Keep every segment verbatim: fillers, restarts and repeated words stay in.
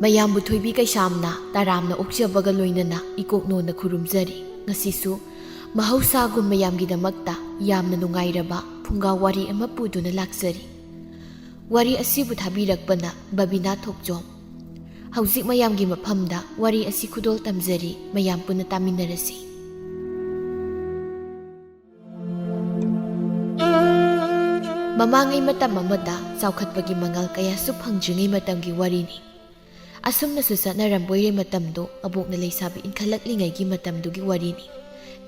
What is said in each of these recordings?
ꯃꯌꯥꯝꯕꯨ ꯊꯣꯏꯕꯤ ꯀꯩꯁꯥꯝꯅ ꯇꯔꯥꯝꯅ ꯑꯣꯛꯆꯕꯒ ꯂꯣꯏꯅꯅ ꯏꯀꯣꯛꯅꯣꯟꯅ ꯈꯨꯔꯨꯝꯖꯔꯤ꯫ ꯉꯁꯤꯁꯨ ꯃꯍꯧꯁꯥꯒꯨꯝ ꯃꯌꯥꯝꯒꯤꯗꯃꯛꯇ ꯌꯥꯝꯅ ꯅꯨꯡꯉꯥꯏꯔꯕ ꯐꯨꯡꯒꯥ ꯋꯥꯔꯤ ꯑꯃ ꯄꯨꯗꯨꯅ ꯂꯥꯛꯆꯔꯤ꯫ ꯋꯥꯔꯤ ꯑꯁꯤꯕꯨ ꯊꯥꯕꯤꯔꯛꯄꯅ ꯕꯕꯤꯅꯥ ꯊꯣꯛꯆꯣꯝ꯫ ꯍꯧꯖꯤꯛ ꯃꯌꯥꯝꯒꯤ ꯃꯐꯝꯗ ꯋꯥꯔꯤ ꯑꯁꯤ ꯈꯨꯗꯣꯜ ꯇꯝꯖꯔꯤ, ꯃꯌꯥꯝ ꯄꯨꯟꯅ ꯇꯥꯃꯤꯟꯅꯔꯁꯤ꯫ ꯃꯃꯥꯡꯉꯩ ꯃꯇꯝ ꯑꯃꯗ ꯆꯥꯎꯈꯠꯄꯒꯤ ꯃꯉꯥꯜ ꯀꯌꯥꯁꯨ ꯐꯪꯗ꯭ꯔꯤꯉꯩ ꯃꯇꯝꯒꯤ ꯋꯥꯔꯤꯅꯤ꯫ ꯑꯁꯨꯝꯅꯁꯨ ꯆꯠꯅꯔꯝꯕꯣꯏꯔꯦ ꯃꯇꯝꯗꯣ, ꯑꯕꯣꯛꯅ ꯂꯩꯁꯥꯕꯤ ꯏꯟꯈꯠꯂꯛꯂꯤꯉꯩꯒꯤ ꯃꯇꯝꯗꯨꯒꯤ ꯋꯥꯔꯤꯅꯤ꯫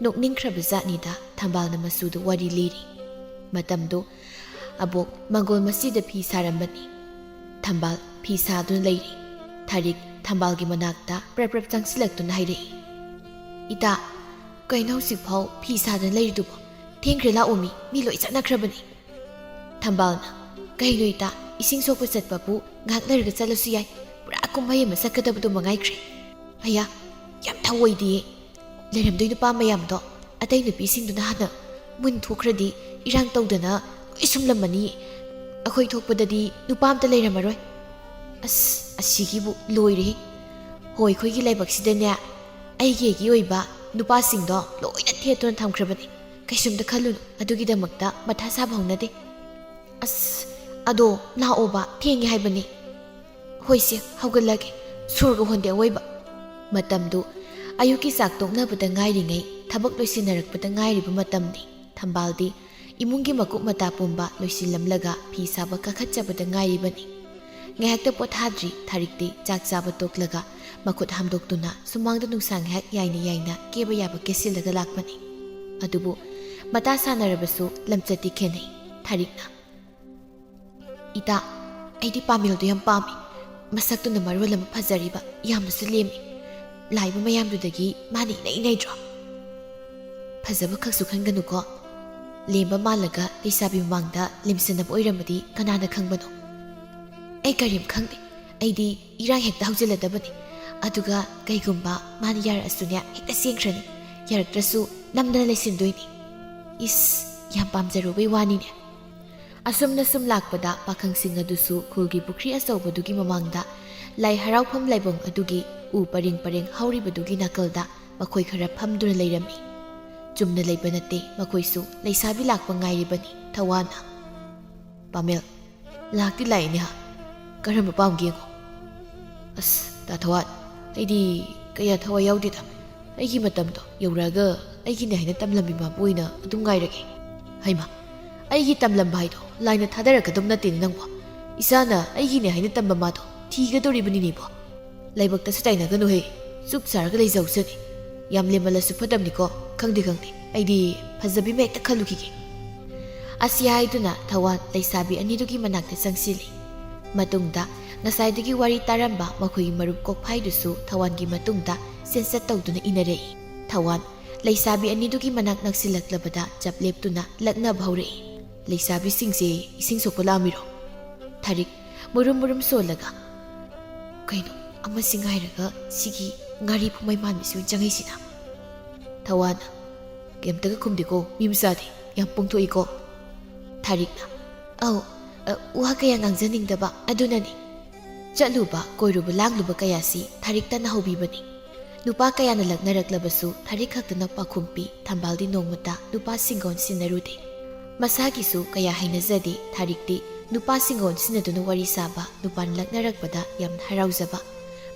ꯅꯣꯛꯅꯤꯡꯈ꯭ꯔꯕ ꯖꯥꯠꯅꯤꯗ, ꯊꯝꯕꯥꯜꯅ ꯃꯆꯨꯗ ꯋꯥꯔꯤ ꯂꯤꯔꯤ꯫ ꯃꯇꯝꯗꯣ ꯑꯕꯣꯛ ꯃꯪꯒꯣꯜ ꯃꯁꯤꯗ ꯐꯤ ꯁꯥꯔꯝꯕꯅꯤ꯫ ꯊꯝꯕꯥꯜ ꯐꯤ ꯁꯥꯗꯨꯅ ꯂꯩꯔꯤ꯫ ꯊꯥꯔꯤꯛ ꯊꯝꯕꯥꯜꯒꯤ ꯃꯅꯥꯛꯇ ꯄ꯭ꯔꯞ ꯄ꯭ꯔꯞ ꯆꯪꯁꯤꯜꯂꯛꯇꯨꯅ ꯍꯥꯏꯔꯛꯏ, "ꯏꯇꯥ, ꯀꯩꯅꯣ ꯍꯧꯖꯤꯛꯐꯥꯎ ꯐꯤ ꯁꯥꯗꯅ ꯂꯩꯔꯤꯗꯨꯕꯣ? ꯊꯦꯡꯈ꯭ꯔꯦ, ꯂꯥꯛꯑꯣ ꯃꯤ, ꯃꯤ ꯂꯣꯏ ꯆꯠꯅꯈ꯭ꯔꯕꯅꯤ꯫" ꯊꯝꯕꯥꯜꯅ, "ꯀꯩꯅꯣ ꯏꯇꯥ, ꯏꯁꯤꯡ ꯁꯣꯛꯄ ꯆꯠꯄꯕꯨ ꯉꯥꯏꯍꯥꯛ ꯂꯩꯔꯒ ꯆꯠꯂꯁꯨ ꯌꯥꯏ, ꯄꯨꯔꯥ ꯀꯨꯝꯍꯩ ꯑꯃ ꯆꯠꯀꯗꯕꯗꯣ ꯃꯉꯥꯏꯈ꯭ꯔꯦ꯫" ꯑꯌꯥ, ꯌꯥꯝ ꯊꯧꯑꯣꯏꯗꯤꯌꯦ꯫ ꯂꯩꯔꯝꯗꯣꯏ ꯅꯨꯄꯥ ꯃꯌꯥꯝꯗꯣ, ꯑꯇꯩ ꯅꯨꯄꯤꯁꯤꯡꯗꯨꯅ ꯍꯥꯟꯅ ꯃꯨꯟ ꯊꯣꯛꯈ꯭ꯔꯗꯤ ꯏꯔꯥꯡ ꯇꯧꯗꯅ ꯂꯣꯏ ꯁꯨꯝꯂꯝꯃꯅꯤ꯫ ꯑꯩꯈꯣꯏ ꯊꯣꯛꯄꯗꯗꯤ ꯅꯨꯄꯥ ꯑꯝꯇ ꯂꯩꯔꯝꯃꯔꯣꯏ꯫ ꯑꯁ, ꯑꯁꯤꯒꯤꯕꯨ ꯂꯣꯏꯔꯦꯍꯦ꯫ ꯍꯣꯏ, ꯑꯩꯈꯣꯏꯒꯤ ꯂꯥꯏꯕꯛꯁꯤꯗꯅꯦ, ꯑꯩꯒꯤ ꯑꯩꯒꯤ ꯑꯣꯏꯕ ꯅꯨꯄꯥꯁꯤꯡꯗꯣ ꯂꯣꯏꯅ ꯊꯦꯠꯇꯨꯅ ꯊꯝꯈ꯭ꯔꯕꯅꯤ꯫ ꯀꯩꯁꯨꯝꯇ ꯈꯜꯂꯨꯅꯨ, ꯑꯗꯨꯒꯤꯗꯃꯛꯇ ꯃꯊꯥ ꯁꯥꯕ ꯍꯧꯅꯗꯦ꯫ ꯑꯁ, ꯑꯗꯣ ꯂꯥꯛꯑꯣꯕ, ꯊꯦꯡꯉꯦ ꯍꯥꯏꯕꯅꯤ꯫ ꯍꯣꯏꯁꯦ, ꯍꯧꯒꯠꯂꯒꯦ꯫ ꯁꯣꯔꯒ ꯍꯣꯟꯗꯦ ꯑꯋꯣꯏꯕ꯫ ꯃꯇꯝꯗꯨ ꯑꯌꯨꯛꯀꯤ ꯆꯥꯛ ꯇꯣꯛꯅꯕꯗ ꯉꯥꯏꯔꯤꯉꯩ, ꯊꯕꯛ ꯂꯣꯏꯁꯤꯟꯅꯔꯛꯄꯗ ꯉꯥꯏꯔꯤꯕ ꯃꯇꯝꯅꯤ꯫ ꯊꯝꯕꯥꯜꯗꯤ ꯏꯃꯨꯡꯒꯤ ꯃꯀꯨꯞ ꯃꯇꯥ ꯄꯨꯝꯕ ꯂꯣꯏꯁꯤꯜꯂꯝꯂꯒ ꯐꯤ ꯁꯥꯕ ꯀꯥꯈꯠꯆꯕꯗ ꯉꯥꯏꯔꯤꯕꯅꯤ꯫ ꯉꯥꯏꯍꯥꯛꯇ ꯄꯣꯊꯥꯗ꯭ꯔꯤ, ꯊꯥꯔꯤꯛꯇꯤ ꯆꯥꯛ ꯆꯥꯕ ꯇꯣꯛꯂꯒ ꯃꯈꯨꯠ ꯍꯥꯝꯗꯣꯛꯇꯨꯅ ꯁꯨꯃꯥꯡꯗ ꯅꯨꯡꯁꯥ ꯉꯥꯏꯍꯥꯛ ꯌꯥꯏꯅ ꯌꯥꯏꯅ ꯀꯦꯕ ꯌꯥꯕ ꯀꯦꯁꯤꯜꯂꯒ ꯂꯥꯛꯄꯅꯤ꯫ ꯑꯗꯨꯕꯨ ꯃꯇꯥ ꯁꯥꯟꯅꯔꯕꯁꯨ ꯂꯝꯆꯠꯇꯤ ꯈꯦꯠꯅꯩ꯫ ꯊꯥꯔꯤꯛꯅ, "ꯏꯇꯥ, ꯑꯩꯗꯤ ꯄꯥꯃꯦꯜꯗꯣ ꯌꯥꯝ ꯄꯥꯝꯃꯤ꯫ ꯃꯁꯛꯇꯨꯅ ꯃꯔꯣꯜ ꯑꯃ ꯐꯖꯔꯤꯕ, ꯌꯥꯝꯅꯁꯨ ꯂꯦꯝꯃꯤ꯫ ꯂꯥꯛꯏꯕ ꯃꯌꯥꯝꯗꯨꯗꯒꯤ ꯃꯥꯅ ꯏꯅꯩ ꯏꯅꯩꯗ꯭ꯔꯣ?" "ꯐꯖꯕ ꯈꯛꯁꯨ ꯈꯟꯒꯅꯨꯀꯣ꯫ ꯂꯦꯝꯕ ꯃꯥꯜꯂꯒ ꯂꯩꯁꯥꯕꯤ ꯃꯃꯥꯡꯗ ꯂꯦꯝꯁꯟꯅꯕ ꯑꯣꯏꯔꯝꯃꯗꯤ ꯀꯅꯥꯅ ꯈꯪꯕꯅꯣ?" "ꯑꯩ ꯀꯔꯤꯝ ꯈꯪꯗꯦ꯫ ꯑꯩꯗꯤ ꯏꯔꯥꯡ ꯍꯦꯛꯇ ꯍꯧꯖꯤꯜꯂꯗꯕꯅꯤ꯫ ꯑꯗꯨꯒ ꯀꯩꯒꯨꯝꯕ ꯃꯥꯅ ꯌꯥꯔꯛꯑꯁꯨꯅꯦ, ꯍꯦꯛꯇ ꯆꯦꯟꯈ꯭ꯔꯅꯤ꯫ ꯌꯥꯔꯛꯇ꯭ꯔꯁꯨ ꯅꯝꯗꯅ ꯂꯩꯁꯤꯟꯗꯣꯏꯅꯤ꯫" "ꯏꯁ, ꯌꯥꯝ ꯄꯥꯝꯖꯔꯨꯕꯩ ꯋꯥꯅꯤꯅꯦ꯫" ꯑꯁꯨꯝꯅ ꯁꯨꯝ ꯂꯥꯛꯄꯗ ꯄꯥꯈꯪꯁꯤꯡ ꯑꯗꯨꯁꯨ ꯈꯨꯜꯒꯤ ꯄꯨꯈ꯭ꯔꯤ ꯑꯆꯧꯕꯗꯨꯒꯤ ꯃꯃꯥꯡꯗ ꯂꯥꯏ ꯍꯔꯥꯎꯐꯝ ꯂꯥꯏꯕꯨꯡ ꯑꯗꯨꯒꯤ ꯎ ꯄꯔꯦꯡ ꯄꯔꯦꯡ ꯍꯧꯔꯤꯕꯗꯨꯒꯤ ꯅꯥꯀꯜꯗ ꯃꯈꯣꯏ ꯈꯔ ꯐꯝꯗꯨꯅ ꯂꯩꯔꯝꯃꯤ꯫ ꯆꯨꯝꯅ ꯂꯩꯕ ꯅꯠꯇꯦ, ꯃꯈꯣꯏꯁꯨ ꯂꯩꯁꯥꯕꯤ ꯂꯥꯛꯄ ꯉꯥꯏꯔꯤꯕꯅꯤ꯫ ꯊꯋꯥꯟꯅ, "ꯄꯥꯃꯦꯜ, ꯂꯥꯛꯇꯤ ꯂꯥꯛꯏꯅꯦ ꯍꯥ, ꯀꯔꯝꯕ ꯄꯥꯝꯒꯦ ꯌꯦꯡꯉꯣ?" "ꯑꯁ, ꯇꯥ ꯊꯋꯥꯟ, ꯑꯩꯗꯤ ꯀꯌꯥ ꯊꯋꯥꯏ ꯌꯥꯎꯗꯦꯗ꯫ ꯑꯩꯒꯤ ꯃꯇꯝꯗꯣ ꯌꯧꯔꯛꯑꯒ ꯑꯩꯒꯤꯅꯦ ꯍꯥꯏꯅ ꯇꯝꯂꯝꯕꯤ ꯃꯥꯕꯨ ꯑꯣꯏꯅ ꯑꯗꯨꯝ ꯉꯥꯏꯔꯒꯦ꯫" "ꯍꯩꯃ, ꯑꯩꯒꯤ ꯇꯝꯂꯝꯕ ꯍꯥꯏꯗꯣ ꯂꯥꯏꯅ ꯊꯥꯗꯔꯛꯀꯗꯕ ꯅꯠꯇꯦꯅꯦ ꯅꯪꯕꯣ꯫ ꯏꯁꯥꯅ ꯑꯩꯒꯤꯅꯦ ꯍꯥꯏꯅ ꯇꯝꯕ ꯃꯥꯗꯣ ꯊꯤꯒꯗꯧꯔꯤꯕꯅꯤꯅꯦꯕꯣ꯫ ꯂꯥꯏꯕꯛꯇꯁꯨ ꯇꯥꯏꯅꯒꯅꯨꯍꯦ, ꯆꯨꯞ ꯆꯥꯔꯒ ꯂꯩꯖꯧꯁꯅꯤ꯫ ꯌꯥꯝ ꯂꯦꯝꯃꯜꯂꯁꯨ ꯐꯠꯇꯕꯅꯤꯀꯣ, ꯈꯪꯗꯦ ꯈꯪꯗꯦ, ꯑꯩꯗꯤ ꯐꯖꯕꯤ ꯃꯌꯦꯛꯇ ꯈꯜꯂꯨꯈꯤꯒꯦ꯫" ꯑꯁꯤ ꯍꯥꯏꯗꯨꯅ ꯊꯋꯥꯟ ꯂꯩꯁꯥꯕꯤ ꯑꯅꯤꯗꯨꯒꯤ ꯃꯅꯥꯛꯇ ꯆꯪꯁꯤꯜꯂꯤ꯫ ꯃꯇꯨꯡꯗ ꯉꯁꯥꯏꯗꯒꯤ ꯋꯥꯔꯤ ꯇꯥꯔꯝꯕ ꯃꯈꯣꯏꯒꯤ ꯃꯔꯨꯞ ꯀꯣꯛꯐꯥꯏꯗꯨꯁꯨ ꯊꯋꯥꯟꯒꯤ ꯃꯇꯨꯡꯗ ꯆꯦꯟꯆꯠ ꯇꯧꯗꯨꯅ ꯏꯟꯅꯔꯛꯏ꯫ ꯊꯋꯥꯟ ꯂꯩꯁꯥꯕꯤ ꯑꯅꯤꯗꯨꯒꯤ ꯃꯅꯥꯛ ꯅꯛꯁꯤꯜꯂꯛꯂꯕꯗ ꯆꯞ ꯂꯦꯞꯇꯨꯅ ꯂꯛꯅꯕ ꯍꯧꯔꯛꯏ꯫ "ꯂꯩꯁꯥꯕꯤꯁꯤꯡꯁꯦ ꯏꯁꯤꯡ ꯁꯣꯛꯄ ꯂꯥꯛꯑꯝꯃꯤꯔꯣ?" ꯊꯥꯔꯤꯛ ꯃꯨꯔꯨꯝ ꯃꯨꯔꯨꯝ ꯁꯣꯜꯂꯒ, "ꯀꯩꯅꯣ, ꯑꯃꯁꯤ ꯉꯥꯏꯔꯒ ꯁꯤꯒꯤ ꯉꯥꯔꯤ ꯐꯨꯃꯩ ꯃꯥꯟꯕꯤꯁꯨ ꯆꯪꯉꯛꯏꯁꯤꯅ?" ꯊꯋꯥꯟꯅ, "ꯀꯩꯝꯇꯒ ꯈꯨꯝꯗꯦꯀꯣ, ꯃꯤ ꯃꯆꯥꯗꯤ ꯌꯥꯝ ꯄꯣꯡꯊꯣꯛꯏꯀꯣ꯫" ꯊꯥꯔꯤꯛꯅ, "ꯑꯧ, ꯑ, ꯋꯥ ꯀꯌꯥ ꯉꯥꯡꯖꯅꯤꯡꯗꯕ ꯑꯗꯨꯅꯅꯤ꯫" ꯆꯠꯂꯨꯕ, ꯀꯣꯏꯔꯨꯕ, ꯂꯥꯡꯂꯨꯕ ꯀꯌꯥꯁꯤ ꯊꯥꯔꯤꯛꯇꯅ ꯍꯧꯕꯤꯕꯅꯤ꯫ ꯅꯨꯄꯥ ꯀꯌꯥꯅ ꯂꯛꯅꯔꯛꯂꯕꯁꯨ ꯊꯥꯔꯤꯛ ꯈꯛꯇꯅ ꯄꯥꯎꯈꯨꯝ ꯄꯤ꯫ ꯊꯝꯕꯥꯜꯗꯤ ꯅꯣꯡꯃꯇ ꯅꯨꯄꯥꯁꯤꯡꯒ ꯑꯣꯟꯁꯤꯟꯅꯔꯨꯗꯦ꯫ ꯃꯁꯥꯒꯤꯁꯨ ꯀꯌꯥ ꯍꯩꯅꯖꯗꯦ꯫ ꯊꯥꯔꯤꯛꯇꯤ ꯅꯨꯄꯥꯁꯤꯡꯒ ꯑꯣꯟꯁꯤꯟꯅꯗꯨꯅ ꯋꯥꯔꯤ ꯁꯥꯕ, ꯅꯨꯄꯥꯅ ꯂꯛꯅꯔꯛꯄꯗ ꯌꯥꯝꯅ ꯍꯔꯥꯎꯖꯕ꯫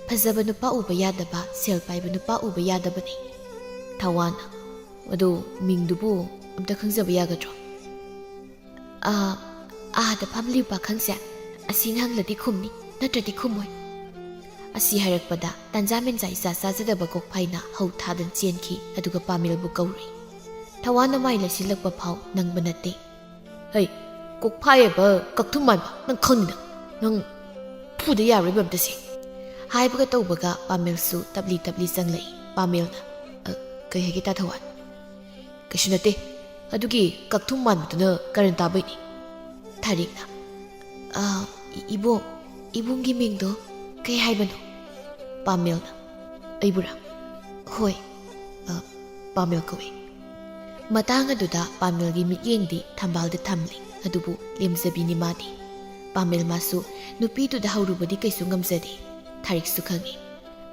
ꯐꯖꯕ ꯅꯨꯄꯥ ꯎꯕ ꯌꯥꯗꯕ, ꯁꯦꯜ ꯄꯥꯏꯕ ꯅꯨꯄꯥ ꯎꯕ ꯌꯥꯗꯕꯅꯤ꯫ ꯊꯋꯥꯟ, "ꯑꯗꯣ ꯃꯤꯡꯗꯨꯕꯨ ꯑꯝꯇ ꯈꯪꯖꯕ ꯌꯥꯒꯗ꯭ꯔꯣ?" "ꯑꯥ, ꯑꯥꯗ ꯐꯝꯂꯤꯕ ꯄꯥꯈꯪꯁꯦ, ꯑꯁꯤꯅ ꯍꯪꯂꯗꯤ ꯈꯨꯝꯅꯤ, ꯅꯠꯇ꯭ꯔꯗꯤ ꯈꯨꯝꯃꯣꯏ꯫" ꯑꯁꯤ ꯍꯥꯏꯔꯛꯄꯗ ꯇꯟꯖꯥ ꯃꯦꯟꯖꯥ ꯏꯆꯥ ꯆꯥꯖꯗꯕ ꯀꯣꯛꯐꯥꯏꯅ ꯍꯧ ꯊꯥꯗꯨꯅ ꯆꯦꯟꯈꯤ, ꯑꯗꯨꯒ ꯄꯥꯃꯦꯜꯕꯨ ꯀꯧꯔꯨꯏ꯫ ꯊꯋꯥꯟꯅ ꯃꯥꯏ ꯂꯩꯁꯤꯜꯂꯛꯄ ꯐꯥꯎ ꯅꯪꯕ ꯅꯠꯇꯦ꯫ "ꯍꯩ, ꯀꯣꯛꯐꯥꯏ ꯍꯥꯏꯕ ꯀꯛꯊꯨꯝ ꯃꯥꯟꯕ, ꯅꯪ ꯈꯪꯅꯤꯗ꯫ ꯅꯪ ꯐꯨꯗ ꯌꯥꯔꯣꯏꯕ ꯑꯝꯇ ꯁꯦ꯫" ꯍꯥꯏꯕꯒ ꯇꯧꯕꯒ ꯄꯥꯃꯦꯜꯁꯨ ꯇꯞꯂꯤ ꯇꯞꯂꯤ ꯆꯪꯂꯛꯏ꯫ ꯄꯥꯃꯦꯜꯅ, "ꯑ, ꯀꯩ ꯍꯥꯏꯒꯦ ꯇꯥ ꯊꯋꯥꯟ?" "ꯀꯩꯁꯨ ꯅꯠꯇꯦ, ꯑꯗꯨꯒꯤ ꯀꯛꯊꯨꯝ ꯃꯥꯟꯕꯗꯨꯅ ꯀꯔꯟ ꯇꯥꯕꯩꯅꯤ꯫" ꯊꯥꯔꯤꯛꯅ, "ꯑ, ꯏ-, ꯏꯕꯣ, ꯏꯕꯨꯡꯒꯤ ꯃꯤꯡꯗꯣ ꯀꯩ ꯍꯥꯏꯕꯅꯣ?" ꯄꯥꯃꯦꯜꯅ, "ꯑꯩꯕꯨꯔꯥ?" "ꯍꯣꯏ, ꯑ, ꯄꯥꯃꯦꯜ ꯀꯧꯏ꯫" ꯃꯇꯥꯡ ꯑꯗꯨꯗ ꯄꯥꯃꯦꯜꯒꯤ ꯃꯤꯠꯌꯦꯡꯗꯤ ꯊꯝꯕꯥꯜꯗ ꯊꯝꯂꯤ, ꯑꯗꯨꯕꯨ ꯂꯦꯝꯖꯕꯤꯅꯤ ꯃꯥꯗꯤ꯫ ꯄꯥꯃꯦꯜ ꯃꯥꯁꯨ ꯅꯨꯄꯤꯗꯨꯗ ꯍꯧꯔꯨꯕꯗꯤ ꯀꯩꯁꯨ ꯉꯝꯖꯗꯦ꯫ ꯊꯥꯔꯤꯛꯁꯨ ꯈꯪꯏ꯫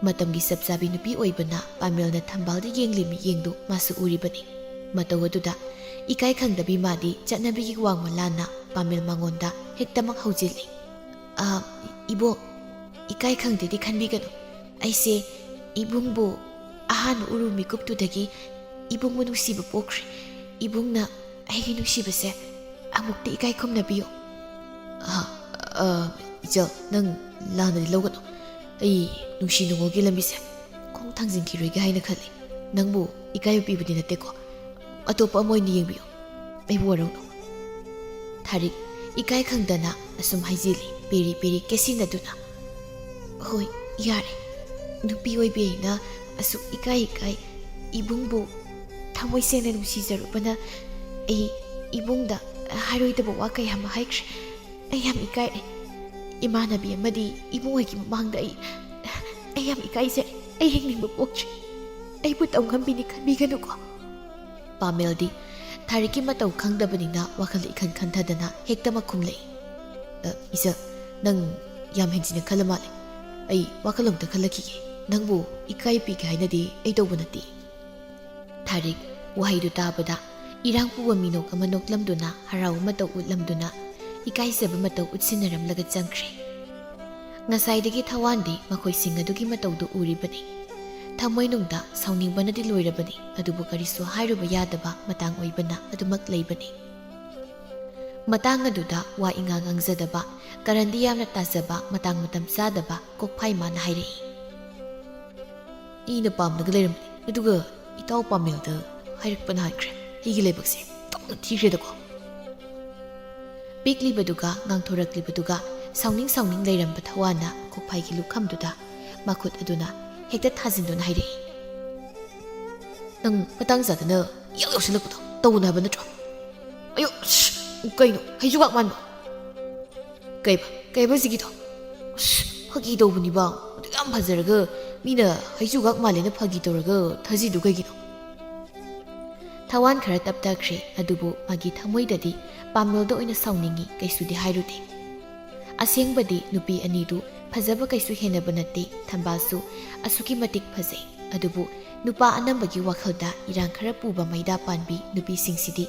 ꯃꯇꯝꯒꯤ ꯆꯞ ꯆꯥꯕꯤ ꯅꯨꯄꯤ ꯑꯣꯏꯕꯅ ꯄꯥꯃꯦꯜꯅ ꯊꯝꯕꯥꯜꯗ ꯌꯦꯡꯂꯤ ꯃꯤꯠꯌꯦꯡꯗꯨ ꯃꯥꯁꯨ ꯎꯔꯤꯕꯅꯤ꯫ ꯃꯇꯧ ꯑꯗꯨꯗ ꯏꯀꯥꯏ ꯈꯪꯗꯕꯤ ꯃꯥꯗꯤ ꯆꯠꯅꯕꯤꯒꯤ ꯋꯥꯡꯃ ꯂꯥꯟꯅ ꯄꯥꯃꯦꯜ ꯃꯉꯣꯟꯗ ꯍꯦꯛꯇꯃꯛ ꯍꯧꯖꯤꯜꯂꯤ꯫ "ꯑ, ꯏꯕꯣꯛ, ꯏꯀꯥꯏ ꯈꯪꯗꯦꯗꯤ ꯈꯟꯕꯤꯒꯅꯨ꯫ ꯑꯩꯁꯦ ꯏꯕꯨꯡꯕꯨ ꯑꯍꯥꯟꯕ ꯎꯔꯨ ꯃꯤꯀꯨꯞꯇꯨꯗꯒꯤ ꯏꯕꯨꯡꯕꯨ ꯅꯨꯡꯁꯤꯕ ꯄꯣꯛꯈ꯭ꯔꯦ꯫ ꯏꯕꯨꯡꯅ ꯑꯩꯒꯤ ꯅꯨꯡꯁꯤꯕꯁꯦ ꯑꯃꯨꯛꯇ ꯏꯀꯥꯏ ꯈꯨꯝꯅꯕꯤꯌꯨ꯫" "ꯑ, ꯑ, ꯏꯆꯜ, ꯅꯪ ꯂꯥꯟꯅꯗꯤ ꯂꯧꯒꯅꯨ꯫ ꯑꯩ ꯅꯨꯡꯁꯤ ꯅꯨꯡꯉꯣꯜꯒꯤ ꯂꯝꯕꯤꯁꯦ ꯈꯣꯡ ꯊꯥꯡꯖꯤꯟꯈꯤꯔꯣꯏꯒꯦ ꯍꯥꯏꯅ ꯈꯜꯂꯤ꯫ ꯅꯪꯕꯨ ꯏꯀꯥꯏꯕ ꯄꯤꯕꯗꯤ ꯅꯠꯇꯦꯀꯣ꯫ ꯑꯇꯣꯞꯄ ꯑꯃ ꯑꯣꯏꯅ ꯌꯦꯡꯕꯤꯌꯨ꯫ ꯑꯩꯕꯨ ꯋꯥꯔꯧꯅꯨ꯫" ꯊꯥꯔꯤꯛ ꯏꯀꯥꯏ ꯈꯪꯗꯅ ꯑꯁꯨꯝ ꯍꯥꯏꯖꯤꯜꯂꯤ, ꯄꯦꯔꯤ ꯄꯦꯔꯤ ꯀꯦꯁꯤꯟꯅꯗꯨꯅ꯫ "ꯍꯣꯏ, ꯌꯥꯔꯦ꯫ ꯅꯨꯄꯤ ꯑꯣꯏꯕꯤ ꯑꯩꯅ ꯑꯁꯨꯛ ꯏꯀꯥꯏ ꯏꯀꯥꯏ ꯏꯕꯨꯡꯕꯨ ꯊꯃꯣꯏ ꯁꯦꯡꯅ ꯅꯨꯡꯁꯤꯖꯔꯨꯕꯅ ꯑꯩ ꯏꯕꯨꯡꯗ ꯍꯥꯏꯔꯣꯏꯗꯕ ꯋꯥ ꯀꯌꯥ ꯑꯃ ꯍꯥꯏꯈ꯭ꯔꯦ꯫ ꯑꯩ ꯌꯥꯝ ꯏꯀꯥꯏꯔꯦ꯫ ꯏꯃꯥꯟꯅꯕꯤ ꯑꯃꯗꯤ ꯏꯕꯨꯡ ꯍꯣꯏꯒꯤ ꯃꯃꯥꯡꯗ ꯑꯩ, ꯑꯩ ꯌꯥꯝ ꯏꯀꯥꯏꯖꯔꯦ꯫ ꯑꯩ ꯍꯤꯡꯅꯤꯡꯕ ꯄꯣꯛꯇ꯭ꯔꯦ꯫ ꯑꯩꯕꯨ ꯇꯧꯉꯝꯕꯤꯅꯤ ꯈꯟꯕꯤꯒꯅꯨꯀꯣ꯫" ꯄꯥꯃꯦꯜꯗꯤ ꯊꯥꯔꯤꯛꯀꯤ ꯃꯇꯧ ꯈꯪꯗꯕꯅꯤꯅ ꯋꯥꯈꯜ ꯏꯈꯟ ꯈꯟꯊꯗꯅ ꯍꯦꯛꯇ ꯃꯈꯨꯝꯂꯛꯏ꯫ "ꯑ, ꯏꯆꯜ, ꯅꯪ ꯌꯥꯝ ꯍꯦꯟꯖꯤꯟꯅ ꯈꯜꯂ ꯃꯥꯜꯂꯦ꯫ ꯑꯩ ꯋꯥꯈꯜ ꯑꯃꯇ ꯈꯜꯂꯛꯈꯤꯒꯦ꯫ ꯅꯪꯕꯨ ꯏꯀꯥꯏ ꯄꯤꯒꯦ ꯍꯥꯏꯅꯗꯤ ꯑꯩ ꯇꯧꯕ ꯅꯠꯇꯦ꯫" ꯊꯥꯔꯤꯛ ꯋꯥꯍꯩꯗꯨ ꯇꯥꯕꯗ ꯏꯔꯥꯡ ꯄꯨꯕ ꯃꯤꯅꯣꯛ ꯑꯃ ꯅꯣꯛꯂꯝꯗꯨꯅ, ꯍꯔꯥꯎꯕ ꯃꯇꯧ ꯎꯠꯂꯝꯗꯨꯅ, ꯏꯀꯥꯏꯖꯕ ꯃꯇꯧ ꯎꯠꯁꯤꯟꯅꯔꯝꯂꯒ ꯆꯪꯈ꯭ꯔꯦ꯫ ꯉꯁꯥꯏꯗꯒꯤ ꯊꯋꯥꯟꯗꯤ ꯃꯈꯣꯏꯁꯤꯡ ꯑꯗꯨꯒꯤ ꯃꯇꯧꯗꯨ ꯎꯔꯤꯕꯅꯤ꯫ ꯊꯃꯣꯏꯅꯨꯡꯗ ꯁꯥꯎꯅꯤꯡꯕꯅꯗꯤ ꯂꯣꯏꯔꯕꯅꯤ, ꯑꯗꯨꯕꯨ ꯀꯔꯤꯁꯨ ꯍꯥꯏꯔꯨꯕ ꯌꯥꯗꯕ ꯃꯇꯥꯡ ꯑꯣꯏꯕꯅ ꯑꯗꯨꯃꯛ ꯂꯩꯕꯅꯤ꯫ ꯃꯇꯥꯡ ꯑꯗꯨꯗ ꯋꯥ ꯏꯉꯥꯡ ꯉꯥꯡꯖꯗꯕ, ꯀꯔꯟꯗꯤ ꯌꯥꯝꯅ ꯇꯥꯖꯕ, ꯃꯇꯥꯡ ꯃꯇꯝ ꯆꯥꯗꯕ ꯀꯣꯛꯐꯥꯏ ꯃꯥꯅ ꯍꯥꯏꯔꯛꯏ꯫ "ꯑꯩꯅ ꯄꯥꯝꯂꯒ ꯂꯩꯔꯝꯕꯅꯤ, ꯑꯗꯨꯒ ꯏꯇꯥꯎ ꯄꯥꯃꯦꯜꯗ ꯍꯥꯏꯔꯛꯄꯅ ꯍꯥꯟꯈ꯭ꯔꯦ꯫ ꯑꯩꯒꯤ ꯂꯥꯏꯕꯛꯁꯦ ꯇꯥꯎꯅ ꯊꯤꯈ꯭ꯔꯦꯗꯀꯣ꯫" ꯄꯤꯛꯂꯤꯕꯗꯨꯒ ꯉꯥꯡꯊꯣꯔꯛꯂꯤꯕꯗꯨꯒ ꯁꯥꯎꯅꯤꯡ ꯁꯥꯎꯅꯤꯡ ꯂꯩꯔꯝꯕ ꯊꯋꯥꯟꯅ ꯀꯣꯛꯐꯥꯏꯒꯤ ꯂꯨꯈꯝꯗꯨꯗ ꯃꯈꯨꯠ ꯑꯗꯨꯅ ꯍꯦꯛꯇ ꯊꯥꯖꯤꯟꯗꯨꯅ ꯍꯥꯏꯔꯛꯏ꯫ "ꯅꯪ ꯃꯇꯥꯡ ꯆꯥꯗꯅ ꯏꯌꯥꯎ ꯌꯥꯎꯁꯤꯜꯂꯛꯄꯗꯣ ꯇꯧꯒꯅꯨ ꯍꯥꯏꯕ ꯅꯠꯇ꯭ꯔꯣ? ꯑꯌꯣ, ꯁ꯭ꯁ, ꯀꯩꯅꯣ, ꯍꯩꯖꯨꯒꯥꯛ ꯃꯥꯟꯕ?" "ꯀꯩꯕ, ꯀꯩꯕ ꯍꯧꯖꯤꯛꯀꯤꯗꯣ?" "ꯁ꯭ꯁ, ꯐꯥꯒꯤ ꯇꯧꯕꯅꯤꯕ꯫ ꯑꯗꯨ ꯌꯥꯝ ꯐꯖꯔꯒ ꯃꯤꯅ ꯍꯩꯖꯨꯒꯥꯛ ꯃꯥꯜꯂꯦꯅ ꯐꯥꯒꯤ ꯇꯧꯔꯒ ꯊꯥꯖꯤꯗꯨ ꯀꯩꯒꯤꯅꯣ?" ꯊꯋꯥꯟ ꯈꯔ ꯇꯞꯊꯈ꯭ꯔꯦ, ꯑꯗꯨꯕꯨ ꯃꯥꯒꯤ ꯊꯃꯣꯏꯗꯗꯤ ꯄꯥꯃꯦꯜꯗ ꯑꯣꯏꯅ ꯁꯥꯎꯅꯤꯡꯏ, ꯀꯩꯁꯨꯗꯤ ꯍꯥꯏꯔꯨꯗꯦ꯫ ꯑꯁꯦꯡꯕꯗꯤ ꯅꯨꯄꯤ ꯑꯅꯤꯗꯨ ꯐꯖꯕ ꯀꯩꯁꯨ ꯍꯦꯟꯅꯕ ꯅꯠꯇꯦ, ꯊꯝꯕꯥꯜꯁꯨ ꯑꯁꯨꯛꯀꯤ ꯃꯇꯤꯛ ꯐꯖꯩ꯫ ꯑꯗꯨꯕꯨ ꯅꯨꯄꯥ ꯑꯅꯝꯕꯒꯤ ꯋꯥꯈꯜꯗ ꯏꯔꯥꯡ ꯈꯔ ꯄꯨꯕ ꯃꯩꯗꯥ ꯄꯥꯟꯕꯤ ꯅꯨꯄꯤꯁꯤꯡꯁꯤꯗꯤ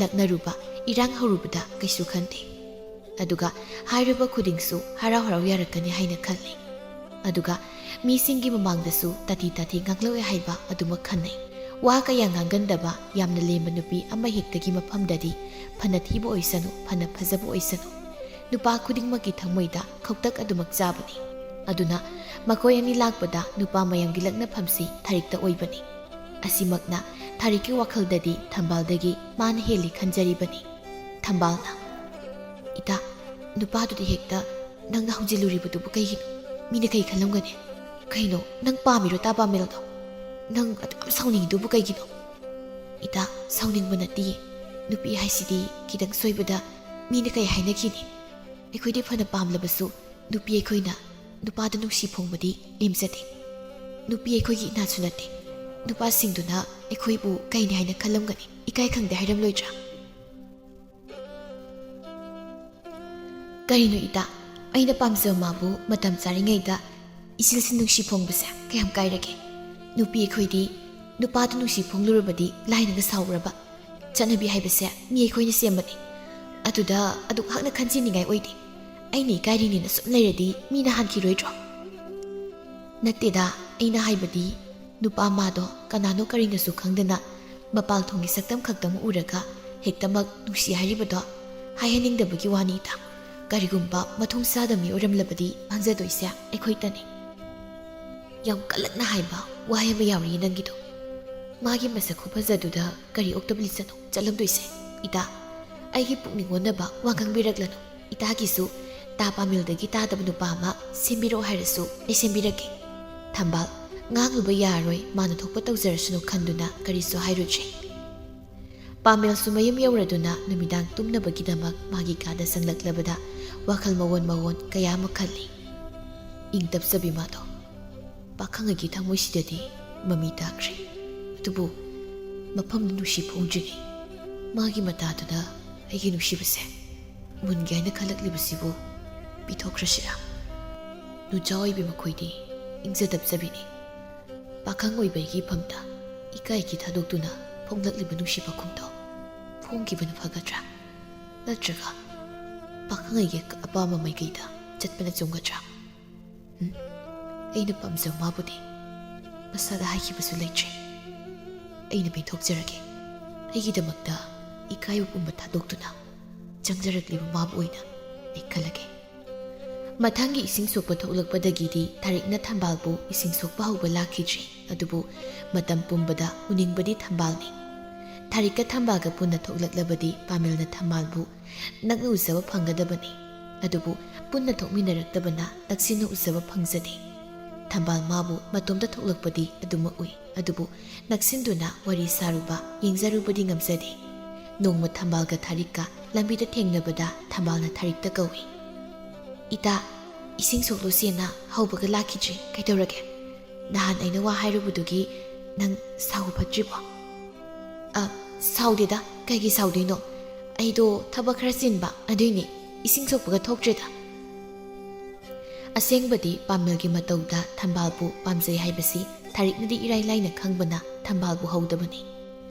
ꯂꯛꯅꯔꯨꯕ, ꯏꯔꯥꯡ ꯍꯧꯔꯨꯕꯗ ꯀꯩꯁꯨ ꯈꯟꯗꯦ꯫ ꯑꯗꯨꯒ ꯍꯥꯏꯔꯤꯕ ꯈꯨꯗꯤꯡꯁꯨ ꯍꯔꯥꯎ ꯍꯔꯥꯎ ꯌꯥꯔꯛꯀꯅꯤ ꯍꯥꯏꯅ ꯈꯜꯂꯤ꯫ ꯑꯗꯨꯒ ꯃꯤꯁꯤꯡꯒꯤ ꯃꯃꯥꯡꯗꯁꯨ ꯇꯥꯊꯤ ꯇꯥꯊꯤ ꯉꯥꯡꯂꯛꯑꯣꯏ ꯍꯥꯏꯕ ꯑꯗꯨꯃꯛ ꯈꯟꯅꯩ꯫ ꯋꯥ ꯀꯌꯥ ꯉꯥꯡꯒꯟꯗꯕ, ꯌꯥꯝꯅ ꯂꯦꯝꯕ ꯅꯨꯄꯤ ꯑꯃ ꯍꯦꯛꯇꯒꯤ ꯃꯐꯝꯗꯗꯤ ꯐꯅ ꯊꯤꯕ ꯑꯣꯏꯁꯅꯨ, ꯐꯅ ꯐꯖꯕ ꯑꯣꯏꯁꯅꯨ, ꯅꯨꯄꯥ ꯈꯨꯗꯤꯡꯃꯛꯀꯤ ꯊꯃꯣꯏꯗ ꯈꯧꯇꯛ ꯑꯗꯨꯃꯛ ꯆꯥꯕꯅꯤ꯫ ꯑꯗꯨꯅ ꯃꯈꯣꯏ ꯑꯅꯤ ꯂꯥꯛꯄꯗ ꯅꯨꯄꯥ ꯃꯌꯥꯝꯒꯤ ꯂꯛꯅꯐꯝꯁꯤ ꯊꯥꯔꯤꯛꯇ ꯑꯣꯏꯕꯅꯤ꯫ ꯑꯁꯤꯃꯛꯅ ꯊꯥꯔꯤꯛꯀꯤ ꯋꯥꯈꯜꯗꯗꯤ ꯊꯝꯕꯥꯜꯗꯒꯤ ꯃꯥꯅ ꯍꯦꯜꯂꯤ ꯈꯟꯖꯔꯤꯕꯅꯤ꯫ ꯊꯝꯕꯥꯜꯅ, "ꯏꯇꯥ, ꯅꯨꯄꯥꯗꯨꯗ ꯍꯦꯛꯇ ꯅꯪꯅ ꯍꯧꯖꯤꯜꯂꯨꯔꯤꯕꯗꯨꯕꯨ ꯀꯩꯒꯤꯅꯣ? ꯃꯤꯅ ꯀꯩ ꯈꯜꯂꯝꯒꯅꯤ? ꯀꯩꯅꯣ, ꯅꯪ ꯄꯥꯝꯃꯤꯔꯣ ꯇꯥ ꯄꯥꯃꯦꯜꯗꯣ? ꯅꯪ ꯑꯗꯨꯛ ꯌꯥꯝ ꯁꯥꯎꯅꯤꯡꯉꯤꯗꯨꯕꯨ ꯀꯩꯒꯤꯅꯣ?" "ꯏꯇꯥ, ꯁꯥꯎꯅꯤꯡꯕ ꯅꯠꯇꯤꯌꯦ꯫ ꯅꯨꯄꯤ ꯍꯥꯏꯁꯤꯗꯤ ꯈꯤꯇꯪ ꯁꯣꯏꯕꯗ ꯃꯤꯅ ꯀꯩ ꯍꯥꯏꯅꯈꯤꯅꯤ? ꯑꯩꯈꯣꯏꯗꯤ ꯐꯅ ꯄꯥꯝꯂꯕꯁꯨ ꯅꯨꯄꯤ ꯑꯩꯈꯣꯏꯅ ꯅꯨꯄꯥꯗ ꯅꯨꯡꯁꯤ ꯐꯣꯡꯕꯗꯤ ꯂꯦꯝꯖꯗꯦ꯫ ꯅꯨꯄꯤ ꯑꯩꯈꯣꯏꯒꯤ ꯏꯅꯥꯠꯁꯨ ꯅꯠꯇꯦ꯫ ꯅꯨꯄꯥꯁꯤꯡꯗꯨꯅ ꯑꯩꯈꯣꯏꯕꯨ ꯀꯩꯅꯤ ꯍꯥꯏꯅ ꯈꯜꯂꯝꯒꯅꯤ? ꯏꯀꯥꯏ ꯈꯪꯗꯦ ꯍꯥꯏꯔꯝꯂꯣꯏꯗ꯭ꯔꯥ?" "ꯀꯔꯤꯅꯣ ꯏꯇꯥ? ꯑꯩꯅ ꯄꯥꯝꯖꯕ ꯃꯥꯕꯨ ꯃꯇꯝ ꯆꯥꯔꯤꯉꯩꯗ ꯏꯆꯤꯜꯁꯤ ꯅꯨꯡꯁꯤ ꯐꯣꯡꯕꯁꯦ ꯀꯌꯥꯝ ꯀꯥꯏꯔꯒꯦ? ꯅꯨꯄꯤ ꯑꯩꯈꯣꯏꯗꯤ ꯅꯨꯄꯥꯗ ꯅꯨꯡꯁꯤ ꯐꯣꯡꯂꯨꯔꯕꯗꯤ ꯂꯥꯏꯅꯒ ꯁꯥꯎꯔꯕ? ꯆꯠꯅꯕꯤ ꯍꯥꯏꯕꯁꯦ ꯃꯤ ꯑꯩꯈꯣꯏꯅ ꯁꯦꯝꯕꯅꯤ꯫ ꯑꯗꯨꯗ ꯑꯗꯨꯛ ꯍꯛꯅ ꯈꯟꯖꯤꯟꯅꯤꯡꯉꯥꯏ ꯑꯣꯏꯗꯦ꯫ ꯑꯩꯅ ꯏꯀꯥꯏꯔꯤꯅꯦꯅ ꯁꯨꯝ ꯂꯩꯔꯗꯤ ꯃꯤꯅ ꯍꯥꯟꯈꯤꯔꯣꯏꯗ꯭ꯔꯣ?" "ꯅꯠꯇꯦꯗ, ꯑꯩꯅ ꯍꯥꯏꯕꯗꯤ ꯅꯨꯄꯥ ꯃꯥꯗꯣ ꯀꯅꯥꯅꯣ ꯀꯔꯤꯅꯣꯁꯨ ꯈꯪꯗꯅ ꯃꯄꯥꯜ ꯊꯣꯡꯒꯤ ꯁꯛꯇꯝ ꯈꯛꯇꯃꯛ ꯎꯔꯒ ꯍꯦꯛꯇꯃꯛ ꯅꯨꯡꯁꯤ ꯍꯥꯏꯔꯤꯕꯗꯣ ꯍꯥꯏꯍꯟꯅꯤꯡꯗꯕꯒꯤ ꯋꯥꯅꯤ ꯏꯇꯥ꯫ ꯀꯔꯤꯒꯨꯝꯕ ꯃꯊꯣꯡ ꯆꯥꯗꯕ ꯃꯤ ꯑꯣꯏꯔꯝꯂꯕꯗꯤ ꯃꯥꯡꯖꯗꯣꯏꯁꯦ ꯑꯩꯈꯣꯏꯇꯅꯤ꯫" "ꯌꯥꯝ ꯀꯜꯂꯛꯅ ꯍꯥꯏꯕ ꯋꯥꯍꯩ ꯑꯃ ꯌꯥꯎꯔꯤꯌꯦ ꯅꯪꯒꯤꯗꯣ꯫ ꯃꯥꯒꯤ ꯃꯁꯛ ꯈꯨꯐꯖꯗꯨꯗ ꯀꯔꯤ ꯑꯣꯛꯇꯕ ꯂꯤꯆꯠꯅꯣ ꯆꯠꯂꯝꯗꯣꯏꯁꯦ? ꯏꯇꯥ, ꯑꯩꯒꯤ ꯄꯨꯛꯅꯤꯡ ꯑꯣꯟꯅꯕ ꯋꯥ ꯉꯥꯡꯕꯤꯔꯛꯂꯅꯨ꯫ ꯏꯇꯥꯒꯤꯁꯨ ꯇꯥ ꯄꯥꯃꯦꯜꯗꯒꯤ ꯇꯥꯗꯕ ꯅꯨꯄꯥ ꯑꯃ ꯁꯦꯝꯕꯤꯔꯛꯑꯣ ꯍꯥꯏꯔꯁꯨ ꯑꯩ ꯁꯦꯝꯕꯤꯔꯛꯀꯦ꯫" ꯊꯝꯕꯥꯜ, ꯉꯥꯡꯂꯨꯕ ꯌꯥꯔꯔꯣꯏ, ꯃꯥꯅ ꯊꯣꯛꯄ ꯇꯧꯖꯔꯁꯅꯨ ꯈꯟꯗꯨꯅ ꯀꯔꯤꯁꯨ ꯍꯥꯏꯔꯨꯗ꯭ꯔꯦ꯫ ꯄꯥꯃꯦꯜꯁꯨ ꯃꯌꯨꯝ ꯌꯧꯔꯗꯨꯅ ꯅꯨꯃꯤꯗꯥꯡ ꯇꯨꯝꯅꯕꯒꯤꯗꯃꯛ ꯃꯥꯒꯤ ꯀꯥꯗ ꯆꯪꯂꯛꯂꯕꯗ ꯋꯥꯈꯜ ꯃꯑꯣꯟ ꯃꯑꯣꯟ ꯀꯌꯥ ꯑꯃ ꯈꯜꯂꯤ꯫ ꯏꯪ ꯇꯞꯆꯕꯤ ꯃꯥꯗꯣ ꯄꯥꯈꯪ ꯑꯩꯒꯤ ꯊꯃꯣꯏꯁꯤꯗꯗꯤ ꯃꯃꯤ ꯇꯥꯈ꯭ꯔꯦ꯫ ꯑꯗꯨꯕꯨ ꯃꯐꯝꯗ ꯅꯨꯡꯁꯤ ꯐꯣꯡꯗ꯭ꯔꯤꯉꯩ ꯃꯥꯒꯤ ꯃꯇꯥꯗꯨꯗ ꯑꯩꯒꯤ ꯅꯨꯡꯁꯤꯕꯁꯦ ꯃꯨꯟꯒꯦ ꯍꯥꯏꯅ ꯈꯜꯂꯛꯂꯤꯕꯁꯤꯕꯨ ꯄꯤꯊꯣꯛꯈ꯭ꯔꯁꯤꯔꯥ? ꯅꯨꯆꯥ ꯑꯣꯏꯕꯤ ꯃꯈꯣꯏꯗꯤ ꯏꯪꯖ ꯇꯞꯆꯕꯤꯅꯤ꯫ ꯄꯥꯈꯪ ꯑꯣꯏꯕ ꯑꯩꯒꯤ ꯏꯐꯝꯗ ꯏꯀꯥꯏꯒꯤ ꯊꯥꯗꯣꯛꯇꯨꯅ ꯐꯣꯡꯂꯛꯂꯤꯕ ꯅꯨꯡꯁꯤ ꯄꯥꯎꯈꯨꯝꯗꯣ ꯐꯣꯡꯈꯤꯕꯅ ꯐꯒꯗ꯭ꯔꯥ? ꯅꯠꯇ꯭ꯔꯒ ꯄꯥꯈꯪ ꯑꯩꯒꯤ ꯑꯄꯥꯝꯕ ꯃꯥꯏꯀꯩꯗ ꯆꯠꯄꯅ ꯆꯨꯝꯒꯗ꯭ꯔꯥ? ꯎꯝ, ꯑꯩꯅ ꯄꯥꯝꯖꯕ ꯃꯥꯕꯨꯗꯤ ꯃꯁꯥꯗ ꯍꯥꯏꯈꯤꯕꯁꯨ ꯂꯩꯇ꯭ꯔꯤ꯫ ꯑꯩꯅ ꯄꯦꯟꯊꯣꯛꯆꯔꯒꯦ꯫ ꯑꯩꯒꯤꯗꯃꯛꯇ ꯏꯀꯥꯏꯕ ꯄꯨꯝꯕ ꯊꯥꯗꯣꯛꯇꯨꯅ ꯆꯪꯖꯔꯛꯂꯤꯕ ꯃꯥꯕꯨ ꯑꯣꯏꯅ ꯑꯩ ꯈꯜꯂꯒꯦ꯫ ꯃꯊꯪꯒꯤ ꯏꯁꯤꯡ ꯁꯣꯛꯄ ꯊꯣꯛꯂꯛꯄꯗꯒꯤꯗꯤ ꯊꯥꯔꯤꯛꯅ ꯊꯝꯕꯥꯜꯕꯨ ꯏꯁꯤꯡ ꯁꯣꯛꯄ ꯍꯧꯕ ꯂꯥꯛꯈꯤꯗ꯭ꯔꯤ꯫ ꯑꯗꯨꯕꯨ ꯃꯇꯝ ꯄꯨꯝꯕꯗ ꯎꯅꯤꯡꯕꯗꯤ ꯊꯝꯕꯥꯜꯅꯤ꯫ ꯊꯥꯔꯤꯛꯀ ꯊꯝꯕꯥꯜꯒ ꯄꯨꯟꯅ ꯊꯣꯛꯂꯛꯂꯕꯗꯤ ꯄꯥꯃꯦꯜꯅ ꯊꯝꯕꯥꯜꯕꯨ ꯅꯛꯅ ꯎꯖꯕ ꯐꯪꯒꯗꯕꯅꯤ꯫ ꯑꯗꯨꯕꯨ ꯄꯨꯟꯅ ꯊꯣꯛꯃꯤꯟꯅꯔꯛꯇꯕꯅ ꯅꯛꯁꯤꯟꯅ ꯎꯖꯕ ꯐꯪꯖꯗꯦ꯫ ꯊꯝꯕꯥꯜ ꯃꯥꯕꯨ ꯃꯇꯣꯝꯇ ꯊꯣꯛꯂꯛꯄꯗꯤ ꯑꯗꯨꯃꯛ ꯎꯏ꯫ ꯑꯗꯨꯕꯨ ꯅꯛꯁꯤꯟꯗꯨꯅ ꯋꯥꯔꯤ ꯁꯥꯔꯨꯕ, ꯌꯦꯡꯖꯔꯨꯕꯗꯤ ꯉꯝꯖꯗꯦ꯫ ꯅꯣꯡꯃ ꯊꯝꯕꯥꯜꯒ ꯊꯥꯔꯤꯛꯀ ꯂꯝꯕꯤꯗ ꯊꯦꯡꯅꯕꯗ ꯊꯝꯕꯥꯜꯅ ꯊꯥꯔꯤꯛꯇ ꯀꯧꯏ, "ꯏꯇꯥ, ꯏꯁꯤꯡ ꯁꯣꯛꯂꯨꯁꯦꯅ ꯍꯧꯕꯒ ꯂꯥꯛꯈꯤꯗ꯭ꯔꯤ꯫ ꯀꯩꯗꯧꯔꯒꯦ? ꯅꯍꯥꯟ ꯑꯩꯅ ꯋꯥ ꯍꯥꯏꯔꯨꯕꯗꯨꯒꯤ ꯅꯪ ꯁꯥꯎꯕ ꯐꯠꯇ꯭ꯔꯤꯕꯣ?" "ꯑ, ꯁꯥꯎꯗꯦꯗ, ꯀꯩꯒꯤ ꯁꯥꯎꯗꯣꯏꯅꯣ? ꯑꯩꯗꯣ ꯊꯕꯛ ꯈꯔ ꯆꯤꯟꯕ, ꯑꯗꯨꯏꯅꯦ ꯏꯁꯤꯡ ꯁꯣꯛꯄꯒ ꯊꯣꯛꯇ꯭ꯔꯦꯗ꯫" ꯑꯁꯦꯡꯕꯗꯤ ꯄꯥꯃꯦꯜꯒꯤ ꯃꯇꯧꯗ ꯊꯝꯕꯥꯜꯕꯨ ꯄꯥꯝꯖꯩ ꯍꯥꯏꯕꯁꯤ ꯊꯥꯔꯤꯛꯅꯗꯤ ꯏꯔꯥꯏ ꯂꯥꯏꯅ ꯈꯪꯕꯅ ꯊꯝꯕꯥꯜꯕꯨ ꯍꯧꯗꯕꯅꯤ꯫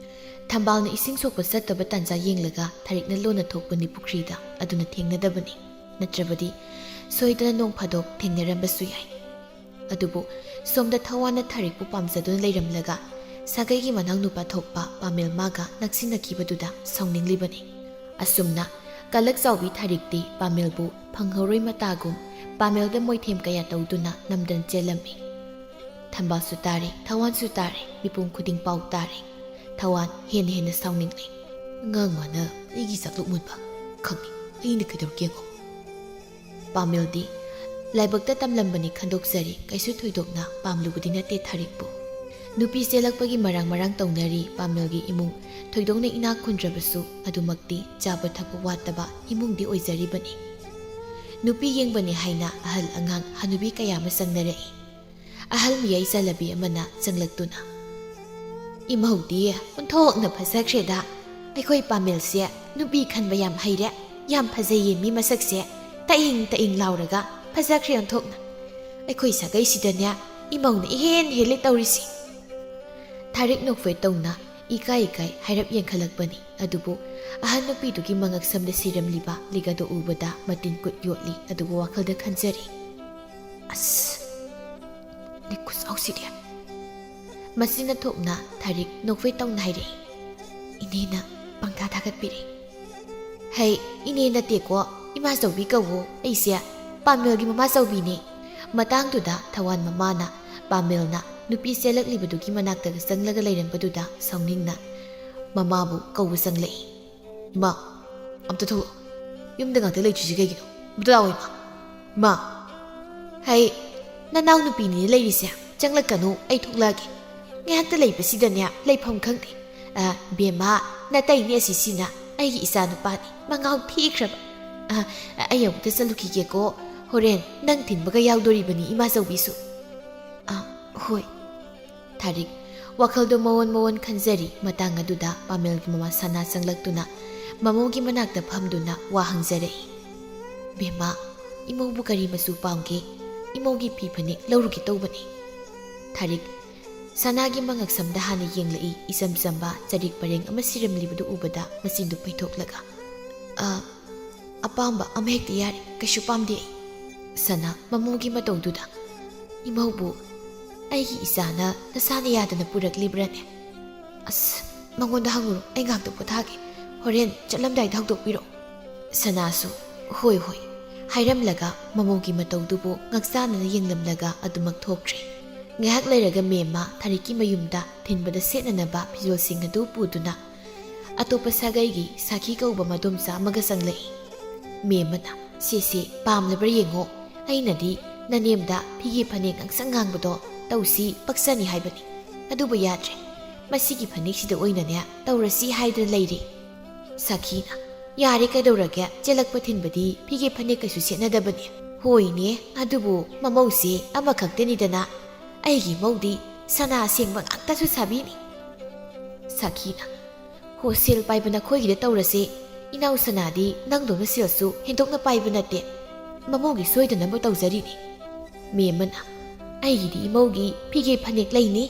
ꯊꯝꯕꯥꯜꯅ ꯏꯁꯤꯡ ꯁꯣꯛꯄ ꯆꯠꯇꯕ ꯇꯥꯟꯖꯥ ꯌꯦꯡꯂꯒ ꯊꯥꯔꯤꯛꯅ ꯂꯣꯟꯅ ꯊꯣꯛꯄꯅꯤ ꯄꯨꯈ꯭ꯔꯤꯗ, ꯑꯗꯨꯅ ꯊꯦꯡꯅꯗꯕꯅꯤ꯫ ꯅꯠꯇ꯭ꯔꯕꯗꯤ ꯁꯣꯏꯗꯅ ꯅꯣꯡ ꯐꯥꯗꯣꯛ ꯊꯦꯡꯅꯔꯝꯕꯁꯨ ꯌꯥꯏ꯫ ꯑꯗꯨꯕꯨ ꯁꯣꯝꯗ ꯊꯋꯥꯟꯅ ꯊꯥꯔꯤꯛꯄꯨ ꯄꯥꯝꯖꯗꯨꯅ ꯂꯩꯔꯝꯂꯒ ꯁꯥꯒꯩꯒꯤ ꯃꯅꯥꯎ ꯅꯨꯄꯥ ꯊꯣꯛꯄ ꯄꯥꯃꯦꯜ ꯃꯥꯒ ꯅꯛꯁꯤꯟꯅꯈꯤꯕꯗꯨꯗ ꯁꯥꯎꯅꯤꯡꯂꯤꯕꯅꯤ꯫ ꯑꯁꯨꯝꯅ ꯀꯂꯛ ꯆꯥꯎꯕꯤ ꯊꯥꯔꯤꯛꯇꯤ ꯄꯥꯃꯦꯜꯕꯨ ꯐꯪꯍꯧꯔꯣꯏ ꯃꯇꯥꯒꯨꯝ ꯄꯥꯃꯦꯜꯗ ꯃꯣꯏꯊꯦꯝ ꯀꯌꯥ ꯇꯧꯗꯨꯅ ꯅꯝꯗꯅ ꯆꯦꯜꯂꯝꯃꯤ꯫ ꯊꯝꯕꯥꯜꯁꯨ ꯇꯥꯔꯦ, ꯊꯋꯥꯟꯁꯨ ꯇꯥꯔꯦ, ꯃꯤꯄꯨꯝ ꯈꯨꯗꯤꯡ ꯄꯥꯎ ꯇꯥꯔꯦ꯫ ꯊꯋꯥꯟ ꯍꯦꯟꯅ ꯍꯦꯟꯅ ꯁꯥꯎꯅꯤꯡꯂꯦ꯫ "ꯑꯉꯥꯡ ꯃꯥꯅ ꯑꯩꯒꯤ ꯆꯥꯛꯂꯨꯛ ꯃꯨꯟꯕ ꯈꯪꯉꯤ, ꯑꯩꯅ ꯀꯩꯗꯧꯔꯒꯦ ꯌꯦꯡꯉꯣ꯫" ꯄꯥꯃꯦꯜꯗꯤ ꯂꯥꯏꯕꯛꯇ ꯇꯝꯂꯝꯕꯅꯤ ꯈꯟꯗꯣꯛꯆꯔꯤ, ꯀꯩꯁꯨ ꯊꯣꯏꯗꯣꯛꯅ ꯄꯥꯝꯂꯨꯕꯗꯤ ꯅꯠꯇꯦ ꯊꯥꯔꯤꯛꯄꯨ꯫ ꯅꯨꯄꯤ ꯆꯦꯜꯂꯛꯄꯒꯤ ꯃꯔꯥꯡ ꯃꯔꯥꯡ ꯇꯧꯅꯔꯤ ꯄꯥꯃꯦꯜꯒꯤ ꯏꯃꯨꯡ꯫ ꯊꯣꯏꯗꯣꯛꯅ ꯏꯅꯥꯛ ꯈꯨꯟꯗ꯭ꯔꯕꯁꯨ ꯑꯗꯨꯃꯛꯇꯤ ꯆꯥꯕ ꯊꯛꯄ ꯋꯥꯠꯇꯕ ꯏꯃꯨꯡꯗꯤ ꯑꯣꯏꯖꯔꯤꯕꯅꯤ꯫ ꯅꯨꯄꯤ ꯌꯦꯡꯕꯅꯤ ꯍꯥꯏꯅ ꯑꯍꯜ ꯑꯉꯥꯡ ꯍꯅꯨꯕꯤ ꯀꯌꯥ ꯑꯃ ꯆꯪꯅꯔꯛꯏ꯫ ꯑꯍꯜ ꯃꯤꯌꯥꯏ ꯆꯜꯂꯕꯤ ꯑꯃꯅ ꯆꯪꯂꯛꯇꯨꯅ, "ꯏꯃꯧꯗꯤ ꯑꯣꯟꯊꯣꯛꯅ ꯐꯖꯈ꯭ꯔꯦꯗ꯫ ꯑꯩꯈꯣꯏ ꯄꯥꯃꯦꯜꯁꯦ ꯅꯨꯄꯤ ꯈꯟꯕ ꯌꯥꯝ ꯍꯩꯔꯦ꯫ ꯌꯥꯝ ꯐꯖꯩꯌꯦ ꯃꯤ ꯃꯁꯛꯁꯦ꯫ ꯇꯛꯏꯪ ꯇꯛꯏꯪ ꯂꯥꯎꯔꯒ ꯐꯖꯈ꯭ꯔꯦ ꯑꯣꯟꯊꯣꯛꯅ꯫ ꯑꯩꯈꯣꯏ ꯁꯥꯒꯩꯁꯤꯗꯅꯦ ꯏꯃꯧꯅ ꯏꯍꯦꯟ ꯍꯦꯜꯂꯤ ꯇꯧꯔꯤꯁꯤ꯫ ꯊꯥꯔꯤꯛ ꯅꯣꯛꯐꯦꯠ ꯇꯧꯅ ꯏꯀꯥꯏ ꯏꯀꯥꯏ ꯍꯥꯏꯔꯞ ꯌꯦꯡꯈꯠꯂꯛꯄꯅꯤ꯫ ꯑꯗꯨꯕꯨ ꯑꯍꯟ ꯅꯨꯄꯤꯗꯨꯒꯤ ꯃꯉꯛꯁꯝꯗ ꯁꯤꯔꯝꯂꯤꯕ ꯂꯤꯛ ꯑꯗꯨ ꯎꯕꯗ ꯃꯇꯤꯟ ꯀꯨꯠ ꯌꯣꯠꯂꯤ꯫ ꯑꯗꯨꯒ ꯋꯥꯈꯜꯗ ꯈꯟꯖꯔꯤ, "ꯑꯁ, ꯂꯤꯛ ꯈꯨꯆꯥꯎꯁꯤꯗꯤ!" ꯃꯆꯤꯟ ꯊꯣꯛꯅ ꯊꯥꯔꯤꯛ ꯅꯣꯛꯐꯦꯠ ꯇꯧꯅ ꯍꯥꯏꯔꯛꯏ꯫ ꯏꯅꯦꯅ ꯄꯪꯊꯥ ꯊꯥꯒꯠꯄꯤꯔꯦ꯫ "ꯍꯩ, ꯏꯅꯦ ꯅꯠꯇꯦꯀꯣ, ꯏꯃꯥꯆꯧꯕꯤ ꯀꯧꯋꯣ꯫ ꯑꯩꯁꯦ ꯄꯥꯃꯦꯜꯒꯤ ꯃꯃꯥꯆꯧꯕꯤꯅꯦ꯫" ꯃꯇꯥꯡꯗꯨꯗ ꯊꯋꯥꯟ ꯃꯃꯥꯅ ꯄꯥꯃꯦꯜꯅ ꯅꯨꯄꯤ ꯆꯦꯜꯂꯛꯂꯤꯕꯗꯨꯒꯤ ꯃꯅꯥꯛꯇꯒ ꯆꯪꯂꯒ ꯂꯩꯔꯝꯕꯗꯨꯗ ꯁꯥꯎꯅꯤꯡꯅ ꯃꯃꯥꯕꯨ ꯀꯧꯕ ꯆꯪꯂꯛꯏ꯫ "ꯏꯃꯥ, ꯑꯝꯇ ꯊꯣꯛꯂꯛꯑꯣ꯫ ꯌꯨꯝꯗ ꯉꯥꯛꯇ ꯂꯩꯇ꯭ꯔꯤꯁꯤ ꯀꯩꯒꯤꯅꯣ? ꯑꯝꯇ ꯂꯥꯛꯑꯣ, ꯏꯃꯥ꯫ ꯏꯃꯥ!" "ꯍꯩ, ꯅꯅꯥꯎ ꯅꯨꯄꯤꯅꯤꯅꯦ ꯂꯩꯔꯤꯁꯦ꯫ ꯆꯪꯂꯛꯀꯅꯨ, ꯑꯩ ꯊꯣꯛꯂꯛꯑꯒꯦ꯫ ꯉꯥꯏꯍꯥꯛꯇ ꯂꯩꯕꯁꯤꯗꯅꯦ ꯂꯩꯐꯝ ꯈꯪꯗꯦ꯫ ꯑ, ꯕꯦꯝꯃ, ꯅꯇꯩꯅꯦ ꯑꯁꯤꯁꯤꯅ꯫ ꯑꯩꯒꯤ ꯏꯆꯥ ꯅꯨꯄꯥꯅꯤ꯫ ꯃꯉꯥꯎ ꯊꯤꯈ꯭ꯔꯕ꯫ ꯑ, ꯑꯩ ꯑꯃꯨꯛꯇ ꯆꯠꯂꯨꯈꯤꯒꯦꯀꯣ꯫ ꯍꯣꯔꯦꯟ ꯅꯪ ꯊꯤꯟꯕꯒ ꯌꯥꯎꯗꯣꯔꯤꯕꯅꯤ ꯏꯃꯥꯆꯧꯕꯤꯁꯨ꯫" "ꯑ, ꯍꯣꯏ꯫" ꯊꯥꯔꯤꯛ ꯋꯥꯈꯜꯗꯣ ꯃꯑꯣꯟ ꯃꯑꯣꯟ ꯈꯟꯖꯔꯤ꯫ ꯃꯇꯥꯡ ꯑꯗꯨꯗ ꯄꯥꯃꯦꯜꯒꯤ ꯃꯃꯥ ꯁꯅꯥ ꯆꯪꯂꯛꯇꯨꯅ ꯃꯃꯧꯒꯤ ꯃꯅꯥꯛꯇ ꯐꯝꯗꯨꯅ ꯋꯥ ꯍꯪꯖꯔꯛꯏ꯫ "ꯕꯦꯝꯃ, ꯏꯃꯧꯕꯨ ꯀꯔꯤ ꯃꯆꯨ ꯄꯥꯝꯒꯦ? ꯏꯃꯧꯒꯤ ꯐꯤ ꯐꯅꯦꯛ ꯂꯧꯔꯨꯒꯦ ꯇꯧꯕꯅꯤ꯫" ꯊꯥꯔꯤꯛ ꯁꯅꯥꯒꯤ ꯃꯉꯛꯁꯝꯗ ꯍꯥꯟꯅ ꯌꯦꯡꯂꯛꯏ꯫ ꯏꯆꯝ ꯆꯝꯕ ꯆꯔꯤꯛ ꯄꯔꯦꯡ ꯑꯃ ꯁꯤꯔꯝꯂꯤꯕꯗꯨ ꯎꯕꯗ ꯃꯆꯤꯟꯗꯨ ꯄꯩꯊꯣꯛꯂꯒ, "ꯑ, ꯑꯄꯥꯝꯕ ꯑꯃꯍꯦꯛꯇ ꯌꯥꯔꯦ, ꯀꯩꯁꯨ ꯄꯥꯝꯗꯦ ꯑꯩ꯫" ꯁꯅꯥ ꯃꯃꯧꯒꯤ ꯃꯇꯧꯗꯨꯗ, "ꯏꯃꯧꯕꯨ, ꯑꯩꯒꯤ ꯏꯆꯥꯅ ꯅꯁꯥꯅ ꯌꯥꯗꯅ ꯄꯨꯔꯛꯂꯤꯕ꯭ꯔꯥꯅꯦ? ꯑꯁ, ꯃꯉꯣꯟꯗ ꯍꯪꯉꯨꯔꯣ, ꯑꯩ ꯉꯥꯏꯍꯥꯛꯇ ꯄꯣꯊꯥꯒꯦ꯫ ꯍꯣꯔꯦꯟ ꯆꯠꯂꯝꯗꯥꯏꯗ ꯍꯧꯗꯣꯛꯄꯤꯔꯛꯑꯣ꯫" ꯁꯅꯥꯁꯨ, "ꯍꯣꯏ, ꯍꯣꯏ" ꯍꯥꯏꯔꯝꯂꯒ ꯃꯃꯧꯒꯤ ꯃꯇꯧꯗꯨꯕꯨ ꯉꯛꯆꯥꯟꯅꯅ ꯌꯦꯡꯂꯝꯂꯒ ꯑꯗꯨꯃꯛ ꯊꯣꯛꯈ꯭ꯔꯦ꯫ ꯉꯥꯏꯍꯥꯛ ꯂꯩꯔꯒ ꯃꯦꯝꯃ ꯊꯥꯔꯤꯛꯀꯤ ꯃꯌꯨꯝꯗ ꯊꯤꯟꯕꯗ ꯁꯦꯠꯅꯅꯕ ꯐꯤꯖꯣꯜꯁꯤꯡ ꯑꯗꯨ ꯄꯨꯗꯨꯅ ꯑꯇꯣꯞꯄ ꯁꯥꯒꯩꯒꯤ ꯁꯥꯈꯤ ꯀꯧꯕ ꯃꯗꯣꯝꯆꯥ ꯑꯃꯒ ꯆꯪꯂꯛꯏ꯫ ꯃꯦꯝꯃꯅ, "ꯁꯦ, ꯁꯦ, ꯄꯥꯝꯂꯕ꯭ꯔꯥ ꯌꯦꯡꯉꯣ꯫ ꯑꯩꯅꯗꯤ ꯅꯅꯦꯝꯗ ꯐꯤꯒꯦ ꯐꯅꯦꯛ ꯉꯥꯡꯁꯪ ꯉꯥꯡꯕꯗꯣ ꯇꯧꯁꯤ, ꯄꯛꯆꯅꯤ ꯍꯥꯏꯕꯅꯤ꯫ ꯑꯗꯨꯕꯨ ꯌꯥꯗ꯭ꯔꯦ꯫ ꯃꯁꯤꯒꯤ ꯐꯅꯦꯛꯁꯤꯗ ꯑꯣꯏꯅꯅꯦ ꯇꯧꯔꯁꯤ ꯍꯥꯏꯗꯨꯅ ꯂꯩꯔꯦ꯫" ꯁꯥꯈꯤꯅ, "ꯌꯥꯔꯦ ꯀꯩꯗꯧꯔꯒꯦ, ꯆꯦꯜꯂꯛꯄ ꯊꯤꯟꯕꯗꯤ ꯐꯤꯒꯦ ꯐꯅꯦꯛ ꯀꯩꯁꯨ ꯁꯦꯠꯅꯗꯕꯅꯤ꯫" "ꯍꯣꯏꯅꯦ, ꯑꯗꯨꯕꯨ ꯃꯃꯧꯁꯦ ꯑꯃꯈꯛꯇꯅꯤꯗꯅ꯫ ꯑꯩꯒꯤ ꯃꯧꯗꯤ ꯁꯅꯥ ꯑꯁꯦꯡꯕ ꯉꯥꯛꯇꯁꯨ ꯁꯥꯕꯤꯅꯤ꯫" ꯁꯥꯈꯤꯅ, "ꯍꯣ, ꯁꯦꯜ ꯄꯥꯏꯕ ꯅꯈꯣꯏꯒꯤꯗ ꯇꯧꯔꯁꯦ꯫ ꯏꯅꯥꯎ ꯁꯅꯥꯗꯤ ꯅꯪꯗꯧꯅ ꯁꯦꯜꯁꯨ ꯍꯦꯟꯗꯣꯛꯅ ꯄꯥꯏꯕ ꯅꯠꯇꯦ꯫ ꯃꯃꯧꯒꯤ ꯁꯣꯏꯗꯅꯕ ꯇꯧꯖꯔꯤꯅꯤ꯫" ꯃꯦꯝꯃꯅ, "ꯑꯩꯒꯤꯗꯤ ꯏꯃꯧꯒꯤ ꯐꯤꯒꯦ ꯐꯅꯦꯛ ꯂꯩꯅꯤ"꯫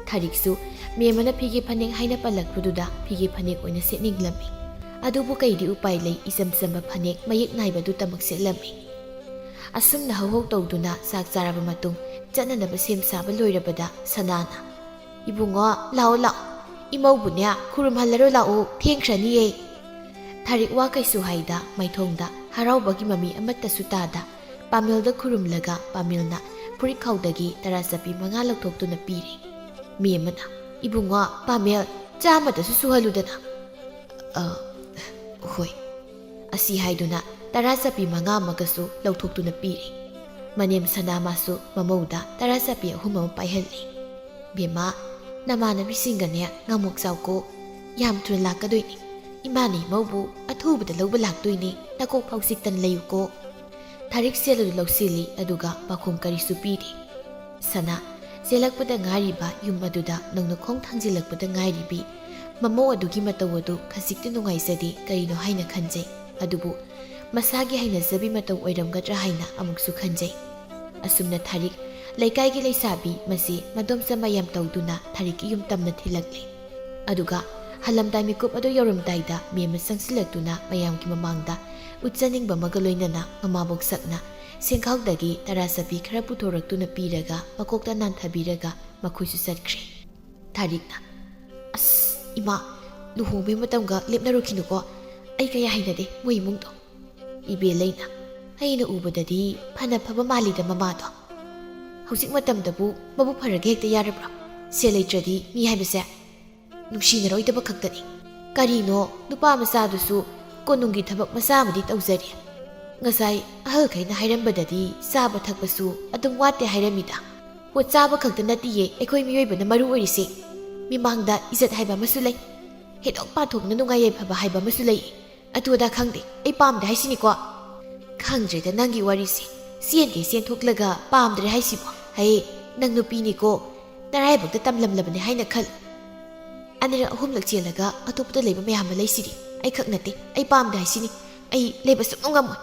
ꯊꯥꯔꯤꯛꯁꯨ ꯃꯦꯝꯃꯅ ꯐꯤꯒꯦ ꯐꯅꯦꯛ ꯍꯥꯏꯅ ꯄꯜꯂꯛꯄꯗꯨꯗ ꯐꯤꯒꯦ ꯐꯅꯦꯛ ꯑꯣꯏꯅ ꯁꯦꯠꯅꯤꯡꯂꯝꯃꯤ꯫ ꯑꯗꯨꯕꯨ ꯀꯩꯗꯤ ꯎꯄꯥꯏ ꯂꯩ, ꯏꯆꯝ ꯆꯝꯕ ꯐꯅꯦꯛ ꯃꯌꯦꯛ ꯅꯥꯏꯕꯗꯨꯇꯃꯛ ꯁꯦꯠꯂꯝꯃꯤ꯫ ꯑꯁꯨꯝꯅ ꯍꯧꯍꯧ ꯇꯧꯗꯨꯅ ꯆꯥꯛ ꯆꯥꯔꯕ ꯃꯇꯨꯡ ꯆꯠꯅꯅꯕ ꯁꯦꯝ ꯁꯥꯕ ꯂꯣꯏꯔꯕꯗ ꯁꯅꯥꯅ, "ꯏꯕꯨꯡꯉꯣ, ꯂꯥꯛꯑꯣ ꯂꯥꯛꯑꯣ, ꯏꯃꯧꯕꯨꯅꯦ ꯈꯨꯔꯨꯝꯍꯜꯂꯔꯣ ꯂꯥꯛꯑꯣ, ꯊꯦꯡꯈ꯭ꯔꯅꯤꯌꯦ"꯫ ꯊꯥꯔꯤꯛ ꯋꯥ ꯀꯩꯁꯨ ꯍꯥꯏꯗ ꯃꯥꯏꯊꯣꯡꯗ ꯍꯔꯥꯎꯕꯒꯤ ꯃꯃꯤ ꯑꯃꯠꯇꯁꯨ ꯇꯥꯗ ꯄꯥꯃꯦꯜꯗ ꯈꯨꯔꯨꯝꯂꯒ ꯄꯥꯃꯦꯜꯅ ꯐꯨꯔꯤꯠꯈꯥꯎꯗꯒꯤ ꯇꯔꯥ ꯆꯞꯄꯤ ꯃꯉꯥ ꯂꯧꯊꯣꯛꯇꯨꯅ ꯄꯤꯔꯦ꯫ ꯃꯦꯝꯃꯅ, "ꯏꯕꯨꯡꯉꯣ, ꯄꯥꯃꯦꯜ, ꯆꯥꯝꯃꯗꯁꯨ ꯁꯨꯍꯜꯂꯨꯗꯅ"꯫ "ꯑ, ꯍꯣꯏ"꯫ ꯑꯁꯤ ꯍꯥꯏꯗꯨꯅ ꯇꯔꯥ ꯆꯞꯄꯤ ꯃꯉꯥ ꯑꯃꯒꯁꯨ ꯂꯧꯊꯣꯛꯇꯨꯅ ꯄꯤꯔꯦ꯫ ꯃꯅꯦꯝ ꯁꯅꯥ ꯃꯥꯁꯨ ꯃꯃꯧꯗ ꯇꯔꯥ ꯆꯞꯄꯤ ꯑꯍꯨꯝ ꯑꯃ ꯄꯥꯏꯍꯜꯂꯦ꯫ "ꯕꯦꯝꯃ, ꯅꯃꯥꯟꯅꯕꯤꯁꯤꯡꯒꯅꯦ ꯉꯝꯃꯣꯛ ꯆꯥꯎꯀꯣ꯫ ꯌꯥꯝ ꯊꯨꯅ ꯂꯥꯛꯀꯗꯣꯏꯅꯤ꯫ ꯏꯃꯥꯅ ꯏꯃꯧꯕꯨ ꯑꯊꯨꯕꯗ ꯂꯧꯕ ꯂꯥꯛꯇꯣꯏꯅꯤ꯫ ꯅꯀꯣꯛ ꯐꯥꯎ ꯆꯤꯛꯇꯅ ꯂꯩꯌꯨꯀꯣ"꯫ ꯊꯥꯔꯤꯛ ꯁꯦꯜ ꯑꯗꯨ ꯂꯧꯁꯤꯜꯂꯤ, ꯑꯗꯨꯒ ꯄꯥꯈꯣꯡ ꯀꯔꯤꯁꯨ ꯄꯤꯗꯦ꯫ ꯁꯅꯥ, ꯆꯦꯜꯂꯛꯄꯗ ꯉꯥꯏꯔꯤꯕ ꯌꯨꯝ ꯑꯗꯨꯗ ꯅꯧꯅ ꯈꯣꯡ ꯊꯥꯡꯖꯤꯜꯂꯛꯄꯗ ꯉꯥꯏꯔꯤꯕꯤ ꯃꯃꯧ ꯑꯗꯨꯒꯤ ꯃꯇꯧ ꯑꯗꯨ ꯈꯖꯤꯛꯇꯤ ꯅꯨꯡꯉꯥꯏꯖꯗꯦ꯫ ꯀꯔꯤꯅꯣ ꯍꯥꯏꯅ ꯈꯟꯖꯩ꯫ ꯑꯗꯨꯕꯨ ꯃꯁꯥꯒꯤ ꯍꯩꯅꯖꯕꯤ ꯃꯇꯧ ꯑꯣꯏꯔꯝꯒꯗ꯭ꯔꯥ ꯍꯥꯏꯅ ꯑꯃꯨꯛꯁꯨ ꯈꯟꯖꯩ꯫ ꯑꯁꯨꯝꯅ ꯊꯥꯔꯤꯛ, ꯂꯩꯀꯥꯏꯒꯤ ꯂꯩꯁꯥꯕꯤ ꯃꯁꯤ ꯃꯗꯣꯝꯆꯥ ꯃꯌꯥꯝ ꯇꯧꯗꯨꯅ ꯊꯥꯔꯤꯛꯀꯤ ꯌꯨꯝ ꯇꯝꯅ ꯊꯤꯜꯂꯛꯂꯦ꯫ ꯑꯗꯨꯒ ꯍꯜꯂꯝꯗꯥꯏ ꯃꯤꯀꯨꯞ ꯑꯗꯨ ꯌꯧꯔꯝꯗꯥꯏꯗ ꯃꯦꯝꯃ ꯆꯪꯁꯤꯜꯂꯛꯇꯨꯅ ꯃꯌꯥꯝꯒꯤ ꯃꯃꯥꯡꯗ ꯎꯠꯆꯅꯤꯡꯕ ꯑꯃꯒ ꯂꯣꯏꯅꯅ ꯃꯃꯥꯕꯣꯛ ꯁꯛꯅ ꯁꯦꯡꯈꯥꯎꯗꯒꯤ ꯇꯔꯥ ꯆꯞꯄꯤ ꯈꯔ ꯄꯨꯊꯣꯔꯛꯇꯨꯅ ꯄꯤꯔꯒ ꯃꯀꯣꯛꯇ ꯅꯥꯟꯊꯕꯤꯔꯒ ꯃꯈꯣꯏꯁꯨ ꯆꯠꯈ꯭ꯔꯦ꯫ ꯊꯥꯔꯤꯛꯅ, "ꯑꯁ, ꯏꯃꯥ, ꯂꯨꯍꯣꯡꯕꯒꯤ ꯃꯇꯝꯒ ꯂꯦꯞꯅꯔꯨꯈꯤꯅꯨꯀꯣ꯫ ꯑꯩ ꯀꯌꯥ ꯍꯩꯅꯗꯦ ꯃꯣꯏ ꯏꯃꯨꯡꯗꯣ"꯫ ꯏꯕꯦꯜꯂꯩꯅ, "ꯑꯩꯅ ꯎꯕꯗꯗꯤ ꯐꯅ ꯐꯕ ꯃꯥꯜꯂꯤꯗ ꯃꯃꯥꯗꯣ꯫ ꯍꯧꯖꯤꯛ ꯃꯇꯝꯗꯕꯨ ꯃꯕꯨꯛ ꯐꯔꯒ ꯍꯦꯛꯇ ꯌꯥꯔꯕ꯭ꯔꯣ? ꯁꯦꯜ ꯂꯩꯇ꯭ꯔꯗꯤ ꯃꯤ ꯍꯥꯏꯕꯁꯦ ꯅꯨꯡꯁꯤꯅꯔꯣꯏꯗꯕ ꯈꯛꯇꯅꯤ꯫ ꯀꯔꯤꯅꯣ, ꯅꯨꯄꯥ ꯃꯆꯥꯗꯨꯁꯨ ꯀꯣꯅꯨꯡꯒꯤ ꯊꯕꯛ ꯃꯆꯥ ꯑꯃꯗꯤ ꯇꯧꯖꯔꯤ꯫ ꯉꯁꯥꯏ ꯑꯍꯜꯈꯩꯅ ꯍꯥꯏꯔꯝꯕꯗꯗꯤ ꯆꯥꯕ ꯊꯛꯄꯁꯨ ꯑꯗꯨꯝ ꯋꯥꯠꯇꯦ ꯍꯥꯏꯔꯝꯃꯤꯗ꯫ ꯍꯣ, ꯆꯥꯕ ꯈꯛꯇ ꯅꯠꯇꯤꯌꯦ ꯑꯩꯈꯣꯏ ꯃꯤꯑꯣꯏꯕꯅ ꯃꯔꯨ ꯑꯣꯏꯔꯤꯁꯦ꯫ ꯃꯤꯃꯥꯡꯗ ꯏꯖꯠ ꯍꯥꯏꯕ ꯑꯃꯁꯨ ꯂꯩ꯫ ꯍꯦꯟꯗꯣꯛ ꯄꯥꯊꯣꯛꯅ ꯅꯨꯡꯉꯥꯏ ꯌꯥꯏꯐꯕ ꯍꯥꯏꯕ ꯑꯃꯁꯨ ꯂꯩ꯫ ꯑꯗꯨ ꯑꯗꯥ ꯈꯪꯗꯦ, ꯑꯩ ꯄꯥꯝꯗꯦ ꯍꯥꯏꯁꯤꯅꯤꯀꯣ"꯫ "ꯈꯪꯗ꯭ꯔꯦꯗ ꯅꯪꯒꯤ ꯋꯥꯔꯤꯁꯦ꯫ ꯆꯦꯟꯒꯩ ꯆꯦꯟꯊꯣꯛꯂꯒ ꯄꯥꯝꯗ꯭ꯔꯦ ꯍꯥꯏꯁꯤꯕꯣ? ꯍꯩ, ꯅꯪ ꯅꯨꯄꯤꯅꯤꯀꯣ꯫ ꯇꯔꯥꯏꯕꯛꯇ ꯇꯝꯂꯝꯂꯕꯅꯤ ꯍꯥꯏꯅ ꯈꯜ꯫ ꯑꯅꯤꯔꯛ ꯑꯍꯨꯝꯂꯛ ꯆꯦꯜꯂꯒ ꯑꯇꯣꯞꯄꯗ ꯂꯩꯕ ꯃꯌꯥꯝ ꯑꯃ ꯂꯩꯁꯤꯗꯤ꯫ ꯑꯩ ꯈꯛ ꯅꯠꯇꯦ, ꯑꯩ ꯄꯥꯝꯗꯦ ꯍꯥꯏꯁꯤꯅꯤ꯫ ꯑꯩ ꯂꯩꯕ ꯁꯨꯡꯉꯝ ꯉꯝꯃꯣꯏ"꯫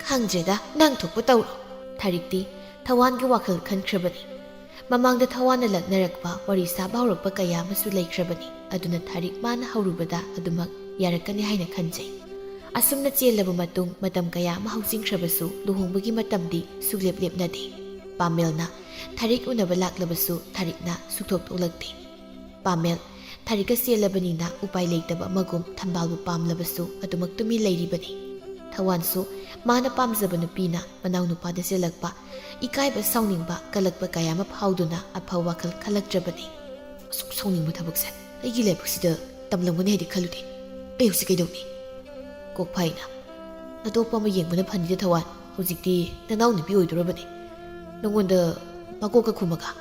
"ꯈꯪꯗ꯭ꯔꯦꯗ, ꯅꯪ ꯊꯣꯛꯄ ꯇꯧꯔꯣ"꯫ ꯊꯥꯔꯤꯛꯇꯤ ꯊꯋꯥꯟꯒꯤ ꯋꯥꯈꯜ ꯈꯟꯈ꯭ꯔꯕꯅꯤ꯫ ꯃꯃꯥꯡꯗ ꯊꯋꯥꯟꯅ ꯂꯛꯅꯔꯛꯄ, ꯋꯥꯔꯤ ꯁꯥꯕ ꯍꯧꯔꯛꯄ ꯀꯌꯥ ꯑꯃꯁꯨ ꯂꯩꯈ꯭ꯔꯕꯅꯤ꯫ ꯑꯗꯨꯅ ꯊꯥꯔꯤꯛ ꯃꯥꯅ ꯍꯧꯔꯨꯕꯗ ꯑꯗꯨꯃꯛ ꯌꯥꯔꯛꯀꯅꯤ ꯍꯥꯏꯅ ꯈꯟꯖꯩ꯫ ꯑꯁꯨꯝꯅ ꯆꯦꯜꯂꯕ ꯃꯇꯨꯡ ꯃꯇꯝ ꯀꯌꯥ ꯑꯃ ꯍꯧꯖꯤꯟꯈ꯭ꯔꯕꯁꯨ ꯂꯨꯍꯣꯡꯕꯒꯤ ꯃꯇꯝꯗꯤ ꯁꯨꯛꯂꯦꯞ ꯂꯦꯞꯅꯗꯦ꯫ ꯄꯥꯃꯦꯜꯅ ꯊꯥꯔꯤꯛ ꯎꯅꯕ ꯂꯥꯛꯂꯕꯁꯨ ꯊꯥꯔꯤꯛꯅ ꯁꯨꯛꯊꯣꯛ ꯊꯣꯛꯂꯛꯇꯦ꯫ ꯄꯥꯃꯦꯜ ꯊꯥꯔꯤꯛꯀ ꯆꯦꯜꯂꯕꯅꯤꯅ ꯎꯄꯥꯏ ꯂꯩꯇꯕ ꯑꯃꯒꯨꯝ ꯊꯝꯕꯥꯜꯕꯨ ꯄꯥꯝꯂꯕꯁꯨ ꯑꯗꯨꯃꯛ ꯇꯨꯃꯤꯟ ꯂꯩꯔꯤꯕꯅꯤ꯫ ꯊꯋꯥꯟꯁꯨ ꯃꯥꯅ ꯄꯥꯝꯖꯕ ꯅꯨꯄꯤꯅ ꯃꯅꯥꯎ ꯅꯨꯄꯥꯗ ꯆꯦꯜꯂꯛꯄ ꯏꯀꯥꯏꯕ, ꯁꯥꯎꯅꯤꯡꯕ, ꯀꯜꯂꯛꯄ ꯀꯌꯥ ꯑꯃ ꯐꯥꯎꯗꯨꯅ ꯑꯐꯕ ꯋꯥꯈꯜ ꯈꯜꯂꯛꯇ꯭ꯔꯕꯅꯤ꯫ ꯑꯁꯨꯛ ꯁꯥꯎꯅꯤꯡꯕ ꯊꯕꯛꯁꯦ ꯑꯩꯒꯤ ꯂꯥꯏꯕꯛꯁꯤꯗ ꯇꯝꯂꯝꯒꯅꯤ ꯍꯥꯏꯗꯤ ꯈꯜꯂꯨꯗꯦ꯫ ꯑꯩ ꯍꯧꯖꯤꯛ ꯀꯩꯗꯧꯅꯤ? ꯀꯣꯛꯐꯥꯏꯅ, "ꯑꯇꯣꯞꯄ ꯑꯃ ꯌꯦꯡꯕꯅ ꯐꯅꯤꯗ ꯊꯋꯥꯟ, ꯍꯧꯖꯤꯛꯇꯤ ꯅꯅꯥꯎ ꯅꯨꯄꯤ ꯑꯣꯏꯗꯣꯔꯕꯅꯤ꯫ ꯅꯉꯣꯟꯗ ꯃꯀꯣꯛꯀ ꯈꯨꯝꯃꯒ?"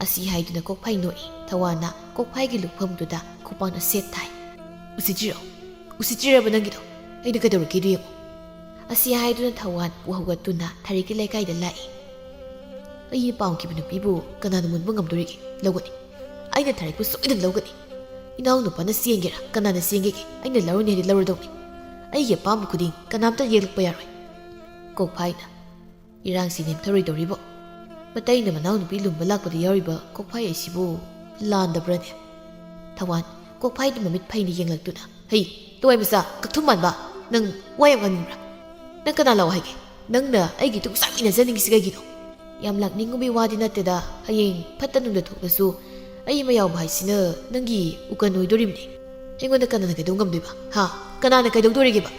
ꯑꯁꯤ ꯍꯥꯏꯗꯨꯅ ꯀꯣꯛꯐꯥꯏ ꯅꯣꯛꯏ꯫ ꯊꯋꯥꯟꯅ ꯀꯣꯛꯐꯥꯏꯒꯤ ꯂꯨꯈꯐꯝꯗꯨꯗ ꯈꯨꯄꯥꯛꯅ ꯁꯦꯠ ꯊꯥꯏ꯫ "ꯎꯁꯤꯠꯇ꯭ꯔꯤꯔꯣ? ꯎꯁꯤꯠꯇ꯭ꯔꯤꯔꯕ ꯅꯪꯒꯤꯗꯣ? ꯑꯩꯅ ꯀꯩꯗꯧꯔꯛꯀꯦꯗꯣ ꯌꯦꯡꯉꯣ꯫" ꯑꯁꯤ ꯍꯥꯏꯗꯨꯅ ꯊꯋꯥꯟ ꯄꯨ ꯍꯧꯒꯠꯇꯨꯅ ꯊꯥꯔꯤꯛꯀꯤ ꯂꯩꯀꯥꯏꯗ ꯂꯥꯛꯏ꯫ "ꯑꯩꯅ ꯄꯥꯝꯈꯤꯕ ꯅꯨꯄꯤꯕꯨ ꯀꯅꯥꯅ ꯃꯨꯟꯕ ꯉꯝꯗꯣꯔꯤꯒꯦ? ꯂꯧꯒꯅꯤ꯫ ꯑꯩꯅ ꯊꯥꯔꯤꯛꯄꯨ ꯁꯣꯏꯗꯅ ꯂꯧꯒꯅꯤ꯫ ꯏꯅꯥꯎ ꯅꯨꯄꯥꯅ ꯆꯦꯟꯒꯦꯔꯥ, ꯀꯅꯥꯅ ꯆꯦꯟꯒꯦꯒꯦ, ꯑꯩꯅ ꯂꯧꯔꯅꯤ ꯍꯥꯏꯗꯤ ꯂꯧꯔꯗꯧꯅꯤ꯫ ꯑꯩꯒꯤ ꯑꯄꯥꯝꯕ ꯈꯨꯗꯤꯡ ꯀꯅꯥꯝꯇ ꯌꯦꯛꯂꯛꯄ ꯌꯥꯔꯣꯏ꯫" ꯀꯣꯛꯐꯥꯏꯅ, "ꯏꯔꯥꯡꯁꯤ ꯅꯦꯝꯊꯔꯣꯏꯗꯧꯔꯤꯕꯣ? ꯃꯇꯩꯅ ꯃꯅꯥꯎꯅꯨꯄꯤ ꯂꯨꯝꯕ ꯂꯥꯛꯄꯗ ꯌꯥꯎꯔꯤꯕ ꯀꯣꯛꯐꯥꯏ ꯑꯁꯤꯕꯨ ꯂꯥꯟꯗꯕ꯭ꯔꯅꯦ?" ꯊꯋꯥꯟ ꯀꯣꯛꯐꯥꯏꯗꯨ ꯃꯃꯤꯠ ꯐꯩꯅ ꯌꯦꯡꯂꯛꯇꯨꯅ, "ꯍꯩ, ꯂꯋꯥꯏ ꯃꯆꯥ, ꯀꯛꯊꯨꯝ ꯃꯥꯟꯕ, ꯅꯪ ꯋꯥ ꯌꯥꯝ ꯉꯥꯡꯅꯤꯡꯕ꯭ꯔꯥ? ꯅꯪ ꯀꯅꯥ ꯂꯥꯛꯑꯣ ꯍꯥꯏꯒꯦ? ꯅꯪꯅ ꯑꯩꯒꯤ ꯏꯇꯨꯡ ꯆꯥꯛ ꯏꯟꯅꯖꯅꯤꯡꯉꯤꯁꯤ ꯀꯩꯒꯤꯅꯣ?" "ꯌꯥꯝ ꯂꯥꯛꯅꯤꯡꯉꯨꯕꯒꯤ ꯋꯥꯗꯤ ꯅꯠꯇꯦꯗ, ꯍꯌꯦꯡ ꯐꯠꯇ ꯅꯨꯡꯗ ꯊꯣꯛꯂꯁꯨ ꯑꯩ ꯑꯃ ꯌꯥꯎꯕ ꯍꯥꯏꯁꯤꯅ ꯅꯪꯒꯤ ꯎꯀꯟ ꯑꯣꯏꯗꯣꯔꯤꯕꯅꯤ꯫ ꯑꯩꯉꯣꯟꯗ ꯀꯅꯥꯅ ꯀꯩꯗꯧ ꯉꯝꯗꯣꯏꯕ? ꯍꯥ? ꯀꯅꯥꯅ ꯀꯩꯗꯧꯗꯣꯔꯤꯒꯦꯕ?"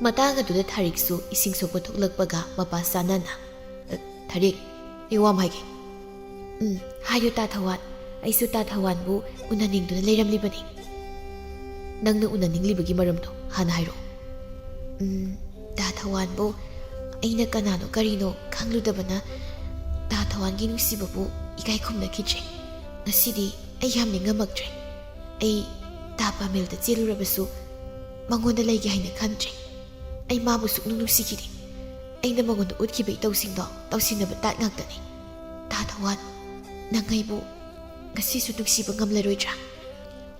ꯃꯇꯥꯡ ꯑꯗꯨꯗ ꯊꯥꯔꯤꯛꯁꯨ ꯏꯁꯤꯡ ꯁꯣꯛꯄ ꯊꯣꯛꯂꯛꯄꯒ ꯃꯄꯥ ꯆꯥꯟꯅꯅ, "ꯑ, ꯊꯥꯔꯤꯛ, ꯑꯩ ꯋꯥ ꯑꯃ ꯍꯥꯏꯒꯦ꯫" "ꯎꯝ, ꯍꯥꯏꯌꯨ ꯇꯥ ꯊꯋꯥꯟ꯫ ꯑꯩꯁꯨ ꯇꯥ ꯊꯋꯥꯟꯕꯨ ꯎꯅꯅꯤꯡꯗꯨꯅ ꯂꯩꯔꯝꯂꯤꯕꯅꯤ꯫" "ꯅꯪꯅ ꯎꯅꯅꯤꯡꯂꯤꯕꯒꯤ ꯃꯔꯝꯗꯣ ꯍꯥꯟꯅ ꯍꯥꯏꯔꯛꯑꯣ꯫" "ꯎꯝ, ꯇꯥ ꯊꯋꯥꯟꯕꯨ ꯑꯩꯅ ꯀꯅꯥꯅꯣ ꯀꯔꯤꯅꯣ ꯈꯪꯂꯨꯗꯕꯅ ꯇꯥ ꯊꯋꯥꯟꯒꯤ ꯅꯨꯡꯁꯤꯕꯕꯨ ꯏꯀꯥꯏ ꯈꯨꯝꯅꯈꯤꯗ꯭ꯔꯦ꯫ ꯉꯁꯤꯗꯤ ꯑꯩ ꯌꯥꯝ ꯅꯤꯡꯉꯝꯃꯛꯇ꯭ꯔꯦ꯫ ꯑꯩ ꯇꯥ ꯄꯥꯃꯦꯜꯗ ꯆꯦꯜꯂꯨꯔꯕꯁꯨ ꯃꯉꯣꯟꯗ ꯂꯩꯒꯦ ꯍꯥꯏꯅ ꯈꯟꯗ꯭ꯔꯦ꯫ ꯑꯩ ꯃꯥꯕꯨ ꯁꯨꯛꯅꯨꯡ ꯅꯨꯡꯁꯤꯈꯤꯗꯦ꯫ ꯑꯩꯅ ꯃꯉꯣꯟꯗ ꯎꯠꯈꯤꯕ ꯏꯇꯧꯁꯤꯡꯗꯣ ꯇꯧꯁꯤꯟꯅꯕ ꯇꯥꯠ ꯉꯥꯛꯇꯅꯤ꯫ ꯇꯥ ꯊꯋꯥꯟ, ꯅꯪ ꯑꯩꯕꯨ ꯉꯁꯤꯁꯨ ꯅꯨꯡꯁꯤꯕ ꯉꯝꯂꯔꯣꯏꯗ꯭ꯔꯥ?"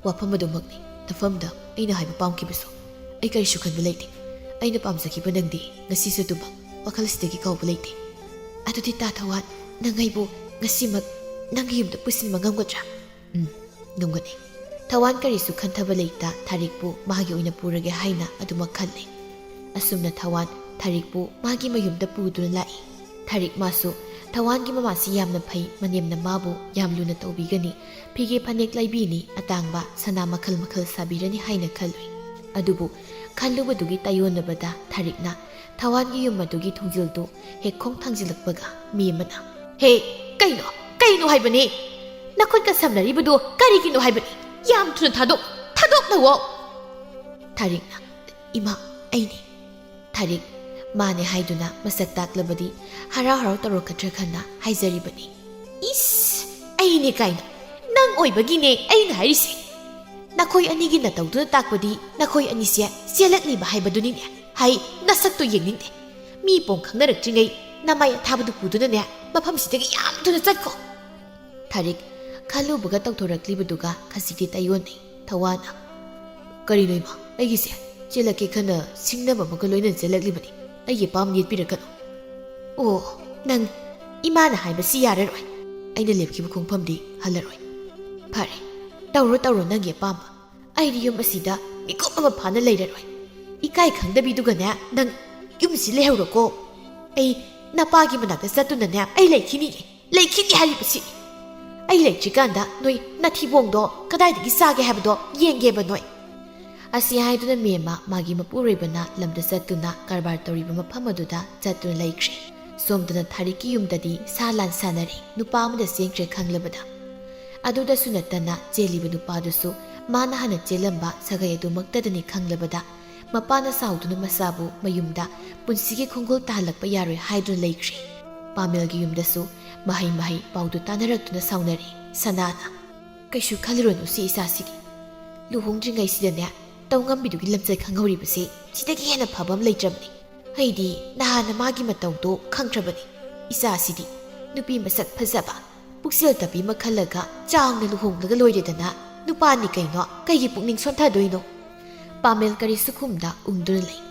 "ꯋꯥꯐꯝ ꯑꯗꯨꯃꯛꯅꯤ꯫ ꯅꯐꯝꯗ ꯑꯩꯅ ꯍꯥꯏꯕ ꯄꯥꯝꯈꯤꯕꯁꯨ ꯑꯩ ꯀꯔꯤꯁꯨ ꯈꯟꯕ ꯂꯩꯇꯦ꯫ ꯑꯩꯅ ꯄꯥꯝꯖꯈꯤꯕ ꯅꯪꯗꯤ ꯉꯁꯤꯁꯨ ꯑꯗꯨꯃꯛ ꯋꯥꯈꯜꯁꯤꯗꯒꯤ ꯀꯥꯎꯕ ꯂꯩꯇꯦ꯫" "ꯑꯗꯨꯗꯤ ꯇꯥ ꯊꯋꯥꯟ, ꯅꯪ ꯑꯩꯕꯨ ꯉꯁꯤꯃꯛ ꯅꯪꯒꯤ ꯌꯨꯝꯗ ꯄꯨꯁꯤꯟꯕ ꯉꯝꯒꯗ꯭ꯔꯥ?" "ꯎꯝ, ꯉꯝꯒꯅꯤ꯫" ꯊꯋꯥꯟ ꯀꯔꯤꯁꯨ ꯈꯟꯊꯕ ꯂꯩꯇ ꯊꯥꯔꯤꯛꯄꯨ ꯃꯥꯒꯤ ꯑꯣꯏꯅ ꯄꯨꯔꯒꯦ ꯍꯥꯏꯅ ꯑꯗꯨꯃꯛ ꯈꯜꯂꯤ꯫ ꯑꯁꯨꯝꯅ ꯊꯋꯥꯟ ꯊꯥꯔꯤꯛꯄꯨ ꯃꯥꯒꯤ ꯃꯌꯨꯝꯗ ꯄꯨꯗꯨꯅ ꯂꯥꯛꯏ꯫ ꯊꯥꯔꯤꯛ ꯃꯥꯁꯨ ꯊꯋꯥꯟꯒꯤ ꯃꯃꯥꯁꯤ ꯌꯥꯝꯅ ꯐꯩ, ꯃꯅꯦꯝꯅ ꯃꯥꯕꯨ ꯌꯥꯝ ꯂꯨꯅ ꯇꯧꯕꯤꯒꯅꯤ, ꯐꯤꯒꯦ ꯐꯅꯦꯛ ꯂꯩꯕꯤꯅꯤ, ꯑꯇꯥꯡꯕ ꯁꯅꯥ ꯃꯈꯜ ꯃꯈꯜ ꯁꯥꯕꯤꯔꯅꯤ ꯍꯥꯏꯅ ꯈꯜꯂꯨꯏ꯫ ꯑꯗꯨꯕꯨ ꯈꯜꯂꯨꯕꯗꯨꯒꯤ ꯇꯥꯏꯌꯣꯟꯅꯕꯗ ꯊꯥꯔꯤꯛꯅ ꯊꯋꯥꯟꯒꯤ ꯌꯨꯝ ꯑꯗꯨꯒꯤ ꯊꯣꯡꯖꯤꯜꯗꯨ ꯍꯦꯛ ꯈꯣꯡ ꯊꯥꯡꯖꯤꯜꯂꯛꯄꯒ ꯃꯤ ꯑꯃꯅ, "ꯍꯦ, ꯀꯩꯅꯣ? ꯀꯩꯅꯣ ꯍꯥꯏꯕꯅꯤ? ꯅꯈꯨꯠꯀ ꯁꯝꯅꯔꯤꯕꯗꯨ ꯀꯔꯤꯒꯤꯅꯣ ꯍꯥꯏꯕꯅꯤ? ꯌꯥꯝ ꯊꯨꯅ ꯊꯥꯗꯣꯛ, ꯊꯥꯗꯣꯛꯅꯋꯣ!" ꯊꯥꯔꯤꯛꯅ, "ꯏꯃꯥ, ꯑꯩꯅꯤ꯫" ꯊꯥꯔꯤꯛ ꯃꯥꯅꯦ ꯍꯥꯏꯗꯨꯅ ꯃꯁꯛ ꯇꯥꯛꯂꯕꯗꯤ ꯍꯔꯥꯎ ꯍꯔꯥꯎ ꯇꯧꯔꯛꯀꯗ꯭ꯔꯥ ꯈꯟꯅ ꯍꯥꯏꯖꯔꯤꯕꯅꯤ꯫ "ꯏꯁ, ꯑꯩꯅꯦ ꯀꯥꯏꯅ? ꯅꯪ ꯑꯣꯏꯕꯒꯤꯅꯦ ꯑꯩꯅ ꯍꯥꯏꯔꯤꯁꯦ꯫ ꯅꯈꯣꯏ ꯑꯅꯤꯒꯤ ꯅꯇꯧꯗꯨꯅ ꯇꯥꯛꯄꯗꯤ ꯅꯈꯣꯏ ꯑꯅꯤꯁꯦ ꯆꯦꯜꯂꯛꯂꯤꯕ ꯍꯥꯏꯕꯗꯨꯅꯤꯅꯦ꯫ ꯍꯩ, ꯅꯁꯛꯇꯣ ꯌꯦꯡꯅꯤꯡꯗꯦ꯫ ꯃꯤ ꯄꯣꯡ ꯈꯪꯅꯔꯛꯇ꯭ꯔꯤꯉꯩ ꯅꯃꯥꯏ ꯑꯊꯥꯕꯗꯨ ꯄꯨꯗꯨꯅꯅꯦ ꯃꯐꯝꯁꯤꯗꯒꯤ ꯌꯥꯝ ꯊꯨꯅ ꯆꯠꯈꯣ꯫" ꯊꯥꯔꯤꯛ ꯈꯜꯂꯨꯕꯒ ꯇꯧꯊꯣꯔꯛꯂꯤꯕꯗꯨꯒ ꯈꯖꯤꯛꯇꯤ ꯇꯥꯏꯌꯣꯟꯅꯩ꯫ ꯊꯋꯥꯟꯅ, "ꯀꯔꯤꯅꯣ ꯏꯃꯥ, ꯑꯩꯒꯤꯁꯦ? ꯆꯦꯜꯂꯛꯀꯦ ꯈꯟꯅ ꯁꯤꯡꯅꯕ ꯑꯃꯒ ꯂꯣꯏꯅꯅ ꯆꯦꯜꯂꯛꯂꯤꯕꯅꯤ꯫ ꯑꯩꯒꯤ ꯑꯄꯥꯝꯕ ꯌꯦꯠꯄꯤꯔꯛꯀꯅꯨ꯫" "ꯑꯣ, ꯅꯪ ꯏꯃꯥꯅ ꯍꯥꯏꯕꯁꯤ ꯌꯥꯔꯔꯣꯏ꯫ ꯑꯩꯅ ꯂꯦꯞꯈꯤꯕ ꯈꯣꯡꯐꯝꯗꯤ ꯍꯜꯂꯔꯣꯏ꯫ ꯐꯔꯦ, ꯇꯧꯔꯣ ꯇꯧꯔꯣ ꯅꯪꯒꯤ ꯑꯄꯥꯝꯕ꯫ ꯑꯩꯗꯤ ꯌꯨꯝ ꯑꯁꯤꯗ ꯃꯤꯀꯨꯞ ꯑꯃ ꯐꯥꯅ ꯂꯩꯔꯔꯣꯏ꯫ ꯏꯀꯥꯏ ꯈꯪꯗꯕꯤꯗꯨꯒꯅꯦ ꯅꯪ ꯌꯨꯝꯁꯤ ꯂꯩꯍꯧꯔꯣꯀꯣ꯫ ꯑꯩ ꯅꯄꯥꯒꯤ ꯃꯅꯥꯛꯇ ꯆꯠꯇꯨꯅꯅꯦ ꯑꯩ ꯂꯩꯈꯤꯅꯤꯌꯦ꯫ ꯂꯩꯈꯤꯅꯤ ꯍꯥꯏꯔꯤꯕꯁꯤꯅꯤ꯫ ꯑꯩ ꯂꯩꯇ꯭ꯔꯤꯀꯥꯟꯗ ꯅꯣꯏ ꯅꯊꯤꯕꯣꯡꯗꯣ ꯀꯗꯥꯏꯗꯒꯤ ꯆꯥꯒꯦ ꯍꯥꯏꯕꯗꯣ ꯌꯦꯡꯒꯦꯕ ꯅꯣꯏ꯫" ꯑꯁꯤ ꯍꯥꯏꯗꯨꯅ ꯃꯦꯝꯃ ꯃꯥꯒꯤ ꯃꯄꯨꯔꯣꯏꯕꯅ ꯂꯝꯗ ꯆꯠꯇꯨꯅ ꯀꯔꯕꯥꯔ ꯇꯧꯔꯤꯕ ꯃꯐꯝ ꯑꯗꯨꯗ ꯆꯠꯇꯨꯅ ꯂꯩꯈ꯭ꯔꯦ꯫ ꯁꯣꯝꯗꯅ ꯊꯥꯔꯤꯛꯀꯤ ꯌꯨꯝꯗꯗꯤ ꯁꯥ ꯂꯥꯟ ꯁꯥꯟꯅꯔꯦ, ꯅꯨꯄꯥ ꯑꯃꯗ ꯆꯦꯟꯈ꯭ꯔꯦ ꯈꯪꯂꯕꯗ꯫ ꯑꯗꯨꯗꯁꯨ ꯅꯠꯇꯅ ꯆꯦꯜꯂꯤꯕ ꯅꯨꯄꯥꯗꯨꯁꯨ ꯃꯥꯅ ꯍꯥꯟꯅ ꯆꯦꯜꯂꯝꯕ ꯁꯥꯒꯩ ꯑꯗꯨꯃꯛꯇꯗꯅꯤ ꯈꯪꯂꯕꯗ, ꯃꯄꯥꯅ ꯁꯥꯎꯗꯨꯅ ꯃꯆꯥꯕꯨ ꯃꯌꯨꯝꯗ ꯄꯨꯟꯁꯤꯒꯤ ꯈꯣꯡꯒꯨꯜ ꯇꯥꯍꯜꯂꯛꯄ ꯌꯥꯔꯣꯏ ꯍꯥꯏꯗꯨꯅ ꯂꯩꯈ꯭ꯔꯦ꯫ ꯄꯥꯃꯦꯜꯒꯤ ꯌꯨꯝꯗꯁꯨ ꯃꯍꯩ ꯃꯍꯩ ꯄꯥꯎꯗꯨ ꯇꯥꯅꯔꯛꯇꯨꯅ ꯁꯥꯎꯅꯔꯦ꯫ ꯁꯅꯥꯅ, "ꯀꯩꯁꯨ ꯈꯜꯂꯨꯔꯅꯨ ꯁꯤ ꯏꯆꯥꯁꯤꯒꯤ꯫ ꯂꯨꯍꯣꯡꯗ꯭ꯔꯤꯉꯩꯁꯤꯗꯅꯦ ꯇꯧꯉꯝꯕꯤꯗꯨꯒꯤ ꯂꯝꯆꯠ ꯈꯪꯍꯧꯔꯤꯕꯁꯤ ꯁꯤꯗꯒꯤ ꯍꯦꯟꯅ ꯐꯕ ꯑꯃ ꯂꯩꯇ꯭ꯔꯕꯅꯤ꯫ ꯑꯩꯗꯤ ꯅꯍꯥꯟꯅ ꯃꯥꯒꯤ ꯃꯇꯧꯗꯣ ꯈꯪꯈ꯭ꯔꯕꯅꯤ꯫ ꯏꯆꯥꯁꯤꯗꯤ ꯅꯨꯄꯤ ꯃꯁꯛ ꯐꯖꯕ, ꯄꯨꯛꯆꯦꯜ ꯇꯞꯄꯤ ꯑꯃ ꯈꯜꯂꯒ ꯆꯥꯎꯅ ꯂꯨꯍꯣꯡꯂꯒ ꯂꯣꯏꯔꯦꯗꯅ꯫ ꯅꯨꯄꯥꯅꯤ ꯀꯩꯅꯣ, ꯀꯩꯒꯤ ꯄꯨꯛꯅꯤꯡ ꯁꯣꯟꯊꯗꯣꯏꯅꯣ?" ꯄꯥꯃꯦꯜ ꯀꯔꯤꯁꯨ ꯈꯨꯝꯗ ꯎꯪꯗꯨꯅ ꯂꯩ꯫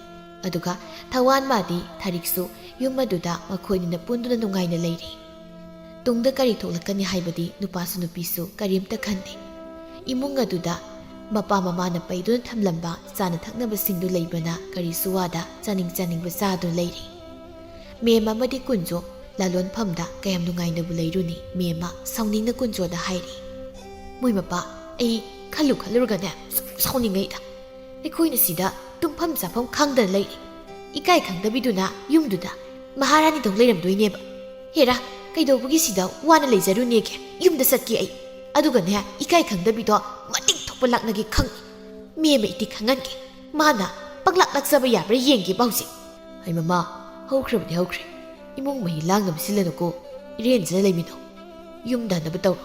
ꯑꯗꯨꯒ ꯊꯋꯥꯟ ꯃꯥꯗꯤ ꯊꯥꯔꯤꯛꯁꯨ ꯌꯨꯝ ꯑꯗꯨꯗ ꯃꯈꯣꯏꯅꯤꯅ ꯄꯨꯟꯗꯨꯅ ꯅꯨꯡꯉꯥꯏꯅ ꯂꯩꯔꯤ꯫ ꯇꯨꯡꯗ ꯀꯔꯤ ꯊꯣꯛꯂꯛꯀꯅꯤ ꯍꯥꯏꯕꯗꯤ ꯅꯨꯄꯥꯁꯨ ꯅꯨꯄꯤꯁꯨ ꯀꯔꯤꯝꯇ ꯈꯟꯗꯦ꯫ ꯏꯃꯨꯡ ꯑꯗꯨꯗ ꯃꯄꯥ ꯃꯃꯥꯅ ꯄꯩꯗꯨꯅ ꯊꯝꯂꯝꯕ ꯆꯥꯅ ꯊꯛꯅꯕꯁꯤꯡꯗꯨ ꯂꯩꯕꯅ ꯀꯔꯤꯁꯨ ꯋꯥꯗ ꯆꯥꯅꯤꯡ ꯆꯥꯅꯤꯡꯕ ꯆꯥꯗꯨꯅ ꯂꯩꯔꯤ꯫ ꯃꯦꯝ ꯑꯃꯗꯤ ꯀꯨꯟꯖꯣ ꯂꯥꯂꯣꯟꯐꯝꯗ ꯀꯌꯥꯝ ꯅꯨꯡꯉꯥꯏꯅꯕꯨ ꯂꯩꯔꯨꯅꯤ꯫ ꯃꯦꯝ ꯑꯃ ꯁꯥꯎꯅꯤꯡꯅ ꯀꯨꯟꯖꯣꯗ ꯍꯥꯏꯔꯤ, "ꯃꯣꯏ ꯃꯄꯥ, ꯑꯩ ꯈꯜꯂꯨ ꯈꯜꯂꯨꯔꯒꯅꯦ ꯁꯨꯝ ꯁꯥꯎꯅꯤꯡꯉꯛꯏꯗ꯫ ꯑꯩꯈꯣꯏꯅ ꯁꯤꯗ ꯇꯨꯝꯐꯝ ꯆꯥꯐꯝ ꯈꯪꯗꯅ ꯂꯩꯔꯤ꯫ ꯏꯀꯥꯏ ꯈꯪꯗꯕꯤꯗꯨꯅ ꯌꯨꯝꯗꯨꯗ ꯃꯍꯥꯔꯥꯅꯤꯗꯧ ꯂꯩꯔꯝꯗꯣꯏꯅꯦꯕ꯫ ꯍꯦꯔꯥ, ꯀꯩꯗꯧꯕꯒꯤ ꯁꯤꯗ ꯋꯥꯅ ꯂꯩꯖꯔꯨꯅꯦꯒꯦ? ꯌꯨꯝꯗ ꯆꯠꯀꯦ ꯑꯩ꯫ ꯑꯗꯨꯒꯅꯦ, ꯏꯀꯥꯏ ꯈꯪꯗꯕꯤꯗꯣ ꯃꯇꯤꯛ ꯊꯣꯛꯄ ꯂꯥꯛꯅꯒꯦ ꯈꯪꯉꯤ꯫ ꯃꯤ ꯑꯃ ꯏꯇꯤꯛ ꯈꯪꯍꯟꯒꯦ꯫ ꯃꯥꯅ ꯄꯪꯂꯥꯛ ꯂꯥꯛꯆꯕ ꯌꯥꯕ꯭ꯔꯥ ꯌꯦꯡꯒꯦꯕ ꯍꯧꯖꯤꯛ꯫" "ꯍꯩ ꯃꯃꯥ, ꯍꯧꯈ꯭ꯔꯕꯗꯤ ꯍꯧꯈ꯭ꯔꯦ꯫ ꯏꯃꯨꯡ ꯃꯍꯤ ꯂꯥꯡꯅꯕ ꯁꯤꯜꯂꯅꯨꯀꯣ꯫ ꯏꯔꯦꯟꯖꯅ ꯂꯩꯃꯤꯟꯅꯧ꯫ ꯌꯨꯝꯗ ꯍꯟꯅꯕ ꯇꯧꯔꯣ꯫"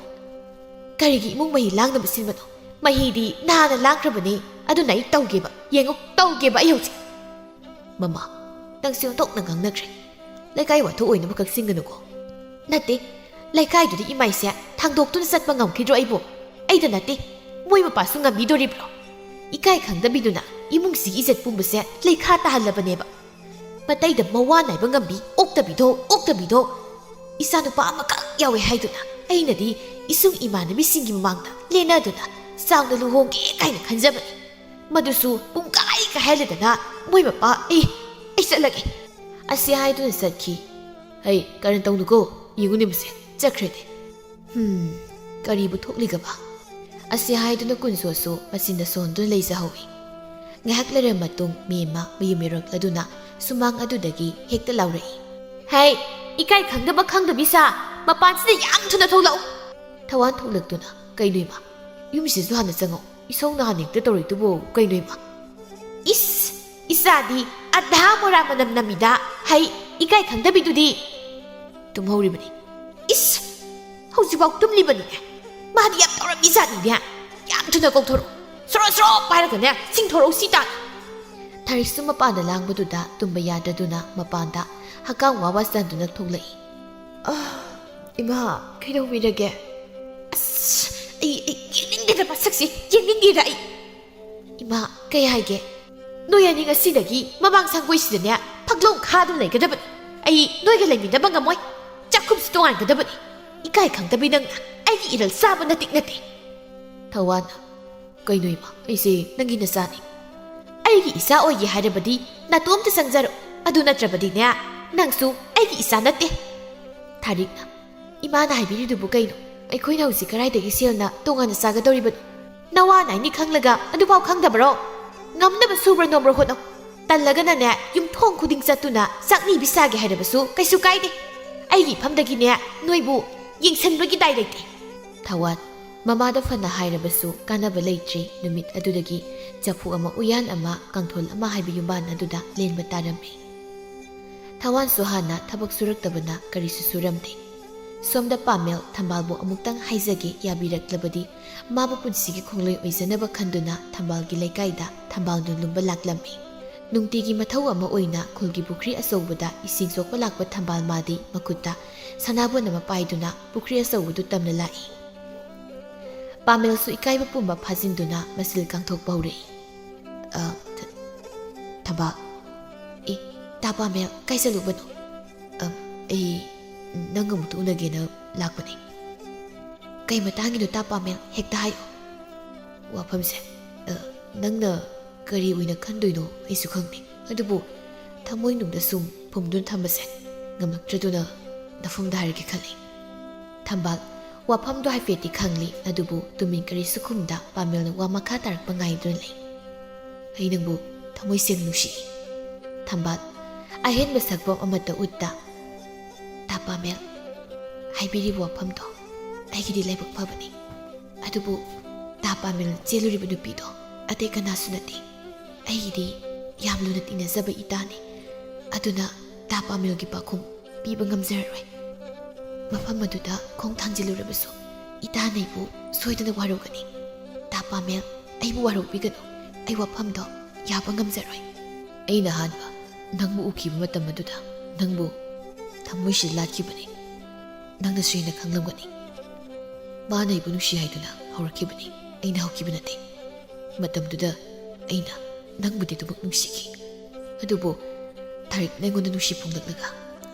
"ꯀꯔꯤꯒꯤ ꯏꯃꯨꯡ ꯃꯍꯤ ꯂꯥꯡꯅꯕ ꯁꯤꯟꯕꯅꯣ? ꯃꯍꯤꯗꯤ ꯅꯍꯥꯟꯅ ꯂꯥꯡꯈ꯭ꯔꯕꯅꯦ꯫ ꯑꯗꯨꯅ ꯑꯩ ꯇꯧꯒꯦꯕ꯫ ꯌꯦꯡꯉꯨ, ꯇꯧꯒꯦꯕ ꯑꯩ ꯍꯧꯖꯤꯛ꯫" "ꯃꯃꯥ, ꯅꯪꯁꯦ ꯑꯣꯟꯊꯣꯛꯅ ꯉꯥꯡꯅꯈ꯭ꯔꯦ꯫ ꯂꯩꯀꯥꯏ ꯋꯥꯊꯣꯛ ꯑꯣꯏꯅꯕ ꯀꯛꯁꯤꯟꯒꯅꯨꯀꯣ꯫" "ꯅꯠꯇꯦ, ꯂꯩꯀꯥꯏꯗꯨꯗ ꯏꯃꯥꯏꯁꯦ ꯊꯥꯡꯗꯣꯛꯇꯨꯅ ꯆꯠꯄ ꯉꯝꯈꯤꯗ꯭ꯔꯣ ꯑꯩꯕꯨ? ꯑꯩꯗ ꯅꯠꯇꯦ, ꯃꯣꯏ ꯃꯄꯥꯁꯨ ꯉꯝꯕꯤꯗꯣꯔꯤꯕ꯭ꯔꯣ? ꯏꯀꯥꯏ ꯈꯪꯗꯕꯤꯗꯨꯅ ꯏꯃꯨꯡꯁꯤꯒꯤ ꯏꯖꯠ ꯄꯨꯝꯕꯁꯦ ꯂꯩꯈꯥ ꯇꯥꯍꯜꯂꯕꯅꯦꯕ꯫ ꯃꯇꯩꯗ ꯃꯋꯥ ꯅꯥꯏꯕ ꯉꯝꯕꯤ ꯑꯣꯛꯇꯕꯤꯗꯣ, ꯑꯣꯛꯇꯕꯤꯗꯣ꯫ ꯏꯆꯥꯅꯨꯄꯥ ꯑꯃꯈꯛ ꯌꯥꯎꯋꯦ ꯍꯥꯏꯗꯨꯅ ꯑꯩꯅꯗꯤ ꯏꯁꯨꯡ ꯏꯃꯥꯟꯅꯕꯤꯁꯤꯡꯒꯤ ꯃꯃꯥꯡꯗ ꯂꯦꯟꯅꯗꯨꯅ ꯆꯥꯎꯅ ꯂꯨꯍꯣꯡꯒꯦ ꯀꯥꯏꯅ ꯈꯟꯖꯕꯅꯤ꯫ ꯃꯗꯨꯁꯨ ꯄꯨꯡ ꯀꯥꯏ ꯀꯥꯏꯍꯜꯂꯗꯅ ꯃꯣꯏ ꯃꯄꯥ, ꯑꯩ, ꯑꯩ ꯆꯠꯂꯒꯦ꯫" ꯑꯁꯤ ꯍꯥꯏꯗꯨꯅ ꯆꯠꯈꯤ꯫ "ꯍꯩ, ꯀꯔꯟ ꯇꯧꯅꯨꯀꯣ, ꯌꯦꯡꯉꯨꯅꯦ ꯃꯁꯦ, ꯆꯠꯈ꯭ꯔꯦꯅꯦ꯫ ꯍꯝ, ꯀꯔꯤꯕꯨ ꯊꯣꯛꯂꯤꯒꯕ?" ꯑꯁꯤ ꯍꯥꯏꯗꯨꯅ ꯀꯨꯟꯖꯣꯁꯨ ꯃꯆꯤꯟꯗ ꯁꯣꯟꯗꯨꯅ ꯂꯩꯖꯍꯧꯏ꯫ ꯉꯥꯏꯍꯥꯛ ꯂꯩꯔꯕ ꯃꯇꯨꯡ ꯃꯦꯝꯃ ꯃꯌꯨꯝ ꯌꯧꯔꯛꯂꯗꯨꯅ ꯁꯨꯃꯥꯡ ꯑꯗꯨꯗꯒꯤ ꯍꯦꯛꯇ ꯂꯥꯎꯔꯛꯏ, "ꯍꯩ, ꯏꯀꯥꯏ ꯈꯪꯗꯕ ꯈꯪꯗꯕꯤ ꯁꯥ, ꯃꯄꯥꯟꯁꯤꯗ ꯌꯥꯝ ꯊꯨꯅ ꯊꯣꯛꯂꯛꯎ!" ꯊꯋꯥꯟ ꯊꯣꯛꯂꯛꯇꯨꯅ, "ꯀꯩꯅꯣ ꯏꯃꯥ? ꯌꯨꯝꯁꯤꯁꯨ ꯍꯥꯟꯅ ꯆꯪꯉꯛꯎ꯫ ꯏꯁꯧ ꯅꯍꯥꯟ ꯍꯦꯛꯇ ꯇꯧꯔꯛꯏꯗꯨꯕꯨ ꯀꯩꯅꯣ ꯏꯃꯥ?" "ꯏꯁ! ꯏꯆꯥꯗꯤ ꯑꯙꯥ ꯃꯣꯔꯥ ꯃꯅꯝ ꯅꯝꯃꯤꯗ, ꯍꯩ, ꯏꯀꯥꯏ ꯈꯪꯗꯕꯤꯗꯨꯗꯤ!" "ꯇꯨꯝꯍꯧꯔꯤꯕꯅꯤ꯫" "ꯏꯁ! ꯍꯧꯖꯤꯛꯐꯥꯎ ꯇꯨꯝꯂꯤꯕꯅꯤꯅꯦ꯫ ꯃꯥꯗꯤ ꯌꯥꯝ ꯇꯧꯔꯝꯃꯤ ꯖꯥꯠꯅꯤꯅꯦ꯫ ꯌꯥꯝ ꯊꯨꯅ ꯀꯧꯊꯣꯔꯛꯎ꯫ ꯁꯣꯔꯣ ꯁꯣꯔꯣ ꯄꯥꯏꯔꯒꯅꯦ ꯆꯤꯡꯊꯣꯔꯛꯎ ꯁꯤ ꯇꯥꯟ!" ꯊꯥꯔꯤꯛꯁꯨ ꯃꯄꯥꯟꯗ ꯂꯥꯡꯕꯗꯨꯗ ꯇꯨꯝꯕ ꯌꯥꯗꯗꯨꯅ ꯃꯄꯥꯟꯗ ꯍꯛꯀꯥꯝ ꯋꯥ ꯋꯥ ꯆꯟꯗꯨꯅ ꯊꯣꯛꯂꯛꯏ꯫ "ꯑꯥ, ꯏꯃꯥ, ꯀꯩꯗꯧꯕꯤꯔꯒꯦ?" "ꯑꯁ, ꯑꯩ, ꯑꯩ ꯌꯦꯡꯅꯤꯡꯗꯦꯗ ꯃꯁꯛꯁꯤ, ꯌꯦꯡꯅꯤꯡꯗꯦꯗ ꯑꯩ꯫" "ꯏꯃꯥ, ꯀꯩ ꯍꯥꯏꯒꯦ?" "ꯅꯣꯏ ꯑꯅꯤ ꯉꯁꯤꯗꯒꯤ ꯃꯃꯥꯡ ꯁꯪꯒꯣꯏꯁꯤꯗꯅꯦ ꯐꯛꯂꯣꯡ ꯈꯥꯗꯨꯅ ꯂꯩꯒꯗꯕꯅꯤ꯫ ꯑꯩ ꯅꯣꯏꯒ ꯂꯩꯃꯤꯟꯅꯕ ꯉꯝꯃꯣꯏ꯫ ꯆꯥꯛꯈꯨꯝꯁꯤ ꯇꯣꯉꯥꯟꯒꯗꯕꯅꯤ꯫ ꯏꯀꯥꯏ ꯈꯪꯗꯕꯤ ꯅꯪꯅ ꯑꯩꯒꯤ ꯏꯔꯜ ꯆꯥꯕ ꯅꯇꯤꯛ ꯅꯠꯇꯦ꯫ ꯊꯋꯥꯟꯅ, "ꯀꯩꯅꯣ ꯏꯃꯥ, ꯑꯩꯁꯦ ꯅꯪꯒꯤ ꯅꯆꯥꯅꯤ꯫ ꯑꯩꯒꯤ ꯏꯆꯥ ꯑꯣꯏꯒꯦ ꯍꯥꯏꯔꯕꯗꯤ ꯅꯥꯇꯣꯝꯇ ꯆꯪꯖꯔꯛꯎ꯫ ꯑꯗꯨ ꯅꯠꯇ꯭ꯔꯕꯗꯤꯅꯦ, ꯅꯪꯁꯨ ꯑꯩꯒꯤ ꯏꯆꯥ ꯅꯠꯇꯦ꯫" ꯊꯥꯔꯤꯛꯅ, "ꯏꯃꯥꯅ ꯍꯥꯏꯕꯤꯔꯤꯗꯨꯕꯨ ꯀꯩꯅꯣ? ꯑꯩꯈꯣꯏꯅ ꯍꯧꯖꯤꯛ ꯀꯗꯥꯏꯗꯒꯤ ꯁꯦꯜꯅ ꯇꯣꯉꯥꯟꯅ ꯆꯥꯒꯗꯧꯔꯤꯕꯅꯣ? ꯅꯋꯥ ꯅꯥꯏꯅꯤ ꯈꯪꯂꯒ ꯑꯗꯨꯐꯥꯎ ꯈꯪꯗꯕꯔꯣ? ꯉꯝꯅꯕ ꯁꯨꯕ꯭ꯔ ꯅꯣꯝꯕ꯭ꯔ ꯍꯣꯠꯅꯧ꯫ ꯇꯜꯂꯒꯅꯅꯦ, ꯌꯨꯝꯊꯣꯡ ꯈꯨꯗꯤꯡ ꯆꯠꯇꯨꯅ ꯆꯥꯛꯅꯤꯕꯤ ꯁꯥꯒꯦ ꯍꯥꯏꯔꯕꯁꯨ ꯀꯩꯁꯨ ꯀꯥꯏꯗꯦ꯫ ꯑꯩꯒꯤ ꯏꯐꯝꯗꯒꯤꯅꯦ, ꯅꯣꯏꯕꯨ ꯌꯦꯡꯁꯤꯟꯕꯒꯤ ꯗꯥꯏ ꯂꯩꯇꯦ꯫" ꯊꯋꯥꯟ, ꯃꯃꯥꯗ ꯐꯅ ꯍꯥꯏꯔꯕꯁꯨ ꯀꯥꯟꯅꯕ ꯂꯩꯇ꯭ꯔꯦ꯫ ꯅꯨꯃꯤꯠ ꯑꯗꯨꯗꯒꯤ ꯆꯐꯨ ꯑꯃ, ꯎꯌꯥꯟ ꯑꯃ, ꯀꯥꯡꯊꯣꯜ ꯑꯃ ꯍꯥꯏꯕ ꯌꯨꯝꯕꯥꯟ ꯑꯗꯨꯗ ꯂꯦꯟꯕ ꯇꯥꯔꯝꯃꯤ꯫ ꯊꯋꯥꯟꯁꯨ ꯍꯥꯟꯅ ꯊꯕꯛ ꯁꯨꯔꯛꯇꯕꯅ ꯀꯔꯤꯁꯨ ꯁꯨꯔꯝꯗꯦ꯫ ꯁꯣꯝꯗ ꯄꯥꯃꯦꯜ, ꯊꯝꯕꯥꯜꯕꯨ ꯑꯃꯨꯛꯇꯪ ꯍꯥꯏꯖꯒꯦ ꯌꯥꯕꯤꯔꯛꯂꯕꯗꯤ, ꯃꯥꯕꯨ ꯄꯨꯟꯁꯤꯒꯤ ꯈꯣꯡꯂꯣꯏ ꯑꯣꯏꯖꯅꯕ ꯈꯟꯗꯨꯅ ꯊꯝꯕꯥꯜꯒꯤ ꯂꯩꯀꯥꯏꯗ ꯊꯝꯕꯥꯜ ꯅꯣꯜꯂꯨꯝꯕ ꯂꯥꯛꯂꯝꯃꯤ꯫ ꯅꯨꯡꯇꯤꯒꯤ ꯃꯊꯧ ꯑꯃ ꯑꯣꯏꯅ ꯈꯨꯜꯒꯤ ꯄꯨꯈ꯭ꯔꯤ ꯑꯆꯧꯕꯗ ꯏꯁꯤꯡ ꯁꯣꯛꯄ ꯂꯥꯛꯄ ꯊꯝꯕꯥꯜ ꯃꯥꯗꯤ ꯃꯈꯨꯠꯇ ꯁꯅꯥꯕꯨꯟ ꯑꯃ ꯄꯥꯏꯗꯨꯅ ꯄꯨꯈ꯭ꯔꯤ ꯑꯆꯧꯕꯗꯨ ꯇꯝꯅ ꯂꯥꯛꯏ꯫ ꯄꯥꯃꯦꯜꯁꯨ ꯏꯀꯥꯏꯕ ꯄꯨꯝꯕ ꯐꯥꯖꯤꯟꯗꯨꯅ ꯃꯆꯤꯜ ꯀꯥꯡꯊꯣꯛꯄ ꯍꯧꯔꯛꯏ꯫ "ꯑ, ꯊ-, ꯊꯝꯕꯥꯜ, ꯑꯦ, ꯇꯥ ꯄꯥꯃꯦꯜ, ꯀꯥꯏ ꯆꯠꯂꯨꯕꯅꯣ?" "ꯑ, ꯑꯩ ꯅꯪ ꯑꯃꯨꯛꯇ ꯎꯅꯒꯦꯅ ꯂꯥꯛꯄꯅꯦ꯫" "ꯀꯩ ꯃꯇꯥꯡꯒꯤꯅꯣ ꯇꯥ ꯄꯥꯃꯦꯜ? ꯍꯦꯛꯇ ꯍꯥꯏꯌꯨ꯫" "ꯋꯥꯐꯝꯁꯦ, ꯑ, ꯅꯪꯅ ꯀꯔꯤ ꯑꯣꯏꯅ ꯈꯟꯗꯣꯏꯅꯣ ꯑꯩꯁꯨ ꯈꯪꯗꯦ, ꯑꯗꯨꯕꯨ ꯊꯃꯣꯏꯅꯨꯡꯗ ꯁꯨꯝ ꯐꯨꯝꯗꯨꯅ ꯊꯝꯕꯁꯦ ꯉꯝꯂꯛꯇ꯭ꯔꯗꯨꯅ ꯅꯐꯝꯗ ꯍꯥꯏꯔꯒꯦ ꯈꯜꯂꯤ꯫" ꯊꯝꯕꯥꯜ, ꯋꯥꯐꯝꯗꯣ ꯍꯥꯏꯐꯦꯠꯇꯤ ꯈꯪꯂꯤ, ꯑꯗꯨꯕꯨ ꯇꯨꯃꯤꯟ ꯀꯔꯤꯁꯨ ꯈꯨꯝꯗ ꯄꯥꯃꯦꯜꯅ ꯋꯥ ꯃꯈꯥ ꯇꯥꯔꯛꯄ ꯉꯥꯏꯗꯨꯅ ꯂꯩ꯫ "ꯑꯩ ꯅꯪꯕꯨ ꯊꯃꯣꯏ ꯁꯦꯡꯅ ꯅꯨꯡꯁꯤ꯫" ꯊꯝꯕꯥꯜ, ꯑꯍꯦꯟꯕ ꯁꯛꯐꯝ ꯑꯃꯠꯇ ꯎꯠꯇ, "ꯇꯥ ꯄꯥꯃꯦꯜ, ꯍꯥꯏꯕꯤꯔꯤꯕ ꯋꯥꯐꯝꯗꯣ ꯑꯩꯒꯤꯗꯤ ꯂꯥꯏꯕꯛ ꯐꯕꯅꯤ꯫ ꯑꯗꯨꯕꯨ ꯇꯥ ꯄꯥꯃꯦꯜ ꯆꯦꯜꯂꯨꯔꯤꯕ ꯅꯨꯄꯤꯗꯣ ꯑꯇꯩ ꯀꯅꯥꯁꯨ ꯅꯠꯇꯦ꯫ ꯑꯩꯒꯤꯗꯤ ꯌꯥꯝ ꯂꯨꯅ ꯇꯤꯟꯅꯖꯕ ꯏꯇꯥꯅꯤ꯫ ꯑꯗꯨꯅ ꯇꯥ ꯄꯥꯃꯦꯜꯒꯤ ꯄꯥꯎꯈꯨꯝ ꯄꯤꯕ ꯉꯝꯖꯔꯔꯣꯏ꯫ ꯃꯐꯝ ꯑꯗꯨꯗ ꯈꯣꯡ ꯊꯥꯡꯖꯤꯜꯂꯨꯔꯕꯁꯨ ꯏꯇꯥꯅ ꯑꯩꯕꯨ ꯁꯣꯏꯗꯅ ꯋꯥꯔꯧꯒꯅꯤ꯫ ꯇꯥ ꯄꯥꯃꯦꯜ, ꯑꯩꯕꯨ ꯋꯥꯔꯧꯕꯤꯒꯅꯨ꯫ ꯑꯩ ꯋꯥꯐꯝꯗꯣ ꯌꯥꯕ ꯉꯝꯖꯔꯣꯏ꯫" "ꯑꯩꯅ ꯑꯍꯥꯟꯕ ꯅꯪꯕꯨ ꯎꯈꯤꯕ ꯃꯇꯝ ꯑꯗꯨꯗ ꯅꯪꯕꯨ ꯊꯃꯣꯏꯁꯤ ꯂꯥꯠꯈꯤꯕꯅꯤ꯫ ꯅꯪꯅꯁꯨ ꯍꯦꯟꯅ ꯈꯪꯂꯝꯒꯅꯤ꯫ ꯃꯥꯅ ꯑꯩꯕꯨ ꯅꯨꯡꯁꯤ ꯍꯥꯏꯗꯨꯅ ꯍꯧꯔꯛꯈꯤꯕꯅꯤ꯫ ꯑꯩꯅ ꯍꯧꯈꯤꯕ ꯅꯠꯇꯦ꯫ ꯃꯇꯝꯗꯨꯗ ꯑꯩꯅ ꯅꯪꯕꯨꯗꯤ ꯑꯗꯨꯃꯛ ꯅꯨꯡꯁꯤꯈꯤ꯫ ꯑꯗꯨꯕꯨ ꯊꯥꯔꯤꯛꯅ ꯑꯩꯉꯣꯟꯗ ꯅꯨꯡꯁꯤ ꯐꯣꯡꯂꯛꯂꯒ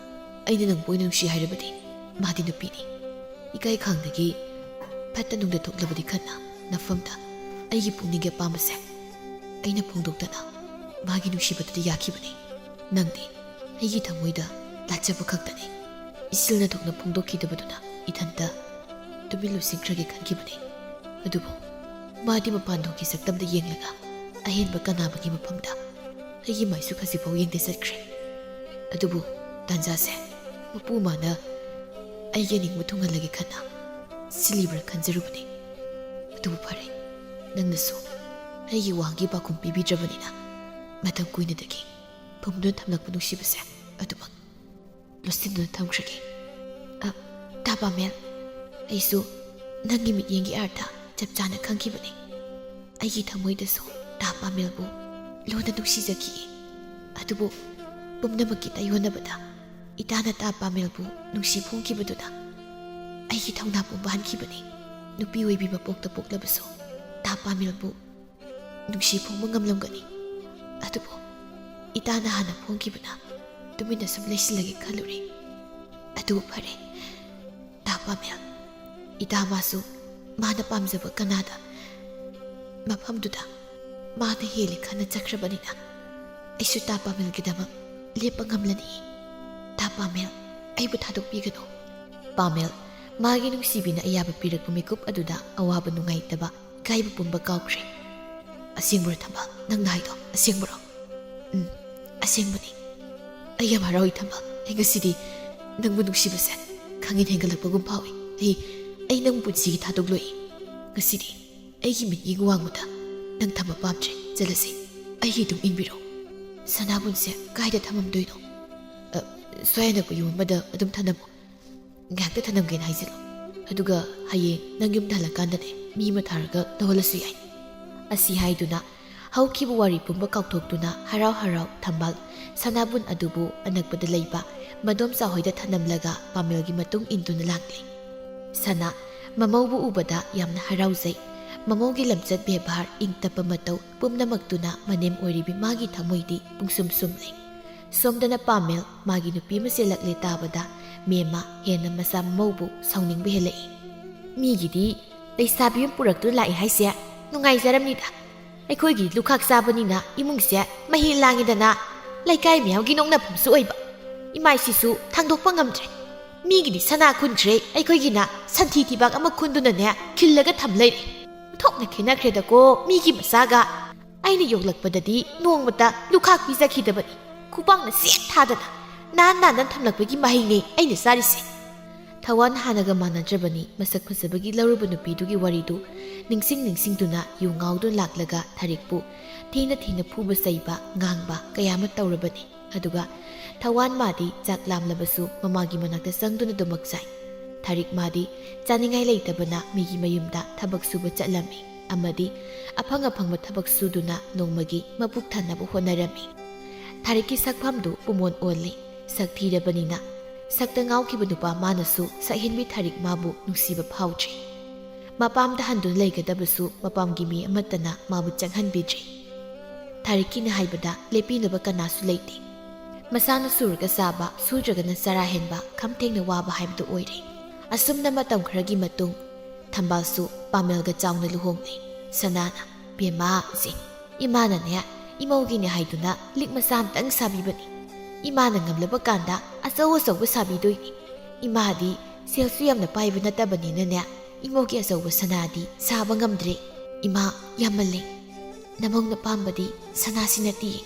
ꯑꯩꯅ ꯅꯪꯕꯨ ꯑꯣꯏꯅ ꯅꯨꯡꯁꯤ ꯍꯥꯏꯔꯕꯗꯤ ꯃꯥꯗꯤ ꯅꯨꯄꯤꯅꯤ꯫ ꯏꯀꯥꯏ ꯈꯪꯗꯒꯤ ꯐꯠꯇ ꯅꯨꯡꯗ ꯊꯣꯛꯂꯕꯗꯤ ꯈꯟꯅ ꯅꯐꯝꯗ ꯑꯩꯒꯤ ꯄꯨꯛꯅꯤꯡꯒꯤ ꯑꯄꯥꯝꯕꯁꯦ ꯑꯩꯅ ꯐꯣꯡꯗꯣꯛꯇꯅ ꯃꯥꯒꯤ ꯅꯨꯡꯁꯤꯕꯗꯨꯗꯤ ꯌꯥꯈꯤꯕꯅꯤ꯫ ꯅꯪꯗꯤ ꯑꯩꯒꯤ ꯊꯃꯣꯏꯗ ꯂꯥꯠꯆꯕ ꯈꯛꯇꯅꯤ꯫ ꯏꯁꯤꯜꯅ ꯊꯣꯛꯅ ꯐꯣꯡꯗꯣꯛꯈꯤꯗꯕꯗꯨꯅ ꯏꯊꯟꯇ ꯇꯨꯃꯤꯟ ꯂꯨꯞꯁꯤꯟꯈ꯭ꯔꯒꯦ ꯈꯟꯈꯤꯕꯅꯤ꯫ ꯑꯗꯨꯕꯨ ꯃꯥꯗꯤ ꯃꯄꯥꯟꯊꯣꯡꯒꯤ ꯁꯛꯇꯝꯗ ꯌꯦꯡꯂꯒ ꯑꯍꯦꯟꯕ ꯀꯅꯥꯕꯒꯤ ꯃꯐꯝꯗ ꯑꯩꯒꯤ ꯃꯥꯏꯁꯨ ꯈꯖꯤꯛꯐꯥꯎ ꯌꯦꯡꯗꯦ ꯆꯠꯈ꯭ꯔꯦ꯫ ꯑꯗꯨꯕꯨ ꯇꯥꯟꯖꯥꯁꯦ ꯃꯄꯨ ꯃꯥꯅ ꯑꯩꯒꯤ ꯑꯅꯤꯡꯕ ꯊꯨꯡꯍꯜꯂꯒꯦ ꯈꯟꯅ ꯁꯤꯜꯂꯤꯕ꯭ꯔꯥ ꯈꯟꯖꯔꯨꯕꯅꯤ꯫ ꯑꯗꯨꯕꯨ ꯐꯔꯦ, ꯅꯪꯅꯁꯨ ꯑꯩꯒꯤ ꯋꯥꯍꯪꯒꯤ ꯄꯥꯎꯈꯨꯝ ꯄꯤꯕꯤꯗ꯭ꯔꯕꯅꯤꯅ ꯃꯇꯝ ꯀꯨꯏꯅꯗꯒꯤ ꯐꯨꯝꯗꯨꯅ ꯊꯝꯂꯛꯄ ꯅꯨꯡꯁꯤꯕꯁꯦ ꯑꯗꯨꯃꯛ ꯂꯣꯠꯁꯤꯟꯗꯨꯅ ꯊꯝꯈ꯭ꯔꯒꯦ꯫ ꯑ, ꯇꯥ ꯄꯥꯃꯦꯜ, ꯑꯩꯁꯨ ꯅꯪꯒꯤ ꯃꯤꯠꯌꯦꯡꯒꯤ ꯑꯥꯔꯊ ꯆꯞ ꯆꯥꯅ ꯈꯪꯈꯤꯕꯅꯤ꯫ ꯑꯩꯒꯤ ꯊꯃꯣꯏꯗꯁꯨ ꯇꯥ ꯄꯥꯃꯦꯜꯕꯨ ꯂꯨꯅ ꯅꯨꯡꯁꯤꯖꯈꯤ꯫ ꯑꯗꯨꯕꯨ ꯄꯨꯝꯅꯃꯛꯀꯤ ꯇꯥꯏꯌꯣꯟꯅꯕꯗ ꯏꯇꯥꯅ ꯇꯥ ꯄꯥꯃꯦꯜꯕꯨ ꯅꯨꯡꯁꯤ ꯐꯣꯡꯈꯤꯕꯗꯨꯅ ꯑꯩꯒꯤ ꯊꯧꯅꯥ ꯄꯨꯝꯕ ꯍꯟꯈꯤꯕꯅꯤ꯫ ꯅꯨꯄꯤ ꯑꯣꯏꯕꯤ ꯃꯄꯣꯛꯇ ꯄꯣꯛꯂꯕꯁꯨ ꯇꯥ ꯄꯥꯃꯦꯜꯕꯨ ꯅꯨꯡꯁꯤ ꯐꯣꯡꯕ ꯉꯝꯂꯝꯒꯅꯤ꯫ ꯑꯗꯨꯕꯨ ꯏꯇꯥꯅ ꯍꯥꯟꯅ ꯐꯣꯡꯈꯤꯕꯅ ꯇꯨꯃꯤꯟꯅ ꯁꯨꯝ ꯂꯩꯁꯤꯜꯂꯒꯦ ꯈꯜꯂꯨꯔꯦ꯫ ꯑꯗꯨꯕꯨ ꯐꯔꯦ, ꯇꯥ ꯄꯥꯃꯦꯜ, ꯏꯇꯥ ꯃꯥꯁꯨ ꯃꯥꯅ ꯄꯥꯝꯖꯕ ꯀꯅꯥꯗ ꯃꯐꯝꯗꯨꯗ ꯃꯥꯅ ꯍꯦꯜꯂꯤ ꯈꯟꯅ ꯆꯠꯈ꯭ꯔꯕꯅꯤꯅ ꯑꯩꯁꯨ ꯇꯥ ꯄꯥꯃꯦꯜꯒꯤꯗꯃꯛ ꯂꯦꯞꯄ ꯉꯝꯂꯅꯤ꯫ ꯇꯥ ꯄꯥꯃꯦꯜ, ꯑꯩꯕꯨ ꯊꯥꯗꯣꯛꯄꯤꯒꯅꯨ꯫ ꯄꯥꯃꯦꯜ ꯃꯥꯒꯤ ꯅꯨꯡꯁꯤꯕꯤꯅ ꯑꯌꯥꯕ ꯄꯤꯔꯛꯄ ꯃꯤꯀꯨꯞ ꯑꯗꯨꯗ ꯑꯋꯥꯕ ꯅꯨꯡꯉꯥꯏꯇꯕ ꯏꯀꯥꯏꯕ ꯄꯨꯝꯕ ꯀꯥꯎꯈ꯭ꯔꯦ꯫ ꯑꯁꯦꯡꯕꯔꯣ ꯊꯝꯕꯥꯜ, ꯅꯪꯅ ꯍꯥꯏꯗꯣ ꯑꯁꯦꯡꯕꯔꯣ? ꯎꯝ, ꯑꯁꯦꯡꯕꯅꯤ꯫ ꯑꯩ ꯌꯥꯝ ꯍꯔꯥꯎꯏ ꯊꯝꯕꯥꯜ꯫ ꯑꯩ ꯉꯁꯤꯗꯤ ꯅꯪꯕꯨ ꯅꯨꯡꯁꯤꯕꯁꯦ ꯈꯪꯍꯦꯟ ꯍꯦꯟꯒꯠꯂꯛꯄꯒꯨꯝ ꯐꯥꯎꯏ꯫ ꯑꯩ, ꯑꯩ ꯅꯪꯕꯨ ꯄꯨꯟꯁꯤꯒꯤ ꯊꯥꯗꯣꯛꯂꯣꯏ꯫ ꯉꯁꯤꯗꯤ ꯑꯩꯒꯤ ꯃꯤꯠꯌꯦꯡ ꯋꯥꯡꯃꯗ ꯅꯪ ꯊꯝꯕ ꯄꯥꯝꯗ꯭ꯔꯦ꯫ ꯆꯠꯂꯁꯤ, ꯑꯩꯒꯤ ꯑꯗꯨꯝ ꯏꯟꯕꯤꯔꯣ꯫ ꯁꯅꯥꯕꯨꯟꯁꯦ ꯀꯥꯏꯗ ꯊꯝꯃꯝꯗꯣꯏꯅꯣ? ꯑ, ꯁ꯭ꯋꯥꯏ ꯑꯅꯛꯄ ꯌꯨꯝ ꯑꯃꯗ ꯑꯗꯨꯝ ꯊꯝꯂꯝꯃꯣ꯫ ꯉꯥꯏꯍꯥꯛꯇ ꯊꯝꯂꯝꯒꯦꯅ ꯍꯥꯏꯖꯤꯜꯂꯣ꯫ ꯑꯗꯨꯒ ꯍꯌꯦꯡ ꯅꯪ ꯌꯨꯝꯗ ꯍꯜꯂꯀꯥꯟꯗꯅꯦ ꯃꯤ ꯑꯃ ꯊꯥꯔꯒ ꯇꯧꯍꯜꯂꯁꯨ ꯌꯥꯏ꯫ ꯑꯁꯤ ꯍꯥꯏꯗꯨꯅ ꯍꯧꯈꯤꯕ ꯋꯥꯔꯤ ꯄꯨꯝꯕ ꯀꯥꯎꯊꯣꯛꯇꯨꯅ ꯍꯔꯥꯎ ꯍꯔꯥꯎ ꯊꯝꯕꯥꯜ ꯁꯅꯥꯕꯨꯟ ꯑꯗꯨꯕꯨ ꯑꯅꯛꯄꯗ ꯂꯩꯕ ꯃꯗꯣꯝꯆꯥ ꯍꯣꯏꯗ ꯊꯝꯂꯝꯂꯒ ꯄꯥꯃꯦꯜꯒꯤ ꯃꯇꯨꯡ ꯏꯟꯗꯨꯅ ꯂꯥꯛꯂꯤ꯫ ꯁꯅꯥ ꯃꯃꯧꯕꯨ ꯎꯕꯗ ꯌꯥꯝꯅ ꯍꯔꯥꯎꯖꯩ꯫ ꯃꯃꯧꯒꯤ ꯂꯝꯆꯠ ꯕꯦꯕꯥꯔ, ꯏꯪ ꯇꯞꯄ ꯃꯇꯧ ꯄꯨꯝꯅꯃꯛꯇꯨꯅ ꯃꯅꯦꯝ ꯑꯣꯏꯔꯤꯕꯤ ꯃꯥꯒꯤ ꯊꯃꯣꯏꯗꯤ ꯄꯨꯡꯁꯨꯝ ꯁꯨꯝꯂꯤ꯫ ꯁꯣꯝꯗꯅ ꯄꯥꯃꯦꯜ ꯃꯥꯒꯤ ꯅꯨꯄꯤ ꯑꯃ ꯆꯦꯜꯂꯛꯂꯦ ꯇꯥꯕꯗ ꯃꯦꯝꯃ ꯍꯦꯟꯅ ꯃꯆꯥ ꯃꯃꯧꯕꯨ ꯁꯥꯎꯅꯤꯡꯕ ꯍꯦꯜꯂꯛꯏ꯫ "ꯃꯤꯒꯤꯗꯤ ꯂꯩꯁꯥꯕꯤ ꯑꯃ ꯄꯨꯔꯛꯇꯨꯅ ꯂꯥꯛꯑꯦ ꯍꯥꯏꯁꯦ ꯅꯨꯡꯉꯥꯏꯖꯔꯝꯅꯤꯗ꯫ ꯑꯩꯈꯣꯏꯒꯤ ꯂꯨꯈꯥꯛ ꯆꯥꯕꯅꯤꯅ ꯏꯃꯨꯡꯁꯦ ꯃꯍꯤ ꯂꯥꯡꯉꯤꯗꯅ ꯂꯩꯀꯥꯏ ꯃꯌꯥꯝꯒꯤ ꯅꯣꯛꯅꯐꯝꯁꯨ ꯑꯣꯏꯕ꯫ ꯏꯃꯥꯏꯁꯤꯁꯨ ꯊꯥꯡꯗꯣꯛꯄ ꯉꯝꯗ꯭ꯔꯦ꯫ ꯃꯤꯒꯤꯗꯤ ꯁꯅꯥ ꯈꯨꯟꯈ꯭ꯔꯦ, ꯑꯩꯈꯣꯏꯒꯤꯅ ꯁꯟꯊꯤ ꯊꯤꯕꯥꯛ ꯑꯃ ꯈꯨꯟꯗꯨꯅꯅꯦ ꯈꯤꯜꯂꯒ ꯊꯝ ꯂꯩꯔꯦ꯫ ꯊꯣꯛꯅ ꯈꯦꯠꯅꯈ꯭ꯔꯦꯗꯀꯣ ꯃꯤꯒꯤ ꯃꯆꯥꯒ꯫ ꯑꯩꯅ ꯌꯣꯛꯂꯛꯄꯗꯗꯤ ꯅꯣꯡꯃꯇ ꯂꯨꯈꯥꯛ ꯄꯤꯖꯈꯤꯗꯕꯅꯤ꯫ ꯈꯨꯕꯥꯛꯅ ꯆꯦꯠ ꯊꯥꯗꯅ ꯅꯥꯟ ꯅꯥꯟꯅ ꯊꯝꯂꯛꯄꯒꯤ ꯃꯍꯩꯅꯦ ꯑꯩꯅ ꯆꯥꯔꯤꯁꯦ"꯫ ꯊꯋꯥꯟ ꯍꯥꯟꯅꯒ ꯃꯥꯟꯅꯗ꯭ꯔꯕꯅꯤ꯫ ꯃꯁꯛ ꯐꯖꯕꯒꯤ ꯂꯧꯔꯨꯕ ꯅꯨꯄꯤꯗꯨꯒꯤ ꯋꯥꯔꯤꯗꯨ ꯅꯤꯡꯁꯤꯡ ꯅꯤꯡꯁꯤꯡꯗꯨꯅ ꯌꯨ ꯉꯥꯎꯗꯨꯅ ꯂꯥꯛꯂꯒ ꯊꯥꯔꯤꯛꯄꯨ ꯊꯤꯅ ꯊꯤꯅ ꯐꯨꯕ ꯆꯩꯕ, ꯉꯥꯡꯕ ꯀꯌꯥ ꯑꯃ ꯇꯧꯔꯕꯅꯤ꯫ ꯑꯗꯨꯒ ꯊꯋꯥꯟ ꯃꯥꯗꯤ ꯆꯥꯛ ꯂꯥꯝꯂꯕꯁꯨ ꯃꯃꯥꯒꯤ ꯃꯅꯥꯛꯇ ꯆꯪꯗꯨꯅ ꯗꯨꯃꯛ ꯆꯥꯏ꯫ ꯊꯥꯔꯤꯛ ꯃꯥꯗꯤ ꯆꯥꯅꯤꯡꯉꯥꯏ ꯂꯩꯇꯕꯅ ꯃꯤꯒꯤ ꯃꯌꯨꯝꯗ ꯊꯕꯛ ꯁꯨꯕ ꯆꯠꯂꯝꯃꯤ ꯑꯃꯗꯤ ꯑꯐꯪ ꯑꯐꯪꯕ ꯊꯕꯛ ꯁꯨꯗꯨꯅ ꯅꯣꯡꯃꯒꯤ ꯃꯄꯨꯛ ꯊꯟꯅꯕ ꯍꯣꯠꯅꯔꯝꯃꯤ꯫ ꯊꯥꯔꯤꯛꯀꯤ ꯁꯛꯐꯝꯗꯨ ꯄꯨꯃꯣꯟ ꯑꯣꯜꯂꯤ꯫ ꯁꯛ ꯊꯤꯔꯕꯅꯤꯅ ꯁꯛꯇ ꯉꯥꯎꯈꯤꯕ ꯅꯨꯄꯥ ꯃꯥꯅꯁꯨ ꯁꯛꯍꯦꯟꯕꯤ ꯊꯥꯔꯤꯛ ꯃꯥꯕꯨ ꯅꯨꯡꯁꯤꯕ ꯐꯥꯎꯗ꯭ꯔꯤ꯫ ꯃꯄꯥꯝꯗ ꯍꯟꯗꯨꯅ ꯂꯩꯒꯗꯕꯁꯨ ꯃꯄꯥꯝꯒꯤ ꯃꯤ ꯑꯃꯠꯇꯅ ꯃꯥꯕꯨ ꯆꯪꯍꯟꯕꯤꯗ꯭ꯔꯤ꯫ ꯊꯥꯔꯤꯛꯀꯤꯅ ꯍꯥꯏꯕꯗ ꯂꯦꯞꯄꯤꯅꯕ ꯀꯅꯥꯁꯨ ꯂꯩꯇꯦ꯫ ꯃꯁꯥꯅ ꯁꯨꯔꯒ ꯆꯥꯕ, ꯁꯨꯗ꯭ꯔꯒꯅ ꯆꯔꯥ ꯍꯦꯟꯕ, ꯈꯝ ꯊꯦꯡꯅ ꯋꯥꯕ ꯍꯥꯏꯕꯗꯨ ꯑꯣꯏꯔꯦ꯫ ꯑꯁꯨꯝꯅ ꯃꯇꯝ ꯈꯔꯒꯤ ꯃꯇꯨꯡ ꯊꯝꯕꯥꯜꯁꯨ ꯄꯥꯃꯦꯜꯒ ꯆꯥꯎꯅ ꯂꯨꯍꯣꯡꯂꯦ꯫ ꯁꯅꯥꯅ, "ꯕꯦꯝꯃ, ꯏꯆꯦ, ꯏꯃꯥꯅꯅꯦ ꯏꯃꯧꯒꯤꯅꯦ ꯍꯥꯏꯗꯨꯅ ꯂꯤꯛ ꯃꯆꯥ ꯑꯝꯇꯪ ꯁꯥꯕꯤꯕꯅꯤ꯫ ꯏꯃꯥꯅ ꯉꯝꯂꯕ ꯀꯥꯟꯗ ꯑꯆꯧ ꯑꯆꯧꯕ ꯁꯥꯕꯤꯗꯣꯏꯅꯤ꯫ ꯏꯃꯥꯗꯤ ꯁꯦꯜꯁꯨ ꯌꯥꯝꯅ ꯄꯥꯏꯕ ꯅꯠꯇꯕꯅꯤꯅꯅꯦ ꯏꯃꯧꯒꯤ ꯑꯆꯧꯕ ꯁꯅꯥꯗꯤ ꯁꯥꯕ ꯉꯝꯗ꯭ꯔꯦ꯫ ꯏꯃꯥ, ꯌꯥꯝꯃꯜꯂꯦ꯫ ꯅꯃꯧꯅ ꯄꯥꯝꯕꯗꯤ ꯁꯅꯥꯁꯤ ꯅꯠꯇꯤꯌꯦ꯫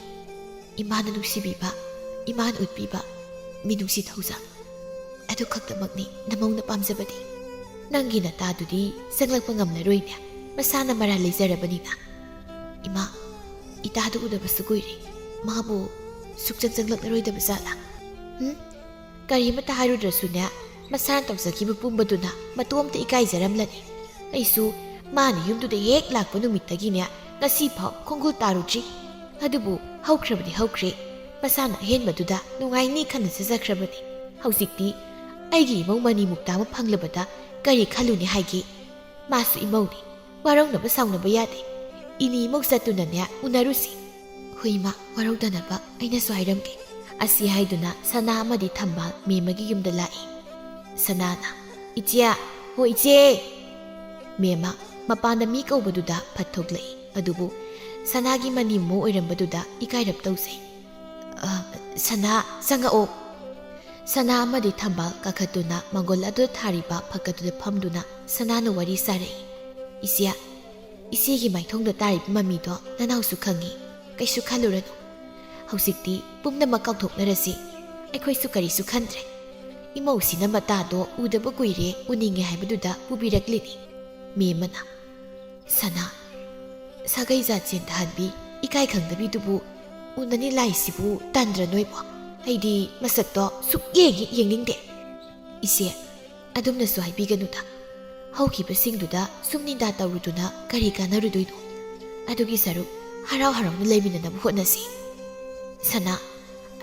ꯏꯃꯥꯅ ꯅꯨꯡꯁꯤꯕꯤꯕ, ꯏꯃꯥꯅ ꯎꯠꯄꯤꯕ ꯃꯤꯅꯨꯡꯁꯤ ꯊꯧꯖꯥꯜ, ꯑꯗꯨ ꯈꯛꯇꯃꯛꯅꯤ ꯅꯃꯧꯅ ꯄꯥꯝꯖꯕꯗꯤ꯫ ꯅꯪꯒꯤ ꯅꯇꯥꯗꯨꯗꯤ ꯆꯪꯂꯛꯄ ꯉꯝꯂꯔꯣꯏꯅꯦ, ꯃꯁꯥꯅ ꯃꯔꯥꯜ ꯂꯩꯖꯔꯕꯅꯤꯅ꯫ ꯏꯃꯥ, ꯏꯇꯥꯗꯨ ꯎꯗꯕꯁꯨ ꯀꯨꯏꯔꯦ꯫ ꯃꯥꯕꯨ ꯁꯨꯛꯆꯪ ꯆꯪꯂꯛꯂꯔꯣꯏꯗꯕ ꯖꯥꯠꯂꯥ?" ꯎꯝ? ꯀꯔꯤꯃꯇ ꯍꯥꯏꯔꯨꯗ꯭ꯔꯁꯨꯅꯦ, ꯃꯁꯥꯅ ꯇꯧꯖꯈꯤꯕ ꯄꯨꯝꯕꯗꯨꯅ ꯃꯇꯣꯝꯇ ꯏꯀꯥꯏꯖꯔꯝꯂꯅꯤ꯫ ꯑꯩꯁꯨ ꯃꯥꯅ ꯌꯨꯝꯗꯨꯗ ꯍꯦꯛ ꯂꯥꯛꯄ ꯅꯨꯃꯤꯠꯇꯒꯤꯅꯦ ꯉꯁꯤ ꯐꯥꯎ ꯈꯣꯡꯒꯨꯜ ꯇꯥꯔꯨꯗ꯭ꯔꯤ꯫ ꯑꯗꯨꯕꯨ ꯍꯧꯈ꯭ꯔꯕꯗꯤ ꯍꯧꯈ꯭ꯔꯦ꯫ ꯃꯁꯥꯅ ꯑꯍꯦꯟꯕꯗꯨꯗ ꯅꯨꯡꯉꯥꯏꯅꯤ ꯈꯟꯅ ꯆꯠꯆꯈ꯭ꯔꯕꯅꯤ꯫ ꯍꯧꯖꯤꯛꯇꯤ ꯑꯩꯒꯤ ꯏꯃꯧ ꯃꯅꯤ ꯃꯨꯛꯇ ꯑꯃ ꯐꯪꯂꯕꯗ ꯀꯔꯤ ꯈꯜꯂꯨꯅꯤ ꯍꯥꯏꯒꯦ? ꯃꯥꯁꯨ ꯏꯃꯧꯅꯤ꯫ ꯋꯥꯔꯧꯅꯕ ꯁꯥꯎꯅꯕ ꯌꯥꯗꯦ꯫ ꯏꯅꯤ ꯏꯃꯧ ꯆꯠꯇꯨꯅꯅꯦ ꯎꯅꯔꯨꯁꯤ꯫ ꯍꯣꯏ ꯏꯃꯥ, ꯋꯥꯔꯧꯗꯅꯕ ꯑꯩꯅꯁꯨ ꯍꯥꯏꯔꯝꯒꯦ꯫ ꯑꯁꯤ ꯍꯥꯏꯗꯨꯅ ꯁꯅꯥ ꯑꯃꯗꯤ ꯊꯝꯕꯥꯜ ꯃꯦꯝꯃꯒꯤ ꯌꯨꯝꯗ ꯂꯥꯛꯏ꯫ ꯁꯅꯥꯅ, "ꯏꯆꯦ, ꯍꯣ ꯏꯆꯦ!" ꯃꯦꯝꯃ ꯃꯄꯥꯟꯗ ꯃꯤ ꯀꯧꯕꯗꯨꯗ ꯐꯠ ꯊꯣꯛꯂꯛꯏ꯫ ꯑꯗꯨꯕꯨ ꯁꯅꯥꯒꯤ ꯃꯅꯦꯝꯃꯧ ꯑꯣꯏꯔꯝꯕꯗꯨꯗ ꯏꯀꯥꯏꯔꯞ ꯇꯧꯖꯩ꯫ "ꯑ, ꯁꯅꯥ, ꯆꯪꯉꯛꯑꯣ꯫" ꯁꯅꯥ ꯑꯃꯗꯤ ꯊꯝꯕꯥꯜ ꯀꯥꯈꯠꯇꯨꯅ ꯃꯪꯒꯣꯜ ꯑꯗꯨꯗ ꯊꯥꯔꯤꯕ ꯐꯛ ꯑꯗꯨꯗ ꯐꯝꯗꯨꯅ ꯁꯅꯥꯅ ꯋꯥꯔꯤ ꯁꯥꯔꯛꯏ꯫ "ꯏꯆꯦ, ꯏꯆꯦꯒꯤ ꯃꯥꯏꯊꯣꯡꯗ ꯇꯥꯔꯤꯕ ꯃꯃꯤꯗꯣ ꯅꯅꯥꯎꯁꯨ ꯈꯪꯏ꯫ ꯀꯩꯁꯨ ꯈꯜꯂꯨꯔꯅꯨ꯫ ꯍꯧꯖꯤꯛꯇꯤ ꯄꯨꯝꯅꯃꯛ ꯀꯥꯎꯊꯣꯛꯅꯔꯁꯤ꯫ ꯑꯩꯈꯣꯏꯁꯨ ꯀꯔꯤꯁꯨ ꯈꯟꯗ꯭ꯔꯦ꯫ ꯏꯃꯧꯁꯤꯅ ꯃꯇꯥꯗꯣ ꯎꯗꯕ ꯀꯨꯏꯔꯦ, ꯎꯅꯤꯡꯉꯦ ꯍꯥꯏꯕꯗꯨꯗ ꯄꯨꯕꯤꯔꯛꯂꯤꯅꯤ꯫" ꯃꯦꯝꯃꯅ, "ꯁꯅꯥ, ꯁꯥꯒꯩ ꯖꯥꯠ ꯆꯦꯟꯊꯍꯟꯕꯤ, ꯏꯀꯥꯏ ꯈꯪꯗꯕꯤꯗꯨꯕꯨ ꯎꯅꯅꯤ ꯂꯥꯏꯁꯤꯕꯨ ꯇꯟꯗ꯭ꯔ ꯅꯣꯏꯕꯣ? ꯑꯩꯗꯤ ꯃꯁꯛꯇꯣ ꯁꯨꯛꯌꯦꯡ ꯍꯦꯛ ꯌꯦꯡꯅꯤꯡꯗꯦ꯫" "ꯏꯆꯦ, ꯑꯗꯨꯝꯅꯁꯨ ꯍꯥꯏꯕꯤꯒꯅꯨꯗ꯫ ꯍꯧꯈꯤꯕꯁꯤꯡꯗꯨꯗ ꯁꯨꯝ ꯅꯤꯟꯗꯥ ꯇꯧꯔꯨꯗꯨꯅ ꯀꯔꯤ ꯀꯥꯟꯅꯔꯨꯗꯣꯏꯅꯣ? ꯑꯗꯨꯒꯤ ꯁꯔꯨꯛ ꯍꯔꯥꯎ ꯍꯔꯥꯎꯅ ꯂꯩꯃꯤꯟꯅꯅꯕ ꯍꯣꯠꯅꯁꯤ꯫" "ꯁꯅꯥ,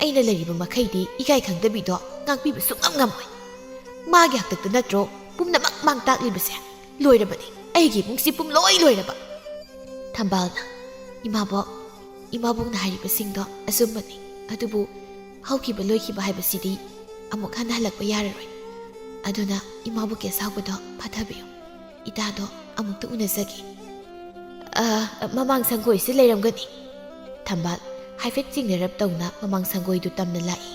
ꯑꯩꯅ ꯂꯩꯔꯤꯕ ꯃꯈꯩꯗꯤ ꯏꯀꯥꯏ ꯈꯪꯗꯕꯤꯗꯣ ꯉꯥꯛꯄꯤꯕ ꯁꯨꯡꯉꯝ ꯉꯝꯃꯣꯏ꯫ ꯃꯥꯒꯤ ꯍꯥꯛꯇꯛꯇ ꯅꯠꯇ꯭ꯔꯣ ꯄꯨꯝꯅꯃꯛ ꯃꯥꯡ ꯇꯥꯛꯂꯤꯕꯁꯦ? ꯂꯣꯏꯔꯕꯅꯤ, ꯑꯩꯒꯤ ꯏꯃꯨꯡꯁꯤ ꯄꯨꯝꯂꯣꯏ ꯂꯣꯏꯔꯕ꯫" ꯊꯝꯕꯥꯜꯅ, "ꯏꯃꯥꯕꯣꯛ, ꯏꯃꯥꯕꯣꯛꯅ ꯍꯥꯏꯔꯤꯕꯁꯤꯡꯗꯣ ꯑꯆꯨꯝꯕꯅꯤ꯫ ꯑꯗꯨꯕꯨ ꯍꯧꯈꯤꯕ ꯂꯣꯏꯈꯤꯕ ꯍꯥꯏꯕꯁꯤꯗꯤ ꯑꯃꯨꯛ ꯍꯟꯅ ꯍꯜꯂꯛꯄ ꯌꯥꯔꯔꯣꯏ꯫ ꯑꯗꯨꯅ ꯏꯃꯥꯕꯣꯛꯀꯤ ꯑꯁꯥꯎꯕꯗꯣ ꯐꯥꯊꯕꯤꯌꯨ꯫ ꯏꯇꯥꯗꯣ ꯑꯃꯨꯛꯇ ꯎꯅꯖꯒꯦ꯫" "ꯑ, ꯃꯃꯥꯡ ꯁꯪꯒꯣꯏꯁꯤ ꯂꯩꯔꯝꯒꯅꯤ꯫" ꯊꯝꯕꯥꯜ ꯍꯥꯏꯐꯦꯠ ꯆꯤꯡꯅꯔꯞ ꯇꯧꯅ ꯃꯃꯥꯡ ꯁꯪꯒꯣꯏꯗꯨ ꯇꯝꯅ ꯂꯥꯛꯏ꯫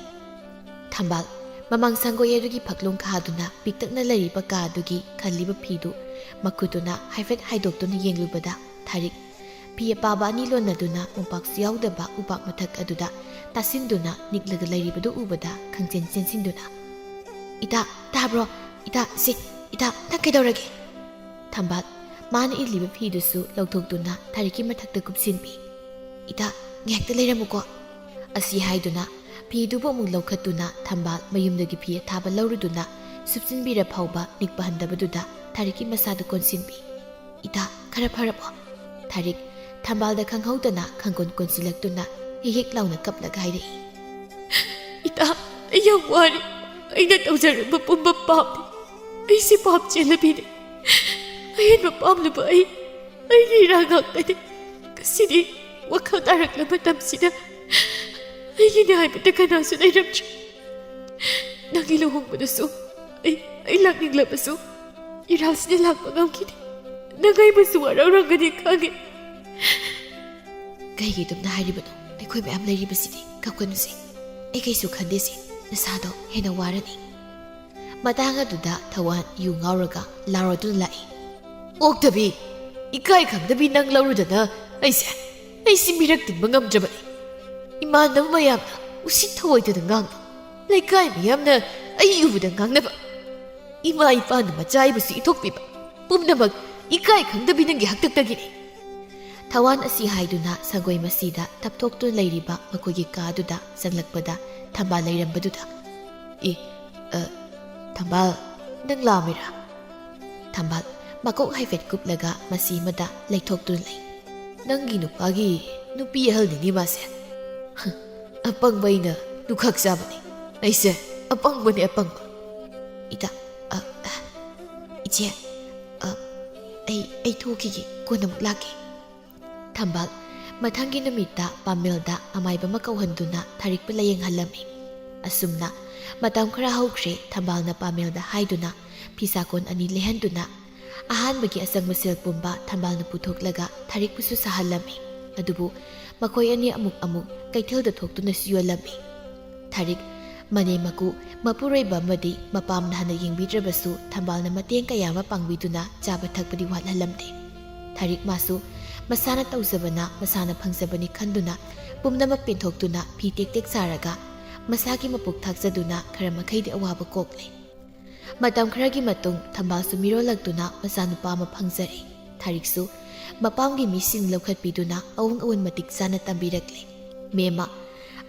ꯊꯝꯕꯥꯜ ꯃꯃꯥꯡ ꯁꯪꯒꯣꯏ ꯑꯗꯨꯒꯤ ꯐꯛꯂꯣꯡ ꯈꯥꯗꯨꯅ ꯄꯤꯛꯇꯛꯅ ꯂꯩꯔꯤꯕ ꯀꯥ ꯑꯗꯨꯒꯤ ꯈꯜꯂꯤꯕ ꯐꯤꯗꯨ ꯃꯈꯨꯠꯇꯨꯅ ꯍꯥꯏꯐꯦꯠ ꯍꯥꯏꯗꯣꯛꯇꯨꯅ ꯌꯦꯡꯂꯨꯕꯗ ꯊꯥꯔꯤꯛ ꯐꯤ ꯑꯄꯥꯕ ꯑꯅꯤ ꯂꯣꯟꯅꯗꯨꯅ ꯃꯣꯝꯄꯥꯛꯁꯨ ꯌꯥꯎꯗꯕ ꯎꯄꯥꯛ ꯃꯊꯛ ꯑꯗꯨꯗ ꯇꯥꯁꯤꯟꯗꯨꯅ ꯅꯤꯛꯂꯒ ꯂꯩꯔꯤꯕꯗꯨ ꯎꯕꯗ ꯈꯪꯆꯦꯟ ꯆꯦꯟꯁꯤꯟꯗꯨꯅ, "ꯏꯇꯥ, ꯇꯥꯕ꯭ꯔꯣ? ꯏꯇꯥ, ꯁꯤ, ꯏꯇꯥ, ꯅꯪ ꯀꯩꯗꯧꯔꯒꯦ?" ꯊꯝꯕꯥꯜ ꯃꯥꯅ ꯏꯜꯂꯤꯕ ꯐꯤꯗꯨꯁꯨ ꯂꯧꯊꯣꯛꯇꯨꯅ ꯊꯥꯔꯤꯛꯀꯤ ꯃꯊꯛꯇ ꯀꯨꯞꯁꯤꯟꯕꯤ꯫ "ꯏꯇꯥ, ꯉꯥꯏꯍꯥꯛꯇ ꯂꯩꯔꯝꯃꯨꯀꯣ꯫" ꯑꯁꯤ ꯍꯥꯏꯗꯨꯅ ꯐꯤꯗꯨꯕꯨ ꯑꯃꯨꯛ ꯂꯧꯈꯠꯇꯨꯅ ꯊꯝꯕꯥꯜ ꯃꯌꯨꯝꯗꯒꯤ ꯐꯤ ꯑꯊꯥꯕ ꯂꯧꯔꯨꯗꯨꯅ ꯁꯨꯞꯆꯤꯟꯕꯤꯔ ꯐꯥꯎꯕ ꯅꯤꯛꯄ ꯍꯟꯗꯕꯗꯨꯗ ꯊꯥꯔꯤꯛꯀꯤ ꯃꯁꯥꯗꯨ ꯀꯣꯟꯁꯤꯟꯕꯤ꯫ "ꯏꯇꯥ, ꯈꯔ ꯐꯔꯕꯣ?" ꯊꯥꯔꯤꯛ ꯊꯝꯕꯥꯜꯗ ꯈꯪꯍꯧꯗꯅ ꯈꯪꯀꯣꯟ ꯀꯣꯟꯁꯤꯜꯂꯛꯇꯨꯅ ꯍꯤꯛ ꯍꯤꯛ ꯂꯥꯎꯅ ꯀꯞꯂꯒ ꯍꯥꯏꯔꯛꯏ꯫ "ꯏꯇꯥ, ꯑꯩ ꯌꯥꯝ ꯋꯥꯔꯦ꯫ ꯑꯩꯅ ꯇꯧꯖꯔꯨꯕ ꯄꯨꯝꯕ ꯄꯥꯞꯅꯤ꯫ ꯑꯩꯁꯦ ꯄꯥꯞ ꯆꯦꯜꯂꯕꯤꯅꯤ꯫ ꯑꯍꯦꯟꯕ ꯄꯥꯝꯂꯨꯕ ꯑꯩ, ꯑꯩꯒꯤ ꯏꯔꯥ ꯉꯥꯛꯇꯅꯤ꯫ ꯉꯁꯤꯗꯤ ꯋꯥꯈꯜ ꯇꯥꯔꯛꯂꯕ ꯃꯇꯝꯁꯤꯗ ꯑꯩꯒꯤꯅꯦ ꯍꯥꯏꯕꯗ ꯀꯅꯥꯁꯨ ꯂꯩꯔꯝꯗ꯭ꯔꯦ꯫ ꯅꯪꯒꯤ ꯂꯨꯍꯣꯡꯕꯗꯁꯨ ꯑꯩ ꯑꯩ ꯂꯥꯛꯅꯤꯡꯂꯕꯁꯨ ꯏꯔꯥꯜꯁꯤꯅ ꯂꯥꯛꯄ ꯉꯝꯈꯤꯗꯦ꯫ ꯅꯪ ꯑꯩꯕꯨꯁꯨ ꯋꯥꯔꯧꯔꯝꯒꯅꯤ ꯈꯪꯉꯦ꯫ ꯀꯩꯒꯤ ꯑꯗꯨꯝꯅ ꯍꯥꯏꯔꯤꯕꯅꯣ? ꯑꯩꯈꯣꯏ ꯃꯌꯥꯝ ꯂꯩꯔꯤꯕꯁꯤꯗꯤ꯫ ꯀꯞꯀꯅꯨꯁꯦ꯫ ꯑꯩ ꯀꯩꯁꯨ ꯈꯟꯗꯦꯁꯦ꯫ ꯅꯁꯥꯗꯣ ꯍꯦꯟꯅ ꯋꯥꯔꯅꯤ꯫ ꯃꯇꯥꯡ ꯑꯗꯨꯗ ꯊꯋꯥꯟ ꯌꯨ ꯉꯥꯎꯔꯒ ꯂꯥꯎꯔꯗꯨꯅ ꯂꯥꯛꯏ꯫ "ꯑꯣꯛꯇꯕꯤ, ꯏꯀꯥꯏ ꯈꯪꯗꯕꯤ ꯅꯪ ꯂꯧꯔꯨꯗꯅ ꯑꯩꯁꯦ, ꯑꯩꯁꯤ ꯃꯤꯔꯛ ꯇꯤꯟꯕ ꯉꯝꯗ꯭ꯔꯕꯅꯤ꯫ ꯏꯃꯥꯟꯅꯕ ꯃꯌꯥꯝꯅ ꯎꯁꯤꯠ ꯊꯑꯣꯏꯗꯅ ꯉꯥꯡꯕ, ꯂꯩꯀꯥꯏ ꯃꯤꯌꯥꯝꯅ ꯑꯩ ꯎꯕꯗ ꯉꯥꯡꯅꯕ, ꯏꯃꯥ ꯏꯄꯥꯅ ꯃꯆꯥ ꯑꯩꯕꯨꯁꯨ ꯏꯊꯣꯛꯄꯤꯕ, ꯄꯨꯝꯅꯃꯛ ꯏꯀꯥꯏ ꯈꯪꯗꯕꯤ ꯅꯪꯒꯤ ꯍꯥꯛꯇꯛꯇꯒꯤꯅꯤ꯫" ꯊꯋꯥꯟ ꯑꯁꯤ ꯍꯥꯏꯗꯨꯅ ꯁꯪꯒꯣꯏ ꯃꯁꯤꯗ ꯇꯞꯊꯣꯛꯇꯨꯅ ꯂꯩꯔꯤꯕ ꯃꯈꯣꯏꯒꯤ ꯀꯥꯗꯨꯗ ꯆꯪꯂꯛꯄꯗ ꯊꯝꯕꯥꯜ ꯂꯩꯔꯝꯕꯗꯨꯗ, "ꯏ, ꯑ, ꯊꯝꯕꯥꯜ, ꯅꯪ ꯂꯥꯛꯑꯝꯃꯤꯔꯥ?" ꯊꯝꯕꯥꯜ ꯃꯀꯣꯛ ꯍꯥꯏꯐꯦꯠ ꯀꯨꯞꯂꯒ ꯃꯁꯤ ꯑꯃꯗ ꯂꯩꯊꯣꯛꯇꯨꯅ ꯂꯩ꯫ "ꯅꯪꯒꯤ ꯅꯨꯄꯥꯒꯤ ꯅꯨꯄꯤ ꯑꯍꯜꯅꯤꯅꯦ ꯃꯥꯁꯦ꯫" "ꯑꯄꯪꯕ ꯑꯩꯅ ꯗꯨꯈꯛ ꯆꯥꯕꯅꯤ꯫ ꯑꯩꯁꯦ ꯑꯄꯪꯕꯅꯦ, ꯑꯄꯪꯕ꯫" "ꯏꯇꯥ, ꯑ, ꯑ, ꯏꯆꯦ, ꯑ, ꯑꯩ, ꯑꯩ ꯊꯣꯛꯈꯤꯒꯦ, ꯀꯣꯟꯅ ꯑꯃꯨꯛ ꯂꯥꯛꯀꯦ꯫" ꯊꯝꯕꯥꯜ ꯃꯊꯪꯒꯤ ꯅꯨꯃꯤꯠꯇ ꯄꯥꯃꯦꯜꯗ ꯑꯃꯥꯏꯕ ꯑꯃ ꯀꯧꯍꯟꯗꯨꯅ ꯊꯥꯔꯤꯛꯄꯨ ꯂꯥꯌꯦꯡꯍꯜꯂꯝꯃꯤ꯫ ꯑꯁꯨꯝꯅ ꯃꯇꯝ ꯈꯔ ꯍꯧꯈ꯭ꯔꯦ꯫ ꯊꯝꯕꯥꯜꯅ ꯄꯥꯃꯦꯜꯗ ꯍꯥꯏꯗꯨꯅ ꯐꯤꯁꯥꯀꯣꯟ ꯑꯅꯤ ꯂꯩꯍꯟꯗꯨꯅ ꯑꯍꯥꯟꯕꯒꯤ ꯑꯆꯪꯕ ꯁꯦꯜ ꯄꯨꯝꯕ ꯊꯝꯕꯥꯜꯅ ꯄꯨꯊꯣꯛꯂꯒ ꯊꯥꯔꯤꯛꯄꯨꯁꯨ ꯁꯥꯍꯜꯂꯝꯃꯤ꯫ ꯑꯗꯨꯕꯨ ꯃꯈꯣꯏ ꯑꯅꯤ ꯑꯃꯨꯛ ꯑꯃꯨꯛ ꯀꯩꯊꯦꯜꯗ ꯊꯣꯛꯇꯨꯅꯁꯨ ꯌꯣꯜꯂꯝꯃꯤ꯫ ꯊꯥꯔꯤꯛ ꯃꯅꯦꯝ ꯃꯀꯨ ꯃꯄꯨꯔꯣꯏꯕ ꯑꯃꯗꯤ ꯃꯄꯥꯝꯅ ꯍꯥꯟꯅ ꯌꯦꯡꯕꯤꯗ꯭ꯔꯕꯁꯨ ꯊꯝꯕꯥꯜꯅ ꯃꯇꯦꯡ ꯀꯌꯥ ꯑꯃ ꯄꯥꯡꯕꯤꯗꯨꯅ ꯆꯥꯕ ꯊꯛꯄꯗꯤ ꯋꯥꯠꯍꯜꯂꯝꯗꯦ꯫ ꯊꯥꯔꯤꯛ ꯃꯥꯁꯨ ꯃꯁꯥꯅ ꯇꯧꯖꯕꯅ ꯃꯁꯥꯅ ꯐꯪꯖꯕꯅꯤ ꯈꯟꯗꯨꯅ ꯄꯨꯝꯅꯃꯛ ꯄꯦꯟꯊꯣꯛꯇꯨꯅ ꯐꯤ ꯇꯦꯛ ꯇꯦꯛ ꯁꯥꯔꯒ ꯃꯁꯥꯒꯤ ꯃꯄꯣꯛ ꯊꯥꯛꯆꯗꯨꯅ ꯈꯔ ꯃꯈꯩꯗꯤ ꯑꯋꯥꯕ ꯀꯣꯛꯂꯦ꯫ ꯃꯇꯝ ꯈꯔꯒꯤ ꯃꯇꯨꯡ ꯊꯝꯕꯥꯜꯁꯨ ꯃꯤꯔꯣꯜꯂꯛꯇꯨꯅ ꯃꯆꯥꯅꯨꯄꯥ ꯑꯃ ꯐꯪꯖꯔꯦ꯫ ꯊꯥꯔꯤꯛꯁꯨ ꯃꯄꯥꯝꯒꯤ ꯃꯤꯁꯤꯡ ꯂꯧꯈꯠꯄꯤꯗꯨꯅ ꯑꯑꯣꯟ ꯑꯑꯣꯟ ꯃꯇꯤꯛ ꯆꯥꯅ ꯇꯝꯕꯤꯔꯛꯂꯦ꯫ ꯃꯦꯝꯃ,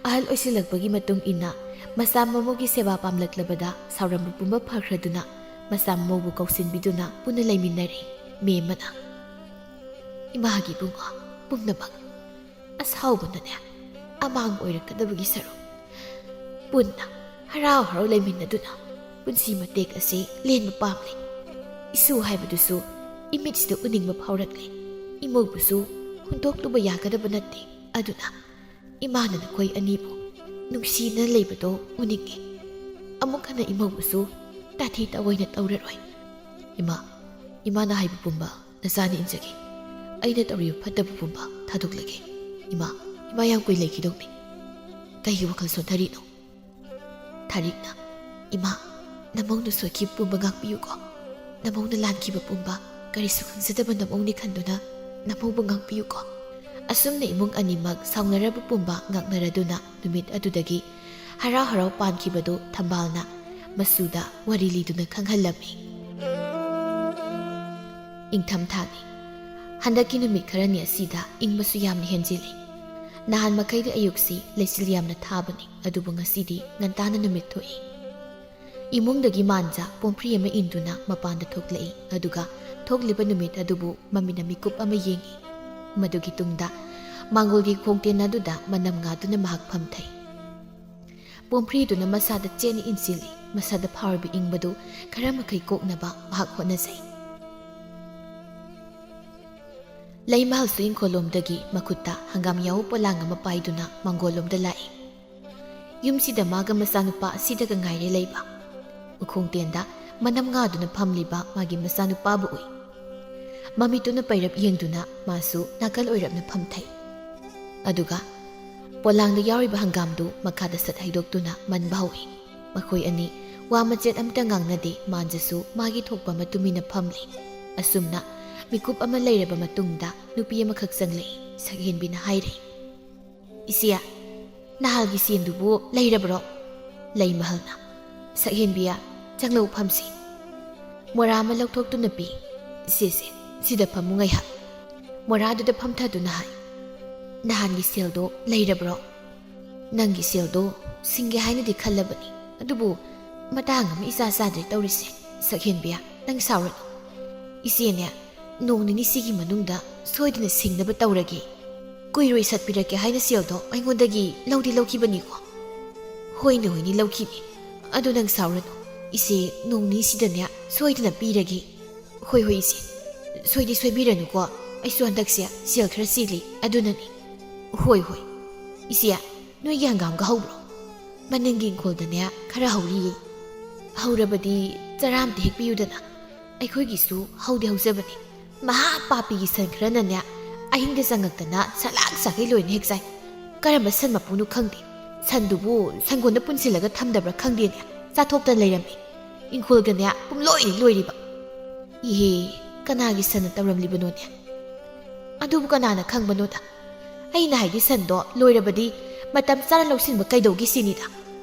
ꯑꯍꯜ ꯑꯣꯏꯁꯤꯜꯂꯛꯄꯒꯤ ꯃꯇꯨꯡ ꯏꯟꯅ ꯃꯆꯥ ꯃꯃꯧꯒꯤ ꯁꯦꯕꯥ ꯄꯥꯝꯂꯛꯂꯕꯗ ꯁꯥꯎꯔꯝꯕ ꯄꯨꯝꯕ ꯐꯈ꯭ꯔꯗꯨꯅ ꯃꯆꯥ ꯃꯃꯧꯕꯨ ꯀꯧꯁꯤꯟꯕꯤꯗꯨꯅ ꯄꯨꯟꯅ ꯂꯩꯃꯤꯟꯅꯔꯦ꯫ ꯃꯦꯝꯃꯅ, "ꯏꯃꯥꯒꯤ ꯏꯕꯨꯡꯉꯣ, ꯄꯨꯝꯅꯃꯛ ꯑꯁꯥꯎꯕꯅꯅꯦ ꯑꯃꯥꯡꯕ ꯑꯣꯏꯔꯛꯀꯗꯕꯒꯤ ꯁꯔꯨꯛ ꯄꯨꯟꯅ ꯍꯔꯥꯎ ꯍꯔꯥꯎ ꯂꯩꯃꯤꯟꯅꯗꯨꯅ ꯄꯨꯟꯁꯤ ꯃꯇꯦꯛ ꯑꯁꯤ ꯂꯦꯟꯕ ꯄꯥꯝꯂꯤ꯫ ꯏꯁꯨ ꯍꯥꯏꯕꯗꯨꯁꯨ ꯏꯃꯤꯠꯁꯤꯗ ꯎꯅꯤꯡꯕ ꯐꯥꯎꯔꯛꯂꯤ꯫ ꯏꯃꯧꯕꯨꯁꯨ ꯍꯨꯟꯗꯣꯛꯂꯨꯕ ꯌꯥꯒꯗꯕ ꯅꯠꯇꯦ꯫ ꯑꯗꯨꯅ ꯏꯃꯥꯅ ꯅꯈꯣꯏ ꯑꯅꯤꯕꯨ ꯅꯨꯡꯁꯤꯅ ꯂꯩꯕꯗꯣ ꯎꯅꯤꯡꯉꯤ꯫ ꯑꯃꯨꯛ ꯍꯟꯅ ꯏꯃꯧꯕꯨꯁꯨ ꯇꯥꯊꯤ ꯇꯥꯑꯣꯏꯅ ꯇꯧꯔꯔꯣꯏ꯫ ꯏꯃꯥ, ꯏꯃꯥꯅ ꯍꯥꯏꯕ ꯄꯨꯝꯕ ꯅꯆꯥꯅ ꯏꯟꯖꯒꯦ꯫ ꯑꯩꯅ ꯇꯧꯔꯤꯕ ꯐꯠꯇꯕ ꯄꯨꯝꯕ ꯊꯥꯗꯣꯛꯂꯒꯦ꯫ ꯏꯃꯥ, ꯏꯃꯥ ꯌꯥꯝ ꯀꯨꯏ ꯂꯩꯈꯤꯗꯧꯅꯤ꯫ ꯀꯩꯒꯤ ꯋꯥꯈꯜ ꯁꯣꯟꯊꯔꯤꯅꯣ? ꯊꯥꯔꯤꯛꯅ, ꯏꯃꯥ, ꯅꯃꯧꯅ ꯁꯣꯏꯈꯤꯕ ꯄꯨꯝꯕ ꯉꯥꯛꯄꯤꯌꯨꯀꯣ꯫ ꯅꯃꯧꯅ ꯂꯥꯟꯈꯤꯕ ꯄꯨꯝꯕ ꯀꯔꯤꯁꯨ ꯈꯪꯖꯗꯕ ꯅꯃꯧꯅꯤ ꯈꯟꯗꯨꯅ ꯅꯃꯧꯕꯨ ꯉꯥꯛꯄꯤꯌꯨꯀꯣ꯫ ꯑꯁꯨꯝꯅ ꯏꯃꯨꯡ ꯑꯅꯤꯃꯛ ꯁꯥꯎꯅꯔꯕ ꯄꯨꯝꯕ ꯉꯥꯛꯅꯔꯗꯨꯅ ꯅꯨꯃꯤꯠ ꯑꯗꯨꯗꯒꯤ ꯍꯔꯥꯎ ꯍꯔꯥꯎ ꯄꯥꯟꯈꯤꯕꯗꯨ ꯊꯝꯕꯥꯜꯅ ꯃꯆꯨꯗ ꯋꯥꯔꯤ ꯂꯤꯗꯨꯅ ꯈꯪꯍꯜꯂꯝꯃꯤ꯫ ꯏꯪꯊꯝꯊꯥꯅꯤ꯫ ꯍꯟꯗꯛꯀꯤ ꯅꯨꯃꯤꯠ ꯈꯔꯅꯤ ꯑꯁꯤꯗ ꯏꯪꯕꯁꯨ ꯌꯥꯝꯅ ꯍꯦꯟꯖꯤꯜꯂꯤ꯫ ꯅꯍꯥꯟ ꯃꯈꯩꯗꯤ ꯑꯌꯨꯛꯁꯤ ꯂꯩꯆꯤꯜ ꯌꯥꯝꯅ ꯊꯥꯕꯅꯤ, ꯑꯗꯨꯕꯨ ꯉꯁꯤꯗꯤ ꯉꯟꯇꯥꯅ ꯅꯨꯃꯤꯠ ꯊꯣꯛꯏ꯫ ꯏꯃꯨꯡꯗꯒꯤ ꯃꯥꯟꯖ ꯄꯣꯝꯐ꯭ꯔꯤ ꯑꯃ ꯏꯟꯗꯨꯅ ꯃꯄꯥꯟꯗ ꯊꯣꯛꯂꯛꯏ, ꯑꯗꯨꯒ ꯊꯣꯛꯂꯤꯕ ꯅꯨꯃꯤꯠ ꯑꯗꯨꯕꯨ ꯃꯃꯤꯠꯅ ꯃꯤꯀꯨꯞ ꯑꯃ ꯌꯦꯡꯏ꯫ ꯃꯗꯨꯒꯤ ꯇꯨꯡꯗ ꯃꯥꯡꯒꯣꯜꯒꯤ ꯈꯣꯡꯇꯦꯟ ꯑꯗꯨꯗ ꯃꯅꯝ ꯉꯥꯗꯨꯅ ꯃꯍꯥꯛ ꯐꯝꯊꯩ꯫ ꯄꯣꯝꯐ꯭ꯔꯤꯗꯨꯅ ꯃꯁꯥꯗ ꯆꯦꯠꯅ ꯏꯟꯁꯤꯜꯂꯤ, ꯃꯁꯥꯗ ꯐꯥꯎꯔꯤꯕ ꯏꯪꯕꯗꯨ ꯈꯔ ꯃꯈꯩ ꯀꯣꯛꯅꯕ ꯃꯍꯥꯛ ꯍꯣꯠꯅꯖꯩ꯫ ꯂꯩꯃꯍꯜꯁꯨ ꯏꯪꯈꯣꯜꯂꯣꯝꯗꯒꯤ ꯃꯈꯨꯠꯇ ꯍꯪꯒꯥꯝ ꯌꯥꯎꯕ ꯄꯣꯂꯥꯡ ꯑꯃ ꯄꯥꯏꯗꯨꯅ ꯃꯥꯡꯒꯣꯜꯂꯣꯝꯗ ꯂꯥꯛꯏ꯫ ꯌꯨꯝꯁꯤꯗ ꯃꯥꯒ ꯃꯆꯥꯅꯨꯄꯥ ꯑꯁꯤꯗꯒ ꯉꯥꯏꯔꯦ ꯂꯩꯕ꯫ ꯎꯈꯣꯡꯇꯦꯟꯗ ꯃꯅꯝ ꯉꯥꯗꯨꯅ ꯐꯝꯂꯤꯕ ꯃꯥꯒꯤ ꯃꯆꯥꯅꯨꯄꯥꯕꯨ ꯎꯏ꯫ ꯃꯃꯤꯠꯇꯨꯅ ꯄꯩꯔꯞ ꯌꯦꯡꯗꯨꯅ ꯃꯥꯁꯨ ꯅꯥꯀꯜ ꯑꯣꯏꯔꯞꯅ ꯐꯝꯊꯩ꯫ ꯑꯗꯨꯒ ꯄꯣꯂꯥꯡꯗ ꯌꯥꯎꯔꯤꯕ ꯍꯪꯒꯥꯝꯗꯨ ꯃꯈꯥꯗ ꯁꯠ ꯍꯩꯗꯣꯛꯇꯨꯅ ꯃꯟꯕ ꯍꯧꯏ꯫ ꯃꯈꯣꯏ ꯑꯅꯤ ꯋꯥ ꯃꯆꯦꯠ ꯑꯃꯇ ꯉꯥꯡꯅꯗꯦ, ꯃꯥꯟꯖꯁꯨ ꯃꯥꯒꯤ ꯊꯣꯛꯄ ꯑꯃ ꯇꯨꯃꯤꯟꯅ ꯐꯝꯂꯤ꯫ ꯑꯁꯨꯝꯅ ꯃꯤꯀꯨꯞ ꯑꯃ ꯂꯩꯔꯕ ꯃꯇꯨꯡꯗ ꯅꯨꯄꯤ ꯑꯃꯈꯛ ꯆꯪꯂꯛꯏ꯫ ꯁꯛꯍꯦꯟꯕꯤꯅ ꯍꯥꯏꯔꯦ, "ꯏꯆꯦ, ꯅꯍꯥꯜꯒꯤ ꯁꯦꯟꯗꯨꯕꯨ ꯂꯩꯔꯕ꯭ꯔꯣ?" ꯂꯩꯃꯍꯜꯅ, "ꯁꯛꯍꯦꯟꯕꯤ, ꯆꯪꯂꯛꯎ, ꯐꯝꯁꯤ꯫ ꯃꯣꯔꯥ ꯑꯃ ꯂꯧꯊꯣꯛꯇꯨꯅ ꯄꯤ꯫ ꯁꯦ, ꯁꯦ, ꯁꯤꯗ ꯐꯝꯃꯨ ꯉꯥꯏꯍꯥꯛ꯫" ꯃꯣꯔꯥꯗꯨꯗ ꯐꯝꯊꯗꯨꯅ ꯍꯥꯏ, "ꯅꯍꯥꯟꯒꯤ ꯁꯦꯜꯗꯣ ꯂꯩꯔꯕ꯭ꯔꯣ?" "ꯅꯪꯒꯤ ꯁꯦꯜꯗꯣ ꯁꯤꯡꯒꯦ ꯍꯥꯏꯅꯗꯤ ꯈꯜꯂꯕꯅꯤ, ꯑꯗꯨꯕꯨ ꯃꯇꯥꯡ ꯑꯃ ꯏꯆꯥ ꯆꯥꯗ꯭ꯔꯦ ꯇꯧꯔꯤꯁꯦ꯫ ꯁꯛꯍꯦꯟꯕꯤ, ꯅꯪ ꯁꯥꯎꯔꯅꯨ꯫ ꯏꯆꯦꯅꯦ, ꯅꯣꯡ ꯅꯤꯅꯤ ꯁꯤꯒꯤ ꯃꯅꯨꯡꯗ ꯁꯣꯏꯗꯅ ꯁꯤꯡꯅꯕ ꯇꯧꯔꯒꯦ꯫ ꯀꯨꯏꯔꯣꯏ ꯁꯠꯄꯤꯔꯛꯀꯦ ꯍꯥꯏꯅ ꯁꯦꯜꯗꯣ ꯑꯩꯉꯣꯟꯗꯒꯤ ꯂꯧꯗꯤ ꯂꯧꯈꯤꯕꯅꯤꯀꯣ?" "ꯍꯣꯏꯅꯦ, ꯍꯣꯏꯅꯦ, ꯂꯧꯈꯤꯅꯤ꯫ ꯑꯗꯨ ꯅꯪ ꯁꯥꯎꯔꯅꯨ꯫ ꯏꯆꯦ ꯅꯣꯡ ꯅꯤꯁꯤꯗꯅꯦ ꯁꯣꯏꯗꯅ ꯄꯤꯔꯒꯦ꯫" "ꯍꯣꯏ, ꯍꯣꯏ, ꯏꯆꯦ꯫ ꯁꯣꯏꯗꯤ ꯁꯣꯏꯕꯤꯔꯅꯨꯀꯣ꯫ ꯑꯩꯁꯨ ꯍꯟꯗꯛꯁꯦ ꯁꯦꯜ ꯈꯔ ꯆꯤꯜꯂꯤ, ꯑꯗꯨꯅꯅꯤ꯫" "ꯍꯣꯏ, ꯍꯣꯏ꯫ ꯏꯆꯦ, ꯅꯣꯏꯒꯤ ꯍꯪꯒꯥꯝꯒ ꯍꯧꯕ꯭ꯔꯣ? ꯃꯅꯤꯡꯒꯤ ꯏꯪꯈꯣꯜꯗꯅꯦ ꯈꯔ ꯍꯧꯔꯤꯌꯦ꯫ ꯍꯧꯔꯕꯗꯤ ꯆꯔꯥ ꯑꯝꯇ ꯍꯦꯛꯄꯤꯌꯨꯗꯅ꯫ ꯑꯩꯈꯣꯏꯒꯤꯁꯨ ꯍꯧꯗꯤ ꯍꯧꯖꯕꯅꯤ꯫ ꯃꯍꯥ ꯄꯥꯄꯤꯒꯤ ꯁꯟ ꯈꯔꯅꯅꯦ ꯑꯍꯤꯡꯗ ꯆꯪꯉꯛꯇꯅ ꯁꯂꯥꯛ ꯁꯥꯒꯩ ꯂꯣꯏꯅ ꯍꯦꯛ ꯆꯥꯏ꯫ ꯀꯔꯝꯕ ꯁꯟ ꯃꯄꯨꯅꯣ ꯈꯪꯗꯦ꯫ ꯁꯟꯗꯨꯕꯨ ꯁꯪꯒꯣꯟꯗ ꯄꯨꯟꯁꯤꯜꯂꯒ ꯊꯝꯗꯕ꯭ꯔꯥ ꯈꯪꯗꯦꯅꯦ, ꯆꯥꯊꯣꯛꯇꯅ ꯂꯩꯔꯝꯃꯤ꯫ ꯏꯪꯈꯣꯜꯒꯅꯦ ꯄꯨꯝꯂꯣꯏ ꯂꯣꯏꯔꯤꯕ꯫ ꯏꯍꯦ, ꯀꯅꯥꯒꯤ ꯁꯟꯅ ꯇꯧꯔꯝꯂꯤꯕꯅꯣꯅꯦ? ꯑꯗꯨꯕꯨ ꯀꯅꯥꯅ ꯈꯪꯕꯅꯣꯗ? ꯑꯩꯅ ꯍꯥꯏꯗꯤ ꯁꯟꯗꯣ ꯂꯣꯏꯔꯕꯗꯤ ꯃꯇꯝ ꯆꯥꯅ ꯂꯧꯁꯤꯟꯕ ꯀꯩꯗꯧꯒꯦ ꯁꯤꯅꯤꯗ꯫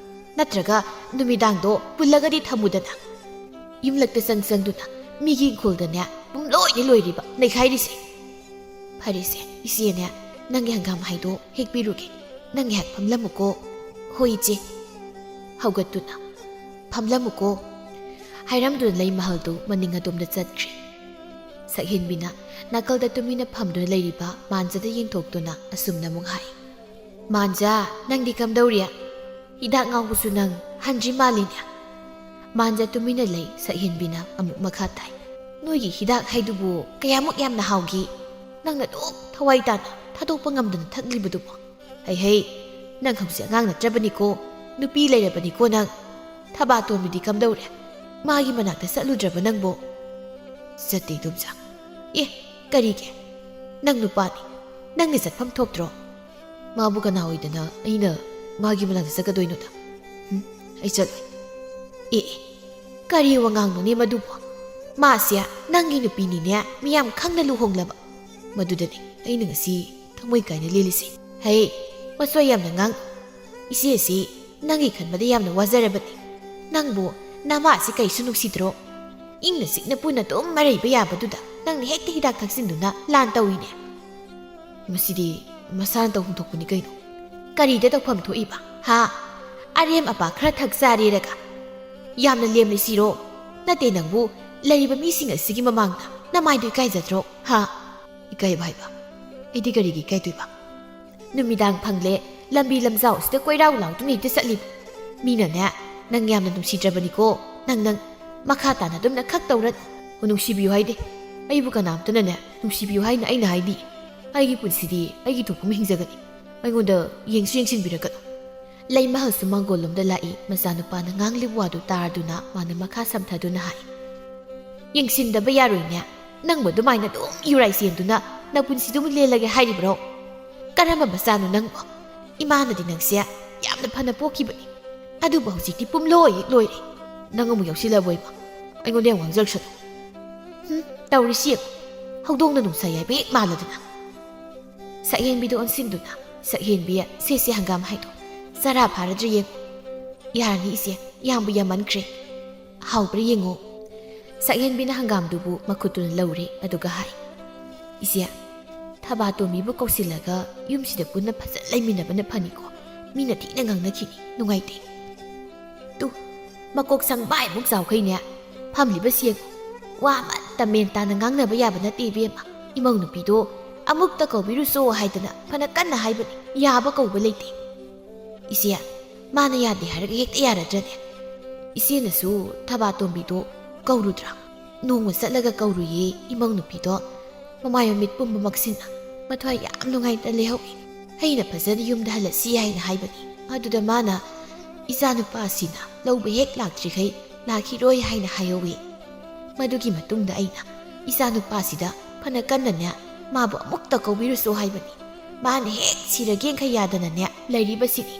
ꯅꯠꯇ꯭ꯔꯒ ꯅꯨꯃꯤꯗꯥꯡꯗꯣ ꯄꯨꯜꯂꯒꯗꯤ ꯊꯝꯃꯨꯗꯅ꯫ ꯌꯨꯝꯂꯛꯇ ꯆꯪ ꯆꯪꯗꯨꯅ ꯃꯤꯒꯤ ꯏꯪꯈꯣꯜꯗꯅꯦ ꯄꯨꯝꯂꯣꯏꯗ ꯂꯣꯏꯔꯤꯕ ꯅꯩꯈꯥꯏꯔꯤꯁꯦ꯫ ꯐꯔꯦꯁꯦ, ꯏꯆꯦꯅꯦ ꯅꯪꯒꯤ ꯍꯪꯒꯥꯝ ꯍꯥꯏꯗꯣ ꯍꯦꯛꯄꯤꯔꯨꯒꯦ꯫ ꯅꯪ ꯉꯥꯏꯍꯥꯛ ꯐꯝꯂꯝꯃꯨꯀꯣ꯫ ꯍꯣꯏ ꯏꯆꯦ꯫ ꯍꯧꯒꯠꯇꯨꯅ, "ꯐꯝꯂꯝꯃꯨꯀꯣ" ꯍꯥꯏꯔꯝꯗꯨꯅ ꯂꯩ ꯃꯍꯜꯗꯨ ꯃꯅꯤꯡ ꯑꯗꯣꯝꯗ ꯆꯠꯈ꯭ꯔꯦ꯫ ꯁꯛꯍꯦꯟꯕꯤꯅ ꯅꯥꯀꯜꯗ ꯇꯨꯃꯤꯟꯅ ꯐꯝꯗꯨꯅ ꯂꯩꯔꯤꯕ ꯃꯥꯟꯖꯗ ꯌꯦꯡꯊꯣꯛꯇꯨꯅ ꯑꯁꯨꯝꯅ ꯑꯃꯨꯛ ꯍꯥꯏ, "ꯃꯥꯟꯖ, ꯅꯪꯗꯤ ꯀꯝꯗꯧꯔꯤ? ꯍꯤꯗꯥꯛ ꯉꯥꯎꯕꯁꯨ ꯅꯪ ꯍꯟꯗ꯭ꯔꯤ ꯃꯥꯜꯂꯤꯅꯦ?" ꯃꯥꯟꯖ ꯇꯨꯃꯤꯟꯅ ꯂꯩ꯫ ꯁꯛꯍꯦꯟꯕꯤꯅ ꯑꯃꯨꯛ ꯃꯈꯥ ꯇꯥꯏ, "ꯅꯣꯏꯒꯤ ꯍꯤꯗꯥꯛ ꯍꯥꯏꯗꯨꯕꯨ ꯀꯌꯥꯃꯨꯛ ꯌꯥꯝꯅ ꯍꯥꯎꯒꯦ? ꯅꯪꯅ ꯑꯗꯨꯛ ꯊꯋꯥꯏ ꯇꯥꯅ ꯊꯥꯗꯣꯛꯄ ꯉꯝꯗꯅ ꯊꯛꯂꯤꯕꯗꯨꯕꯨ?" "ꯍꯩ ꯍꯩ, ꯅꯪ ꯍꯧꯖꯤꯛ ꯑꯉꯥꯡ ꯅꯠꯇ꯭ꯔꯕꯅꯤꯀꯣ, ꯅꯨꯄꯤ ꯂꯩꯔꯕꯅꯤꯀꯣ ꯅꯪ꯫ ꯊꯕꯥꯇꯣꯟꯕꯤꯗꯤ ꯀꯝꯗꯧꯔꯦ? ꯃꯥꯒꯤ ꯃꯅꯥꯛꯇ ꯆꯠꯂꯨꯗ꯭ꯔꯕ ꯅꯪꯕꯣ?" "ꯆꯠꯇꯦ ꯏꯗꯣꯝꯆꯥ꯫" "ꯑꯦ, ꯀꯔꯤꯒꯤ? ꯅꯪ ꯅꯨꯄꯥꯅꯤ, ꯅꯪꯅ ꯆꯠꯐꯝ ꯊꯣꯛꯇ꯭ꯔꯣ?" "ꯃꯥꯕꯨ ꯀꯅꯥ ꯑꯣꯏꯗꯅ ꯑꯩꯅ ꯃꯥꯒꯤ ꯃꯅꯥꯛꯇ ꯆꯠꯀꯗꯣꯏꯅꯣꯗ? ꯎꯝ, ꯑꯩ ꯆꯠꯂꯣꯏ꯫" "ꯑꯦ ꯑꯦ, ꯀꯔꯤ ꯋꯥꯉꯥꯡꯅꯣꯅꯦ ꯃꯗꯨꯕꯣ? ꯃꯥꯁꯦ ꯅꯪꯒꯤ ꯅꯨꯄꯤꯅꯤꯅꯦ, ꯃꯤꯌꯥꯝ ꯈꯪꯅ ꯂꯨꯍꯣꯡꯂꯕ꯫ ꯃꯗꯨꯗꯅꯤ ꯑꯩꯅ ꯉꯁꯤ ꯊꯃꯣꯏ ꯀꯥꯏꯅ ꯂꯦꯜꯂꯤꯁꯦ꯫ ꯍꯩ, ꯃꯁꯣꯏ ꯌꯥꯝꯅ ꯉꯥꯡ꯫ ꯏꯆꯦꯁꯤ ꯅꯪꯒꯤ ꯈꯟꯕꯗ ꯌꯥꯝꯅ ꯋꯥꯖꯔꯕꯅꯤ꯫ ꯅꯪꯕꯨ ꯅꯃꯥꯁꯤ ꯀꯩꯁꯨ ꯅꯨꯡꯁꯤꯗ꯭ꯔꯣ? ꯏꯪꯅ ꯆꯤꯛꯅ ꯄꯨꯟꯅ ꯑꯗꯨꯝ ꯃꯔꯩꯕ ꯌꯥꯕꯗꯨꯗ ꯅꯪꯅ ꯍꯦꯛꯇ ꯍꯤꯗꯥꯛ ꯊꯛꯆꯤꯟꯗꯨꯅ ꯂꯥꯟ ꯇꯧꯏꯅꯦ꯫" "ꯃꯁꯤꯗꯤ ꯃꯁꯥꯅ ꯇꯧꯐꯝ ꯊꯣꯛꯄꯅꯤ ꯀꯩꯅꯣ꯫ ꯀꯔꯤꯗ ꯇꯧꯐꯝ ꯊꯣꯛꯏꯕ? ꯍꯥ? ꯑꯔꯦꯝ ꯑꯄꯥ ꯈꯔ ꯊꯛ ꯆꯥꯔꯦꯔꯒ ꯌꯥꯝꯅ ꯂꯦꯝꯂꯤꯁꯤꯔꯣ? ꯅꯠꯇꯦ, ꯅꯪꯕꯨ ꯂꯩꯔꯤꯕ ꯃꯤꯁꯤꯡ ꯑꯁꯤꯒꯤ ꯃꯃꯥꯡꯗ ꯅꯃꯥꯏꯗꯣ ꯏꯀꯥꯏꯖꯗ꯭ꯔꯣ? ꯍꯥ? ꯏꯀꯥꯏꯕ ꯍꯥꯏꯕ? ꯑꯩꯗꯤ ꯀꯔꯤꯒꯤ ꯏꯀꯥꯏꯗꯣꯏꯕ? ꯅꯨꯃꯤꯗꯥꯡ ꯐꯪꯂꯦ, ꯂꯝꯕꯤ ꯂꯝꯖꯥꯎ ꯑꯁꯤꯗ ꯀꯣꯏꯔꯥꯎ ꯂꯥꯎꯗꯨꯅ ꯍꯦꯛꯇ ꯆꯠꯂꯤꯕ꯫ ꯃꯤꯅꯅꯦ, ꯅꯪ ꯌꯥꯝꯅ ꯅꯨꯡꯁꯤꯗ꯭ꯔꯕꯅꯤꯀꯣ꯫ ꯅꯪ, ꯅꯪ ꯃꯈꯥ ꯇꯥꯅ ꯑꯗꯨꯝꯅ ꯈꯛ ꯇꯧꯔ꯫ ꯑꯣ, ꯅꯨꯡꯁꯤꯕꯤꯌꯨ ꯍꯥꯏꯗꯦ꯫ ꯑꯩꯕꯨ ꯀꯅꯥꯝꯇꯅꯅꯦ ꯅꯨꯡꯁꯤꯕꯤꯌꯨ ꯍꯥꯏꯅ ꯑꯩꯅ ꯍꯥꯏꯗꯤ꯫ ꯑꯩꯒꯤ ꯄꯨꯟꯁꯤꯗꯤ ꯑꯩꯒꯤ ꯊꯣꯛꯄ ꯑꯃ ꯍꯤꯡꯖꯒꯅꯤ꯫ ꯑꯩꯉꯣꯟꯗ ꯌꯦꯡꯁꯨ ꯌꯦꯡꯁꯤꯟꯕꯤꯔꯛꯀꯅꯨ꯫ ꯂꯩꯃꯍꯜꯁꯨ ꯃꯥꯡꯒꯣꯜꯂꯣꯝꯗ ꯂꯥꯛꯏ꯫ ꯃꯆꯥꯅꯨꯄꯥꯅ ꯉꯥꯡꯂꯤꯕ ꯋꯥꯗꯨ ꯇꯥꯔꯗꯨꯅ ꯃꯥꯅ ꯃꯈꯥ ꯁꯝꯊꯗꯨꯅ ꯍꯥꯏ, "ꯌꯦꯡꯁꯤꯟꯗꯕ ꯌꯥꯔꯣꯏꯅꯦ꯫ ꯅꯪꯕꯨ ꯑꯗꯨꯃꯥꯏꯅ ꯑꯗꯨꯝ ꯌꯨꯔꯥꯏ ꯁꯦꯝꯗꯨꯅ ꯅꯄꯨꯟꯁꯤꯗꯨꯕꯨ ꯂꯦꯜꯂꯒꯦ ꯍꯥꯏꯔꯤꯕ꯭ꯔꯣ? ꯀꯔꯝꯕ ꯃꯆꯥꯅꯣ ꯅꯪꯕꯣ? ꯏꯃꯥꯅꯗꯤ ꯅꯪꯁꯦ ꯌꯥꯝꯅ ꯐꯅ ꯄꯣꯛꯈꯤꯕꯅꯤ꯫ ꯑꯗꯨꯕꯨ ꯍꯧꯖꯤꯛꯇꯤ ꯄꯨꯝꯂꯣꯏ ꯍꯦꯛ ꯂꯣꯏꯔꯦ꯫ ꯅꯪ ꯑꯃꯨꯛ ꯌꯥꯎꯁꯤꯜꯂꯕꯣ ꯏꯃꯥ? ꯑꯩꯉꯣꯟꯗ ꯌꯥꯝ ꯉꯥꯡꯖꯔꯛꯁꯅꯨ꯫ ꯍꯨꯝ, ꯇꯧꯔꯤꯁꯤ ꯌꯦꯡꯉꯨ꯫ ꯍꯧꯗꯣꯡꯅ ꯅꯨꯡꯁꯥ ꯌꯥꯏꯕ ꯍꯦꯛ ꯃꯥꯜꯂꯗꯅ꯫" ꯁꯛꯍꯦꯟꯕꯤꯗ ꯑꯣꯟꯁꯤꯟꯗꯨꯅ, "ꯁꯛꯍꯦꯟꯕꯤ, ꯁꯦ ꯁꯦ ꯍꯪꯒꯥꯝ ꯍꯥꯏꯗꯣ꯫ ꯆꯔꯥ ꯐꯥꯔꯗ꯭ꯔꯥ ꯌꯦꯡꯉꯨ꯫ ꯌꯥꯔꯅꯤ ꯏꯆꯦ, ꯌꯥꯝꯕꯨ ꯌꯥꯝꯃꯟꯈ꯭ꯔꯦ꯫ ꯍꯥꯎꯕ꯭ꯔꯥ ꯌꯦꯡꯉꯨ꯫" ꯁꯛꯍꯦꯟꯕꯤꯅ ꯍꯪꯒꯥꯝꯗꯨꯕꯨ ꯃꯈꯨꯠꯇꯨꯅ ꯂꯧꯔꯦ, ꯑꯗꯨꯒ ꯍꯥꯏ, "ꯏꯆꯦ, ꯊꯕꯥꯇꯣꯝꯕꯤꯕꯨ ꯀꯧꯁꯤꯜꯂꯒ ꯌꯨꯝꯁꯤꯗ ꯄꯨꯟꯅ ꯐꯖꯅ ꯂꯩꯃꯤꯟꯅꯕꯅ ꯐꯅꯤꯀꯣ꯫ ꯃꯤꯅ ꯊꯤꯅ ꯉꯥꯡꯅꯈꯤꯅꯤ, ꯅꯨꯡꯉꯥꯏꯇꯦ꯫ ꯇꯨ, ꯃꯀꯣꯛ ꯁꯪꯕꯥꯏꯃꯨꯛ ꯆꯥꯎꯈꯩꯅꯦ꯫ ꯐꯝꯂꯤꯕ ꯁꯦꯡꯉꯨ꯫ ꯋꯥ ꯑꯃꯠꯇ ꯃꯦꯟ ꯇꯥꯅ ꯉꯥꯡꯅꯕ ꯌꯥꯕ ꯅꯠꯇꯦ ꯏꯕꯦꯝꯃ꯫ ꯏꯃꯧ ꯅꯨꯄꯤꯗꯣ ꯑꯃꯨꯛꯇ ꯀꯧꯕꯤꯔꯨꯆꯣ ꯍꯥꯏꯗꯅ ꯐꯅ ꯀꯟꯅ ꯍꯥꯏꯕꯅꯤ, ꯌꯥꯕ ꯀꯧꯕ ꯂꯩꯇꯦ꯫" "ꯏꯆꯦ, ꯃꯥꯅ ꯌꯥꯗꯦ ꯍꯥꯏꯔꯒ ꯍꯦꯛꯇ ꯌꯥꯔꯗ꯭ꯔꯅꯦ? ꯏꯆꯦꯅꯁꯨ ꯊꯕꯥꯇꯣꯝꯕꯤꯗꯣ ꯀꯧꯔꯨꯗ꯭ꯔꯥ?" "ꯅꯣꯡꯃ ꯆꯠꯂꯒ ꯀꯧꯔꯨꯏꯌꯦ ꯏꯃꯧ ꯅꯨꯄꯤꯗꯣ꯫ ꯃꯃꯥꯏ ꯃꯃꯤꯠ ꯄꯨꯝꯕꯃꯛꯁꯤꯅ ꯃꯊ꯭ꯋꯥꯏ ꯌꯥꯝ ꯅꯨꯡꯉꯥꯏꯇ ꯂꯩꯍꯧꯏ꯫ ꯑꯩꯅ ꯐꯖꯅ ꯌꯨꯝꯗ ꯍꯜꯂꯁꯤ ꯍꯥꯏꯅ ꯍꯥꯏꯕꯅꯤ꯫ ꯑꯗꯨꯗ ꯃꯥꯅ ꯏꯆꯥꯅꯨꯄꯥꯁꯤꯅ ꯂꯧꯕ ꯍꯦꯛ ꯂꯥꯛꯇ꯭ꯔꯤꯈꯩ ꯂꯥꯛꯈꯤꯔꯣꯏ ꯍꯥꯏꯅ ꯍꯥꯏꯍꯧꯏ꯫ ꯃꯗꯨꯒꯤ ꯃꯇꯨꯡꯗ ꯑꯩꯅ ꯏꯆꯥꯅꯨꯄꯥꯁꯤꯗ ꯐꯅ ꯀꯟꯅꯅꯦ ꯃꯥꯕꯨ ꯑꯃꯨꯛꯇ ꯀꯧꯕꯤꯔꯨꯆꯣ ꯍꯥꯏꯕꯅꯤ꯫ ꯃꯥꯅ ꯍꯦꯛ ꯁꯤꯔꯒꯦꯡꯈꯩ ꯌꯥꯗꯅꯅꯦ ꯂꯩꯔꯤꯕꯁꯤꯅꯤ꯫"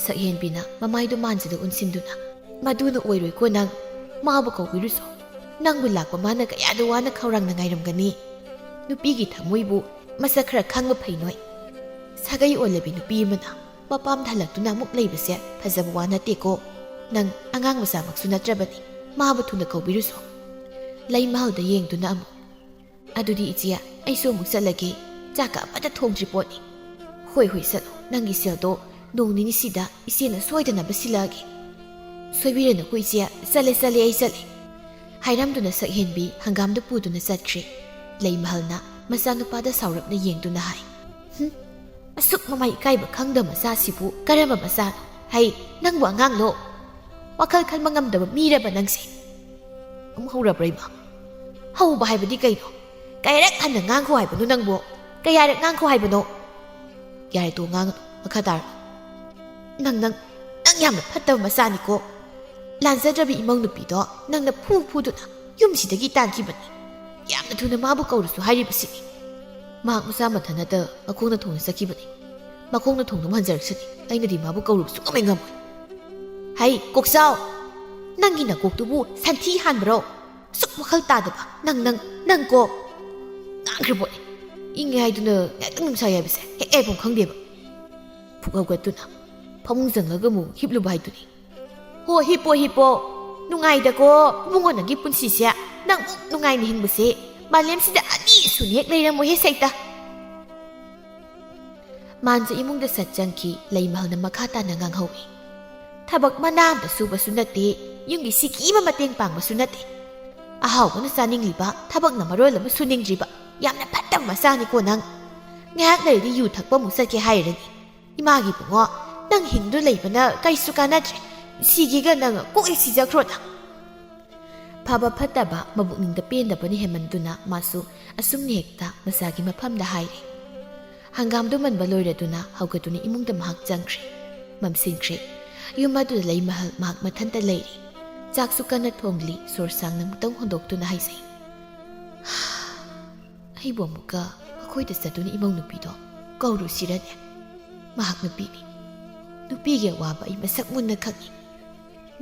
ꯁꯛꯍꯦꯟꯕꯤꯅ ꯃꯃꯥꯏꯗꯨ ꯃꯥꯟꯖꯗ ꯎꯟꯁꯤꯟꯗꯨꯅ, "ꯃꯗꯨꯅ ꯑꯣꯏꯔꯣꯏꯀꯣ ꯅꯪ꯫ ꯃꯥꯕꯨ ꯀꯧꯕꯤꯔꯨꯆꯣ꯫ ꯅꯪꯕꯨ ꯂꯥꯛꯄ ꯃꯥꯅ ꯀꯌꯥꯗ ꯋꯥꯅ ꯈꯧꯔꯥꯡꯅ ꯉꯥꯏꯔꯝꯒꯅꯤ꯫ ꯅꯨꯄꯤꯒꯤ ꯊꯃꯣꯏꯕꯨ ꯃꯁꯛ ꯈꯔ ꯈꯪꯕ ꯐꯩ ꯅꯣꯏ꯫ ꯁꯥꯒꯩ ꯑꯣꯜꯂꯕꯤ ꯅꯨꯄꯤ ꯑꯃꯅ ꯃꯄꯥꯝꯗ ꯍꯜꯂꯛꯇꯨꯅ ꯑꯃꯨꯛ ꯂꯩꯕꯁꯦ ꯐꯖꯕ ꯋꯥ ꯅꯠꯇꯦꯀꯣ꯫ ꯅꯪ ꯑꯉꯥꯡ ꯃꯆꯥꯃꯛꯁꯨ ꯅꯠꯇ꯭ꯔꯕꯅꯤ꯫ ꯃꯥꯕꯨ ꯊꯨꯅ ꯀꯧꯕꯤꯔꯨꯆꯣ꯫" ꯂꯩꯃꯍꯜꯗ ꯌꯦꯡꯗꯨꯅ ꯑꯃꯨꯛ, "ꯑꯗꯨꯗꯤ ꯏꯆꯦ, ꯑꯩꯁꯨ ꯑꯃꯨꯛ ꯆꯠꯂꯒꯦ꯫ ꯆꯥꯛꯀ ꯑꯃꯠꯇ ꯊꯣꯡꯗ꯭ꯔꯤ ꯄꯣꯠꯅꯤ꯫" "ꯍꯣꯏ, ꯍꯣꯏ, ꯆꯠꯂꯣ꯫ ꯅꯪꯒꯤ ꯁꯦꯜꯗꯣ ꯅꯣꯡ ꯅꯤꯅꯤꯁꯤꯗ ꯏꯆꯦꯅ ꯁꯣꯏꯗꯅꯕ ꯁꯤꯜꯂꯛꯑꯒꯦ꯫" "ꯁꯣꯏꯕꯤꯔꯅꯨꯀꯣ ꯏꯆꯦ, ꯆꯠꯂꯦ, ꯆꯠꯂꯦ, ꯑꯩ ꯆꯠꯂꯦ꯫" ꯍꯥꯏꯔꯝꯗꯨꯅ ꯁꯛꯍꯦꯟꯕꯤ ꯍꯪꯒꯥꯝꯗꯨ ꯄꯨꯗꯨꯅ ꯆꯠꯈ꯭ꯔꯦ꯫ ꯂꯩꯃꯍꯜꯅ ꯃꯆꯥꯅꯨꯄꯥꯗ ꯁꯥꯎꯔꯞꯅ ꯌꯦꯡꯗꯨꯅ ꯍꯥꯏ, "ꯍꯨꯝ, ꯑꯁꯨꯛ ꯃꯃꯥꯏ ꯏꯀꯥꯏꯕ ꯈꯪꯗꯕ ꯃꯆꯥꯁꯤꯕꯨ ꯀꯔꯝꯕ ꯃꯆꯥꯅꯣ? ꯍꯩ, ꯅꯪꯕꯨ ꯑꯉꯥꯡꯂꯣ? ꯋꯥꯈꯜ ꯈꯟꯕ ꯉꯝꯗꯕ ꯃꯤꯔꯕ ꯅꯪꯁꯦ?" "ꯑꯃꯨꯛ ꯍꯧꯔꯕ꯭ꯔꯥ ꯏꯃꯥ?" "ꯍꯧꯕ ꯍꯥꯏꯕꯗꯤ ꯀꯩꯅꯣ? ꯀꯌꯥꯔꯛ ꯍꯟꯅ ꯉꯥꯡꯈꯣ ꯍꯥꯏꯕꯅꯣ ꯅꯪꯕꯨ? ꯀꯌꯥꯔꯛ ꯉꯥꯡꯈꯣ ꯍꯥꯏꯕꯅꯣ?" "ꯌꯥꯔꯦ, ꯇꯣ, ꯉꯥꯡꯒꯅꯨ, ꯃꯈꯥ ꯇꯥꯔꯣ꯫ ꯅꯪ, ꯅꯪ, ꯅꯪ ꯌꯥꯝꯅ ꯐꯠꯇꯕ ꯃꯆꯥꯅꯤꯀꯣ꯫ ꯂꯥꯟꯖꯗ꯭ꯔꯕꯤ ꯏꯃꯧ ꯅꯨꯄꯤꯗꯣ ꯅꯪꯅ ꯐꯨ ꯐꯨꯗꯨꯅ ꯌꯨꯝꯁꯤꯗꯒꯤ ꯇꯥꯟꯈꯤꯕꯅꯤ꯫ ꯌꯥꯝꯅ ꯊꯨꯅ ꯃꯥꯕꯨ ꯀꯧꯔꯨꯁꯨ ꯍꯥꯏꯔꯤꯕꯁꯤꯅꯤ꯫ ꯃꯍꯥꯛ ꯃꯆꯥ ꯃꯊꯟ ꯅꯠꯇ ꯃꯈꯣꯡꯅ ꯊꯣꯡꯅ ꯆꯠꯈꯤꯕꯅꯤ꯫ ꯃꯈꯣꯡꯅ ꯊꯣꯡꯗꯨꯅ ꯍꯟꯖꯔꯛꯁꯅꯤ꯫ ꯑꯩꯅꯗꯤ ꯃꯥꯕꯨ ꯀꯧꯔꯨꯕ ꯁꯨꯡꯉꯝ ꯍꯦꯛ ꯉꯝꯃꯣꯏ꯫ ꯍꯩ, ꯀꯣꯛꯆꯥꯎ! ꯅꯪꯒꯤ ꯅꯀꯣꯛꯇꯨꯕꯨ ꯁꯟꯊꯤ ꯍꯥꯟꯕ꯭ꯔꯣ? ꯑꯁꯨꯛ ꯋꯥꯈꯜ ꯇꯥꯗꯕ ꯅꯪ, ꯅꯪ, ꯅꯪ ꯀꯣ!" ꯉꯥꯡꯈ꯭ꯔ ꯄꯣꯠꯅꯤ꯫ ꯏꯪꯉꯦ ꯍꯥꯏꯗꯨꯅ ꯉꯥꯏꯍꯥꯛꯇꯪ ꯅꯨꯡꯁꯥ ꯌꯥꯏꯕꯁꯦ ꯍꯦꯛ ꯌꯥꯏꯐꯝ ꯈꯪꯗꯦꯕ꯫ ꯐꯨꯛ ꯍꯧꯒꯠꯇꯨꯅ ꯐꯃꯨꯡ ꯆꯪꯉꯒ ꯑꯃꯨꯛ ꯍꯤꯞꯂꯨꯕ ꯍꯥꯏꯗꯨꯅꯤ꯫ "ꯍꯣ, ꯍꯤꯞꯄꯣ, ꯍꯤꯞꯄꯣ꯫ ꯅꯨꯡꯉꯥꯏꯗꯀꯣ, ꯏꯕꯨꯡꯉꯣ, ꯅꯪꯒꯤ ꯄꯨꯟꯁꯤꯁꯦ꯫ ꯅꯪ ꯃꯨꯛ ꯅꯨꯡꯉꯥꯏꯅ ꯍꯤꯡꯕꯁꯦ ꯃꯥꯂꯦꯝꯁꯤꯗ ꯑꯅꯤ ꯁꯨꯅ ꯍꯦꯛ ꯂꯩꯔꯝꯃꯣꯏꯍꯦ ꯁꯩꯇ!" ꯃꯥꯟꯖ ꯏꯃꯨꯡꯗ ꯁꯠ ꯆꯪꯈꯤ꯫ ꯂꯩꯃꯍꯜꯅ ꯃꯈꯥ ꯇꯥꯅ ꯉꯥꯡꯍꯧꯏ꯫ "ꯊꯕꯛ ꯃꯅꯥ ꯑꯃꯇ ꯁꯨꯕꯁꯨ ꯅꯠꯇꯦ, ꯌꯨꯝꯒꯤ ꯁꯤꯀꯤ ꯑꯃ ꯃꯇꯦꯡ ꯄꯥꯡꯕꯁꯨ ꯅꯠꯇꯦ꯫ ꯑꯍꯥꯎꯕꯅ ꯆꯥꯅꯤꯡꯂꯤꯕ, ꯊꯕꯛꯅ ꯃꯔꯣꯜ ꯑꯃ ꯁꯨꯅꯤꯡꯗ꯭ꯔꯤꯕ, ꯌꯥꯝꯅ ꯐꯠꯇꯕ ꯃꯆꯥꯅꯤꯀꯣ ꯅꯪ꯫ ꯉꯥꯏꯍꯥꯛ ꯂꯩꯔꯗꯤ ꯌꯨ ꯊꯛꯄ ꯑꯃꯨꯛ ꯆꯠꯀꯦ ꯍꯥꯏꯔꯅꯤ꯫ ꯏꯃꯥꯒꯤ ꯏꯕꯨꯡꯉꯣ, ꯅꯪ ꯍꯤꯡꯗꯨꯅ ꯂꯩꯕꯅ ꯀꯩꯁꯨ ꯀꯥꯟꯅꯗ꯭ꯔꯦ꯫ ꯁꯤꯒꯦꯒ ꯅꯪ ꯀꯣꯛ ꯍꯦꯛ ꯁꯤꯖꯈ꯭ꯔꯣ ꯅꯪ!" ꯐꯕ ꯐꯠꯇꯕ, ꯃꯕꯨꯛꯅꯤꯡꯗ ꯄꯦꯟꯗꯕꯅ ꯍꯦꯟꯃꯟꯗꯨꯅ ꯃꯥꯁꯨ ꯑꯁꯨꯝꯅ ꯍꯦꯛꯇ ꯃꯆꯥꯒꯤ ꯃꯐꯝꯗ ꯍꯥꯏꯔꯦ꯫ ꯍꯪꯒꯥꯝꯗꯨ ꯃꯟꯕ ꯂꯣꯏꯔꯗꯨꯅ ꯍꯧꯒꯠꯇꯨꯅ ꯏꯃꯨꯡꯗ ꯃꯍꯥꯛ ꯆꯪꯈ꯭ꯔꯦ꯫ ꯃꯝꯁꯤꯟꯈ꯭ꯔꯦ꯫ ꯌꯨꯝ ꯑꯗꯨꯗ ꯂꯩꯃꯍꯜ ꯃꯍꯥꯛ ꯃꯊꯟꯇ ꯂꯩꯔꯦ꯫ ꯆꯥꯛꯁꯨ ꯀꯟꯅ ꯊꯣꯡꯂꯤ꯫ ꯁꯣꯔ ꯁꯥꯡꯅ ꯑꯃꯨꯛꯇꯪ ꯍꯣꯟꯗꯣꯛꯇꯨꯅ ꯍꯥꯏꯖꯩ, "ꯑꯩꯕꯨ ꯑꯃꯨꯛꯀ ꯃꯈꯣꯏꯗ ꯆꯠꯇꯨꯅ ꯏꯃꯧ ꯅꯨꯄꯤꯗꯣ ꯀꯧꯔꯨꯁꯤꯔꯅꯦ? ꯃꯍꯥꯛ ꯅꯨꯄꯤꯅꯤ꯫ ꯅꯨꯄꯤꯒꯤ ꯑꯋꯥꯕ ꯑꯩ ꯃꯁꯛ ꯃꯨꯟꯅ ꯈꯪꯏ꯫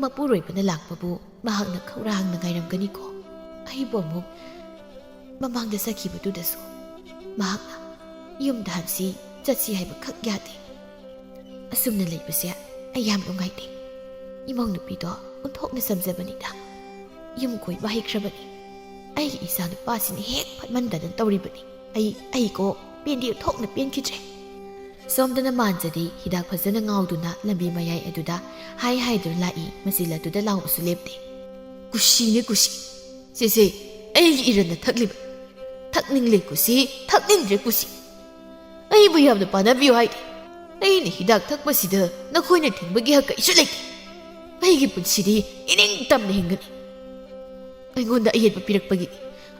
ꯃꯄꯨꯔꯣꯏꯕꯅ ꯂꯥꯛꯄꯕꯨ ꯃꯍꯥꯛꯅ ꯈꯧꯔꯥꯡꯅ ꯉꯥꯏꯔꯝꯒꯅꯤꯀꯣ꯫ ꯑꯩꯕꯨ ꯑꯃꯨꯛ ꯃꯃꯥꯡꯗ ꯆꯠꯈꯤꯕꯗꯨꯗꯁꯨ ꯃꯍꯥꯛꯅ ꯌꯨꯝꯗ ꯍꯟꯁꯤ, ꯆꯠꯁꯤ ꯍꯥꯏꯕ ꯈꯛ ꯌꯥꯗꯦ꯫ ꯑꯁꯨꯝꯅ ꯂꯩꯕꯁꯦ ꯑꯩ ꯌꯥꯝ ꯅꯨꯡꯉꯥꯏꯇꯦ꯫ ꯏꯃꯧ ꯅꯨꯄꯤꯗꯣ ꯑꯣꯟꯊꯣꯛꯅ ꯆꯝꯖꯕꯅꯤꯗ꯫ ꯌꯨꯝ ꯀꯣꯏꯕ ꯍꯩꯈ꯭ꯔꯕꯅꯤ꯫ ꯑꯩꯒꯤ ꯏꯆꯥ ꯅꯨꯄꯥꯁꯤꯅ ꯍꯦꯛ ꯐꯠꯃꯟꯗꯅ ꯇꯧꯔꯤꯕꯅꯤ꯫ ꯑꯩ, ꯑꯩꯀꯣ, ꯄꯦꯟꯗꯤ ꯑꯣꯟꯊꯣꯛꯅ ꯄꯦꯟꯈꯤꯗ꯭ꯔꯦ꯫" ꯁꯣꯝꯗꯅ ꯃꯥꯟꯖꯗꯤ ꯍꯤꯗꯥꯛ ꯐꯖꯅ ꯉꯥꯎꯗꯨꯅ ꯂꯝꯕꯤ ꯃꯌꯥꯏ ꯑꯗꯨꯗ ꯍꯥꯏ ꯍꯥꯏꯗꯨꯅ ꯂꯥꯛꯏ꯫ ꯃꯆꯤꯜ ꯑꯗꯨꯗ ꯂꯥꯎꯕꯁꯨ ꯂꯦꯞꯇꯦ꯫ "ꯀꯨꯁꯤꯅꯦ, ꯀꯨꯁꯤ꯫ ꯁꯦ, ꯁꯦ, ꯑꯩꯒꯤ ꯏꯔꯟꯅ ꯊꯛꯂꯤꯕ꯫ ꯊꯛꯅꯤꯡꯂꯦ ꯀꯨꯁꯤ, ꯊꯛꯅꯤꯡꯗ꯭ꯔꯦ ꯀꯨꯁꯤ꯫ ꯑꯩꯕꯨ ꯌꯥꯝꯅ ꯄꯥꯟꯅꯕꯤꯌꯨ ꯍꯥꯏꯗꯦ꯫ ꯑꯩꯅ ꯍꯤꯗꯥꯛ ꯊꯛꯄꯁꯤꯗ ꯅꯈꯣꯏꯅ ꯊꯤꯡꯕꯒꯤ ꯍꯛ ꯀꯩꯁꯨ ꯂꯩꯇꯦ꯫ ꯑꯩꯒꯤ ꯄꯨꯟꯁꯤꯗꯤ ꯏꯅꯤꯡ ꯇꯝꯅ ꯍꯤꯡꯒꯅꯤ꯫ ꯑꯩꯉꯣꯟꯗ ꯑꯌꯦꯠꯄ ꯄꯤꯔꯛꯄꯒꯤꯅꯤ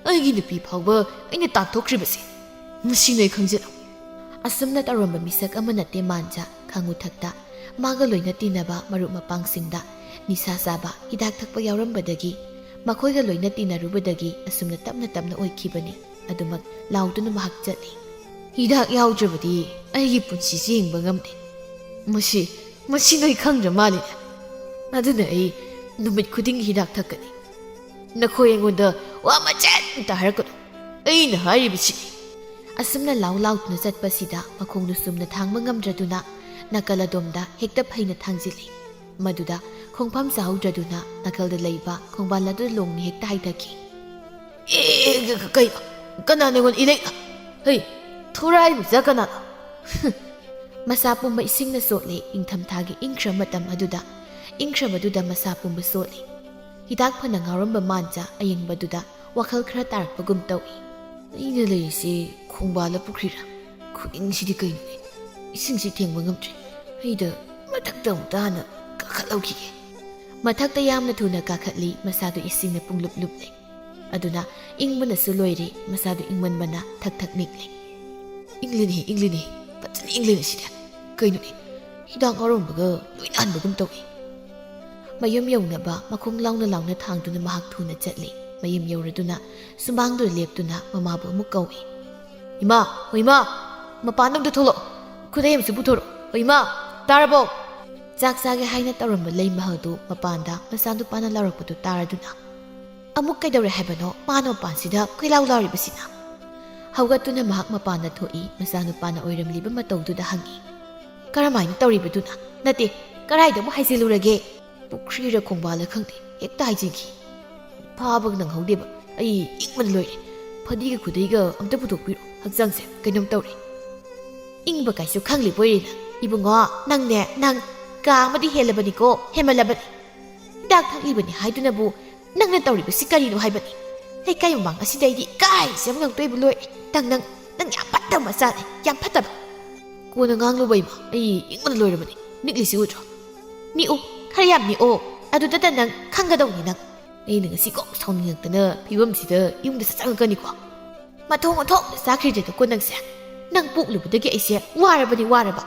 ꯑꯩꯒꯤ ꯅꯨꯄꯤ ꯐꯥꯎꯕ ꯑꯩꯅ ꯇꯥꯟꯊꯣꯛꯈ꯭ꯔꯤꯕꯁꯦ꯫ ꯃꯁꯤ ꯅꯣꯏ ꯈꯪꯖꯤꯜꯂꯨ꯫" ꯑꯁꯨꯝꯅ ꯇꯧꯔꯝꯕ ꯃꯤꯁꯛ ꯑꯃ ꯅꯠꯇꯦ ꯃꯥꯟꯖꯥ꯫ ꯈꯪꯉꯨꯊꯛꯇ ꯃꯥꯒ ꯂꯣꯏꯅ ꯇꯤꯟꯅꯕ ꯃꯔꯨꯞ ꯃꯄꯥꯡꯁꯤꯡꯗ ꯅꯤꯁꯥ ꯆꯥꯕ, ꯍꯤꯗꯥꯛ ꯊꯛꯄ ꯌꯥꯎꯔꯝꯕꯗꯒꯤ, ꯃꯈꯣꯏꯒ ꯂꯣꯏꯅ ꯇꯤꯟꯅꯔꯨꯕꯗꯒꯤ ꯑꯁꯨꯝꯅ ꯇꯞꯅ ꯇꯞꯅ ꯑꯣꯏꯈꯤꯕꯅꯤ꯫ ꯑꯗꯨꯃꯛ ꯂꯥꯎꯗꯨꯅ ꯃꯍꯥꯛ ꯆꯠꯂꯤ꯫ "ꯍꯤꯗꯥꯛ ꯌꯥꯎꯗ꯭ꯔꯕꯗꯤ ꯑꯩꯒꯤ ꯄꯨꯟꯁꯤꯁꯤ ꯍꯤꯡꯕ ꯉꯝꯗꯦ꯫ ꯃꯁꯤ, ꯃꯁꯤ ꯅꯣꯏ ꯈꯪꯗ꯭ꯔ ꯃꯥꯜꯂꯤꯅꯦ꯫ ꯑꯗꯨꯅ ꯑꯩ ꯅꯨꯃꯤꯠ ꯈꯨꯗꯤꯡꯒꯤ ꯍꯤꯗꯥꯛ ꯊꯛꯀꯅꯤ꯫ ꯅꯈꯣꯏ ꯑꯩꯉꯣꯟꯗ ꯋꯥ ꯃꯆꯦꯠ ꯑꯝꯇ ꯍꯥꯏꯔꯛꯀꯅꯨ꯫ ꯑꯩꯅ ꯍꯥꯏꯔꯤꯕꯁꯤꯅꯤ꯫" ꯑꯁꯨꯝꯅ ꯂꯥꯎ ꯂꯥꯎꯗꯨꯅ ꯆꯠꯄꯁꯤꯗ ꯃꯈꯣꯡꯗꯨ ꯆꯨꯝꯅ ꯊꯥꯡꯕ ꯉꯝꯗ꯭ꯔꯗꯨꯅ ꯅꯥꯀꯜ ꯑꯗꯣꯝꯗ ꯍꯦꯛꯇ ꯐꯩꯅ ꯊꯥꯡꯖꯤꯜꯂꯤ꯫ ꯃꯗꯨꯗ ꯈꯣꯡꯐꯝ ꯆꯥꯍꯧꯗ꯭ꯔꯗꯨꯅ ꯅꯥꯀꯜꯗ ꯂꯩꯕ ꯈꯣꯡꯕꯥꯜ ꯑꯗꯨꯗ ꯂꯣꯡꯅ ꯍꯦꯛꯇ ꯍꯥꯏꯊꯈꯤ꯫ "ꯑꯦ, ꯀ-, ꯀ-, ꯀꯩꯅꯣ? ꯀꯅꯥꯅ ꯑꯩꯉꯣꯟꯗ ꯏꯂꯩꯅ? ꯍꯩ, ꯊꯨꯔꯥꯏ ꯃꯆꯥ ꯀꯅꯥꯅꯣ?" ꯃꯁꯥ ꯄꯨꯝꯕ ꯏꯁꯤꯡꯅ ꯆꯣꯠꯂꯦ꯫ ꯏꯪꯊꯝꯊꯥꯒꯤ ꯏꯪꯈ꯭ꯔ ꯃꯇꯝ ꯑꯗꯨꯗ, ꯏꯪꯈ꯭ꯔꯕꯗꯨꯗ ꯃꯁꯥ ꯄꯨꯝꯕ ꯆꯣꯠꯂꯤ꯫ ꯍꯤꯗꯥꯛ ꯐꯅ ꯉꯥꯎꯔꯝꯕ ꯃꯥꯟꯖꯥ ꯑꯌꯦꯡꯕꯗꯨꯗ ꯋꯥꯈꯜ ꯈꯔ ꯇꯥꯔꯛꯄꯒꯨꯝ ꯇꯧꯏ꯫ "ꯑꯩꯅ ꯂꯩꯔꯤꯁꯦ ꯈꯣꯡꯕꯥꯜꯂ ꯄꯨꯈ꯭ꯔꯤꯔꯥ? ꯈꯨꯏꯪꯁꯤꯗꯤ ꯀꯩꯅꯣꯅꯦ? ꯏꯁꯤꯡꯁꯤ ꯊꯦꯡꯕ ꯉꯝꯗ꯭ꯔꯦ꯫ ꯑꯩꯗ ꯃꯊꯛꯇ ꯑꯃꯨꯛꯇ ꯍꯥꯟꯅ ꯀꯥꯈꯠꯍꯧꯈꯤꯒꯦ꯫" ꯃꯊꯛꯇ ꯌꯥꯝꯅ ꯊꯨꯅ ꯀꯥꯈꯠꯂꯤ꯫ ꯃꯁꯥꯗꯨ ꯏꯁꯤꯡꯅ ꯄꯨꯡꯂꯨꯞ ꯂꯨꯞꯂꯦ꯫ ꯑꯗꯨꯅ ꯏꯪꯕꯅꯁꯨ ꯂꯣꯏꯔꯦ꯫ ꯃꯁꯥꯗꯨ ꯏꯪꯃꯟꯕꯅ ꯊꯛ ꯊꯛ ꯅꯤꯛꯂꯦ꯫ "ꯏꯪꯂꯤꯅꯦ, ꯏꯪꯂꯤꯅꯦ, ꯐꯖꯅ ꯏꯪꯂꯤꯅꯦ ꯁꯤꯗꯤ꯫ ꯀꯩꯅꯣꯅꯦ, ꯍꯤꯗꯥꯛ ꯉꯥꯎꯔꯝꯕꯒ ꯂꯣꯏꯅ ꯍꯟꯕꯒꯨꯝ ꯇꯧꯏ꯫" ꯃꯌꯨꯝ ꯌꯧꯅꯕ ꯃꯈꯣꯡ ꯂꯥꯎꯅ ꯂꯥꯎꯅ ꯊꯥꯡꯗꯨꯅ ꯃꯍꯥꯛ ꯊꯨꯅ ꯆꯠꯂꯤ꯫ ꯃꯌꯨꯝ ꯌꯧꯔꯗꯨꯅ ꯁꯨꯃꯥꯡꯗꯨꯗ ꯂꯦꯞꯇꯨꯅ ꯃꯃꯥꯕꯨ ꯑꯃꯨꯛ ꯀꯧꯏ꯫ "ꯏꯃꯥ, ꯍꯣ ꯏꯃꯥ, ꯃꯄꯥꯟꯗ ꯑꯝꯇ ꯊꯣꯛꯂꯛꯑꯣ꯫ ꯈꯨꯗꯩ ꯑꯃꯁꯨ ꯄꯨꯊꯣꯔꯛꯑꯣ꯫ ꯍꯣ ꯏꯃꯥ, ꯇꯥꯔꯕꯣ?" ꯆꯥꯛ ꯆꯥꯒꯦ ꯍꯥꯏꯅ ꯇꯧꯔꯝꯕ ꯂꯩ ꯃꯍꯜꯗꯨ ꯃꯄꯥꯟꯗ ꯃꯆꯥꯅꯨꯄꯥꯅ ꯂꯥꯎꯔꯛꯄꯗꯨ ꯇꯥꯔꯗꯨꯅ, "ꯑꯃꯨꯛ ꯀꯩꯗꯧꯔꯦ ꯍꯥꯏꯕꯅꯣ? ꯃꯥꯅ ꯃꯄꯥꯟꯁꯤꯗ ꯀꯣꯏꯂꯥꯎ ꯂꯥꯎꯔꯤꯕꯁꯤꯅ?" ꯍꯧꯒꯠꯇꯨꯅ ꯃꯍꯥꯛ ꯃꯄꯥꯟꯗ ꯊꯣꯛꯏ꯫ ꯃꯆꯥꯅꯨꯄꯥꯅ ꯑꯣꯏꯔꯝꯂꯤꯕ ꯃꯇꯧꯗꯨꯗ ꯍꯪꯏ, "ꯀꯔꯝꯍꯥꯏꯅ ꯇꯧꯔꯤꯕꯗꯨꯅ? ꯅꯠꯇꯦ, ꯀꯔꯥꯏꯗ ꯑꯃꯨꯛ ꯍꯥꯏꯖꯤꯜꯂꯨꯔꯒꯦ?" "ꯄꯨꯈ꯭ꯔꯤꯔ ꯈꯣꯡꯕꯥꯜꯂ ꯈꯪꯗꯦ, ꯍꯦꯛꯇ ꯍꯥꯏꯖꯤꯟꯈꯤ꯫ ꯐꯥꯕꯒ ꯅꯪꯍꯧꯗꯦꯕ꯫ ꯑꯩ ꯏꯪꯕꯅ ꯂꯣꯏꯔꯦ꯫ ꯐꯗꯤꯒ ꯈꯨꯗꯩꯒ ꯑꯝꯇ ꯄꯨꯊꯣꯛꯄꯤꯔꯣ, ꯍꯛꯆꯥꯡꯁꯦ ꯀꯩꯅꯣꯝ ꯇꯧꯔꯦ꯫" "ꯏꯪꯕ ꯀꯥꯏꯁꯨ ꯈꯪꯂꯤꯕꯣꯏꯔꯦ ꯅꯪ꯫ ꯏꯕꯨꯡꯉꯣ, ꯅꯪꯅꯦ, ꯅꯪ ꯀꯥ ꯑꯃꯗꯤ ꯍꯦꯜꯂꯕꯅꯤꯀꯣ, ꯍꯦꯟꯃꯜꯂꯕꯅꯤ꯫ ꯍꯤꯗꯥꯛ ꯊꯛꯂꯤꯕꯅꯤ ꯍꯥꯏꯗꯨꯅꯕꯨ ꯅꯪꯅ ꯇꯧꯔꯤꯕꯁꯤ ꯀꯔꯤꯅꯣ ꯍꯥꯏꯕꯅꯤ? ꯂꯩꯀꯥꯏ ꯃꯃꯥꯡ ꯑꯁꯤꯗ ꯑꯩꯗꯤ ꯏꯀꯥꯏꯁꯦ ꯑꯃ ꯉꯥꯡꯇꯣꯏꯕ ꯂꯣꯏꯔꯦ꯫ ꯅꯪ, ꯅꯪ, ꯅꯪ ꯌꯥꯝ ꯐꯠꯇꯕ ꯃꯆꯥꯅꯤ, ꯌꯥꯝ ꯐꯠꯇꯕ꯫" "ꯀꯣꯟꯅ ꯉꯥꯡꯂꯨꯕ ꯏꯃꯥ, ꯑꯩ ꯏꯪꯕꯅ ꯂꯣꯏꯔꯕꯅꯤ꯫ ꯅꯤꯛꯂꯤꯁꯤ ꯎꯗ꯭ꯔꯣ?" "ꯅꯤꯛꯎ, ꯈꯔ ꯌꯥꯝ ꯅꯤꯛꯑꯣ꯫ ꯑꯗꯨꯗꯇ ꯅꯪ ꯈꯪꯒꯗꯧꯅꯤ ꯅꯪ꯫ ꯑꯩꯅ ꯉꯁꯤ ꯀꯣꯛ ꯁꯥꯎꯅꯤꯡꯉꯛꯇꯅ ꯐꯤꯕꯝꯁꯤꯗ ꯌꯨꯝꯗ ꯆꯪꯉꯛꯀꯅꯤꯀꯣ꯫ ꯃꯊꯣꯡ ꯃꯊꯣꯡ ꯆꯥꯈ꯭ꯔꯤꯗ꯭ꯔꯦꯗꯀꯣ ꯅꯪꯁꯦ꯫" ꯅꯪ ꯄꯣꯛꯂꯨꯕꯗꯒꯤ ꯑꯩꯁꯦ ꯋꯥꯔꯕꯅꯤ, ꯋꯥꯔꯕ!"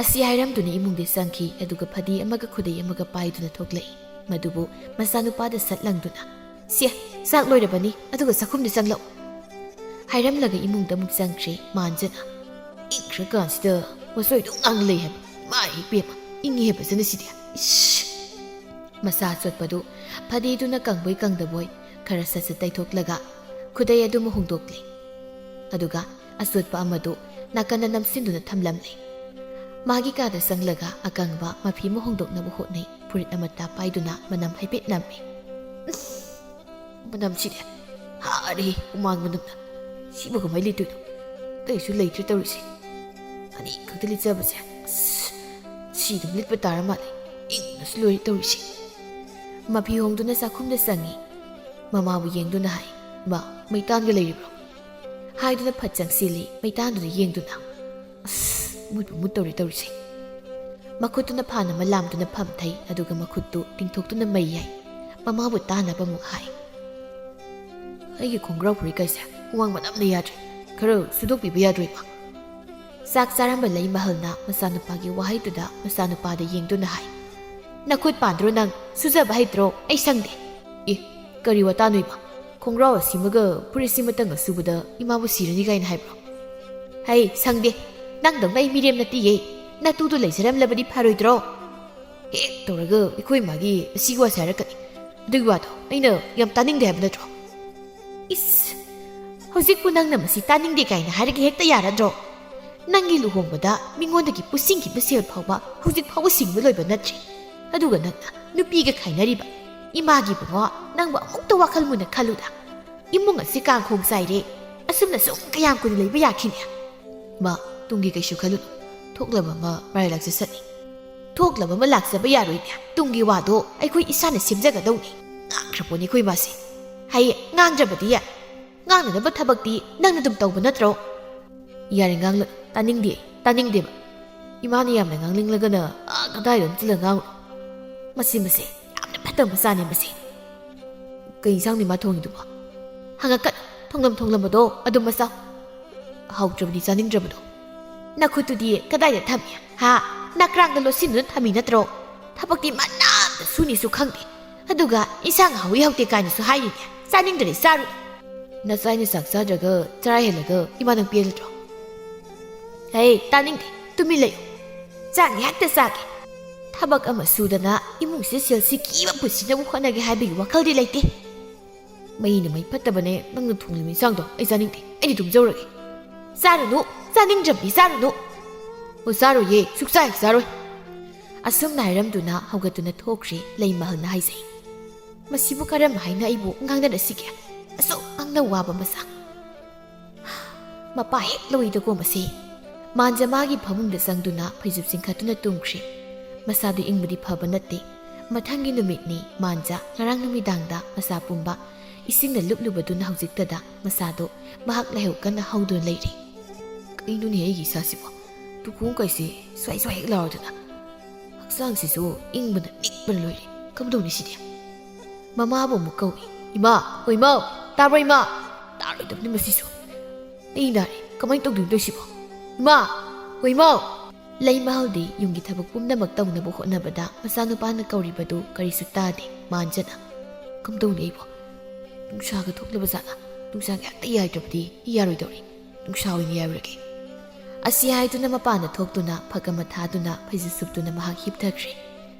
ꯑꯁꯤ ꯍꯥꯏꯔꯝꯗꯨꯅ ꯏꯃꯨꯡꯗ ꯆꯪꯈꯤ, ꯑꯗꯨꯒ ꯐꯗꯤ ꯑꯃꯒ ꯈꯨꯗꯩ ꯑꯃꯒ ꯄꯥꯏꯗꯨꯅ ꯊꯣꯛꯂꯛꯏ꯫ ꯃꯗꯨꯕꯨ ꯃꯆꯥꯅꯨꯄꯥꯗ ꯁꯠ ꯂꯪꯗꯨꯅ, "ꯁꯦ, ꯆꯥꯛ ꯂꯣꯏꯔꯕꯅꯤ, ꯑꯗꯨꯒ ꯆꯥꯛꯈꯨꯝꯗ ꯆꯪꯂꯛꯎ" ꯍꯥꯏꯔꯝꯂꯒ ꯏꯃꯨꯡꯗ ꯑꯃꯨꯛ ꯆꯪꯈ꯭ꯔꯦ ꯃꯥꯟꯖꯅ꯫ ꯏꯪꯈ꯭ꯔꯀꯥꯟꯁꯤꯗ ꯃꯆꯣꯏꯗꯣ ꯉꯥꯡ ꯂꯩ ꯍꯥꯏꯕ꯫ ꯏꯃꯥ ꯏꯄꯦꯝꯃ, ꯏꯪꯉꯤ ꯍꯥꯏꯕ ꯐꯖꯅ ꯁꯤꯗꯤ꯫ ꯏꯁ! ꯃꯁꯥ ꯑꯆꯣꯠꯄꯗꯨ ꯐꯗꯤꯗꯨꯅ ꯀꯪꯕꯣꯏ ꯀꯪꯗꯕꯣꯏ ꯈꯔ ꯁꯠ ꯁꯠ ꯇꯩꯊꯣꯛꯂꯒ ꯈꯨꯗꯩ ꯑꯗꯨꯃ ꯍꯣꯡꯗꯣꯛꯂꯦ꯫ ꯑꯗꯨꯒ ꯑꯆꯣꯠꯄ ꯑꯃꯗꯨ ꯅꯥꯀꯟꯗ ꯅꯝꯁꯤꯟꯗꯨꯅ ꯊꯝꯂꯝꯂꯦ꯫ ꯃꯥꯒꯤ ꯀꯥꯗ ꯆꯪꯂꯒ ꯑꯀꯪꯕ ꯃꯐꯤ ꯑꯃ ꯍꯣꯡꯗꯣꯛꯅꯕ ꯍꯣꯠꯅꯩ꯫ ꯐꯨꯔꯤꯠ ꯑꯃꯠꯇ ꯄꯥꯏꯗꯨꯅ ꯃꯅꯝ ꯍꯥꯏꯐꯦꯠ ꯅꯝꯃꯤ꯫ ꯃꯅꯝꯁꯤꯗꯤ ꯍꯥꯔꯦ, ꯍꯨꯃꯥꯡ ꯃꯅꯝꯅ꯫ ꯁꯤꯕꯨ ꯀꯃꯥꯏ ꯂꯤꯠꯇꯣꯏꯅꯣ? ꯑꯇꯩꯁꯨ ꯂꯩꯇ꯭ꯔꯦ ꯇꯧꯔꯤꯁꯦ꯫ ꯑꯅꯤ ꯈꯛꯇ ꯂꯤꯠꯆꯕꯁꯦ꯫ ꯑꯁ, ꯁꯤ ꯑꯗꯨꯝ ꯂꯤꯠꯄ ꯇꯥꯔ ꯃꯥꯜꯂꯦ꯫ ꯏꯪꯕꯅꯁꯨ ꯂꯣꯏꯔꯦ ꯇꯧꯔꯤꯁꯦ꯫ ꯃꯐꯤ ꯍꯣꯡꯗꯨꯅ ꯆꯥꯛꯈꯨꯝꯗ ꯆꯪꯉꯤ꯫ ꯃꯃꯥꯕꯨ ꯌꯦꯡꯗꯨꯅ ꯍꯥꯏ, "ꯏꯃꯥ, ꯃꯩꯇꯥꯟꯒ ꯂꯩꯔꯤꯕ꯭ꯔꯣ?" ꯍꯥꯏꯗꯨꯅ ꯐꯠ ꯆꯪꯁꯤꯜꯂꯤ, ꯃꯩꯇꯥꯟꯗꯨꯗ ꯌꯦꯡꯗꯨꯅ꯫ ꯑꯁ, ꯃꯨꯠꯄꯨ ꯃꯨꯠꯇꯧꯔꯦ ꯇꯧꯔꯤꯁꯦ꯫ ꯃꯈꯨꯠꯇꯨꯅ ꯐꯥꯟ ꯑꯃ ꯂꯥꯝꯗꯨꯅ ꯐꯝꯊꯩ, ꯑꯗꯨꯒ ꯃꯈꯨꯠꯇꯨ ꯇꯤꯡꯊꯣꯛꯇꯨꯅ ꯃꯩ ꯌꯥꯏ꯫ ꯃꯃꯥꯕꯨ ꯇꯥꯅꯕ ꯑꯃꯨꯛ ꯍꯥꯏ, "ꯑꯩꯒꯤ ꯈꯣꯡꯒ꯭ꯔꯥꯎ ꯐꯨꯔꯤꯠ ꯀꯩꯁꯦ ꯍꯨꯃꯥꯡ ꯃꯅꯝꯅ ꯌꯥꯗ꯭ꯔꯦ꯫ ꯈꯔ ꯁꯨꯗꯣꯛꯄꯤꯕ ꯌꯥꯗ꯭ꯔꯣ, ꯏꯃꯥ?" ꯆꯥꯛ ꯆꯥꯔꯝꯕ ꯂꯩꯃꯍꯜꯅ ꯃꯆꯥꯅꯨꯄꯥꯒꯤ ꯋꯥꯍꯩꯗꯨꯗ ꯃꯆꯥꯅꯨꯄꯥꯗ ꯌꯦꯡꯗꯨꯅ ꯍꯥꯏ, "ꯅꯈꯨꯠ ꯄꯥꯟꯗ꯭ꯔꯣ ꯅꯪ? ꯁꯨꯖꯕ ꯍꯩꯇ꯭ꯔꯣ? ꯑꯩ ꯁꯪꯗꯦ꯫" "ꯑꯦ, ꯀꯔꯤ ꯋꯥꯇꯥꯅꯣ ꯏꯃꯥ? ꯈꯣꯡꯒ꯭ꯔꯥꯎ ꯑꯁꯤꯃꯒ ꯐꯨꯔꯤꯠꯁꯤꯃꯇꯪ ꯑꯁꯨꯕꯗ ꯏꯃꯥꯕꯨ ꯁꯤꯔꯅꯤ ꯀꯥꯏꯅ ꯍꯥꯏꯕ꯭ꯔꯣ?" "ꯍꯩ, ꯁꯪꯗꯦ꯫ ꯅꯪꯗꯧꯅ ꯑꯩ ꯃꯤꯔꯦꯝ ꯅꯠꯇꯤꯌꯦ꯫ ꯅꯇꯨꯗꯣ ꯂꯩꯖꯔꯝꯂꯕꯗꯤ ꯐꯔꯣꯏꯗ꯭ꯔꯣ?" ꯍꯦꯛ ꯇꯧꯔꯒ ꯑꯩꯈꯣꯏ ꯏꯃꯥꯒꯤ ꯑꯁꯤꯒꯤ ꯋꯥꯁꯦ ꯍꯥꯏꯔꯛꯀꯅꯤ꯫ ꯑꯗꯨꯒꯤ ꯋꯥꯗꯣ ꯑꯩꯅ ꯌꯥꯝ ꯇꯥꯅꯤꯡꯗꯦ ꯍꯥꯏꯕ ꯅꯠꯇ꯭ꯔꯣ? ꯏꯁ! ꯍꯧꯖꯤꯛꯄꯨ ꯅꯪꯅ ꯃꯁꯤ ꯇꯥꯅꯤꯡꯗꯦ ꯀꯥꯏꯅ ꯍꯥꯏꯔꯒ ꯍꯦꯛꯇ ꯌꯥꯔꯗ꯭ꯔꯣ? ꯅꯪꯒꯤ ꯂꯨꯍꯣꯡꯕꯗ ꯃꯤꯉꯣꯟꯗꯒꯤ ꯄꯨꯁꯤꯟꯈꯤꯕ ꯁꯦꯜ ꯐꯥꯎꯕ ꯍꯧꯖꯤꯛ ꯐꯥꯎꯕ ꯁꯤꯡꯕ ꯂꯣꯏꯕ ꯅꯠꯇ꯭ꯔꯤ꯫ ꯑꯗꯨꯒ ꯅꯪꯅ ꯅꯨꯄꯤꯒ ꯈꯥꯏꯅꯔꯤꯕ꯫ ꯏꯃꯥꯒꯤ ꯏꯕꯨꯡꯉꯣ, ꯅꯪꯕꯨ ꯑꯃꯨꯛꯇ ꯋꯥꯈꯜ ꯃꯨꯟꯅ ꯈꯜꯂꯨꯗ꯫ ꯏꯃꯨꯡ ꯑꯁꯤ ꯀꯥꯡꯈꯣꯡ ꯆꯥꯏꯔꯦ꯫ ꯑꯁꯨꯝꯅ ꯁꯨꯝ ꯀꯌꯥꯝ ꯀꯨꯏꯅ ꯂꯩꯕ ꯌꯥꯈꯤꯅꯤ? ꯃꯥ, ꯇꯨꯡꯒꯤ ꯀꯩꯁꯨ ꯈꯜꯂꯨꯅꯨ꯫ ꯊꯣꯛꯂꯕ ꯑꯃ ꯃꯔꯥꯏ ꯂꯥꯛꯆꯁꯅꯤ꯫ ꯊꯣꯛꯂꯕ ꯑꯃ ꯂꯥꯛꯆꯕ ꯌꯥꯔꯣꯏꯅꯦ꯫ ꯇꯨꯡꯒꯤ ꯋꯥꯗꯣ ꯑꯩꯈꯣꯏ ꯏꯁꯥꯅ ꯁꯦꯝꯖꯒꯗꯧꯅꯤ꯫ ꯉꯥꯡꯈ꯭ꯔꯄꯣꯠꯅꯤ ꯑꯩꯈꯣꯏ ꯏꯃꯥꯁꯦ꯫ ꯍꯩ, ꯉꯥꯡꯗ꯭ꯔꯕꯗꯤ ꯌꯥꯏ꯫ ꯉꯥꯡꯅꯅꯕ ꯊꯕꯛꯇꯤ ꯅꯪꯅ ꯑꯗꯨꯝ ꯇꯧꯕ ꯅꯠꯇ꯭ꯔꯣ? ꯌꯥꯔꯦ, ꯉꯥꯡꯂ-, ꯇꯥꯅꯤꯡꯗꯦ, ꯇꯥꯅꯤꯡꯗꯦꯕ꯫ ꯏꯃꯥꯅ ꯌꯥꯝꯅ ꯉꯥꯡꯅꯤꯡꯂꯒꯅ ꯑꯥ ꯀꯗꯥꯏꯗ ꯑꯃ ꯆꯠꯂ ꯉꯥꯡꯉꯨ꯫ ꯃꯁꯤ, ꯃꯁꯤ ꯌꯥꯝꯅ ꯐꯠꯇꯕ ꯃꯆꯥꯅꯦ ꯃꯁꯤ꯫ ꯀꯩ ꯏꯟꯁꯥꯡꯅꯣ ꯏꯃꯥ ꯊꯣꯡꯉꯤꯗꯨꯕꯣ? ꯍꯪꯉꯛꯀꯅꯨ, ꯊꯣꯡꯂꯝ ꯊꯣꯡꯂꯝꯕꯗꯣ ꯑꯗꯨꯝ ꯃꯆꯥꯎ꯫ ꯍꯥꯎꯇ꯭ꯔꯕꯗꯤ ꯆꯥꯅꯤꯡꯗ꯭ꯔꯕꯗꯣ꯫ ꯅꯈꯨꯠꯇꯨꯗꯤ ꯀꯗꯥꯏꯗ ꯊꯝꯃꯤ? ꯍꯥ? ꯅꯀ꯭ꯔꯥꯡꯗ ꯂꯣꯠꯁꯤꯟꯗꯨꯅ ꯊꯝꯃꯤ ꯅꯠꯇ꯭ꯔꯣ? ꯊꯕꯛꯇꯤ ꯃꯅꯥ ꯑꯃꯇ ꯁꯨꯅꯤꯁꯨ ꯈꯪꯗꯦ꯫ ꯑꯗꯨꯒ ꯏꯟꯁꯥꯡ ꯍꯥꯎꯏ ꯍꯥꯎꯇꯦ ꯀꯥꯏꯅꯁꯨ ꯍꯥꯏꯔꯤꯅꯦ꯫ ꯆꯥꯅꯤꯡꯗ꯭ꯔꯗꯤ ꯆꯥꯔꯨ꯫ ꯅꯆꯥ ꯑꯩꯅ ꯆꯥꯛ ꯆꯥꯗ꯭ꯔꯒ ꯆꯔꯥ ꯍꯦꯜꯂꯒ ꯏꯃꯥ ꯅꯪ ꯄꯦꯜꯂꯗ꯭ꯔꯣ? ꯍꯦ, ꯇꯥꯅꯤꯡꯗꯦ꯫ ꯇꯨꯃꯤꯟ ꯂꯩꯌꯨ꯫ ꯆꯥꯒꯦ ꯍꯦꯛꯇ ꯆꯥꯒꯦ꯫ ꯊꯕꯛ ꯑꯃ ꯁꯨꯗꯅ ꯏꯃꯨꯡꯁꯤꯗ ꯁꯦꯜ ꯁꯤꯀꯤ ꯑꯃ ꯄꯨꯟꯁꯤꯅꯕ ꯍꯣꯠꯅꯒꯦ ꯍꯥꯏꯕꯒꯤ ꯋꯥꯈꯜꯗꯤ ꯂꯩꯇꯦ꯫ ꯃꯩꯅ ꯃꯩ ꯐꯠꯇꯕꯅꯦ, ꯅꯪꯅ ꯊꯣꯡꯂꯤꯕ ꯏꯟꯁꯥꯡꯗꯣ ꯑꯩ ꯆꯥꯅꯤꯡꯗꯦ꯫ ꯑꯩꯗꯤ ꯇꯨꯝꯖꯧꯔꯒꯦ꯫ ꯆꯥꯔꯨꯅꯨ, ꯆꯥꯅꯤꯡꯗ꯭ꯔꯕꯗꯤ ꯆꯥꯔꯨꯅꯨ꯫ ꯑꯣ, ꯆꯥꯔꯣꯏꯌꯦ, ꯁꯨꯛꯆꯥ ꯍꯦꯛ ꯆꯥꯔꯣꯏ꯫ ꯑꯁꯨꯝꯅ ꯍꯥꯏꯔꯝꯗꯨꯅ ꯍꯧꯒꯠꯇꯨꯅ ꯊꯣꯛꯈ꯭ꯔꯦ꯫ ꯂꯩꯃꯍꯜꯅ ꯍꯥꯏꯖꯩ, "ꯃꯁꯤꯕꯨ ꯀꯔꯝ ꯍꯥꯏꯅ ꯑꯩꯕꯨ ꯉꯥꯡꯅꯔꯁꯤꯒꯦ? ꯑꯁꯨꯛ ꯉꯥꯡꯅ ꯋꯥꯕ ꯃꯆꯥ꯫ ꯃꯄꯥ ꯍꯦꯛ ꯂꯧꯏꯗꯀꯣ ꯃꯁꯤ꯫" ꯃꯥꯟꯖ ꯃꯥꯒꯤ ꯐꯃꯨꯡꯗ ꯆꯪꯗꯨꯅ ꯐꯩꯖꯨꯞ ꯆꯤꯡꯈꯠꯇꯨꯅ ꯇꯨꯝꯈ꯭ꯔꯦ꯫ ꯃꯁꯥꯗꯨ ꯏꯪꯕꯗꯤ ꯐꯕ ꯅꯠꯇꯦ꯫ ꯃꯊꯪꯒꯤ ꯅꯨꯃꯤꯠꯅꯤ꯫ ꯃꯥꯟꯖ ꯉꯔꯥꯡ ꯅꯨꯃꯤꯗꯥꯡꯗ ꯃꯆꯥ ꯄꯨꯝꯕ ꯏꯁꯤꯡꯅ ꯂꯨꯞꯂꯨꯕꯗꯨꯅ ꯍꯧꯖꯤꯛꯇꯗ ꯃꯆꯥꯗꯨ ꯃꯍꯥꯛ ꯂꯥꯏꯍꯧ ꯀꯟꯅ ꯍꯧꯗꯨꯅ ꯂꯩꯔꯤ꯫ ꯀꯩꯅꯣꯅꯦ ꯑꯩꯒꯤ ꯏꯁꯥꯁꯤꯕꯣ? ꯇꯨꯈꯣꯡ ꯀꯩꯁꯦ ꯁ꯭ꯋꯥꯏ ꯁ꯭ꯋꯥꯏ ꯍꯦꯛ ꯂꯥꯎꯔꯗꯅ꯫ ꯍꯛꯆꯥꯡꯁꯤꯁꯨ ꯏꯪꯕꯅ ꯅꯤꯛꯄꯅ ꯂꯣꯏꯔꯦ꯫ ꯀꯝꯗꯧꯅꯤ ꯁꯤꯗꯤ? ꯃꯃꯥꯕꯨ ꯑꯃꯨꯛ ꯀꯧꯏ꯫ "ꯏꯃꯥ! ꯑꯣ ꯏꯃꯥ! ꯇꯥꯕ꯭ꯔꯣ ꯏꯃꯥ?" ꯇꯥꯔꯣꯏꯗꯕꯅꯤ ꯃꯁꯤꯁꯨ꯫ "ꯑꯩ ꯅꯥꯔꯦ꯫ ꯀꯃꯥꯏꯅ ꯇꯧꯗꯣꯏꯅꯣ ꯇꯧꯁꯤꯕꯣ? ꯏꯃꯥ! ꯑꯣ ꯏꯃꯥ!" ꯂꯩꯃꯍꯜꯗꯤ ꯌꯨꯝꯒꯤ ꯊꯕꯛ ꯄꯨꯝꯅꯃꯛ ꯇꯧꯅꯕ ꯍꯣꯠꯅꯕꯗ ꯃꯆꯥꯅꯨꯄꯥꯅ ꯀꯧꯔꯤꯕꯗꯨ ꯀꯔꯤꯁꯨ ꯇꯥꯗꯦ꯫ ꯃꯥꯟꯖꯅ, "ꯀꯝꯗꯧꯅꯤ ꯑꯩꯕꯣ? ꯅꯨꯡꯁꯥꯒ ꯊꯣꯛꯂꯕ ꯖꯥꯠꯂ? ꯅꯨꯡꯁꯥꯒ ꯍꯦꯛꯇ ꯌꯥꯏꯗ꯭ꯔꯕꯗꯤ ꯑꯩ ꯌꯥꯔꯣꯏꯗꯧꯔꯤ꯫ ꯅꯨꯡꯁꯥ ꯑꯣꯏꯅ ꯌꯥꯔꯨꯔꯒꯦ꯫" ꯑꯁꯤ ꯍꯥꯏꯗꯨꯅ ꯃꯄꯥꯟꯗ ꯊꯣꯛꯇꯨꯅ ꯐꯛ ꯑꯃ ꯊꯥꯗꯨꯅ ꯐꯩꯖꯨꯞ ꯁꯨꯞꯇꯨꯅ ꯃꯍꯥꯛ ꯍꯤꯞꯊꯈ꯭ꯔꯦ꯫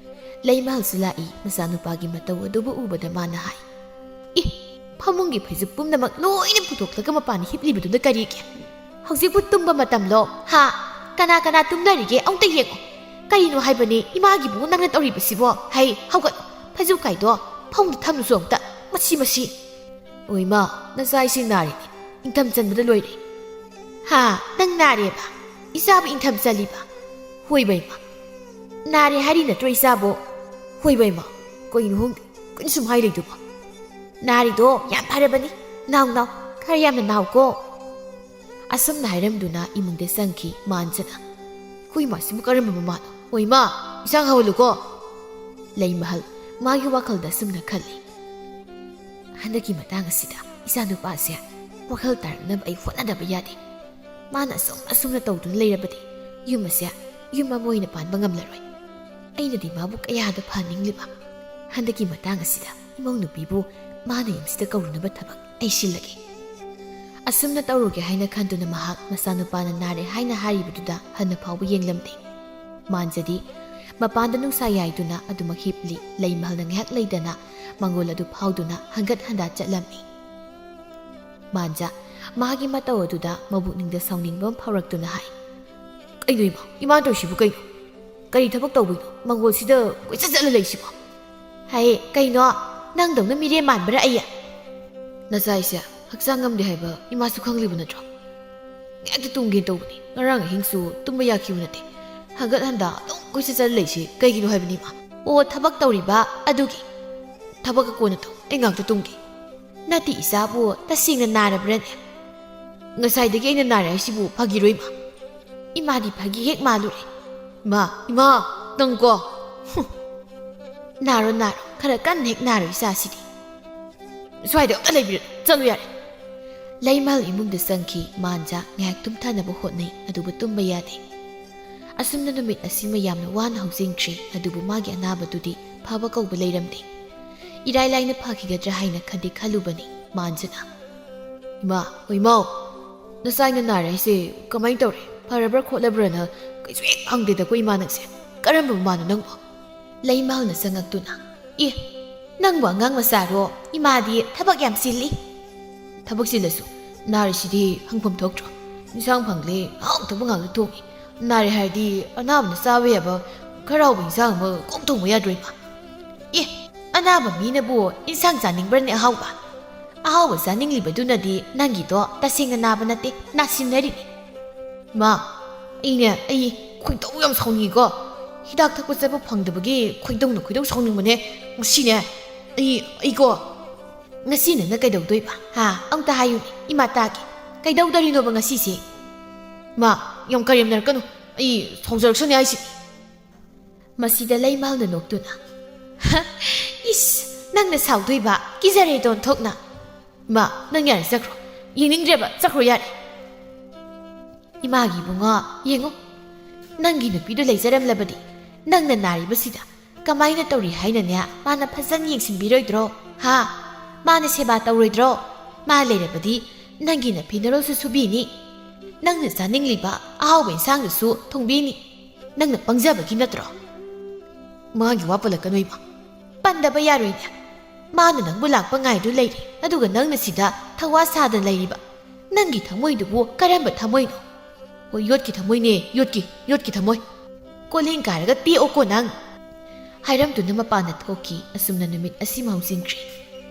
ꯂꯩꯃꯍꯜꯁꯨ ꯂꯥꯛꯏ꯫ ꯃꯆꯥꯅꯨꯄꯥꯒꯤ ꯃꯇꯧ ꯑꯗꯨꯕꯨ ꯎꯕꯗ ꯃꯥꯅ ꯍꯥꯏ, "ꯏ, ꯐꯃꯨꯡꯒꯤ ꯐꯩꯖꯨꯞ ꯄꯨꯝꯅꯃꯛ ꯂꯣꯏꯅ ꯄꯨꯊꯣꯛꯂꯒ ꯃꯄꯥꯟꯗ ꯍꯤꯞꯂꯤꯕꯗꯨꯅ ꯀꯔꯤꯒꯤ? ꯍꯧꯖꯤꯛꯄꯨ ꯇꯨꯝꯕ ꯃꯇꯝꯂꯣ? ꯍꯥ? ꯀꯅꯥ ꯀꯅꯥ ꯇꯨꯝꯅꯔꯤꯒꯦ? ꯑꯃꯨꯛꯇ ꯌꯦꯡꯉꯣ꯫ ꯀꯔꯤꯅꯣ ꯍꯥꯏꯕꯅꯤ ꯏꯃꯥꯒꯤꯕꯨ ꯅꯪꯅ ꯇꯧꯔꯤꯕꯁꯤꯕꯣ? ꯍꯩ, ꯍꯧꯒꯠꯂꯣ꯫ ꯐꯩꯖꯨꯞ ꯀꯥꯏꯗꯣ ꯐꯃꯨꯡꯗ ꯊꯝꯂꯨꯁꯨ ꯑꯃꯨꯛꯇ꯫ ꯃꯁꯤ, ꯃꯁꯤ!" "ꯑꯣ ꯏꯃꯥ, ꯅꯆꯥ ꯏꯁꯤꯡ ꯅꯥꯔꯤꯅꯦ꯫ ꯏꯪꯊꯝ ꯆꯟꯕꯗ ꯂꯣꯏꯔꯦ꯫" "ꯍꯥ? ꯅꯪ ꯅꯥꯔꯦꯕ? ꯏꯆꯥꯕꯨ ꯏꯪꯊꯝ ꯆꯜꯂꯤꯕ?" "ꯍꯣꯏꯕ ꯏꯃꯥ꯫ ꯅꯥꯔꯦ ꯍꯥꯏꯔꯤ ꯅꯠꯇ꯭ꯔꯣ ꯏꯆꯥꯕꯨ?" "ꯍꯣꯏꯕ ꯏꯃꯥ꯫ ꯀꯩꯅꯣ ꯈꯪꯗꯦ, ꯀꯩꯅꯣ ꯁꯨꯝ ꯍꯥꯏ ꯂꯩꯗꯨꯕꯣ? ꯅꯥꯔꯤꯗꯣ ꯌꯥꯝ ꯐꯔꯕꯅꯤ꯫ ꯅꯥꯎ, ꯅꯥꯎ, ꯈꯔ ꯌꯥꯝꯅ ꯅꯥꯎꯀꯣ꯫" ꯑꯁꯨꯝꯅ ꯍꯥꯏꯔꯝꯗꯨꯅ ꯏꯃꯨꯡꯗ ꯆꯪꯈꯤ ꯃꯥꯟꯖꯅ꯫ "ꯑꯩꯈꯣꯏ ꯏꯃꯥꯁꯤꯕꯨ ꯀꯔꯝꯕ ꯃꯃꯥꯅꯣ? ꯑꯣ ꯏꯃꯥ, ꯏꯟꯁꯥꯡ ꯍꯧꯍꯜꯂꯨꯀꯣ꯫" ꯂꯩꯃꯍꯜ ꯃꯥꯒꯤ ꯋꯥꯈꯜꯗ ꯑꯁꯨꯝꯅ ꯈꯜꯂꯤ, "ꯍꯟꯗꯛꯀꯤ ꯃꯇꯥꯡ ꯑꯁꯤꯗ ꯏꯆꯥ ꯅꯨꯄꯥꯁꯦ ꯋꯥꯈꯜ ꯇꯥꯔꯛꯅꯕ ꯑꯩ ꯍꯣꯠꯅꯗꯕ ꯌꯥꯗꯦ꯫ ꯃꯥꯅ ꯑꯁꯨꯝ ꯑꯁꯨꯝꯅ ꯇꯧꯗꯨꯅ ꯂꯩꯔꯕꯗꯤ ꯌꯨꯝ ꯑꯁꯦ ꯌꯨꯝ ꯑꯃ ꯑꯣꯏꯅ ꯄꯥꯟꯕ ꯉꯝꯂꯔꯣꯏ꯫ ꯑꯩꯅꯗꯤ ꯃꯥꯕꯨ ꯀꯌꯥꯗ ꯐꯍꯟꯅꯤꯡꯂꯤꯕ꯫ ꯍꯟꯗꯛꯀꯤ ꯃꯇꯥꯡ ꯑꯁꯤꯗ ꯏꯃꯧ ꯅꯨꯄꯤꯕꯨ ꯃꯥꯅ ꯌꯨꯝꯁꯤꯗ ꯀꯧꯔꯨꯅꯕ ꯊꯕꯛ ꯑꯩ ꯁꯤꯜꯂꯒꯦ꯫ ꯑꯁꯨꯝꯅ ꯇꯧꯔꯨꯒꯦ ꯍꯥꯏꯅ ꯈꯟꯗꯨꯅ ꯃꯍꯥꯛ ꯃꯆꯥꯅꯨꯄꯥꯅ ꯅꯥꯔꯦ ꯍꯥꯏꯅ ꯍꯥꯏꯔꯤꯕꯗꯨꯗ ꯍꯟꯅ ꯐꯥꯎꯕ ꯌꯦꯡꯂꯝꯗꯦ꯫ ꯃꯥꯟꯖꯗꯤ ꯃꯄꯥꯟꯗ ꯅꯨꯡꯁꯥ ꯌꯥꯏꯗꯨꯅ ꯑꯗꯨꯃꯛ ꯍꯤꯞꯂꯤ꯫ ꯂꯩꯃꯍꯜꯅ ꯉꯥꯏꯍꯥꯛ ꯂꯩꯗꯅ ꯃꯪꯒꯣꯜ ꯑꯗꯨ ꯐꯥꯎꯗꯨꯅ ꯍꯟꯒꯠ ꯍꯟꯗ ꯆꯠꯂꯝꯃꯤ꯫ ꯃꯥꯟꯖ ꯃꯥꯒꯤ ꯃꯇꯧ ꯑꯗꯨꯗ ꯃꯕꯨꯛꯅꯤꯡꯗ ꯁꯥꯎꯅꯤꯡꯕ ꯑꯃ ꯐꯥꯎꯔꯛꯇꯨꯅ ꯍꯥꯏ, "ꯀꯩꯅꯣ ꯏꯃꯥ? ꯏꯃꯥ ꯇꯧꯔꯤꯁꯤꯕꯨ ꯀꯩꯅꯣ? ꯀꯔꯤ ꯊꯕꯛ ꯇꯧꯕꯩꯅꯣ ꯃꯪꯒꯣꯜꯁꯤꯗ ꯀꯣꯏꯆꯠ ꯆꯠꯂ ꯂꯩꯁꯤꯕꯣ?" "ꯍꯥꯏ, ꯀꯩꯅꯣ? ꯅꯪꯗꯧꯅ ꯃꯤꯔꯦꯝ ꯃꯥꯟꯕ꯭ꯔꯥ ꯑꯩ?" "ꯅꯆꯥꯏꯁꯦ ꯍꯛꯆꯥꯡ ꯉꯝꯗꯦ ꯍꯥꯏꯕ ꯏꯃꯥꯁꯨ ꯈꯪꯂꯤꯕ ꯅꯠꯇ꯭ꯔꯣ? ꯉꯥꯏꯍꯥꯛꯇ ꯇꯨꯝꯒꯦ ꯇꯧꯕꯅꯤ, ꯉꯔꯥꯡ ꯑꯍꯤꯡꯁꯨ ꯇꯨꯝꯕ ꯌꯥꯈꯤꯕ ꯅꯠꯇꯦ꯫ ꯍꯟꯒꯠ ꯍꯟꯗ ꯑꯗꯨꯝ ꯀꯣꯏꯆꯠ ꯆꯠꯂ ꯂꯩꯁꯤ ꯀꯩꯒꯤꯅꯣ ꯍꯥꯏꯕꯅꯤ ꯏꯃꯥ?" "ꯑꯣ, ꯊꯕꯛ ꯇꯧꯔꯤꯕ ꯑꯗꯨꯒꯤ꯫ ꯊꯕꯛꯀ ꯀꯣꯟꯅ ꯇꯧ, ꯑꯩ ꯉꯥꯏꯍꯥꯛꯇ ꯇꯨꯝꯒꯦ꯫" "ꯅꯠꯇꯦ ꯏꯆꯥꯕꯨ, ꯇꯁꯦꯡꯅ ꯅꯥꯔꯕ꯭ꯔꯅꯦ? ꯉꯁꯥꯏꯗꯒꯤ ꯑꯩꯅ ꯅꯥꯔꯦ ꯍꯥꯏꯁꯤꯕꯨ ꯐꯥꯒꯤꯔꯣ ꯏꯃꯥ?" "ꯏꯃꯥꯗꯤ ꯐꯥꯒꯤ ꯍꯦꯛ ꯃꯥꯜꯂꯨꯔꯦ꯫" "ꯏꯃꯥ, ꯏꯃꯥ, ꯅꯪꯀꯣ꯫" "ꯍꯨꯝ꯫ ꯅꯥꯔꯣ, ꯅꯥꯔꯣ, ꯈꯔ ꯀꯟꯅ ꯍꯦꯛ ꯅꯥꯔꯣ ꯏꯆꯥꯁꯤꯗꯤ꯫ ꯁ꯭ꯋꯥꯏꯗ ꯑꯝꯇ ꯂꯩꯕꯤꯔꯅꯨ, ꯆꯠꯂꯨ ꯌꯥꯔꯦ꯫" ꯂꯩꯃꯍꯜ ꯏꯃꯨꯡꯗ ꯆꯪꯈꯤ꯫ ꯃꯥꯟꯖ ꯉꯥꯏꯍꯥꯛ ꯇꯨꯝꯊꯅꯕ ꯍꯣꯠꯅꯩ, ꯑꯗꯨꯕꯨ ꯇꯨꯝꯕ ꯌꯥꯗꯦ꯫ ꯑꯁꯨꯝꯅ ꯅꯨꯃꯤꯠ ꯑꯁꯤꯃ ꯌꯥꯝꯅ ꯋꯥꯅ ꯍꯧꯖꯤꯟꯈ꯭ꯔꯦ, ꯑꯗꯨꯕꯨ ꯃꯥꯒꯤ ꯑꯅꯥꯕꯗꯨꯗꯤ ꯐꯕ ꯀꯧꯕ ꯂꯩꯔꯝꯗꯦ꯫ ꯏꯔꯥꯏ ꯂꯥꯏꯅ ꯐꯈꯤꯒꯗ꯭ꯔꯥ ꯍꯥꯏꯅ ꯈꯟꯗꯤ ꯈꯜꯂꯨꯕꯅꯤ ꯃꯥꯟꯖꯅ꯫ "ꯏꯃꯥ, ꯍꯣ ꯏꯃꯥꯎ, ꯅꯆꯥꯏꯅ ꯅꯥꯔꯦ ꯍꯥꯏꯁꯦ ꯀꯃꯥꯏꯅ ꯇꯧꯔꯦ? ꯐꯔꯕ꯭ꯔꯥ ꯈꯣꯠꯂꯕ꯭ꯔꯥꯅ ꯀꯩꯁꯨ ꯍꯦꯛ ꯍꯪꯗꯦꯗꯀꯣ ꯏꯃꯥ ꯅꯪꯁꯦ꯫ ꯀꯔꯝꯕ ꯃꯃꯥꯅꯣ ꯅꯪꯕꯣ?" ꯂꯩꯃꯍꯜꯅ ꯆꯪꯉꯛꯇꯨꯅ, "ꯑꯦ, ꯅꯪꯕꯨ ꯑꯉꯥꯡ ꯃꯆꯥꯔꯣ? ꯏꯃꯥꯗꯤ ꯊꯕꯛ ꯌꯥꯝ ꯆꯤꯜꯂꯤ꯫" "ꯊꯕꯛ ꯆꯤꯜꯂꯁꯨ ꯅꯥꯔꯤꯁꯤꯗꯤ ꯍꯪꯐꯝ ꯊꯣꯛꯇ꯭ꯔꯣ? ꯏꯟꯁꯥꯡ ꯐꯪꯂꯦ ꯑꯍꯥꯎꯇꯕ ꯉꯥꯛꯇ ꯊꯣꯡꯉꯤ꯫ ꯅꯥꯔꯦ ꯍꯥꯏꯔꯗꯤ ꯑꯅꯥꯕꯅ ꯆꯥꯕ ꯌꯥꯕ ꯈꯔ ꯍꯥꯎꯕ ꯏꯟꯁꯥꯡ ꯑꯃ ꯀꯣꯛ ꯊꯣꯡꯕ ꯌꯥꯗ꯭ꯔꯣ ꯏꯃꯥ?" "ꯑꯦ, ꯑꯅꯥꯕ ꯃꯤꯅꯕꯨ ꯏꯟꯁꯥꯡ ꯆꯥꯅꯤꯡꯕ꯭ꯔꯅꯦ ꯑꯍꯥꯎꯕ? ꯑꯍꯥꯎꯕ ꯆꯥꯅꯤꯡꯂꯤꯕꯗꯨꯅꯗꯤ ꯅꯪꯒꯤꯗꯣ ꯇꯁꯦꯡꯅ ꯅꯥꯕ ꯅꯠꯇꯦ, ꯅꯥꯁꯤꯟꯅꯔꯤꯅꯤ꯫" "ꯏꯃꯥ, ꯑꯩꯅꯦ, ꯑꯩ ꯈꯣꯏꯗꯧ ꯌꯥꯝ ꯁꯥꯎꯅꯤꯡꯉꯤꯀꯣ꯫ ꯍꯤꯗꯥꯛ ꯊꯛꯄ ꯆꯠꯄ ꯐꯪꯗꯕꯒꯤ ꯈꯣꯏꯗꯧꯅ ꯈꯣꯏꯗꯧ ꯁꯥꯎꯅꯤꯡꯕꯅꯦ꯫ ꯉꯁꯤꯅꯦ, ꯑꯩ, ꯑꯩꯀꯣ, ꯉꯁꯤ ꯅꯪꯅ ꯀꯩꯗꯧꯗꯣꯏꯕ? ꯍꯥ? ꯑꯝꯇ ꯍꯥꯏꯌꯨꯅꯦ, ꯏꯃꯥ ꯇꯥꯒꯦ꯫ ꯀꯩꯗꯧꯗꯣꯔꯤꯅꯣꯕ ꯉꯁꯤꯁꯦ?" "ꯏꯃꯥ, ꯌꯥꯝ ꯀꯔꯦꯝꯅꯔꯛꯀꯅꯨ꯫ ꯑꯩ ꯁꯥꯎꯖꯔꯛꯁꯅꯤ ꯍꯥꯏꯁꯤꯅꯤ꯫" ꯃꯁꯤꯗ ꯂꯩꯃꯍꯜꯅ ꯅꯣꯛꯇꯨꯅ, "ꯍ, ꯏꯁ, ꯅꯪꯅ ꯁꯥꯎꯗꯣꯏꯕ? ꯀꯤꯖꯔꯦꯗ ꯑꯣꯟꯊꯣꯛꯅ꯫ ꯏꯃꯥ, ꯅꯪ ꯌꯥꯔꯦ, ꯆꯠꯈ꯭ꯔꯣ꯫ ꯌꯦꯡꯅꯤꯡꯗ꯭ꯔꯦꯕ, ꯆꯠꯈ꯭ꯔꯣ ꯌꯥꯔꯦ꯫" ꯏꯃꯥꯒꯤ ꯏꯕꯨꯡꯉꯣ, ꯌꯦꯡꯉꯨ, ꯅꯪꯒꯤ ꯅꯨꯄꯤꯗꯨ ꯂꯩꯖꯔꯝꯂꯕꯗꯤ ꯅꯪꯅ ꯅꯥꯔꯤꯕꯁꯤꯗ ꯀꯃꯥꯏꯅ ꯇꯧꯔꯤ ꯍꯥꯏꯅꯅꯦ ꯃꯥꯅ ꯐꯖꯅ ꯌꯦꯡꯁꯤꯟꯕꯤꯔꯣꯏꯗ꯭ꯔꯣ? ꯍꯥ? ꯃꯥꯅ ꯁꯦꯕꯥ ꯇꯧꯔꯣꯏꯗ꯭ꯔꯣ? ꯃꯥ ꯂꯩꯔꯕꯗꯤ ꯅꯪꯒꯤ ꯅꯐꯤꯅꯔꯣꯜꯁꯨ ꯁꯨꯕꯤꯅꯤ, ꯅꯪꯅ ꯆꯥꯅꯤꯡꯂꯤꯕ ꯑꯍꯥꯎꯕ ꯏꯟꯁꯥꯡꯗꯨꯁꯨ ꯊꯣꯡꯕꯤꯅꯤ꯫ ꯅꯪꯅ ꯄꯪꯖꯕꯒꯤ ꯅꯠꯇ꯭ꯔꯣ? ꯃꯥꯒꯤ ꯋꯥ ꯄꯜꯂꯛꯀꯅꯨ ꯏꯃꯥ꯫ ꯄꯟꯗꯕ ꯌꯥꯔꯣꯏꯅꯦ꯫ ꯃꯥꯅ ꯅꯪꯕꯨ ꯂꯥꯛꯄ ꯉꯥꯏꯗꯨ ꯂꯩꯔꯤ, ꯑꯗꯨꯒ ꯅꯪꯅ ꯁꯤꯗ ꯊꯋꯥ ꯁꯥꯗꯅ ꯂꯩꯔꯤꯕ꯫ ꯅꯪꯒꯤ ꯊꯃꯣꯏꯗꯨꯕꯨ ꯀꯔꯝꯕ ꯊꯃꯣꯏꯅꯣ? ꯍꯣꯏ, ꯌꯣꯠꯀꯤ ꯊꯃꯣꯏꯅꯦ, ꯌꯣꯠꯀꯤ, ꯌꯣꯠꯀꯤ ꯊꯃꯣꯏ꯫ ꯀꯣꯂꯤꯡ ꯀꯥꯏꯔꯒ ꯇꯦꯛꯑꯣꯀꯣ ꯅꯪ꯫ ꯍꯥꯏꯔꯝꯗꯨꯅ ꯃꯄꯥꯟꯗ ꯊꯣꯛꯈꯤ꯫ ꯑꯁꯨꯝꯅ ꯅꯨꯃꯤꯠ ꯑꯁꯤꯃ ꯍꯧꯖꯤꯟꯈ꯭ꯔꯦ꯫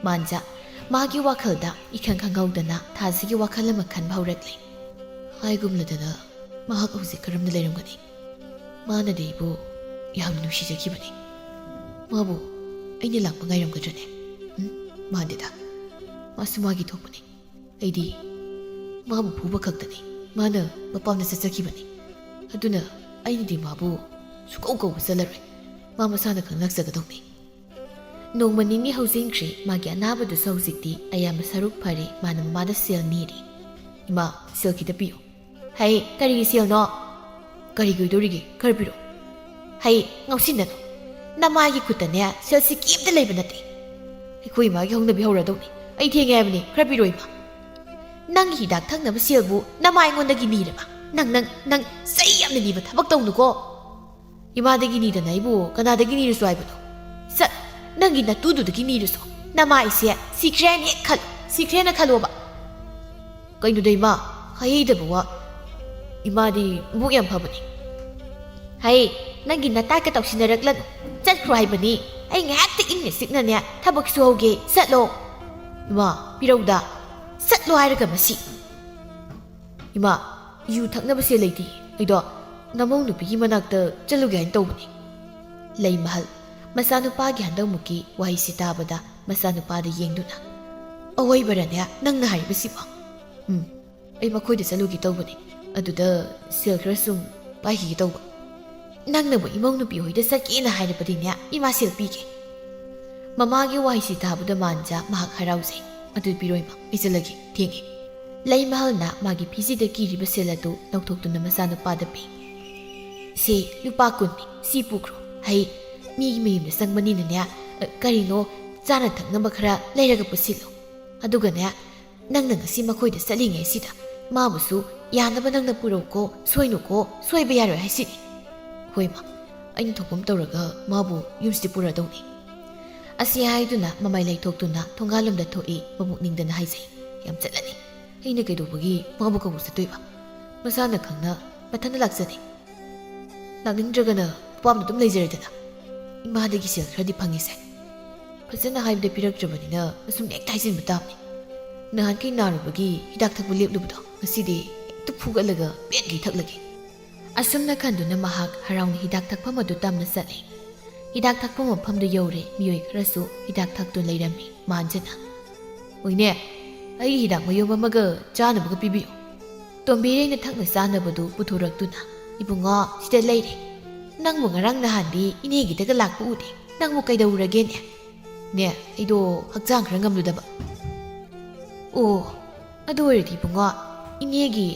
ꯃꯥꯟꯖ ꯃꯥꯒꯤ ꯋꯥꯈꯜꯗ ꯏꯈꯪ ꯈꯪꯍꯧꯗꯅ ꯊꯥꯖꯒꯤ ꯋꯥꯈꯜ ꯑꯃ ꯈꯟꯕ ꯍꯧꯔꯛꯂꯦ꯫ ꯍꯥꯏꯒꯨꯝꯂꯗꯅ ꯃꯍꯥꯛ ꯍꯧꯖꯤꯛ ꯀꯔꯝꯅ ꯂꯩꯔꯝꯒꯅꯤ? ꯃꯥꯅꯗꯤ ꯑꯩꯕꯨ ꯌꯥꯝ ꯅꯨꯡꯁꯤꯖꯈꯤꯕꯅꯤ꯫ ꯃꯥꯕꯨ ꯑꯩꯅ ꯂꯥꯛꯄ ꯉꯥꯏꯔꯝꯒꯗ꯭ꯔꯅꯦ? ꯎꯝ, ꯃꯥꯟꯗꯦꯗ꯫ ꯃꯥꯁꯨ ꯃꯥꯒꯤ ꯊꯣꯛꯄꯅꯤ꯫ ꯑꯩꯗꯤ ꯃꯥꯕꯨ ꯐꯨꯕ ꯈꯛꯇꯅꯤ ꯃꯥꯅ ꯃꯄꯥꯝꯗ ꯆꯠꯆꯈꯤꯕꯅꯤ꯫ ꯑꯗꯨꯅ ꯑꯩꯅꯗꯤ ꯃꯥꯕꯨ ꯁꯨꯀꯧ ꯀꯧꯕ ꯆꯠꯂꯔꯣꯏ꯫ ꯃꯥ ꯃꯁꯥꯅ ꯈꯪ ꯂꯥꯛꯆꯒꯗꯧꯅꯤ꯫ ꯅꯣꯡꯃ ꯅꯤꯅꯤ ꯍꯧꯖꯤꯟꯈ꯭ꯔꯦ꯫ ꯃꯥꯒꯤ ꯑꯅꯥꯕꯗꯨꯁꯨ ꯍꯧꯖꯤꯛꯇꯤ ꯑꯌꯥꯝꯕ ꯁꯔꯨꯛ ꯐꯔꯦ꯫ ꯃꯥꯅ ꯃꯃꯥꯗ ꯁꯦꯜ ꯅꯤꯔꯤ꯫ "ꯏꯃꯥ, ꯁꯦꯜ ꯈꯤꯇ ꯄꯤꯌꯨ"꯫ "ꯍꯩ, ꯀꯔꯤꯒꯤ ꯁꯦꯜꯅꯣ?" "ꯀꯔꯤꯒꯤ ꯑꯣꯏꯗꯣꯔꯤꯒꯦ? ꯈꯔ ꯄꯤꯔꯛꯑꯣ"꯫ "ꯍꯩ, ꯉꯥꯎꯁꯤꯟꯅꯅꯨ꯫ ꯅꯃꯥꯒꯤ ꯈꯨꯠꯇꯅꯦ ꯁꯦꯜꯁꯤ ꯀꯦꯝꯇ ꯂꯩꯕ ꯅꯠꯇꯦ꯫ ꯑꯩꯈꯣꯏ ꯏꯃꯥꯒꯤ ꯍꯧꯅꯕꯤ ꯍꯧꯔꯗꯧꯅꯤ꯫ ꯑꯩ ꯊꯦꯡꯉꯦ ꯍꯥꯏꯕꯅꯤ, ꯈꯔ ꯄꯤꯔꯛꯑꯣ ꯏꯃꯥ"꯫ "ꯅꯪꯒꯤ ꯍꯤꯗꯥꯛ ꯊꯛꯅꯕ ꯁꯦꯜꯕꯨ ꯅꯃꯥ ꯑꯩꯉꯣꯟꯗꯒꯤ ꯅꯤꯔꯕ? ꯅꯪ, ꯅꯪ, ꯅꯪ ꯆꯩ ꯌꯥꯝꯅ ꯅꯤꯕ ꯊꯕꯛ ꯇꯧꯅꯨꯀꯣ"꯫ "ꯏꯃꯥꯗꯒꯤ ꯅꯤꯗꯅ ꯑꯩꯕꯨ ꯀꯅꯥꯗꯒꯤ ꯅꯤꯔꯨꯁꯨ ꯍꯥꯏꯕꯅꯣ? ꯆꯠ, ꯅꯪꯒꯤ ꯅꯇꯨꯗꯨꯗꯒꯤ ꯅꯤꯔꯨꯁꯣ꯫ ꯅꯃꯥꯏꯁꯦ ꯁꯤꯈ꯭ꯔꯦꯅ ꯍꯦꯛ ꯈꯜꯂꯣ, ꯁꯤꯈ꯭ꯔꯦꯅ ꯈꯜꯂꯣꯕ"꯫ "ꯀꯩꯅꯣꯗ ꯏꯃꯥ, ꯍꯥꯏꯍꯩꯗꯕ ꯋꯥ꯫ ꯏꯃꯥꯗꯤ ꯃꯕꯨꯛ ꯌꯥꯝ ꯐꯕꯅꯤ"꯫ "ꯍꯩ, ꯅꯪꯒꯤ ꯅꯇꯥꯏꯒ ꯇꯧꯁꯤꯟꯅꯔꯛꯂꯅꯨ꯫ ꯆꯠꯈ꯭ꯔꯣ ꯍꯥꯏꯕꯅꯤ꯫ ꯑꯩ ꯉꯥꯏꯍꯥꯛꯇ ꯏꯪꯅ ꯆꯤꯛꯅꯅꯦ ꯊꯕꯛ ꯁꯨꯍꯧꯒꯦ꯫ ꯆꯠꯂꯣ"꯫ "ꯏꯃꯥ, ꯄꯤꯔꯧꯗ"꯫ "ꯆꯠꯂꯣ ꯍꯥꯏꯔꯒ ꯃꯁꯤ"꯫ "ꯏꯃꯥ, ꯌꯨ ꯊꯛꯅꯕ ꯁꯦꯜ ꯂꯩꯇꯦ꯫ ꯑꯩꯗꯣ ꯅꯃꯧ ꯅꯨꯄꯤꯒꯤ ꯃꯅꯥꯛꯇ ꯆꯠꯂꯨꯒꯦ ꯍꯥꯏꯅ ꯇꯧꯕꯅꯤ"꯫ ꯂꯩꯃꯍꯜ ꯃꯆꯥꯅꯨꯄꯥꯒꯤ ꯍꯟꯗꯛꯃꯨꯛꯀꯤ ꯋꯥꯍꯩꯁꯤ ꯇꯥꯕꯗ ꯃꯆꯥꯅꯨꯄꯥꯗ ꯌꯦꯡꯗꯨꯅ, "ꯑꯋꯣꯏꯕꯔꯅꯦ ꯅꯪꯅ ꯍꯥꯏꯔꯤꯕꯁꯤꯕꯣ?" "ꯎꯝ, ꯑꯩ ꯃꯈꯣꯏꯗ ꯆꯠꯂꯨꯒꯦ ꯇꯧꯕꯅꯤ꯫ ꯑꯗꯨꯗ ꯁꯦꯜ ꯈꯔ ꯁꯨꯝ ꯄꯥꯏꯈꯤꯒꯦ ꯇꯧꯕ"꯫ "ꯅꯪꯅꯕꯨ ꯏꯃꯧ ꯅꯨꯄꯤ ꯍꯣꯏꯗ ꯆꯠꯀꯦꯅ ꯍꯥꯏꯔꯕꯗꯤꯅꯦ, ꯏꯃꯥ ꯁꯦꯜ ꯄꯤꯒꯦ"꯫ ꯃꯃꯥꯒꯤ ꯋꯥꯍꯩꯁꯤ ꯇꯥꯕꯗ ꯃꯥꯟꯖ ꯃꯍꯥꯛ ꯍꯔꯥꯎꯖꯩ꯫ "ꯑꯗꯨ ꯄꯤꯔꯣ ꯏꯃꯥ, ꯑꯩ ꯆꯠꯂꯒꯦ, ꯊꯦꯡꯉꯦ"꯫ ꯂꯩꯃꯍꯜꯅ ꯃꯥꯒꯤ ꯐꯤꯖꯤꯗ ꯀꯤꯔꯤꯕ ꯁꯦꯜ ꯑꯗꯨ ꯂꯧꯊꯣꯛꯇꯨꯅ ꯃꯆꯥꯅꯨꯄꯥꯗ ꯄꯤ꯫ "ꯁꯤ ꯂꯨꯄꯥ ꯀꯨꯟꯅꯤ, ꯁꯤ ꯄꯨꯈ꯭ꯔꯣ꯫ ꯍꯩ, ꯃꯤꯒꯤ ꯃꯌꯨꯝꯗ ꯆꯪꯕꯅꯤꯅꯅꯦ, ꯑ, ꯀꯔꯤꯅꯣ ꯆꯥꯅ ꯊꯛꯅꯕ ꯈꯔ ꯂꯩꯔꯒ ꯄꯨꯁꯤꯜꯂꯣ꯫ ꯑꯗꯨꯒꯅꯦ, ꯅꯪꯅ ꯉꯁꯤ ꯃꯈꯣꯏꯗ ꯆꯠꯂꯤꯉꯩꯁꯤꯗ ꯃꯥꯕꯨꯁꯨ ꯌꯥꯅꯕ ꯅꯪꯅ ꯄꯨꯔꯛꯎꯀꯣ, ꯁꯣꯏꯅꯨꯀꯣ, ꯁꯣꯏꯕ ꯌꯥꯔꯣꯏ ꯍꯥꯏꯁꯤꯅꯤ꯫" "ꯍꯣꯏ ꯃꯥ, ꯑꯩꯅ ꯊꯣꯛꯄ ꯑꯃ ꯇꯧꯔꯒ ꯃꯥꯕꯨ ꯌꯨꯝꯁꯤꯗ ꯄꯨꯔꯗꯧꯅꯤ꯫" ꯑꯁꯤ ꯍꯥꯏꯗꯨꯅ ꯃꯃꯥꯏ ꯂꯩꯊꯣꯛꯇꯨꯅ ꯊꯣꯡꯒꯥꯜꯂꯣꯝꯗ ꯊꯣꯛꯏ꯫ ꯃꯕꯨꯛꯅꯤꯡꯗꯅ ꯍꯥꯏꯖꯩ, "ꯌꯥꯝ ꯆꯠꯂꯅꯤ, ꯑꯩꯅ ꯀꯩꯗꯧꯕꯒꯤ ꯃꯥꯕꯨ ꯀꯧꯕ ꯆꯠꯇꯣꯏꯕ? ꯃꯁꯥꯅ ꯈꯪꯅ ꯃꯊꯟꯇ ꯂꯥꯛꯆꯅꯤ꯫ ꯂꯥꯛꯅꯤꯡꯗ꯭ꯔꯒꯅ ꯃꯄꯥꯝꯗ ꯑꯗꯨꯝ ꯂꯩꯖꯔꯦꯗꯅ꯫ ꯏꯃꯥꯗꯒꯤ ꯁꯦꯜ ꯈꯔꯗꯤ ꯐꯪꯉꯤꯁꯦ꯫ ꯐꯖꯅ ꯍꯥꯏꯕꯗ ꯄꯤꯔꯛꯇ꯭ꯔꯕꯅꯤꯅ ꯑꯁꯨꯝ ꯍꯦꯛꯇ ꯍꯥꯏꯖꯤꯟꯕ ꯇꯥꯕꯅꯤ꯫ ꯅꯍꯥꯟꯈꯩ ꯅꯥꯔꯨꯕꯒꯤ ꯍꯤꯗꯥꯛ ꯊꯛꯄ ꯂꯦꯞꯂꯨꯕꯗꯣ ꯉꯁꯤꯗꯤ ꯍꯦꯛꯇ ꯐꯨꯒꯠꯂꯒ ꯄꯦꯟꯈꯩ ꯊꯛꯂꯒꯦ꯫" ꯑꯁꯨꯝꯅ ꯈꯟꯗꯨꯅ ꯃꯍꯥꯛ ꯍꯔꯥꯎꯅ ꯍꯤꯗꯥꯛ ꯊꯛꯐꯝ ꯑꯗꯨ ꯇꯝꯅ ꯆꯠꯂꯤ꯫ ꯍꯤꯗꯥꯛ ꯊꯛꯄ ꯃꯐꯝꯗꯨ ꯌꯧꯔꯦ꯫ ꯃꯤꯑꯣꯏ ꯈꯔꯁꯨ ꯍꯤꯗꯥꯛ ꯊꯛꯇꯨꯅ ꯂꯩꯔꯝꯃꯤ꯫ ꯃꯥꯟꯖꯅ, "ꯍꯣꯏꯅꯦ, ꯑꯩꯒꯤ ꯍꯤꯗꯥꯛ ꯃꯌꯨꯝ ꯑꯃꯒ ꯆꯥꯅꯕꯒ ꯄꯤꯕꯤꯌꯨ꯫" ꯇꯣꯝꯕꯤꯔꯩꯅ ꯊꯛꯅ ꯆꯥꯅꯕꯗꯨ ꯄꯨꯊꯣꯔꯛꯇꯨꯅ, "ꯏꯕꯨꯡꯉꯣ, ꯁꯤꯗ ꯂꯩꯔꯦ꯫ ꯅꯪꯕꯨ ꯉꯔꯥꯡ ꯅꯍꯥꯟꯗꯤ ꯏꯅꯦꯒꯤꯗꯒ ꯂꯥꯛꯄ ꯎꯗꯦ꯫ ꯅꯪꯕꯨ ꯀꯩꯗꯧꯔꯒꯦꯅꯦ? ꯅꯦ, ꯑꯩꯗꯣ ꯍꯛꯆꯥꯡ ꯈꯔ ꯉꯝꯂꯨꯗꯕ꯫" "ꯑꯣ, ꯑꯗꯨ ꯑꯣꯏꯔꯗꯤ ꯏꯕꯨꯡꯉꯣ, ꯏꯅꯦꯒꯤ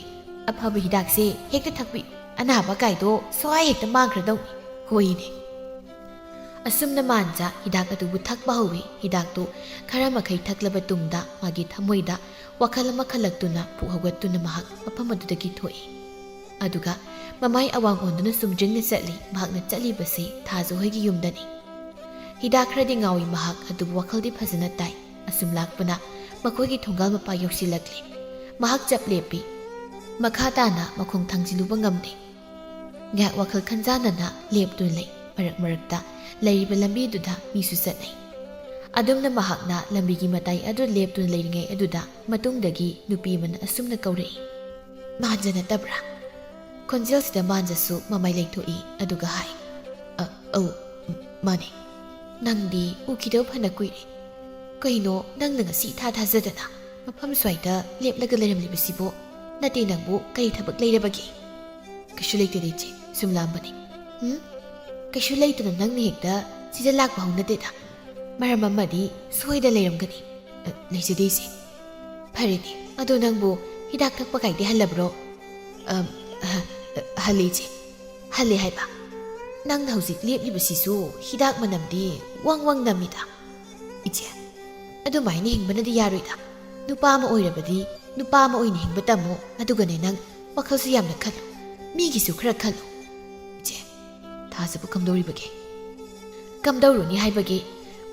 ꯑꯐꯕ ꯍꯤꯗꯥꯛꯁꯦ ꯍꯦꯛꯇ ꯊꯛꯄꯤꯌꯨ꯫ ꯑꯅꯥꯕ ꯀꯥꯏꯗꯣ ꯁ꯭ꯋꯥꯏ ꯍꯦꯛꯇ ꯃꯥꯡꯈ꯭ꯔꯗꯧꯅꯤ꯫" "ꯍꯣꯏꯅꯦ꯫" ꯑꯁꯨꯝꯅ ꯃꯥꯟꯖ ꯍꯤꯗꯥꯛ ꯑꯗꯨꯕꯨ ꯊꯛꯄ ꯍꯧꯏ꯫ ꯍꯤꯗꯥꯛꯇꯨ ꯈꯔ ꯃꯈꯩ ꯊꯛꯂꯕ ꯇꯨꯡꯗ ꯃꯥꯒꯤ ꯊꯃꯣꯏꯗ ꯋꯥꯈꯜ ꯑꯃ ꯈꯜꯂꯛꯇꯨꯅ ꯄꯨꯛ ꯍꯧꯒꯠꯇꯨꯅ ꯃꯍꯥꯛ ꯃꯐꯝ ꯑꯗꯨꯗꯒꯤ ꯊꯣꯛꯏ꯫ ꯑꯗꯨꯒ ꯃꯃꯥꯏ ꯑꯋꯥꯡ ꯑꯣꯟꯗꯨꯅ ꯆꯨꯝꯗ꯭ꯔꯤꯡꯅ ꯆꯠꯂꯤ꯫ ꯃꯍꯥꯛꯅ ꯆꯠꯂꯤꯕꯁꯤ ꯊꯥꯖ ꯍꯣꯏꯒꯤ ꯌꯨꯝꯗꯅꯤ꯫ ꯍꯤꯗꯥꯛ ꯈꯔꯗꯤ ꯉꯥꯎꯏ ꯃꯍꯥꯛ, ꯑꯗꯨꯕꯨ ꯋꯥꯈꯜꯗꯤ ꯐꯖꯅ ꯇꯥꯏ꯫ ꯑꯁꯨꯝ ꯂꯥꯛꯄꯅ ꯃꯈꯣꯏꯒꯤ ꯊꯣꯡꯒꯥꯜ ꯃꯄꯥ ꯌꯧꯁꯤꯜꯂꯛꯂꯦ꯫ ꯃꯍꯥꯛ ꯆꯞ ꯂꯦꯞꯄꯤ꯫ ꯃꯈꯥ ꯇꯥꯅ ꯃꯈꯣꯡ ꯊꯥꯡꯖꯤꯜꯂꯨꯕ ꯉꯝꯗꯦ꯫ ꯉꯥꯏꯍꯥꯛ ꯋꯥꯈꯜ ꯈꯟꯖꯥꯟꯅꯅ ꯂꯦꯞꯇꯨꯅ ꯂꯩ꯫ ꯃꯔꯛ ꯃꯔꯛꯇ ꯂꯩꯔꯤꯕ ꯂꯝꯕꯤꯗꯨꯗ ꯃꯤꯁꯨ ꯆꯠꯅꯩ꯫ ꯑꯗꯨꯝꯅ ꯃꯍꯥꯛꯅ ꯂꯝꯕꯤꯒꯤ ꯃꯇꯥꯏ ꯑꯗꯨ ꯂꯦꯞꯇꯨꯅ ꯂꯩꯔꯤꯉꯩ ꯑꯗꯨꯗ ꯃꯇꯨꯡꯗꯒꯤ ꯅꯨꯄꯤ ꯑꯃꯅ ꯑꯁꯨꯝꯅ ꯀꯧꯔꯛꯏ, "ꯃꯥꯟꯖ ꯅꯠꯇꯕ꯭ꯔꯥ?" ꯈꯣꯟꯖꯦꯜꯁꯤꯗ ꯃꯥꯟꯖꯁꯨ ꯃꯃꯥꯏ ꯂꯩꯊꯣꯛꯏ, ꯑꯗꯨꯒ ꯍꯥꯏ, "ꯑ, ꯑꯧ, ꯃꯥꯅꯦ꯫ ꯅꯪꯗꯤ ꯎꯈꯤꯗꯕ ꯐꯅ ꯀꯨꯏꯔꯦ꯫ ꯀꯩꯅꯣ ꯅꯪꯅ ꯉꯁꯤ ꯏꯊꯥ ꯊꯥꯖꯗꯅ ꯃꯐꯝ ꯁ꯭ꯋꯥꯏꯗ ꯂꯦꯞꯂꯒ ꯂꯩꯔꯝꯂꯤꯕꯁꯤꯕꯣ? ꯅꯠꯇꯦ, ꯅꯪꯕꯨ ꯀꯔꯤ ꯊꯕꯛ ꯂꯩꯔꯕꯒꯦ?" "ꯀꯩꯁꯨ ꯂꯩꯇꯦꯗ ꯏꯆꯦ, ꯁꯨꯝ ꯂꯥꯛꯑꯝꯕꯅꯤ꯫" "ꯎꯝ? ꯀꯩꯁꯨ ꯂꯩꯇꯅ ꯅꯪꯅ ꯍꯦꯛꯇ ꯁꯤꯗ ꯂꯥꯛꯄ ꯍꯧꯅꯗꯦꯗ꯫ ꯃꯔꯝ ꯑꯃꯗꯤ ꯁꯣꯏꯗ ꯂꯩꯔꯝꯒꯅꯤ꯫" "ꯑ, ꯂꯩꯖꯗꯦ ꯏꯆꯦ꯫" "ꯐꯔꯦꯅꯦ, ꯑꯗꯣ ꯅꯪꯕꯨ ꯍꯤꯗꯥꯛ ꯊꯛꯄ ꯀꯥꯏꯗꯤ ꯍꯜꯂꯕ꯭ꯔꯣ? ꯑꯝ, ꯑ, ꯑ, ꯍꯜꯂꯦ, ꯏꯆꯦ꯫ ꯍꯜꯂꯦ ꯍꯥꯏꯕ? ꯅꯪꯅ ꯍꯧꯖꯤꯛ ꯂꯦꯞꯂꯤꯕꯁꯤꯁꯨ ꯍꯤꯗꯥꯛ ꯃꯅꯝꯗꯤ ꯋꯥꯡ ꯋꯥꯡ ꯅꯝꯃꯤꯗ꯫ ꯏꯆꯦ, ꯑꯗꯨꯃꯥꯏꯅ ꯍꯤꯡꯕꯅꯗꯤ ꯌꯥꯔꯣꯏꯗ꯫ ꯅꯨꯄꯥ ꯑꯃ ꯑꯣꯏꯔꯕꯗꯤ ꯅꯨꯄꯥ ꯑꯃ ꯑꯣꯏꯅ ꯍꯤꯡꯕ ꯇꯝꯃꯨ, ꯑꯗꯨꯒꯅꯦ, ꯅꯪ ꯋꯥꯈꯜꯁꯨ ꯌꯥꯝꯅ ꯈꯜꯂꯨ, ꯃꯤꯒꯤꯁꯨ ꯈꯔ ꯈꯜꯂꯨ꯫ ꯏꯆꯦ, ꯊꯥꯖꯕ ꯀꯝꯗꯧꯔꯤꯕꯒꯦ? ꯀꯝꯗꯧꯔꯨꯅꯤ ꯍꯥꯏꯕꯒꯦ?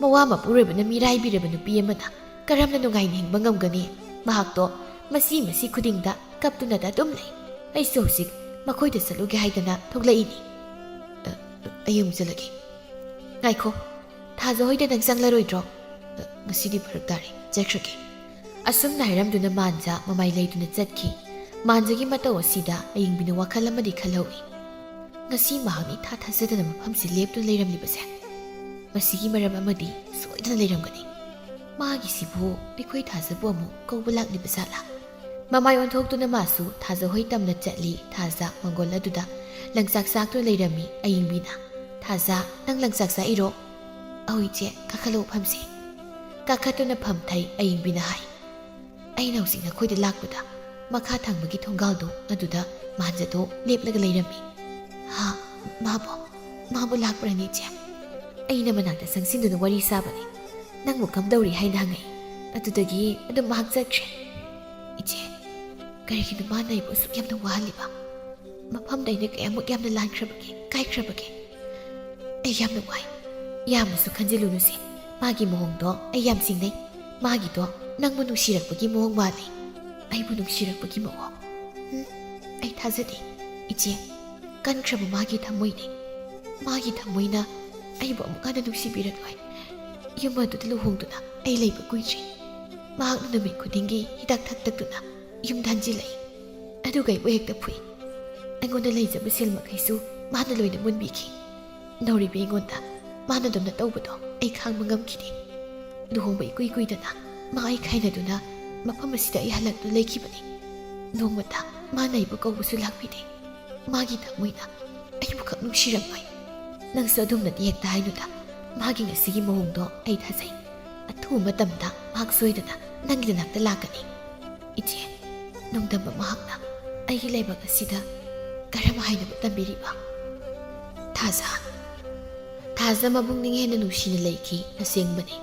ꯃꯋꯥ ꯃꯄꯨꯔꯣꯏꯕꯅ ꯃꯤꯔꯥꯏꯕꯤꯔꯕ ꯅꯨꯄꯤ ꯑꯃꯅ ꯀꯔꯝꯅ ꯅꯨꯡꯉꯥꯏꯅ ꯍꯤꯡꯕ ꯉꯝꯒꯅꯤ? ꯃꯍꯥꯛꯇꯣ ꯃꯁꯤ ꯃꯁꯤ ꯈꯨꯗꯤꯡꯗ ꯀꯞꯇꯨꯅꯗ ꯑꯗꯨꯝ ꯂꯩ꯫ ꯑꯩꯁꯨ ꯍꯧꯖꯤꯛ ꯃꯈꯣꯏꯗ ꯆꯠꯂꯨꯒꯦ ꯍꯥꯏꯗꯅ ꯊꯣꯛꯂꯛꯏꯅꯤ꯫ ꯑ, ꯑꯩ ꯑꯃꯨꯛ ꯆꯠꯂꯒꯦ꯫ ꯉꯥꯏꯈꯣ, ꯊꯥꯖ ꯍꯣꯏꯗ ꯅꯪ ꯆꯪꯂꯔꯣꯏꯗ꯭ꯔꯣ? ꯑ, ꯉꯁꯤꯗꯤ ꯐꯔꯛ ꯇꯥꯔꯦ, ꯆꯠꯈ꯭ꯔꯒꯦ꯫ ꯑꯁꯨꯝꯅ ꯍꯥꯏꯔꯝꯗꯨꯅ ꯃꯥꯟꯖ ꯃꯃꯥꯏ ꯂꯩꯗꯨꯅ ꯆꯠꯈꯤ꯫ ꯃꯥꯟꯖꯒꯤ ꯃꯇꯧ ꯑꯁꯤꯗ ꯑꯌꯤꯡꯕꯤꯅ ꯋꯥꯈꯜ ꯑꯃꯗꯤ ꯈꯜꯍꯧꯏ꯫ ꯉꯁꯤ ꯃꯍꯥꯛꯅ ꯏꯊꯥ ꯊꯥꯖꯗꯅ ꯃꯐꯝꯁꯤ ꯂꯦꯞꯇꯨꯅ ꯂꯩꯔꯝꯂꯤꯕꯁꯦ, ꯃꯁꯤꯒꯤ ꯃꯔꯝ ꯑꯃꯗꯤ ꯁꯣꯏꯗꯅ ꯂꯩꯔꯝꯒꯅꯤ꯫ ꯃꯥꯒꯤꯁꯤꯕꯨ ꯑꯩꯈꯣꯏ ꯊꯥꯖꯕꯨ ꯑꯃꯨꯛ ꯀꯧꯕ ꯂꯥꯛꯂꯤꯕ ꯖꯥꯠꯂꯥ? ꯃꯃꯥꯏ ꯑꯣꯟꯊꯣꯛꯇꯨꯅ ꯃꯥꯁꯨ ꯊꯥꯖ ꯍꯣꯏ ꯇꯝꯅ ꯆꯠꯂꯤ꯫ ꯊꯥꯖ ꯃꯪꯒꯣꯜ ꯑꯗꯨꯗ ꯂꯪꯆꯥꯛ ꯆꯥꯛꯇꯨꯅ ꯂꯩꯔꯝꯃꯤ꯫ ꯑꯌꯤꯡꯕꯤꯅ, "ꯊꯥꯖ, ꯅꯪ ꯂꯪꯆꯥꯛ ꯆꯥꯛꯏꯔꯣ?" "ꯑꯍꯣꯏ ꯏꯆꯦ, ꯀꯥꯈꯠꯂꯛꯑꯣ ꯐꯝꯁꯦ꯫" ꯀꯥꯈꯠꯇꯨꯅ ꯐꯝꯊꯩ꯫ ꯑꯌꯤꯡꯕꯤꯅ ꯍꯥꯏ, "ꯑꯩꯅ ꯍꯧꯖꯤꯛ ꯅꯈꯣꯏꯗ ꯂꯥꯛꯄꯗ ꯃꯈꯥ ꯊꯪꯕꯒꯤ ꯊꯣꯡꯒꯥꯜꯗꯣ ꯑꯗꯨꯗ ꯃꯥꯟꯖꯗꯣ ꯂꯦꯞꯂꯒ ꯂꯩꯔꯝꯃꯤ꯫" "ꯍꯥ? ꯃꯥꯕꯨ, ꯃꯥꯕꯨ ꯂꯥꯛꯄ꯭ꯔꯅꯤ ꯏꯆꯦ? ꯑꯩꯅ ꯃꯅꯥꯛꯇ ꯆꯪꯁꯤꯟꯗꯨꯅ ꯋꯥꯔꯤ ꯁꯥꯕꯅꯤ꯫ ꯅꯪꯕꯨ ꯀꯝꯗꯧꯔꯤ ꯍꯥꯏꯅ ꯍꯪꯉꯛꯏ꯫ ꯑꯗꯨꯗꯒꯤ ꯑꯗꯨꯝ ꯃꯍꯥꯛ ꯆꯠꯈ꯭ꯔꯦ꯫" "ꯏꯆꯦ, ꯀꯔꯤꯒꯤꯅꯣ ꯃꯥꯅ ꯑꯩꯕꯨ ꯑꯁꯨꯛ ꯌꯥꯝꯅ ꯋꯥꯍꯜꯂꯤꯕ? ꯃꯐꯝꯗ ꯑꯩꯅ ꯀꯌꯥꯃꯨꯛ ꯌꯥꯝꯅ ꯂꯥꯟꯈ꯭ꯔꯕꯒꯦ, ꯀꯥꯏꯈ꯭ꯔꯕꯒꯦ? ꯑꯩ ꯌꯥꯝꯅ ꯋꯥꯏ꯫ ꯌꯥꯝꯅꯁꯨ ꯈꯟꯖꯤꯜꯂꯨꯅꯨꯁꯦ꯫ ꯃꯥꯒꯤ ꯃꯑꯣꯡꯗꯣ ꯑꯩ ꯌꯥꯝ ꯆꯤꯡꯅꯩ꯫ ꯃꯥꯒꯤꯗꯣ ꯅꯪꯕꯨ ꯅꯨꯡꯁꯤꯔꯛꯄꯒꯤ ꯃꯑꯣꯡ ꯃꯥꯜꯂꯤ꯫ ꯑꯩꯕꯨ ꯅꯨꯡꯁꯤꯔꯛꯄꯒꯤ ꯃꯑꯣꯡ? ꯎꯝ, ꯑꯩ ꯊꯥꯖꯗꯦ꯫ ꯏꯆꯦ, ꯀꯟꯈ꯭ꯔꯕ ꯃꯥꯒꯤ ꯊꯃꯣꯏꯅꯤ꯫ ꯃꯥꯒꯤ ꯊꯃꯣꯏꯅ ꯑꯩꯕꯨ ꯑꯃꯨꯛ ꯍꯟꯅ ꯅꯨꯡꯁꯤꯕꯤꯔꯛꯂꯣꯏ꯫ ꯌꯨꯝ ꯑꯗꯨꯗ ꯂꯨꯍꯣꯡꯗꯨꯅ ꯑꯩ ꯂꯩꯕ ꯀꯨꯏꯗ꯭ꯔꯤ꯫ ꯃꯍꯥꯛꯅ ꯅꯨꯃꯤꯠ ꯈꯨꯗꯤꯡꯒꯤ ꯍꯤꯗꯥꯛ ꯊꯛꯇꯛꯇꯨꯅ ꯌꯨꯝꯗ ꯍꯟꯖꯤꯜꯂꯛꯏ꯫ ꯑꯗꯨꯒ ꯑꯩꯕꯨ ꯍꯦꯛꯇ ꯐꯨꯏ꯫ ꯑꯩꯉꯣꯟꯗ ꯂꯩꯖꯕ ꯁꯦꯜ ꯃꯈꯩꯁꯨ ꯃꯥꯅ ꯂꯣꯏꯅ ꯃꯨꯟꯕꯤꯈꯤ꯫ ꯅꯧꯔꯤꯕ ꯑꯩꯉꯣꯟꯗ ꯃꯥꯅ ꯑꯗꯨꯝꯅ ꯇꯧꯕꯗꯣ ꯑꯩ ꯈꯥꯡꯕ ꯉꯝꯈꯤꯗꯦ꯫ ꯂꯨꯍꯣꯡꯕ ꯏꯀꯨꯏ ꯀꯨꯏꯗꯅ ꯃꯥ ꯑꯩ ꯈꯥꯏꯅꯗꯨꯅ ꯃꯐꯝ ꯑꯁꯤꯗ ꯑꯩ ꯍꯜꯂꯛꯇꯨꯅ ꯂꯩꯈꯤꯕꯅꯤ꯫ ꯅꯣꯡꯃꯇ ꯃꯥꯅ ꯑꯩꯕꯨ ꯀꯧꯕꯁꯨ ꯂꯥꯛꯄꯤꯗꯦ꯫ ꯃꯥꯒꯤ ꯊꯃꯣꯏꯅ ꯑꯩꯕꯨ ꯈꯛ ꯅꯨꯡꯁꯤꯔꯝꯂꯣꯏ꯫ ꯅꯪꯁꯨ ꯑꯗꯨꯝꯅꯗꯤ ꯍꯦꯛꯇ ꯍꯥꯏꯅꯨꯗ꯫ ꯃꯥꯒꯤ ꯉꯁꯤꯒꯤ ꯃꯑꯣꯡꯗꯣ ꯑꯩ ꯊꯥꯖꯩ꯫ ꯑꯊꯨꯕ ꯃꯇꯝꯗ ꯃꯍꯥꯛ ꯁꯣꯏꯗꯅ ꯅꯪꯒꯤ ꯅꯅꯥꯛꯇ ꯂꯥꯛꯀꯅꯤ꯫ ꯏꯆꯦ, ꯅꯣꯡꯗꯝꯕ ꯃꯍꯥꯛꯅ ꯑꯩꯒꯤ ꯂꯥꯏꯕꯛ ꯑꯁꯤꯗ ꯀꯔꯝ ꯍꯥꯏꯅꯕꯨ ꯇꯝꯕꯤꯔꯤꯕ? ꯊꯥꯖ, ꯊꯥꯖ ꯃꯕꯨꯛꯅꯤꯡ ꯍꯦꯟꯅ ꯅꯨꯡꯁꯤꯅ ꯂꯩꯈꯤ꯫ ꯑꯁꯦꯡꯕꯅꯤ,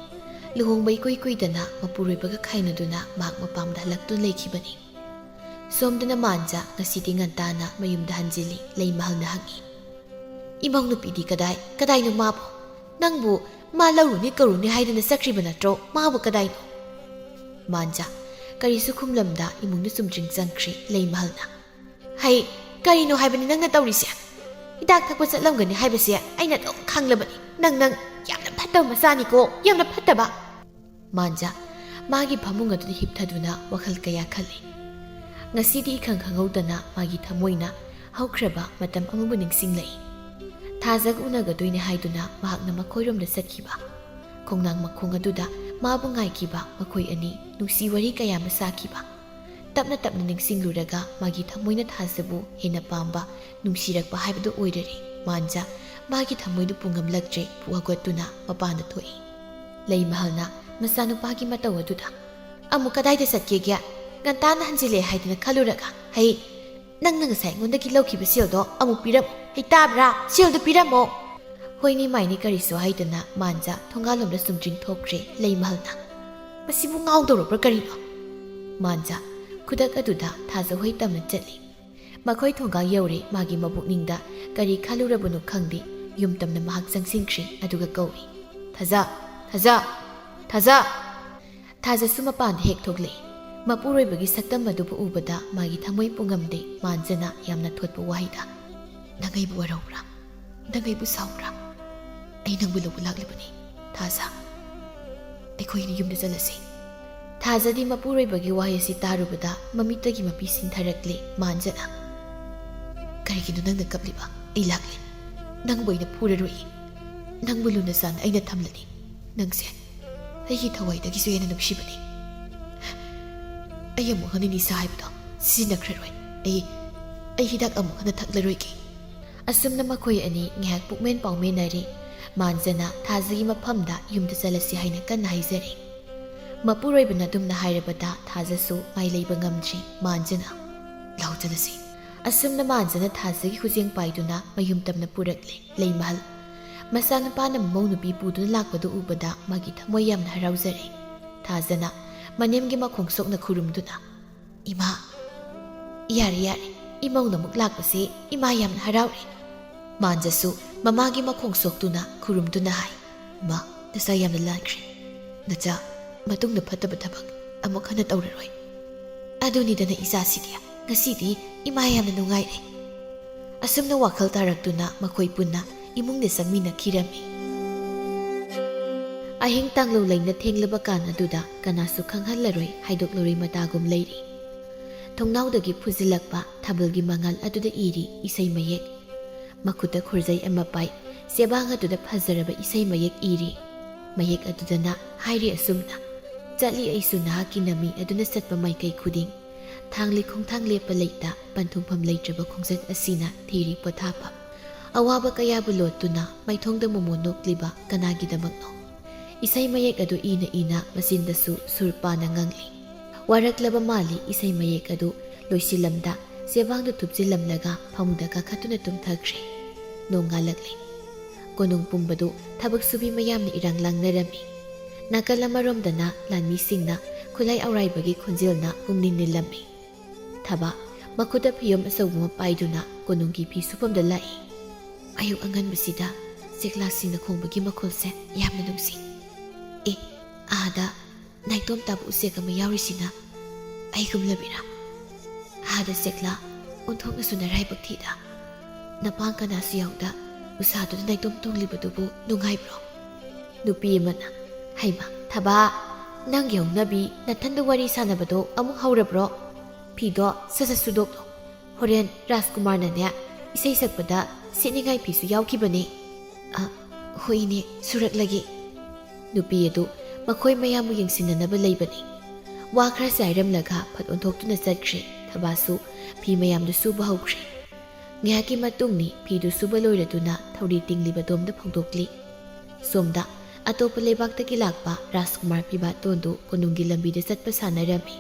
ꯂꯨꯍꯣꯡꯕ ꯏꯀꯨꯏ ꯀꯨꯏꯗꯅ ꯃꯄꯨꯔꯣꯏꯕꯒ ꯈꯥꯏꯅꯗꯨꯅ ꯃꯍꯥꯛ ꯃꯄꯥꯝꯗ ꯍꯜꯂꯛꯇꯨꯅ ꯂꯩꯈꯤꯕꯅꯤ꯫ ꯁꯣꯝꯗꯅ ꯃꯥꯟꯖ ꯉꯁꯤꯗꯤ ꯉꯟꯇꯥꯅ ꯃꯌꯨꯝꯗ ꯍꯟꯖꯤꯜꯂꯤ꯫ ꯂꯩꯃꯍꯜꯅ ꯍꯪꯉꯤ, "ꯏꯃꯧ ꯅꯨꯄꯤꯗꯤ ꯀꯗꯥꯏ, ꯀꯗꯥꯏꯅꯣ ꯃꯥꯕꯨ? ꯅꯪꯕꯨ ꯃꯥ ꯂꯧꯔꯨꯅꯤ ꯀꯧꯔꯨꯅꯤ ꯍꯥꯏꯗꯨꯅ ꯆꯠꯈ꯭ꯔꯤꯕ ꯅꯠꯇ꯭ꯔꯣ? ꯃꯥꯕꯨ ꯀꯗꯥꯏꯅꯣ?" ꯃꯥꯟꯖ ꯀꯔꯤꯁꯨ ꯈꯨꯝꯂꯝꯗ ꯏꯃꯨꯡꯗ ꯆꯨꯝꯗ꯭ꯔꯤꯡ ꯆꯪꯈ꯭ꯔꯤ꯫ ꯂꯩꯃꯍꯜꯅ, "ꯍꯩ, ꯀꯔꯤꯅꯣ ꯍꯥꯏꯕꯅꯤ ꯅꯪꯅ ꯇꯧꯔꯤꯁꯦ? ꯍꯤꯗꯥꯛ ꯊꯛꯄ ꯆꯠꯂꯝꯒꯅꯤ ꯍꯥꯏꯕꯁꯦ ꯑꯩꯅ ꯑꯗꯨꯝ ꯈꯪꯂꯕꯅꯤ꯫ ꯅꯪ, ꯅꯪ ꯌꯥꯝꯅ ꯐꯠꯇꯕ ꯃꯆꯥꯅꯤꯀꯣ, ꯌꯥꯝꯅ ꯐꯠꯇꯕ!" ꯃꯥꯟꯖ ꯃꯥꯒꯤ ꯐꯃꯨꯡ ꯑꯗꯨꯗ ꯍꯤꯞꯊꯗꯨꯅ ꯋꯥꯈꯜ ꯀꯌꯥ ꯈꯜꯂꯤ꯫ ꯉꯁꯤꯗꯤ ꯏꯈꯪ ꯈꯪꯍꯧꯗꯅ ꯃꯥꯒꯤ ꯊꯃꯣꯏꯅ ꯍꯧꯈ꯭ꯔꯕ ꯃꯇꯝ ꯑꯃꯕꯨ ꯅꯤꯡꯁꯤꯡꯂꯛꯏ꯫ ꯊꯥꯖꯒ ꯎꯅꯒꯗꯣꯏꯅꯦ ꯍꯥꯏꯗꯨꯅ ꯃꯍꯥꯛꯅ ꯃꯈꯣꯏꯔꯣꯝꯗ ꯆꯠꯈꯤꯕ꯫ ꯈꯣꯡꯅꯥꯡ ꯃꯈꯣꯡ ꯑꯗꯨꯗ ꯃꯥꯕꯨ ꯉꯥꯏꯈꯤꯕ ꯃꯈꯣꯏ ꯑꯅꯤ ꯅꯨꯡꯁꯤ ꯋꯥꯔꯤ ꯀꯌꯥ ꯑꯃ ꯁꯥꯈꯤꯕ꯫ ꯇꯞꯅ ꯇꯞꯅ ꯅꯤꯡꯁꯤꯡꯂꯨꯔꯒ ꯃꯥꯒꯤ ꯊꯃꯣꯏꯅ ꯊꯥꯖꯕꯨ ꯍꯦꯟꯅ ꯄꯥꯝꯕ, ꯅꯨꯡꯁꯤꯔꯛꯄ ꯍꯥꯏꯕꯗꯨ ꯑꯣꯏꯔꯔꯦ꯫ ꯃꯥꯟꯖ ꯃꯥꯒꯤ ꯊꯃꯣꯏꯗꯨ ꯄꯨꯉꯝꯂꯛꯇ꯭ꯔꯦ꯫ ꯄꯨ ꯍꯧꯒꯠꯇꯨꯅ ꯃꯄꯥꯟꯗ ꯊꯣꯛꯏ꯫ ꯂꯩꯃꯍꯜꯅ ꯃꯆꯥꯅꯨꯄꯥꯒꯤ ꯃꯇꯧ ꯑꯗꯨꯗ, "ꯑꯃꯨꯛ ꯀꯗꯥꯏꯗ ꯆꯠꯀꯦꯒꯦ? ꯉꯟꯇꯥꯅ ꯍꯟꯖꯤꯜꯂꯦ ꯍꯥꯏꯗꯅ ꯈꯜꯂꯨꯔꯒ, ꯍꯩ, ꯅꯪꯅ ꯉꯁꯥꯏ ꯑꯩꯉꯣꯟꯗꯒꯤ ꯂꯧꯈꯤꯕ ꯁꯦꯜꯗꯣ ꯑꯃꯨꯛ ꯄꯤꯔꯝꯃꯣ꯫ ꯍꯩ, ꯇꯥꯕ꯭ꯔꯥ? ꯁꯦꯜꯗꯣ ꯄꯤꯔꯝꯃꯣ!" ꯍꯣꯏꯅꯤ ꯃꯥꯏꯅꯤ ꯀꯔꯤꯁꯨ ꯍꯥꯏꯗꯅ ꯃꯥꯟꯖ ꯊꯣꯡꯒꯥꯜꯂꯣꯝꯗ ꯆꯨꯝꯗ꯭ꯔꯤꯡ ꯊꯣꯛꯈ꯭ꯔꯦ꯫ ꯂꯩꯃꯍꯜꯅ, "ꯃꯁꯤꯕꯨ ꯉꯥꯎꯗꯧꯔꯕ꯭ꯔꯥ ꯀꯔꯤꯅꯣ?" ꯃꯥꯟꯖ ꯈꯨꯗꯛ ꯑꯗꯨꯗ ꯊꯥꯖ ꯍꯣꯏ ꯇꯝꯅ ꯆꯠꯂꯤ꯫ ꯃꯈꯣꯏ ꯊꯣꯡꯒꯥꯜ ꯌꯧꯔꯦ꯫ ꯃꯥꯒꯤ ꯃꯕꯨꯛꯅꯤꯡꯗ ꯀꯔꯤ ꯈꯜꯂꯨꯔꯕꯅꯣ ꯈꯪꯗꯦ, ꯌꯨꯝ ꯇꯝꯅ ꯃꯍꯥꯛ ꯆꯪꯁꯤꯟꯈ꯭ꯔꯦ꯫ ꯑꯗꯨꯒ ꯀꯧꯏ, "ꯊꯥꯖ! ꯊꯥꯖ! ꯊꯥꯖ!" ꯊꯥꯖꯁꯨ ꯃꯄꯥꯟꯗ ꯍꯦꯛ ꯊꯣꯛꯂꯛꯏ꯫ ꯃꯄꯨꯔꯣꯏꯕꯒꯤ ꯁꯛꯇꯝ ꯑꯗꯨꯕꯨ ꯎꯕꯗ ꯃꯥꯒꯤ ꯊꯃꯣꯏ ꯄꯨꯉꯝꯗꯦ꯫ ꯃꯥꯟꯖꯅ ꯌꯥꯝꯅ ꯊꯣꯠꯄ ꯋꯥꯍꯩꯗ, "ꯅꯪ ꯑꯩꯕꯨ ꯋꯥꯔꯧꯕ꯭ꯔꯥ? ꯅꯪ ꯑꯩꯕꯨ ꯁꯥꯎꯕ꯭ꯔꯥ? ꯑꯩ ꯅꯪꯕꯨ ꯂꯧꯕ ꯂꯥꯛꯂꯤꯕꯅꯤ, ꯊꯥꯖ꯫ ꯑꯩꯈꯣꯏꯅ ꯌꯨꯝꯗ ꯆꯠꯂꯁꯤ꯫" ꯊꯥꯖꯗꯤ ꯃꯄꯨꯔꯣꯏꯕꯒꯤ ꯋꯥꯍꯩ ꯑꯁꯤ ꯇꯥꯔꯨꯕꯗ ꯃꯃꯤꯠꯇꯒꯤ ꯃꯄꯤ ꯁꯤꯟꯊꯔꯛꯂꯦ꯫ ꯃꯥꯟꯖꯅ, "ꯀꯔꯤꯒꯤꯅꯣ ꯅꯪꯅ ꯀꯞꯂꯤꯕ? ꯑꯩ ꯂꯥꯛꯂꯦ꯫ ꯅꯪꯕꯨ ꯑꯩꯅ ꯐꯨꯔꯔꯣꯏ꯫ ꯅꯪꯕꯨ ꯂꯨꯅ ꯆꯥꯟꯅ ꯑꯩꯅ ꯊꯝꯂꯅꯤ꯫ ꯅꯪꯁꯦ ꯑꯩꯒꯤ ꯊꯋꯥꯏꯗꯒꯤꯁꯨ ꯍꯦꯟꯅ ꯅꯨꯡꯁꯤꯕꯅꯤ꯫ ꯑꯩ ꯑꯃꯨꯛ ꯍꯟꯅ ꯅꯤꯁꯥ ꯍꯥꯏꯕꯗꯣ ꯁꯤꯖꯤꯟꯅꯈ꯭ꯔꯔꯣꯏ꯫ ꯑꯩ, ꯑꯩ ꯍꯤꯗꯥꯛ ꯑꯃꯨꯛ ꯍꯟꯅ ꯊꯛꯂꯔꯣꯏꯒꯦ꯫" ꯑꯁꯨꯝꯅ ꯃꯈꯣꯏ ꯑꯅꯤ ꯉꯥꯏꯍꯥꯛ ꯄꯨꯛꯃꯦꯟ ꯄꯥꯎꯃꯦꯟꯅꯔꯤ꯫ ꯃꯥꯟꯖꯅ ꯊꯥꯖꯒꯤ ꯃꯐꯝꯗ ꯌꯨꯝꯗ ꯆꯠꯂꯁꯤ ꯍꯥꯏꯅ ꯀꯟꯅ ꯍꯥꯏꯖꯔꯤ꯫ ꯃꯄꯨꯔꯣꯏꯕꯅ ꯑꯗꯨꯝꯅ ꯍꯥꯏꯔꯕꯗ ꯊꯥꯖꯁꯨ ꯃꯥꯏ ꯂꯩꯕ ꯉꯝꯗ꯭ꯔꯤ꯫ ꯃꯥꯟꯖꯅ, "ꯂꯥꯎ ꯆꯠꯂꯁꯤ꯫" ꯑꯁꯨꯝꯅ ꯃꯥꯟꯖꯅ ꯊꯥꯖꯒꯤ ꯈꯨꯖꯦꯡ ꯄꯥꯏꯗꯨꯅ ꯃꯌꯨꯝ ꯇꯝꯅ ꯄꯨꯔꯛꯂꯦ꯫ ꯂꯩꯃꯍꯜ꯫ ꯃꯆꯥꯅꯨꯄꯥꯅ ꯃꯃꯧ ꯅꯨꯄꯤ ꯄꯨꯗꯨꯅ ꯂꯥꯛꯄꯗꯨ ꯎꯕꯗ ꯃꯥꯒꯤ ꯊꯃꯣꯏ ꯌꯥꯝꯅ ꯍꯔꯥꯎꯖꯔꯦ꯫ ꯊꯥꯖꯅ ꯃꯅꯦꯝꯒꯤ ꯃꯈꯣꯡ ꯁꯣꯛꯅ ꯈꯨꯔꯨꯝꯗꯨꯅ, "ꯏꯃꯥ, ꯌꯥꯔꯦ, ꯌꯥꯔꯦ, ꯏꯃꯧꯅ ꯑꯃꯨꯛ ꯂꯥꯛꯄꯁꯦ ꯏꯃꯥ ꯌꯥꯝꯅ ꯍꯔꯥꯎꯔꯦ꯫" ꯃꯥꯟꯖꯁꯨ ꯃꯃꯥꯒꯤ ꯃꯈꯣꯡ ꯁꯣꯛꯇꯨꯅ ꯈꯨꯔꯨꯝꯗꯨꯅ ꯍꯥꯏ, "ꯏꯃꯥ, ꯅꯆꯥ ꯌꯥꯝꯅ ꯂꯥꯟꯈ꯭ꯔꯦ꯫ ꯅꯆꯥ ꯃꯇꯨꯡꯗ ꯐꯠꯇꯕ ꯊꯕꯛ ꯑꯃꯨꯛ ꯍꯟꯅ ꯇꯧꯔꯔꯣꯏ꯫ ꯑꯗꯨꯅꯤꯗꯅ ꯏꯆꯥꯁꯤꯗꯤ, ꯉꯁꯤꯗꯤ ꯏꯃꯥ ꯌꯥꯝꯅ ꯅꯨꯡꯉꯥꯏꯔꯦ꯫" ꯑꯁꯨꯝꯅ ꯋꯥꯈꯜ ꯇꯥꯔꯛꯇꯨꯅ ꯃꯈꯣꯏ ꯄꯨꯟꯅ ꯏꯃꯨꯡꯗ ꯆꯪꯃꯤꯟꯅꯈꯤꯔꯝꯃꯤ꯫ ꯑꯍꯤꯡ ꯇꯥꯡꯂꯧ ꯂꯩꯅ ꯊꯦꯡꯂꯕ ꯀꯥꯟ ꯑꯗꯨꯗ ꯀꯅꯥꯁꯨ ꯈꯪꯍꯜꯂꯔꯣꯏ, ꯍꯥꯏꯗꯣꯛꯂꯔꯣꯏ ꯃꯇꯥꯒꯨꯝ ꯂꯩꯔꯤ꯫ ꯊꯣꯡꯅꯥꯎꯗꯒꯤ ꯐꯨꯖꯤꯜꯂꯛꯄ ꯊꯥꯕꯜꯒꯤ ꯃꯉꯥꯜ ꯑꯗꯨꯗ ꯏꯔꯤ ꯏꯁꯩ ꯃꯌꯦꯛ꯫ ꯃꯈꯨꯠꯇ ꯈꯨꯔꯖꯩ ꯑꯃ ꯄꯥꯏ, ꯆꯦꯕꯥꯡ ꯑꯗꯨꯗ ꯐꯖꯔꯕ ꯏꯁꯩ ꯃꯌꯦꯛ ꯏꯔꯤ꯫ ꯃꯌꯦꯛ ꯑꯗꯨꯗꯅ ꯍꯥꯏꯔꯤ ꯑꯁꯨꯝꯅ, "ꯆꯠꯂꯤ ꯑꯩꯁꯨ ꯅꯍꯥꯛꯀꯤ ꯅꯃꯤ ꯑꯗꯨꯅ ꯆꯠꯄ ꯃꯥꯏꯀꯩ ꯈꯨꯗꯤꯡ꯫ ꯊꯥꯡꯂꯤ ꯈꯣꯡꯊꯥꯡ ꯂꯦꯞꯄ ꯂꯩꯇ, ꯄꯟꯊꯨꯡꯐꯝ ꯂꯩꯇ꯭ꯔꯕ ꯈꯣꯡꯆꯠ ꯑꯁꯤꯅ ꯊꯤꯔꯤ ꯄꯣꯊꯥꯐꯝ꯫ ꯑꯋꯥꯕ ꯀꯌꯥꯕꯨ ꯂꯣꯠꯇꯨꯅ ꯃꯥꯏꯊꯣꯡꯗ ꯃꯣꯃꯣꯟ ꯅꯣꯛꯂꯤꯕ ꯀꯅꯥꯒꯤꯗꯃꯛꯅꯣ?" ꯏꯁꯩ ꯃꯌꯦꯛ ꯑꯗꯨ ꯏꯅ ꯏꯅ ꯃꯆꯤꯟꯗꯁꯨ ꯁꯨꯔ ꯄꯥꯅ ꯉꯪꯂꯤ꯫ ꯋꯥꯔꯛꯂꯕ ꯃꯥꯜꯂꯤ ꯏꯁꯩ ꯃꯌꯦꯛ ꯑꯗꯨ ꯂꯣꯏꯁꯤꯜꯂꯝꯗ ꯆꯦꯕꯥꯡꯗ ꯊꯨꯞꯆꯤꯜꯂꯝꯂꯒ ꯐꯃꯨꯡꯗ ꯀꯥꯈꯠꯇꯨꯅ ꯇꯨꯝꯊꯈ꯭ꯔꯦ꯫ ꯅꯣꯡꯉꯥꯜꯂꯛꯂꯦ꯫ ꯀꯣꯅꯨꯡ ꯄꯨꯝꯕꯗꯨ ꯊꯕꯛ ꯁꯨꯕꯤ ꯃꯌꯥꯝꯅ ꯏꯔꯥꯡ ꯂꯥꯡꯅꯔꯝꯃꯤ꯫ ꯅꯥꯀꯜ ꯑꯃꯔꯣꯝꯗꯅ ꯂꯥꯟꯃꯤꯁꯤꯡꯅ ꯈꯨꯠꯂꯥꯏ ꯑꯧꯔꯥꯏꯕꯒꯤ ꯈꯣꯟꯖꯦꯜꯅ ꯄꯨꯛꯅꯤꯡ ꯅꯤꯜꯂꯝꯃꯤ꯫ ꯊꯕꯥ ꯃꯈꯨꯠꯇ ꯐꯤꯌꯣꯝ ꯑꯆꯧꯕ ꯑꯃ ꯄꯥꯏꯗꯨꯅ ꯀꯣꯅꯨꯡꯒꯤ ꯐꯤ ꯁꯨꯐꯝꯗ ꯂꯥꯛꯏ꯫ "ꯑꯌꯨꯛ ꯑꯉꯟꯕꯁꯤꯗ ꯆꯦꯛꯂꯥꯁꯤꯡꯅ ꯈꯣꯡꯕꯒꯤ ꯃꯈꯣꯜꯁꯦ ꯌꯥꯝꯅ ꯅꯨꯡꯁꯤ꯫ ꯑꯦ, ꯑꯥꯗ ꯅꯥꯏꯇꯣꯝ ꯇꯥꯕ ꯎꯆꯦꯛ ꯑꯃ ꯌꯥꯎꯔꯤꯁꯤꯅ ꯑꯩꯒꯨꯝꯂꯕꯤꯔꯥ? ꯑꯥꯗ ꯆꯦꯛꯂꯥ ꯑꯣꯟꯊꯣꯛꯅꯁꯨ ꯅꯔꯥꯏꯕꯛ ꯊꯤꯗ꯫ ꯅꯄꯥꯡ ꯀꯅꯥꯁꯨ ꯌꯥꯎꯗ ꯎꯁꯥꯗꯨꯗ ꯅꯥꯏꯇꯣꯝ ꯇꯣꯡꯂꯤꯕꯗꯨꯕꯨ ꯅꯨꯡꯉꯥꯏꯕ꯭ꯔꯣ?" ꯅꯨꯄꯤ ꯑꯃꯅ, "ꯍꯩꯃ, ꯊꯕꯥ, ꯅꯪꯒꯤ ꯍꯧꯅꯕꯤ ꯅꯊꯟꯗ ꯋꯥꯔꯤ ꯁꯥꯟꯅꯕꯗꯣ ꯑꯃꯨꯛ ꯍꯧꯔꯕ꯭ꯔꯣ? ꯐꯤꯗꯣ ꯁꯠ ꯁꯠ ꯁꯨꯗꯣꯛꯂꯣ꯫ ꯍꯣꯔꯦꯟ ꯔꯥꯖꯀꯨꯃꯥꯔꯅꯅꯦ ꯏꯁꯩ ꯁꯛꯄꯗ ꯁꯦꯠꯅꯤꯡꯉꯥꯏ ꯐꯤꯁꯨ ꯌꯥꯎꯈꯤꯕꯅꯦ꯫" "ꯑ, ꯍꯣꯏꯅꯦ, ꯁꯨꯔꯛꯂꯒꯦ꯫" ꯅꯨꯄꯤ ꯑꯗꯨ ꯃꯈꯣꯏ ꯃꯌꯥꯝꯕꯨ ꯌꯦꯡꯁꯤꯟꯅꯅꯕ ꯂꯩꯕꯅꯤ꯫ ꯋꯥ ꯈꯔ ꯆꯥꯏꯔꯝꯂꯒ ꯐꯠ ꯑꯣꯟꯊꯣꯛꯇꯨꯅ ꯆꯠꯈ꯭ꯔꯦ꯫ ꯊꯕꯥꯁꯨ ꯐꯤ ꯃꯌꯥꯝꯗꯨ ꯁꯨꯕ ꯍꯧꯈ꯭ꯔꯦ꯫ ꯉꯥꯏꯍꯥꯛꯀꯤ ꯃꯇꯨꯡꯅꯤ ꯐꯤꯗꯨ ꯁꯨꯕ ꯂꯣꯏꯔꯗꯨꯅ ꯊꯧꯔꯤ ꯇꯤꯡꯂꯤꯕ ꯗꯣꯝꯗ ꯐꯧꯗꯣꯛꯂꯤ꯫ ꯁꯣꯝꯗ ꯑꯇꯣꯞꯄ ꯂꯩꯕꯥꯛꯇꯒꯤ ꯂꯥꯛꯄ ꯔꯥꯖꯀꯨꯃꯥꯔ ꯄꯤꯕꯥꯇꯣꯟꯗꯨ ꯀꯣꯅꯨꯡꯒꯤ ꯂꯝꯕꯤꯗ ꯆꯠꯄ ꯁꯥꯟꯅꯔꯝꯃꯤ꯫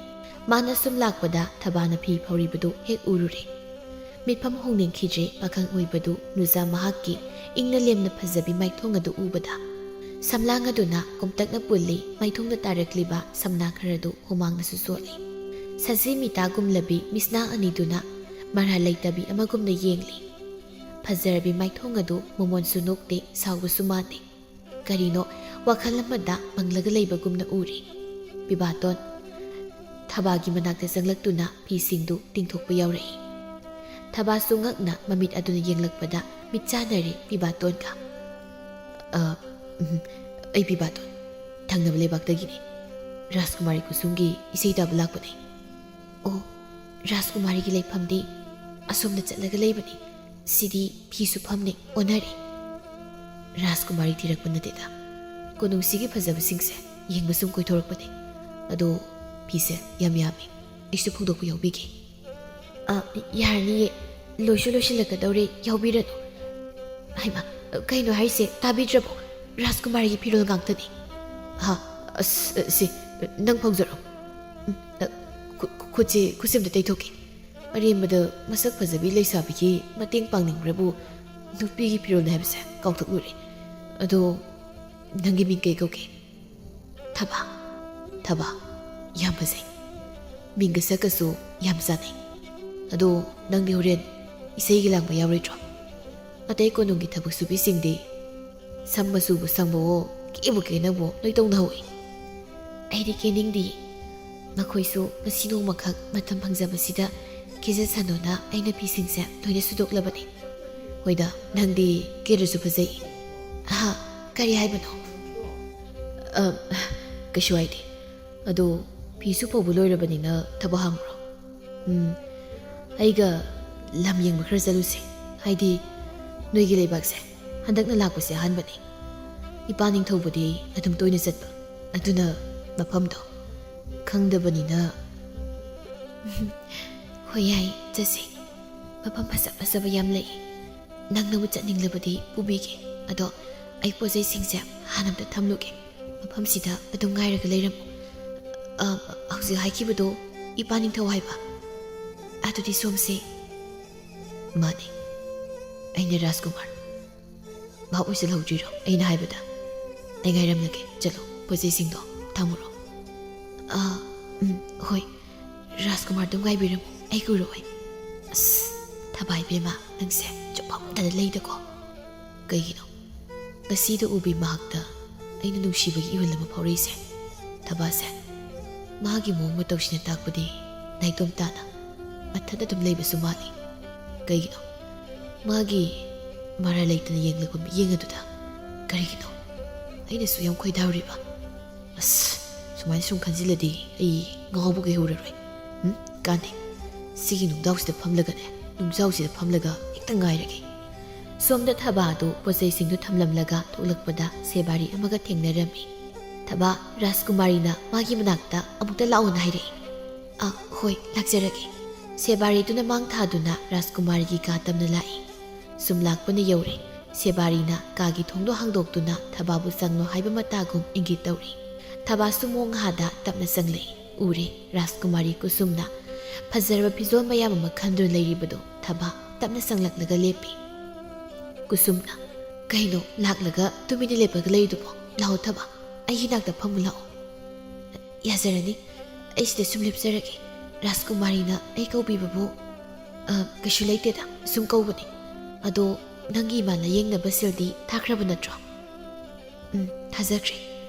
ꯃꯥꯅ ꯁꯨꯝ ꯂꯥꯛꯄꯗ ꯊꯕꯥꯅ ꯐꯤ ꯐꯧꯔꯤꯕꯗꯨ ꯍꯦꯛ ꯎꯔꯨꯔꯦ꯫ ꯃꯤꯠꯐꯝ ꯍꯣꯡꯅꯤꯡꯈꯤꯗ꯭ꯔꯦ ꯄꯥꯈꯪ ꯑꯣꯏꯕꯗꯨ ꯅꯨꯖꯥ ꯃꯍꯥꯛꯀꯤ ꯏꯪꯅ ꯂꯦꯝꯅ ꯐꯖꯕꯤ ꯃꯥꯏꯊꯣꯡ ꯑꯗꯨ ꯎꯕꯗ꯫ ꯁꯝꯂꯥꯡ ꯑꯗꯨꯅ ꯀꯣꯝꯇꯛꯅ ꯄꯨꯜꯂꯤ, ꯃꯥꯏꯊꯣꯡꯗ ꯇꯥꯔꯛꯂꯤꯕ ꯁꯝꯅꯥ ꯈꯔꯗꯨ ꯍꯨꯃꯥꯡꯅꯁꯨ ꯆꯣꯠꯂꯤ꯫ ꯁꯖꯤ ꯃꯤꯇꯥꯒꯨꯝꯂꯕꯤ ꯃꯤꯁꯅꯥ ꯑꯅꯤꯗꯨꯅ ꯃꯔꯥꯜ ꯂꯩꯇꯕꯤ ꯑꯃꯒꯨꯝꯅ ꯌꯦꯡꯂꯤ꯫ ꯐꯖꯔꯕꯤ ꯃꯥꯏꯊꯣꯡ ꯑꯗꯨ ꯃꯃꯣꯟꯁꯨ ꯅꯣꯛꯇꯦ, ꯁꯥꯎꯕꯁꯨ ꯃꯥꯟꯗꯦ꯫ ꯀꯔꯤꯅꯣ ꯋꯥꯈꯜ ꯑꯃꯗ ꯃꯪꯂꯒ ꯂꯩꯕꯒꯨꯝꯅ ꯎꯔꯤ꯫ ꯄꯤꯕꯥꯇꯣꯟ ꯊꯕꯥꯒꯤ ꯃꯅꯥꯛꯇ ꯆꯪꯂꯛꯇꯨꯅ ꯐꯤꯁꯤꯡꯗꯨ ꯇꯤꯡꯊꯣꯛꯄ ꯌꯥꯎꯔꯛꯏ꯫ ꯊꯕꯥꯁꯨ ꯉꯛꯅ ꯃꯃꯤꯠ ꯑꯗꯨꯅ ꯌꯦꯡꯂꯛꯄꯗ ꯃꯤꯠ ꯆꯥꯟꯅꯔꯦ ꯄꯤꯕꯥꯇꯣꯟꯒ꯫ "ꯑ, ꯎꯝ, ꯑꯩ ꯄꯤꯕꯥꯇꯣꯟ, ꯊꯪꯅꯕ ꯂꯩꯕꯥꯛꯇꯒꯤꯅꯤ꯫ ꯔꯥꯖꯀꯨꯃꯥꯔꯤ ꯈꯨꯁꯨꯝꯒꯤ ꯏꯁꯩ ꯇꯥꯕ ꯂꯥꯛꯄꯅꯦ꯫" "ꯑꯣ, ꯔꯥꯖꯀꯨꯃꯥꯔꯤꯒꯤ ꯂꯩꯐꯝꯗꯤ ꯑꯁꯣꯝꯗ ꯆꯠꯂꯒ ꯂꯩꯕꯅꯤ꯫ ꯁꯤꯗꯤ ꯐꯤ ꯁꯨꯐꯝꯅꯦ, ꯑꯣꯟꯅꯔꯦ꯫" "ꯔꯥꯖꯀꯨꯃꯥꯔꯤ ꯊꯤꯔꯛꯄ ꯅꯠꯇꯦꯗ, ꯀꯣꯅꯨꯡꯁꯤꯒꯤ ꯐꯖꯕꯁꯤꯡꯁꯦ ꯌꯦꯡꯕ ꯁꯨꯝ ꯀꯣꯏꯊꯣꯔꯛꯄꯅꯦ꯫ ꯑꯗꯣ ꯐꯤꯁꯦ ꯌꯥꯝ ꯌꯥꯝꯃꯤ, ꯑꯩꯁꯨ ꯐꯣꯡꯗꯣꯛꯄ ꯌꯥꯎꯕꯤꯒꯦ꯫" "ꯑ, ꯌꯥꯔꯅꯤꯌꯦ, ꯂꯣꯏꯁꯨ ꯂꯣꯏꯁꯤꯜꯂꯛꯀꯗꯧꯔꯦ, ꯌꯥꯎꯕꯤꯔꯅꯨ꯫" "ꯍꯩꯃꯥ, ꯀꯩꯅꯣ ꯍꯥꯏꯁꯦ, ꯇꯥꯕꯤꯗ꯭ꯔꯕꯣ? ꯔꯥꯖꯀꯨꯃꯥꯔꯤꯒꯤ ꯐꯤꯔꯣꯜ ꯉꯥꯛꯇꯅꯤ꯫" "ꯍꯥ? ꯑꯁ, ꯁꯤ, ꯅꯪ ꯐꯥꯎꯖꯔꯣ꯫ ꯎꯝ, ꯑ, ꯈꯨ-, ꯈꯨꯠꯁꯦ, ꯈꯨꯠꯁꯦ ꯑꯝꯇ ꯇꯩꯊꯣꯛꯀꯦ꯫ ꯑꯔꯦꯝꯕꯗ ꯃꯁꯛ ꯐꯖꯕꯤ ꯂꯩꯁꯥꯕꯤꯒꯤ ꯃꯇꯦꯡ ꯄꯥꯡꯅꯤꯡꯕ꯭ꯔꯕꯨ? ꯅꯨꯄꯤꯒꯤ ꯐꯤꯔꯣꯜꯅꯦ ꯍꯥꯏꯕꯁꯦ ꯀꯥꯎꯊꯣꯛꯂꯨꯔꯦ꯫ ꯑꯗꯣ ꯅꯪꯒꯤ ꯃꯤꯡ ꯀꯩ ꯀꯧꯒꯦ?" "ꯊꯕꯥ꯫" "ꯊꯕꯥ, ꯌꯥꯝ ꯐꯖꯩ꯫ ꯃꯤꯡꯒ ꯁꯛꯀꯁꯨ ꯌꯥꯝ ꯆꯥꯟꯅꯩ꯫ ꯑꯗꯣ ꯅꯪꯗꯤ ꯍꯣꯔꯦꯟ ꯏꯁꯩꯒꯤ ꯂꯥꯡꯕ ꯌꯥꯎꯔꯣꯏꯗ꯭ꯔꯣ? ꯑꯇꯩ ꯀꯣꯅꯨꯡꯒꯤ ꯊꯕꯛ ꯁꯨꯕꯤꯁꯤꯡꯗꯤ ꯁꯝ ꯃꯆꯨꯕꯨ ꯁꯪꯕꯋꯣ, ꯀꯦꯕꯨ ꯀꯦꯅꯕꯋꯣ ꯂꯣꯏ ꯇꯧꯅꯍꯧꯏ꯫ ꯑꯩꯗꯤ ꯀꯦꯅꯤꯡꯗꯤꯌꯦ꯫ ꯃꯈꯣꯏꯁꯨ ꯉꯁꯤ ꯅꯣꯡꯃꯈꯛ ꯃꯇꯝ ꯐꯪꯖꯕꯁꯤꯗ ꯀꯦꯖꯁꯅꯨꯅ ꯑꯩꯅ ꯐꯤꯁꯤꯡꯁꯦ ꯂꯣꯏꯅ ꯁꯨꯗꯣꯛꯂꯕꯅꯤ꯫" "ꯍꯣꯏꯗ, ꯅꯪꯗꯤ ꯀꯦꯗ꯭ꯔꯁꯨ ꯐꯖꯩ꯫" "ꯍꯥ? ꯀꯔꯤ ꯍꯥꯏꯕꯅꯣ?" "ꯑ, ꯀꯩꯁꯨ ꯍꯥꯏꯗꯦ꯫ ꯑꯗꯣ ꯐꯤꯁꯨ ꯐꯧꯕ ꯂꯣꯏꯔꯕꯅꯤꯅ ꯊꯕꯛ ꯍꯥꯡꯕ꯭ꯔꯣ?" "ꯎꯝ, ꯑꯩꯒ ꯂꯝ ꯌꯦꯡꯕ ꯈꯔ ꯆꯠꯂꯨꯁꯦ꯫ ꯍꯥꯏꯗꯤ ꯅꯣꯏꯒꯤ ꯂꯩꯕꯥꯛꯁꯦ ꯍꯟꯗꯛꯅ ꯂꯥꯛꯄꯁꯦ ꯑꯍꯥꯟꯕꯅꯤ꯫ ꯏꯄꯥ ꯅꯤꯡꯊꯧꯕꯗꯤ ꯑꯗꯨꯝ ꯇꯣꯏꯅ ꯆꯠꯄ, ꯑꯗꯨꯅ ꯃꯐꯝꯗꯣ ꯈꯪꯗꯕꯅꯤꯅ꯫" "ꯍꯣꯏ, ꯌꯥꯏ, ꯆꯠꯁꯦ꯫ ꯃꯐꯝ ꯐꯖ ꯐꯖꯕ ꯌꯥꯝ ꯂꯩ꯫ ꯅꯪꯅꯕꯨ ꯆꯠꯅꯤꯡꯂꯕꯗꯤ ꯄꯨꯕꯤꯒꯦ꯫ ꯑꯗꯣ ꯑꯩ ꯄꯣꯠ ꯆꯩꯁꯤꯡꯁꯦ ꯍꯥꯟꯅ ꯑꯝꯇ ꯊꯝꯂꯨꯒꯦ꯫ ꯃꯐꯝꯁꯤꯗ ꯑꯗꯨꯝ ꯉꯥꯏꯔꯒ ꯂꯩꯔꯝꯃꯨ꯫ ꯑ, ꯍꯧꯖꯤꯛ ꯍꯥꯏꯈꯤꯕꯗꯣ ꯏꯄꯥ ꯅꯤꯡꯊꯧ ꯍꯥꯏꯕ? ꯑꯗꯨꯗꯤ ꯁꯣꯝꯁꯦ꯫ ꯃꯥꯅꯦ, ꯑꯩꯅ ꯔꯥꯖꯀꯨꯃꯥꯔ꯫ ꯚꯥꯞ ꯑꯣꯏꯁꯤꯜꯍꯧꯗ꯭ꯔꯤꯔꯣ ꯑꯩꯅ ꯍꯥꯏꯕꯗ? ꯑꯩ ꯉꯥꯏꯔꯝꯂꯒꯦ꯫ ꯆꯠꯂꯣ, ꯄꯣꯠ ꯆꯩꯁꯤꯡꯗꯣ ꯊꯝꯃꯨꯔꯣ꯫ ꯑ, ꯎꯝ, ꯍꯣꯏ꯫ ꯔꯥꯖꯀꯨꯃꯥꯔꯗꯨ ꯉꯥꯏꯕꯤꯔꯝꯃꯨ, ꯑꯩ ꯀꯨꯏꯔꯣꯏ꯫ ꯑꯁ, ꯊꯕꯥ ꯏꯕꯦꯝꯃ, ꯅꯪꯁꯦ ꯆꯨꯞꯐꯝꯗꯅ ꯂꯩꯗꯀꯣ꯫ ꯀꯩꯒꯤꯅꯣ? ꯉꯁꯤꯗ ꯎꯕꯤ ꯃꯍꯥꯛꯇ ꯑꯩꯅ ꯅꯨꯡꯁꯤꯕꯒꯤ ꯏꯍꯨꯜ ꯑꯃ ꯐꯥꯎꯔꯛꯏꯁꯦ꯫ ꯊꯕꯥꯁꯦ, ꯃꯥꯒꯤ ꯃꯑꯣꯡ ꯃꯇꯧꯁꯤꯅ ꯇꯥꯛꯄꯗꯤ ꯅꯥꯏꯇꯣꯝ ꯇꯥꯅ ꯃꯊꯟꯇ ꯑꯗꯨꯝ ꯂꯩꯕꯁꯨ ꯃꯥꯜꯂꯤ꯫ ꯀꯩꯒꯤꯅꯣ? ꯃꯥꯒꯤ ꯃꯔꯥꯜ ꯂꯩꯇꯅ ꯌꯦꯡꯂꯛꯄ ꯃꯤꯠꯌꯦꯡ ꯑꯗꯨꯗ ꯀꯔꯤꯒꯤꯅꯣ ꯑꯩꯅꯁꯨ ꯌꯥꯝ ꯈꯣꯏꯗꯥꯔꯨꯔꯤꯕ? ꯑꯁ, ꯁꯨꯃꯥꯏꯅ ꯁꯨꯝ ꯈꯟꯖꯤꯜꯂꯗꯤ ꯑꯩ ꯉꯥꯎꯕꯒ ꯍꯧꯔꯔꯣꯏ꯫ ꯎꯝ, ꯀꯥꯟꯗꯦ꯫ ꯁꯤꯒꯤ ꯅꯨꯡꯖꯥꯎꯁꯤꯗ ꯐꯝꯂꯒꯅꯦ, ꯅꯨꯡꯖꯥꯎꯁꯤꯗ ꯐꯝꯂꯒ ꯍꯦꯛꯇ ꯉꯥꯏꯔꯒꯦ꯫ ꯁꯣꯝꯗ ꯊꯕꯥ ꯑꯗꯨ ꯄꯣꯠꯆꯩꯁꯤꯡꯗꯨ ꯊꯝꯂꯝꯂꯒ ꯊꯣꯛꯂꯛꯄꯗ ꯁꯦꯕꯥꯔꯤ ꯑꯃꯒ ꯊꯦꯡꯅꯔꯝꯃꯤ꯫ ꯊꯕꯥ, ꯔꯥꯖꯀꯨꯃꯥꯔꯤꯅ ꯃꯥꯒꯤ ꯃꯅꯥꯛꯇ ꯑꯃꯨꯛꯇ ꯂꯥꯛꯑꯣꯅ ꯍꯥꯏꯔꯛꯏ꯫ "ꯑ, ꯍꯣꯏ, ꯂꯥꯛꯆꯔꯒꯦ꯫" ꯁꯦꯕꯥꯔꯤꯗꯨꯅ ꯃꯥꯡ ꯊꯥꯗꯨꯅ ꯔꯥꯖꯀꯨꯃꯥꯔꯤꯒꯤ ꯀꯥ ꯇꯝꯅ ꯂꯥꯛꯏ꯫ ꯁꯨꯝ ꯂꯥꯛꯄꯅ ꯌꯧꯔꯦ꯫ ꯁꯦꯕꯥꯔꯤꯅ ꯀꯥꯒꯤ ꯊꯣꯡꯗꯣ ꯍꯥꯡꯗꯣꯛꯇꯨꯅ ꯊꯕꯥꯕꯨ ꯆꯪꯂꯣ ꯍꯥꯏꯕ ꯃꯇꯥꯒꯨꯝ ꯏꯪꯒꯤꯠ ꯇꯧꯔꯤ꯫ ꯊꯕꯥꯁꯨ ꯃꯣꯡ ꯍꯥꯗ ꯇꯞꯅ ꯆꯪꯂꯛꯏ꯫ ꯎꯔꯦ, ꯔꯥꯖꯀꯨꯃꯥꯔꯤ ꯀꯨꯁꯨꯝꯅ ꯐꯖꯔꯕ ꯐꯤꯖꯣꯜ ꯃꯌꯥꯝ ꯑꯃ ꯈꯟꯗꯨꯅ ꯂꯩꯔꯤꯕꯗꯨ꯫ ꯊꯕꯥ ꯇꯞꯅ ꯆꯪꯂꯛꯂꯒ ꯂꯦꯞꯄꯤ꯫ ꯀꯨꯁꯨꯝꯅ, "ꯀꯩꯅꯣ, ꯂꯥꯛꯂꯒ ꯇꯨꯃꯤꯟꯅ ꯂꯦꯞꯄꯒ ꯂꯩꯔꯤꯗꯨꯕꯣ? ꯂꯥꯛꯑꯣ ꯊꯕꯥ, ꯑꯩꯒꯤ ꯅꯥꯛꯇ ꯐꯝꯃꯨ ꯂꯥꯛꯑꯣ꯫" "ꯌꯥꯖꯔꯅꯤ, ꯑꯩ ꯁꯤꯗ ꯁꯨꯝ ꯂꯦꯞꯆꯔꯒꯦ꯫ ꯔꯥꯖꯀꯨꯃꯥꯔꯤꯅ ꯑꯩ ꯀꯧꯕꯤꯕꯕꯨ, ꯑ, ꯀꯩꯁꯨ ꯂꯩꯇꯦꯗ, ꯁꯨꯝ ꯀꯧꯕꯅꯤ꯫ ꯑꯗꯣ ꯅꯪꯒꯤ ꯏꯃꯥ ꯂꯥꯌꯦꯡꯅꯕ ꯁꯦꯜꯗꯤ ꯊꯥꯈ꯭ꯔꯕ ꯅꯠꯇ꯭ꯔꯣ?" "ꯎꯝ, ꯊꯥꯖꯈ꯭ꯔꯦ꯫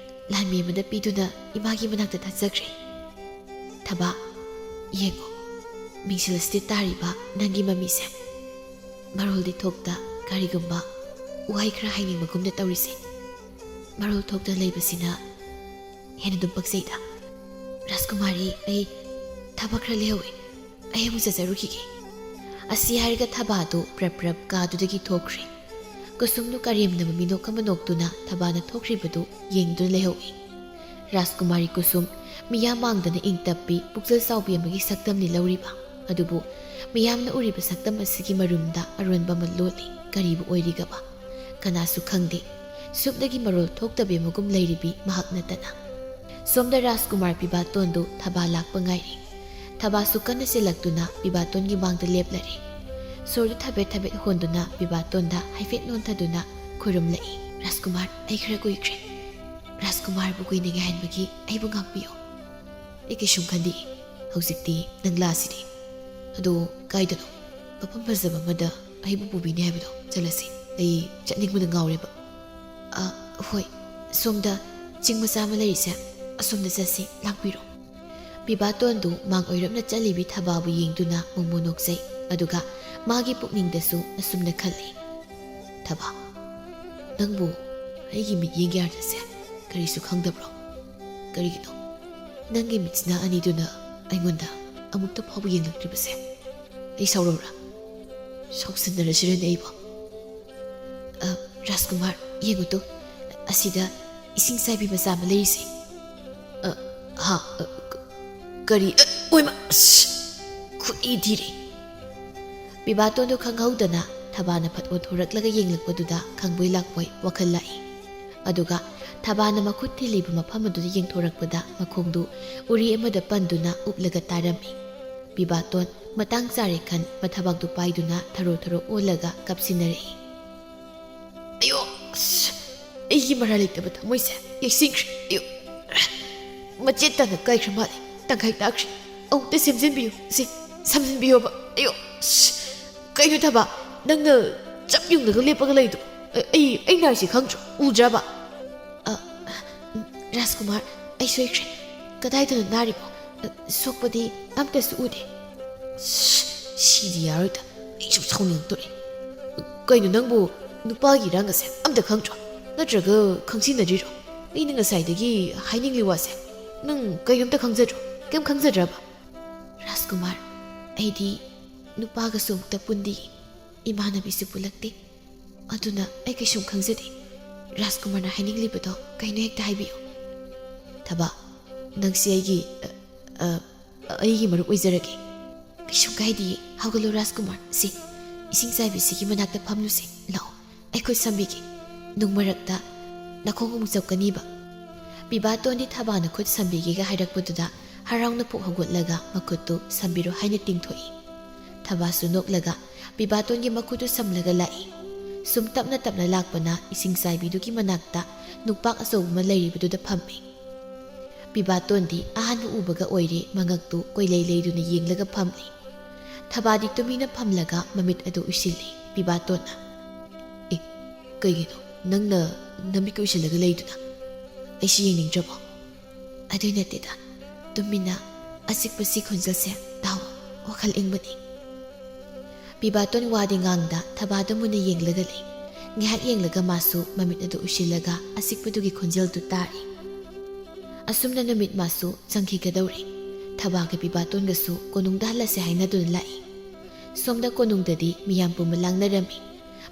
ꯂꯥꯟꯃꯤ ꯑꯃꯗ ꯄꯤꯗꯨꯅ ꯏꯃꯥꯒꯤ ꯃꯅꯥꯛꯇ ꯊꯥꯖꯈ꯭ꯔꯦ꯫" "ꯊꯕꯥ, ꯌꯦꯡꯉꯣ, ꯃꯤꯡꯁꯦꯜ ꯑꯁꯤꯗ ꯇꯥꯔꯤꯕ ꯅꯪꯒꯤ ꯃꯃꯤꯁꯦ꯫ ꯃꯔꯣꯜꯗꯤ ꯊꯣꯛꯇ ꯀꯔꯤꯒꯨꯝꯕ ꯋꯥꯍꯩ ꯈꯔ ꯍꯥꯏꯅꯤꯡꯕꯒꯨꯝꯅ ꯇꯧꯔꯤꯁꯦ꯫ ꯃꯔꯣꯜ ꯊꯣꯛꯇ ꯂꯩꯕꯁꯤꯅ ꯍꯦꯟꯅ ꯑꯗꯨꯝ ꯄꯛꯆꯩꯗ꯫ ꯔꯥꯖꯀꯨꯃꯥꯔꯤ, ꯑꯩ ꯊꯕꯛ ꯈꯔ ꯂꯩꯍꯧꯋꯦ꯫ ꯑꯩ ꯑꯃꯨꯛ ꯆꯠꯆꯔꯨꯈꯤꯒꯦ꯫" ꯑꯁꯤ ꯍꯥꯏꯔꯒ ꯊꯕꯥꯗꯨ ꯄ꯭ꯔꯞ ꯄ꯭ꯔꯞ ꯀꯥꯗꯨꯗꯒꯤ ꯊꯣꯛꯈ꯭ꯔꯦ꯫ ꯀꯨꯁꯨꯝꯗꯨ ꯀꯔꯦꯝꯅꯕ ꯃꯤꯅꯣꯛ ꯑꯃ ꯅꯣꯛꯇꯨꯅ ꯊꯕꯥꯅ ꯊꯣꯛꯈ꯭ꯔꯤꯕꯗꯨ ꯌꯦꯡꯗꯨꯅ ꯂꯩꯍꯧꯏ꯫ ꯔꯥꯖꯀꯨꯃꯥꯔꯤ ꯀꯨꯁꯨꯝ ꯃꯤꯌꯥꯝ ꯃꯥꯡꯗꯅ ꯏꯪ ꯇꯞꯄꯤ, ꯄꯨꯛꯆꯦꯜ ꯆꯥꯎꯕꯤ ꯑꯃꯒꯤ ꯁꯛꯇꯝꯅꯤ ꯂꯧꯔꯤꯕ꯫ ꯑꯗꯨꯕꯨ ꯃꯤꯌꯥꯝꯅ ꯎꯔꯤꯕ ꯁꯛꯇꯝ ꯑꯁꯤꯒꯤ ꯃꯔꯨꯝꯗ ꯑꯔꯣꯟꯕ ꯑꯃ ꯂꯣꯠꯂꯤ꯫ ꯀꯔꯤꯕꯨ ꯑꯣꯏꯔꯤꯒꯕ? ꯀꯅꯥꯁꯨ ꯈꯪꯗꯦ꯫ ꯁꯨꯞꯅꯒꯤ ꯃꯔꯣꯜ ꯊꯣꯛꯇꯕꯤ ꯃꯒꯨꯝ ꯂꯩꯔꯤꯕꯤ ꯃꯍꯥꯛ ꯅꯠꯇꯅ꯫ ꯁꯣꯝꯗ ꯔꯥꯖꯀꯨꯃꯥꯔ ꯄꯤꯕꯥꯇꯣꯟꯗꯨ ꯊꯕꯥ ꯂꯥꯛꯄ ꯉꯥꯏꯔꯤ꯫ ꯊꯕꯥꯁꯨ ꯀꯟꯅ ꯆꯦꯜꯂꯛꯇꯨꯅ ꯄꯤꯕꯥꯇꯣꯟꯒꯤ ꯃꯥꯡꯗ ꯂꯦꯞꯂꯔꯦ꯫ ꯁꯣꯔꯗꯨ ꯊꯕꯦꯠ ꯊꯕꯦꯠ ꯍꯣꯟꯗꯨꯅ ꯄꯤꯕꯥꯇꯣꯟꯗ ꯍꯥꯏꯐꯦꯠ ꯅꯣꯟꯊꯗꯨꯅ ꯈꯨꯔꯨꯝꯂꯛꯏ꯫ "ꯔꯥꯖꯀꯨꯃꯥꯔ, ꯑꯩ ꯈꯔ ꯀꯨꯏꯈ꯭ꯔꯦ꯫ ꯔꯥꯖꯀꯨꯃꯥꯔꯕꯨ ꯀꯨꯏꯅ ꯉꯥꯏꯍꯟꯕꯒꯤ ꯑꯩꯕꯨ ꯉꯥꯛꯄꯤꯌꯨ꯫ ꯑꯩ ꯀꯩꯁꯨꯝ ꯈꯟꯗꯦ꯫ ꯍꯧꯖꯤꯛꯇꯤ ꯅꯪ ꯂꯥꯛꯑꯁꯤꯗꯤ꯫ ꯑꯗꯣ ꯀꯥꯏꯗꯅꯣ? ꯃꯐꯝ ꯐꯖꯕ ꯑꯃꯗ ꯑꯩꯕꯨ ꯄꯨꯕꯤꯅꯤ ꯍꯥꯏꯕꯗꯣ꯫ ꯆꯠꯂꯁꯤ꯫ ꯑꯩ ꯆꯠꯅꯤꯡꯕꯗ ꯉꯥꯎꯔꯦꯕ꯫" "ꯑ, ꯍꯣꯏ꯫ ꯁꯣꯝꯗ ꯆꯤꯡ ꯃꯆꯥ ꯑꯃ ꯂꯩꯔꯤꯁꯦ꯫ ꯑꯁꯣꯝꯗ ꯆꯠꯁꯤ꯫ ꯂꯥꯛꯄꯤꯔꯣ꯫" ꯄꯤꯕꯥꯇꯣꯟꯗꯨ ꯃꯥꯡ ꯑꯣꯏꯔꯞꯅ ꯆꯠꯂꯤꯕꯤ ꯊꯕꯥꯕꯨ ꯌꯦꯡꯗꯨꯅ ꯃꯣꯃꯣ ꯅꯣꯛꯆꯩ꯫ ꯑꯗꯨꯒ ꯃꯥꯒꯤ ꯄꯨꯛꯅꯤꯡꯗꯁꯨ ꯑꯁꯨꯝꯅ ꯈꯜꯂꯤ, "ꯊꯕꯥ, ꯅꯪꯕꯨ ꯑꯩꯒꯤ ꯃꯤꯠꯌꯦꯡꯒꯤ ꯑꯥꯔꯊꯁꯦ ꯀꯔꯤꯁꯨ ꯈꯪꯗꯕ꯭ꯔꯣ? ꯀꯔꯤꯒꯤꯅꯣ ꯅꯪꯒꯤ ꯃꯤꯠꯁꯤꯅ ꯑꯅꯤꯗꯨꯅ ꯑꯩꯉꯣꯟꯗ ꯑꯃꯨꯛꯇ ꯐꯥꯎꯕ ꯌꯦꯡꯂꯛꯇ꯭ꯔꯤꯕꯁꯦ? ꯑꯩ ꯁꯥꯎꯔꯧꯔꯥ? ꯁꯥꯎꯁꯤꯟꯅꯔꯁꯤꯔꯅꯦ ꯑꯩꯕꯨ?" "ꯑ, ꯔꯥꯖꯀꯨꯃꯥꯔ, ꯌꯦꯡꯉꯨ ꯇꯨ, ꯑꯁꯤꯗ ꯏꯁꯤꯡ ꯆꯥꯏꯕꯤ ꯃꯆꯥ ꯑꯃ ꯂꯩꯔꯤꯁꯦ꯫" "ꯑ, ꯍꯥ, ꯑ, ꯀ-, ꯀꯔꯤ? ꯑ, ꯑꯣꯏꯃ, ꯑꯁ, ꯈꯨꯠ ꯏ ꯊꯤꯔꯦ꯫" ꯄꯤꯕꯥꯇꯣꯟꯗꯨ ꯈꯪꯍꯧꯗꯅ ꯊꯕꯥꯅ ꯐꯠ ꯑꯣꯟꯊꯣꯔꯛꯂꯒ ꯌꯦꯡꯂꯛꯄꯗꯨꯗ ꯈꯪꯕꯣꯏ ꯂꯥꯛꯄꯣꯏ ꯋꯥꯈꯜ ꯂꯥꯛꯏ꯫ ꯑꯗꯨꯒ ꯊꯕꯥꯅ ꯃꯈꯨꯠ ꯊꯤꯜꯂꯤꯕ ꯃꯐꯝ ꯑꯗꯨꯗ ꯌꯦꯡꯊꯣꯔꯛꯄꯗ ꯃꯈꯣꯡꯗꯨ ꯎꯔꯤ ꯑꯃꯗ ꯄꯟꯗꯨꯅ ꯎꯞꯂꯒ ꯇꯥꯔꯝꯃꯤ꯫ ꯄꯤꯕꯥꯇꯣꯟ ꯃꯇꯥꯡ ꯆꯥꯔꯦ ꯈꯟ ꯃꯊꯕꯥꯛꯇꯨ ꯄꯥꯏꯗꯨꯅ ꯊꯔꯣ ꯊꯔꯣ ꯑꯣꯜꯂꯒ ꯀꯞꯁꯤꯟꯅꯔꯛꯏ꯫ "ꯑꯌꯣ, ꯑꯁ, ꯑꯩꯒꯤ ꯃꯔꯥꯜ ꯂꯩꯇꯕ ꯊꯃꯣꯏꯁꯦ ꯌꯩꯁꯤꯟꯈ꯭ꯔꯦ꯫ ꯑꯌꯣ, ꯃꯆꯦꯠ ꯇꯥꯅ ꯀꯥꯏꯈ꯭ꯔ ꯃꯥꯜꯂꯦ꯫ ꯇꯪꯈꯥꯏ ꯇꯥꯈ꯭ꯔꯦ꯫ ꯑꯃꯨꯛꯇ ꯁꯦꯝꯖꯤꯟꯕꯤꯌꯨ, ꯁꯦ, ꯁꯝꯖꯤꯟꯕꯤꯌꯣꯕ꯫ ꯑꯌꯣ, ꯑꯁ, ꯀꯩꯅꯣ ꯊꯕꯥ, ꯅꯪꯅ ꯆꯞ ꯌꯨꯡꯂꯒ ꯂꯦꯞꯄꯒ ꯂꯩꯗꯣ? ꯑ-, ꯑꯩ, ꯑꯩ ꯅꯥꯔꯤꯁꯦ ꯈꯪꯗ꯭ꯔꯣ? ꯎꯗ꯭ꯔꯕ?" "ꯑ, ꯔꯥꯖꯀꯨꯃꯥꯔ, ꯑꯩ ꯁꯣꯏꯈ꯭ꯔꯦ꯫ ꯀꯗꯥꯏꯗꯅꯣ ꯅꯥꯔꯤꯕꯣ? ꯑ, ꯁꯣꯛꯄꯗꯤ ꯑꯝꯇꯁꯨ ꯎꯗꯦ꯫" "ꯁꯤꯗꯤ ꯌꯥꯔꯣꯏꯗ, ꯑꯩꯁꯨ ꯁꯥꯎꯅꯤꯡꯉꯛꯇꯣꯔꯦ꯫ ꯀꯩꯅꯣ ꯅꯪꯕꯨ ꯅꯨꯄꯥꯒꯤ ꯏꯔꯥꯡ ꯑꯁꯦ ꯑꯝꯇ ꯈꯪꯗ꯭ꯔꯣ? ꯅꯠꯇ꯭ꯔꯒ ꯈꯪꯖꯤꯟꯅꯗ꯭ꯔꯤꯔꯣ? ꯑꯩꯅ ꯉꯁꯥꯏꯗꯒꯤ ꯍꯥꯏꯅꯤꯡꯂꯤ ꯋꯥꯁꯦ ꯅꯪ ꯀꯩꯅꯣꯝꯇ ꯈꯪꯖꯗ꯭ꯔꯣ? ꯀꯩꯝ ꯈꯪꯖꯗ꯭ꯔꯕ?" "ꯔꯥꯖꯀꯨꯃꯥꯔ, ꯑꯩꯗꯤ ꯅꯨꯄꯥꯒꯁꯨ ꯑꯃꯨꯛꯇ ꯄꯨꯟꯗꯦ꯫ ꯏꯃꯥꯟꯅꯕꯤꯁꯨ ꯄꯨꯜꯂꯛꯇꯦ꯫ ꯑꯗꯨꯅ ꯑꯩ ꯀꯩꯁꯨꯝ ꯈꯪꯖꯗꯦ꯫ ꯔꯥꯖꯀꯨꯃꯥꯔꯅ ꯍꯥꯏꯅꯤꯡꯂꯤꯕꯗꯣ ꯀꯩꯅꯣ ꯍꯦꯛꯇ ꯍꯥꯏꯕꯤꯌꯨ꯫" "ꯊꯕꯥ, ꯅꯪꯁꯤ ꯑꯩꯒꯤ, ꯑ, ꯑ, ꯑꯩꯒꯤ ꯃꯔꯨꯞ ꯑꯣꯏꯖꯔꯒꯦ꯫" "ꯀꯩꯁꯨꯝ ꯀꯥꯏꯗꯤꯌꯦ꯫ ꯍꯧꯒꯠꯂꯣ ꯔꯥꯖꯀꯨꯃꯥꯔ꯫ ꯁꯤ, ꯏꯁꯤꯡ ꯆꯥꯏꯕꯤꯁꯤꯒꯤ ꯃꯅꯥꯛꯇ ꯐꯝꯂꯨꯁꯦ꯫ ꯂꯥꯛꯑꯣ, ꯑꯩ ꯈꯨꯠ ꯁꯝꯕꯤꯒꯦ꯫ ꯅꯨꯡ ꯃꯔꯛꯇ ꯅꯈꯣꯡ ꯑꯃꯨꯛ ꯆꯞꯀꯅꯤꯕ꯫ ꯄꯤꯕꯥꯇꯣꯟꯗꯤ ꯊꯕꯥꯅ ꯈꯨꯠ ꯁꯝꯕꯤꯒꯦꯒ ꯍꯥꯏꯔꯛꯄꯗꯨꯗ ꯍꯔꯥꯎꯅ ꯄꯨꯛ ꯍꯧꯒꯠꯂꯒ ꯃꯈꯨꯠꯇꯨ ꯁꯝꯕꯤꯔꯣ ꯍꯥꯏꯅ ꯇꯤꯡꯊꯣꯛꯏ꯫ ꯊꯕꯥꯁꯨ ꯅꯣꯛꯂꯒ ꯄꯤꯕꯥꯇꯣꯟꯒꯤ ꯃꯈꯨꯠꯇꯨ ꯁꯝꯂꯒ ꯂꯥꯛꯏ꯫ ꯁꯨꯝ ꯇꯞꯅ ꯇꯞꯅ ꯂꯥꯛꯄꯅ ꯏꯁꯤꯡ ꯆꯥꯏꯕꯤꯗꯨꯒꯤ ꯃꯅꯥꯛꯇ ꯅꯨꯡꯄꯥꯛ ꯑꯆꯧꯕ ꯑꯃ ꯂꯩꯔꯤꯕꯗꯨꯗ ꯐꯝꯃꯤ꯫ ꯄꯤꯕꯥꯇꯣꯟꯗꯤ ꯑꯍꯥꯟꯕ ꯎꯕꯒ ꯑꯣꯏꯔꯦ ꯃꯉꯛꯇꯨ ꯀꯣꯏꯂꯩ ꯂꯩꯗꯨꯅ ꯌꯦꯡꯂꯒ ꯐꯝꯂꯤ꯫ ꯊꯕꯥꯗꯤ ꯇꯨꯃꯤꯟꯅ ꯐꯝꯂꯒ ꯃꯃꯤꯠ ꯑꯗꯨ ꯎꯏꯁꯤꯜꯂꯤ꯫ ꯄꯤꯕꯥꯇꯣꯟꯅ, "ꯑꯦ, ꯀꯩꯒꯤꯅꯣ ꯅꯪꯅ ꯅꯃꯤꯠꯀ ꯎꯏꯁꯤꯜꯂꯒ ꯂꯩꯗꯨꯅ? ꯑꯩꯁꯤ ꯌꯦꯡꯅꯤꯡꯗ꯭ꯔꯕꯣ?" "ꯑꯗꯨꯏ ꯅꯠꯇꯦꯗ, ꯇꯨꯃꯤꯟꯅ ꯑꯆꯤꯛꯄꯁꯤ ꯈꯣꯟꯖꯦꯜꯁꯦ ꯇꯥꯎ, ꯋꯥꯈꯜ ꯏꯪꯕꯅꯤ꯫" ꯄꯤꯕꯥꯇꯣꯟ ꯋꯥꯗꯤ ꯉꯥꯡꯗ ꯊꯕꯥꯗ ꯃꯨꯟꯅ ꯌꯦꯡꯂꯒ ꯂꯩ꯫ ꯉꯥꯏꯍꯥꯛ ꯌꯦꯡꯂꯒ ꯃꯥꯁꯨ ꯃꯃꯤꯠ ꯑꯗꯨ ꯎꯏꯁꯤꯜꯂꯒ ꯑꯆꯤꯛꯄꯗꯨꯒꯤ ꯈꯣꯟꯖꯦꯜꯗꯨ ꯇꯥꯔꯤ꯫ ꯑꯁꯨꯝꯅ ꯅꯨꯃꯤꯠ ꯃꯥꯁꯨ ꯆꯪꯈꯤꯒꯗꯧꯔꯦ꯫ ꯊꯕꯥꯒ ꯄꯤꯕꯥꯇꯣꯟꯒꯁꯨ ꯀꯣꯅꯨꯡꯗ ꯍꯜꯂꯁꯦ ꯍꯥꯏꯅꯗꯨꯅ ꯂꯥꯛꯏ꯫ ꯁꯣꯝꯗ ꯀꯣꯅꯨꯡꯗꯗꯤ ꯃꯤꯌꯥꯝ ꯄꯨꯝꯕ ꯂꯥꯡꯅꯔꯝꯃꯤ꯫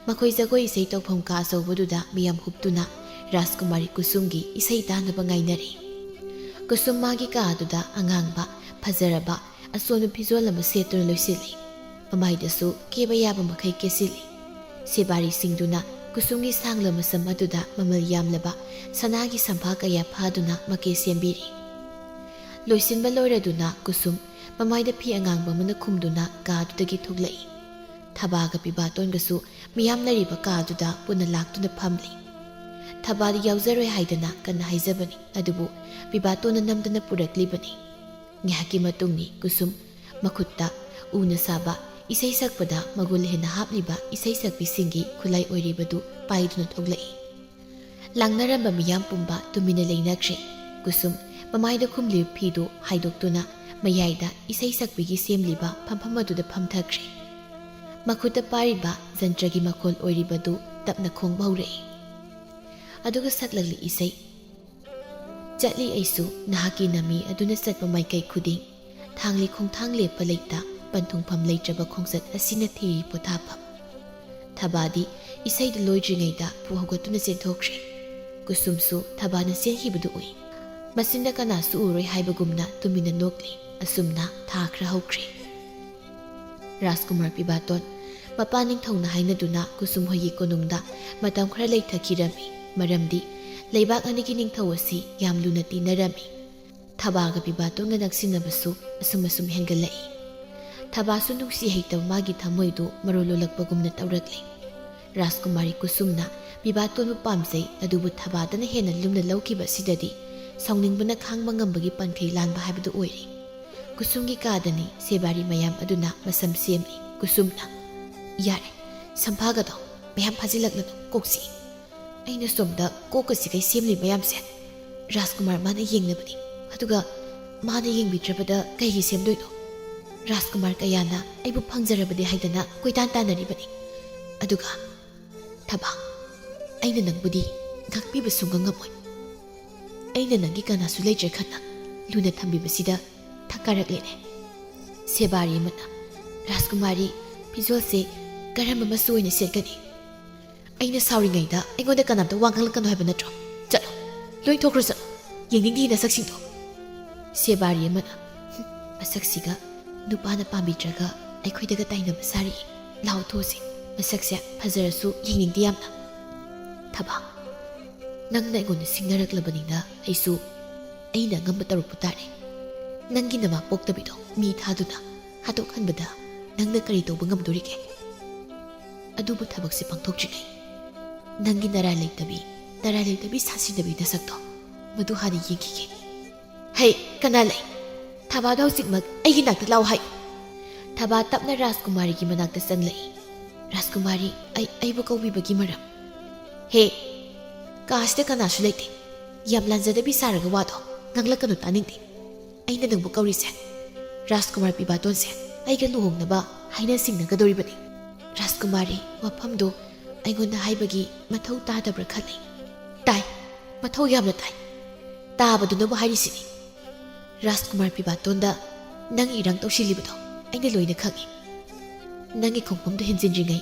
ꯃꯈꯣꯏ ꯖꯒꯣꯏ ꯏꯁꯩ ꯇꯧꯐꯝ ꯀꯥ ꯑꯆꯧꯕꯗꯨꯗ ꯃꯤꯌꯥꯝ ꯍꯨꯞꯇꯨꯅ ꯔꯥꯖꯀꯨꯃꯥꯔꯤ ꯀꯨꯁꯨꯝꯒꯤ ꯏꯁꯩ ꯇꯥꯅꯕ ꯉꯥꯏꯅꯔꯤ꯫ ꯀꯨꯁꯨꯝ ꯃꯥꯒꯤ ꯀꯥ ꯑꯗꯨꯗ ꯑꯉꯥꯡꯕ, ꯐꯖꯔꯕ, ꯑꯆꯣꯟꯕ ꯐꯤꯖꯣꯜ ꯑꯃ ꯁꯦꯠꯇꯨꯅ ꯂꯣꯏꯁꯤꯜꯂꯤ꯫ ꯃꯃꯥꯏꯗꯁꯨ ꯀꯦꯕ ꯌꯥꯕ ꯃꯈꯩ ꯀꯦꯁꯤꯜꯂꯤ꯫ ꯁꯦꯕꯥꯔꯤꯁꯤꯡꯗꯨꯅ ꯀꯨꯁꯨꯝꯒꯤ ꯁꯥꯡꯂꯕ ꯃꯁꯝ ꯑꯗꯨꯗ ꯃꯃꯜ ꯌꯥꯝꯂꯕ ꯁꯅꯥꯒꯤ ꯁꯝꯐꯥ ꯀꯌꯥ ꯐꯥꯗꯨꯅ ꯃꯀꯦ ꯁꯦꯝꯕꯤꯔꯤ꯫ ꯂꯣꯏꯁꯤꯟꯕ ꯂꯣꯏꯔꯗꯨꯅ ꯀꯨꯁꯨꯝ ꯃꯃꯥꯏꯗ ꯐꯤ ꯑꯉꯥꯡꯕ ꯑꯃꯅ ꯈꯨꯝꯗꯨꯅ ꯀꯥꯗꯨꯗꯒꯤ ꯊꯣꯛꯂꯛꯏ꯫ ꯊꯕꯥꯒ ꯄꯤꯕꯥꯇꯣꯟꯒꯁꯨ ꯃꯤꯌꯥꯝ ꯂꯩꯔꯤꯕ ꯀꯥꯗꯨꯗ ꯄꯨꯟꯅ ꯂꯥꯛꯇꯨꯅ ꯐꯝꯂꯤ꯫ ꯊꯕꯥꯗꯤ ꯌꯥꯎꯖꯔꯣꯏ ꯍꯥꯏꯗꯅ ꯀꯟꯅ ꯍꯥꯏꯖꯕꯅꯤ, ꯑꯗꯨꯕꯨ ꯄꯤꯕꯥꯇꯣꯟꯅ ꯅꯝꯗꯅ ꯄꯨꯔꯛꯂꯤꯕꯅꯤ꯫ ꯉꯥꯏꯍꯥꯛꯀꯤ ꯃꯇꯨꯡꯅꯤ ꯀꯨꯁꯨꯝ ꯃꯈꯨꯠꯇ ꯎꯅ ꯁꯥꯕ ꯏꯁꯩ ꯁꯛꯄꯗ ꯃꯒꯨꯟ ꯍꯦꯟꯅ ꯍꯥꯞꯂꯤꯕ ꯏꯁꯩ ꯁꯛꯄꯤꯁꯤꯡꯒꯤ ꯈꯨꯠꯂꯥꯏ ꯑꯣꯏꯔꯤꯕꯗꯨ ꯄꯥꯏꯗꯨꯅ ꯊꯣꯛꯂꯛꯏ꯫ ꯂꯥꯡꯅꯔꯝꯕ ꯃꯤꯌꯥꯝ ꯄꯨꯝꯕ ꯇꯨꯃꯤꯟꯅ ꯂꯩꯅꯈ꯭ꯔꯦ꯫ ꯀꯨꯁꯨꯝ ꯃꯃꯥꯏꯗ ꯈꯨꯝꯂꯤꯕ ꯐꯤꯗꯨ ꯍꯥꯏꯗꯣꯛꯇꯨꯅ ꯃꯌꯥꯏꯗ ꯏꯁꯩ ꯁꯛꯄꯤꯒꯤ ꯁꯦꯝꯂꯤꯕ ꯐꯝꯐꯝ ꯑꯗꯨꯗ ꯐꯝꯊꯈ꯭ꯔꯦ꯫ ꯃꯈꯨꯠꯇ ꯄꯥꯏꯔꯤꯕ ꯖꯟꯇ꯭ꯔꯒꯤ ꯃꯈꯣꯜ ꯑꯣꯏꯔꯤꯕꯗꯨ ꯇꯞꯅ ꯈꯣꯡꯕ ꯍꯧꯔꯛꯏ꯫ ꯑꯗꯨꯒ ꯁꯛꯂꯛꯂꯤ ꯏꯁꯩ꯫ ꯆꯠꯂꯤ ꯑꯩꯁꯨ ꯅꯍꯥꯛꯀꯤ ꯅꯃꯤ ꯑꯗꯨꯅ ꯆꯠꯄ ꯃꯥꯏꯀꯩ ꯈꯨꯗꯤꯡ, ꯊꯥꯡꯂꯤ ꯈꯣꯡꯊꯥꯡ ꯂꯦꯞꯄ ꯂꯩꯇ, ꯄꯟꯊꯨꯡꯐꯝ ꯂꯩꯇ꯭ꯔꯕ ꯈꯣꯡꯆꯠ ꯑꯁꯤꯅ ꯊꯤꯔꯤ ꯄꯣꯊꯥꯐꯝ꯫ ꯊꯕꯥꯗꯤ ꯏꯁꯩꯗꯨ ꯂꯣꯏꯗ꯭ꯔꯤꯉꯩꯗ ꯄꯨ ꯍꯧꯒꯠꯇꯨꯅ ꯆꯦꯟꯊꯣꯛꯈ꯭ꯔꯦ꯫ ꯀꯨꯁꯨꯝꯁꯨ ꯊꯕꯥꯅ ꯆꯦꯟꯈꯤꯕꯗꯨ ꯎꯏ꯫ ꯃꯆꯤꯟꯗ ꯀꯅꯥꯁꯨ ꯎꯔꯣꯏ ꯍꯥꯏꯕꯒꯨꯝꯅ ꯇꯨꯃꯤꯟꯅ ꯅꯣꯛꯂꯤ꯫ ꯑꯁꯨꯝꯅ ꯊꯥ ꯈꯔ ꯍꯧꯈ꯭ꯔꯦ꯫ ꯔꯥꯖꯀꯨꯃꯥꯔ ꯄꯤꯕꯥꯇꯣꯟ ꯃꯄꯥ ꯅꯤꯡꯊꯧꯅ ꯍꯥꯏꯅꯗꯨꯅ ꯀꯨꯁꯨꯝ ꯍꯣꯏꯒꯤ ꯀꯣꯅꯨꯡꯗ ꯃꯇꯝ ꯈꯔ ꯂꯩꯊꯈꯤꯔꯝꯃꯤ꯫ ꯃꯔꯝꯗꯤ ꯂꯩꯕꯥꯛ ꯑꯅꯤꯒꯤ ꯅꯤꯡꯊꯧ ꯑꯁꯤ ꯌꯥꯝ ꯂꯨꯅ ꯇꯤꯟꯅꯔꯝꯃꯤ꯫ ꯊꯕꯥꯒ ꯕꯤꯕꯥꯇꯣꯟꯒ ꯅꯛꯁꯤꯟꯅꯕꯁꯨ ꯑꯁꯨꯝ ꯑꯁꯨꯝ ꯍꯦꯟꯒꯠꯂꯛꯏ꯫ ꯊꯕꯥꯁꯨ ꯅꯨꯡꯁꯤ ꯍꯩꯇꯕ ꯃꯥꯒꯤ ꯊꯃꯣꯏꯗꯨ ꯃꯔꯣꯜ ꯂꯣꯜꯂꯛꯄꯒꯨꯝꯅ ꯇꯧꯔꯛꯂꯦ꯫ ꯔꯥꯖꯀꯨꯃꯥꯔꯤ ꯀꯨꯁꯨꯝꯅ ꯕꯤꯕꯥꯇꯣꯟꯕꯨ ꯄꯥꯝꯖꯩ, ꯑꯗꯨꯕꯨ ꯊꯕꯥꯗꯅ ꯍꯦꯟꯅ ꯂꯨꯝꯅ ꯂꯧꯈꯤꯕ ꯑꯁꯤꯗꯗꯤ ꯁꯥꯎꯅꯤꯡꯕꯅ ꯈꯥꯡꯕ ꯉꯝꯕꯒꯤ ꯄꯟꯈꯩ ꯂꯥꯟꯕ ꯍꯥꯏꯕꯗꯨ ꯑꯣꯏꯔꯦ꯫ ꯀꯨꯁꯨꯝꯒꯤ ꯀꯥꯗꯅꯤ ꯁꯦꯕꯥꯔꯤ ꯃꯌꯥꯝ ꯑꯗꯨꯅ ꯃꯁꯝ ꯁꯦꯝꯂꯤ꯫ ꯀꯨꯁꯨꯝꯅ, "ꯌꯥꯔꯦ, ꯁꯝꯐꯥꯒꯗꯣ ꯃꯌꯥꯝ ꯐꯥꯖꯤꯜꯂꯛꯂꯅꯨ, ꯀꯣꯛ ꯆꯤꯛꯏ꯫ ꯑꯩꯅ ꯁꯣꯝꯗ ꯀꯣꯛꯀ ꯆꯤꯛꯈꯩ ꯁꯦꯝꯂꯤ ꯃꯌꯥꯝꯁꯦ ꯔꯥꯖꯀꯨꯃꯥꯔ ꯃꯥꯅ ꯌꯦꯡꯅꯕꯅꯤ꯫ ꯑꯗꯨꯒ ꯃꯥꯅ ꯌꯦꯡꯕꯤꯗ꯭ꯔꯕꯗ ꯀꯩꯒꯤ ꯁꯦꯝꯗꯣꯏꯅꯣ? ꯔꯥꯖꯀꯨꯃꯥꯔ ꯀꯌꯥꯅ ꯑꯩꯕꯨ ꯐꯪꯖꯔꯕꯗꯤ ꯍꯥꯏꯗꯅ ꯀꯣꯏꯇꯥꯟ ꯇꯥꯟꯅꯔꯤꯕꯅꯤ꯫ ꯑꯗꯨꯒ ꯊꯕꯥ, ꯑꯩꯅ ꯅꯪꯕꯨꯗꯤ ꯉꯥꯛꯄꯤꯕ ꯁꯨꯡꯉꯝ ꯉꯝꯃꯣꯏ꯫ ꯑꯩꯅ ꯅꯪꯒꯤ ꯀꯅꯥꯁꯨ ꯂꯩꯇ꯭ꯔꯦ ꯈꯟꯅ ꯂꯨꯅ ꯊꯝꯕꯤꯕꯁꯤꯗ ꯊꯛ ꯀꯥꯔꯛꯂꯦꯅꯦ꯫" ꯁꯦꯕꯥꯔꯤ ꯑꯃꯅ, "ꯔꯥꯖꯀꯨꯃꯥꯔꯤ, ꯐꯤꯖꯣꯜꯁꯦ ꯀꯔꯝꯕ ꯃꯆꯨ ꯑꯣꯏꯅ ꯁꯦꯠꯀꯅꯤ? ꯑꯩꯅ ꯁꯥꯎꯔꯤꯉꯩꯗ ꯑꯩꯉꯣꯟꯗ ꯀꯅꯥꯝꯇ ꯋꯥ ꯉꯥꯡꯂꯛꯀꯅꯨ ꯍꯥꯏꯕ ꯅꯠꯇ꯭ꯔꯣ? ꯆꯠꯂꯣ, ꯂꯣꯏ ꯊꯣꯛꯈ꯭ꯔꯣ, ꯆꯠꯂꯣ꯫ ꯌꯦꯡꯅꯤꯡꯗꯦ ꯅꯁꯛꯁꯤꯡꯗꯣ꯫" ꯁꯦꯕꯥꯔꯤ ꯑꯃꯅ, "ꯍꯨꯝ, ꯃꯁꯛꯁꯤꯒ ꯅꯨꯄꯥꯅ ꯄꯥꯝꯕꯤꯗ꯭ꯔꯒ ꯑꯩꯈꯣꯏꯗꯒ ꯇꯥꯏꯅꯕ ꯁꯥꯔꯤ꯫ ꯂꯥꯎ ꯊꯣꯛꯑꯁꯤ, ꯃꯁꯛꯁꯦ ꯐꯖꯔꯁꯨ ꯌꯦꯡꯅꯤꯡꯗꯦ ꯌꯥꯝꯅ꯫" ꯊꯕꯥ, "ꯅꯪꯅ ꯑꯩꯉꯣꯟꯗ ꯁꯤꯡꯅꯔꯛꯂꯕꯅꯤꯅ ꯑꯩꯁꯨ ꯑꯩꯅ ꯑꯉꯝꯕ ꯇꯧꯔꯛꯄ ꯇꯥꯔꯦ꯫ ꯅꯪꯒꯤ ꯅꯃꯥ ꯄꯣꯛꯇꯕꯤꯗꯣ ꯃꯤ ꯊꯥꯗꯨꯅ ꯍꯥꯠꯇꯣꯛꯍꯟꯕꯗ ꯅꯪꯅ ꯀꯔꯤ ꯇꯧꯕ ꯉꯝꯗꯣꯔꯤꯒꯦ? ꯑꯗꯨꯕꯨ ꯊꯕꯛꯁꯦ ꯄꯥꯡꯊꯣꯛꯇ꯭ꯔꯤꯉꯩ ꯅꯪꯒꯤ ꯅꯔꯥꯏ ꯂꯩꯇꯕꯤ, ꯅꯔꯥꯏ ꯂꯩꯇꯕꯤ ꯁꯥꯁꯤꯟꯅꯕꯤ ꯅꯁꯛꯇꯣ ꯃꯗꯨ ꯍꯥꯟꯅ ꯌꯦꯡꯈꯤꯒꯦ꯫" "ꯍꯩ, ꯀꯅꯥ ꯂꯩ? ꯊꯕꯥꯗꯣ ꯍꯧꯖꯤꯛꯃꯛ ꯑꯩꯒꯤ ꯅꯥꯛꯇ ꯂꯥꯛꯑꯣ ꯍꯥꯏ꯫" ꯊꯕꯥ ꯇꯞꯅ ꯔꯥꯖꯀꯨꯃꯥꯔꯤꯒꯤ ꯃꯅꯥꯛꯇ ꯆꯪꯂꯛꯏ꯫ "ꯔꯥꯖꯀꯨꯃꯥꯔꯤ, ꯑꯩ, ꯑꯩꯕꯨ ꯀꯧꯕꯤꯕꯒꯤ ꯃꯔꯝ?" "ꯍꯦ, ꯀꯥꯁꯤꯗ ꯀꯅꯥꯁꯨ ꯂꯩꯇꯦ꯫ ꯌꯥꯝ ꯂꯥꯟꯖꯗꯕꯤ ꯁꯥꯔꯒ ꯋꯥꯗꯣ ꯉꯥꯡꯂꯛꯀꯅꯨ, ꯇꯥꯅꯤꯡꯗꯦ꯫ ꯑꯩꯅ ꯅꯪꯕꯨ ꯀꯧꯔꯤꯁꯦ ꯔꯥꯖꯀꯨꯃꯥꯔ ꯄꯤꯕꯥꯇꯣꯟꯁꯦ ꯑꯩꯒ ꯂꯨꯍꯣꯡꯅꯕ ꯍꯥꯏꯅ ꯁꯤꯡꯅꯒꯗꯧꯔꯤꯕꯅꯤ꯫ ꯔꯥꯖꯀꯨꯃꯥꯔꯤ, ꯋꯥꯐꯝꯗꯣ ꯑꯩꯉꯣꯟꯗ ꯍꯥꯏꯕꯒꯤ ꯃꯊꯧ ꯇꯥꯗꯕ꯭ꯔꯥ ꯈꯜꯂꯤ꯫" "ꯇꯥꯏ, ꯃꯊꯧ ꯌꯥꯝꯅ ꯇꯥꯏ꯫ ꯇꯥꯕꯗꯨꯅꯕꯨ ꯍꯥꯏꯔꯤꯁꯤꯅꯤ꯫ ꯔꯥꯖꯀꯨꯃꯥꯔ ꯄꯤꯕꯥꯇꯣꯟꯗ ꯅꯪ ꯏꯔꯥꯡ ꯇꯧꯁꯤꯜꯂꯤꯕꯗꯣ ꯑꯩꯅ ꯂꯣꯏꯅ ꯈꯪꯏ꯫ ꯅꯪꯒꯤ ꯈꯣꯡꯐꯝꯗꯨ ꯍꯦꯟꯖꯤꯟꯗ꯭ꯔꯤꯉꯩ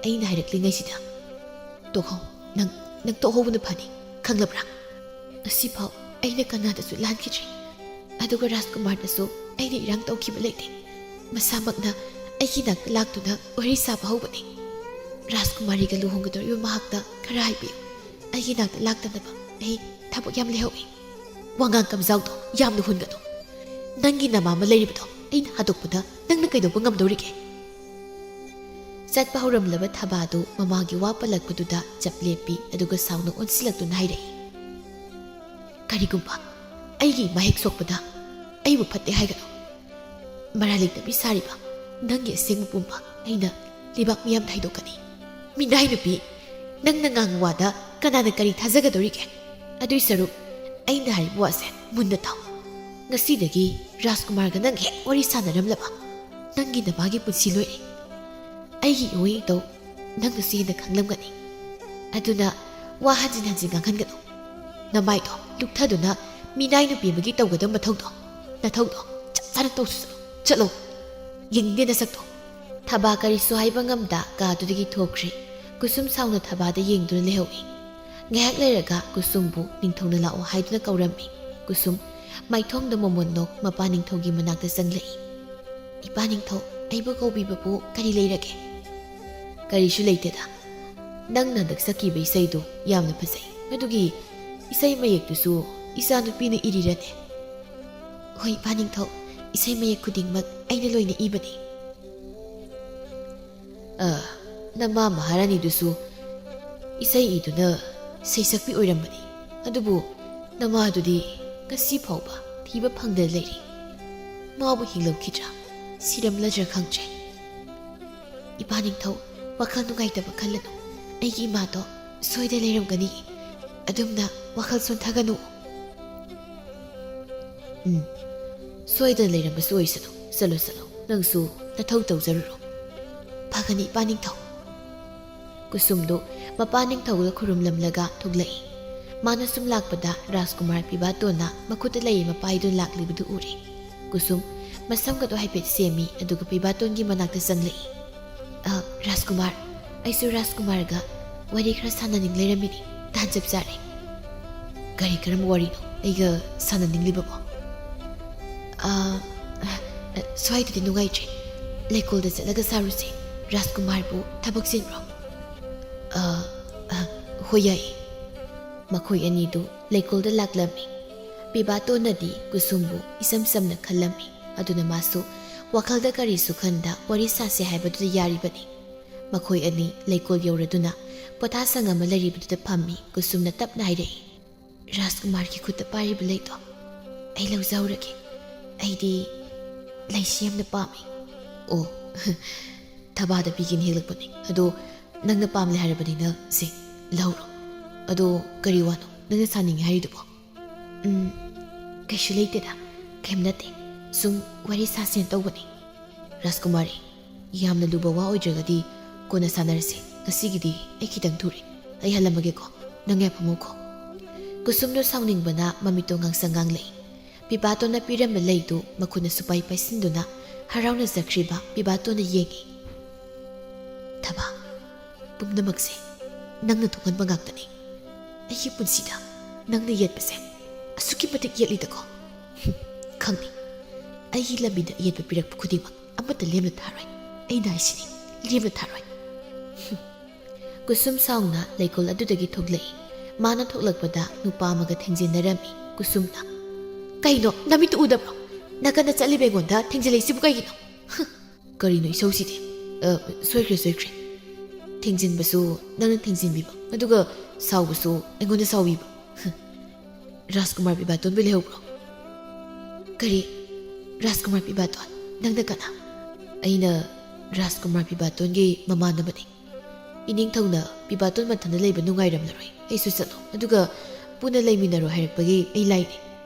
ꯑꯩꯅ ꯍꯥꯏꯔꯛꯂꯤꯉꯩꯁꯤꯗ ꯇꯣꯛꯍꯧ꯫ ꯅꯪ, ꯅꯪ ꯇꯣꯛꯍꯧꯕꯅ ꯐꯅꯤ, ꯈꯪꯂꯕ꯭ꯔꯥ? ꯉꯁꯤꯐꯥꯎ ꯑꯩꯅ ꯀꯅꯥꯗꯁꯨ ꯂꯥꯟꯈꯤꯗ꯭ꯔꯤ꯫ ꯑꯗꯨꯒ ꯔꯥꯖꯀꯨꯃꯥꯔꯗꯁꯨ ꯑꯩꯅ ꯏꯔꯥꯡ ꯇꯧꯈꯤꯕ ꯂꯩꯇꯦ꯫ ꯃꯁꯥꯃꯛꯅ ꯑꯩꯒꯤ ꯅꯥꯛꯇ ꯂꯥꯛꯇꯨꯅ ꯋꯥꯔꯤ ꯁꯥꯕ ꯍꯧꯕꯅꯤ꯫ "ꯔꯥꯖꯀꯨꯃꯥꯔꯤꯒ ꯂꯨꯍꯣꯡꯒꯗꯧꯔꯤꯕ ꯃꯍꯥꯛꯇ ꯈꯔ ꯍꯥꯏꯕꯤꯌꯨ꯫ ꯑꯩꯒꯤ ꯅꯥꯛꯇ ꯂꯥꯛꯇꯅꯕ ꯑꯩ ꯊꯕꯛ ꯌꯥꯝ ꯂꯩꯍꯧꯏ꯫ ꯋꯥꯉꯥꯡ ꯀꯝꯖꯥꯎꯗꯣ ꯌꯥꯝꯅ ꯍꯨꯟꯒꯅꯨ꯫ ꯅꯪꯒꯤ ꯅꯃꯥ ꯑꯃ ꯂꯩꯔꯤꯕꯗꯣ ꯑꯩꯅ ꯍꯥꯠꯇꯣꯛꯄꯗ ꯅꯪꯅ ꯀꯩꯗꯧꯕ ꯉꯝꯗꯧꯔꯤꯒꯦ?" ꯆꯠꯄ ꯍꯧꯔꯝꯂꯕ ꯊꯕꯥꯗꯨ ꯃꯃꯥꯒꯤ ꯋꯥ ꯄꯜꯂꯛꯄꯗꯨꯗ ꯆꯞ ꯂꯦꯞꯄꯤ, ꯑꯗꯨꯒ ꯁꯥꯎꯅ ꯑꯣꯟꯁꯤꯜꯂꯛꯇꯨꯅ ꯍꯥꯏꯔꯛꯏ, "ꯀꯔꯤꯒꯨꯝꯕ ꯑꯩꯒꯤ ꯏꯃꯥ ꯍꯦꯛ ꯁꯣꯛꯄꯗ ꯑꯩꯕꯨ ꯐꯠꯇꯦ ꯍꯥꯏꯒꯅꯨ꯫ ꯃꯔꯥꯜ ꯂꯩꯇꯕꯤ ꯁꯥꯔꯤꯕ ꯅꯪꯒꯤ ꯑꯁꯦꯡꯕ ꯄꯨꯝꯕ ꯑꯩꯅ ꯂꯩꯕꯥꯛ ꯃꯤꯌꯥꯝꯗ ꯍꯥꯏꯗꯣꯛꯀꯅꯤ꯫ ꯃꯤꯅꯥꯏ ꯅꯨꯄꯤ, ꯅꯪꯅ ꯉꯥꯡꯕ ꯋꯥꯗ ꯀꯅꯥꯅ ꯀꯔꯤ ꯊꯥꯖꯒꯗꯧꯔꯤꯒꯦ? ꯑꯗꯨꯏ ꯁꯔꯨꯛ ꯑꯩꯅ ꯍꯥꯏꯔꯤꯕ ꯋꯥꯁꯦ ꯃꯨꯟꯅ ꯇꯥꯎ꯫ ꯉꯁꯤꯗꯒꯤ ꯔꯥꯖꯀꯨꯃꯥꯔꯒ ꯅꯪ ꯍꯦꯛ ꯋꯥꯔꯤ ꯁꯥꯟꯅꯔꯝꯂꯕ ꯅꯪꯒꯤ ꯅꯃꯥꯒꯤ ꯄꯨꯟꯁꯤ ꯂꯣꯏꯔꯦ꯫ ꯑꯩꯒꯤ ꯏꯑꯣꯏ ꯏꯇꯧ ꯅꯪꯅꯁꯨ ꯍꯦꯟꯅ ꯈꯪꯂꯝꯒꯅꯤ꯫ ꯑꯗꯨꯅ ꯋꯥ ꯍꯟꯖꯤꯟ ꯍꯟꯖꯤꯟ ꯉꯥꯡꯍꯟꯒꯅꯨ꯫ ꯅꯃꯥꯏꯗꯣ ꯂꯨꯛꯊꯗꯨꯅ ꯃꯤꯅꯥꯏ ꯅꯨꯄꯤ ꯑꯃꯒꯤ ꯇꯧꯒꯗꯕ ꯃꯊꯧꯗꯣ, ꯅꯊꯧꯗꯣ ꯆꯞ ꯆꯥꯅ ꯇꯧꯁꯨ ꯆꯠꯂꯣ꯫ ꯌꯦꯡꯅꯤꯡꯗꯦ ꯅꯁꯛꯇꯣ꯫" ꯊꯕꯥ ꯀꯔꯤꯁꯨ ꯍꯥꯏꯕ ꯉꯝꯗ ꯀꯥꯗꯨꯗꯒꯤ ꯊꯣꯛꯈ꯭ꯔꯦ꯫ ꯀꯨꯁꯨꯝ ꯁꯥꯎꯅ ꯊꯕꯥꯗ ꯌꯦꯡꯗꯨꯅ ꯂꯩꯍꯧꯏ꯫ ꯉꯥꯏꯍꯥꯛ ꯂꯩꯔꯒ ꯀꯨꯁꯨꯝꯕꯨ ꯅꯤꯡꯊꯧꯅ ꯂꯥꯛꯑꯣ ꯍꯥꯏꯗꯨꯅ ꯀꯧꯔꯝꯃꯤ꯫ ꯀꯨꯁꯨꯝ ꯃꯥꯏꯊꯣꯡꯗ ꯃꯣꯃꯣꯟ ꯅꯣꯛ ꯃꯄꯥ ꯅꯤꯡꯊꯧꯒꯤ ꯃꯅꯥꯛꯇ ꯆꯪꯂꯛꯏ꯫ "ꯏꯄꯥ ꯅꯤꯡꯊꯧ, ꯑꯩꯕꯨ ꯀꯧꯕꯤꯕꯕꯨ ꯀꯔꯤ ꯂꯩꯔꯒꯦ?" "ꯀꯔꯤꯁꯨ ꯂꯩꯇꯦꯗ꯫ ꯅꯪꯅ ꯍꯟꯗꯛ ꯁꯛꯈꯤꯕ ꯏꯁꯩꯗꯨ ꯌꯥꯝꯅ ꯐꯖꯩ꯫ ꯑꯗꯨꯒꯤ ꯏꯁꯩ ꯃꯌꯦꯛꯇꯨꯁꯨ ꯏꯆꯥꯅꯨꯄꯤꯅ ꯏꯔꯤꯔꯅꯦ?" "ꯍꯣꯏ, ꯏꯄꯥ ꯅꯤꯡꯊꯧ, ꯏꯁꯩ ꯃꯌꯦꯛ ꯈꯨꯗꯤꯡꯃꯛ ꯑꯩꯅ ꯂꯣꯏꯅ ꯏꯕꯅꯤ꯫" "ꯑ, ꯅꯃꯥ ꯃꯍꯥꯔꯥꯅꯤꯗꯨꯁꯨ ꯏꯁꯩ ꯏꯗꯨꯅ ꯁꯩꯁꯛꯄꯤ ꯑꯣꯏꯔꯝꯕꯅꯤ꯫ ꯑꯗꯨꯕꯨ ꯅꯃꯥꯗꯨꯗꯤ ꯉꯁꯤ ꯐꯥꯎꯕ ꯊꯤꯕ ꯐꯪꯗꯅ ꯂꯩꯔꯤ꯫ ꯃꯥꯕꯨ ꯍꯤꯡꯂꯝꯈꯤꯗ꯭ꯔꯥ, ꯁꯤꯔꯝꯂꯗ꯭ꯔꯥ ꯈꯪꯗ꯭ꯔꯦ꯫" "ꯏꯄꯥ ꯅꯤꯡꯊꯧ, ꯋꯥꯈꯜ ꯅꯨꯡꯉꯥꯏꯇꯕ ꯈꯜꯂꯅꯨ꯫ ꯑꯩꯒꯤ ꯏꯃꯥꯗꯣ ꯁꯣꯏꯗꯅ ꯂꯩꯔꯝꯒꯅꯤ꯫ ꯑꯗꯨꯝꯅ ꯋꯥꯈꯜ ꯁꯣꯟꯊꯒꯅꯨ꯫" "ꯎꯝ, ꯁꯣꯏꯗꯅ ꯂꯩꯔꯝꯕꯁꯨ ꯑꯣꯏꯁꯅꯨ꯫ ꯆꯠꯂꯣ, ꯆꯠꯂꯣ꯫ ꯅꯪꯁꯨ ꯅꯊꯧ ꯇꯧꯖꯔꯨꯔꯣ꯫" "ꯐꯒꯅꯤ, ꯏꯄꯥ ꯅꯤꯡꯊꯧ꯫" ꯀꯨꯁꯨꯝꯗꯨ ꯃꯄꯥ ꯅꯤꯡꯊꯧꯗ ꯈꯨꯔꯨꯝꯂꯝꯂꯒ ꯊꯣꯛꯂꯛꯏ꯫ ꯃꯥꯅ ꯁꯨꯝ ꯂꯥꯛꯄꯗ ꯔꯥꯖꯀꯨꯃꯥꯔ ꯄꯤꯕꯥꯇꯣꯟꯅ ꯃꯈꯨꯠꯇ ꯂꯩꯔꯤꯕ ꯄꯥꯏꯗꯨꯅ ꯂꯥꯛꯂꯤꯕꯗꯨ ꯎꯔꯦ꯫ ꯀꯨꯁꯨꯝ ꯃꯁꯝꯒꯗꯣ ꯍꯥꯏꯐꯦꯠ ꯁꯦꯝꯃꯤ, ꯑꯗꯨꯒ ꯄꯤꯕꯥꯇꯣꯟꯒꯤ ꯃꯅꯥꯛꯇ ꯆꯪꯂꯛꯏ꯫ "ꯑ, ꯔꯥꯖꯀꯨꯃꯥꯔ, ꯑꯩꯁꯨ ꯔꯥꯖꯀꯨꯃꯥꯔꯒ ꯋꯥꯔꯤ ꯈꯔ ꯁꯥꯟꯅꯅꯤꯡ ꯂꯩꯔꯝꯃꯤꯅꯤ꯫ ꯇꯥꯟ ꯆꯞ ꯆꯥꯔꯦ꯫" "ꯀꯔꯤ ꯀꯔꯝꯕ ꯋꯥꯔꯤꯅꯣ ꯑꯩꯒ ꯁꯥꯟꯅꯅꯤꯡꯂꯤꯕꯕꯣ?" "ꯑ, ꯑ, ꯁ꯭ꯋꯥꯏꯗꯗꯤ ꯅꯨꯡꯉꯥꯏꯇ꯭ꯔꯦ꯫ ꯂꯩꯀꯣꯜꯗ ꯆꯠꯂꯒ ꯁꯥꯔꯨꯁꯦ꯫ ꯔꯥꯖꯀꯨꯃꯥꯔꯕꯨ ꯊꯕꯛ ꯆꯤꯟꯕ꯭ꯔꯣ? ꯑ, ꯑ, ꯍꯣꯏ, ꯌꯥꯏꯌꯦ꯫ ꯃꯈꯣꯏ ꯑꯅꯤꯗꯨ ꯂꯩꯀꯣꯜꯗ ꯂꯥꯛꯂꯝꯃꯤ꯫ ꯄꯤꯕꯥꯇꯣꯟꯅꯗꯤ ꯀꯨꯁꯨꯝꯕꯨ ꯏꯆꯝ ꯆꯝꯅ ꯈꯜꯂꯝꯃꯤ꯫ ꯑꯗꯨꯅ ꯃꯥꯁꯨ ꯋꯥꯈꯜꯗ ꯀꯔꯤꯁꯨ ꯈꯟꯗ ꯋꯥꯔꯤ ꯁꯥꯁꯦ ꯍꯥꯏꯕꯗꯨꯗ ꯌꯥꯔꯤꯕꯅꯤ꯫ ꯃꯈꯣꯏ ꯑꯅꯤ ꯂꯩꯀꯣꯜ ꯌꯧꯔꯗꯨꯅ ꯄꯣꯊꯥꯁꯪ ꯑꯃ ꯂꯩꯔꯤꯕꯗꯨꯗ ꯐꯝꯃꯤ꯫ ꯀꯨꯁꯨꯝꯅ ꯇꯞꯅ ꯍꯥꯏꯔꯛꯏ, "ꯔꯥꯖꯀꯨꯃꯥꯔꯒꯤ ꯈꯨꯠꯇ ꯄꯥꯏꯔꯤꯕ ꯂꯩꯗꯣ ꯑꯩ ꯂꯧꯖꯍꯧꯔꯒꯦ꯫ ꯑꯩꯗꯤ ꯂꯩꯁꯤ ꯌꯥꯝꯅ ꯄꯥꯝꯃꯤ꯫" "ꯑꯣ, ꯊꯕꯥꯗ ꯄꯤꯒꯦꯅ ꯍꯦꯛꯂꯛꯄꯅꯤ꯫ ꯑꯗꯣ ꯅꯪꯅ ꯄꯥꯝꯂꯦ ꯍꯥꯏꯔꯕꯅꯤꯅ ꯁꯦ, ꯂꯧꯔꯣ꯫ ꯑꯗꯣ ꯀꯔꯤ ꯋꯥꯅꯣ ꯅꯪꯅ ꯁꯥꯅꯤꯡꯉꯦ ꯍꯥꯏꯔꯤꯗꯨꯕꯣ?" "ꯎꯝ, ꯀꯩꯁꯨ ꯂꯩꯇꯦꯗ, ꯀꯩꯝ ꯅꯠꯇꯦ꯫ ꯁꯨꯝ ꯋꯥꯔꯤ ꯁꯥꯁꯦꯅ ꯇꯧꯕꯅꯤ꯫" "ꯔꯥꯖꯀꯨꯃꯥꯔꯤ, ꯌꯥꯝꯅ ꯂꯨꯕ ꯋꯥ ꯑꯣꯏꯗ꯭ꯔꯒꯗꯤ ꯀꯣꯟꯅ ꯁꯥꯟꯅꯔꯁꯦ꯫ ꯉꯁꯤꯒꯤꯗꯤ ꯑꯩ ꯈꯤꯇꯪ ꯊꯨꯔꯦ꯫ ꯑꯩ ꯍꯜꯂꯝꯃꯒꯦꯀꯣ꯫ ꯅꯪ ꯌꯥꯏꯐꯝ ꯑꯣꯛꯈꯣ꯫" ꯀꯨꯁꯨꯝꯗꯣ ꯁꯥꯎꯅꯤꯡꯕꯅ ꯃꯃꯤꯠꯇꯣ ꯉꯥꯡꯁꯪ ꯉꯥꯡꯂꯛꯏ꯫ ꯄꯤꯕꯥꯇꯣꯟꯅ ꯄꯤꯔꯝꯕ ꯂꯩꯗꯨ ꯃꯈꯨꯠꯅ ꯁꯨꯄꯥꯏ ꯄꯥꯏꯁꯤꯟꯗꯨꯅ ꯍꯔꯥꯎꯅ ꯆꯠꯈ꯭ꯔꯤꯕ ꯄꯤꯕꯥꯇꯣꯟꯅ ꯌꯦꯡꯉꯤ꯫ "ꯊꯕꯥ, ꯄꯨꯝꯅꯃꯛꯁꯦ ꯅꯪꯅ ꯊꯣꯛꯍꯟꯕ ꯉꯥꯛꯇꯅꯤ꯫ ꯑꯩꯒꯤ ꯄꯨꯟꯁꯤꯗ ꯅꯪꯅ ꯌꯦꯠꯄꯁꯦ ꯑꯁꯨꯛꯀꯤ ꯃꯇꯤꯛ ꯌꯦꯠꯂꯤꯗꯀꯣ꯫ ꯈꯪꯅꯤ, ꯑꯩꯒꯤ ꯂꯝꯕꯤꯗ ꯑꯌꯦꯠꯄ ꯄꯤꯔꯛꯄ ꯈꯨꯗꯤꯡꯃꯛ ꯑꯃꯠꯇ ꯂꯦꯝꯅ ꯊꯥꯔꯣꯏ꯫ ꯑꯩꯅ ꯍꯥꯏꯁꯤꯅꯤ, ꯂꯦꯝꯅ ꯊꯥꯔꯣꯏ꯫" ꯀꯨꯁꯨꯝ ꯁꯥꯎꯅ ꯂꯩꯀꯣꯜ ꯑꯗꯨꯗꯒꯤ ꯊꯣꯛꯂꯛꯏ꯫ ꯃꯥꯅ ꯊꯣꯛꯂꯛꯄꯗ ꯅꯨꯄꯥ ꯑꯃꯒ ꯊꯦꯡꯖꯤꯟꯅꯔꯝꯃꯤ꯫ ꯀꯨꯁꯨꯝꯅ, "ꯀꯩꯅꯣ, ꯅꯃꯤꯠꯇꯨ ꯎꯗꯕ꯭ꯔꯣ? ꯅꯥꯀꯟꯗ ꯆꯠꯂꯤꯕ ꯑꯩꯉꯣꯟꯗ ꯊꯦꯡꯖꯤꯜꯂꯛꯏꯁꯤꯕꯨ ꯀꯩꯒꯤꯅꯣ?" "ꯀꯔꯤꯅꯣ ꯏꯁꯧꯁꯤꯗꯤ? ꯑ, ꯁꯣꯏꯈ꯭ꯔꯦ, ꯁꯣꯏꯈ꯭ꯔꯦ꯫ ꯊꯦꯡꯖꯤꯟꯕꯁꯨ ꯅꯪꯅ ꯊꯦꯡꯖꯤꯟꯕꯤꯕ, ꯑꯗꯨꯒ ꯁꯥꯎꯕꯁꯨ ꯑꯩꯉꯣꯟꯗ ꯁꯥꯎꯕꯤꯕ꯫" "ꯍ, ꯔꯥꯖꯀꯨꯃꯥꯔ ꯄꯤꯕꯥꯇꯣꯟꯕꯨ ꯂꯩꯍꯧꯕ꯭ꯔꯣ?" "ꯀꯔꯤ? ꯔꯥꯖꯀꯨꯃꯥꯔ ꯄꯤꯕꯥꯇꯣꯟ? ꯅꯪꯅ ꯀꯅꯥ?" "ꯑꯩꯅ ꯔꯥꯖꯀꯨꯃꯥꯔ ꯄꯤꯕꯥꯇꯣꯟꯒꯤ ꯃꯃꯥꯟꯅꯕꯅꯤ꯫" "ꯏꯅꯤꯡꯊꯧꯅ ꯄꯤꯕꯥꯇꯣꯟ ꯃꯊꯟꯇ ꯂꯩꯕ ꯅꯨꯡꯉꯥꯏꯔꯝꯂꯔꯣꯏ꯫ ꯑꯩꯁꯨ ꯆꯠꯂꯣ, ꯑꯗꯨꯒ ꯄꯨꯟꯅ ꯂꯩꯃꯤꯟꯅꯔꯣ ꯍꯥꯏꯔꯛꯄꯒꯤ ꯑꯩ ꯂꯥꯛꯏꯅꯦ꯫"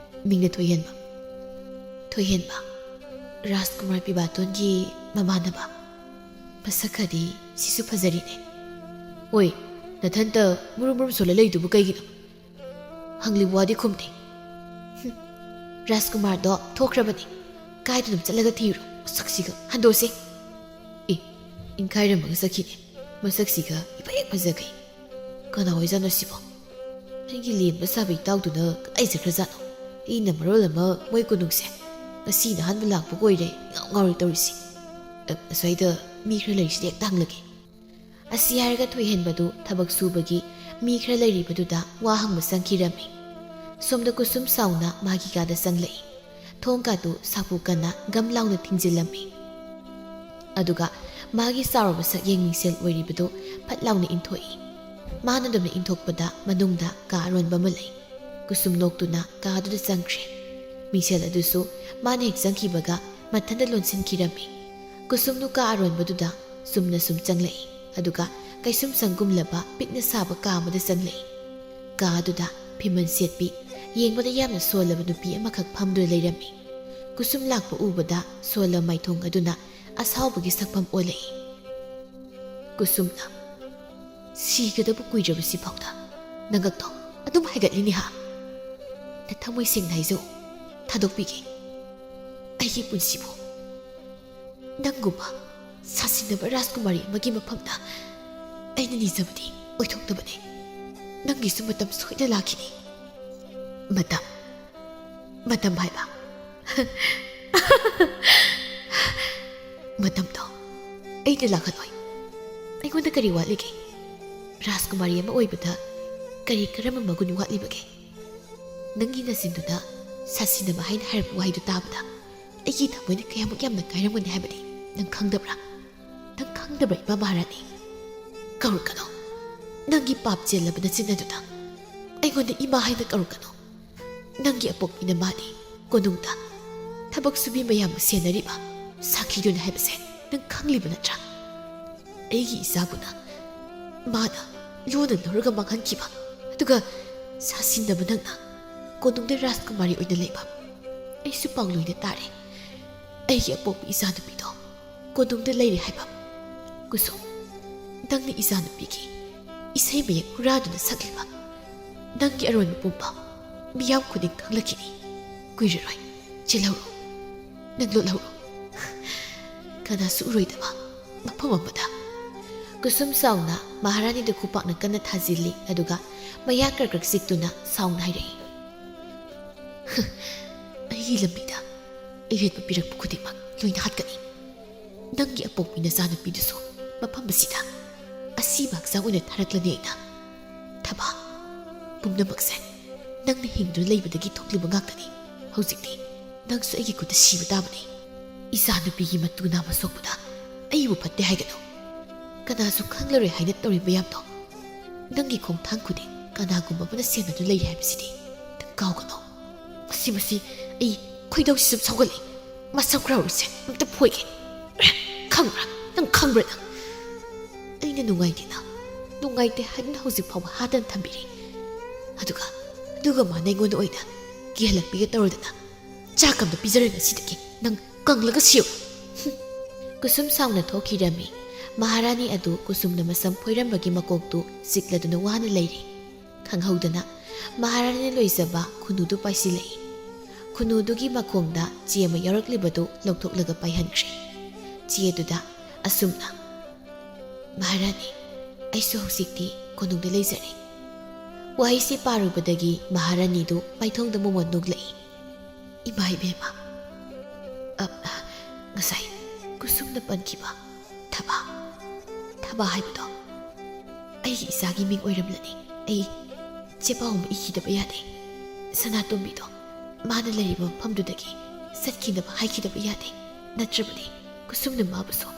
"ꯃꯤꯡꯅ ꯊꯣꯏꯍꯦꯟꯕ꯫" "ꯊꯣꯏꯍꯦꯟꯕ? ꯔꯥꯖꯀꯨꯃꯥꯔ ꯄꯤꯕꯥꯇꯣꯟꯒꯤ ꯃꯃꯥꯟꯅꯕ? ꯃꯁꯛ ꯈꯔꯗꯤ ꯁꯤꯁꯨ ꯐꯖꯔꯤꯅꯦ꯫ ꯑꯣꯏ, ꯅꯊꯟꯇ ꯃꯨꯔꯨꯝ ꯃꯨꯔꯨꯝ ꯁꯣꯜꯂ ꯂꯩꯗꯨꯕꯨ ꯀꯩꯒꯤꯅꯣ? ꯍꯪꯂꯤꯕ ꯋꯥꯗꯤ ꯈꯨꯝꯗꯦ꯫ ꯍꯨꯝ, ꯔꯥꯖꯀꯨꯃꯥꯔꯗꯣ ꯊꯣꯛꯈ꯭ꯔꯕꯅꯤ꯫ ꯀꯥꯏꯗꯅꯣ ꯆꯠꯂꯒ ꯊꯤꯔꯨꯔꯣ꯫ ꯃꯁꯛꯁꯤꯒ ꯍꯟꯗꯣꯛꯁꯦ꯫" ꯑꯦ, ꯏꯟꯈꯥꯏꯔꯝꯃꯒ ꯆꯠꯈꯤꯅꯦ꯫ ꯃꯁꯛꯁꯤꯒ ꯏꯐ ꯍꯦꯛ ꯐꯖꯈꯩ꯫ ꯀꯅꯥ ꯑꯣꯏꯖꯥꯠꯅꯣ ꯁꯤꯕꯣ? ꯑꯩꯒꯤ ꯂꯦꯝꯕ ꯁꯥꯕ ꯏꯇꯥꯎꯗꯨꯅ ꯀꯗꯥꯏ ꯆꯠꯈ꯭ꯔꯖꯥꯠꯅꯣ? ꯑꯩꯅ ꯃꯔꯣꯜ ꯑꯃ ꯃꯣꯏ ꯀꯣꯅꯨꯡꯁꯦ ꯉꯁꯤꯅ ꯑꯍꯥꯟꯕ ꯂꯥꯛꯄꯒ ꯑꯣꯏꯔꯦ, ꯏꯉꯥꯎ ꯉꯥꯎꯔꯦ ꯇꯧꯔꯤꯁꯦ꯫ ꯑ, ꯑꯁ꯭ꯋꯥꯏꯗ ꯃꯤ ꯈꯔ ꯂꯩꯔꯤꯁꯤꯗꯤ ꯍꯦꯛꯇ ꯍꯪꯂꯒꯦ꯫ ꯑꯁꯤ ꯍꯥꯏꯔꯒ ꯊꯣꯏꯍꯦꯟꯕꯗꯨ ꯊꯕꯛ ꯁꯨꯕꯒꯤ ꯃꯤ ꯈꯔ ꯂꯩꯔꯤꯕꯗꯨꯗ ꯋꯥ ꯍꯪꯕ ꯆꯪꯈꯤꯔꯝꯃꯤ꯫ ꯁꯣꯝꯗ ꯀꯨꯁꯨꯝ ꯁꯥꯎꯅ ꯃꯥꯒꯤ ꯀꯥꯗ ꯆꯪꯂꯛꯏ꯫ ꯊꯣꯡ ꯀꯥꯗꯨ ꯁꯥꯐꯨ ꯀꯟꯅ ꯒꯝ ꯂꯥꯎꯅ ꯊꯤꯡꯖꯤꯜꯂꯝꯃꯤ꯫ ꯑꯗꯨꯒ ꯃꯥꯒꯤ ꯆꯥꯎꯔꯕ ꯁꯛꯌꯦꯡ ꯃꯤꯡꯁꯦꯜ ꯑꯣꯏꯔꯤꯕꯗꯨ ꯐꯠ ꯂꯥꯎꯅ ꯏꯟꯊꯣꯛꯏ꯫ ꯃꯥꯅ ꯑꯗꯨꯝꯅ ꯏꯟꯊꯣꯛꯄꯗ ꯃꯅꯨꯡꯗ ꯀꯥ ꯑꯔꯣꯟꯕ ꯑꯃ ꯂꯩ꯫ ꯀꯨꯁꯨꯝ ꯅꯣꯛꯇꯨꯅ ꯀꯥꯗꯨꯗ ꯆꯪꯈ꯭ꯔꯦ꯫ ꯃꯤꯡꯁꯦꯜ ꯑꯗꯨꯁꯨ ꯃꯥꯅ ꯍꯦꯛ ꯆꯪꯈꯤꯕꯒ ꯃꯊꯟꯇ ꯂꯣꯟꯁꯤꯟꯈꯤꯔꯝꯃꯤ꯫ ꯀꯨꯁꯨꯝꯗꯨ ꯀꯥ ꯑꯔꯣꯟꯕꯗꯨꯗ ꯆꯨꯝꯅ ꯁꯨꯝ ꯆꯪꯂꯛꯏ, ꯑꯗꯨꯒ ꯀꯩꯁꯨꯝ ꯁꯪꯒꯨꯝꯂꯕ ꯄꯤꯛꯅ ꯁꯥꯕ ꯀꯥ ꯑꯃꯗ ꯆꯪꯂꯛꯏ꯫ ꯀꯥ ꯑꯗꯨꯗ ꯐꯤꯃꯟ ꯁꯦꯠꯄꯤ, ꯌꯦꯡꯕꯗ ꯌꯥꯝꯅ ꯁꯣꯜꯂꯕ ꯅꯨꯄꯤ ꯑꯃꯈꯛ ꯐꯝꯗꯨꯅ ꯂꯩꯔꯝꯃꯤ꯫ ꯀꯨꯁꯨꯝ ꯂꯥꯛꯄ ꯎꯕꯗ ꯁꯣꯜꯂ ꯃꯥꯏꯊꯣꯡ ꯑꯗꯨꯅ ꯑꯁꯥꯎꯕꯒꯤ ꯁꯛꯐꯝ ꯑꯣꯜꯂꯛꯏ꯫ ꯀꯨꯁꯨꯝꯅ, "ꯁꯤꯒꯗꯕ ꯀꯨꯏꯗ꯭ꯔꯕꯁꯤ ꯐꯥꯎꯗ ꯅꯉꯛꯇꯣ ꯑꯗꯨꯝ ꯍꯥꯏꯒꯠꯂꯤꯅꯦ ꯍꯥ? ꯅꯊꯃꯣꯏ ꯁꯦꯡꯅ ꯍꯥꯏꯖꯧ, ꯊꯥꯗꯣꯛꯄꯤꯒꯦ꯫ ꯑꯩꯒꯤ ꯄꯨꯟꯁꯤꯕꯨ ꯅꯪꯒꯨꯝꯕ ꯁꯥꯁꯤꯟꯅꯕ ꯔꯥꯖꯀꯨꯃꯥꯔꯤ ꯑꯃꯒꯤ ꯃꯐꯝꯗ ꯑꯩꯅ ꯅꯤꯖꯕꯗꯤ ꯑꯣꯏꯊꯣꯛꯇꯕꯅꯤ꯫ ꯅꯪꯒꯤꯁꯨ ꯃꯇꯝ ꯁꯣꯏꯗꯅ ꯂꯥꯛꯈꯤꯅꯤ꯫ ꯃꯇꯝ, ꯃꯇꯝ ꯍꯥꯏꯕ꯫ ꯃꯇꯝꯗꯣ ꯑꯩꯅ ꯂꯥꯛꯍꯜꯂꯣꯏ꯫ ꯑꯩꯉꯣꯟꯗ ꯀꯔꯤ ꯋꯥꯠꯂꯤꯒꯦ? ꯔꯥꯖꯀꯨꯃꯥꯔꯤ ꯑꯃ ꯑꯣꯏꯕꯗ ꯀꯔꯤ ꯀꯔꯝꯕ ꯃꯒꯨꯟ ꯋꯥꯠꯂꯤꯕꯒꯦ? ꯅꯪꯒꯤ ꯅꯆꯤꯟꯗꯨꯅ ꯁꯥꯁꯤꯟꯅꯕ ꯍꯥꯏꯅ ꯍꯥꯏꯔꯛꯄ ꯋꯥꯍꯩꯗꯨ ꯇꯥꯕꯗ ꯑꯩꯒꯤ ꯊꯃꯣꯏꯅ ꯀꯌꯥꯃꯨꯛ ꯌꯥꯝꯅ ꯀꯥꯏꯔꯝꯒꯅꯤ ꯍꯥꯏꯕꯗꯤ ꯅꯪ ꯈꯪꯗꯕ꯭ꯔꯥ? ꯅꯪ ꯈꯪꯗꯕ꯭ꯔꯥ, ꯏꯃꯥ ꯃꯍꯥꯔꯥꯅꯤ? ꯀꯧꯔꯛꯀꯅꯨ꯫ ꯅꯪꯒꯤ ꯄꯥꯞ ꯆꯦꯜꯂꯕ ꯅꯆꯤꯟ ꯑꯗꯨꯗ ꯑꯩꯉꯣꯟꯗ ꯏꯃꯥ ꯍꯥꯏꯅ ꯀꯧꯔꯛꯀꯅꯨ꯫ ꯅꯪꯒꯤ ꯑꯄꯣꯛꯄꯤꯅ ꯃꯥꯅꯤ ꯀꯣꯅꯨꯡꯗ ꯊꯕꯛ ꯁꯨꯕꯤ ꯃꯌꯥꯝꯕꯨ ꯁꯦꯟꯅꯔꯤꯕ ꯁꯥꯈꯤꯗꯨꯅꯤ ꯍꯥꯏꯕꯁꯦ ꯅꯪ ꯈꯪꯂꯤꯕ ꯅꯠꯇ꯭ꯔꯥ? ꯑꯩꯒꯤ ꯏꯆꯥꯕꯨꯅ ꯃꯥꯅ ꯂꯨꯅ ꯂꯧꯔꯒ ꯃꯥꯡꯍꯟꯈꯤꯕ, ꯑꯗꯨꯒ ꯁꯥꯁꯤꯟꯅꯕ ꯅꯪꯅ ꯀꯣꯅꯨꯡꯗ ꯔꯥꯖꯀꯨꯃꯥꯔꯤ ꯑꯣꯏꯅ ꯂꯩꯕ꯫ ꯑꯩꯁꯨ ꯄꯥꯡꯂꯣꯏꯅ ꯇꯥꯔꯦ꯫ ꯑꯩꯒꯤ ꯑꯄꯣꯛꯄ ꯏꯆꯥꯅꯨꯄꯤꯗꯣ ꯀꯣꯅꯨꯡꯗ ꯂꯩꯔꯦ ꯍꯥꯏꯕ꯫ ꯀꯨꯁꯨꯝ, ꯅꯪꯅ ꯏꯆꯥꯅꯨꯄꯤꯒꯤ ꯏꯁꯩ ꯃꯌꯦꯛ ꯍꯨꯔꯥꯗꯨꯅ ꯁꯛꯂꯤꯕ ꯅꯪꯒꯤ ꯑꯔꯣꯟꯕ ꯄꯨꯝꯕ ꯃꯤꯌꯥꯝ ꯈꯨꯗꯤꯡ ꯈꯪꯂꯛꯈꯤꯅꯤ꯫ ꯀꯨꯏꯔꯔꯣꯏ꯫ ꯆꯦꯜꯍꯧꯔꯣ꯫ ꯅꯪ ꯂꯣꯠꯍꯧꯔꯣ꯫ ꯀꯅꯥꯁꯨ ꯎꯔꯣꯏꯗꯕ ꯃꯐꯝ ꯑꯃꯗ꯫ ꯀꯨꯁꯨꯝ ꯁꯥꯎꯅ ꯃꯍꯥꯔꯥꯅꯤꯗ ꯈꯨꯄꯥꯛꯅ ꯀꯟꯅ ꯊꯥꯖꯤꯜꯂꯤ, ꯑꯗꯨꯒ ꯃꯌꯥ ꯀ꯭ꯔꯛ ꯀ꯭ꯔꯛ ꯆꯤꯛꯇꯨꯅ ꯁꯥꯎꯅ ꯍꯥꯏꯔꯛꯏ, "ꯑꯩꯒꯤ ꯂꯝꯕꯤꯗ ꯑꯌꯦꯠꯄ ꯄꯤꯔꯛꯄ ꯈꯨꯗꯤꯡꯃꯛ ꯂꯣꯏꯅ ꯍꯥꯠꯀꯅꯤ꯫ ꯅꯪꯒꯤ ꯑꯄꯣꯛꯄꯤ ꯅꯆꯥꯅꯨꯄꯤꯗꯨꯁꯨ ꯃꯐꯝ ꯑꯁꯤꯗ ꯑꯁꯤꯕ ꯍꯛꯆꯥꯡ ꯑꯣꯏꯅ ꯊꯥꯔꯛꯂꯅꯤ ꯑꯩꯅ꯫ ꯊꯕꯥ, ꯄꯨꯝꯅꯃꯛꯁꯦ ꯅꯪꯅ ꯍꯤꯡꯗꯨꯅ ꯂꯩꯕꯗꯒꯤ ꯊꯣꯛꯂꯤꯕ ꯉꯥꯛꯇꯅꯤ꯫ ꯍꯧꯖꯤꯛꯇꯤ ꯅꯪꯁꯨ ꯑꯩꯒꯤ ꯈꯨꯠꯇ ꯁꯤꯕ ꯇꯥꯕꯅꯤ꯫ ꯏꯆꯥꯅꯨꯄꯤꯒꯤ ꯃꯇꯨ ꯅꯥꯝꯃ ꯁꯣꯛꯄꯗ ꯑꯩꯕꯨ ꯐꯠꯇꯦ ꯍꯥꯏꯒꯅꯨ꯫ ꯀꯅꯥꯁꯨ ꯈꯪꯂꯔꯣꯏ ꯍꯥꯏꯅ ꯇꯧꯔꯤ ꯃꯌꯥꯝꯗꯣ ꯅꯪꯒꯤ ꯈꯣꯡꯊꯥꯡ ꯈꯨꯗꯤꯡ ꯀꯅꯥꯒꯨꯝꯕ ꯑꯃꯅ ꯁꯦꯟꯅꯗꯨꯅ ꯂꯩꯔꯤ ꯍꯥꯏꯕꯁꯤꯗꯤ ꯅꯪ ꯀꯥꯎꯒꯅꯨ꯫ ꯃꯁꯤ, ꯃꯁꯤ, ꯑꯩ ꯈꯣꯏꯗꯧꯁꯤ ꯁꯨꯝ ꯁꯥꯎꯒꯠꯂꯤ꯫ ꯃꯁꯝ ꯈꯔ ꯍꯧꯔꯤꯁꯦ ꯑꯝꯇ ꯐꯣꯏꯒꯦ꯫ ꯈꯪꯕ꯭ꯔꯥ? ꯅꯪ ꯈꯪꯕ꯭ꯔꯥ ꯅꯪ? ꯑꯩꯅ ꯅꯨꯡꯉꯥꯏꯇꯦꯅ, ꯅꯨꯡꯉꯥꯏꯇꯦ ꯍꯥꯏꯗꯨꯅ ꯍꯧꯖꯤꯛ ꯐꯥꯎꯕ ꯍꯥꯠꯇꯅ ꯊꯝꯕꯤꯔꯤ꯫ ꯑꯗꯨꯒ, ꯑꯗꯨꯒ ꯃꯥꯅ ꯑꯩꯉꯣꯟꯗ ꯑꯣꯏꯅ ꯀꯤꯍꯜꯂꯛꯄꯤꯒ ꯇꯧꯔꯗꯅ ꯆꯥꯛ ꯑꯝꯇ ꯄꯤꯖꯔꯣꯏ ꯉꯁꯤꯗꯒꯤ꯫ ꯅꯪ ꯀꯪꯂꯒ ꯁꯤꯌꯨ꯫ ꯍꯨꯝ꯫ ꯀꯨꯁꯨꯝ ꯁꯥꯎꯅ ꯊꯣꯛꯈꯤꯔꯝꯃꯤ꯫ ꯃꯍꯥꯔꯥꯅꯤ ꯑꯗꯨ ꯀꯨꯁꯨꯝꯅ ꯃꯁꯝ ꯐꯣꯏꯔꯝꯕꯒꯤ ꯃꯀꯣꯛꯇꯨ ꯆꯤꯛꯂꯗꯨꯅ ꯋꯥꯅ ꯂꯩꯔꯤ꯫ ꯈꯪꯍꯧꯗꯅ ꯃꯍꯥꯔꯥꯅꯤꯅ ꯂꯣꯏꯖꯕ ꯈꯨꯅꯨꯗꯨ ꯄꯥꯏꯁꯤꯜꯂꯛꯏ꯫ ꯈꯨꯅꯨꯗꯨꯒꯤ ꯃꯈꯣꯡꯗ ꯆꯦ ꯑꯃ ꯌꯥꯎꯔꯛꯂꯤꯕꯗꯨ ꯂꯧꯊꯣꯛꯂꯒ ꯄꯥꯏꯍꯟꯈ꯭ꯔꯦ꯫ ꯆꯦ ꯑꯗꯨꯗ ꯑꯁꯨꯝꯅ, "ꯃꯍꯥꯔꯥꯅꯤ, ꯑꯩꯁꯨ ꯍꯧꯖꯤꯛꯇꯤ ꯀꯣꯅꯨꯡꯗ ꯂꯩꯖꯔꯦ꯫" ꯋꯥꯍꯩꯁꯤ ꯄꯥꯔꯨꯕꯗꯒꯤ ꯃꯍꯥꯔꯥꯅꯤꯗꯨ ꯃꯥꯏꯊꯣꯡꯗ ꯃꯣꯃꯣꯟ ꯅꯣꯛꯂꯛꯏ꯫ ꯏꯃꯥ ꯏꯕꯦꯝꯃ, ꯑ, ꯉꯁꯥꯏ ꯀꯨꯁꯨꯝꯅ ꯄꯟꯈꯤꯕ ꯊꯕꯥ, ꯊꯕꯥ ꯍꯥꯏꯕꯗꯣ ꯑꯩꯒꯤ ꯏꯆꯥꯒꯤ ꯃꯤꯡ ꯑꯣꯏꯔꯝꯂꯅꯤ꯫ ꯑꯩ ꯆꯦꯄꯥꯎ ꯑꯃ ꯏꯈꯤꯗꯕ ꯌꯥꯗꯦ꯫ ꯁꯅꯥꯇꯣꯝꯕꯤꯗꯣ ꯃꯥꯅ ꯂꯩꯔꯤꯕ ꯃꯐꯝꯗꯨꯗꯒꯤ ꯆꯠꯈꯤꯅꯕ ꯍꯥꯏꯈꯤꯗꯕ ꯌꯥꯗꯦ꯫ ꯅꯠꯇ꯭ꯔꯕꯗꯤ ꯀꯨꯁꯨꯝꯅ ꯃꯥꯕꯨꯁꯨ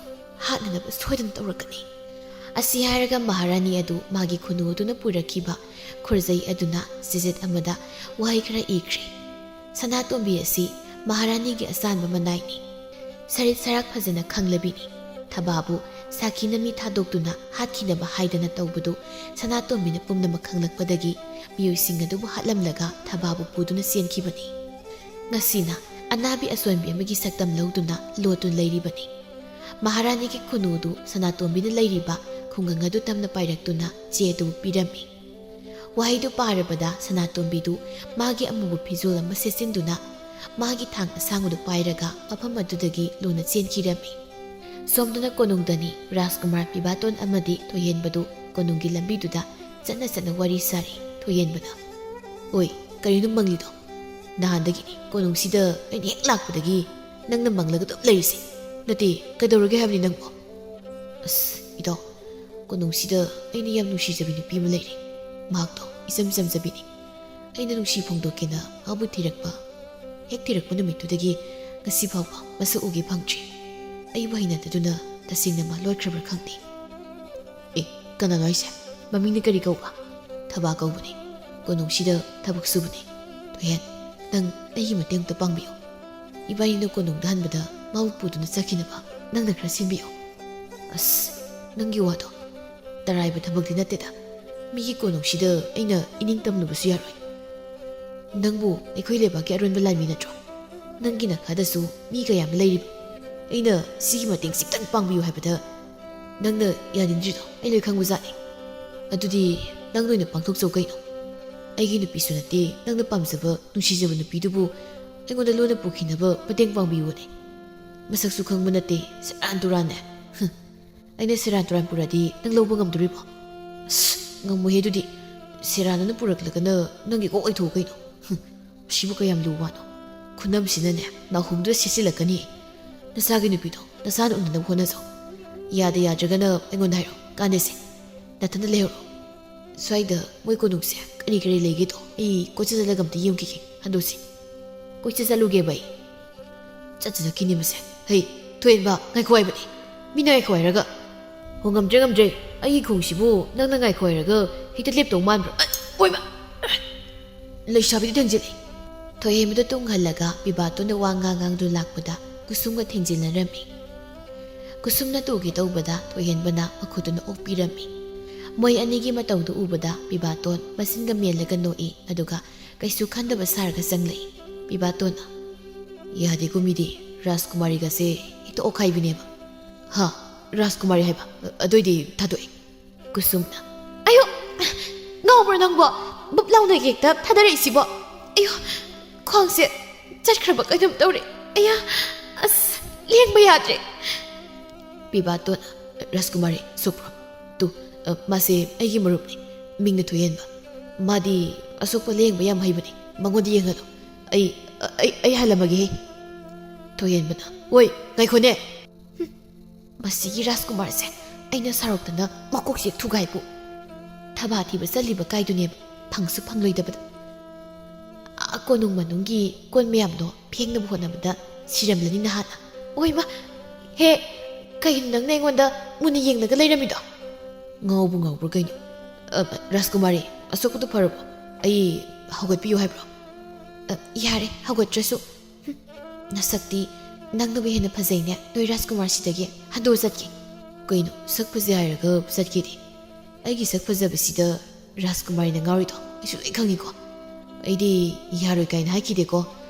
ꯍꯥꯠꯅꯅꯕ ꯁꯣꯏꯗꯅ ꯇꯧꯔꯛꯀꯅꯤ꯫ ꯑꯁꯤ ꯍꯥꯏꯔꯒ ꯃꯍꯥꯔꯥꯅꯤ ꯑꯗꯨ ꯃꯥꯒꯤ ꯈꯨꯅꯨ ꯑꯗꯨꯅ ꯄꯨꯔꯛꯈꯤꯕ ꯈꯨꯔꯖꯩ ꯑꯗꯨꯅ ꯆꯦꯖꯦꯠ ꯑꯃꯗ ꯋꯥꯍꯩ ꯈꯔ ꯏꯈ꯭ꯔꯦ꯫ ꯁꯅꯥꯇꯣꯝꯕꯤ ꯑꯁꯤ ꯃꯍꯥꯔꯥꯅꯤꯒꯤ ꯑꯆꯥꯟꯕ ꯃꯅꯥꯏꯅꯤ꯫ ꯁꯔꯤꯠ ꯁꯔꯥꯛ ꯐꯖꯅ ꯈꯪꯂꯕꯤꯅꯤ꯫ ꯊꯕꯥꯕꯨ ꯁꯥꯈꯤꯅ ꯃꯤ ꯊꯥꯗꯣꯛꯇꯨꯅ ꯍꯥꯠꯈꯤꯅꯕ ꯍꯥꯏꯗꯅ ꯇꯧꯕꯗꯨ ꯁꯅꯥꯇꯣꯝꯕꯤꯅ ꯄꯨꯝꯅꯃꯛ ꯈꯪꯂꯛꯄꯗꯒꯤ ꯃꯤꯑꯣꯏꯁꯤꯡ ꯑꯗꯨꯕꯨ ꯍꯥꯠꯂꯝꯂꯒ ꯊꯕꯥꯕꯨ ꯄꯨꯗꯨꯅ ꯆꯦꯟꯈꯤꯕꯅꯤ꯫ ꯉꯁꯤꯅ ꯑꯅꯥꯕꯤ ꯑꯁꯣꯟꯕꯤ ꯑꯃꯒꯤ ꯁꯛꯇꯝ ꯂꯧꯗꯨꯅ ꯂꯣꯠꯇꯨꯅ ꯂꯩꯔꯤꯕꯅꯤ꯫ ꯃꯍꯥꯔꯥꯅꯤꯒꯤ ꯈꯨꯅꯨꯗꯨ ꯁꯅꯥꯇꯣꯝꯕꯤꯅ ꯂꯩꯔꯤꯕ ꯈꯨꯡꯒꯪ ꯑꯗꯨ ꯇꯝꯅ ꯄꯥꯏꯔꯛꯇꯨꯅ ꯆꯦ ꯑꯗꯨ ꯄꯤꯔꯝꯃꯤ꯫ ꯋꯥꯍꯩꯗꯨ ꯄꯥꯔꯕꯗ ꯁꯅꯥꯇꯣꯝꯕꯤꯗꯨ ꯃꯥꯒꯤ ꯑꯃꯨꯕ ꯐꯤꯖꯣꯜ ꯑꯃ ꯁꯦꯠꯆꯤꯟꯗꯨꯅ ꯃꯥꯒꯤ ꯊꯥꯡ ꯑꯁꯥꯡꯕꯗꯨ ꯄꯥꯏꯔꯒ ꯃꯐꯝ ꯑꯗꯨꯗꯒꯤ ꯂꯣꯟꯅ ꯆꯦꯟꯈꯤꯔꯝꯃꯤ꯫ ꯁꯣꯝꯗꯅ ꯀꯣꯅꯨꯡꯗꯅꯤ ꯔꯥꯖꯀꯨꯃꯥꯔ ꯄꯤꯕꯥꯇꯣꯟ ꯑꯃꯗꯤ ꯊꯣꯏꯍꯦꯟꯕꯗꯨ ꯀꯣꯅꯨꯡꯒꯤ ꯂꯝꯕꯤꯗꯨꯗ ꯆꯠꯅ ꯆꯠꯅ ꯋꯥꯔꯤ ꯁꯥꯔꯤ꯫ ꯊꯣꯏꯍꯦꯟꯕꯅ, "ꯑꯣꯏ, ꯀꯔꯤꯅꯣ ꯃꯪꯂꯤꯗꯣ? ꯅꯍꯥꯟꯗꯒꯤꯅꯤ ꯀꯣꯅꯨꯡꯁꯤꯗ ꯑꯩꯅ ꯍꯦꯛ ꯂꯥꯛꯄꯗꯒꯤ ꯅꯪꯅ ꯃꯪꯂꯒ ꯑꯗꯨꯝ ꯂꯩꯔꯤꯁꯦ꯫ ꯅꯠꯇꯦ, ꯀꯩꯗꯧꯔꯒꯦ ꯍꯥꯏꯕꯅꯤ ꯅꯪꯕꯣ? ꯑꯁ, ꯏꯇꯥꯎ, ꯀꯣꯅꯨꯡꯁꯤꯗ ꯑꯩꯅ ꯌꯥꯝ ꯅꯨꯡꯁꯤꯖꯕꯤ ꯅꯨꯄꯤ ꯑꯃ ꯂꯩꯔꯦ꯫ ꯃꯍꯥꯛꯇꯣ ꯏꯆꯝ ꯆꯝꯖꯕꯤꯅꯤ꯫ ꯑꯩꯅ ꯅꯨꯡꯁꯤ ꯐꯣꯡꯗꯣꯛꯀꯦꯅ ꯃꯥꯕꯨ ꯊꯤꯔꯛꯄ, ꯍꯦꯛ ꯊꯤꯔꯛꯄ ꯅꯨꯃꯤꯠꯇꯨꯗꯒꯤ ꯉꯁꯤ ꯐꯥꯎꯕ ꯃꯁꯛ ꯎꯒꯦ ꯐꯪꯗ꯭ꯔꯤ꯫ ꯑꯩꯕꯨ ꯍꯩꯅꯗꯗꯨꯅ ꯇꯁꯦꯡꯅ ꯃꯥ ꯂꯣꯠꯈ꯭ꯔꯕ꯭ꯔꯥ ꯈꯪꯗꯦ꯫ ꯑꯦ, ꯀꯅꯥꯅꯣ ꯍꯥꯏꯁꯦ? ꯃꯃꯤꯡꯅ ꯀꯔꯤ ꯀꯧꯕ? ꯊꯕꯥ ꯀꯧꯕꯅꯦ꯫ ꯀꯣꯅꯨꯡꯁꯤꯗ ꯊꯕꯛ ꯁꯨꯕꯅꯦ꯫ ꯊꯣꯏꯍꯦꯟ, ꯅꯪ ꯑꯩꯒꯤ ꯃꯇꯦꯡ ꯑꯝꯇ ꯄꯥꯡꯕꯤꯌꯨ꯫ ꯏꯕꯥꯅꯤꯅ ꯀꯣꯅꯨꯡꯗ ꯍꯟꯕꯗ ꯃꯥꯕꯨ ꯄꯨꯗꯨꯅ ꯆꯠꯈꯤꯅꯕ ꯅꯪꯅ ꯈꯔ ꯁꯤꯟꯕꯤꯌꯨ꯫ ꯑꯁ, ꯅꯪꯒꯤ ꯋꯥꯗꯣ ꯇꯔꯥꯏꯕ ꯊꯕꯛꯇꯤ ꯅꯠꯇꯦꯗ꯫ ꯃꯤꯒꯤ ꯀꯣꯅꯨꯡꯁꯤꯗ ꯑꯩꯅ ꯏꯅꯤꯡ ꯇꯝꯂꯨꯕꯁꯨ ꯌꯥꯔꯣꯏ꯫ ꯅꯪꯕꯨ ꯑꯩꯈꯣꯏ ꯂꯩꯕꯥꯛꯀꯤ ꯑꯔꯣꯟꯕ ꯂꯥꯟꯃꯤ ꯅꯠꯇ꯭ꯔꯣ? ꯅꯪꯒꯤ ꯅꯈꯥꯗꯁꯨ ꯃꯤ ꯀꯌꯥ ꯑꯃ ꯂꯩꯔꯤꯕ꯫ ꯑꯩꯅ ꯁꯤꯒꯤ ꯃꯇꯦꯡ ꯈꯤꯇꯪ ꯄꯥꯡꯕꯤꯌꯨ ꯍꯥꯏꯕꯗ ꯅꯪꯅ ꯌꯥꯅꯤꯡꯗ꯭ꯔꯤꯗꯣ ꯑꯩ ꯂꯣꯏ ꯈꯪꯕꯖꯥꯠꯅꯤ꯫ ꯑꯗꯨꯗꯤ ꯅꯪꯅ ꯑꯣꯏꯅ ꯄꯥꯡꯊꯣꯛꯆꯧ ꯀꯩꯅꯣ꯫ ꯑꯩꯒꯤ ꯅꯨꯄꯤꯁꯨ ꯅꯠꯇꯦ, ꯅꯪꯅ ꯄꯥꯝꯖꯕ, ꯅꯨꯡꯁꯤꯖꯕ ꯅꯨꯄꯤꯗꯨꯕꯨ ꯑꯩꯉꯣꯟꯗ ꯂꯣꯟꯅ ꯄꯨꯈꯤꯅꯕ ꯃꯇꯦꯡ ꯄꯥꯡꯕꯤꯌꯨꯅꯦ꯫ ꯃꯁꯛꯁꯨ ꯈꯪꯕ ꯅꯠꯇꯦ, ꯁꯦꯔꯥꯟ ꯇꯨꯔꯥꯟꯅꯦ꯫ ꯍꯨꯝ꯫ ꯑꯩꯅ ꯁꯦꯔꯥꯟ ꯇꯨꯔꯥꯟ ꯄꯨꯔꯛꯑꯗꯤ ꯅꯪ ꯂꯧꯕ ꯉꯝꯗꯣꯔꯤꯕꯣ? ꯑꯁ, ꯉꯝꯃꯣꯏꯍꯦ ꯑꯗꯨꯗꯤ꯫ ꯁꯦꯔꯥꯟꯅꯅ ꯄꯨꯔꯛꯂꯒꯅ ꯅꯪꯒꯤ ꯀꯣꯛ ꯂꯩꯊꯣꯛꯎ ꯀꯩꯅꯣ꯫ ꯍꯨꯝ, ꯁꯤꯕꯨ ꯀꯌꯥꯝ ꯂꯨꯕ ꯋꯥꯅꯣ? ꯈꯨꯅꯝꯁꯤꯅꯅꯦ, ꯅꯥꯍꯨꯝꯗꯨꯗ ꯁꯦꯠꯆꯤꯜꯂꯛꯀꯅꯤ꯫ ꯅꯆꯥꯒꯤ ꯅꯨꯄꯤꯗꯣ ꯅꯁꯥꯅ ꯎꯅꯅꯕ ꯍꯣꯠꯅꯖꯧ꯫ ꯌꯥꯗ ꯌꯥꯗ꯭ꯔꯒꯅ ꯑꯩꯉꯣꯟꯗ ꯍꯥꯏꯔꯣ, ꯀꯥꯟꯅꯁꯦ꯫ ꯅꯊꯟꯗ ꯂꯩꯍꯧꯔꯣ꯫ ꯁ꯭ꯋꯥꯏꯗ ꯃꯣꯏ ꯀꯣꯅꯨꯡꯁꯦ ꯀꯔꯤ ꯀꯔꯤ ꯂꯩꯒꯦꯗꯣ ꯑꯩ ꯀꯣꯏꯆꯠ ꯆꯠꯂꯒ ꯑꯝꯇ ꯌꯦꯡꯈꯤꯒꯦ꯫ ꯍꯟꯗꯣꯛꯁꯤ꯫ ꯀꯣꯏꯆꯠ ꯆꯠꯂꯨꯒꯦꯕ ꯑꯩ꯫ ꯆꯠ ꯆꯠꯈꯤꯅꯤ ꯃꯁꯦ꯫ ꯍꯩ, ꯊꯣꯏꯍꯦꯟꯕ, ꯉꯥꯏꯈꯣ ꯍꯥꯏꯕꯅꯦ꯫ ꯃꯤꯅ ꯉꯥꯏꯈꯣ ꯍꯥꯏꯔꯒ꯫ ꯍꯣ, ꯉꯝꯗ꯭ꯔꯦ, ꯉꯝꯗ꯭ꯔꯦ꯫ ꯑꯩꯒꯤ ꯈꯣꯡꯁꯤꯕꯨ ꯅꯪꯅ ꯉꯥꯏꯈꯣ ꯍꯥꯏꯔꯒ ꯍꯦꯛꯇ ꯂꯦꯞꯇꯧ ꯃꯥꯟꯕ꯭ꯔꯣ? ꯑ, ꯑꯣꯏꯃ! ꯂꯩꯁꯥꯕꯤꯗꯤ ꯊꯦꯡꯖꯤꯜꯂꯦ꯫ ꯊꯣꯏꯍꯦꯟꯕꯗ ꯇꯨꯡ ꯍꯜꯂꯒ ꯄꯤꯕꯥꯇꯣꯟꯅ ꯋꯥ ꯉꯥꯡ ꯉꯥꯡꯗꯨꯅ ꯂꯥꯛꯄꯗ ꯀꯨꯁꯨꯝꯒ ꯊꯦꯡꯖꯤꯟꯅꯔꯝꯃꯤ꯫ ꯀꯨꯁꯨꯝꯅ ꯇꯨꯒꯦ ꯇꯧꯕꯗ ꯊꯣꯏꯍꯦꯟꯕꯅ ꯃꯈꯨꯠꯇꯨꯅ ꯑꯣꯛꯄꯤꯔꯝꯃꯤ꯫ ꯃꯣꯏ ꯑꯅꯤꯒꯤ ꯃꯇꯧꯗꯨ ꯎꯕꯗ ꯄꯤꯕꯥꯇꯣꯟ ꯃꯆꯤꯟꯒ ꯃꯦꯜꯂꯒ ꯅꯣꯛꯏ, ꯑꯗꯨꯒ ꯀꯩꯁꯨ ꯈꯟꯗꯕ ꯁꯥꯔꯒ ꯆꯪꯂꯛꯏ꯫ ꯄꯤꯕꯥꯇꯣꯟꯅ, "ꯌꯥꯗꯦꯀꯣ ꯃꯤꯗꯤ, ꯔꯥꯖꯀꯨꯃꯥꯔꯤꯒꯁꯦ ꯍꯦꯛꯇ ꯑꯣꯛꯈꯥꯏꯕꯤꯅꯦꯕ"꯫ "ꯍꯥ? ꯔꯥꯖꯀꯨꯃꯥꯔꯤ ꯍꯥꯏꯕ? ꯑꯗꯨꯏꯗꯤ ꯊꯥꯗꯣꯛꯑꯦ"꯫ ꯀꯨꯁꯨꯝꯅ, "ꯑꯌꯣ! ꯉꯥꯎꯕ꯭ꯔꯣ ꯅꯪꯕꯣ? ꯕꯨꯞ ꯂꯥꯎꯅ ꯍꯦꯛꯇ ꯊꯥꯗꯔꯛꯏꯁꯤꯕꯣ? ꯑꯌꯣ! ꯈ꯭ꯋꯥꯡꯁꯦ ꯆꯠꯈ꯭ꯔꯕ ꯀꯩꯅꯣꯝ ꯇꯧꯔꯦ꯫ ꯑꯌꯥ! ꯑꯁ! ꯂꯦꯡꯕ ꯌꯥꯗ꯭ꯔꯦ"꯫ ꯄꯤꯕꯥꯇꯣꯟ, "ꯔꯥꯖꯀꯨꯃꯥꯔꯤ, ꯁꯣꯛꯄ꯭ꯔꯣ? ꯇꯨ, ꯑ, ꯃꯥꯁꯦ ꯑꯩꯒꯤ ꯃꯔꯨꯞꯅꯤ, ꯃꯤꯡꯅ ꯊꯣꯏꯍꯦꯟꯕ꯫ ꯃꯥꯗꯤ ꯑꯁꯣꯛꯄ ꯂꯦꯡꯕ ꯌꯥꯝ ꯍꯩꯕꯅꯤ, ꯃꯉꯣꯟꯗ ꯌꯦꯡꯍꯜꯂꯣ꯫ ꯑꯩ, ꯑ, ꯑꯩ, ꯑꯩ ꯍꯜꯂꯝꯃꯒꯦꯍꯦ"꯫ ꯊꯣꯏꯍꯦꯟꯕꯅ, "ꯑꯣꯏ, ꯉꯥꯏꯈꯣꯅꯦ!" ꯍꯨꯝ, ꯃꯁꯤꯒꯤ ꯔꯥꯖꯀꯨꯃꯥꯔꯁꯦ ꯑꯩꯅ ꯁꯥꯎꯔꯛꯇꯅ ꯃꯀꯣꯛꯁꯦ ꯊꯨꯒꯥꯏꯕꯨ꯫ ꯊꯕꯥ ꯊꯤꯕ ꯆꯠꯂꯤꯕ ꯀꯥꯏꯗꯨꯅꯦꯕ, ꯐꯪꯁꯨ ꯐꯪꯂꯣꯏꯗꯕꯗ꯫ ꯑꯥ, ꯀꯣꯅꯨꯡ ꯃꯅꯨꯡꯒꯤ ꯀꯣꯟ ꯃꯌꯥꯝꯗꯣ ꯐꯦꯡꯅꯕ ꯍꯣꯠꯅꯕꯗ ꯁꯤꯔꯝꯂꯅꯤ ꯅꯍꯥꯟꯅ꯫ ꯑꯣꯏꯃ! ꯍꯦ! ꯀꯩꯅꯣ ꯅꯪꯅ ꯑꯩꯉꯣꯟꯗ ꯃꯨꯟꯅ ꯌꯦꯡꯂꯒ ꯂꯩꯔꯝꯃꯤꯗꯣ? ꯉꯥꯎꯕꯨ ꯉꯥꯎꯕ꯭ꯔꯥ ꯀꯩꯅꯣ? ꯑ, ꯔꯥꯖꯀꯨꯃꯥꯔꯤ, ꯑꯁꯣꯛꯄꯗꯣ ꯐꯔꯕꯣ? ꯑꯩ ꯍꯧꯒꯠꯄꯤꯌꯨ ꯍꯥꯏꯕ꯭ꯔꯣ? ꯑ, ꯌꯥꯔꯦ, ꯍꯧꯒꯠꯇ꯭ꯔꯁꯨ꯫ ꯍꯨꯝ, ꯅꯁꯛꯇꯤ ꯅꯪꯅꯕꯨ ꯍꯦꯟꯅ ꯐꯖꯩꯅꯦ, ꯅꯣꯏ ꯔꯥꯖꯀꯨꯃꯥꯔꯁꯤꯗꯒꯤ꯫ ꯍꯟꯗꯣꯛꯑ ꯆꯠꯀꯦ꯫ ꯀꯩꯅꯣ, ꯁꯛ ꯐꯖꯩ ꯍꯥꯏꯔꯒ ꯆꯠꯀꯦꯗꯤ? ꯑꯩꯒꯤ ꯁꯛ ꯐꯖꯕꯁꯤꯗ ꯔꯥꯖꯀꯨꯃꯥꯔꯤꯅ ꯉꯥꯎꯔꯤꯗꯣ ꯑꯩꯁꯨ ꯂꯣꯏ ꯈꯪꯉꯤꯀꯣ꯫ ꯑꯩꯗꯤ ꯌꯥꯔꯣꯏ ꯀꯥꯏꯅ ꯍꯥꯏꯈꯤꯗꯦꯀꯣ꯫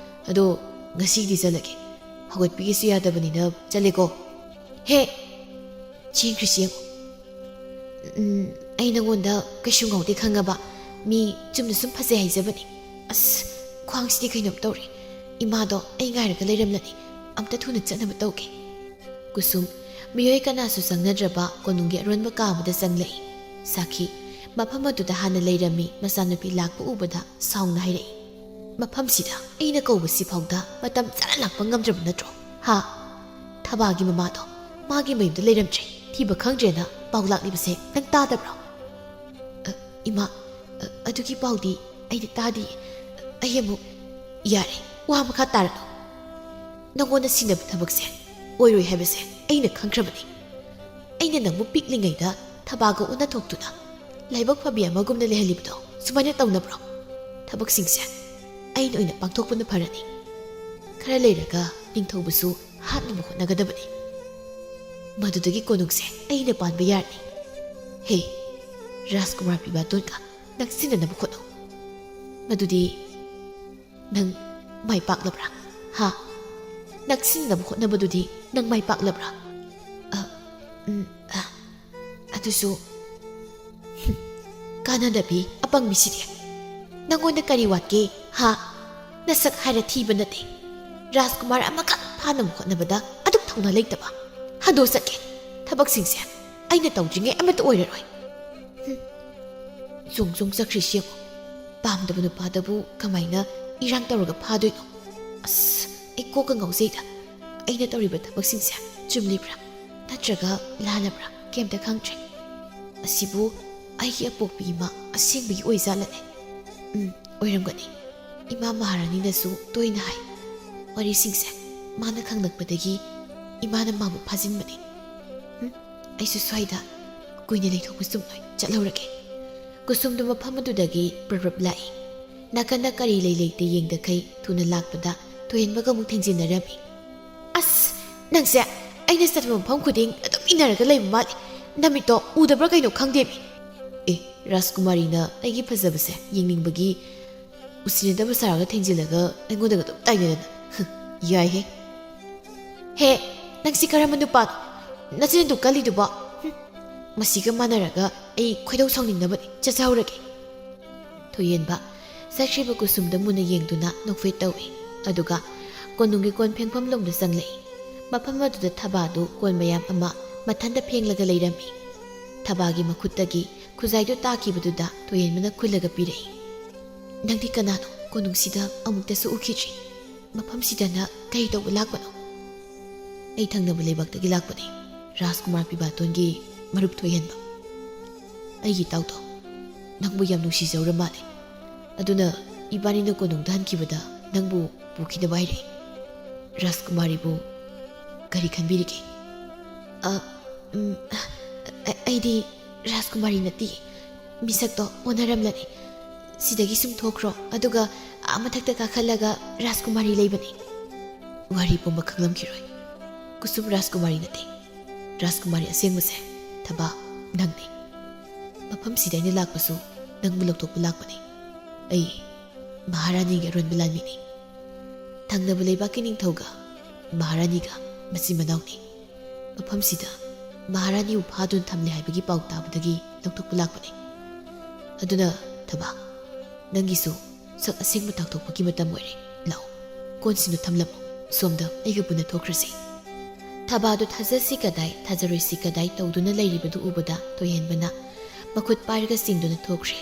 ꯑꯗꯣ ꯉꯁꯤꯒꯤꯗꯤ ꯆꯠꯂꯒꯦ꯫ ꯍꯧꯒꯠꯄꯤꯒꯦꯁꯨ ꯌꯥꯗꯕꯅꯤꯅ ꯆꯠꯂꯦꯀꯣ꯫ ꯍꯦ! ꯆꯦꯟꯈ꯭ꯔꯤꯁꯤ ꯌꯦꯡꯉꯨ꯫ ꯎꯝ, ꯑꯩ ꯅꯉꯣꯟꯗ ꯀꯩꯁꯨ ꯉꯧꯗꯦ ꯈꯪꯉꯕ? ꯃꯤ ꯆꯨꯝꯅ ꯁꯨꯝ ꯐꯖꯩ ꯍꯥꯏꯖꯕꯅꯤ꯫ ꯑꯁ, ꯈ꯭ꯋꯥꯡꯁꯤꯗꯤ ꯀꯩꯅꯣꯝ ꯇꯧꯔꯦ꯫ ꯏꯃꯥꯗꯣ ꯑꯩ ꯉꯥꯏꯔꯒ ꯂꯩꯔꯝꯂꯅꯤ꯫ ꯑꯝꯇ ꯊꯨꯅ ꯆꯠꯅꯕ ꯇꯧꯒꯦ꯫ ꯀꯨꯁꯨꯝ, ꯃꯤꯑꯣꯏ ꯀꯅꯥꯁꯨ ꯆꯪꯅꯗ꯭ꯔꯕ ꯀꯣꯅꯨꯡꯒꯤ ꯑꯔꯣꯟꯕ ꯀꯥ ꯑꯃꯗ ꯆꯪꯂꯛꯏ꯫ ꯁꯥꯈꯤ, ꯃꯐꯝ ꯑꯗꯨꯗ ꯍꯥꯟꯅ ꯂꯩꯔꯝꯃꯤ ꯃꯆꯥꯅꯨꯄꯤ ꯂꯥꯛꯄ ꯎꯕꯗ ꯁꯥꯎꯅ ꯍꯥꯏꯔꯛꯏ, "ꯃꯐꯝꯁꯤꯗ ꯑꯩꯅ ꯀꯧꯕꯁꯤ ꯐꯥꯎꯗ ꯃꯇꯝ ꯆꯥꯅ ꯂꯥꯛꯄ ꯉꯝꯗ꯭ꯔꯕ ꯅꯠꯇ꯭ꯔꯣ? ꯍꯥ? ꯊꯕꯥꯒꯤ ꯃꯃꯥꯗꯣ ꯃꯥꯒꯤ ꯃꯌꯨꯝꯗ ꯂꯩꯔꯝꯗ꯭ꯔꯦ, ꯊꯤꯕ ꯈꯪꯗ꯭ꯔꯦꯅ ꯄꯥꯎ ꯂꯥꯛꯂꯤꯕꯁꯦ ꯅꯪ ꯇꯥꯗꯕ꯭ꯔꯣ?" "ꯑ, ꯏꯃꯥ, ꯑ, ꯑꯗꯨꯒꯤ ꯄꯥꯎꯗꯤ ꯑꯩꯗꯤ ꯇꯥꯗꯤꯌꯦ꯫ ꯑꯩ ꯑꯃꯨꯛ," "ꯌꯥꯔꯦ, ꯋꯥ ꯃꯈꯥ ꯇꯥꯔꯅꯨ꯫ ꯅꯪꯉꯣꯟꯗ ꯁꯤꯟꯅꯕ ꯊꯕꯛꯁꯦ ꯑꯣꯏꯔꯣꯏ ꯍꯥꯏꯕꯁꯦ ꯑꯩꯅ ꯈꯪꯈ꯭ꯔꯕꯅꯤ꯫ ꯑꯩꯅ ꯅꯪꯕꯨ ꯄꯤꯛꯂꯤꯉꯩꯗ ꯊꯕꯥꯒ ꯑꯣꯟꯅ ꯊꯣꯛꯇꯨꯅ ꯂꯥꯏꯕꯛ ꯐꯕꯤ ꯑꯃꯒꯨꯝꯅ ꯂꯩꯍꯜꯂꯤꯕꯗꯣ ꯁꯨꯃꯥꯏꯅ ꯇꯧꯅꯕ꯭ꯔꯣ? ꯊꯕꯛꯁꯤꯡꯁꯦ ꯑꯩꯅ ꯑꯣꯏꯅ ꯄꯥꯡꯊꯣꯛꯄꯅ ꯐꯔꯅꯤ꯫ ꯈꯔ ꯂꯩꯔꯒ ꯅꯤꯡꯊꯧꯕꯁꯨ ꯍꯥꯠꯅꯕ ꯍꯣꯠꯅꯒꯗꯕꯅꯤ꯫ ꯃꯗꯨꯗꯒꯤ ꯀꯣꯅꯨꯡꯁꯦ ꯑꯩꯅ ꯄꯥꯟꯕ ꯌꯥꯔꯅꯤ꯫ ꯍꯦ, ꯔꯥꯖꯀꯨꯃꯥꯔ ꯄꯤꯕꯥꯇꯣꯟꯒ ꯅꯛꯁꯤꯟꯅꯅꯕ ꯍꯣꯠꯅꯧ꯫ ꯃꯗꯨꯗꯤ ꯅꯪ ꯃꯥꯏ ꯄꯥꯛꯂꯕ꯭ꯔꯥ? ꯍꯥ? ꯅꯛꯁꯤꯟꯅꯕ ꯍꯣꯠꯅꯕꯗꯨꯗꯤ ꯅꯪ ꯃꯥꯏ ꯄꯥꯛꯂꯕ꯭ꯔꯥ?" "ꯑ, ꯎꯝ, ꯑ, ꯑꯗꯨꯁꯨ, ꯍꯨꯝ, ꯀꯥꯟꯅꯗꯕꯤ ꯑꯄꯪꯕꯤꯁꯤꯗꯤ꯫ ꯅꯪꯉꯣꯟꯗ ꯀꯔꯤ ꯋꯥꯠꯀꯦ? ꯍꯥ? ꯅꯁꯛ ꯍꯥꯏꯔ ꯊꯤꯕ ꯅꯠꯇꯦ꯫ ꯔꯥꯖꯀꯨꯃꯥꯔ ꯑꯃꯈꯛ ꯐꯥꯅꯕ ꯍꯣꯠꯅꯕꯗ ꯑꯗꯨꯛ ꯊꯧꯅꯥ ꯂꯩꯇꯕ꯫ ꯍꯟꯗꯣꯛ ꯆꯠꯀꯦ꯫ ꯊꯕꯛꯁꯤꯡꯁꯦ ꯑꯩꯅ ꯇꯧꯗ꯭ꯔꯤꯉꯩ ꯑꯃꯠꯇ ꯑꯣꯏꯔꯔꯣꯏ꯫" ꯍꯨꯝ꯫ ꯆꯣꯡ ꯆꯣꯡ ꯆꯠꯈ꯭ꯔꯤꯁꯤ ꯌꯦꯡꯉꯨ꯫ ꯄꯥꯝꯗꯕ ꯅꯨꯄꯥꯗꯕꯨ ꯀꯃꯥꯏꯅ ꯏꯔꯥꯡ ꯇꯧꯔꯒ ꯐꯥꯗꯣꯏꯅꯣ? ꯑꯁ, ꯑꯩ ꯀꯣꯛꯀ ꯉꯥꯎꯖꯩꯗ꯫ ꯑꯩꯅ ꯇꯧꯔꯤꯕ ꯊꯕꯛꯁꯤꯡꯁꯦ ꯆꯨꯝꯂꯤꯕ꯭ꯔꯥ ꯅꯠꯇ꯭ꯔꯒ ꯂꯥꯜꯂꯕ꯭ꯔꯥ ꯀꯩꯝꯇ ꯈꯪꯗ꯭ꯔꯦ꯫ ꯑꯁꯤꯕꯨ ꯑꯩꯒꯤ ꯑꯄꯣꯛꯄꯤ ꯏꯃꯥ ꯑꯁꯦꯡꯕꯒꯤ ꯑꯣꯏꯖꯥꯠꯂꯅꯦ? ꯎꯝ, ꯑꯣꯏꯔꯝꯒꯅꯤ꯫ ꯏꯃꯥ ꯃꯍꯥꯔꯥꯅꯤꯅꯁꯨ ꯇꯣꯏꯅ ꯍꯥꯏ꯫ ꯋꯥꯔꯤꯁꯤꯡꯁꯦ ꯃꯥꯅ ꯈꯪꯂꯛꯄꯗꯒꯤ ꯏꯃꯥꯅ ꯃꯥꯕꯨ ꯐꯥꯖꯤꯟꯕꯅꯤ꯫ ꯎꯝ, ꯑꯩꯁꯨ ꯁ꯭ꯋꯥꯏꯗ ꯀꯨꯏꯅ ꯂꯩꯊꯣꯛꯄ ꯆꯨꯝꯂꯣꯏ, ꯆꯠꯍꯧꯔꯒꯦ꯫ ꯀꯨꯁꯨꯝꯗꯨ ꯃꯐꯝ ꯑꯗꯨꯗꯒꯤ ꯄ꯭ꯔꯞ ꯄ꯭ꯔꯞ ꯂꯥꯛꯏ꯫ ꯅꯥꯀꯟꯗ ꯀꯔꯤ ꯂꯩ ꯂꯩꯇꯦ ꯌꯦꯡꯗꯈꯩ ꯊꯨꯅ ꯂꯥꯛꯄꯗ ꯊꯣꯏꯍꯦꯟꯕꯒ ꯑꯃꯨꯛ ꯊꯦꯡꯖꯤꯟꯅꯔꯝꯃꯤ꯫ "ꯑꯁ, ꯅꯪꯁꯦ ꯑꯩꯅ ꯆꯠꯄ ꯃꯐꯝ ꯈꯨꯗꯤꯡ ꯑꯗꯨꯝ ꯏꯟꯅꯔꯒ ꯂꯩꯕ ꯃꯥꯜꯂꯦ꯫ ꯅꯃꯤꯠꯇꯣ ꯎꯗꯕ꯭ꯔꯥ ꯀꯩꯅꯣ ꯈꯪꯗꯦꯃꯤ꯫ ꯑꯦ, ꯔꯥꯖꯀꯨꯃꯥꯔꯤꯅ ꯑꯩꯒꯤ ꯐꯖꯕꯁꯦ ꯌꯦꯡꯅꯤꯡꯕꯒꯤ ꯎꯁꯤꯟꯅꯗꯕ ꯁꯥꯔꯒ ꯊꯦꯡꯖꯤꯜꯂꯒ ꯑꯩꯉꯣꯟꯗꯒ ꯑꯗꯨꯝ ꯇꯥꯏꯅꯗꯅ꯫ ꯍ, ꯌꯥꯏꯍꯦ꯫ ꯍꯦ, ꯅꯪꯁꯤ ꯀꯔꯝꯕ ꯅꯨꯄꯥꯅꯣ? ꯅꯆꯤꯟ ꯑꯗꯨ ꯀꯜꯂꯤꯗꯨꯕꯣ? ꯍꯨꯝ, ꯃꯁꯤꯒ ꯃꯥꯟꯅꯔꯒ ꯑꯩ ꯈꯣꯏꯗꯧ ꯁꯥꯎꯅꯤꯡꯅꯕꯅꯤ꯫ ꯆꯠꯆꯍꯧꯔꯒꯦ꯫" ꯊꯣꯏꯍꯦꯟꯕ ꯆꯠꯈ꯭ꯔꯤꯕ ꯀꯨꯁꯨꯝꯗ ꯃꯨꯟꯅ ꯌꯦꯡꯗꯨꯅ ꯅꯣꯛꯐꯦꯠ ꯇꯧꯏ꯫ ꯑꯗꯨꯒ ꯀꯣꯅꯨꯡꯒꯤ ꯀꯣꯟ ꯐꯦꯡꯐꯝ ꯂꯣꯝꯗ ꯆꯪꯂꯛꯏ꯫ ꯃꯐꯝ ꯑꯗꯨꯗ ꯊꯕꯥꯗꯨ ꯀꯣꯟ ꯃꯌꯥꯝ ꯑꯃ ꯃꯊꯟꯇ ꯐꯦꯡꯂꯒ ꯂꯩꯔꯝꯃꯤ꯫ ꯊꯕꯥꯒꯤ ꯃꯈꯨꯠꯇꯒꯤ ꯈꯨꯖꯥꯏꯗꯨ ꯇꯥꯈꯤꯕꯗꯨꯗ ꯊꯣꯏꯍꯦꯟꯕꯅ ꯈꯨꯜꯂꯒ ꯄꯤꯔꯛꯏ꯫ "ꯅꯪꯗꯤ ꯀꯅꯥꯅꯣ? ꯀꯣꯅꯨꯡꯁꯤꯗ ꯑꯃꯨꯛꯇꯁꯨ ꯎꯈꯤꯗ꯭ꯔꯤ꯫ ꯃꯐꯝꯁꯤꯗꯅ ꯀꯔꯤ ꯇꯧꯕ ꯂꯥꯛꯄꯅꯣ?" "ꯑꯩ ꯊꯪꯅꯕ ꯂꯩꯕꯥꯛꯇꯒꯤ ꯂꯥꯛꯄꯅꯤ, ꯔꯥꯖꯀꯨꯃꯥꯔ ꯄꯤꯕꯥꯇꯣꯟꯒꯤ ꯃꯔꯨꯞ ꯊꯣꯏꯍꯦꯟꯕ꯫ ꯑꯩꯒꯤ ꯏꯇꯥꯎꯗꯣ ꯅꯪꯕꯨ ꯌꯥꯝ ꯅꯨꯡꯁꯤꯖꯧꯔ ꯃꯥꯜꯂꯦ꯫ ꯑꯗꯨꯅ ꯏꯕꯥꯅꯤꯅ ꯀꯣꯅꯨꯡꯗ ꯍꯟꯈꯤꯕꯗ ꯅꯪꯕꯨ ꯄꯨꯈꯤꯅꯕ ꯍꯥꯏꯔꯛꯏ꯫ ꯔꯥꯖꯀꯨꯃꯥꯔꯤꯕꯨ ꯀꯔꯤ ꯈꯟꯕꯤꯔꯤꯒꯦ?" "ꯑ, ꯎꯝ, ꯑ, ꯑꯩꯗꯤ ꯔꯥꯖꯀꯨꯃꯥꯔꯤ ꯅꯠꯇꯦ꯫ ꯃꯤꯁꯛꯇꯣ ꯑꯣꯟꯅꯔꯝꯂꯅꯤ꯫ ꯁꯤꯗꯒꯤ ꯁꯨꯝ ꯊꯣꯛꯈ꯭ꯔꯣ, ꯑꯗꯨꯒ ꯑꯥ ꯃꯊꯛꯇ ꯀꯥꯈꯠꯂꯒ ꯔꯥꯖꯀꯨꯃꯥꯔꯤ ꯂꯩꯕꯅꯤ꯫" ꯋꯥꯔꯤ ꯄꯨꯝꯕ ꯈꯪꯂꯝꯈꯤꯔꯣꯏ꯫ ꯀꯨꯁꯨꯝ ꯔꯥꯖꯀꯨꯃꯥꯔꯤ ꯅꯠꯇꯦ꯫ ꯔꯥꯖꯀꯨꯃꯥꯔꯤ ꯑꯁꯦꯡꯕꯁꯦ ꯊꯕꯥ ꯅꯪꯅꯤ꯫ ꯃꯐꯝꯁꯤꯗ ꯑꯩꯅ ꯂꯥꯛꯄꯁꯨ ꯅꯪꯕꯨ ꯂꯧꯊꯣꯛꯄ ꯂꯥꯛꯄꯅꯤ꯫ ꯑꯩ ꯃꯍꯥꯔꯥꯅꯤꯒꯤ ꯑꯔꯣꯟꯕ ꯂꯥꯟꯃꯤꯅꯤ꯫ ꯊꯪꯅꯕ ꯂꯩꯕꯥꯛꯀꯤ ꯅꯤꯡꯊꯧꯒ ꯃꯍꯥꯔꯥꯅꯤꯒ ꯃꯆꯤꯟ ꯃꯅꯥꯎꯅꯤ꯫ ꯃꯐꯝꯁꯤꯗ ꯃꯍꯥꯔꯥꯅꯤꯕꯨ ꯐꯥꯗꯨꯅ ꯊꯝꯂꯦ ꯍꯥꯏꯕꯒꯤ ꯄꯥꯎ ꯇꯥꯕꯗꯒꯤ ꯂꯧꯊꯣꯛꯄ ꯂꯥꯛꯄꯅꯤ꯫ ꯑꯗꯨꯅ ꯊꯕꯥ, ꯅꯪꯒꯤꯁꯨ ꯁꯛ ꯑꯁꯦꯡꯕ ꯇꯥꯛꯊꯣꯛꯄꯒꯤ ꯃꯇꯝ ꯑꯣꯏꯔꯦ꯫ ꯂꯥꯛꯑꯣ, ꯀꯣꯟꯁꯤꯡꯗꯨ ꯊꯝꯂꯝꯃꯨ꯫ ꯁꯣꯝꯗ ꯑꯩꯒ ꯄꯨꯟꯅ ꯊꯣꯛꯈ꯭ꯔꯁꯤ꯫ ꯊꯕꯥꯗꯨ ꯊꯥꯖꯁꯤ ꯀꯗꯥꯏ, ꯊꯥꯖꯔꯣꯏꯁꯤ ꯀꯗꯥꯏ ꯇꯧꯗꯨꯅ ꯂꯩꯔꯤꯕꯗꯨ ꯎꯕꯗ ꯊꯣꯏꯍꯦꯟꯕꯅ ꯃꯈꯨꯠ ꯄꯥꯏꯔꯒ ꯆꯤꯡꯗꯨꯅ ꯊꯣꯛꯈ꯭ꯔꯦ꯫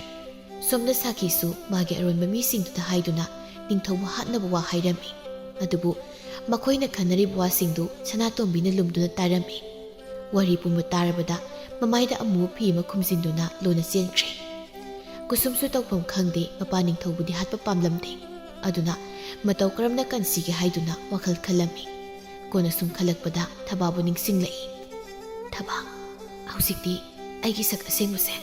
ꯁꯣꯝꯗ ꯁꯥꯈꯤꯁꯨ ꯃꯥꯒꯤ ꯑꯔꯣꯟꯕ ꯃꯤꯁꯤꯡꯗꯨꯗ ꯍꯥꯏꯗꯨꯅ ꯅꯤꯡꯊꯧꯕꯨ ꯍꯥꯠꯅꯕ ꯋꯥ ꯍꯥꯏꯔꯝꯃꯤ꯫ ꯑꯗꯨꯕꯨ ꯃꯈꯣꯏꯅ ꯈꯟꯅꯔꯤꯕ ꯋꯥꯁꯤꯡꯗꯨ ꯁꯅꯥꯇꯣꯝꯕꯤꯅ ꯂꯨꯝꯗꯨꯅ ꯇꯥꯔꯝꯃꯤ꯫ ꯋꯥꯔꯤ ꯄꯨꯝꯕ ꯇꯥꯔꯕꯗ ꯃꯃꯥꯏꯗ ꯑꯃꯨꯕ ꯐꯤ ꯑꯃ ꯈꯨꯝꯖꯤꯟꯗꯨꯅ ꯂꯣꯟꯅ ꯆꯦꯟꯈ꯭ꯔꯦ꯫ ꯀꯨꯁꯨꯝꯁꯨ ꯇꯧꯐꯝ ꯈꯪꯗꯦ, ꯃꯄꯥ ꯅꯤꯡꯊꯧꯕꯨꯗꯤ ꯍꯥꯠꯄ ꯄꯥꯝꯂꯝꯗꯦ꯫ ꯑꯗꯨꯅ ꯃꯇꯧ ꯀꯔꯝꯅ ꯀꯟꯁꯤꯒꯦ ꯍꯥꯏꯗꯨꯅ ꯋꯥꯈꯜ ꯈꯜꯂꯝꯃꯤ꯫ ꯀꯣꯟꯅ ꯁꯨꯝ ꯈꯜꯂꯛꯄꯗ ꯊꯕꯥꯕꯨ ꯅꯤꯡꯁꯤꯡꯂꯛꯏ꯫ "ꯊꯕꯥ, ꯍꯧꯖꯤꯛꯇꯤ ꯑꯩꯒꯤ ꯁꯛ ꯑꯁꯦꯡꯕꯁꯦ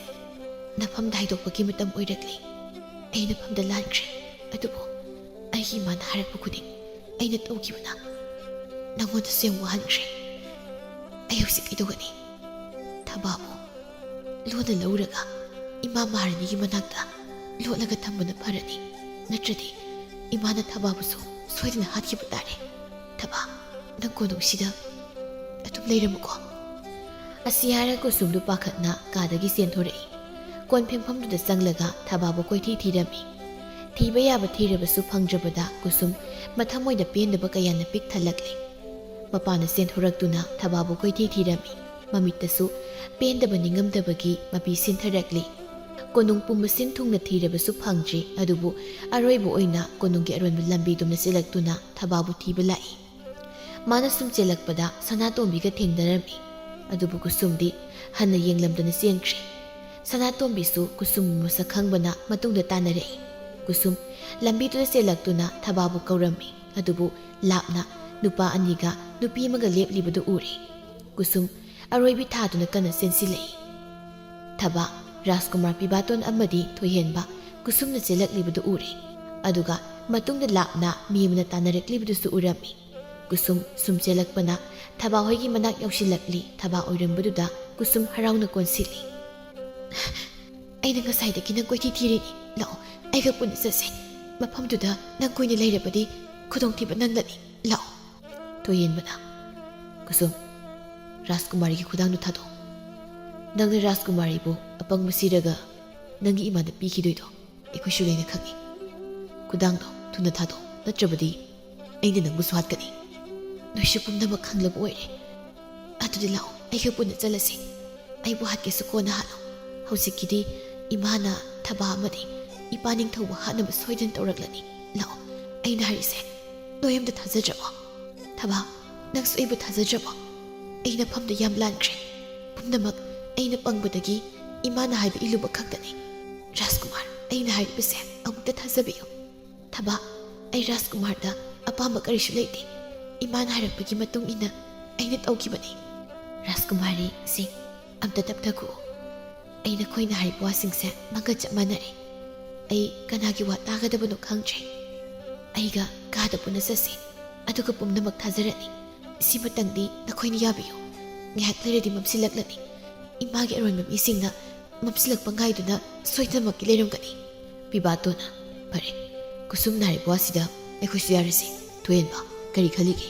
ꯅꯐꯝꯗ ꯍꯥꯏꯗꯣꯛꯄꯒꯤ ꯃꯇꯝ ꯑꯣꯏꯔꯛꯂꯤ꯫ ꯑꯩ ꯅꯐꯝꯗ ꯂꯥꯟꯈ꯭ꯔꯦ, ꯑꯗꯨꯕꯨ ꯑꯩꯒꯤ ꯏꯃꯥꯅ ꯍꯥꯏꯔꯛꯄ ꯈꯨꯗꯤꯡ ꯑꯩꯅ ꯇꯧꯈꯤꯕꯅ ꯅꯪꯉꯣꯟꯗꯁꯨ ꯌꯥꯝ ꯋꯥꯍꯟꯈ꯭ꯔꯦ꯫ ꯑꯩ ꯍꯧꯖꯤꯛ ꯀꯩꯗꯧꯒꯅꯤ? ꯊꯕꯥꯕꯨ ꯂꯣꯟꯅ ꯂꯧꯔꯒ ꯏꯃꯥ ꯃꯍꯥꯔꯥꯅꯤꯒꯤ ꯃꯅꯥꯛꯇ ꯂꯣꯠꯂꯒ ꯊꯝꯕꯅ ꯐꯔꯅꯤ, ꯅꯠꯇ꯭ꯔꯗꯤ ꯏꯃꯥꯅ ꯊꯕꯥꯕꯨꯁꯨ ꯁꯣꯏꯗꯅ ꯍꯥꯠꯈꯤꯕ ꯇꯥꯔꯦ꯫ ꯊꯕꯥ, ꯅꯪ ꯀꯣꯅꯨꯡꯁꯤꯗ ꯑꯗꯨꯝ ꯂꯩꯔꯝꯃꯨꯀꯣ"꯫ ꯑꯁꯤ ꯍꯥꯏꯔ ꯀꯨꯁꯨꯝꯗꯨ ꯄꯥꯈꯠꯅ ꯀꯥꯗꯒꯤ ꯆꯦꯟꯊꯣꯔꯛꯏ꯫ ꯀꯣꯟ ꯐꯦꯡꯐꯝꯗꯨꯗ ꯆꯪꯂꯒ ꯊꯕꯥꯕꯨ ꯀꯣꯏꯊꯤ ꯊꯤꯔꯝꯃꯤ꯫ ꯊꯤꯕ ꯌꯥꯕ ꯊꯤꯔꯕꯁꯨ ꯐꯪꯗ꯭ꯔꯕꯗ ꯀꯨꯁꯨꯝ ꯃꯊꯃꯣꯏꯗ ꯄꯦꯟꯗꯕ ꯀꯌꯥꯅ ꯄꯤꯛ ꯊꯜꯂꯛꯂꯤ꯫ ꯃꯄꯥꯅ ꯆꯦꯟꯊꯣꯔꯛꯇꯨꯅ ꯊꯕꯥꯕꯨ ꯀꯣꯏꯊꯤ ꯊꯤꯔꯝꯃꯤ꯫ ꯃꯃꯤꯠꯇꯁꯨ ꯄꯦꯟꯗꯕ ꯅꯤꯡꯉꯝꯗꯕꯒꯤ ꯃꯄꯤ ꯁꯤꯟꯊꯔꯛꯂꯤ꯫ ꯀꯣꯅꯨꯡ ꯄꯨꯝꯕ ꯁꯤꯟ ꯊꯨꯡꯅ ꯊꯤꯔꯕꯁꯨ ꯐꯪꯗ꯭ꯔꯤ, ꯑꯗꯨꯕꯨ ꯑꯔꯣꯏꯕ ꯑꯣꯏꯅ ꯀꯣꯅꯨꯡꯒꯤ ꯑꯔꯣꯟꯕ ꯂꯝꯕꯤꯗꯨꯝꯅ ꯆꯦꯜꯂꯛꯇꯨꯅ ꯊꯕꯥꯕꯨ ꯊꯤꯕ ꯂꯥꯛꯏ꯫ ꯃꯥꯅ ꯁꯨꯝ ꯆꯦꯜꯂꯛꯄꯗ ꯁꯅꯥꯇꯣꯝꯕꯤꯒ ꯊꯦꯡꯅꯔꯝꯃꯤ꯫ ꯑꯗꯨꯕꯨ ꯀꯨꯁꯨꯝꯗꯤ ꯍꯟꯅ ꯌꯦꯡꯂꯝꯗꯅ ꯆꯦꯟꯈ꯭ꯔꯦ꯫ ꯁꯅꯥꯇꯣꯝꯕꯤꯁꯨ ꯀꯨꯁꯨꯝꯕꯨ ꯃꯁꯛ ꯈꯪꯕꯅ ꯃꯇꯨꯡꯗ ꯇꯥꯟꯅꯔꯛꯏ꯫ ꯀꯨꯁꯨꯝ ꯂꯝꯕꯤꯗꯨꯗ ꯆꯦꯜꯂꯛꯇꯨꯅ ꯊꯕꯥꯕꯨ ꯀꯧꯔꯝꯃꯤ꯫ ꯑꯗꯨꯕꯨ ꯂꯥꯞꯅ ꯅꯨꯄꯥ ꯑꯅꯤꯒ ꯅꯨꯄꯤ ꯑꯃꯒ ꯂꯦꯞꯂꯤꯕꯗꯨ ꯎꯔꯦ꯫ ꯀꯨꯁꯨꯝ ꯑꯔꯣꯏꯕꯤ ꯊꯥꯗꯨꯅ ꯀꯟꯅ ꯆꯦꯟꯁꯤꯜꯂꯛꯏ꯫ ꯊꯕꯥ, ꯔꯥꯖꯀꯨꯃꯥꯔ ꯄꯤꯕꯥꯇꯣꯟ ꯑꯃꯗꯤ ꯊꯣꯏꯍꯦꯟꯕ ꯀꯨꯁꯨꯝꯅ ꯆꯦꯜꯂꯛꯂꯤꯕꯗꯨ ꯎꯔꯦ꯫ ꯑꯗꯨꯒ ꯃꯇꯨꯡꯗ ꯂꯥꯞꯅ ꯃꯤ ꯑꯃꯅ ꯇꯥꯟꯅꯔꯛꯂꯤꯕꯗꯨꯁꯨ ꯎꯔꯝꯃꯤ꯫ ꯀꯨꯁꯨꯝ ꯁꯨꯝ ꯆꯦꯜꯂꯛꯄꯅ ꯊꯕꯥ ꯍꯣꯏꯒꯤ ꯃꯅꯥꯛ ꯌꯧꯁꯤꯜꯂꯛꯂꯤ꯫ ꯊꯕꯥ ꯑꯣꯏꯔꯝꯕꯗꯨꯗ ꯀꯨꯁꯨꯝ ꯍꯔꯥꯎꯅ ꯀꯣꯟꯁꯤꯜꯂꯤ꯫ "ꯑꯩꯅ ꯉꯁꯥꯏꯗꯒꯤ ꯅꯪ ꯀꯣꯏꯊꯤ ꯊꯤꯔꯤꯅꯤ꯫ ꯂꯥꯛꯑꯣ, ꯑꯩꯒ ꯄꯨꯟꯅ ꯆꯠꯁꯦ꯫ ꯃꯐꯝꯗꯨꯗ ꯅꯪ ꯀꯨꯏꯅ ꯂꯩꯔꯕꯗꯤ ꯈꯨꯗꯣꯡꯊꯤꯕ ꯅꯪꯂꯅꯤ꯫ ꯂꯥꯛꯑꯣ"꯫ ꯊꯣꯏꯍꯦꯟꯕꯅ, "ꯀꯨꯁꯨꯝ, ꯔꯥꯖꯀꯨꯃꯥꯔꯤꯒꯤ ꯈꯨꯗꯥꯡꯗꯨ ꯊꯥꯗꯣꯛꯑꯣ꯫ ꯅꯪꯅ ꯔꯥꯖꯀꯨꯃꯥꯔꯤꯕꯨ ꯑꯄꯪꯕ ꯁꯤꯔꯒ ꯅꯪꯒꯤ ꯏꯃꯥꯗ ꯄꯤꯈꯤꯗꯣꯏꯗꯣ ꯑꯩꯈꯣꯏꯁꯨ ꯂꯣꯏꯅ ꯈꯪꯏ꯫ ꯈꯨꯗꯥꯡꯗꯣ ꯊꯨꯅ ꯊꯥꯗꯣꯛꯑꯣ, ꯅꯠꯇ꯭ꯔꯕꯗꯤ ꯑꯩꯅ ꯅꯪꯕꯨꯁꯨ ꯍꯥꯠꯀꯅꯤ꯫ ꯅꯣꯏꯁꯨ ꯄꯨꯝꯅꯃꯛ ꯈꯪꯂꯕ ꯑꯣꯏꯔꯦ꯫ ꯑꯗꯨꯗꯤ ꯂꯥꯛꯑꯣ, ꯑꯩꯒ ꯄꯨꯟꯅ ꯆꯠꯂꯁꯤ꯫ ꯑꯩꯕꯨ ꯍꯥꯠꯀꯦꯁꯨ ꯀꯣꯟꯅ ꯍꯥꯠꯂꯣ꯫ ꯍꯧꯖꯤꯛꯀꯤꯗꯤ ꯏꯃꯥꯅ ꯊꯕꯥ ꯑꯃꯗꯤ ꯏꯄꯥ ꯅꯤꯡꯊꯧꯕ ꯍꯥꯠꯅꯕ ꯁꯣꯏꯗꯅ ꯇꯧꯔꯛꯂꯅꯤ꯫ ꯂꯥꯛꯑꯣ, ꯑꯩꯅ ꯍꯥꯏꯔꯤꯁꯦ"꯫ ꯅꯣꯏ ꯑꯝꯇ ꯊꯥꯖꯗ꯭ꯔꯕꯣ? ꯊꯕꯥ, ꯅꯪꯁꯨ ꯑꯩꯕꯨ ꯊꯥꯖꯗ꯭ꯔꯕꯣ? ꯑꯩ ꯅꯐꯝꯗ ꯌꯥꯝ ꯂꯥꯟꯈ꯭ꯔꯦ꯫ ꯄꯨꯝꯅꯃꯛ ꯑꯩꯅ ꯄꯪꯕꯗꯒꯤ ꯏꯃꯥꯅ ꯍꯥꯏꯕ ꯏꯜꯂꯨꯕ ꯈꯛꯇꯅꯤ꯫ ꯔꯥꯖꯀꯨꯃꯥꯔ, ꯑꯩꯅ ꯍꯥꯏꯔꯤꯕꯁꯦ ꯑꯃꯨꯛꯇ ꯊꯥꯖꯕꯤꯌꯨ꯫ ꯊꯕꯥ, ꯑꯩ ꯔꯥꯖꯀꯨꯃꯥꯔꯗ ꯑꯄꯥꯝꯕ ꯀꯔꯤꯁꯨ ꯂꯩꯇꯦ꯫ ꯏꯃꯥꯅ ꯍꯥꯏꯔꯛꯄꯒꯤ ꯃꯇꯨꯡ ꯏꯟꯅ ꯑꯩꯅ ꯇꯧꯈꯤꯕꯅꯤ꯫ ꯔꯥꯖꯀꯨꯃꯥꯔꯤ ꯁꯤꯡ, ꯑꯝꯇ ꯇꯞꯊꯈꯣ꯫ ꯑꯩ ꯅꯈꯣꯏꯅ ꯍꯥꯏꯔꯤꯕ ꯋꯥꯁꯤꯡꯁꯦ ꯃꯪꯒ ꯆꯞ ꯃꯥꯟꯅꯔꯦ꯫ ꯑꯩ ꯀꯅꯥꯒꯤ ꯋꯥ ꯇꯥꯒꯗꯕꯅꯣ ꯈꯪꯗ꯭ꯔꯦ꯫ ꯑꯩꯒ ꯀꯥꯗ ꯄꯨꯟꯅ ꯆꯠꯁꯤ, ꯑꯗꯨꯒ ꯄꯨꯝꯅꯃꯛ ꯊꯥꯖꯔꯅꯤ꯫ ꯁꯤꯃꯇꯪꯗꯤ ꯅꯈꯣꯏꯅ ꯌꯥꯕꯤꯌꯨ꯫ ꯉꯥꯏꯍꯥꯛ ꯂꯩꯔꯗꯤ ꯃꯝꯁꯤꯜꯂꯛꯂꯅꯤ꯫ ꯏꯃꯥꯒꯤ ꯑꯔꯣꯟꯕ ꯃꯤꯁꯤꯡꯅ ꯃꯝꯁꯤꯜꯂꯛꯄ ꯉꯥꯏꯗꯨꯅ ꯁꯣꯏꯗꯅꯃꯛꯀꯤ ꯂꯩꯔꯝꯒꯅꯤ꯫ ꯄꯤꯕꯥꯇꯣꯅ, "ꯐꯔꯦ, ꯀꯨꯁꯨꯝꯅ ꯍꯥꯏꯔꯤꯕ ꯋꯥꯁꯤꯗ ꯑꯩꯈꯣꯏꯁꯨ ꯌꯥꯔꯁꯤ꯫ ꯊꯣꯏꯍꯦꯟꯕ, ꯀꯔꯤ ꯈꯜꯂꯤꯒꯦ?"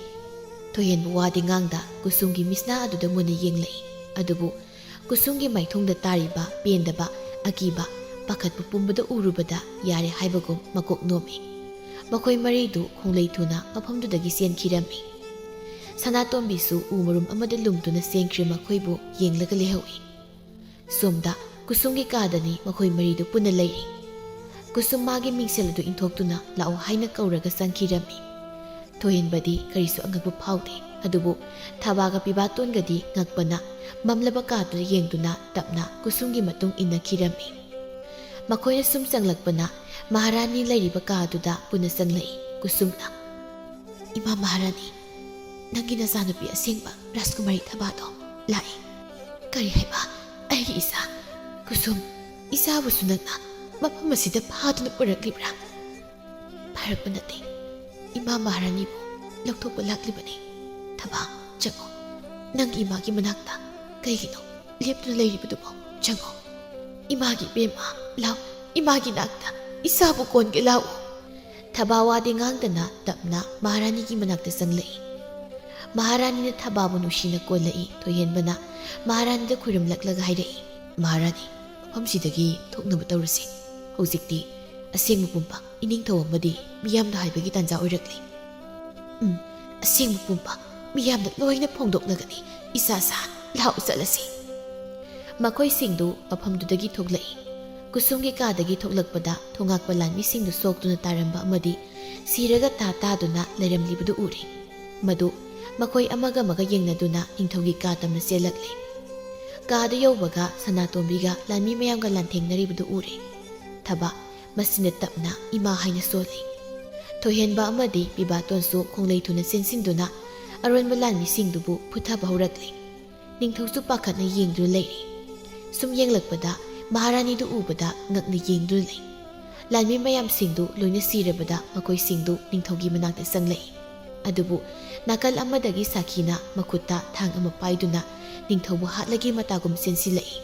ꯊꯣꯏꯍꯦꯟꯕ ꯋꯥꯗꯤ ꯉꯥꯡꯗ ꯀꯨꯁꯨꯝꯒꯤ ꯃꯤꯠꯁꯅꯥ ꯑꯗꯨꯗ ꯃꯨꯟꯅ ꯌꯦꯡꯂꯛꯏ꯫ ꯑꯗꯨꯕꯨ ꯀꯨꯁꯨꯝꯒꯤ ꯃꯥꯏꯊꯣꯡꯗ ꯇꯥꯔꯤꯕ ꯄꯦꯟꯗꯕ, ꯑꯀꯤꯕ, ꯄꯥꯈꯠꯄ ꯄꯨꯝꯕꯗ ꯎꯔꯨꯕꯗ ꯌꯥꯔꯦ ꯍꯥꯏꯕꯒꯨꯝ ꯃꯀꯣꯛ ꯅꯣꯝꯃꯤ꯫ ꯃꯈꯣꯏ ꯃꯔꯤꯗꯨ ꯈꯣꯡꯂꯩ ꯊꯨꯅ ꯃꯐꯝꯗꯨꯗꯒꯤ ꯆꯦꯟꯈꯤꯔꯝꯃꯤ꯫ ꯁꯅꯥꯇꯣꯝꯕꯤꯁꯨ ꯎ ꯃꯔꯨꯝ ꯑꯃꯗ ꯂꯨꯝꯗꯨꯅ ꯆꯦꯟꯈ꯭ꯔꯦ, ꯃꯈꯣꯏꯕꯨ ꯌꯦꯡꯂꯒ ꯂꯩꯍꯧꯏ꯫ ꯁꯣꯝꯗ ꯀꯨꯁꯨꯝꯒꯤ ꯀꯥꯗꯅꯤ ꯃꯈꯣꯏ ꯃꯔꯤꯗꯨ ꯄꯨꯟꯅ ꯂꯩꯔꯤ꯫ ꯀꯨꯁꯨꯝ ꯃꯥꯒꯤ ꯃꯤꯡꯁꯦꯜ ꯑꯗꯨ ꯏꯟꯊꯣꯛꯇꯨꯅ ꯂꯥꯛꯑꯣ ꯍꯥꯏꯅ ꯀꯧꯔꯒ ꯆꯪꯈꯤꯔꯝꯃꯤ꯫ ꯊꯣꯏꯍꯦꯟꯕꯗꯤ ꯀꯔꯤꯁꯨ ꯑꯉꯛꯄ ꯐꯥꯎꯗꯦ, ꯑꯗꯨꯕꯨ ꯊꯕꯥꯒ ꯄꯤꯕꯥꯇꯣꯟꯒꯗꯤ ꯉꯛꯄꯅ ꯃꯝꯂꯕ ꯀꯥꯗꯨꯗ ꯌꯦꯡꯗꯨꯅ ꯇꯞꯅ ꯀꯨꯁꯨꯝꯒꯤ ꯃꯇꯨꯡ ꯏꯟꯅꯈꯤꯔꯝꯃꯤ꯫ ꯃꯈꯣꯏꯅ ꯁꯨꯝ ꯆꯪꯂꯛꯄꯅ ꯃꯍꯥꯔꯥꯅꯤ ꯂꯩꯔꯤꯕ ꯀꯥ ꯑꯗꯨꯗ ꯄꯨꯟꯅ ꯆꯪꯂꯛꯏ꯫ ꯀꯨꯁꯨꯝꯅ, "ꯏꯃꯥ ꯃꯍꯥꯔꯥꯅꯤ, ꯅꯪꯒꯤ ꯅꯆꯥꯅꯨꯄꯤ ꯑꯁꯦꯡꯕ ꯔꯥꯖꯀꯨꯃꯥꯔꯤ ꯊꯕꯥꯗꯣ ꯂꯥꯛꯏ꯫" "ꯀꯔꯤ ꯍꯥꯏꯕ? ꯑꯩꯒꯤ ꯏꯆꯥ? ꯀꯨꯁꯨꯝ, ꯏꯆꯥꯕꯨꯁꯨ ꯅꯪꯅ ꯃꯐꯝ ꯑꯁꯤꯗ ꯐꯥꯗꯨꯅ ꯄꯨꯔꯛꯂꯤꯕ꯭ꯔꯥ?" "ꯐꯥꯔꯛꯄ ꯅꯠꯇꯦ, ꯏꯃꯥ ꯃꯍꯥꯔꯥꯅꯤꯕꯨ ꯂꯧꯊꯣꯛꯄ ꯂꯥꯛꯂꯤꯕꯅꯤ꯫ ꯊꯕꯥ, ꯆꯪꯉꯣ, ꯅꯪꯒꯤ ꯏꯃꯥꯒꯤ ꯃꯅꯥꯛꯇ ꯀꯩꯒꯤꯅꯣ ꯂꯦꯞꯇꯨꯅ ꯂꯩꯔꯤꯕꯗꯨꯕꯣ? ꯆꯪꯉꯣ, ꯏꯃꯥꯒꯤ ꯏꯕꯦꯝꯃ, ꯂꯥꯎ, ꯏꯃꯥꯒꯤ ꯅꯥꯛꯇ ꯏꯆꯥꯕꯨ ꯀꯣꯟꯒꯦ, ꯂꯥꯛꯎ꯫" ꯊꯕꯥ ꯋꯥꯗꯤ ꯉꯥꯡꯗꯅ ꯇꯞꯅ ꯃꯍꯥꯔꯥꯅꯤꯒꯤ ꯃꯅꯥꯛꯇ ꯆꯪꯂꯛꯏ꯫ ꯃꯍꯥꯔꯥꯅꯤꯅ ꯊꯕꯥꯕꯨ ꯅꯨꯡꯁꯤꯅ ꯀꯣꯜꯂꯛꯏ꯫ ꯊꯣꯏꯍꯦꯟꯕꯅ ꯃꯍꯥꯔꯥꯅꯤꯗ ꯈꯨꯔꯨꯝꯂꯛꯂꯒ ꯍꯥꯏꯔꯛꯏ, "ꯃꯍꯥꯔꯥꯅꯤ, ꯃꯐꯝꯁꯤꯗꯒꯤ ꯊꯣꯛꯅꯕ ꯇꯧꯔꯁꯤ꯫ ꯍꯧꯖꯤꯛꯇꯤ ꯑꯁꯦꯡꯕ ꯄꯨꯝꯕ ꯏꯅꯤꯡꯊꯧ ꯑꯃꯗꯤ ꯃꯤꯌꯥꯝꯗ ꯍꯥꯏꯕꯒꯤ ꯇꯥꯟꯖꯥ ꯑꯣꯏꯔꯛꯂꯤ꯫" "ꯎꯝ, ꯑꯁꯦꯡꯕ ꯄꯨꯝꯕ ꯃꯤꯌꯥꯝꯗ ꯂꯣꯏꯅ ꯐꯣꯡꯗꯣꯛꯂꯒꯅꯤ, ꯏꯆꯥꯁꯥ꯫ ꯂꯥꯛꯎ, ꯆꯠꯂꯁꯤ꯫" ꯃꯈꯣꯏꯁꯤꯡꯗꯨ ꯃꯐꯝꯗꯨꯗꯒꯤ ꯊꯣꯛꯂꯛꯏ꯫ ꯀꯨꯁꯨꯝꯒꯤ ꯀꯥꯗꯒꯤ ꯊꯣꯛꯂꯛꯄꯗ ꯊꯣꯉꯥꯛꯄ ꯂꯥꯟꯃꯤꯁꯤꯡꯗꯨ ꯁꯣꯛꯇꯨꯅ ꯇꯥꯔꯝꯕ ꯑꯃꯗꯤ ꯁꯤꯔꯒ ꯇꯥ ꯇꯥꯗꯨꯅ ꯂꯩꯔꯝꯂꯤꯕꯗꯨ ꯎꯔꯦ꯫ ꯃꯗꯨ ꯃꯈꯣꯏ ꯑꯃꯒ ꯑꯃꯒ ꯌꯦꯡꯅꯗꯨꯅ ꯅꯤꯡꯊꯧꯒꯤ ꯀꯥ ꯇꯝꯅ ꯆꯦꯜꯂꯛꯂꯦ꯫ ꯀꯥꯗ ꯌꯧꯕꯒ ꯁꯅꯥꯇꯣꯝꯕꯤꯒ ꯂꯥꯟꯃꯤ ꯃꯌꯥꯝꯒ ꯂꯥꯟꯊꯦꯡꯅꯔꯤꯕꯗꯨ ꯎꯔꯦ꯫ ꯊꯕꯥ ꯃꯁꯤꯅ ꯇꯞꯅ ꯏꯃꯥ ꯍꯥꯏꯅ ꯁꯣꯜꯂꯤ꯫ ꯊꯣꯏꯍꯦꯟꯕ ꯑꯃꯗꯤ ꯄꯤꯕꯥꯇꯣꯟꯁꯨ ꯈꯣꯡꯂꯩ ꯊꯨꯅ ꯆꯦꯟꯁꯤꯟꯗꯨꯅ ꯑꯔꯣꯟꯕ ꯂꯥꯟꯃꯤꯁꯤꯡꯗꯨꯕꯨ ꯐꯨꯊꯕ ꯍꯧꯔꯛꯂꯤ꯫ ꯅꯤꯡꯊꯧꯁꯨ ꯄꯥꯈꯠꯅ ꯌꯦꯡꯗꯨꯅ ꯂꯩꯔꯤ꯫ ꯁꯨꯝ ꯌꯦꯡꯂꯛꯄꯗ ꯃꯍꯥꯔꯥꯅꯤꯗꯨ ꯎꯕꯗ ꯉꯛꯅ ꯌꯦꯡꯗꯨꯅ ꯂꯩ꯫ ꯂꯥꯟꯃꯤ ꯃꯌꯥꯝꯁꯤꯡꯗꯨ ꯂꯣꯏꯅ ꯁꯤꯔꯕꯗ ꯃꯈꯣꯏꯁꯤꯡꯗꯨ ꯅꯤꯡꯊꯧꯒꯤ ꯃꯅꯥꯛꯇ ꯆꯪꯂꯛꯏ꯫ ꯑꯗꯨꯕꯨ ꯅꯥꯀꯜ ꯑꯃꯗꯒꯤ ꯁꯥꯈꯤꯅ ꯃꯈꯨꯠꯇ ꯊꯥꯡ ꯑꯃ ꯄꯥꯏꯗꯨꯅ ꯅꯤꯡꯊꯧꯕꯨ ꯍꯥꯠꯂꯒꯦ ꯃꯇꯥꯒꯨꯝ ꯆꯦꯟꯁꯤꯜꯂꯛꯏ꯫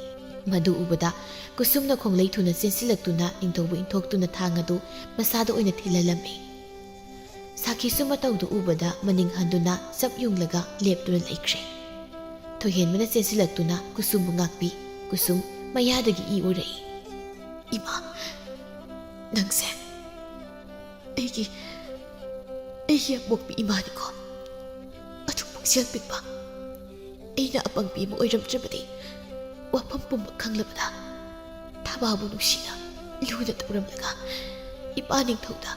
ꯃꯗꯨ ꯎꯕꯗ ꯀꯨꯁꯨꯝꯅ ꯈꯣꯡꯂꯩ ꯊꯨꯅ ꯆꯦꯟꯁꯤꯜꯂꯛꯇꯨꯅ ꯅꯤꯡꯊꯧꯕꯨ ꯏꯟꯊꯣꯛꯇꯨꯅ ꯊꯥꯡ ꯑꯗꯨ ꯃꯁꯥꯗ ꯑꯣꯏꯅ ꯊꯤꯜꯍꯜꯂꯝꯃꯤ꯫ ꯁꯥꯈꯤꯁꯨ ꯃꯇꯧꯗꯨ ꯎꯕꯗ ꯃꯅꯤꯡ ꯍꯟꯗꯨꯅ ꯆꯞ ꯌꯨꯡꯂꯒ ꯂꯦꯞꯇꯨꯅ ꯂꯩꯈ꯭ꯔꯦ꯫ ꯊꯣꯏꯍꯦꯟꯕꯅ ꯆꯦꯟꯁꯤꯜꯂꯛꯇꯨꯅ ꯀꯨꯁꯨꯝꯕꯨ ꯉꯥꯛꯄꯤ꯫ ꯀꯨꯁꯨꯝ ꯃꯌꯥꯗꯒꯤ ꯏ ꯑꯣꯔꯛꯏ꯫ "ꯏꯃꯥ, ꯅꯪꯁꯦ ꯑꯩꯒꯤ, ꯑꯩꯒꯤ ꯑꯄꯣꯛꯄꯤ ꯏꯃꯥꯅꯤꯀꯣ꯫ ꯑꯗꯨꯛ ꯄꯨꯛꯆꯦꯜ ꯄꯤꯛꯄ ꯑꯩꯅ ꯑꯄꯪꯕꯤ ꯑꯃ ꯑꯣꯏꯔꯝꯗ꯭ꯔꯕꯗꯤ ꯋꯥꯐꯝ ꯄꯨꯝꯕ ꯈꯪꯂꯕꯗ ꯊꯕꯥꯕꯨ ꯅꯨꯡꯁꯤꯅ ꯂꯨꯅ ꯇꯧꯔꯝꯂꯒ ꯏꯄꯥ ꯅꯤꯡꯊꯧꯗ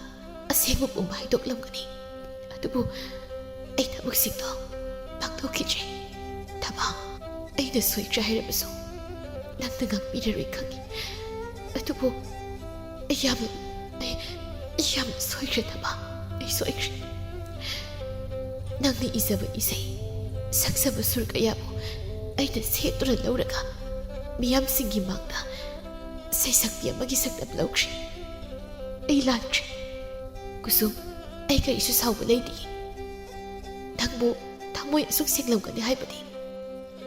ꯑꯁꯦꯡꯕ ꯄꯨꯝꯕ ꯍꯥꯏꯗꯣꯛꯂꯝꯒꯅꯤ꯫ ꯑꯗꯨꯕꯨ ꯑꯩ ꯊꯕꯛꯁꯤꯡꯗꯣ ꯄꯥꯡꯊꯣꯛꯈꯤꯗ꯭ꯔꯦ꯫ ꯊꯕꯥ, ꯑꯩꯅ ꯁꯣꯏꯈ꯭ꯔꯦ ꯍꯥꯏꯔꯕꯁꯨ ꯅꯪꯅ ꯉꯥꯛꯄꯤꯔꯔꯣꯏ ꯈꯪꯏ꯫ ꯑꯗꯨꯕꯨ ꯑꯩ ꯌꯥꯝꯅ, ꯑꯩ, ꯑꯩ ꯌꯥꯝꯅ ꯁꯣꯏꯈ꯭ꯔꯦ ꯊꯕꯥ, ꯑꯩ ꯁꯣꯏꯈ꯭ꯔꯦ꯫ ꯅꯪꯅ ꯏꯖꯕ ꯏꯁꯩ, ꯁꯛꯆꯕ ꯁꯨꯔ ꯀꯌꯥꯕꯨ ꯑꯩꯅ ꯁꯦꯠꯇꯨꯅ ꯂꯧꯔꯒ ꯃꯤꯌꯥꯝꯁꯤꯡꯒꯤ ꯃꯥꯡꯗ ꯁꯩꯁꯛꯄꯤ ꯑꯃꯒꯤ ꯁꯛꯇꯝ ꯂꯧꯈ꯭ꯔꯦ꯫ ꯑꯩ ꯂꯥꯟꯈ꯭ꯔꯦ꯫ ꯀꯨꯁꯨꯝ, ꯑꯩ ꯀꯔꯤꯁꯨ ꯁꯥꯎꯕ ꯂꯩꯇꯦ꯫ ꯅꯪꯕꯨ ꯊꯃꯣꯏ ꯑꯁꯨꯛ ꯁꯦꯡꯂꯝꯒꯅꯤ ꯍꯥꯏꯕꯗꯤ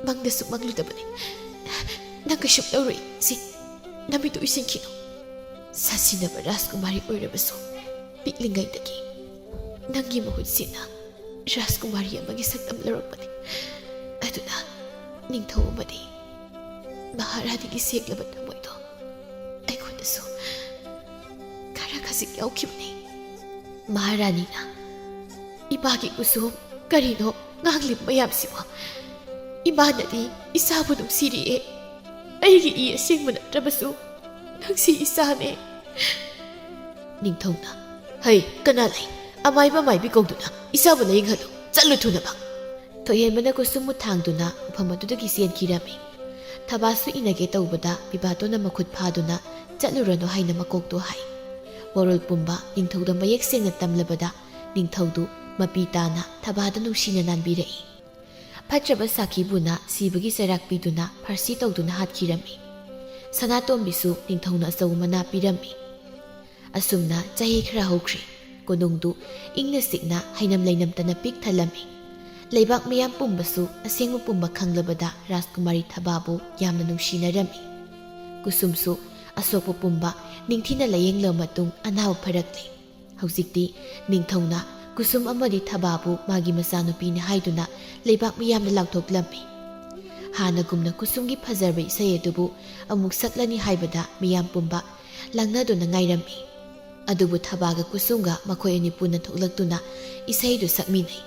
ꯃꯪꯗꯁꯨ ꯃꯪꯂꯨꯗꯕꯅꯤ꯫ ꯅꯪ ꯀꯩꯁꯨꯝ ꯂꯧꯔꯣꯏ꯫ ꯁꯤ, ꯅꯃꯤꯠꯇꯨ ꯎꯏꯁꯤꯟꯈꯤꯅꯨ꯫ ꯁꯥꯁꯤꯟꯅꯕ ꯔꯥꯖꯀꯨꯃꯥꯔꯤ ꯑꯣꯏꯔꯕꯁꯨ ꯄꯤꯛꯂꯤꯉꯩꯗꯒꯤ ꯅꯪꯒꯤ ꯃꯍꯨꯠ ꯁꯤꯟꯅ ꯔꯥꯖꯀꯨꯃꯥꯔꯤ ꯑꯃꯒꯤ ꯁꯛꯇꯝ ꯂꯧꯔꯛꯄꯅꯤ꯫ ꯑꯗꯨꯅ ꯅꯤꯡꯊꯧ ꯑꯃꯗꯤ ꯃꯍꯥꯔꯥꯅꯤꯒꯤ ꯁꯦꯡꯂꯕ ꯊꯃꯣꯏꯗꯣ ꯑꯩꯉꯣꯟꯗꯁꯨ ꯈꯔ ꯈꯖꯤꯛ ꯌꯥꯎꯈꯤꯕꯅꯤ꯫" ꯃꯍꯥꯔꯥꯅꯤꯅ, "ꯏꯄꯥꯒꯤ ꯀꯨꯁꯨꯝ, ꯀꯔꯤꯅꯣ ꯉꯥꯡꯂꯤꯕ ꯃꯌꯥꯝꯁꯤꯕꯣ? ꯏꯃꯥꯅꯗꯤ ꯏꯆꯥꯕꯨ ꯅꯨꯡꯁꯤꯔꯤꯑꯦ꯫ ꯑꯩꯒꯤ ꯏ ꯑꯁꯦꯡꯕ ꯅꯠꯇ꯭ꯔꯕꯁꯨ ꯅꯪꯁꯤ ꯏꯆꯥꯅꯦ꯫" ꯅꯤꯡꯊꯧꯅ, "ꯍꯩ, ꯀꯅꯥ ꯂꯩ? ꯑꯃꯥꯏꯕ ꯃꯥꯏꯕꯤ ꯀꯧꯗꯨꯅ ꯏꯆꯥꯕꯨ ꯂꯥꯌꯦꯡꯍꯜꯂꯨ꯫ ꯆꯠꯂꯨ ꯊꯨꯅꯃꯛ!" ꯊꯣꯏꯍꯦꯟꯕꯅ ꯀꯨꯁꯨꯝꯕꯨ ꯊꯥꯡꯗꯨꯅ ꯃꯐꯝ ꯑꯗꯨꯗꯒꯤ ꯆꯦꯟꯈꯤꯔꯝꯃꯤ꯫ ꯊꯕꯥꯁꯨ ꯏꯟꯅꯒꯦ ꯇꯧꯕꯗ ꯄꯤꯕꯥꯇꯣꯟꯅ ꯃꯈꯨꯠ ꯐꯥꯗꯨꯅ "ꯆꯠꯂꯨꯔꯅꯨ" ꯍꯥꯏꯅ ꯃꯀꯣꯛꯇꯨ ꯍꯥꯏ꯫ ꯋꯥꯔꯣꯜ ꯄꯨꯝꯕ ꯅꯤꯡꯊꯧꯗ ꯃꯌꯦꯛ ꯁꯦꯡꯅ ꯇꯝꯂꯕꯗ ꯅꯤꯡꯊꯧꯗꯨ ꯃꯄꯤ ꯇꯥꯅ ꯊꯕꯥꯗ ꯅꯨꯡꯁꯤꯅ ꯅꯥꯟꯕꯤꯔꯛꯏ꯫ ꯐꯠꯇ꯭ꯔꯕ ꯁꯥꯈꯤꯕꯨꯅ ꯁꯤꯕꯒꯤ ꯆꯩꯔꯥꯛ ꯄꯤꯗꯨꯅ ꯐꯥꯔꯁꯤ ꯇꯧꯗꯨꯅ ꯍꯥꯠꯈꯤꯔꯝꯃꯤ꯫ ꯁꯅꯥꯇꯣꯝꯕꯤꯁꯨ ꯅꯤꯡꯊꯧꯅ ꯑꯆꯧꯕ ꯃꯅꯥ ꯄꯤꯔꯝꯃꯤ꯫ ꯑꯁꯨꯝꯅ ꯆꯍꯤ ꯈꯔ ꯍꯧꯈ꯭ꯔꯦ꯫ ꯀꯣꯅꯨꯡꯗꯨ ꯏꯪꯅ ꯆꯤꯛꯅ ꯍꯩꯅꯝ ꯂꯩꯅꯝꯇꯅ ꯄꯤꯛ ꯊꯜꯂꯝꯃꯤ꯫ ꯂꯩꯕꯥꯛ ꯃꯤꯌꯥꯝ ꯄꯨꯝꯕꯁꯨ ꯑꯁꯦꯡꯕ ꯄꯨꯝꯕ ꯈꯪꯂꯕꯗ ꯔꯥꯖꯀꯨꯃꯥꯔꯤ ꯊꯕꯥꯕꯨ ꯌꯥꯝꯅ ꯅꯨꯡꯁꯤꯅꯔꯝꯃꯤ꯫ ꯀꯨꯁꯨꯝꯁꯨ ꯑꯁꯣꯛꯄ ꯄꯨꯝꯕ ꯅꯤꯡꯊꯤꯅ ꯂꯥꯌꯦꯡꯂꯕ ꯃꯇꯨꯡ ꯑꯅꯥꯕ ꯐꯔꯛꯂꯦ꯫ ꯍꯧꯖꯤꯛꯇꯤ ꯅꯤꯡꯊꯧꯅ ꯀꯨꯁꯨꯝ ꯑꯃꯗꯤ ꯊꯕꯥꯕꯨ ꯃꯥꯒꯤ ꯃꯆꯥꯅꯨꯄꯤꯅꯤ ꯍꯥꯏꯗꯨꯅ ꯂꯩꯕꯥꯛ ꯃꯤꯌꯥꯝꯅ ꯂꯥꯎꯊꯣꯛꯂꯝꯃꯤ꯫ ꯍꯥꯟꯅꯒꯨꯝꯅ ꯀꯨꯁꯨꯝꯒꯤ ꯐꯖꯔꯕ ꯏꯁꯩ ꯑꯗꯨꯕꯨ ꯑꯃꯨꯛ ꯁꯛꯂꯅꯤ ꯍꯥꯏꯕꯗ ꯃꯤꯌꯥꯝ ꯄꯨꯝꯕ ꯂꯥꯡꯅꯗꯨꯅ ꯉꯥꯏꯔꯝꯃꯤ꯫ ꯑꯗꯨꯕꯨ ꯊꯕꯥꯒ ꯀꯨꯁꯨꯝꯒ ꯃꯈꯣꯏ ꯑꯅꯤ ꯄꯨꯟꯅ ꯊꯣꯛꯂꯛꯇꯨꯅ ꯏꯁꯩꯗꯨ ꯁꯛꯃꯤꯟꯅꯩ꯫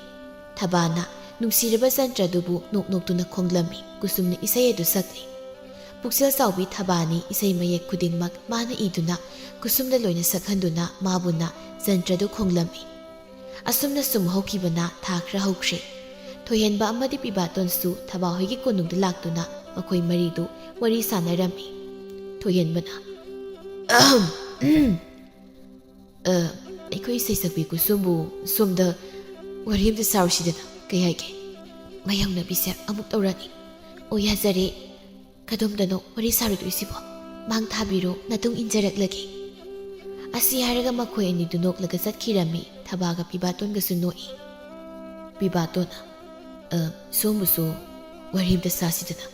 ꯊꯕꯥꯅ ꯅꯨꯡꯁꯤꯔꯕ ꯖꯟꯇ꯭ꯔꯗꯨꯕꯨ ꯅꯣꯛ ꯅꯣꯛꯇꯨꯅ ꯈꯣꯡꯂꯝꯃꯤ꯫ ꯀꯨꯁꯨꯝꯅ ꯏꯁꯩ ꯑꯗꯨ ꯁꯛꯂꯤ꯫ ꯄꯨꯛꯆꯦꯜ ꯆꯥꯎꯕꯤ ꯊꯕꯥꯅꯤ ꯏꯁꯩ ꯃꯌꯦꯛ ꯈꯨꯗꯤꯡꯃꯛ ꯃꯥꯅ ꯏꯗꯨꯅ ꯀꯨꯁꯨꯝꯗ ꯂꯣꯏꯅ ꯁꯛꯍꯟꯗꯨꯅ ꯃꯥꯕꯨꯅ ꯖꯟꯇ꯭ꯔꯗꯨ ꯈꯣꯡꯂꯝꯃꯤ꯫ ꯑꯁꯨꯝꯅ ꯁꯨꯝ ꯍꯧꯈꯤꯕꯅ ꯊꯥ ꯈꯔ ꯍꯧꯈ꯭ꯔꯦ꯫ ꯊꯣꯏꯍꯦꯟꯕ ꯑꯃꯗꯤ ꯄꯤꯕꯥꯇꯣꯟꯁꯨ ꯊꯕꯥ ꯍꯣꯏꯒꯤ ꯀꯣꯅꯨꯡꯗ ꯂꯥꯛꯇꯨꯅ ꯃꯈꯣꯏ ꯃꯔꯤꯗꯨ ꯋꯥꯔꯤ ꯁꯥꯟꯅꯔꯝꯃꯤ꯫ ꯊꯣꯏꯍꯦꯟꯕꯅ, "ꯑꯍꯝ, ꯎꯝ, ꯑ, ꯑꯩꯈꯣꯏ ꯏꯁꯩ ꯁꯛꯄꯤ ꯀꯨꯁꯨꯝꯕꯨ ꯁꯣꯝꯗ ꯋꯥꯔꯤ ꯑꯝꯇ ꯁꯥꯔꯨꯁꯤꯗꯅ, ꯀꯩ ꯍꯥꯏꯒꯦ?" ꯃꯌꯥꯡꯅꯕꯤꯁꯦ ꯑꯃꯨꯛ ꯇꯧꯔꯛꯑꯅꯤ꯫ "ꯑꯣ, ꯌꯥꯖꯔꯦ꯫ ꯀꯗꯣꯝꯗꯅꯣ ꯋꯥꯔꯤ ꯁꯥꯔꯨꯗꯣꯏꯁꯤꯕꯣ? ꯃꯥꯡ ꯊꯥꯕꯤꯔꯣ, ꯅꯇꯨꯡ ꯏꯟꯖꯔꯛꯂꯒꯦ꯫" ꯑꯁꯤ ꯍꯥꯏꯔꯒ ꯃꯈꯣꯏ ꯑꯅꯤꯗꯨ ꯅꯣꯛꯂꯒ ꯆꯠꯈꯤꯔꯝꯃꯤ꯫ ꯊꯕꯥꯒ ꯄꯤꯕꯥꯇꯣꯟꯒꯁꯨ ꯅꯣꯛꯏ꯫ ꯄꯤꯕꯥꯇꯣꯟꯅ, "ꯑ, ꯁꯣꯝꯕꯨꯁꯨ ꯋꯥꯔꯤ ꯑꯝꯇ ꯁꯥꯁꯤꯗꯅ꯫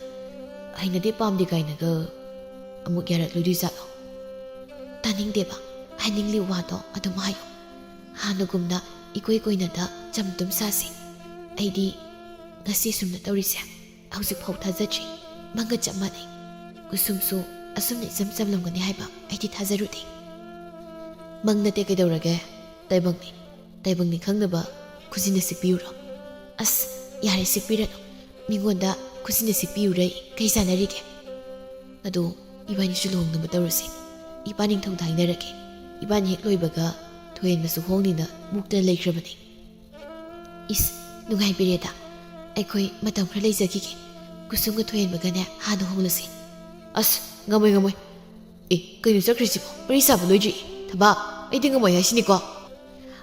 ꯍꯩꯅꯗꯦ ꯄꯥꯝꯗꯦ ꯀꯥꯏꯅꯒ ꯑꯃꯨꯛ ꯌꯥꯔꯛꯂꯣꯏꯗꯣꯏ ꯖꯥꯠꯂꯣ?" "ꯇꯥꯅꯤꯡꯗꯦꯕ, ꯍꯥꯏꯅꯤꯡꯂꯤ ꯋꯥꯗꯣ ꯑꯗꯨꯝ ꯍꯥꯏꯌꯨ꯫ ꯍꯥꯟꯅꯒꯨꯝꯅ ꯏꯀꯣꯏ ꯀꯣꯏꯅꯗ ꯆꯝ ꯇꯨꯝ ꯁꯥꯁꯤ꯫ ꯑꯩꯗꯤ ꯉꯁꯤ ꯁꯨꯝꯅ ꯇꯧꯔꯤꯁꯦ ꯍꯧꯖꯤꯛꯐꯥꯎ ꯊꯥꯖꯗ꯭ꯔꯤ꯫ ꯃꯪꯒ ꯆꯞ ꯃꯥꯟꯅꯩ꯫ ꯀꯨꯁꯨꯝꯁꯨ ꯑꯁꯨꯝꯅ ꯏꯆꯝ ꯆꯝꯂꯝꯒꯅꯤ ꯍꯥꯏꯕ ꯑꯩꯗꯤ ꯊꯥꯖꯔꯨꯗꯦ꯫" "ꯃꯪ ꯅꯠꯇꯦ ꯀꯩꯗꯧꯔꯒꯦ? ꯇꯥꯏꯕꯪꯅꯤ꯫ ꯇꯥꯏꯕꯪꯅꯤ ꯈꯪꯅꯕ ꯈꯨꯖꯤꯟꯅ ꯁꯤꯛꯄꯤꯌꯨꯔꯣ?" "ꯑꯁ, ꯌꯥꯔꯦ, ꯁꯤꯛꯄꯤꯔꯅꯨ꯫ ꯃꯤꯉꯣꯟꯗ ꯈꯨꯖꯤꯟꯅ ꯁꯤꯛꯄꯤꯌꯨꯔꯩ ꯀꯩ ꯆꯥꯟꯅꯔꯤꯒꯦ? ꯑꯗꯣ ꯏꯕꯥꯅꯤꯁꯨ ꯂꯨꯍꯣꯡꯅꯕ ꯇꯧꯔꯁꯤ꯫ ꯏꯄꯥ ꯅꯤꯡꯊꯧꯗ ꯍꯥꯏꯅꯔꯒꯦ꯫ ꯏꯕꯥꯅꯤ ꯍꯦꯛ ꯂꯣꯏꯕꯒ ꯊꯣꯏꯍꯦꯟꯕꯁꯨ ꯍꯣꯡꯅꯤꯅ ꯃꯨꯛꯇ ꯂꯩꯈ꯭ꯔꯕꯅꯤ꯫ "ꯏꯁ, ꯅꯨꯡꯉꯥꯏꯕꯤꯔꯦꯗ꯫ ꯑꯩꯈꯣꯏ ꯃꯇꯝ ꯈꯔ ꯂꯩꯖꯈꯤꯒꯦ꯫ ꯀꯨꯁꯨꯝꯒ ꯊꯣꯏꯍꯦꯟꯕꯒꯅꯦ ꯍꯥꯟꯅ ꯍꯣꯡꯂꯁꯤ꯫" "ꯑꯁ, ꯉꯝꯃꯣꯏ, ꯉꯝꯃꯣꯏ꯫ ꯑꯦ, ꯀꯩꯅꯣ ꯆꯠꯈ꯭ꯔꯤꯁꯤꯕꯣ? ꯋꯥꯔꯤ ꯁꯥꯕ ꯂꯣꯏꯗ꯭ꯔꯤ꯫ ꯊꯕꯥ, ꯑꯩꯗꯤ ꯉꯝꯃꯣꯏ ꯍꯥꯏꯁꯤꯅꯤꯀꯣ꯫"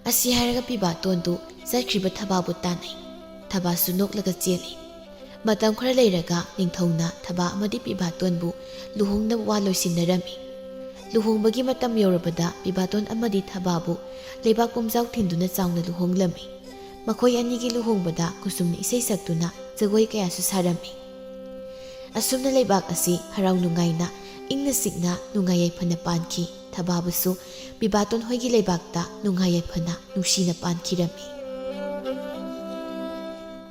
ꯑꯁꯤ ꯍꯥꯏꯔꯒ ꯄꯤꯕꯥꯇꯣꯟꯗꯨ ꯆꯠꯈ꯭ꯔꯤꯕ ꯊꯕꯥꯕꯨ ꯇꯥꯟꯅꯩ꯫ ꯊꯕꯥꯁꯨ ꯅꯣꯛꯂꯒ ꯆꯦꯜꯂꯤ꯫ ꯃꯇꯝ ꯈꯔ ꯂꯩꯔꯒ ꯅꯤꯡꯊꯧꯅ ꯊꯕꯥ ꯑꯃꯗꯤ ꯄꯤꯕꯥꯇꯣꯟꯕꯨ ꯂꯨꯍꯣꯡꯅꯕ ꯋꯥ ꯂꯣꯏꯁꯤꯟꯅꯔꯝꯃꯤ꯫ ꯂꯨꯍꯣꯡꯕꯒꯤ ꯃꯇꯝ ꯌꯧꯔꯕꯗ ꯄꯤꯕꯥꯇꯣꯟ ꯑꯃꯗꯤ ꯊꯕꯥꯕꯨ ꯂꯩꯕꯥꯛ ꯄꯨꯝꯖꯥꯎ ꯊꯤꯟꯗꯨꯅ ꯆꯥꯎꯅ ꯂꯨꯍꯣꯡꯂꯝꯃꯤ꯫ ꯃꯈꯣꯏ ꯑꯅꯤꯒꯤ ꯂꯨꯍꯣꯡꯕꯗ ꯀꯨꯁꯨꯝꯅ ꯏꯁꯩ ꯁꯛꯇꯨꯅ ꯖꯒꯣꯏ ꯀꯌꯥꯁꯨ ꯁꯥꯔꯝꯃꯤ꯫ ꯑꯁꯨꯝꯅ ꯂꯩꯕꯥꯛ ꯑꯁꯤ ꯍꯔꯥꯎ ꯅꯨꯡꯉꯥꯏꯅ, ꯏꯪꯅ ꯆꯤꯛꯅ, ꯅꯨꯡꯉꯥꯏ ꯌꯥꯏꯐꯅ ꯄꯥꯟꯈꯤ꯫ ꯊꯕꯥꯕꯨꯁꯨ ꯄꯤꯕꯥꯇꯣꯟ ꯍꯣꯏꯒꯤ ꯂꯩꯕꯥꯛꯇ ꯅꯨꯡꯉꯥꯏ ꯌꯥꯏꯐꯅ ꯅꯨꯡꯁꯤꯅ ꯄꯥꯟꯈꯤꯔꯝꯃꯤ꯫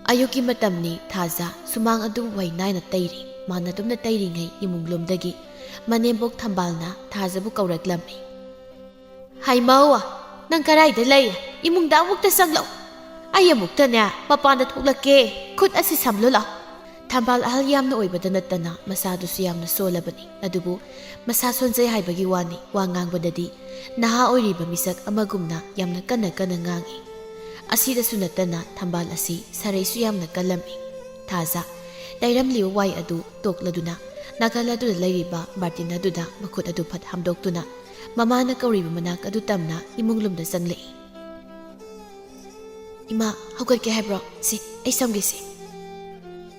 ꯑꯌꯨꯛꯀꯤ ꯃꯇꯝꯅꯤ꯫ ꯊꯥꯖ ꯁꯨꯃꯥꯡ ꯑꯗꯨ ꯋꯥꯏ ꯅꯥꯏꯅ ꯇꯩꯔꯤ꯫ ꯃꯥꯅ ꯑꯗꯨꯝꯅ ꯇꯩꯔꯤꯉꯩ ꯏꯃꯨꯡꯂꯣꯝꯗꯒꯤ ꯃꯅꯦꯝꯕꯣꯛ ꯊꯝꯕꯥꯜꯅ ꯊꯥꯖꯕꯨ ꯀꯧꯔꯛꯂꯝꯃꯤ꯫ "ꯍꯩꯃꯧ, ꯅꯪ ꯀꯗꯥꯏꯗ ꯂꯩ? ꯏꯃꯨꯡꯗ ꯑꯃꯨꯛꯇ ꯆꯪꯂꯛꯎ꯫ ꯑꯩ ꯑꯃꯨꯛꯇꯅꯦ ꯃꯄꯥꯟꯗ ꯊꯣꯛꯂꯛꯀꯦ꯫ ꯈꯨꯠ ꯑꯁꯤ ꯁꯝꯂꯨ ꯂꯥꯎ꯫" ꯊꯝꯕꯥꯜ ꯑꯍꯜ ꯌꯥꯝꯅ ꯑꯣꯏꯕꯗ ꯅꯠꯇꯅ ꯃꯁꯥꯗꯨꯁꯨ ꯌꯥꯝꯅ ꯁꯣꯜꯂꯕꯅꯤ꯫ ꯑꯗꯨꯕꯨ ꯃꯁꯥ ꯁꯣꯟꯖꯩ ꯍꯥꯏꯕꯒꯤ ꯋꯥꯅꯤ, ꯋꯥ ꯉꯥꯡꯕꯗꯗꯤ ꯅꯍꯥ ꯑꯣꯏꯔꯤꯕ ꯃꯤꯁꯛ ꯑꯃꯒꯨꯝꯅ ꯌꯥꯝꯅ ꯀꯟꯅ ꯀꯟꯅ ꯉꯥꯡꯏ꯫ ꯑꯁꯤꯗꯁꯨ ꯅꯠꯇꯅ ꯊꯝꯕꯥꯜ ꯑꯁꯤ ꯁꯥꯔꯩꯁꯨ ꯌꯥꯝꯅ ꯀꯜꯂꯝꯃꯤ꯫ ꯊꯥꯖ ꯇꯩꯔꯝꯂꯤꯕ ꯋꯥꯏ ꯑꯗꯨ ꯇꯣꯛꯂꯗꯨꯅ ꯅꯥꯀꯜ ꯑꯗꯨꯗ ꯂꯩꯔꯤꯕ ꯕꯥꯔꯇꯤꯟ ꯑꯗꯨꯗ ꯃꯈꯨꯠ ꯑꯗꯨ ꯐꯠ ꯍꯥꯝꯗꯣꯛꯇꯨꯅ ꯃꯃꯥꯅ ꯀꯧꯔꯤꯕ ꯃꯅꯥꯛ ꯑꯗꯨ ꯇꯝꯅ ꯏꯃꯨꯡ ꯂꯣꯝꯗ ꯆꯪꯂꯛꯏ꯫ "ꯏꯃꯥ, ꯍꯧꯒꯠꯀꯦ ꯍꯥꯏꯕ꯭ꯔꯣ? ꯁꯤ, ꯑꯩ ꯁꯝꯒꯦꯁꯦ꯫"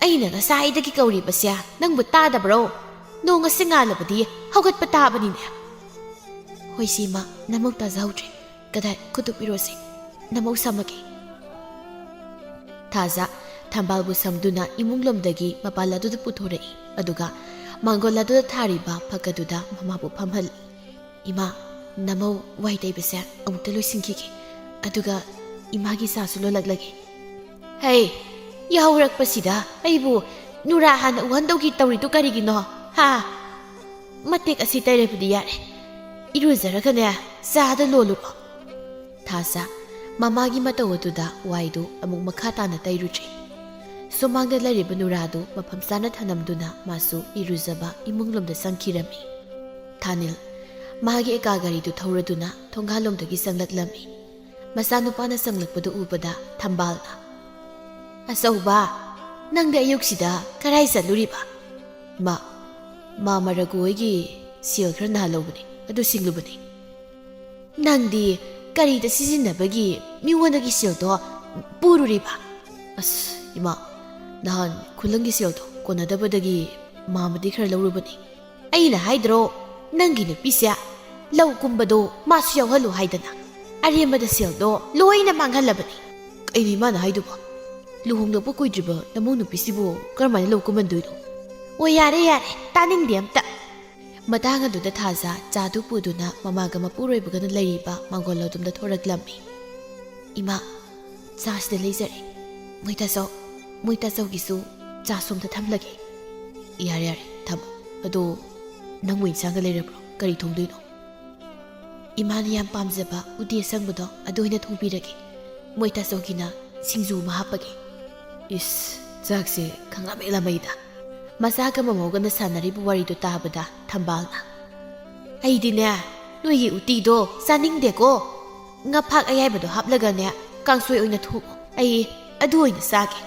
"ꯑꯩꯅ ꯉꯁꯥꯏꯗꯒꯤ ꯀꯧꯔꯤꯕꯁꯦ ꯅꯪꯕꯨ ꯇꯥꯗꯕ꯭ꯔꯣ? ꯅꯣꯡ ꯑꯁꯤ ꯉꯥꯜꯂꯕꯗꯤ ꯍꯧꯒꯠꯄ ꯇꯥꯕꯅꯤꯅꯦ꯫" "ꯍꯣꯏ, ꯁꯤ ꯏꯃꯥ, ꯅꯃꯧ ꯇꯥꯖꯍꯧꯗ꯭ꯔꯦ꯫ ꯀꯗꯥꯏ, ꯈꯨꯠꯇꯨ ꯄꯤꯔꯣꯁꯦ, ꯅꯃꯧ ꯁꯝꯃꯒꯦ꯫" ꯊꯥꯖ ꯊꯝꯕꯥꯜꯕꯨ ꯁꯝꯗꯨꯅ ꯏꯃꯨꯡ ꯂꯣꯝꯗꯒꯤ ꯃꯄꯥꯜ ꯑꯗꯨꯗ ꯄꯨꯊꯣꯔꯛꯏ, ꯑꯗꯨꯒ ꯃꯥꯡꯒꯣꯜ ꯑꯗꯨꯗ ꯊꯥꯔꯤꯕ ꯐꯛ ꯑꯗꯨꯗ ꯃꯃꯥꯕꯨ ꯐꯝꯍꯜꯂꯤ꯫ "ꯏꯃꯥ, ꯅꯃꯧ ꯋꯥꯏ ꯇꯩꯕꯁꯦ ꯑꯃꯨꯛꯇ ꯂꯣꯏꯁꯤꯟꯈꯤꯒꯦ, ꯑꯗꯨꯒ ꯏꯃꯥꯒꯤ ꯆꯥꯁꯨ ꯂꯣꯜꯂꯛꯂꯒꯦ꯫" "ꯍꯩ, ꯌꯥꯍꯧꯔꯛꯄꯁꯤꯗ ꯑꯩꯕꯨ ꯅꯨꯔꯥ ꯍꯥꯟꯅ ꯎꯍꯟꯗꯧꯒꯤ ꯇꯧꯔꯤꯗꯨ ꯀꯔꯤꯒꯤꯅꯣ, ꯍꯥ? ꯃꯇꯦꯛ ꯑꯁꯤ ꯇꯩꯔꯕꯗꯤ ꯌꯥꯔꯦ꯫ ꯏꯔꯨꯖꯔꯒꯅꯦ, ꯆꯥꯗ ꯂꯣꯜꯂꯨꯔꯣ꯫" ꯊꯥꯖ ꯃꯃꯥꯒꯤ ꯃꯇꯧ ꯑꯗꯨꯗ ꯋꯥꯏꯗꯨ ꯑꯃꯨꯛ ꯃꯈꯥ ꯇꯥꯅ ꯇꯩꯔꯨꯗ꯭ꯔꯦ꯫ ꯁꯨꯃꯥꯡꯗ ꯂꯩꯔꯤꯕ ꯅꯨꯔꯥꯗꯨ ꯃꯐꯝ ꯆꯥꯅ ꯊꯅꯝꯗꯨꯅ ꯃꯥꯁꯨ ꯏꯔꯨꯖꯕ ꯏꯃꯨꯡ ꯂꯣꯝꯗ ꯆꯪꯈꯤꯔꯝꯃꯤ꯫ ꯊꯥꯅꯤꯜ ꯃꯥꯒꯤ ꯑꯦꯀꯥ ꯒꯥꯔꯤꯗꯨ ꯊꯧꯔꯗꯨꯅ ꯊꯣꯡꯒꯥꯜꯂꯣꯝꯗꯒꯤ ꯆꯪꯂꯛꯂꯝꯃꯤ꯫ ꯃꯆꯥꯅꯨꯄꯥꯅ ꯆꯪꯂꯛꯄꯗꯨ ꯎꯕꯗ ꯊꯝꯕꯥꯜꯅ, "ꯑꯆꯧꯕ, ꯅꯪꯗꯤ ꯑꯌꯨꯛꯁꯤꯗ ꯀꯔꯥꯏ ꯆꯠꯂꯨꯔꯤꯕ?" "ꯏꯃꯥ, ꯃꯥ ꯃꯔꯒꯨ ꯍꯣꯏꯒꯤ ꯁꯦꯜ ꯈꯔ ꯅꯍꯥꯟ ꯂꯧꯕꯅꯦ, ꯑꯗꯨ ꯁꯤꯡꯂꯨꯕꯅꯦ꯫" "ꯅꯪꯗꯤ ꯀꯔꯤꯗ ꯁꯤꯖꯤꯟꯅꯕꯒꯤ ꯃꯤꯉꯣꯟꯗꯒꯤ ꯁꯦꯜꯗꯣ ꯄꯨꯔꯨꯔꯤꯕ?" "ꯑꯁ ꯏꯃꯥ, ꯅꯍꯥꯟ ꯈꯨꯂꯪꯒꯤ ꯁꯦꯜꯗꯣ ꯀꯣꯟꯅꯗꯕꯗꯒꯤ ꯃꯥꯃꯗꯤ ꯈꯔ ꯂꯧꯔꯨꯕꯅꯤ꯫ ꯑꯩꯅ ꯍꯥꯏꯗ꯭ꯔꯣ, ꯅꯪꯒꯤ ꯅꯨꯄꯤꯁꯦ ꯂꯧ ꯀꯨꯝꯕꯗꯣ ꯃꯥꯁꯨ ꯌꯥꯎꯍꯜꯂꯨ ꯍꯥꯏꯗꯅ꯫ ꯑꯔꯦꯝꯕꯗ ꯁꯦꯜꯗꯣ ꯂꯣꯏꯅ ꯃꯥꯡꯍꯜꯂꯕꯅꯤ꯫" "ꯀꯩꯅꯣ ꯏꯃꯥꯅ ꯍꯥꯏꯗꯨꯕꯣ? ꯂꯨꯍꯣꯡꯗꯣꯛꯄ ꯀꯨꯏꯗ꯭ꯔꯤꯕ ꯅꯃꯧ ꯅꯨꯄꯤꯁꯤꯕꯨ ꯀꯔꯝꯍꯥꯏꯅ ꯂꯧ ꯀꯨꯝꯍꯟꯗꯣꯏꯅꯣ?" "ꯑꯣ, ꯌꯥꯔꯦ ꯌꯥꯔꯦ, ꯇꯥꯅꯤꯡꯗꯦ ꯑꯝꯇ꯫" ꯃꯇꯥꯡ ꯑꯗꯨꯗ ꯊꯥꯖ ꯆꯥꯗꯨ ꯄꯨꯗꯨꯅ ꯃꯃꯥꯒ ꯃꯄꯨꯔꯣꯏꯕꯒꯅ ꯂꯩꯔꯤꯕ ꯃꯥꯡꯒꯣꯜ ꯑꯗꯣꯝꯗ ꯊꯣꯔꯛꯂꯝꯃꯤ꯫ "ꯏꯃꯥ, ꯆꯥꯁꯤꯗ ꯂꯩꯖꯔꯦ꯫ ꯃꯣꯏ ꯇꯥꯆꯧ, ꯃꯣꯏ ꯇꯥꯆꯧꯒꯤꯁꯨ ꯆꯥ ꯁꯣꯝꯗ ꯊꯝꯂꯒꯦ꯫" "ꯌꯥꯔꯦ ꯌꯥꯔꯦ, ꯊꯝꯃꯣ꯫ ꯑꯗꯣ ꯅꯪꯕꯨ ꯏꯟꯁꯥꯡꯒ ꯂꯩꯔꯕ꯭ꯔꯣ? ꯀꯔꯤ ꯊꯣꯡꯗꯣꯏꯅꯣ?" "ꯏꯃꯥꯅ ꯌꯥꯝ ꯄꯥꯝꯖꯕ ꯎꯇꯤ ꯑꯁꯪꯕꯗꯣ ꯑꯗꯨ ꯑꯣꯏꯅ ꯊꯣꯡꯕꯤꯔꯒꯦ꯫ ꯃꯣꯏ ꯇꯥꯆꯧꯒꯤꯅ ꯁꯤꯡꯖꯨ ꯑꯃ ꯍꯥꯞꯄꯒꯦ꯫" ꯏꯁ, ꯆꯥꯛꯁꯦ ꯈꯪꯂꯥꯃꯩ ꯂꯥꯃꯩꯗ꯫ ꯃꯆꯥꯒ ꯃꯃꯧꯒꯅ ꯁꯥꯟꯅꯔꯤꯕ ꯋꯥꯔꯤꯗꯨ ꯇꯥꯕꯗ ꯊꯝꯕꯥꯜꯅ, "ꯑꯩꯗꯤꯅꯦ, ꯅꯣꯏꯒꯤ ꯎꯇꯤꯗꯣ ꯆꯥꯅꯤꯡꯗꯦꯀꯣ꯫ ꯉꯥꯐꯥꯛ ꯑꯌꯥꯏꯕꯗꯣ ꯍꯥꯞꯂꯒꯅꯦ, ꯀꯥꯡꯁꯣꯏ ꯑꯣꯏꯅ ꯊꯣꯡꯉꯣ꯫ ꯑꯩ ꯑꯗꯨ ꯑꯣꯏꯅ ꯆꯥꯒꯦ꯫"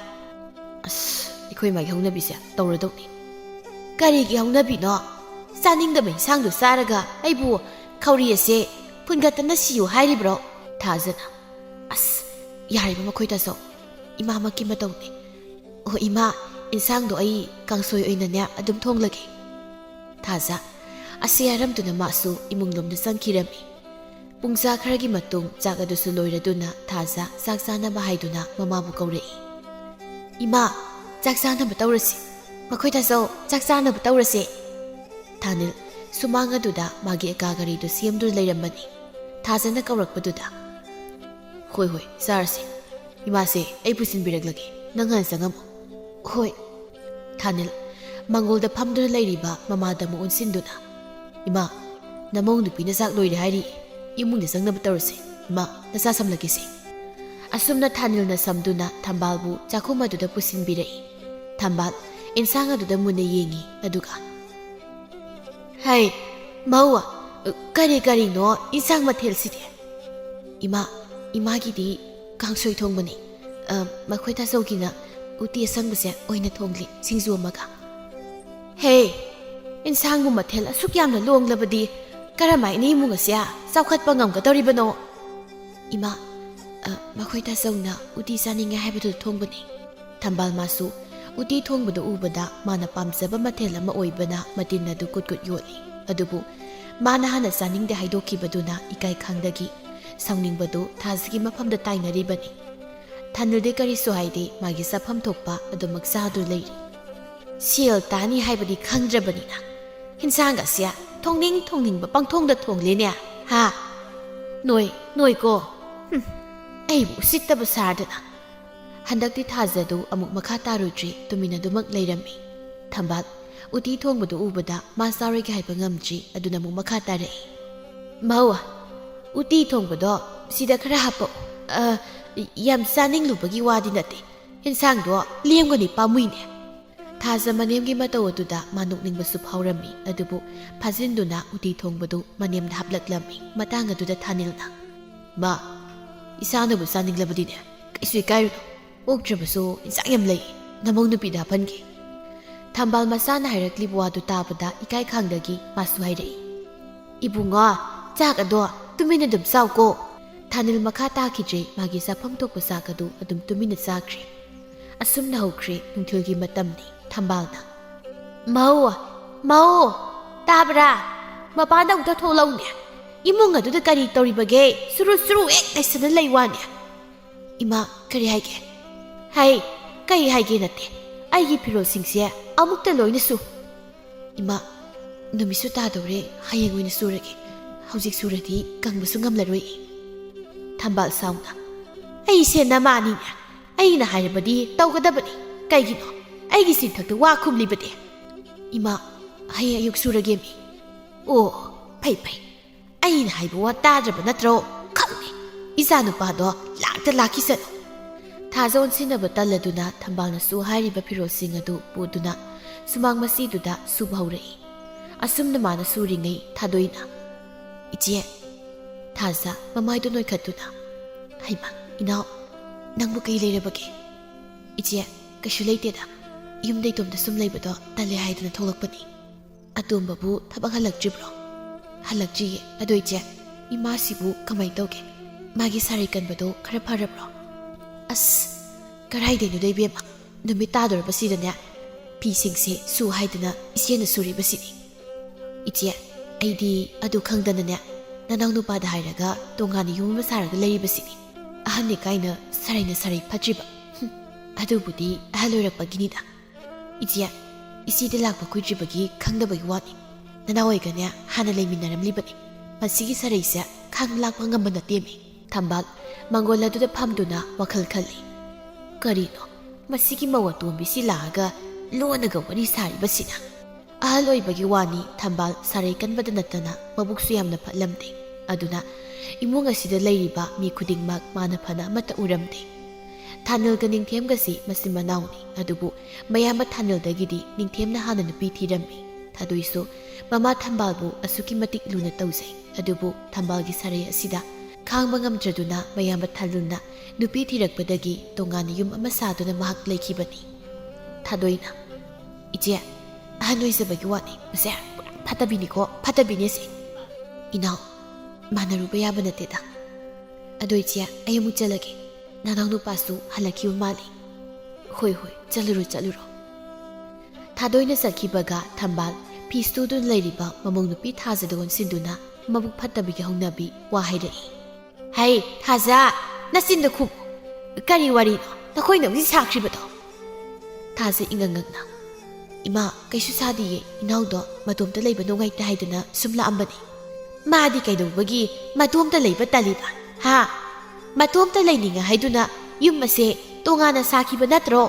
"ꯑꯁ, ꯑꯩꯈꯣꯏ ꯃꯥꯒꯤ ꯍꯧꯅꯕꯤꯁꯦ ꯇꯧꯔꯗꯧꯅꯤ꯫" "ꯀꯔꯤꯒꯤ ꯍꯧꯅꯕꯤꯅꯣ? ꯆꯥꯅꯤꯡꯗꯕ ꯏꯟꯁꯥꯡꯗꯣ ꯆꯥꯔꯒ ꯑꯩꯕꯨ ꯈꯧꯔꯤ ꯑꯁꯦ ꯐꯨꯟꯒꯠꯇꯅ ꯁꯤꯌꯨ ꯍꯥꯏꯔꯤꯕ꯭ꯔꯣ?" ꯊꯥꯖꯅ, "ꯑꯁ, ꯌꯥꯔꯤꯕ ꯃꯈꯣꯏ ꯇꯥꯆꯧ, ꯏꯃꯥꯃꯛꯀꯤ ꯃꯇꯧꯅꯤ꯫ ꯑꯣ ꯏꯃꯥ, ꯏꯟꯁꯥꯡꯗꯣ ꯑꯩ ꯀꯥꯡꯁꯣꯏ ꯑꯣꯏꯅꯅꯦ ꯑꯗꯨꯝ ꯊꯣꯡꯂꯒꯦ꯫" ꯊꯥꯖ ꯑꯁꯤ ꯍꯥꯏꯔꯝꯗꯨꯅ ꯃꯥꯁꯨ ꯏꯃꯨꯡꯂꯣꯝꯗ ꯆꯪꯈꯤꯔꯝꯃꯤ꯫ ꯄꯨꯡꯖꯥ ꯈꯔꯒꯤ ꯃꯇꯨꯡ ꯆꯥꯛ ꯑꯗꯨꯁꯨ ꯂꯣꯏꯔꯗꯨꯅ ꯊꯥꯖ ꯆꯥꯛ ꯆꯥꯅꯕ ꯍꯥꯏꯗꯨꯅ ꯃꯃꯥꯕꯨ ꯀꯧꯔꯛꯏ꯫ "ꯏꯃꯥ, ꯆꯥꯛ ꯆꯥꯅꯕ ꯇꯧꯔꯁꯤ꯫ ꯃꯈꯣꯏ ꯇꯥꯆꯧ, ꯆꯥꯛ ꯆꯥꯅꯕ ꯇꯧꯔꯁꯤ꯫" ꯊꯥꯅꯤꯜ ꯁꯨꯃꯥꯡ ꯑꯗꯨꯗ ꯃꯥꯒꯤ ꯑꯦꯀꯥ ꯒꯥꯔꯤꯗꯨ ꯁꯦꯝꯗꯨꯅ ꯂꯩꯔꯝꯕꯅꯤ꯫ ꯊꯥꯖꯅ ꯀꯧꯔꯛꯄꯗꯨꯗ, "ꯍꯣꯏ ꯍꯣꯏ, ꯆꯥꯔꯁꯤ꯫ ꯏꯃꯥꯁꯦ ꯑꯩ ꯄꯨꯁꯤꯟꯕꯤꯔꯛꯂꯒꯦ, ꯅꯪ ꯍꯥꯟꯅ ꯆꯪꯉꯝꯃꯣ꯫" "ꯍꯣꯏ꯫" ꯊꯥꯅꯤꯜ ꯃꯥꯡꯒꯣꯜꯗ ꯐꯝꯗꯨꯅ ꯂꯩꯔꯤꯕ ꯃꯃꯥꯗ ꯑꯃꯨꯛ ꯑꯣꯟꯁꯤꯟꯗꯨꯅ, "ꯏꯃꯥ, ꯅꯃꯧ ꯅꯨꯄꯤꯅ ꯆꯥꯛ ꯂꯣꯏꯔꯦ ꯍꯥꯏꯔꯤ, ꯏꯃꯨꯡꯗ ꯆꯪꯅꯕ ꯇꯧꯔꯁꯤ꯫ ꯏꯃꯥ, ꯅꯆꯥ ꯁꯝꯂꯛꯀꯦꯁꯦ꯫" ꯑꯁꯨꯝꯅ ꯊꯥꯅꯤꯜꯅ ꯁꯝꯗꯨꯅ ꯊꯝꯕꯥꯜꯕꯨ ꯆꯥꯛꯈꯨꯝ ꯑꯗꯨꯗ ꯄꯨꯁꯤꯟꯕꯤꯔꯛꯏ꯫ ꯊꯝꯕꯥꯜ ꯏꯟꯁꯥꯡ ꯑꯗꯨꯗ ꯃꯨꯟꯅ ꯌꯦꯡꯉꯤ, ꯑꯗꯨꯒ, "ꯍꯩ, ꯃꯧ, "ꯀꯔꯤ ꯀꯔꯤꯅꯣ ꯏꯟꯁꯥꯡ ꯃꯊꯦꯜꯁꯤꯗꯤ?" "ꯏꯃꯥ, ꯏꯃꯥꯒꯤꯗꯤ ꯀꯥꯡꯁꯣꯏ ꯊꯣꯡꯕꯅꯤ꯫ ꯑ, ꯃꯈꯣꯏ ꯇꯥꯆꯧꯒꯤꯅ ꯎꯇꯤ ꯑꯁꯪꯕꯁꯦ ꯑꯣꯏꯅ ꯊꯣꯡꯂꯤ, ꯁꯤꯡꯖꯨ ꯑꯃꯒ꯫" "ꯍꯦ, ꯏꯟꯁꯥꯡꯕꯨ ꯃꯊꯦꯜ ꯑꯁꯨꯛ ꯌꯥꯝꯅ ꯂꯣꯡꯂꯕꯗꯤ ꯀꯔꯝꯍꯥꯏꯅ ꯏꯃꯨꯡ ꯑꯁꯦ ꯆꯥꯎꯈꯠꯄ ꯉꯝꯒꯗꯧꯔꯤꯕꯅꯣ?" "ꯏꯃꯥ, ꯑ, ꯃꯈꯣꯏ ꯇꯥꯆꯧꯅ ꯎꯇꯤ ꯆꯥꯅꯤꯡꯉꯦ ꯍꯥꯏꯕꯗꯨꯗ ꯊꯣꯡꯕꯅꯤ꯫" ꯊꯝꯕꯥꯜ ꯃꯥꯁꯨ ꯎꯇꯤ ꯊꯣꯡꯕꯗꯨ ꯎꯕꯗ ꯃꯥꯅ ꯄꯥꯝꯖꯕ ꯃꯊꯦꯜ ꯑꯃ ꯑꯣꯏꯕꯅ ꯃꯇꯤꯟ ꯑꯗꯨ ꯀꯨꯠ ꯀꯨꯠ ꯌꯣꯠꯂꯤ꯫ ꯑꯗꯨꯕꯨ ꯃꯥꯅ ꯍꯥꯟꯅ ꯆꯥꯅꯤꯡꯗꯦ ꯍꯥꯏꯗꯣꯛꯈꯤꯕꯗꯨꯅ ꯏꯀꯥꯏ ꯈꯪꯗꯒꯤ ꯁꯥꯎꯅꯤꯡꯕꯗꯨ ꯊꯥꯖꯒꯤ ꯃꯐꯝꯗ ꯇꯥꯏꯅꯔꯤꯕꯅꯤ꯫ ꯊꯥꯅꯤꯜꯗꯤ ꯀꯔꯤꯁꯨ ꯍꯥꯏꯗꯦ, ꯃꯥꯒꯤ ꯆꯥꯐꯝ ꯊꯣꯛꯄ ꯑꯗꯨꯃꯛ ꯆꯥꯗꯨꯅ ꯂꯩꯔꯤ꯫ "ꯁꯦꯜ ꯇꯥꯅꯤ ꯍꯥꯏꯕꯗꯤ ꯈꯪꯗ꯭ꯔꯕꯅꯤꯅ ꯍꯤꯟꯁꯥꯡ ꯑꯁꯦ ꯊꯣꯡꯅꯤꯡ ꯊꯣꯡꯅꯤꯡꯕ ꯄꯪꯊꯣꯡꯗ ꯊꯣꯡꯂꯦꯅꯦ, ꯍꯥ? ꯅꯣꯏ, ꯅꯣꯏꯀꯣ꯫ ꯍꯨꯝ, ꯑꯩꯕꯨ ꯎꯁꯤꯠꯇꯕ ꯁꯥꯗꯅ꯫" ꯍꯟꯗꯛꯇꯤ ꯊꯥꯖꯗꯨ ꯑꯃꯨꯛ ꯃꯈꯥ ꯇꯥꯔꯨꯗ꯭ꯔꯤ, ꯇꯨꯃꯤꯟ ꯑꯗꯨꯃꯛ ꯂꯩꯔꯝꯃꯤ꯫ ꯊꯝꯕꯥꯜ ꯎꯇꯤ ꯊꯣꯡꯕꯗꯨ ꯎꯕꯗ ꯃꯥ ꯆꯥꯔꯣꯏꯒꯦ ꯍꯥꯏꯕ ꯉꯝꯗ꯭ꯔꯤ, ꯑꯗꯨꯅ ꯑꯃꯨꯛ ꯃꯈꯥ ꯇꯥꯔꯛꯏ꯫ "ꯃꯧ, ꯎꯇꯤ ꯊꯣꯡꯕꯗꯣ ꯁꯤꯗ ꯈꯔ ꯍꯥꯞꯄꯛꯑꯣ꯫ ꯑ, ꯌꯥꯝ ꯆꯥꯅꯤꯡꯂꯨꯕꯒꯤ ꯋꯥꯗꯤ ꯅꯠꯇꯦ, ꯏꯟꯁꯥꯡꯗꯣ ꯂꯦꯝꯒꯅꯤ, ꯄꯥꯝꯃꯨꯏꯅꯦ꯫" ꯊꯥꯖ ꯃꯅꯦꯝꯒꯤ ꯃꯇꯧ ꯑꯗꯨꯗ ꯃꯥ ꯅꯣꯛꯅꯤꯡꯕꯁꯨ ꯐꯥꯎꯔꯝꯃꯤ, ꯑꯗꯨꯕꯨ ꯐꯥꯖꯤꯟꯗꯨꯅ ꯎꯇꯤ ꯊꯣꯡꯕꯗꯨ ꯃꯅꯦꯝꯗ ꯍꯥꯞꯂꯛꯂꯝꯃꯤ꯫ ꯃꯇꯥꯡ ꯑꯗꯨꯗ ꯊꯥꯅꯤꯜꯅ, "ꯃꯥ, ꯏꯆꯥꯅꯕꯨ ꯆꯥꯅꯤꯡꯂꯕꯗꯤꯅꯦ, ꯀꯩꯁꯨ ꯏꯀꯥꯏꯔꯨꯅꯨ꯫ ꯑꯣꯛꯇ꯭ꯔꯕꯁꯨ ꯏꯟꯁꯥꯡ ꯌꯥꯝ ꯂꯩ, ꯅꯃꯧ ꯅꯨꯄꯤꯗ ꯍꯥꯞꯍꯟꯒꯦ꯫" ꯊꯝꯕꯥꯜ ꯃꯆꯥꯅ ꯍꯥꯏꯔꯛꯂꯤꯕ ꯋꯥꯗꯨ ꯇꯥꯕꯗ ꯏꯀꯥꯏ ꯈꯪꯗꯒꯤ ꯃꯥꯁꯨ ꯍꯥꯏꯔꯛꯏ, "ꯏꯕꯨꯡꯉꯣ, ꯆꯥꯛ ꯑꯗꯣ ꯇꯨꯃꯤꯟꯅ ꯑꯗꯨꯝ ꯆꯥꯎꯀꯣ꯫" ꯊꯥꯅꯤꯜ ꯃꯈꯥ ꯇꯥꯈꯤꯗ꯭ꯔꯦ, ꯃꯥꯒꯤ ꯆꯥꯐꯝ ꯊꯣꯛꯄ ꯆꯥꯛ ꯑꯗꯨ ꯑꯗꯨꯝ ꯇꯨꯃꯤꯟꯅ ꯆꯥꯈ꯭ꯔꯦ꯫ ꯑꯁꯨꯝꯅ ꯍꯧꯈ꯭ꯔꯦ ꯅꯨꯡꯊꯤꯜꯒꯤ ꯃꯇꯝꯅꯤ꯫ ꯊꯝꯕꯥꯜꯅ, "ꯃꯧ, ꯃꯧ, ꯇꯥꯕ꯭ꯔꯥ? ꯃꯄꯥꯟꯗ ꯑꯃꯨꯛꯇ ꯊꯣꯛꯂꯛꯎꯅꯦ꯫ ꯏꯃꯨꯡ ꯑꯗꯨꯗ ꯀꯔꯤ ꯇꯧꯔꯤꯕꯒꯦ? ꯁꯨꯔꯨ ꯁꯨꯔꯨ ꯍꯦꯛ ꯂꯩꯁꯟꯅ ꯂꯩ ꯋꯥꯅꯦ꯫" "ꯏꯃꯥ, ꯀꯔꯤ ꯍꯥꯏꯒꯦ?" "ꯍꯩ, ꯀꯔꯤ ꯍꯥꯏꯒꯦ ꯅꯠꯇꯦ꯫ ꯑꯩꯒꯤ ꯐꯤꯔꯣꯜꯁꯤꯡꯁꯦ ꯑꯃꯨꯛꯇ ꯂꯣꯏꯅ ꯁꯨ꯫" "ꯏꯃꯥ, ꯅꯨꯃꯤꯠꯁꯨ ꯇꯥꯗꯧꯔꯦ, ꯍꯌꯦꯡ ꯑꯣꯏꯅ ꯁꯨꯔꯒꯦ꯫ ꯍꯧꯖꯤꯛ ꯁꯨꯔꯗꯤ ꯀꯪꯕꯁꯨ ꯉꯝꯂꯔꯣꯏ꯫" ꯊꯝꯕꯥꯜ ꯁꯥꯎꯅ, "ꯑꯩꯁꯦ ꯅꯃꯥꯅꯤꯅꯦ, ꯑꯩꯅ ꯍꯥꯏꯔꯕꯗꯤ ꯇꯧꯒꯗꯕꯅꯤ꯫ ꯀꯩꯒꯤꯅꯣ? ꯑꯩꯒꯤ ꯆꯤꯟꯊꯛꯇ ꯋꯥ ꯈꯨꯝꯂꯤꯕꯗꯤ?" "ꯏꯃꯥ, ꯍꯌꯦꯡ ꯑꯌꯨꯛ ꯁꯨꯔꯒꯦ ꯃꯤ꯫" "ꯑꯣ, ꯐꯩ ꯐꯩ꯫ ꯑꯩꯅ ꯍꯥꯏꯕ ꯋꯥ ꯇꯥꯗ꯭ꯔꯕ ꯅꯠꯇ꯭ꯔꯣ? ꯈꯪꯉꯦ, ꯏꯆꯥ ꯅꯨꯄꯥꯗꯣ ꯂꯥꯛꯇ ꯂꯥꯛꯈꯤꯁꯅꯨ꯫" ꯊꯥꯖ ꯑꯣꯟꯁꯤꯟꯅꯕ ꯇꯜꯂꯗꯨꯅ ꯊꯝꯕꯥꯜꯅꯁꯨ ꯍꯥꯏꯔꯤꯕ ꯐꯤꯔꯣꯜꯁꯤꯡ ꯑꯗꯨ ꯄꯨꯗꯨꯅ ꯁꯨꯃꯥꯡ ꯃꯁꯤꯗꯨꯗ ꯁꯨꯕ ꯍꯧꯔꯛꯏ꯫ ꯑꯁꯨꯝꯅ ꯃꯥꯅ ꯁꯨꯔꯤꯉꯩ ꯊꯥꯗꯣꯏꯅ, "ꯏꯆꯦ", ꯊꯥꯖ ꯃꯃꯥꯏꯗꯨ ꯅꯣꯏꯈꯠꯇꯨꯅ, "ꯍꯩꯃꯥ, ꯏꯅꯥꯎ, ꯅꯪꯕꯨ ꯀꯩ ꯂꯩꯔꯕꯒꯦ?" "ꯏꯆꯦ, ꯀꯩꯁꯨ ꯂꯩꯇꯦꯗ꯫ ꯌꯨꯝꯗ ꯏꯇꯣꯝꯇ ꯁꯨꯝ ꯂꯩꯕꯗꯣ ꯇꯜꯂꯦ ꯍꯥꯏꯗꯅ ꯊꯣꯛꯂꯛꯄꯅꯤ꯫" "ꯑꯇꯣꯝꯕꯕꯨ ꯊꯕꯛ ꯍꯜꯂꯛꯇ꯭ꯔꯤꯕ꯭ꯔꯣ?" "ꯍꯜꯂꯛꯇ꯭ꯔꯤꯌꯦ꯫ ꯑꯗꯣ ꯏꯆꯦ, ꯏꯃꯥꯁꯤꯕꯨ ꯀꯃꯥꯏ ꯇꯧꯒꯦ? ꯃꯥꯒꯤ ꯁꯥꯔꯩ ꯀꯟꯕꯗꯣ ꯈꯔ ꯐꯔꯕ꯭ꯔꯣ?" "ꯑꯁ, ꯀꯔꯥꯏꯗꯩꯅꯣꯗ ꯏꯕꯦꯝꯃ, ꯅꯨꯃꯤꯠ ꯇꯥꯗꯣꯔꯕꯁꯤꯗꯅꯦ ꯐꯤꯁꯤꯡꯁꯦ ꯁꯨ ꯍꯥꯏꯗꯅ ꯏꯆꯦꯅ ꯁꯨꯔꯤꯕꯁꯤꯅꯤ꯫" "ꯏꯆꯦ, ꯑꯩꯗꯤ ꯑꯗꯨ ꯈꯪꯗꯅꯅꯦ ꯅꯅꯥꯎ ꯅꯨꯄꯥꯗ ꯍꯥꯏꯔꯒ ꯇꯣꯉꯥꯟꯅ ꯌꯨꯝ ꯑꯃ ꯁꯥꯔꯒ ꯂꯩꯔꯤꯕꯁꯤꯅꯤ꯫ ꯑꯍꯟꯅꯤ ꯀꯥꯏꯅ ꯁꯥꯔꯩꯅ ꯁꯥꯔꯩ ꯐꯠꯇ꯭ꯔꯤꯕ꯫ ꯍꯨꯝ, ꯑꯗꯨꯕꯨꯗꯤ ꯑꯍꯜ ꯑꯣꯏꯔꯛꯄꯒꯤꯅꯤꯗ꯫ ꯏꯆꯦ, ꯏꯆꯦꯗꯤ ꯂꯥꯛꯄ ꯀꯨꯏꯗ꯭ꯔꯤꯕꯒꯤ ꯈꯪꯗꯕꯒꯤ ꯋꯥꯅꯤ꯫ ꯅꯅꯥꯎ ꯑꯣꯏꯒꯅꯦ ꯍꯥꯟꯅ ꯂꯩꯃꯤꯟꯅꯔꯝꯂꯤꯕꯅꯤ꯫ ꯃꯁꯤꯒꯤ ꯁꯥꯔꯩꯁꯦ ꯈꯥꯡ ꯂꯥꯛꯄ ꯉꯝꯕ ꯅꯠꯇꯦꯃꯤ꯫" ꯊꯝꯕꯥꯜ ꯃꯪꯒꯣꯜ ꯑꯗꯨꯗ ꯐꯝꯗꯨꯅ ꯋꯥꯈꯜ ꯈꯜꯂꯤ꯫ "ꯀꯔꯤꯅꯣ ꯃꯁꯤꯒꯤ ꯃꯧ ꯑꯇꯣꯝꯕꯤꯁꯤ ꯂꯥꯛꯑꯒ ꯂꯣꯟꯅꯒ ꯋꯥꯔꯤ ꯁꯥꯔꯤꯕꯁꯤꯅ?" ꯑꯍꯜ ꯑꯣꯏꯕꯒꯤ ꯋꯥꯅꯤ, ꯊꯝꯕꯥꯜ ꯁꯥꯔꯩ ꯀꯟꯕꯗ ꯅꯠꯇꯅ ꯃꯕꯨꯛꯁꯨ ꯌꯥꯝꯅ ꯐꯠꯂꯝꯗꯦ꯫ ꯑꯗꯨꯅ ꯏꯃꯨꯡ ꯑꯁꯤꯗ ꯂꯩꯔꯤꯕ ꯃꯤ ꯈꯨꯗꯤꯡꯃꯛ ꯃꯥꯅ ꯐꯅ ꯑꯃꯠꯇ ꯎꯔꯝꯗꯦ꯫ ꯊꯥꯅꯤꯜꯒ ꯅꯤꯡꯊꯦꯝꯒꯁꯤ ꯃꯆꯤꯟ ꯃꯅꯥꯎꯅꯤ, ꯑꯗꯨꯕꯨ ꯃꯌꯥꯝꯕ ꯊꯥꯅꯤꯜꯗꯒꯤꯗꯤ ꯅꯤꯡꯊꯦꯝꯅ ꯍꯥꯟꯅ ꯅꯨꯄꯤ ꯊꯤꯔꯝꯃꯤ꯫ ꯊꯥꯗꯣꯏꯁꯨ ꯃꯃꯥ ꯊꯝꯕꯥꯜꯕꯨ ꯑꯁꯨꯛꯀꯤ ꯃꯇꯤꯛ ꯂꯨꯅ ꯇꯧꯖꯩ꯫ ꯑꯗꯨꯕꯨ ꯊꯝꯕꯥꯜꯒꯤ ꯁꯥꯔꯩ ꯑꯁꯤꯗ ꯈꯥꯡꯕ ꯉꯝꯗ꯭ꯔꯗꯨꯅ ꯃꯌꯥꯝꯕ ꯊꯥꯅꯤꯜꯅ ꯅꯨꯄꯤ ꯊꯤꯔꯛꯄꯗꯒꯤ ꯇꯣꯉꯥꯟꯅ ꯌꯨꯝ ꯑꯃ ꯁꯥꯗꯨꯅ ꯃꯍꯥꯛ ꯂꯩꯈꯤꯕꯅꯤ꯫ ꯊꯥꯗꯣꯏꯅ, "ꯏꯆꯦ, ꯑꯍꯟ ꯑꯣꯏꯖꯕꯒꯤ ꯋꯥꯅꯤ꯫ ꯃꯁꯦ ꯄꯨꯔꯥ ꯐꯠꯇꯕꯤꯅꯤꯀꯣ, ꯐꯠꯇꯕꯤꯅꯦ ꯁꯦ꯫" "ꯏꯅꯥꯎ, ꯃꯥꯟꯅꯔꯨꯕ ꯌꯥꯕ ꯅꯠꯇꯦꯗ꯫ ꯑꯗꯣ ꯏꯆꯦ, ꯑꯩ ꯑꯃꯨꯛ ꯆꯠꯂꯒꯦ꯫ ꯅꯅꯥꯎ ꯅꯨꯄꯥꯁꯨ ꯍꯜꯂꯛꯈꯤꯕ ꯃꯥꯜꯂꯤ꯫" "ꯍꯣꯏ, ꯍꯣꯏ, ꯆꯠꯂꯨꯔꯣ, ꯆꯠꯂꯨꯔꯣ꯫" ꯊꯥꯗꯣꯏꯅ ꯆꯠꯈꯤꯕꯒ ꯊꯝꯕꯥꯜ ꯐꯤ ꯁꯨꯗꯨꯅ ꯂꯩꯔꯤꯕ ꯃꯃꯧ ꯅꯨꯄꯤ ꯊꯥꯖꯗ ꯑꯣꯟꯁꯤꯟꯗꯨꯅ ꯃꯕꯨꯛ ꯐꯠꯇꯕꯤꯒꯤ ꯍꯧꯅꯕꯤ ꯋꯥ ꯍꯥꯏꯔꯛꯏ꯫ "ꯍꯩ, ꯊꯥꯖ, ꯅꯆꯤꯟꯗꯣ ꯈꯨꯝꯃꯨ꯫ ꯀꯔꯤ ꯋꯥꯔꯤꯅꯣ ꯅꯈꯣꯏꯅ ꯍꯧꯖꯤꯛ ꯁꯥꯈ꯭ꯔꯤꯕꯗꯣ?" ꯊꯥꯖ ꯏꯉꯛ ꯉꯛꯅ, "ꯏꯃꯥ, ꯀꯩꯁꯨ ꯁꯥꯗꯤꯌꯦ꯫ ꯏꯅꯥꯎꯗꯣ ꯃꯇꯣꯝꯇ ꯂꯩꯕ ꯅꯨꯡꯉꯥꯏꯇꯦ ꯍꯥꯏꯗꯅ ꯁꯨꯝ ꯂꯥꯛꯑꯝꯕꯅꯤ꯫" "ꯃꯥꯗꯤ ꯀꯩꯗꯧꯕꯒꯤ ꯃꯇꯣꯝꯇ ꯂꯩꯕ ꯇꯜꯂꯤꯕ? ꯍꯥ? ꯃꯇꯣꯝꯇ ꯂꯩꯅꯤꯡꯉꯦ ꯍꯥꯏꯗꯨꯅ ꯌꯨꯝ ꯑꯁꯦ ꯇꯣꯉꯥꯟꯅ ꯁꯥꯈꯤꯕ ꯅꯠꯇ꯭ꯔꯣ?"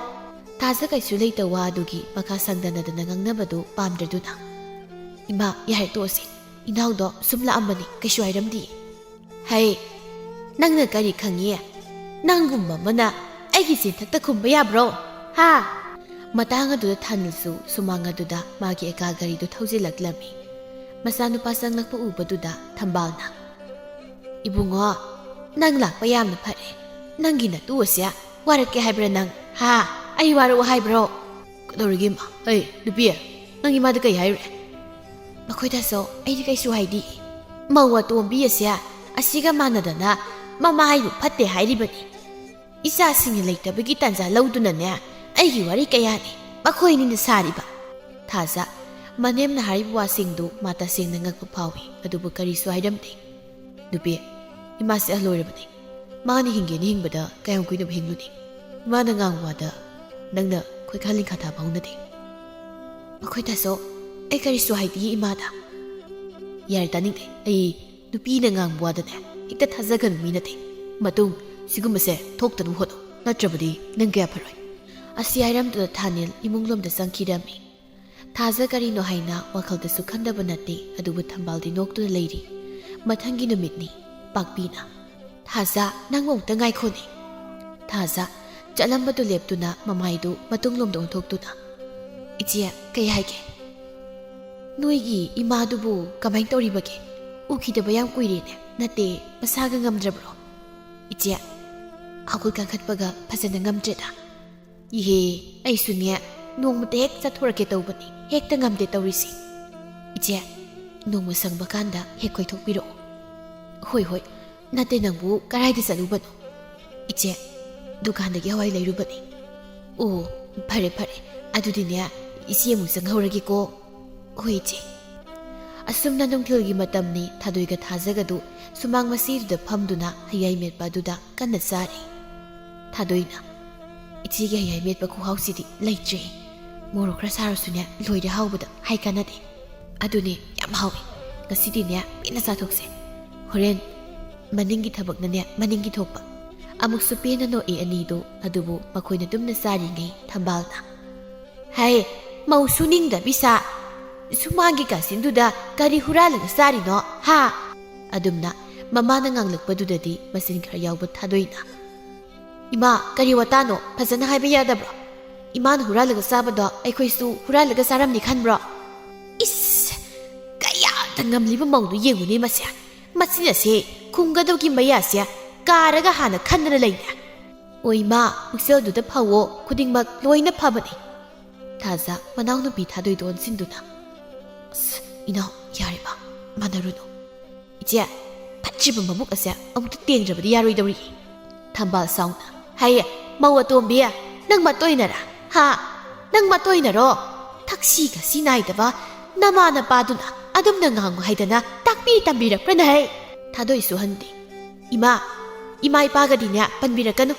ꯊꯥꯖ ꯀꯩꯁꯨ ꯂꯩꯇ ꯋꯥ ꯑꯗꯨꯒꯤ ꯃꯈꯥ ꯁꯪꯗꯅꯗꯅ ꯉꯥꯡꯅꯕꯗꯨ ꯄꯥꯝꯗ꯭ꯔꯗꯨꯅ, "ꯏꯃꯥ, ꯌꯥꯔꯦ, ꯇꯣꯛꯑꯁꯤ꯫ ꯏꯅꯥꯎꯗꯣ ꯁꯨꯝ ꯂꯥꯛꯑꯝꯕꯅꯤ, ꯀꯩꯁꯨ ꯍꯥꯏꯔꯝꯗꯤꯌꯦ꯫" "ꯍꯩ, ꯅꯪꯅ ꯀꯔꯤ ꯈꯪꯉꯤ? ꯅꯪꯒꯨꯝꯕ ꯑꯃꯅ ꯑꯩꯒꯤ ꯆꯤꯟꯊꯛꯇ ꯈꯨꯝꯕ ꯌꯥꯕ꯭ꯔꯣ? ꯍꯥ?" ꯃꯇꯥꯡ ꯑꯗꯨꯗ ꯊꯥꯅꯤꯜꯁꯨ ꯁꯨꯃꯥꯡ ꯑꯗꯨꯗ ꯃꯥꯒꯤ ꯑꯦꯀꯥ ꯒꯥꯔꯤꯗꯨ ꯊꯧꯖꯤꯜꯂꯛꯂꯝꯃꯤ꯫ ꯃꯆꯥꯅꯨꯄꯥ ꯆꯪꯂꯛꯄ ꯎꯕꯗꯨꯗ ꯊꯝꯕꯥꯜꯅ, "ꯏꯕꯨꯡꯉꯣ, ꯅꯪ ꯂꯥꯛꯄ ꯌꯥꯝꯅ ꯐꯔꯦ꯫ ꯅꯪꯒꯤ ꯅꯇꯨ ꯑꯁꯦ ꯋꯥꯔꯛꯀꯦ ꯍꯥꯏꯕ꯭ꯔꯥ ꯅꯪ? ꯍꯥ? ꯑꯩ ꯋꯥꯔꯛꯑꯣ ꯍꯥꯏꯕ꯭ꯔꯣ?" "ꯀꯩꯗꯧꯔꯒꯦ ꯏꯃꯥ? ꯑꯩ, ꯅꯨꯄꯤ, ꯅꯪ ꯏꯃꯥꯗ ꯀꯩ ꯍꯥꯏꯔꯨꯔꯦ?" "ꯃꯈꯣꯏꯗꯁꯨ ꯑꯩꯗꯤ ꯀꯩꯁꯨ ꯍꯥꯏꯗꯤ꯫ ꯃꯧ ꯑꯇꯣꯝꯕꯤ ꯑꯁꯦ ꯑꯁꯤꯒ ꯃꯥꯟꯅꯗꯅ ꯃꯃꯥ ꯍꯥꯏꯕꯨ ꯐꯠꯇꯦ ꯍꯥꯏꯔꯤꯕꯅꯤ꯫ ꯏꯆꯥꯁꯤꯡꯅ ꯂꯩꯇꯕꯒꯤ ꯇꯥꯟꯖꯥ ꯂꯧꯗꯨꯅꯅꯦ ꯑꯩꯒꯤ ꯋꯥꯔꯤ ꯀꯌꯥꯅꯤ ꯃꯈꯣꯏ ꯑꯅꯤꯅ ꯁꯥꯔꯤꯕ꯫" ꯊꯥꯖ, ꯃꯅꯦꯝꯅ ꯍꯥꯏꯔꯤꯕ ꯋꯥꯁꯤꯡꯗꯨ ꯃꯥ ꯇꯁꯦꯡꯅ ꯉꯛꯄ ꯐꯥꯎꯏ, ꯑꯗꯨꯕꯨ ꯀꯔꯤꯁꯨ ꯍꯥꯏꯔꯝꯗꯦ꯫ "ꯅꯨꯄꯤ, ꯏꯃꯥꯁꯦ ꯑꯍꯜ ꯑꯣꯏꯔꯕꯅꯤ꯫ ꯃꯥꯅ ꯍꯤꯡꯒꯦꯅ ꯍꯤꯡꯕꯗ ꯀꯌꯥꯝ ꯀꯨꯏꯅꯕꯨ ꯍꯤꯡꯂꯨꯅꯤ? ꯏꯃꯥꯅ ꯉꯥꯡꯕ ꯋꯥꯗ ꯅꯪꯅ ꯈꯣꯏꯈꯥ ꯂꯤꯡꯈꯥ ꯊꯥꯕ ꯍꯧꯅꯗꯦ꯫" "ꯃꯈꯣꯏꯗꯁꯨ ꯑꯩ ꯀꯔꯤꯁꯨ ꯍꯥꯏꯗꯤꯌꯦ ꯏꯃꯥꯗ꯫" "ꯌꯥꯔꯦ, ꯇꯥꯅꯤꯡꯗꯦ꯫ ꯑꯩ ꯅꯨꯄꯤꯅ ꯉꯥꯡꯕ ꯋꯥꯗꯅꯦ ꯍꯦꯛꯇ ꯊꯥꯖꯒꯅꯨ ꯃꯤ ꯅꯠꯇꯦ꯫ ꯃꯇꯨꯡ ꯁꯤꯒꯨꯝꯕꯁꯦ ꯊꯣꯛꯇꯅꯕ ꯍꯣꯠꯅꯧ, ꯅꯠꯇ꯭ꯔꯕꯗꯤ ꯅꯪ ꯀꯌꯥ ꯐꯔꯣꯏ꯫" ꯑꯁꯤ ꯍꯥꯏꯔꯝꯗꯨꯅ ꯊꯥꯅꯤꯜ ꯏꯃꯨꯡ ꯂꯣꯝꯗ ꯆꯪꯈꯤꯔꯝꯃꯤ꯫ ꯊꯥꯖ ꯀꯔꯤꯅꯣ ꯍꯥꯏꯅ ꯋꯥꯈꯜꯗꯁꯨ ꯈꯟꯗꯕ ꯅꯠꯇꯦ, ꯑꯗꯨꯕꯨ ꯊꯝꯕꯥꯜꯗꯤ ꯅꯣꯛꯇꯨꯅ ꯂꯩꯔꯤ꯫ ꯃꯊꯪꯒꯤ ꯅꯨꯃꯤꯠꯅꯤ꯫ ꯄꯥꯛꯄꯤꯅ, "ꯊꯥꯖ, ꯅꯪ ꯑꯃꯨꯛꯇ ꯉꯥꯏꯈꯣꯅꯦ꯫" ꯊꯥꯖ, ꯆꯠꯂꯝꯕꯗꯨ ꯂꯦꯞꯇꯨꯅ ꯃꯃꯥꯏꯗꯨ ꯃꯇꯨꯡꯂꯣꯝꯗ ꯑꯣꯟꯊꯣꯛꯇꯨꯅ, "ꯏꯆꯦ, ꯀꯩ ꯍꯥꯏꯒꯦ? ꯅꯣꯏꯒꯤ ꯏꯃꯥꯗꯨꯕꯨ ꯀꯃꯥꯏꯅ ꯇꯧꯔꯤꯕꯒꯦ? ꯎꯈꯤꯗꯕ ꯌꯥꯝ ꯀꯨꯏꯔꯦꯅꯦ꯫ ꯅꯠꯇꯦ, ꯃꯁꯥꯒ ꯉꯝꯗ꯭ꯔꯕ꯭ꯔꯣ?" "ꯏꯆꯦ, ꯍꯧꯒꯠ ꯀꯥꯡꯈꯠꯄꯒ ꯐꯖꯅ ꯉꯝꯗ꯭ꯔꯦꯗ꯫" "ꯏꯍꯦ, ꯑꯩꯁꯨꯅꯦ ꯅꯣꯡꯃꯇ ꯍꯦꯛ ꯆꯠꯊꯣꯔꯛꯀꯦ ꯇꯧꯕꯅꯤ, ꯍꯦꯛꯇ ꯉꯝꯗꯦ ꯇꯧꯔꯤꯁꯦ꯫ ꯏꯆꯦ, ꯅꯣꯡꯃ ꯁꯪꯕ ꯀꯥꯟꯗ ꯍꯦꯛ ꯀꯣꯏꯊꯣꯛꯄꯤꯔꯛꯑꯣ꯫" "ꯍꯣꯏ, ꯍꯣꯏ꯫ ꯅꯠꯇꯦ, ꯅꯪꯕꯨ ꯀꯗꯥꯏꯗ ꯆꯠꯂꯨꯕꯅꯣ?" "ꯏꯆꯦ, ꯗꯨꯀꯥꯟꯗꯒꯤ ꯍꯋꯥꯏ ꯂꯩꯔꯨꯕꯅꯤ꯫" "ꯑꯣ, ꯐꯔꯦ, ꯐꯔꯦ꯫ ꯑꯗꯨꯗꯤꯅꯦ, ꯏꯆꯦ ꯑꯃꯨꯛ ꯆꯪꯍꯧꯔꯒꯦꯀꯣ꯫" "ꯍꯣꯏ, ꯏꯆꯦ꯫" ꯑꯁꯨꯝꯅ ꯅꯨꯡꯊꯤꯜꯒꯤ ꯃꯇꯝꯅꯤ꯫ ꯊꯥꯗꯣꯏꯒ ꯊꯥꯖꯒꯗꯨ ꯁꯨꯃꯥꯡ ꯃꯆꯦꯗꯨꯗ ꯐꯝꯗꯨꯅ ꯍꯩꯋꯥꯏ ꯃꯦꯠꯄ ꯑꯗꯨꯗ ꯀꯟꯅ ꯆꯥꯔꯤ꯫ ꯊꯥꯗꯣꯏꯅ, "ꯏꯆꯦꯒꯤ ꯍꯩꯋꯥꯏ ꯃꯦꯠꯄ ꯈꯨꯍꯥꯎꯁꯤꯗꯤ ꯂꯩꯇ꯭ꯔꯦ꯫ ꯃꯣꯔꯣꯛ ꯈꯔ ꯁꯥꯔꯁꯨꯅꯦ, ꯂꯣꯏꯔꯦ ꯍꯥꯎꯕꯗ, ꯍꯥꯏ ꯀꯥꯟꯅꯗꯦ꯫ ꯑꯗꯨꯅꯦ, ꯌꯥꯝ ꯍꯥꯎꯋꯦ꯫ ꯉꯁꯤꯗꯤꯅꯦ, ꯄꯦꯟꯅ ꯆꯥꯊꯣꯛꯁꯦ꯫ ꯍꯣꯔꯦꯟ ꯃꯅꯤꯡꯒꯤ ꯊꯕꯛꯅꯅꯦ, ꯃꯅꯤꯡꯒꯤ ꯊꯣꯛꯄ꯫" ꯑꯃꯨꯛꯁꯨ ꯄꯦꯟꯅ ꯅꯣꯛꯏ ꯑꯅꯤꯗꯨ꯫ ꯑꯗꯨꯕꯨ ꯃꯈꯣꯏꯅ ꯇꯨꯝꯅ ꯆꯥꯔꯤꯉꯩ ꯊꯝꯕꯥꯜꯅ, "ꯍꯩ, ꯃꯧ ꯁꯨꯅꯤꯡꯗꯕꯤ ꯁꯥ꯫ ꯁꯨꯃꯥꯡꯒꯤ ꯀꯥꯆꯤꯟꯗꯨꯗ ꯀꯔꯤ ꯍꯨꯔꯥꯜꯂꯒ ꯆꯥꯔꯤꯅꯣ, ꯍꯥ?" ꯑꯗꯨꯝꯅ ꯃꯃꯥꯅ ꯉꯥꯡꯂꯛꯄꯗꯨꯗꯗꯤ ꯃꯆꯤꯟ ꯈꯔ ꯌꯥꯎꯕ ꯊꯥꯗꯣꯏꯅ, "ꯏꯃꯥ, ꯀꯔꯤ ꯋꯥꯇꯥꯅꯣ? ꯐꯖꯅ ꯍꯥꯏꯕ ꯌꯥꯗꯕ꯭ꯔꯣ? ꯏꯃꯥꯅ ꯍꯨꯔꯥꯜꯂꯒ ꯆꯥꯕꯗꯣ ꯑꯩꯈꯣꯏꯁꯨ ꯍꯨꯔꯥꯜꯂꯒ ꯆꯥꯔꯝꯅꯤ ꯈꯟꯕ꯭ꯔꯣ?" "ꯏꯁ, ꯀꯌꯥ ꯉꯝꯂꯤꯕ ꯃꯧꯗꯨ ꯌꯦꯡꯉꯨꯅꯦ ꯃꯁꯦ꯫ ꯃꯆꯤꯟ ꯑꯁꯦ ꯈꯨꯝꯒꯗꯧꯒꯤ ꯃꯌꯥꯁꯦ ꯀꯥꯔꯒ ꯍꯥꯟꯅ ꯈꯟꯗꯅ ꯂꯩꯅꯦ꯫ ꯑꯣ ꯏꯃꯥ, ꯄꯨꯛꯆꯦꯜꯗꯨꯗ ꯐꯧꯑꯣ, ꯈꯨꯗꯤꯡꯃꯛ ꯂꯣꯏꯅ ꯐꯕꯅꯤ꯫ ꯊꯥꯖ ꯃꯅꯥꯎꯅꯨꯄꯤ ꯊꯥꯗꯣꯏꯗꯣ ꯑꯣꯟꯁꯤꯟꯗꯨꯅ, "ꯑꯁ, ꯏꯅꯥꯎ, ꯌꯥꯔꯦ ꯏꯃꯥ, ꯃꯥꯟꯅꯔꯨꯅꯨ꯫ ꯏꯆꯦ, ꯐꯠꯇ꯭ꯔꯤꯕ ꯃꯕꯨꯛ ꯑꯁꯦ ꯑꯃꯨꯛꯇ ꯇꯦꯡꯗ꯭ꯔꯕꯗꯤ ꯌꯥꯔꯣꯏꯗꯧꯔꯤ"꯫ ꯊꯝꯕꯥꯜ ꯁꯥꯎꯅ, "ꯍꯩ, ꯃꯧ ꯑꯇꯣꯝꯕꯤ, ꯅꯪ ꯃꯇꯣꯏꯅꯔꯥ? ꯍꯥ? ꯅꯪ ꯃꯇꯣꯏꯅꯔꯣ? ꯊꯛꯁꯤ ꯈꯥꯁꯤ ꯅꯥꯏꯗꯕ ꯅꯃꯥ ꯅꯄꯥꯗꯨꯅ ꯑꯗꯨꯝꯅ ꯉꯥꯡꯉꯨ ꯍꯥꯏꯗꯅ ꯇꯥꯛꯄꯤ ꯇꯝꯕꯤꯔꯛꯄ꯭ꯔꯅ ꯍꯩ?" ꯊꯥꯗꯣꯏꯁꯨ ꯍꯟꯗꯦ꯫ "ꯏꯃꯥ, ꯏꯃꯥ ꯏꯄꯥꯒꯗꯤꯅꯦ ꯄꯟꯕꯤꯔꯛꯀꯅꯨ꯫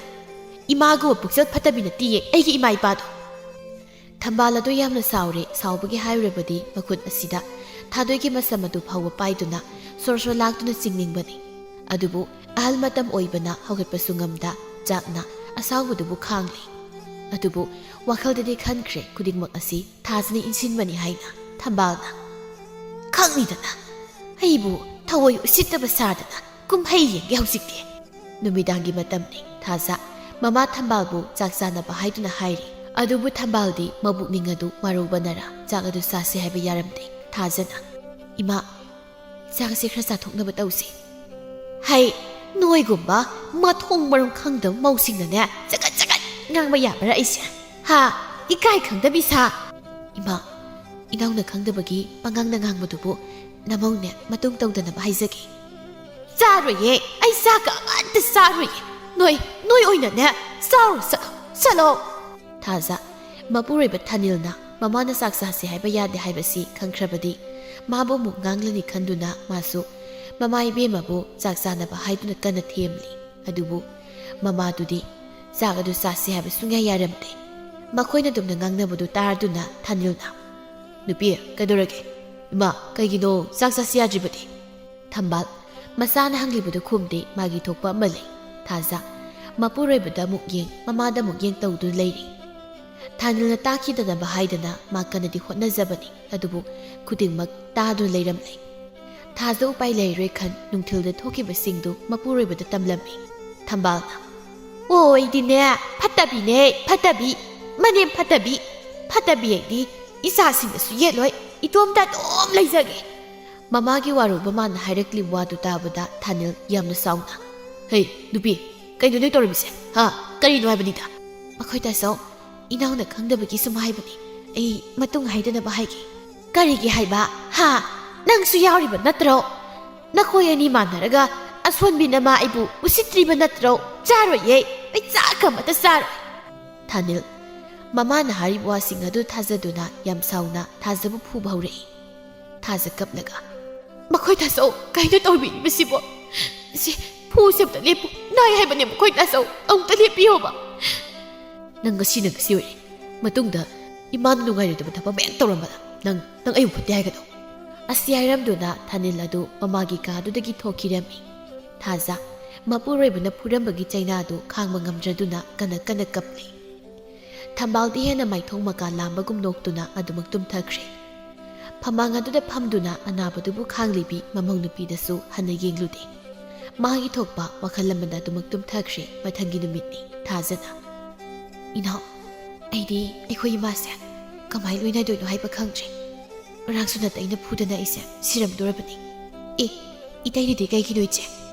ꯏꯃꯥꯒꯨꯝꯕ ꯄꯨꯛꯆꯦꯜ ꯐꯠꯇꯕꯤ ꯅꯠꯇꯤꯌꯦ ꯑꯩꯒꯤ ꯏꯃꯥ ꯏꯄꯥꯗꯣ"꯫ ꯊꯝꯕꯥꯜ ꯑꯗꯨ ꯌꯥꯝꯅ ꯁꯥꯎꯔꯦ꯫ ꯁꯥꯎꯕꯒꯤ ꯍꯥꯏꯔꯨꯔꯕꯗꯤ ꯃꯈꯨꯠ ꯑꯁꯤꯗ ꯊꯥꯗꯣꯏꯒꯤ ꯃꯁꯝ ꯑꯗꯨ ꯐꯥꯎꯕ ꯄꯥꯏꯗꯨꯅ ꯁꯣꯔ ꯁꯣꯔ ꯂꯥꯛꯇꯨꯅ ꯆꯤꯡꯅꯤꯡꯕꯅꯤ꯫ ꯑꯗꯨꯕꯨ ꯑꯍꯜ ꯃꯇꯝ ꯑꯣꯏꯕꯅ ꯍꯧꯒꯠꯄꯁꯨ ꯉꯝꯗ ꯆꯥꯛꯅ ꯑꯁꯥꯎꯕꯗꯨꯕꯨ ꯈꯥꯡꯂꯤ꯫ ꯑꯗꯨꯕꯨ ꯋꯥꯈꯜꯗꯗꯤ ꯈꯟꯈ꯭ꯔꯦ ꯈꯨꯗꯤꯡꯃꯛ ꯑꯁꯤ ꯊꯥꯖꯅ ꯏꯟꯁꯤꯟꯕꯅꯤ ꯍꯥꯏꯅ꯫ ꯊꯝꯕꯥꯜꯅ, "ꯈꯪꯅꯤꯗꯅ, ꯑꯩꯕꯨ ꯊꯑꯣꯏ ꯎꯁꯤꯠꯇꯕ ꯁꯥꯗꯅ ꯀꯨꯝꯍꯩ ꯌꯦꯡꯒꯦ ꯍꯧꯖꯤꯛꯇꯤ"꯫ ꯅꯨꯃꯤꯗꯥꯡꯒꯤ ꯃꯇꯝꯅꯤ꯫ ꯊꯥꯖ ꯃꯃꯥ ꯊꯝꯕꯥꯜꯕꯨ ꯆꯥꯛ ꯆꯥꯅꯕ ꯍꯥꯏꯗꯨꯅ ꯍꯥꯏꯔꯤ꯫ ꯑꯗꯨꯕꯨ ꯊꯝꯕꯥꯜꯗꯤ ꯃꯕꯨꯛꯅꯤꯡ ꯑꯗꯨ ꯃꯔꯧꯕꯅꯔ ꯆꯥꯛ ꯑꯗꯨ ꯆꯥꯁꯤ ꯍꯥꯏꯕ ꯌꯥꯔꯝꯗꯦ꯫ ꯊꯥꯖꯅ, "ꯏꯃꯥ, ꯆꯥꯛꯁꯦ ꯈꯔ ꯆꯥꯊꯣꯛꯅꯕ ꯇꯧꯁꯤ"꯫ "ꯍꯩ, ꯅꯣꯏꯒꯨꯝꯕ ꯃꯊꯣꯡ ꯃꯔꯝ ꯈꯪꯗꯕ ꯃꯧꯁꯤꯡꯅꯅꯦ ꯆꯒꯠ ꯆꯒꯠ ꯉꯥꯡꯕ ꯌꯥꯕ꯭ꯔꯥ ꯑꯩꯁꯦ? ꯍꯥ? ꯏꯀꯥꯏ ꯈꯪꯗꯕꯤ ꯁꯥ"꯫ "ꯏꯃꯥ, ꯏꯅꯥꯎꯅ ꯈꯪꯗꯕꯒꯤ ꯄꯉꯥꯡꯗ ꯉꯥꯡꯕꯗꯨꯕꯨ ꯅꯃꯧꯅꯦ ꯃꯇꯨꯡ ꯇꯧꯗꯅꯕ ꯍꯥꯏꯖꯒꯦ"꯫ "ꯆꯥꯔꯣꯏꯌꯦ, ꯑꯩ ꯆꯥꯛꯀ ꯑꯃꯠꯇ ꯆꯥꯔꯣꯏꯌꯦ꯫ ꯅꯣꯏ, ꯅꯣꯏ ꯑꯣꯏꯅꯅꯦ ꯆꯥꯔꯣ, ꯆꯠꯂꯣ, ꯆꯠꯂꯣ"꯫ ꯊꯥꯖ ꯃꯄꯨꯔꯣꯏꯕ ꯊꯥꯅꯤꯜꯅ ꯃꯃꯥꯅ ꯆꯥꯛ ꯆꯥꯁꯤ ꯍꯥꯏꯕ ꯌꯥꯗꯦ ꯍꯥꯏꯕꯁꯤ ꯈꯪꯈ꯭ꯔꯕꯗꯤ ꯃꯥꯕꯨ ꯑꯃꯨꯛ ꯉꯥꯡꯂꯅꯤ ꯈꯟꯗꯨꯅ ꯃꯥꯁꯨ ꯃꯃꯥ ꯏꯕꯦꯝꯃꯕꯨ ꯆꯥꯛ ꯆꯥꯅꯕ ꯍꯥꯏꯗꯨꯅ ꯀꯟꯅ ꯊꯦꯝꯂꯤ꯫ ꯑꯗꯨꯕꯨ ꯃꯃꯥꯗꯨꯗꯤ ꯆꯥꯛ ꯑꯗꯨ ꯆꯥꯁꯤ ꯍꯥꯏꯕ ꯁꯨꯡꯌꯥ ꯌꯥꯔꯝꯗꯦ꯫ ꯃꯈꯣꯏꯅ ꯑꯗꯨꯝꯅ ꯉꯥꯡꯅꯕꯗꯨ ꯇꯥꯔꯗꯨꯅ ꯊꯥꯅꯤꯜꯅ, "ꯅꯨꯄꯤ, ꯀꯩꯗꯧꯔꯒꯦ? ꯏꯃꯥ, ꯀꯩꯒꯤꯅꯣ ꯆꯥꯛ ꯆꯥꯁꯤ ꯌꯥꯗ꯭ꯔꯤꯕꯗꯤ?" ꯊꯝꯕꯥꯜ ꯃꯆꯥꯅ ꯍꯪꯂꯤꯕꯗꯨ ꯈꯨꯝꯗꯦ꯫ ꯃꯥꯒꯤ ꯊꯣꯛꯄ ꯑꯃ ꯂꯩ꯫ ꯊꯥꯖ ꯃꯄꯨꯔꯣꯏꯕꯗ ꯑꯃꯨꯛ ꯌꯦꯡ, ꯃꯃꯥꯗ ꯑꯃꯨꯛ ꯌꯦꯡ ꯇꯧꯗꯨꯅ ꯂꯩꯔꯤ꯫ ꯊꯥꯅꯤꯜꯅ ꯇꯥꯈꯤꯗꯅꯕ ꯍꯥꯏꯗꯅ ꯃꯥ ꯀꯟꯅꯗꯤ ꯍꯣꯠꯅꯖꯕꯅꯤ, ꯑꯗꯨꯕꯨ ꯈꯨꯗꯤꯡꯃꯛ ꯇꯥꯗꯨꯅ ꯂꯩꯔꯝꯂꯦ꯫ ꯊꯥꯖ ꯎꯄꯥꯏ ꯂꯩꯔꯣꯏ ꯈꯟ ꯅꯨꯡꯊꯤꯜꯗ ꯊꯣꯛꯈꯤꯕꯁꯤꯡꯗꯨ ꯃꯄꯨꯔꯣꯏꯕꯗ ꯇꯝꯂꯝꯃꯤ꯫ ꯊꯝꯕꯥꯜꯅ, "ꯑꯣ, ꯑꯩꯗꯤꯅꯦ ꯐꯠꯇꯕꯤꯅꯦ, ꯐꯠꯇꯕꯤ, ꯃꯅꯦꯝ ꯐꯠꯇꯕꯤ꯫ ꯐꯠꯇꯕꯤ ꯑꯩꯗꯤ ꯏꯆꯥꯁꯤꯡꯗꯁꯨ ꯌꯦꯠꯂꯣꯏ, ꯏꯇꯣꯝꯇ ꯑꯗꯨꯝ ꯂꯩꯖꯒꯦ"꯫ ꯃꯃꯥꯒꯤ ꯋꯥꯔꯣꯜ ꯃꯃꯥꯅ ꯍꯥꯏꯔꯛꯂꯤꯕ ꯋꯥꯗꯨ ꯇꯥꯕꯗ ꯊꯥꯅꯤꯜ ꯌꯥꯝꯅ ꯁꯥꯎꯅ, "ꯍꯩ, ꯅꯨꯄꯤ, ꯀꯩꯅꯣ ꯅꯣꯏ ꯇꯧꯔꯝꯃꯤꯁꯦ? ꯍꯥ? ꯀꯔꯤꯅꯣ ꯍꯥꯏꯕꯅꯤꯗ?" "ꯃꯈꯣꯏ ꯇꯥꯆꯧ, ꯏꯅꯥꯎꯅ ꯈꯪꯗꯕꯒꯤ ꯁꯨꯝ ꯍꯥꯏꯕꯅꯤ꯫ ꯑꯩ ꯃꯇꯨꯡ ꯍꯥꯏꯗꯅꯕ ꯍꯥꯏꯒꯦ꯫" "ꯀꯔꯤꯒꯤ ꯍꯥꯏꯕ? ꯍꯥ? ꯅꯪꯁꯨ ꯌꯥꯎꯔꯤꯕ ꯅꯠꯇ꯭ꯔꯣ? ꯅꯈꯣꯏ ꯑꯅꯤ ꯃꯥꯟꯅꯔꯒ ꯑꯁꯣꯟꯕꯤ ꯅꯃꯥ ꯑꯩꯕꯨ ꯎꯁꯤꯠꯇ꯭ꯔꯤꯕ ꯅꯠꯇ꯭ꯔꯣ? ꯆꯥꯔꯣꯏꯌꯦ꯫ ꯑꯩ ꯆꯥꯛ ꯑꯃꯠꯇ ꯆꯥꯔꯣꯏ꯫" ꯊꯥꯅꯤꯜ ꯃꯃꯥꯅ ꯍꯥꯏꯔꯤꯕ ꯋꯥꯁꯤꯡ ꯑꯗꯨ ꯊꯥꯖꯗꯨꯅ ꯌꯥꯝ ꯁꯥꯎꯅ ꯊꯥꯖꯕꯨ ꯐꯨꯕ ꯍꯧꯔꯛꯏ꯫ ꯊꯥꯖ ꯀꯞꯂꯒ, "ꯃꯈꯣꯏ ꯇꯥꯆꯧ, ꯀꯩꯅꯣ ꯇꯧꯕꯤꯔꯤꯕꯁꯤꯕꯣ? ꯁꯤ ꯐꯨꯁꯦ ꯑꯝꯇ ꯂꯦꯞꯄꯨ꯫ ꯅꯥꯏ ꯍꯥꯏꯕꯅꯦ ꯃꯈꯣꯏ ꯇꯥꯆꯧ, ꯑꯃꯨꯛꯇ ꯂꯦꯞꯄꯤꯌꯣꯕ꯫" "ꯅꯪ ꯉꯁꯤꯅ ꯉꯁꯤ ꯑꯣꯏꯔꯦ꯫ ꯃꯇꯨꯡꯗ ꯏꯃꯥꯅ ꯅꯨꯡꯉꯥꯏꯔꯣꯏꯗꯕ ꯊꯕꯛ ꯃꯌꯥꯝ ꯇꯧꯔꯝꯕꯗ ꯅꯪ, ꯅꯪ ꯑꯩꯕꯨ ꯐꯠꯇꯦ ꯍꯥꯏꯒꯗꯧ꯫" ꯑꯁꯤ ꯍꯥꯏꯔꯝꯗꯨꯅ ꯊꯥꯅꯤꯜ ꯑꯗꯨ ꯃꯃꯥꯒꯤ ꯀꯥꯗꯨꯗꯒꯤ ꯊꯣꯛꯈꯤꯔꯝꯃꯤ꯫ ꯊꯥꯖ ꯃꯄꯨꯔꯣꯏꯕꯅ ꯐꯨꯔꯝꯕꯒꯤ ꯆꯩꯅꯥꯗꯨ ꯈꯥꯡꯕ ꯉꯝꯗ꯭ꯔꯗꯨꯅ ꯀꯟꯅ ꯀꯟꯅ ꯀꯞꯂꯤ꯫ ꯊꯝꯕꯥꯜꯗꯤ ꯍꯦꯟꯅ ꯃꯥꯏꯊꯣꯡ ꯃꯀꯥ ꯂꯥꯝꯕꯒꯨꯝ ꯅꯣꯛꯇꯨꯅ ꯑꯗꯨꯃꯛ ꯇꯨꯝꯊꯈ꯭ꯔꯦ꯫ ꯐꯝꯃꯥꯡ ꯑꯗꯨꯗ ꯐꯝꯗꯨꯅ ꯑꯅꯥꯕꯗꯨꯕꯨ ꯈꯥꯡꯂꯤꯕꯤ ꯃꯃꯧ ꯅꯨꯄꯤꯗꯁꯨ ꯍꯟꯅ ꯌꯦꯡꯂꯨꯗꯦ꯫ ꯃꯥꯒꯤ ꯊꯣꯛꯄ ꯋꯥꯈꯜ ꯑꯃꯗ ꯑꯗꯨꯃꯛ ꯇꯨꯝꯊꯈ꯭ꯔꯦ꯫ ꯃꯊꯪꯒꯤ ꯅꯨꯃꯤꯠꯅꯤ꯫ ꯊꯥꯖꯅ, "ꯏꯅꯥꯎ, ꯑꯩꯗꯤ ꯑꯩꯈꯣꯏ ꯏꯃꯥꯁꯦ ꯀꯃꯥꯏ ꯂꯣꯏꯅꯗꯣꯏꯅꯣ ꯍꯥꯏꯕ ꯈꯪꯗ꯭ꯔꯦ꯫ ꯉꯔꯥꯡꯁꯨ ꯅꯥꯇꯩꯅ ꯐꯨꯗꯅ ꯑꯩꯁꯦ ꯁꯤꯔꯝꯗꯣꯔꯕꯅꯤ꯫" "ꯑꯦ, ꯏꯇꯩꯅꯗꯤ ꯀꯩꯒꯤꯅꯣ ꯏꯆꯦ?"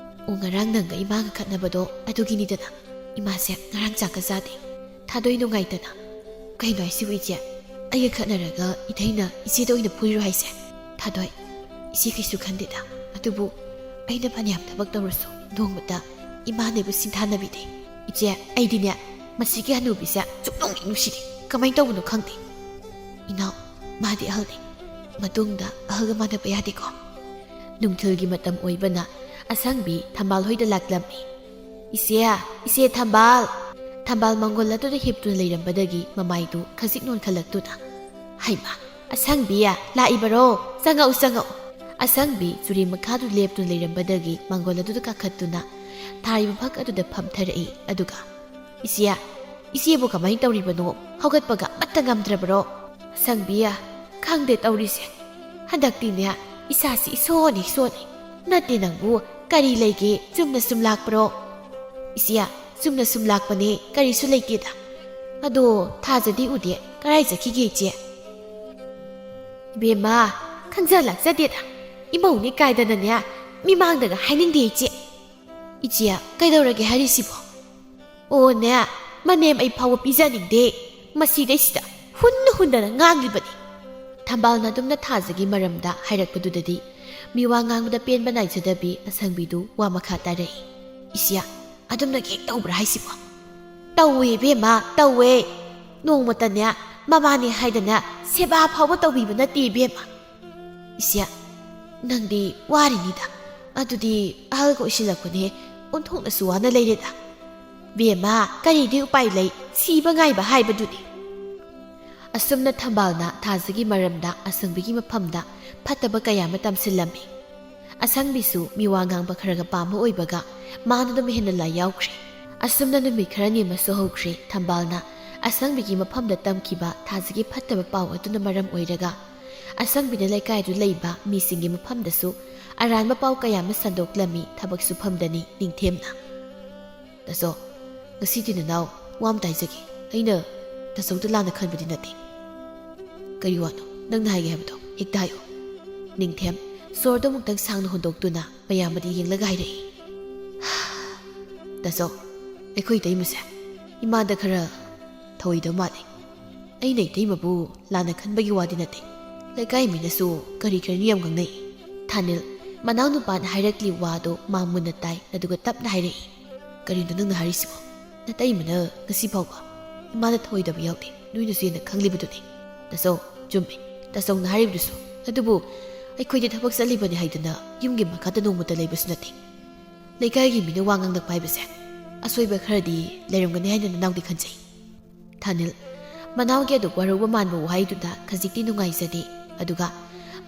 "ꯑꯣ, ꯉꯔꯥꯡ ꯅꯪꯒ ꯏꯃꯥꯒ ꯈꯠꯅꯕꯗꯣ ꯑꯗꯨꯒꯤꯅꯤꯗꯅ꯫ ꯏꯃꯥꯁꯦ ꯉꯔꯥꯡ ꯆꯥꯛꯀ ꯆꯥꯗꯦ꯫ ꯊꯥꯗꯣꯏ ꯅꯨꯡꯉꯥꯏꯇꯅ꯫" "ꯀꯩꯅꯣ ꯍꯥꯏꯁꯤꯕꯨ ꯏꯆꯦ? ꯑꯩꯒ ꯈꯠꯅꯔꯒ ꯏꯇꯩꯅ ꯏꯆꯦꯗ ꯑꯣꯏꯅ ꯐꯨꯔꯤꯔꯣ ꯍꯥꯏꯁꯦ?" "ꯊꯥꯗꯣꯏ, ꯏꯆꯦ ꯀꯩꯁꯨ ꯈꯟꯗꯦꯗ꯫ ꯑꯗꯨꯕꯨ ꯑꯩꯅ ꯐꯅꯌꯥꯝ ꯊꯕꯛ ꯇꯧꯔꯁꯨ ꯅꯣꯡꯃꯇ ꯏꯃꯥꯅꯦꯕꯨ ꯁꯤꯡꯊꯥꯅꯕꯤꯗꯦ꯫ ꯏꯆꯦ, ꯑꯩꯗꯤꯅꯦ ꯃꯁꯤꯒꯤ ꯍꯅꯨꯕꯤꯁꯦ ꯁꯨꯛꯅꯨꯡ ꯍꯦꯛ ꯅꯨꯡꯁꯤꯗꯦ꯫ ꯀꯃꯥꯏꯅ ꯇꯧꯕꯅꯣ ꯈꯪꯗꯦ꯫" "ꯏꯅꯥꯎ, ꯃꯥꯗꯤ ꯑꯍꯜꯅꯤ꯫ ꯃꯇꯨꯡꯗ ꯑꯍꯜꯒ ꯃꯥꯟꯅꯕ ꯌꯥꯗꯦꯀꯣ꯫" ꯅꯨꯡꯊꯤꯜꯒꯤ ꯃꯇꯝ ꯑꯣꯏꯕꯅ ꯑꯁꯪꯕꯤ ꯊꯝꯕꯥꯜ ꯍꯣꯏꯗ ꯂꯥꯛꯂꯝꯃꯤ꯫ "ꯏꯆꯦ, ꯏꯆꯦ ꯊꯝꯕꯥꯜ!" ꯊꯝꯕꯥꯜ ꯃꯪꯒꯣꯜ ꯑꯗꯨꯗ ꯍꯤꯞꯇꯨꯅ ꯂꯩꯔꯝꯕꯗꯒꯤ ꯃꯃꯥꯏꯗꯨ ꯈꯖꯤꯛ ꯅꯣꯟꯈꯠꯂꯛꯇꯨꯅ, "ꯍꯩꯃꯥ, ꯑꯁꯪꯕꯤ, ꯂꯥꯛꯏꯕꯔꯣ? ꯆꯪꯉꯛꯎ, ꯆꯪꯉꯛꯎ꯫" ꯑꯁꯪꯕꯤ ꯆꯨꯔꯤ ꯃꯈꯥꯗꯨ ꯂꯦꯞꯇꯨꯅ ꯂꯩꯔꯝꯕꯗꯒꯤ ꯃꯪꯒꯣꯜ ꯑꯗꯨꯗ ꯀꯥꯈꯠꯇꯨꯅ ꯊꯥꯔꯤꯕ ꯐꯛ ꯑꯗꯨꯗ ꯐꯝꯊꯔꯛꯏ꯫ ꯑꯗꯨꯒ, "ꯏꯆꯦ, ꯏꯆꯦꯕꯨ ꯀꯃꯥꯏꯅ ꯇꯧꯔꯤꯕꯅꯣ? ꯍꯧꯒꯠꯄꯒ ꯑꯃꯠꯇ ꯉꯝꯗ꯭ꯔꯕꯔꯣ?" "ꯑꯁꯪꯕꯤ, ꯈꯪꯗꯦ ꯇꯧꯔꯤꯁꯦ꯫ ꯍꯟꯗꯛꯇꯤꯅꯦ, ꯏꯁꯥꯁꯤ ꯏꯁꯣꯟ ꯍꯦꯛ ꯁꯣꯜꯂꯤ꯫ ꯅꯠꯇꯦ ꯅꯪꯕꯨ, ꯀꯔꯤ ꯂꯩꯒꯦ? ꯆꯨꯝꯅ ꯁꯨꯝ ꯂꯥꯛꯄ꯭ꯔꯣ?" "ꯏꯆꯦ, ꯆꯨꯝꯅ ꯁꯨꯝ ꯂꯥꯛꯄꯅꯦ, ꯀꯔꯤꯁꯨ ꯂꯩꯇꯦꯗ꯫ ꯑꯗꯣ ꯊꯥꯖꯗꯤ ꯎꯗꯦ, ꯀꯔꯥꯏ ꯆꯠꯈꯤꯒꯦ ꯏꯆꯦ?" "ꯏꯕꯦꯝꯃ, ꯈꯪꯖ ꯂꯥꯛꯆꯗꯦꯗ꯫ ꯏꯃꯧꯅꯦ ꯀꯥꯏꯗꯅꯅꯦ, ꯃꯤꯃꯥꯡꯗꯒ ꯍꯥꯏꯅꯤꯡꯗꯦ ꯏꯆꯦ꯫ ꯏꯆꯦ, ꯀꯩꯗꯧꯔꯒꯦ ꯍꯥꯏꯔꯤꯁꯤꯕꯣ? ꯑꯣꯅꯦ, ꯃꯅꯦꯝ ꯑꯩ ꯐꯥꯎꯕ ꯄꯤꯖꯅꯤꯡꯗꯦ꯫ ꯃꯁꯤꯗꯩꯁꯤꯗ ꯍꯨꯟꯅ ꯍꯨꯟꯗꯅ ꯉꯥꯡꯂꯤꯕꯅꯤ꯫ ꯊꯝꯕꯥꯜꯅ ꯑꯗꯨꯝꯅ ꯊꯥꯖꯒꯤ ꯃꯔꯝꯗ ꯍꯥꯏꯔꯛꯄꯗꯨꯗꯗꯤ ꯃꯤꯋꯥ ꯉꯥꯡꯕꯗ ꯄꯦꯟꯕ ꯅꯥꯏꯖꯗꯕꯤ ꯑꯁꯪꯕꯤꯗꯨ ꯋꯥ ꯃꯈꯥ ꯇꯥꯔꯛꯏ꯫ ꯏꯆꯦ, ꯑꯗꯨꯝꯅ ꯍꯦꯛ ꯇꯧꯕ꯭ꯔꯥ ꯍꯥꯏꯁꯤꯕꯣ? ꯇꯧꯋꯦ ꯏꯕꯦꯝꯃ, ꯇꯧꯋꯦ꯫ ꯅꯣꯡꯃꯇꯅꯦ ꯃꯃꯥꯅꯦ ꯍꯥꯏꯗꯅ ꯁꯦꯕꯥ ꯐꯥꯎꯕ ꯇꯧꯕꯤꯕ ꯅꯠꯇꯦ ꯏꯕꯦꯝꯃ꯫ ꯏꯆꯦ, ꯅꯪꯗꯤ ꯋꯥꯔꯤꯅꯤꯗ꯫ ꯑꯗꯨꯗꯤ ꯑꯍꯜꯒ ꯑꯣꯏꯁꯤꯜꯂꯛꯄꯅꯦ, ꯑꯣꯟꯊꯣꯛꯅꯁꯨ ꯋꯥꯅ ꯂꯩꯔꯦꯗ꯫ ꯕꯦꯝꯃ, ꯀꯔꯤꯗꯤ ꯎꯄꯥꯏ ꯂꯩ, ꯁꯤꯕ ꯉꯥꯏꯕ ꯍꯥꯏꯕꯗꯨꯅꯤ꯫ ꯑꯁꯨꯝꯅ ꯊꯝꯕꯥꯜꯅ ꯊꯥꯖꯒꯤ ꯃꯔꯝꯗ ꯑꯁꯪꯕꯤꯒꯤ ꯃꯐꯝꯗ ꯐꯠꯇꯕ ꯀꯌꯥ ꯑꯃ ꯇꯝꯁꯤꯜꯂꯝꯃꯤ꯫ ꯑꯁꯪꯕꯤꯁꯨ ꯃꯤꯋꯥ ꯉꯥꯡꯕ ꯈꯔꯒ ꯄꯥꯝꯕ ꯑꯣꯏꯕꯒ ꯃꯥꯅ ꯑꯗꯨꯝ ꯍꯦꯟꯅ ꯂꯥꯏ ꯌꯥꯎꯈ꯭ꯔꯦ꯫ ꯑꯁꯨꯝꯅ ꯅꯨꯃꯤꯠ ꯈꯔꯅꯤ ꯑꯃꯁꯨ ꯍꯧꯈ꯭ꯔꯦ꯫ ꯊꯝꯕꯥꯜꯅ ꯑꯁꯪꯕꯤꯒꯤ ꯃꯐꯝꯗ ꯇꯝꯈꯤꯕ ꯊꯥꯖꯒꯤ ꯐꯠꯇꯕ ꯄꯥꯎ ꯑꯗꯨꯅ ꯃꯔꯝ ꯑꯣꯏꯔꯒ ꯑꯁꯪꯕꯤꯅ ꯂꯩꯀꯥꯏꯗꯨ ꯂꯩꯕ ꯃꯤꯁꯤꯡꯒꯤ ꯃꯐꯝꯗꯁꯨ ꯑꯔꯥꯟꯕ ꯄꯥꯎ ꯀꯌꯥ ꯑꯃ ꯁꯟꯗꯣꯛꯂꯝꯃꯤ ꯊꯕꯛ ꯁꯨꯐꯝꯗꯅꯤ ꯅꯤꯡꯊꯦꯝꯅ꯫ ꯇꯥꯆꯧ, ꯉꯁꯤꯗꯤ ꯅꯅꯥꯎ ꯋꯥ ꯑꯃ ꯇꯥꯏꯖꯒꯦ꯫ ꯑꯩꯅ ꯇꯥꯆꯧꯗ ꯂꯥꯟꯅ ꯈꯟꯕꯗꯤ ꯅꯠꯇꯦ꯫ ꯀꯔꯤ ꯋꯥꯅꯣ ꯅꯪꯅ ꯍꯥꯏꯒꯦ ꯍꯥꯏꯕꯗꯣ? ꯍꯦꯛꯇ ꯍꯥꯏꯌꯨ꯫ ꯅꯤꯡꯊꯦꯝ ꯁꯣꯔꯗꯣ ꯑꯃꯨꯛꯇꯪ ꯁꯥꯡꯅ ꯍꯣꯟꯗꯣꯛꯇꯨꯅ ꯃꯌꯥꯝꯕꯗ ꯌꯦꯡꯂꯒ ꯍꯥꯏꯔꯛꯏ꯫ ꯇꯥꯆꯧ, ꯑꯩꯈꯣꯏ ꯏꯇꯩꯃꯁꯦ ꯏꯃꯥꯗ ꯈꯔ ꯊꯧꯑꯣꯏꯗꯕ ꯃꯥꯜꯂꯤ꯫ ꯑꯩꯅ ꯏꯇꯩꯃꯕꯨ ꯂꯥꯟꯅ ꯈꯟꯕꯒꯤ ꯋꯥꯗꯤ ꯅꯠꯇꯦ꯫ ꯂꯩꯀꯥꯏ ꯃꯤꯅꯁꯨ ꯀꯔꯤ ꯀꯔꯤꯅꯣ ꯌꯥꯝ ꯉꯥꯡꯅꯩ꯫ ꯊꯥꯅꯤꯜ, ꯃꯅꯥꯎꯅꯨꯄꯥꯅ ꯍꯥꯏꯔꯛꯂꯤ ꯋꯥꯗꯣ ꯃꯥ ꯃꯨꯟꯅ ꯇꯥꯏ, ꯑꯗꯨꯒ ꯇꯞꯅ ꯍꯥꯏꯔꯛꯏ꯫ ꯀꯔꯤꯅꯣ ꯅꯪꯅ ꯍꯥꯏꯔꯤꯁꯤꯕꯣ? ꯅꯇꯩꯃꯅ ꯉꯁꯤ ꯐꯥꯎꯕ ꯏꯃꯥꯗ ꯊꯧꯑꯣꯏꯗꯕ ꯌꯥꯎꯗꯦ, ꯅꯣꯏꯅꯁꯨ ꯍꯦꯟꯅ ꯈꯪꯂꯤꯕꯗꯨꯅꯤ꯫ ꯇꯥꯆꯧ, ꯆꯨꯝꯃꯤ, ꯇꯥꯆꯧꯅ ꯍꯥꯏꯔꯤꯕꯗꯨꯁꯨ꯫ ꯑꯗꯨꯕꯨ ꯑꯩꯈꯣꯏꯗꯤ ꯊꯕꯛ ꯆꯠꯂꯤꯕꯅꯤ ꯍꯥꯏꯗꯨꯅ ꯌꯨꯝꯒꯤ ꯃꯈꯥꯗ ꯅꯣꯡꯃꯇ ꯂꯩꯕꯁꯨ ꯅꯠꯇꯦ꯫ ꯂꯩꯀꯥꯏꯒꯤ ꯃꯤꯅ ꯋꯥ ꯉꯥꯡꯂꯛꯄ ꯍꯥꯏꯕꯁꯦ ꯑꯁꯣꯏꯕ ꯈꯔꯗꯤ ꯂꯩꯔꯝꯒꯅꯤ ꯍꯥꯏꯅ ꯅꯅꯥꯎꯗꯤ ꯈꯟꯖꯩ꯫ ꯊꯥꯅꯤꯜ, ꯃꯅꯥꯎꯒꯤ ꯑꯗꯨ ꯋꯥꯔꯧꯕ ꯃꯥꯟꯕ ꯋꯥꯍꯩꯗꯨꯗ ꯈꯖꯤꯛꯇꯤ ꯅꯨꯡꯉꯥꯏꯖꯗꯦ, ꯑꯗꯨꯒ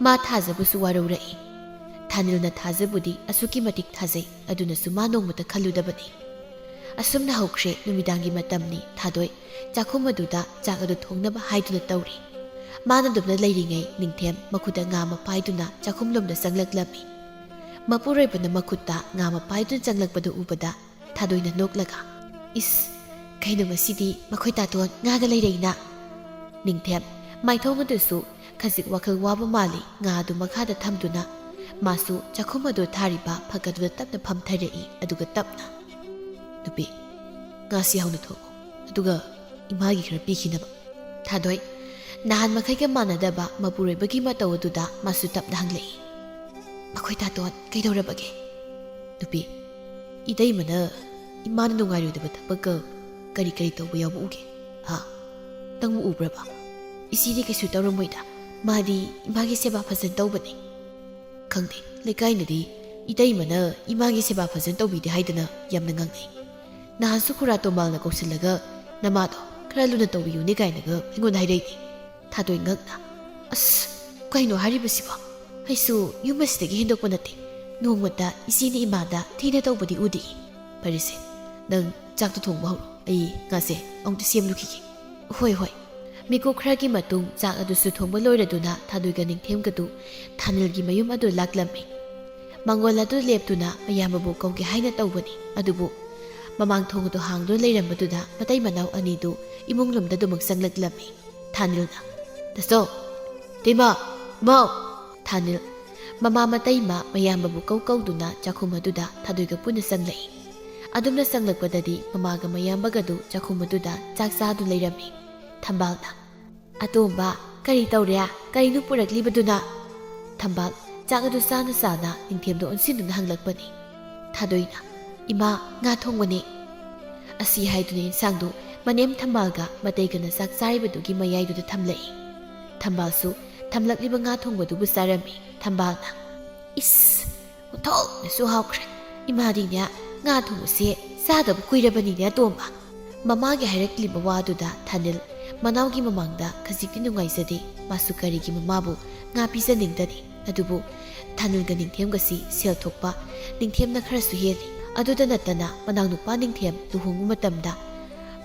ꯃꯥ ꯊꯥꯖꯕꯁꯨ ꯋꯥꯔꯧꯔꯛꯏ꯫ ꯊꯥꯅꯤꯜꯅ ꯊꯥꯖꯕꯨꯗꯤ ꯑꯁꯨꯛꯀꯤ ꯃꯇꯤꯛ ꯊꯥꯖꯩ, ꯑꯗꯨꯅꯁꯨ ꯃꯥ ꯅꯣꯡꯃꯇ ꯈꯜꯂꯨꯗꯕꯅꯤ꯫ ꯑꯁꯨꯝꯅ ꯍꯧꯈ꯭ꯔꯦ ꯅꯨꯃꯤꯗꯥꯡꯒꯤ ꯃꯇꯝꯅꯤ꯫ ꯊꯥꯗꯣꯏ ꯆꯥꯛꯈꯨꯝ ꯑꯗꯨꯗ ꯆꯥꯛ ꯑꯗꯨ ꯊꯣꯡꯅꯕ ꯍꯥꯏꯗꯨꯅ ꯇꯧꯔꯤ꯫ ꯃꯥꯅ ꯑꯗꯨꯝꯅ ꯂꯩꯔꯤꯉꯩ ꯅꯤꯡꯊꯦꯝ ꯃꯈꯨꯠꯇ ꯉꯥ ꯑꯃ ꯄꯥꯏꯗꯨꯅ ꯆꯥꯛꯈꯨꯝꯂꯣꯝꯗ ꯆꯪꯂꯛꯂꯝꯃꯤ꯫ ꯃꯄꯨꯔꯣꯏꯕꯅ ꯃꯈꯨꯠꯇ ꯉꯥ ꯑꯃ ꯄꯥꯏꯗꯨꯅ ꯆꯪꯂꯛꯄꯗꯨ ꯎꯕꯗ ꯊꯥꯗꯣꯏꯅ ꯅꯣꯛꯂꯒ, "ꯏꯁ, ꯀꯩꯅꯣ ꯉꯁꯤꯗꯤ ꯃꯈꯣꯏ ꯇꯥꯇꯣꯟ ꯉꯥꯒ ꯂꯩꯔꯛꯏꯅ?" ꯅꯤꯡꯊꯦꯝ ꯃꯥꯏꯊꯣꯡ ꯑꯗꯨꯁꯨ ꯈꯖꯤꯛ ꯋꯥꯈꯜ ꯋꯥꯕ ꯃꯥꯜꯂꯤ꯫ ꯉꯥ ꯑꯗꯨ ꯃꯈꯥꯗ ꯊꯝꯗꯨꯅ ꯃꯥꯁꯨ ꯆꯥꯛꯈꯨꯝ ꯑꯗꯨ ꯊꯥꯔꯤꯕ ꯐꯛ ꯑꯗꯨꯗ ꯇꯞꯅ ꯐꯝꯊꯔꯛꯏ, ꯑꯗꯨꯒ ꯇꯞꯅ, "ꯅꯨꯄꯤ, ꯉꯥꯁꯤ ꯍꯥꯎꯅ ꯊꯣꯡꯉꯨ, ꯑꯗꯨꯒ ꯏꯃꯥꯒꯤ ꯈꯔ ꯄꯤꯈꯤꯅꯕ꯫" ꯊꯥꯗꯣꯏ, ꯅꯍꯥꯟ ꯃꯈꯩꯒ ꯃꯥꯟꯅꯗꯕ ꯃꯄꯨꯔꯣꯏꯕꯒꯤ ꯃꯇꯧ ꯑꯗꯨꯗ ꯃꯥꯁꯨ ꯇꯞꯅ ꯍꯪꯂꯛꯏ, "ꯃꯈꯣꯏ ꯇꯥꯇꯣꯟ ꯀꯩꯗꯧꯔꯕꯒꯦ?" "ꯅꯨꯄꯤ, ꯏꯇꯩꯃꯅ ꯏꯃꯥꯅ ꯅꯨꯡꯉꯥꯏꯔꯣꯏꯗꯕ ꯊꯕꯛꯀ ꯀꯔꯤ ꯀꯔꯤ ꯇꯧꯕ ꯌꯥꯎꯕ ꯎꯒꯦ? ꯍꯥ? ꯅꯪꯕꯨ ꯎꯕ꯭ꯔꯕ? ꯏꯆꯦꯗꯤ ꯀꯩꯁꯨ ꯇꯧꯔꯝꯃꯣꯏꯗ, ꯃꯥꯗꯤ ꯏꯃꯥꯒꯤ ꯁꯦꯕꯥ ꯐꯖꯅ ꯇꯧꯕꯅꯤ꯫" "ꯈꯪꯗꯦ, ꯂꯩꯀꯥꯏꯅꯗꯤ ꯏꯇꯩꯃꯅ ꯏꯃꯥꯒꯤ ꯁꯦꯕꯥ ꯐꯖꯅ ꯇꯧꯕꯤꯗꯦ ꯍꯥꯏꯗꯅ ꯌꯥꯝꯅ ꯉꯥꯡꯅꯩ꯫ ꯅꯍꯥꯟꯁꯨ ꯈꯨꯔꯥ ꯇꯣꯝꯕꯥꯜꯅ ꯀꯧꯁꯤꯜꯂꯒ ꯅꯃꯥꯗꯣ ꯈꯔ ꯂꯨꯅ ꯇꯧꯕꯤꯌꯨꯅꯦ ꯀꯥꯏꯅꯒ ꯑꯩꯉꯣꯟꯗ ꯍꯥꯏꯔꯛꯏꯅꯦ꯫" ꯊꯥꯗꯣꯏ ꯉꯛꯅ, "ꯑꯁ, ꯀꯩꯅꯣ ꯍꯥꯏꯔꯤꯕꯁꯤꯕꯣ? ꯑꯩꯁꯨ ꯌꯨꯝ ꯑꯁꯤꯗꯒꯤ ꯍꯦꯟꯗꯣꯛꯄ ꯅꯠꯇꯦ꯫ ꯅꯣꯡꯃꯇ ꯏꯆꯦꯅ ꯏꯃꯥꯗ ꯊꯤꯅ ꯇꯧꯕꯗꯤ ꯎꯗꯦ꯫ ꯐꯔꯦꯁꯦ, ꯅꯪ ꯆꯥꯛꯇꯣ ꯊꯣꯡꯕ ꯍꯧꯔꯣ꯫ ꯑꯩ ꯉꯥꯁꯦ ꯑꯃꯨꯛꯇ ꯁꯦꯝꯂꯨꯈꯤꯒꯦ꯫" "ꯍꯣꯏ, ꯍꯣꯏ꯫" ꯃꯤꯀꯨꯞ ꯈꯔꯒꯤ ꯃꯇꯨꯡ ꯆꯥꯛ ꯑꯗꯨꯁꯨ ꯊꯣꯡꯕ ꯂꯣꯏꯔꯗꯨꯅ ꯊꯥꯗꯣꯏꯒ ꯅꯤꯡꯊꯦꯝꯒꯗꯨ ꯊꯥꯅꯤꯜꯒꯤ ꯃꯌꯨꯝ ꯑꯗꯨ ꯂꯥꯛꯂꯝꯃꯤ꯫ ꯃꯥꯡꯒꯣꯜ ꯑꯗꯨ ꯂꯦꯞꯇꯨꯅ ꯃꯌꯥꯝꯕꯕꯨ ꯀꯧꯒꯦ ꯍꯥꯏꯅ ꯇꯧꯕꯅꯤ, ꯑꯗꯨꯕꯨ ꯃꯃꯥꯡ ꯊꯣꯡ ꯑꯗꯨ ꯍꯥꯡꯗꯨꯅ ꯂꯩꯔꯝꯕꯗꯨꯗ ꯃꯇꯩ ꯃꯅꯥꯎ ꯑꯅꯤꯗꯨ ꯏꯃꯨꯡ ꯂꯣꯝꯗ ꯑꯗꯨꯃꯛ ꯆꯪꯂꯛꯂꯝꯃꯤ꯫ ꯊꯥꯅꯤꯜꯅ, "ꯇꯥꯆꯧ, ꯇꯩꯃ, ꯃꯧ!" ꯊꯥꯅꯤꯜ ꯃꯃꯥ ꯃꯇꯩꯃ ꯃꯌꯥꯝꯕꯕꯨ ꯀꯧ ꯀꯧꯗꯨꯅ ꯆꯥꯛꯈꯨꯝ ꯑꯗꯨꯗ ꯊꯥꯗꯣꯏꯒ ꯄꯨꯟꯅ ꯆꯪꯂꯛꯏ꯫ ꯑꯗꯨꯝꯅ ꯆꯪꯂꯛꯄꯗꯗꯤ ꯃꯃꯥꯒ ꯃꯌꯥꯝꯕꯒꯗꯨ ꯆꯥꯛꯈꯨꯝ ꯑꯗꯨꯗ ꯆꯥꯛ ꯆꯥꯗꯨ ꯂꯩꯔꯝꯃꯤ꯫ ꯊꯝꯕꯥꯜꯅ, "ꯑꯇꯣꯝꯕ, ꯀꯔꯤ ꯇꯧꯔꯦ? ꯀꯔꯤꯅꯣ ꯄꯨꯔꯛꯂꯤꯕꯗꯨꯅ?" ꯊꯝꯕꯥꯜ ꯆꯥꯛ ꯑꯗꯨ ꯆꯥꯅ ꯆꯥꯅ ꯅꯤꯡꯊꯦꯝꯗ ꯑꯣꯟꯁꯤꯟꯗꯨꯅ ꯍꯪꯂꯛꯄꯅꯤ꯫ ꯊꯥꯗꯣꯏꯅ, "ꯏꯃꯥ, ꯉꯥ ꯊꯣꯡꯕꯅꯦ꯫" ꯑꯁꯤ ꯍꯥꯏꯗꯨꯅ ꯏꯟꯁꯥꯡꯗꯨ ꯃꯅꯦꯝ ꯊꯝꯕꯥꯜꯒ ꯃꯇꯩꯒꯅ ꯆꯥꯛ ꯆꯥꯔꯤꯕꯗꯨꯒꯤ ꯃꯌꯥꯏꯗꯨꯗ ꯊꯝꯂꯛꯏ꯫ ꯊꯝꯕꯥꯜꯁꯨ ꯊꯝꯂꯛꯂꯤꯕ ꯉꯥ ꯊꯣꯡꯕꯗꯨꯕꯨ ꯆꯥꯔꯝꯃꯤ꯫ ꯊꯝꯕꯥꯜꯅ, "ꯏꯁ, ꯑꯣꯟꯊꯣꯛꯅꯁꯨ ꯍꯥꯎꯈ꯭ꯔꯦ꯫ ꯏꯃꯥꯗꯤꯅꯦ, ꯉꯥ ꯊꯣꯡꯕꯁꯦ ꯆꯥꯗꯕ ꯀꯨꯏꯔꯕꯅꯤꯅꯦ, ꯑꯇꯣꯝꯕ꯫" ꯃꯃꯥꯒꯤ ꯍꯥꯏꯔꯛꯂꯤꯕ ꯋꯥꯗꯨꯗ ꯊꯥꯅꯤꯜ ꯃꯅꯥꯎꯒꯤ ꯃꯃꯥꯡꯗ ꯈꯖꯤꯛꯇꯤ ꯅꯨꯡꯉꯥꯏꯖꯗꯦ꯫ ꯃꯥꯁꯨ ꯀꯔꯤꯒꯤ ꯃꯃꯥꯕꯨ ꯉꯥ ꯄꯤꯖꯅꯤꯡꯗꯅꯤ? ꯑꯗꯨꯕꯨ ꯊꯥꯅꯤꯜꯒ ꯅꯤꯡꯊꯦꯝꯒꯁꯤ ꯁꯦꯜ ꯊꯣꯛꯄ ꯅꯤꯡꯊꯦꯝꯅ ꯈꯔꯁꯨ ꯍꯦꯜꯂꯤ꯫ ꯑꯗꯨꯗ ꯅꯠꯇꯅ ꯃꯅꯥꯎꯅꯨꯄꯥ ꯅꯤꯡꯊꯦꯝ ꯂꯨꯍꯣꯡꯕ ꯃꯇꯝꯗ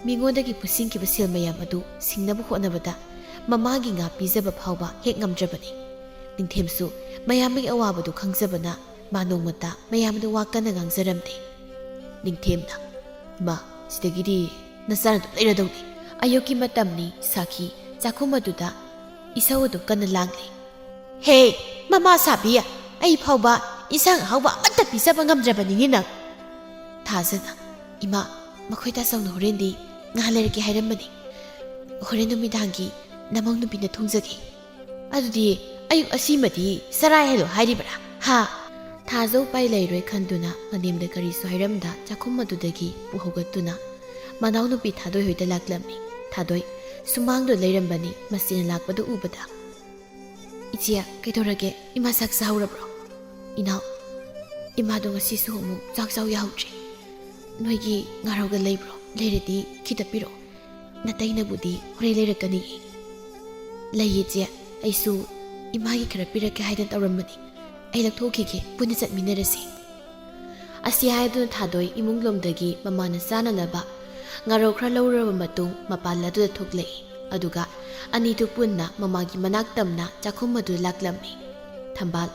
ꯃꯤꯉꯣꯟꯗꯒꯤ ꯄꯨꯁꯤꯟꯈꯤꯕ ꯁꯦꯜ ꯃꯌꯥꯝ ꯑꯗꯨ ꯁꯤꯡꯅꯕ ꯍꯣꯠꯅꯕꯗ ꯃꯃꯥꯒꯤ ꯉꯥ ꯄꯤꯖꯕ ꯐꯥꯎꯕ ꯍꯦꯛ ꯉꯝꯗ꯭ꯔꯕꯅꯤ꯫ ꯅꯤꯡꯊꯦꯝꯁꯨ ꯃꯌꯥꯝꯒꯤ ꯑꯋꯥꯕꯗꯨ ꯈꯪꯖꯕꯅ ꯃꯥ ꯅꯣꯡꯃꯇ ꯃꯌꯥꯝꯗ ꯋꯥ ꯀꯟꯅ ꯉꯥꯡꯖꯔꯝꯗꯦ꯫ ꯅꯤꯡꯊꯦꯝꯅ, "ꯏꯃꯥ, ꯁꯤꯗꯒꯤꯗꯤ ꯅꯆꯥꯅ ꯑꯗꯨꯝ ꯂꯩꯔꯗꯧꯅꯤ꯫" ꯑꯌꯨꯛꯀꯤ ꯃꯇꯝꯅꯤ, ꯁꯥꯈꯤ ꯆꯥꯛꯈꯨꯝ ꯑꯗꯨꯗ ꯏꯁꯧ ꯑꯗꯨ ꯀꯟꯅ ꯂꯥꯡꯂꯤ꯫ "ꯍꯦ, ꯃꯃꯥ ꯁꯥꯕꯤ, ꯑꯩ ꯐꯥꯎꯕ ꯏꯟꯁꯥꯡ ꯑꯍꯥꯎꯕ ꯑꯃꯠꯇ ꯄꯤꯖꯕ ꯉꯝꯗ꯭ꯔꯕꯅꯤꯅꯦ ꯅꯪ꯫ ꯊꯥꯖꯅ, "ꯏꯃꯥ, ꯃꯈꯣꯏ ꯇꯥꯆꯧꯅ ꯍꯣꯔꯦꯟꯗꯤ ꯉꯥ ꯂꯩꯔꯛꯀꯦ ꯍꯥꯏꯔꯝꯕꯅꯤ꯫ ꯍꯣꯔꯦꯟ ꯅꯨꯃꯤꯗꯥꯡꯒꯤ ꯅꯃꯧ ꯅꯨꯄꯤꯅ ꯊꯣꯡꯖꯒꯦ꯫ ꯑꯗꯨꯗꯤ ꯑꯌꯨꯛ ꯑꯁꯤꯃꯗꯤ ꯆꯔꯥ ꯍꯦꯜꯂꯣ ꯍꯥꯏꯔꯤꯕ꯭ꯔꯥ? ꯍꯥ?" ꯊꯥꯖ ꯎꯄꯥꯏ ꯂꯩꯔꯣꯏ ꯈꯟꯗꯨꯅ ꯃꯅꯦꯝꯗ ꯀꯔꯤꯁꯨ ꯍꯥꯏꯔꯝꯗ ꯆꯥꯛꯈꯨꯝ ꯑꯗꯨꯗꯒꯤ ꯄꯨ ꯍꯧꯒꯠꯇꯨꯅ ꯃꯅꯥꯎꯅꯨꯄꯤ ꯊꯥꯗꯣꯏ ꯍꯣꯏꯗ ꯂꯥꯛꯂꯝꯃꯤ꯫ ꯊꯥꯗꯣꯏ ꯁꯨꯃꯥꯡꯗꯨ ꯂꯩꯔꯝꯕꯅꯤ꯫ ꯃꯁꯤꯅ ꯂꯥꯛꯄꯗꯨ ꯎꯕꯗ, "ꯏꯆꯦ, ꯀꯩꯗꯧꯔꯒꯦ? ꯏꯃꯥ ꯆꯥꯛ ꯆꯥꯍꯧꯔꯕ꯭ꯔꯣ?" "ꯏꯅꯥꯎ, ꯏꯃꯥꯗꯣ ꯉꯁꯤꯁꯨ ꯑꯃꯨꯛ ꯆꯥꯛ ꯆꯥꯎ ꯌꯥꯍꯧꯗ꯭ꯔꯦ꯫ ꯅꯣꯏꯒꯤ ꯉꯥꯔꯧꯒ ꯂꯩꯕ꯭ꯔꯣ? ꯂꯩꯔꯗꯤ ꯈꯤꯇ ꯄꯤꯔꯛꯑꯣ꯫ ꯅꯇꯩꯅꯕꯨꯗꯤ ꯍꯣꯔꯦꯟ ꯂꯩꯔꯛꯀꯅꯤ꯫" "ꯂꯩꯌꯦ ꯏꯆꯦ, ꯑꯩꯁꯨ ꯏꯃꯥꯒꯤ ꯈꯔ ꯄꯤꯔꯛꯀꯦ ꯍꯥꯏꯗꯅ ꯇꯧꯔꯝꯕꯅꯤ꯫ ꯑꯩ ꯂꯧꯊꯣꯛꯈꯤꯒꯦ, ꯄꯨꯟꯅ ꯆꯠꯃꯤꯟꯅꯔꯁꯤ꯫" ꯑꯁꯤ ꯍꯥꯏꯗꯨꯅ ꯊꯥꯗꯣꯏ ꯏꯃꯨꯡ ꯂꯣꯝꯗꯒꯤ ꯃꯃꯥꯅ ꯆꯥꯅꯅꯕ ꯉꯥꯔꯧ ꯈꯔ ꯂꯧꯔꯕ ꯃꯇꯨꯡ ꯃꯄꯥꯟ ꯑꯗꯨꯗ ꯊꯣꯛꯂꯛꯏ꯫ ꯑꯗꯨꯒ ꯑꯅꯤꯗꯨ ꯄꯨꯟꯅ ꯃꯃꯥꯒꯤ ꯃꯅꯥꯛ ꯇꯝꯅ ꯆꯥꯛꯈꯨꯝ ꯑꯗꯨ ꯂꯥꯛꯂꯝꯃꯤ꯫ ꯊꯝꯕꯥꯜ,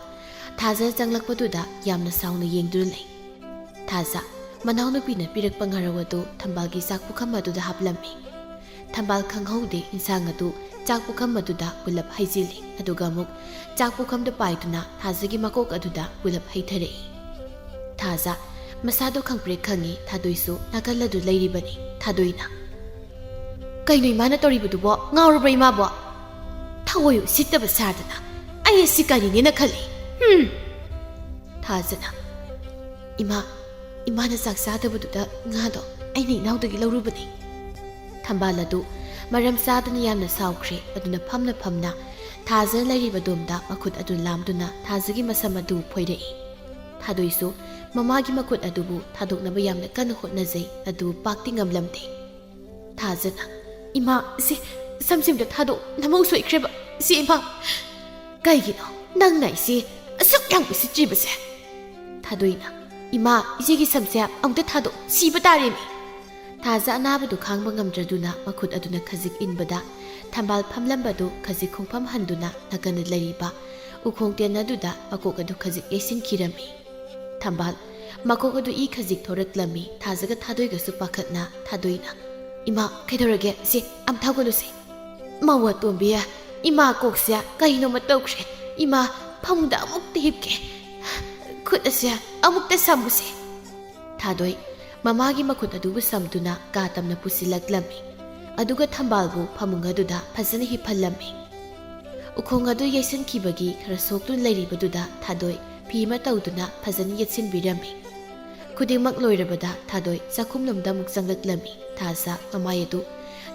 ꯊꯥꯖ ꯆꯪꯂꯛꯄꯗꯨꯗ ꯌꯥꯝꯅ ꯁꯥꯎꯅ ꯌꯦꯡꯗꯨꯅ ꯂꯩ꯫ ꯊꯥꯖ, ꯃꯅꯥꯎꯅꯨꯄꯤꯅ ꯄꯤꯔꯛꯄ ꯉꯥꯔꯧ ꯑꯗꯨ ꯊꯝꯕꯥꯜꯒꯤ ꯆꯥꯛ ꯄꯨꯈꯝ ꯑꯗꯨꯗ ꯍꯥꯞꯂꯝꯃꯤ꯫ ꯊꯝꯕꯥꯜ ꯈꯪꯍꯧꯗꯦ ꯏꯟꯁꯥꯡ ꯑꯗꯨ ꯆꯥꯛ ꯄꯨꯈꯝ ꯑꯗꯨꯗ ꯄꯨꯂꯞ ꯍꯩꯖꯤꯜꯂꯤ, ꯑꯗꯨꯒ ꯑꯃꯨꯛ ꯆꯥꯛ ꯄꯨꯈꯝꯗꯨ ꯄꯥꯏꯗꯨꯅ ꯊꯥꯖꯒꯤ ꯃꯀꯣꯛ ꯑꯗꯨꯗ ꯄꯨꯂꯞ ꯍꯩꯊꯔꯛꯏ꯫ ꯊꯥꯖ, ꯃꯁꯥꯗꯣ ꯈꯪꯄ꯭ꯔꯦꯛ ꯈꯪꯉꯤ꯫ ꯊꯥꯗꯣꯏꯁꯨ ꯅꯥꯀꯜ ꯑꯗꯨ ꯂꯩꯔꯤꯕꯅꯤ꯫ ꯊꯥꯗꯣꯏꯅ, "ꯀꯩꯅꯣ ꯏꯃꯥꯅ ꯇꯧꯔꯤꯕꯗꯨꯕꯣ? ꯉꯥꯎꯔꯕ꯭ꯔꯥ ꯏꯃꯥꯕꯣ? ꯊꯑꯣꯏ ꯎꯁꯤꯠꯇꯕ ꯁꯥꯗꯅ ꯑꯩ ꯑꯁꯤ ꯀꯔꯤꯅꯦꯅ ꯈꯜꯂꯤ꯫ ꯍꯨꯝ!" ꯊꯥꯖꯅ, "ꯏꯃꯥ, ꯏꯃꯥꯅ ꯆꯥꯛ ꯆꯥꯗꯕꯗꯨꯗ ꯉꯥꯗꯣ ꯑꯩꯅ ꯏꯅꯥꯎꯗꯒꯤ ꯂꯧꯔꯨꯕꯅꯤ꯫" ꯊꯝꯕꯥꯜ ꯑꯗꯨ ꯃꯔꯝ ꯆꯥꯗꯅ ꯌꯥꯝꯅ ꯁꯥꯎꯈ꯭ꯔꯦ꯫ ꯑꯗꯨꯅ ꯐꯝꯅ ꯐꯝꯅ ꯊꯥꯖꯅ ꯂꯩꯔꯤꯕ ꯑꯗꯣꯝꯗ ꯃꯈꯨꯠ ꯑꯗꯨ ꯂꯥꯝꯗꯨꯅ ꯊꯥꯖꯒꯤ ꯃꯁꯝ ꯑꯗꯨ ꯐꯣꯏꯔꯛꯏ꯫ ꯊꯥꯗꯣꯏꯁꯨ ꯃꯃꯥꯒꯤ ꯃꯈꯨꯠ ꯑꯗꯨꯕꯨ ꯊꯥꯗꯣꯛꯅꯕ ꯌꯥꯝꯅ ꯀꯟꯅ ꯍꯣꯠꯅꯖꯩ, ꯑꯗꯨ ꯄꯥꯛꯇꯤ ꯉꯝꯂꯝꯗꯦ꯫ ꯊꯥꯖꯅ, "ꯏꯃꯥ, ꯁꯤ ꯁꯝꯁꯤꯝꯗ ꯊꯥꯗꯣꯛ, ꯅꯃꯧ ꯁꯣꯏꯈ꯭ꯔꯦꯕ꯫ ꯁꯤ ꯏꯃꯥ, ꯀꯩꯒꯤꯅꯣ ꯅꯪꯅ ꯑꯩꯁꯦ ꯑꯁꯨꯛ ꯌꯥꯝ ꯎꯁꯤꯠꯇ꯭ꯔꯤꯕꯁꯦ?" ꯊꯥꯗꯣꯏꯅ, "ꯏꯃꯥ, ꯏꯆꯦꯒꯤ ꯁꯝꯁꯦ ꯑꯃꯨꯛꯇ ꯊꯥꯗꯣꯛ, ꯁꯤꯕ ꯇꯥꯔꯦꯃꯤ꯫" ꯊꯥꯖ ꯑꯅꯥꯕꯗꯨ ꯈꯥꯡꯕ ꯉꯝꯗ꯭ꯔꯗꯨꯅ ꯃꯈꯨꯠ ꯑꯗꯨꯅ ꯈꯖꯤꯛ ꯏꯟꯕꯗ ꯊꯝꯕꯥꯜ ꯐꯝꯂꯝꯕꯗꯨ ꯈꯖꯤꯛ ꯈꯣꯡꯐꯝ ꯍꯟꯗꯨꯅ ꯅꯥꯀꯟꯗ ꯂꯩꯔꯤꯕ ꯎꯈꯣꯡ ꯇꯦꯟ ꯑꯗꯨꯗ ꯃꯀꯣꯛ ꯑꯗꯨ ꯈꯖꯤꯛ ꯌꯩꯁꯤꯟꯈꯤꯔꯝꯃꯤ꯫ ꯊꯝꯕꯥꯜ, ꯃꯀꯣꯛ ꯑꯗꯨ ꯏ ꯈꯖꯤꯛ ꯊꯣꯔꯛꯂꯝꯃꯤ꯫ ꯊꯥꯖꯒ ꯊꯥꯗꯣꯏꯒꯁꯨ ꯄꯥꯈꯠꯅ ꯊꯥꯗꯣꯏꯅ, "ꯏꯃꯥ, ꯀꯩꯗꯧꯔꯒꯦ? ꯁꯤ ꯑꯝ ꯊꯥꯒꯠꯂꯨꯁꯤ꯫ ꯃꯧ ꯑꯇꯣꯝꯕꯤ, ꯏꯃꯥ ꯀꯣꯛꯁꯦ ꯀꯩꯅꯣꯃ ꯇꯧꯈ꯭ꯔꯦ꯫ ꯏꯃꯥ, ꯐꯃꯨꯡꯗ ꯑꯃꯨꯛꯇ ꯍꯤꯞꯀꯦ꯫ ꯈꯨꯠ ꯑꯁꯦ ꯑꯃꯨꯛꯇ ꯁꯝꯃꯨꯁꯦ꯫ ꯊꯥꯗꯣꯏ ꯃꯃꯥꯒꯤ ꯃꯈꯨꯠ ꯑꯗꯨꯕꯨ ꯁꯝꯗꯨꯅ ꯀꯥ ꯇꯝꯅ ꯄꯨꯁꯤꯜꯂꯛꯂꯝꯃꯤ꯫ ꯑꯗꯨꯒ ꯊꯝꯕꯥꯜꯕꯨ ꯐꯃꯨꯡ ꯑꯗꯨꯗ ꯐꯖꯅ ꯍꯤꯞꯍꯜꯂꯝꯃꯤ꯫ ꯎꯈꯣꯡ ꯑꯗꯨ ꯌꯩꯁꯟꯈꯤꯕꯒꯤ ꯈꯔ ꯁꯣꯛꯇꯨꯅ ꯂꯩꯔꯤꯕꯗꯨꯗ ꯊꯥꯗꯣꯏ ꯐꯤ ꯑꯃ ꯇꯧꯗꯨꯅ ꯐꯖꯅ ꯌꯦꯠꯁꯤꯟꯕꯤꯔꯝꯃꯤ꯫ ꯈꯨꯗꯤꯡꯃꯛ ꯂꯣꯏꯔꯕꯗ ꯊꯥꯗꯣꯏ ꯆꯥꯛꯈꯨꯝꯂꯣꯝꯗ ꯑꯃꯨꯛ ꯆꯪꯂꯛꯂꯝꯃꯤ꯫ ꯊꯥꯖ ꯃꯃꯥꯏ ꯑꯗꯨ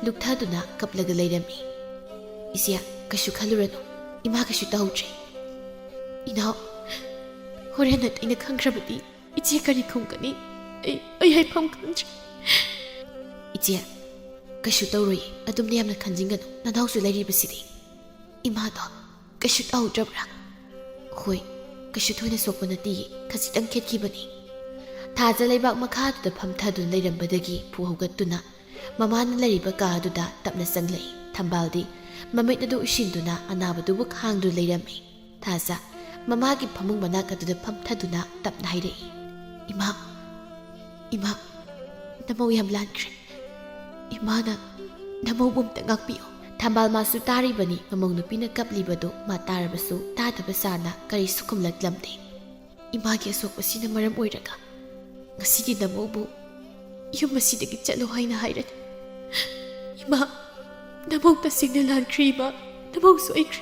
ꯂꯨꯛꯊꯗꯨꯅ ꯀꯞꯂꯒ ꯂꯩꯔꯝꯃꯤ꯫ "ꯏꯆꯦ, ꯀꯩꯁꯨ ꯈꯜꯂꯨꯔꯅꯨ꯫ ꯏꯃꯥ ꯀꯩꯁꯨ ꯇꯧꯍꯧꯗ꯭ꯔꯦ꯫ ꯏꯅꯥꯎ, ꯍꯣꯔꯦꯟ ꯑꯇꯩꯅ ꯈꯪꯈ꯭ꯔꯕꯗꯤ ꯏꯆꯦ ꯀꯔꯤ ꯈꯨꯝꯒꯅꯤ? ꯑꯩ, ꯑꯩ ꯍꯥꯏꯐꯝ ꯈꯪꯗ꯭ꯔꯦ꯫" "ꯏꯆꯦ, ꯀꯩꯁꯨ ꯇꯧꯔꯣꯏ꯫ ꯑꯗꯨꯝꯅ ꯌꯥꯝꯅ ꯈꯟꯖꯤꯟꯒꯅꯨ꯫ ꯅꯅꯥꯎꯁꯨ ꯂꯩꯔꯤꯕꯁꯤꯗꯤ꯫" "ꯏꯃꯥꯗꯣ ꯀꯩꯁꯨ ꯇꯧꯍꯧꯗ꯭ꯔꯕ꯭ꯔꯥ?" "ꯍꯣꯏ, ꯀꯩꯁꯨ ꯊꯣꯏꯅ ꯁꯣꯛꯄ ꯅꯠꯇꯦꯌꯦ, ꯈꯖꯤꯛꯇꯪ ꯈꯦꯠꯈꯤꯕꯅꯤ꯫" ꯊꯥꯖ ꯂꯩꯕꯥꯛ ꯃꯈꯥꯗꯨꯗ ꯐꯝꯊꯗꯨꯅ ꯂꯩꯔꯝꯕꯗꯒꯤ ꯐꯨ ꯍꯧꯒꯠꯇꯨꯅ ꯃꯃꯥꯅ ꯂꯩꯔꯤꯕ ꯀꯥ ꯑꯗꯨꯗ ꯇꯞꯅ ꯆꯪꯂꯛꯏ꯫ ꯊꯝꯕꯥꯜꯗꯤ ꯃꯃꯤꯠ ꯑꯗꯨ ꯎꯏꯁꯤꯟꯗꯨꯅ ꯑꯅꯥꯕꯗꯨꯕꯨ ꯈꯥꯡꯗꯨꯅ ꯂꯩꯔꯝꯃꯤ꯫ ꯊꯥꯖ ꯃꯃꯥꯒꯤ ꯐꯃꯨꯡ ꯃꯅꯥꯛ ꯑꯗꯨꯗ ꯐꯝꯊꯗꯨꯅ ꯇꯞꯅ ꯍꯥꯏꯔꯛꯏ, "ꯏꯃꯥ, ꯏꯃꯥ, ꯅꯃꯧ ꯌꯥꯝ ꯂꯥꯟꯈ꯭ꯔꯦ꯫ ꯏꯃꯥꯅ ꯅꯃꯧꯕꯨ ꯑꯝꯇ ꯉꯥꯛꯄꯤꯌꯨ꯫" ꯊꯝꯕꯥꯜ ꯃꯥꯁꯨ ꯇꯥꯔꯤꯕꯅꯤ꯫ ꯃꯃꯧ ꯅꯨꯄꯤꯅ ꯀꯞꯂꯤꯕꯗꯨ ꯃꯥ ꯇꯥꯔꯕꯁꯨ ꯇꯥꯗꯕ ꯁꯥꯅ ꯀꯔꯤꯁꯨ ꯈꯨꯝꯂꯛꯂꯝꯗꯦ꯫ "ꯏꯃꯥꯒꯤ ꯑꯁꯣꯛꯄꯁꯤꯅ ꯃꯔꯝ ꯑꯣꯏꯔꯒ ꯉꯁꯤꯗꯤ ꯅꯃꯧꯕꯨ ꯌꯨꯝ ꯑꯁꯤꯗꯒꯤ ꯆꯠꯂꯣ ꯍꯥꯏꯅ ꯍꯥꯏꯔꯅꯤ꯫ ꯏꯃꯥ, ꯅꯃꯧ ꯇꯁꯦꯡꯅ ꯂꯥꯟꯈ꯭ꯔꯦ ꯏꯃꯥ, ꯅꯃꯧ ꯁꯣꯏꯈ꯭ꯔꯦ꯫"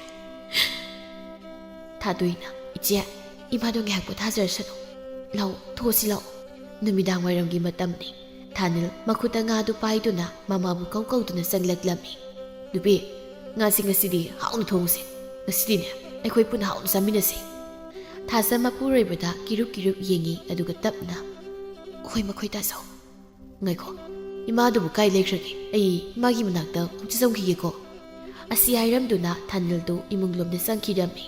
ꯊꯥꯗꯣꯏꯅ, "ꯏꯆꯦ, ꯏꯃꯥꯗꯣ ꯉꯥꯏꯍꯥꯛ ꯄꯣꯊꯥꯖꯔꯁꯅꯨ꯫ ꯂꯥꯛꯑꯣ, ꯊꯣꯛꯑꯁꯤ ꯂꯥꯛꯑꯣ꯫ ꯅꯨꯃꯤꯗꯥꯡ ꯋꯥꯏꯔꯝꯒꯤ ꯃꯇꯝꯅꯤ꯫" ꯊꯥꯅꯤꯜ ꯃꯈꯨꯠꯇ ꯉꯥꯗꯨ ꯄꯥꯏꯗꯨꯅ ꯃꯃꯥꯕꯨ ꯀꯧ ꯀꯧꯗꯨꯅ ꯆꯪꯂꯛꯂꯝꯃꯤ꯫ "ꯅꯨꯄꯤ, ꯉꯥꯁꯤ ꯉꯁꯤꯗꯤ ꯍꯥꯎꯅ ꯊꯣꯡꯁꯦ꯫ ꯉꯁꯤꯗꯤꯅꯦ, ꯑꯩꯈꯣꯏ ꯄꯨꯟꯅ ꯍꯥꯎꯅ ꯆꯥꯃꯤꯟꯅꯁꯦ꯫" ꯊꯥꯖ ꯃꯄꯨꯔꯣꯏꯕꯗ ꯀꯤꯔꯨꯞ ꯀꯤꯔꯨꯞ ꯌꯦꯡꯉꯤ, ꯑꯗꯨꯒ ꯇꯞꯅ, "ꯍꯣꯏ, ꯃꯈꯣꯏ ꯇꯥꯖꯧ꯫ ꯉꯥꯏꯈꯣ, ꯏꯃꯥꯗꯨꯕꯨ ꯀꯥꯏ ꯂꯩꯈ꯭ꯔꯒꯦ? ꯑꯩ ꯏꯃꯥꯒꯤ ꯃꯅꯥꯛꯇ ꯑꯃꯨꯛꯇ ꯆꯪꯈꯤꯒꯦꯀꯣ꯫" ꯑꯁꯤ ꯍꯥꯏꯔꯝꯗꯨꯅ ꯊꯥꯅꯤꯜꯗꯨ ꯏꯃꯨꯡꯂꯣꯝꯗ ꯆꯪꯈꯤꯔꯝꯃꯤ꯫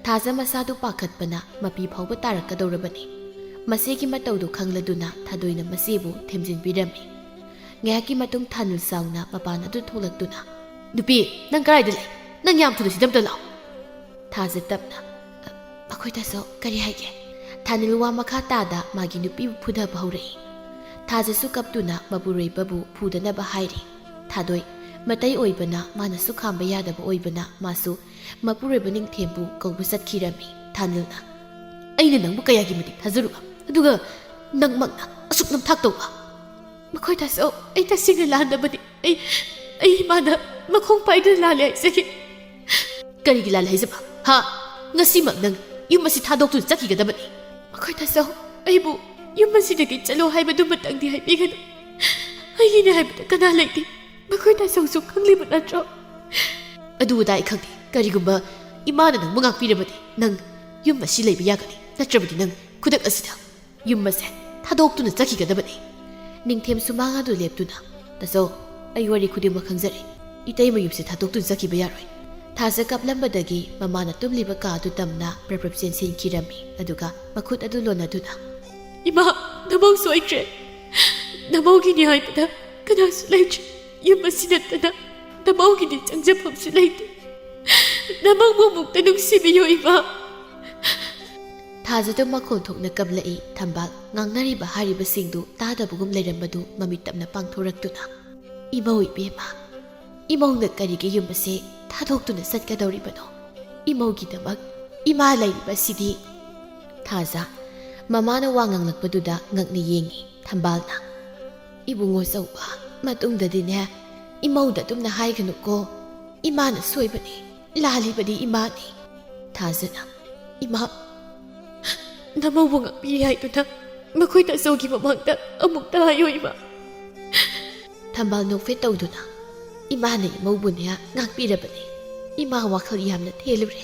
ꯊꯥꯖ ꯃꯁꯥꯗꯨ ꯄꯥꯈꯠꯄꯅ ꯃꯄꯤ ꯐꯥꯎꯕ ꯇꯥꯔꯛꯀꯗꯧꯔꯕꯅꯤ꯫ ꯃꯆꯦꯒꯤ ꯃꯇꯧꯗꯨ ꯈꯪꯂꯗꯨꯅ ꯊꯥꯗꯣꯏꯅ ꯃꯆꯦꯕꯨ ꯊꯦꯝꯖꯤꯟꯕꯤꯔꯝꯃꯤ꯫ ꯉꯥꯏꯍꯥꯛꯀꯤ ꯃꯇꯨꯡ ꯊꯥꯅꯤꯜ ꯆꯥꯎꯅ ꯃꯄꯥꯟ ꯑꯗꯨ ꯊꯣꯛꯂꯛꯇꯨꯅ, "ꯅꯨꯄꯤ, ꯅꯪ ꯀꯗꯥꯏꯗ ꯂꯩ? ꯅꯪ ꯌꯥꯝ ꯊꯨꯅ ꯁꯤꯗ ꯑꯝꯇ ꯂꯥꯛꯑꯣ꯫" ꯊꯥꯖ ꯇꯞꯅ, "ꯑ, ꯑꯩꯈꯣꯏ ꯇꯥꯆꯧ, ꯀꯔꯤ ꯍꯥꯏꯒꯦ?" ꯊꯥꯅꯤꯜ ꯋꯥ ꯃꯈꯥ ꯇꯥꯗ ꯃꯥꯒꯤ ꯅꯨꯄꯤꯕꯨ ꯐꯨꯗꯕ ꯍꯧꯔꯛꯏ꯫ ꯊꯥꯖꯁꯨ ꯀꯞꯇꯨꯅ ꯃꯄꯨꯔꯣꯏꯕꯕꯨ ꯐꯨꯗꯅꯕ ꯍꯥꯏꯔꯤ꯫ ꯊꯥꯗꯣꯏ ꯃꯇꯩ ꯑꯣꯏꯕꯅ ꯃꯥꯅꯁꯨ ꯈꯥꯝꯕ ꯌꯥꯗꯕ ꯑꯣꯏꯕꯅ ꯃꯥꯁꯨ ꯃꯄꯨꯔꯣꯏꯕ ꯅꯤꯡꯊꯦꯝꯕꯨ ꯀꯧꯕ ꯆꯠꯈꯤꯔꯝꯃꯤ꯫ ꯊꯥꯅꯤꯜꯅ, "ꯑꯩꯅ ꯅꯪꯕꯨ ꯀꯌꯥꯒꯤ ꯃꯇꯤꯛ ꯊꯥꯖꯔꯨꯕ, ꯑꯗꯨꯒ ꯅꯪꯃꯛꯅ ꯑꯁꯨꯛ ꯅꯝꯊꯥꯛ ꯇꯧꯕ?" "ꯃꯈꯣꯏ ꯇꯥꯆꯧ, ꯑꯩ ꯇꯁꯦꯡꯅ ꯂꯥꯟꯗꯕꯅꯤ꯫ ꯑꯩ, ꯑꯩ ꯏꯃꯥꯅ ꯃꯈꯣꯡ ꯄꯥꯏꯗꯨꯅ ꯂꯥꯜꯂꯦ ꯍꯥꯏꯖꯒꯦ꯫" "ꯀꯔꯤꯒꯤ ꯂꯥꯜꯂꯦ ꯍꯥꯏꯖꯕ? ꯍꯥ? ꯉꯁꯤꯃꯛ ꯅꯪ ꯌꯨꯝ ꯑꯁꯤ ꯊꯥꯗꯣꯛꯇꯨꯅ ꯆꯠꯈꯤꯒꯗꯕꯅꯤ꯫" "ꯃꯈꯣꯏ ꯇꯥꯆꯧ, ꯑꯩꯕꯨ ꯌꯨꯝ ꯑꯁꯤꯗꯒꯤ ꯆꯠꯂꯣ ꯍꯥꯏꯕꯗꯨꯃꯇꯪꯗꯤ ꯍꯥꯏꯕꯤꯒꯅꯨ꯫ ꯑꯩꯒꯤꯅꯦ ꯍꯥꯏꯕꯗ ꯀꯅꯥ ꯂꯩꯇꯦ꯫ ꯃꯈꯣꯏ ꯇꯥꯆꯧꯁꯨ ꯈꯪꯂꯤꯕ ꯅꯠꯇ꯭ꯔꯣ?" "ꯑꯗꯨ ꯑꯗꯥ ꯑꯩ ꯈꯪꯗꯦ꯫ ꯀꯔꯤꯒꯨꯝꯕ ꯏꯃꯥꯅ ꯅꯪꯕꯨ ꯉꯥꯛꯄꯤꯔꯕꯗꯤ ꯅꯪ ꯌꯨꯝ ꯑꯁꯤ ꯂꯩꯕ ꯌꯥꯒꯅꯤ꯫ ꯅꯠꯇ꯭ꯔꯕꯗꯤ ꯅꯪ ꯈꯨꯗꯛ ꯑꯁꯤꯗ ꯌꯨꯝ ꯑꯁꯦ ꯊꯥꯗꯣꯛꯇꯨꯅ ꯆꯠꯈꯤꯒꯗꯕꯅꯤ꯫" ꯅꯤꯡꯊꯦꯝ ꯁꯨꯃꯥꯡ ꯑꯗꯨ ꯂꯦꯞꯇꯨꯅ, "ꯇꯥꯆꯧ, ꯑꯩ ꯋꯥꯔꯤ ꯈꯨꯗꯤꯡꯃꯛ ꯈꯪꯖꯔꯦ꯫ ꯏꯇꯩꯃ ꯌꯨꯝꯁꯦ ꯊꯥꯗꯣꯛꯇꯨꯅ ꯆꯠꯈꯤꯕ ꯌꯥꯔꯣꯏ꯫" ꯊꯥꯖ ꯀꯞꯂꯝꯕꯗꯒꯤ ꯃꯃꯥꯅ ꯇꯨꯝꯂꯤꯕ ꯀꯥ ꯑꯗꯨ ꯇꯝꯅ ꯄ꯭ꯔꯞ ꯄ꯭ꯔꯞ ꯆꯦꯟꯁꯤꯟꯈꯤꯔꯝꯃꯤ꯫ ꯑꯗꯨꯒ ꯃꯈꯨꯠ ꯑꯗꯨ ꯂꯣꯟꯅꯗꯨꯅ, "ꯏꯃꯥ, ꯅꯃꯧ ꯁꯣꯏꯗ꯭ꯔꯦ꯫ ꯅꯃꯧꯒꯤꯅꯤ ꯍꯥꯏꯕꯗ ꯀꯅꯥꯁꯨ ꯂꯩꯇ꯭ꯔꯦ꯫ ꯌꯨꯝ ꯑꯁꯤ ꯅꯠꯇꯅ ꯅꯃꯧꯒꯤꯗꯤ ꯆꯪꯖꯐꯝꯁꯨ ꯂꯩꯇꯦ꯫ ꯅꯃꯧꯕꯨ ꯑꯃꯨꯛꯇ ꯅꯨꯡꯁꯤꯕꯤꯌꯨ, ꯏꯃꯥ꯫" ꯊꯥꯖꯗ ꯃꯈꯣꯟ ꯊꯣꯛꯅ ꯀꯞꯂꯛꯏ꯫ ꯊꯝꯕꯥꯜ ꯉꯥꯡꯅꯔꯤꯕ ꯍꯥꯏꯔꯤꯕꯁꯤꯡꯗꯨ ꯇꯥꯗꯕꯒꯨꯝ ꯂꯩꯔꯝꯕꯗꯨ ꯃꯃꯤꯠ ꯇꯞꯅ ꯄꯥꯡꯊꯣꯔꯛꯇꯨꯅ, "ꯏꯃꯧ ꯏꯕꯦꯝꯃ, ꯏꯃꯧꯅ ꯀꯔꯤꯒꯤ ꯌꯨꯝ ꯑꯁꯦ ꯊꯥꯗꯣꯛꯇꯨꯅ ꯆꯠꯀꯗꯧꯔꯤꯕꯅꯣ? ꯏꯃꯧꯒꯤꯗꯃꯛ ꯏꯃꯥ ꯂꯩꯔꯤꯕꯁꯤꯗꯤ꯫" ꯊꯥꯖ ꯃꯃꯥꯅ ꯋꯥ ꯉꯥꯡꯂꯛꯄꯗꯨꯗ ꯉꯛꯅ ꯌꯦꯡꯉꯤ꯫ ꯊꯝꯕꯥꯜꯅ, "ꯏꯕꯨꯡꯉꯣ ꯆꯧꯕ, ꯃꯇꯨꯡꯗꯗꯤꯅꯦ, ꯏꯃꯧꯗ ꯑꯗꯨꯝꯅ ꯍꯥꯏꯒꯅꯨꯀꯣ꯫ ꯏꯃꯥꯅ ꯁꯣꯏꯕꯅꯤ, ꯂꯥꯜꯂꯤꯕꯗꯤ ꯏꯃꯥꯅꯤ꯫" ꯊꯥꯖꯅ, "ꯏꯃꯥ, ꯅꯃꯧꯕꯨ ꯉꯥꯛꯄꯤꯔꯤ ꯍꯥꯏꯗꯨꯅ ꯃꯈꯣꯏ ꯇꯥꯆꯧꯒꯤ ꯃꯃꯥꯡꯗ ꯑꯃꯨꯛꯇ ꯍꯥꯏꯌꯨ, ꯏꯃꯥ꯫" ꯊꯝꯕꯥꯜ ꯅꯣꯛꯐꯦꯠ ꯇꯧꯗꯨꯅ, "ꯏꯃꯥꯅ ꯏꯃꯧꯕꯨꯅꯦ ꯉꯥꯛꯄꯤꯔꯕꯅꯤ꯫ ꯏꯃꯥ ꯋꯥꯈꯜ ꯌꯥꯝꯅ ꯊꯦꯜꯂꯨꯔꯦ꯫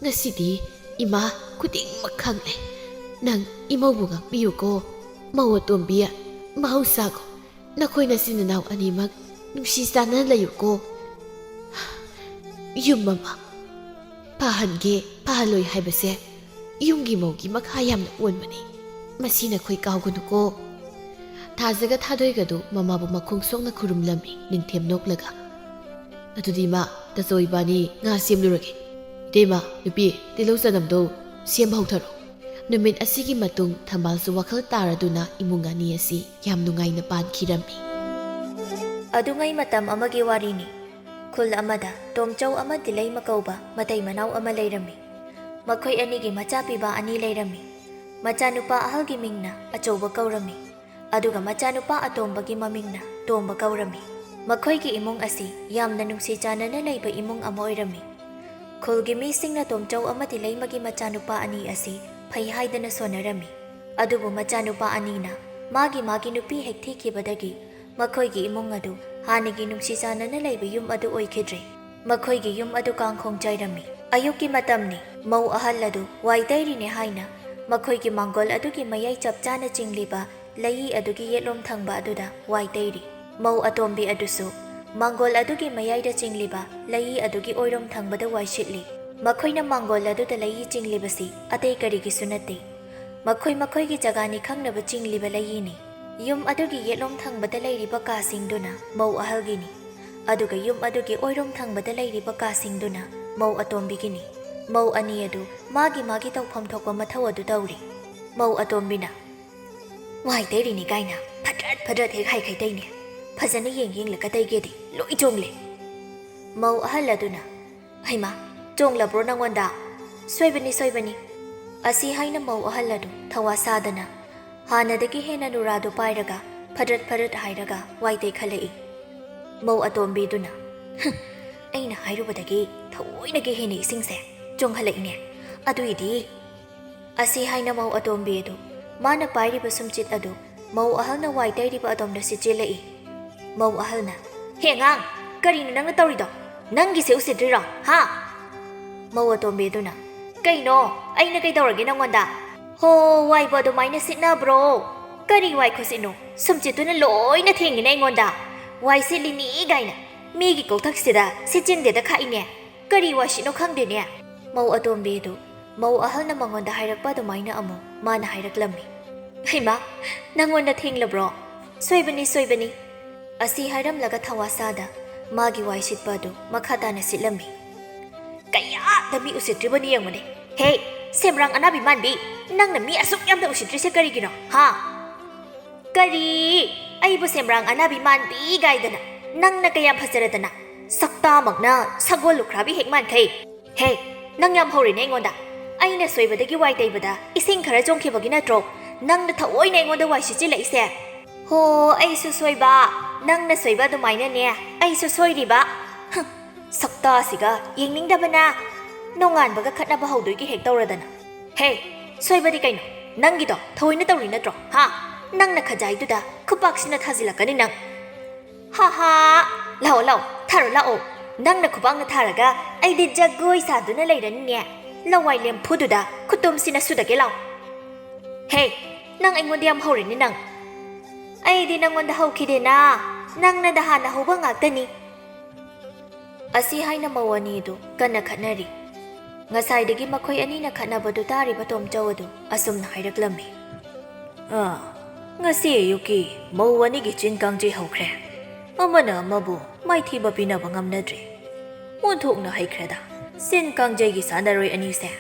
ꯉꯁꯤꯗꯤ ꯏꯃꯥ ꯈꯨꯗꯤꯡꯃꯛ ꯈꯪꯂꯦ꯫ ꯅꯪ ꯏꯃꯧꯕꯨ ꯉꯥꯛꯄꯤꯌꯨꯀꯣ, ꯃꯧ ꯑꯇꯣꯝꯕꯤ, ꯃꯍꯧꯁꯥꯒꯨꯝ ꯅꯈꯣꯏ ꯅꯆꯤꯟ ꯅꯅꯥꯎ ꯑꯅꯤꯃꯛ ꯅꯨꯡꯁꯤ ꯆꯥꯟꯅꯅ ꯂꯩꯌꯨꯀꯣ꯫ ꯌꯨꯝ ꯑꯃ ꯐꯍꯟꯒꯦ, ꯐꯍꯜꯂꯣꯏ ꯍꯥꯏꯕꯁꯦ ꯌꯨꯝꯒꯤ ꯃꯧꯒꯤ ꯃꯈꯥ ꯌꯥꯝꯅ ꯄꯣꯟꯕꯅꯤ꯫ ꯃꯁꯤ ꯅꯈꯣꯏ ꯀꯥꯎꯒꯅꯨꯀꯣ꯫" ꯊꯥꯖꯒ ꯊꯥꯗꯣꯏꯒꯗꯨ ꯃꯃꯥꯕꯨ ꯃꯈꯣꯡ ꯁꯣꯛꯅ ꯈꯨꯔꯨꯝꯂꯝꯃꯤ꯫ ꯅꯤꯡꯊꯦꯝ ꯅꯣꯛꯂꯒ, "ꯑꯗꯨꯗꯤ ꯏꯃꯥ, ꯇꯥꯆꯧ ꯏꯕꯥꯅꯤ ꯉꯥ ꯁꯦꯝꯂꯨꯔꯒꯦ꯫ ꯏꯇꯩꯃ, ꯅꯨꯄꯤ, ꯇꯤꯜꯍꯧ ꯆꯅꯝꯗꯣ ꯁꯦꯝꯕ ꯍꯧꯊꯔꯣ꯫" ꯅꯨꯃꯤꯠ ꯑꯁꯤꯒꯤ ꯃꯇꯨꯡ ꯊꯝꯕꯥꯜꯁꯨ ꯋꯥꯈꯜ ꯇꯥꯔꯗꯨꯅ ꯏꯃꯨꯡ ꯑꯅꯤ ꯑꯁꯤ ꯌꯥꯝ ꯅꯨꯡꯉꯥꯏꯅ ꯄꯥꯟꯈꯤꯔꯝꯃꯤ꯫ ꯑꯗꯨꯉꯩ ꯃꯇꯝ ꯑꯃꯒꯤ ꯋꯥꯔꯤꯅꯤ꯫ ꯈꯨꯜ ꯑꯃꯗ ꯇꯣꯝꯆꯧ ꯑꯃꯗꯤ ꯂꯩꯃ ꯀꯧꯕ ꯃꯇꯩ ꯃꯅꯥꯎ ꯑꯃ ꯂꯩꯔꯝꯃꯤ꯫ ꯃꯈꯣꯏ ꯑꯅꯤꯒꯤ ꯃꯆꯥ ꯄꯤꯕ ꯑꯅꯤ ꯂꯩꯔꯝꯃꯤ꯫ ꯃꯆꯥꯅꯨꯄꯥ ꯑꯍꯜꯒꯤ ꯃꯤꯡꯅ ꯑꯆꯧꯕ ꯀꯧꯔꯝꯃꯤ, ꯑꯗꯨꯒ ꯃꯆꯥꯅꯨꯄꯥ ꯑꯇꯣꯝꯕꯒꯤ ꯃꯃꯤꯡꯅ ꯇꯣꯝꯕ ꯀꯧꯔꯝꯃꯤ꯫ ꯃꯈꯣꯏꯒꯤ ꯏꯃꯨꯡ ꯑꯁꯤ ꯌꯥꯝꯅ ꯅꯨꯡꯁꯤ ꯆꯥꯟꯅꯅ ꯂꯩꯕ ꯏꯃꯨꯡ ꯑꯃ ꯑꯣꯏꯔꯝꯃꯤ꯫ ꯈꯨꯜꯒꯤ ꯃꯤꯁꯤꯡꯅ ꯇꯣꯝꯆꯧ ꯑꯃꯗꯤ ꯂꯩꯃꯒꯤ ꯃꯆꯥꯅꯨꯄꯥ ꯑꯅꯤ ꯑꯁꯤ ꯐꯩ ꯍꯥꯏꯗꯅ ꯁꯣꯟꯅꯔꯝꯃꯤ꯫ ꯑꯗꯨꯕꯨ ꯃꯆꯥꯅꯨꯄꯥ ꯑꯅꯤꯅ ꯃꯥꯒꯤ ꯃꯥꯒꯤ ꯅꯨꯄꯤ ꯍꯦꯛ ꯊꯤꯈꯤꯕꯗꯒꯤ ꯃꯈꯣꯏꯒꯤ ꯏꯃꯨꯡ ꯑꯗꯨ ꯍꯥꯟꯅꯒꯤ ꯅꯨꯡꯁꯤ ꯆꯥꯟꯅꯅ ꯂꯩꯕ ꯌꯨꯝ ꯑꯗꯨ ꯑꯣꯏꯈꯤꯗ꯭ꯔꯦ꯫ ꯃꯈꯣꯏꯒꯤ ꯌꯨꯝ ꯑꯗꯨ ꯀꯥꯡꯈꯣꯡ ꯆꯥꯏꯔꯝꯃꯤ꯫ ꯑꯌꯨꯛꯀꯤ ꯃꯇꯝꯅꯤ꯫ ꯃꯧ ꯑꯍꯜ ꯑꯗꯨ ꯋꯥꯏ ꯇꯩꯔꯤꯅꯦ ꯍꯥꯏꯅ ꯃꯈꯣꯏꯒꯤ ꯃꯥꯡꯒꯣꯜ ꯑꯗꯨꯒꯤ ꯃꯌꯥꯏ ꯆꯞ ꯆꯥꯅ ꯆꯤꯡꯂꯤꯕ ꯂꯩꯏ ꯑꯗꯨꯒꯤ ꯌꯦꯠꯂꯣꯝ ꯊꯪꯕ ꯑꯗꯨꯗ ꯋꯥꯏ ꯇꯩꯔꯤ꯫ ꯃꯧ ꯑꯇꯣꯝꯕꯤ ꯑꯗꯨꯁꯨ ꯃꯥꯡꯒꯣꯜ ꯑꯗꯨꯒꯤ ꯃꯌꯥꯏꯗ ꯆꯤꯡꯂꯤꯕ ꯂꯩꯏ ꯑꯗꯨꯒꯤ ꯑꯣꯏꯔꯣꯝ ꯊꯪꯕꯗ ꯋꯥꯏ ꯁꯤꯠꯂꯤ꯫ ꯃꯈꯣꯏꯅ ꯃꯥꯡꯒꯣꯜ ꯑꯗꯨꯗ ꯂꯩꯏ ꯆꯤꯡꯂꯤꯕꯁꯤ ꯑꯇꯩ ꯀꯔꯤꯒꯤꯁꯨ ꯅꯠꯇꯦ꯫ ꯃꯈꯣꯏ ꯃꯈꯣꯏꯒꯤ ꯖꯒꯥꯅꯤ ꯈꯪꯅꯕ ꯆꯤꯡꯂꯤꯕ ꯂꯩꯏꯅꯤ꯫ ꯌꯨꯝ ꯑꯗꯨꯒꯤ ꯌꯦꯠꯂꯣꯝ ꯊꯪꯕꯗ ꯂꯩꯔꯤꯕ ꯀꯥꯁꯤꯡꯗꯨꯅ ꯃꯧ ꯑꯍꯜꯒꯤꯅꯤ, ꯑꯗꯨꯒ ꯌꯨꯝ ꯑꯗꯨꯒꯤ ꯑꯣꯏꯔꯣꯝ ꯊꯪꯕꯗ ꯂꯩꯔꯤꯕ ꯀꯥꯁꯤꯡꯗꯨꯅ ꯃꯧ ꯑꯇꯣꯝꯕꯤꯒꯤꯅꯤ꯫ ꯃꯧ ꯑꯅꯤ ꯑꯗꯨ ꯃꯥꯒꯤ ꯃꯥꯒꯤ ꯇꯧꯐꯝ ꯊꯣꯛꯄ ꯃꯊꯧ ꯑꯗꯨ ꯇꯧꯔꯤ꯫ ꯃꯧ ꯑꯇꯣꯝꯕꯤꯅ, "ꯋꯥꯏ ꯇꯩꯔꯤꯅꯤ ꯀꯥꯏꯅ ꯐꯗ꯭ꯔꯠ ꯐꯗ꯭ꯔꯠ ꯍꯦꯛ ꯍꯥꯏꯈꯩ ꯇꯩꯅꯦ꯫ ꯐꯖꯅ ꯌꯦꯡ ꯌꯦꯡꯂꯒ ꯇꯩꯒꯦꯗꯤ ꯂꯣꯏ ꯆꯣꯡꯂꯦ꯫" ꯃꯧ ꯑꯍꯜ ꯑꯗꯨꯅ, "ꯍꯩꯃꯥ, ꯆꯣꯡꯂꯕ꯭ꯔꯣ ꯅꯪꯉꯣꯟꯗ? ꯁꯣꯏꯕꯅꯤ, ꯁꯣꯏꯕꯅꯤ꯫" ꯑꯁꯤ ꯍꯥꯏꯅ ꯃꯧ ꯑꯍꯜ ꯑꯗꯨ ꯊꯋꯥ ꯁꯥꯗꯅ ꯍꯥꯟꯅꯗꯒꯤ ꯍꯦꯟꯅ ꯅꯨꯔꯥꯗꯨ ꯄꯥꯏꯔꯒ ꯐꯗ꯭ꯔꯠ ꯐꯗ꯭ꯔꯠ ꯍꯥꯏꯔꯒ ꯋꯥꯏ ꯇꯩꯈꯠꯂꯛꯏ꯫ ꯃꯧ ꯑꯇꯣꯝꯕꯤꯗꯨꯅ, "ꯍꯨꯝ, ꯑꯩꯅ ꯍꯥꯏꯔꯨꯕꯗꯒꯤ ꯊꯑꯣꯏꯅꯒꯤ ꯍꯦꯟꯅ ꯏꯁꯤꯡꯁꯦ ꯆꯣꯡꯍꯜꯂꯛꯏꯅꯦ꯫ ꯑꯗꯨꯏꯗꯤ꯫" ꯑꯁꯤ ꯍꯥꯏꯅ ꯃꯧ ꯑꯇꯣꯝꯕꯤ ꯑꯗꯨ ꯃꯥꯅ ꯄꯥꯏꯔꯤꯕ ꯁꯨꯝꯆꯤꯠ ꯑꯗꯨ ꯃꯧ ꯑꯍꯜꯅ ꯋꯥꯏ ꯇꯩꯔꯤꯕ ꯑꯗꯣꯝꯗ ꯁꯤꯠꯆꯤꯜꯂꯛꯏ꯫ ꯃꯧ ꯑꯍꯜꯅ, "ꯍꯦ ꯑꯉꯥꯡ, ꯀꯔꯤꯅꯣ ꯅꯪꯅ ꯇꯧꯔꯤꯗꯣ? ꯅꯪꯒꯤꯁꯦ ꯎꯁꯤꯠꯇ꯭ꯔꯤꯔꯣ, ꯍꯥ?" ꯃꯧ ꯑꯇꯣꯝꯕꯤ ꯑꯗꯨꯅ, "ꯀꯩꯅꯣ? ꯑꯩꯅ ꯀꯩꯗꯧꯔꯒꯦ ꯅꯪꯉꯣꯟꯗ? ꯍꯣ, ꯋꯥꯏꯕꯨ ꯑꯗꯨꯃꯥꯏꯅ ꯁꯤꯠꯅꯕ꯭ꯔꯣ? ꯀꯔꯤ ꯋꯥꯏ ꯈꯨꯁꯤꯠꯅꯣ? ꯁꯨꯝꯆꯤꯠꯇꯨꯅ ꯂꯣꯏꯅ ꯊꯦꯡꯉꯤꯅꯦ ꯑꯩꯉꯣꯟꯗ꯫ ꯋꯥꯏ ꯁꯤꯠꯂꯤꯅꯤ ꯀꯥꯏꯅ ꯃꯤꯒꯤ ꯀꯣꯛꯊꯛꯁꯤꯗ ꯁꯤꯠꯆꯤꯟꯗꯦꯗ ꯈꯥꯛꯏꯅꯦ꯫ ꯀꯔꯤ ꯋꯥꯏꯁꯤꯠꯅꯣ ꯈꯪꯗꯦꯅꯦ꯫" ꯃꯧ ꯑꯇꯣꯝꯕꯤ ꯑꯗꯨ ꯃꯧ ꯑꯍꯜꯅ ꯃꯉꯣꯟꯗ ꯍꯥꯏꯔꯛꯄ ꯑꯗꯨꯃꯥꯏꯅ ꯑꯃꯨꯛ ꯃꯥꯅ ꯍꯥꯏꯔꯛꯂꯝꯃꯤ꯫ "ꯍꯩꯃꯥ, ꯅꯪꯉꯣꯟꯗ ꯊꯦꯡꯂꯕ꯭ꯔꯣ? ꯁꯣꯏꯕꯅꯤ, ꯁꯣꯏꯕꯅꯤ꯫" ꯑꯁꯤ ꯍꯥꯏꯔꯝꯂꯒ ꯊꯋꯥ ꯁꯥꯗ ꯃꯥꯒꯤ ꯋꯥꯏ ꯁꯤꯠꯄ ꯑꯗꯨ ꯃꯈꯥ ꯇꯥꯅ ꯁꯤꯠꯂꯝꯃꯤ꯫ "ꯀꯌꯥꯗ ꯃꯤ ꯎꯁꯤꯠꯇ꯭ꯔꯤꯕꯅꯤ ꯌꯦꯡꯉꯨꯅꯦ꯫ ꯍꯦ, ꯁꯦꯝꯕ꯭ꯔꯥꯡ ꯑꯅꯥꯕꯤ ꯃꯥꯟꯕꯤ, ꯅꯪꯅ ꯃꯤ ꯑꯁꯨꯛ ꯌꯥꯝꯅ ꯎꯁꯤꯠꯇ꯭ꯔꯤꯁꯦ ꯀꯔꯤꯒꯤꯅꯣ, ꯍꯥ?" "ꯀꯔꯤ? ꯑꯩꯕꯨ ꯁꯦꯝꯕ꯭ꯔꯥꯡ ꯑꯅꯥꯕꯤ ꯃꯥꯟꯕꯤ ꯒꯥꯏꯗꯅ꯫ ꯅꯪꯅ ꯀꯌꯥꯝ ꯐꯖꯔꯗꯅ꯫ ꯁꯛꯇꯥꯃꯛꯅ ꯁꯒꯣꯜ ꯂꯨꯈ꯭ꯔꯥꯕꯤ ꯍꯦꯛ ꯃꯥꯟꯈꯩ꯫ ꯍꯦ, ꯅꯪ ꯌꯥꯝ ꯍꯧꯔꯦꯅꯦ ꯑꯩꯉꯣꯟꯗ꯫ ꯑꯩꯅ ꯁꯣꯏꯕꯗꯒꯤ ꯋꯥꯏ ꯇꯩꯕꯗ ꯏꯁꯤꯡ ꯈꯔ ꯆꯣꯡꯈꯤꯕꯒꯤ ꯅꯠꯇ꯭ꯔꯣ ꯅꯪꯅ ꯊꯑꯣꯏꯅ ꯑꯩꯉꯣꯟꯗ ꯋꯥꯏ ꯁꯤꯠꯆꯤꯜꯂꯛꯏꯁꯦ? ꯍꯣ, ꯑꯩꯁꯨ ꯁꯣꯏꯕ, ꯅꯪꯅ ꯁꯣꯏꯕ ꯑꯗꯨꯃꯥꯏꯅꯅꯦ ꯑꯩꯁꯨ ꯁꯣꯏꯔꯤꯕ꯫ ꯍꯨꯝ, ꯁꯛꯇꯥꯁꯤꯒ ꯌꯦꯡꯅꯤꯡꯗꯕꯅ꯫ ꯅꯣꯡꯉꯥꯟꯕꯒ ꯈꯠꯅꯕ ꯍꯧꯗꯣꯏꯒꯤ ꯍꯦꯛ ꯇꯧꯔꯗꯅ꯫ ꯍꯦ, ꯁꯣꯏꯕꯗꯤ ꯀꯩꯅꯣ? ꯅꯪꯒꯤꯗꯣ ꯊꯑꯣꯏꯅ ꯇꯧꯔꯤ ꯅꯠꯇ꯭ꯔꯣ? ꯍꯥ? ꯅꯪꯅ ꯈꯖꯥꯏꯗꯨꯗ ꯈꯨꯄꯥꯛꯁꯤꯅ ꯊꯥꯖꯤꯜꯂꯛꯀꯅꯤ ꯅꯪ꯫ ꯍꯥ ꯍꯥ, ꯂꯥꯛꯑꯣ, ꯂꯥꯛꯑꯣ, ꯊꯥꯔꯣ, ꯂꯥꯛꯑꯣ꯫ ꯅꯪꯅ ꯈꯨꯄꯥꯛꯅ ꯊꯥꯔꯒ ꯑꯩꯗꯤ ꯖꯒꯣꯏ ꯁꯥꯗꯨꯅ ꯂꯩꯔꯅꯤꯅꯦ꯫ ꯂꯋꯥꯏ ꯂꯦꯝꯐꯨꯗꯨꯗ ꯈꯨꯇꯨꯝꯁꯤꯅ ꯁꯨꯗꯒꯦ ꯂꯥꯛꯑꯣ꯫ ꯍꯦ, ꯅꯪ ꯑꯩꯉꯣꯟꯗ ꯌꯥꯝ ꯍꯧꯔꯦꯅꯦ ꯅꯪ꯫ ꯑꯩꯗꯤ ꯅꯪꯉꯣꯟꯗ ꯍꯧꯈꯤꯗꯦꯅ, ꯅꯪꯅꯗ ꯍꯥꯟꯅ ꯍꯧꯕ ꯉꯥꯛꯇꯅꯤ꯫ ꯑꯁꯤ ꯍꯥꯏꯅ ꯃꯧ ꯑꯅꯤꯗꯨ ꯀꯟꯅ ꯈꯠꯅꯔꯤ꯫ ꯉꯁꯥꯏꯗꯒꯤ ꯃꯈꯣꯏ ꯑꯅꯤꯅ ꯈꯠꯅꯕꯗꯨ ꯇꯥꯔꯤꯕ ꯇꯣꯝꯆꯧ ꯑꯗꯨ ꯑꯁꯨꯝꯅ ꯍꯥꯏꯔꯛꯂꯝꯃꯤ꯫ ꯑꯥ, ꯉꯁꯤ ꯑꯌꯨꯛꯀꯤ ꯃꯧ ꯑꯅꯤꯒꯤ ꯆꯤꯟ ꯀꯥꯡꯖꯩ ꯍꯧꯈ꯭ꯔꯦ꯫ ꯑꯃꯅ ꯑꯃꯕꯨ ꯃꯥꯏꯊꯤꯕ ꯄꯤꯅꯕ ꯉꯝꯅꯗ꯭ꯔꯦ꯫ ꯑꯣꯟꯊꯣꯛꯅ ꯍꯩꯈ꯭ꯔꯦꯗ, ꯆꯤꯟ ꯀꯥꯡꯖꯩꯒꯤ ꯁꯥꯟꯅꯔꯣꯏ ꯑꯅꯤꯁꯦ꯫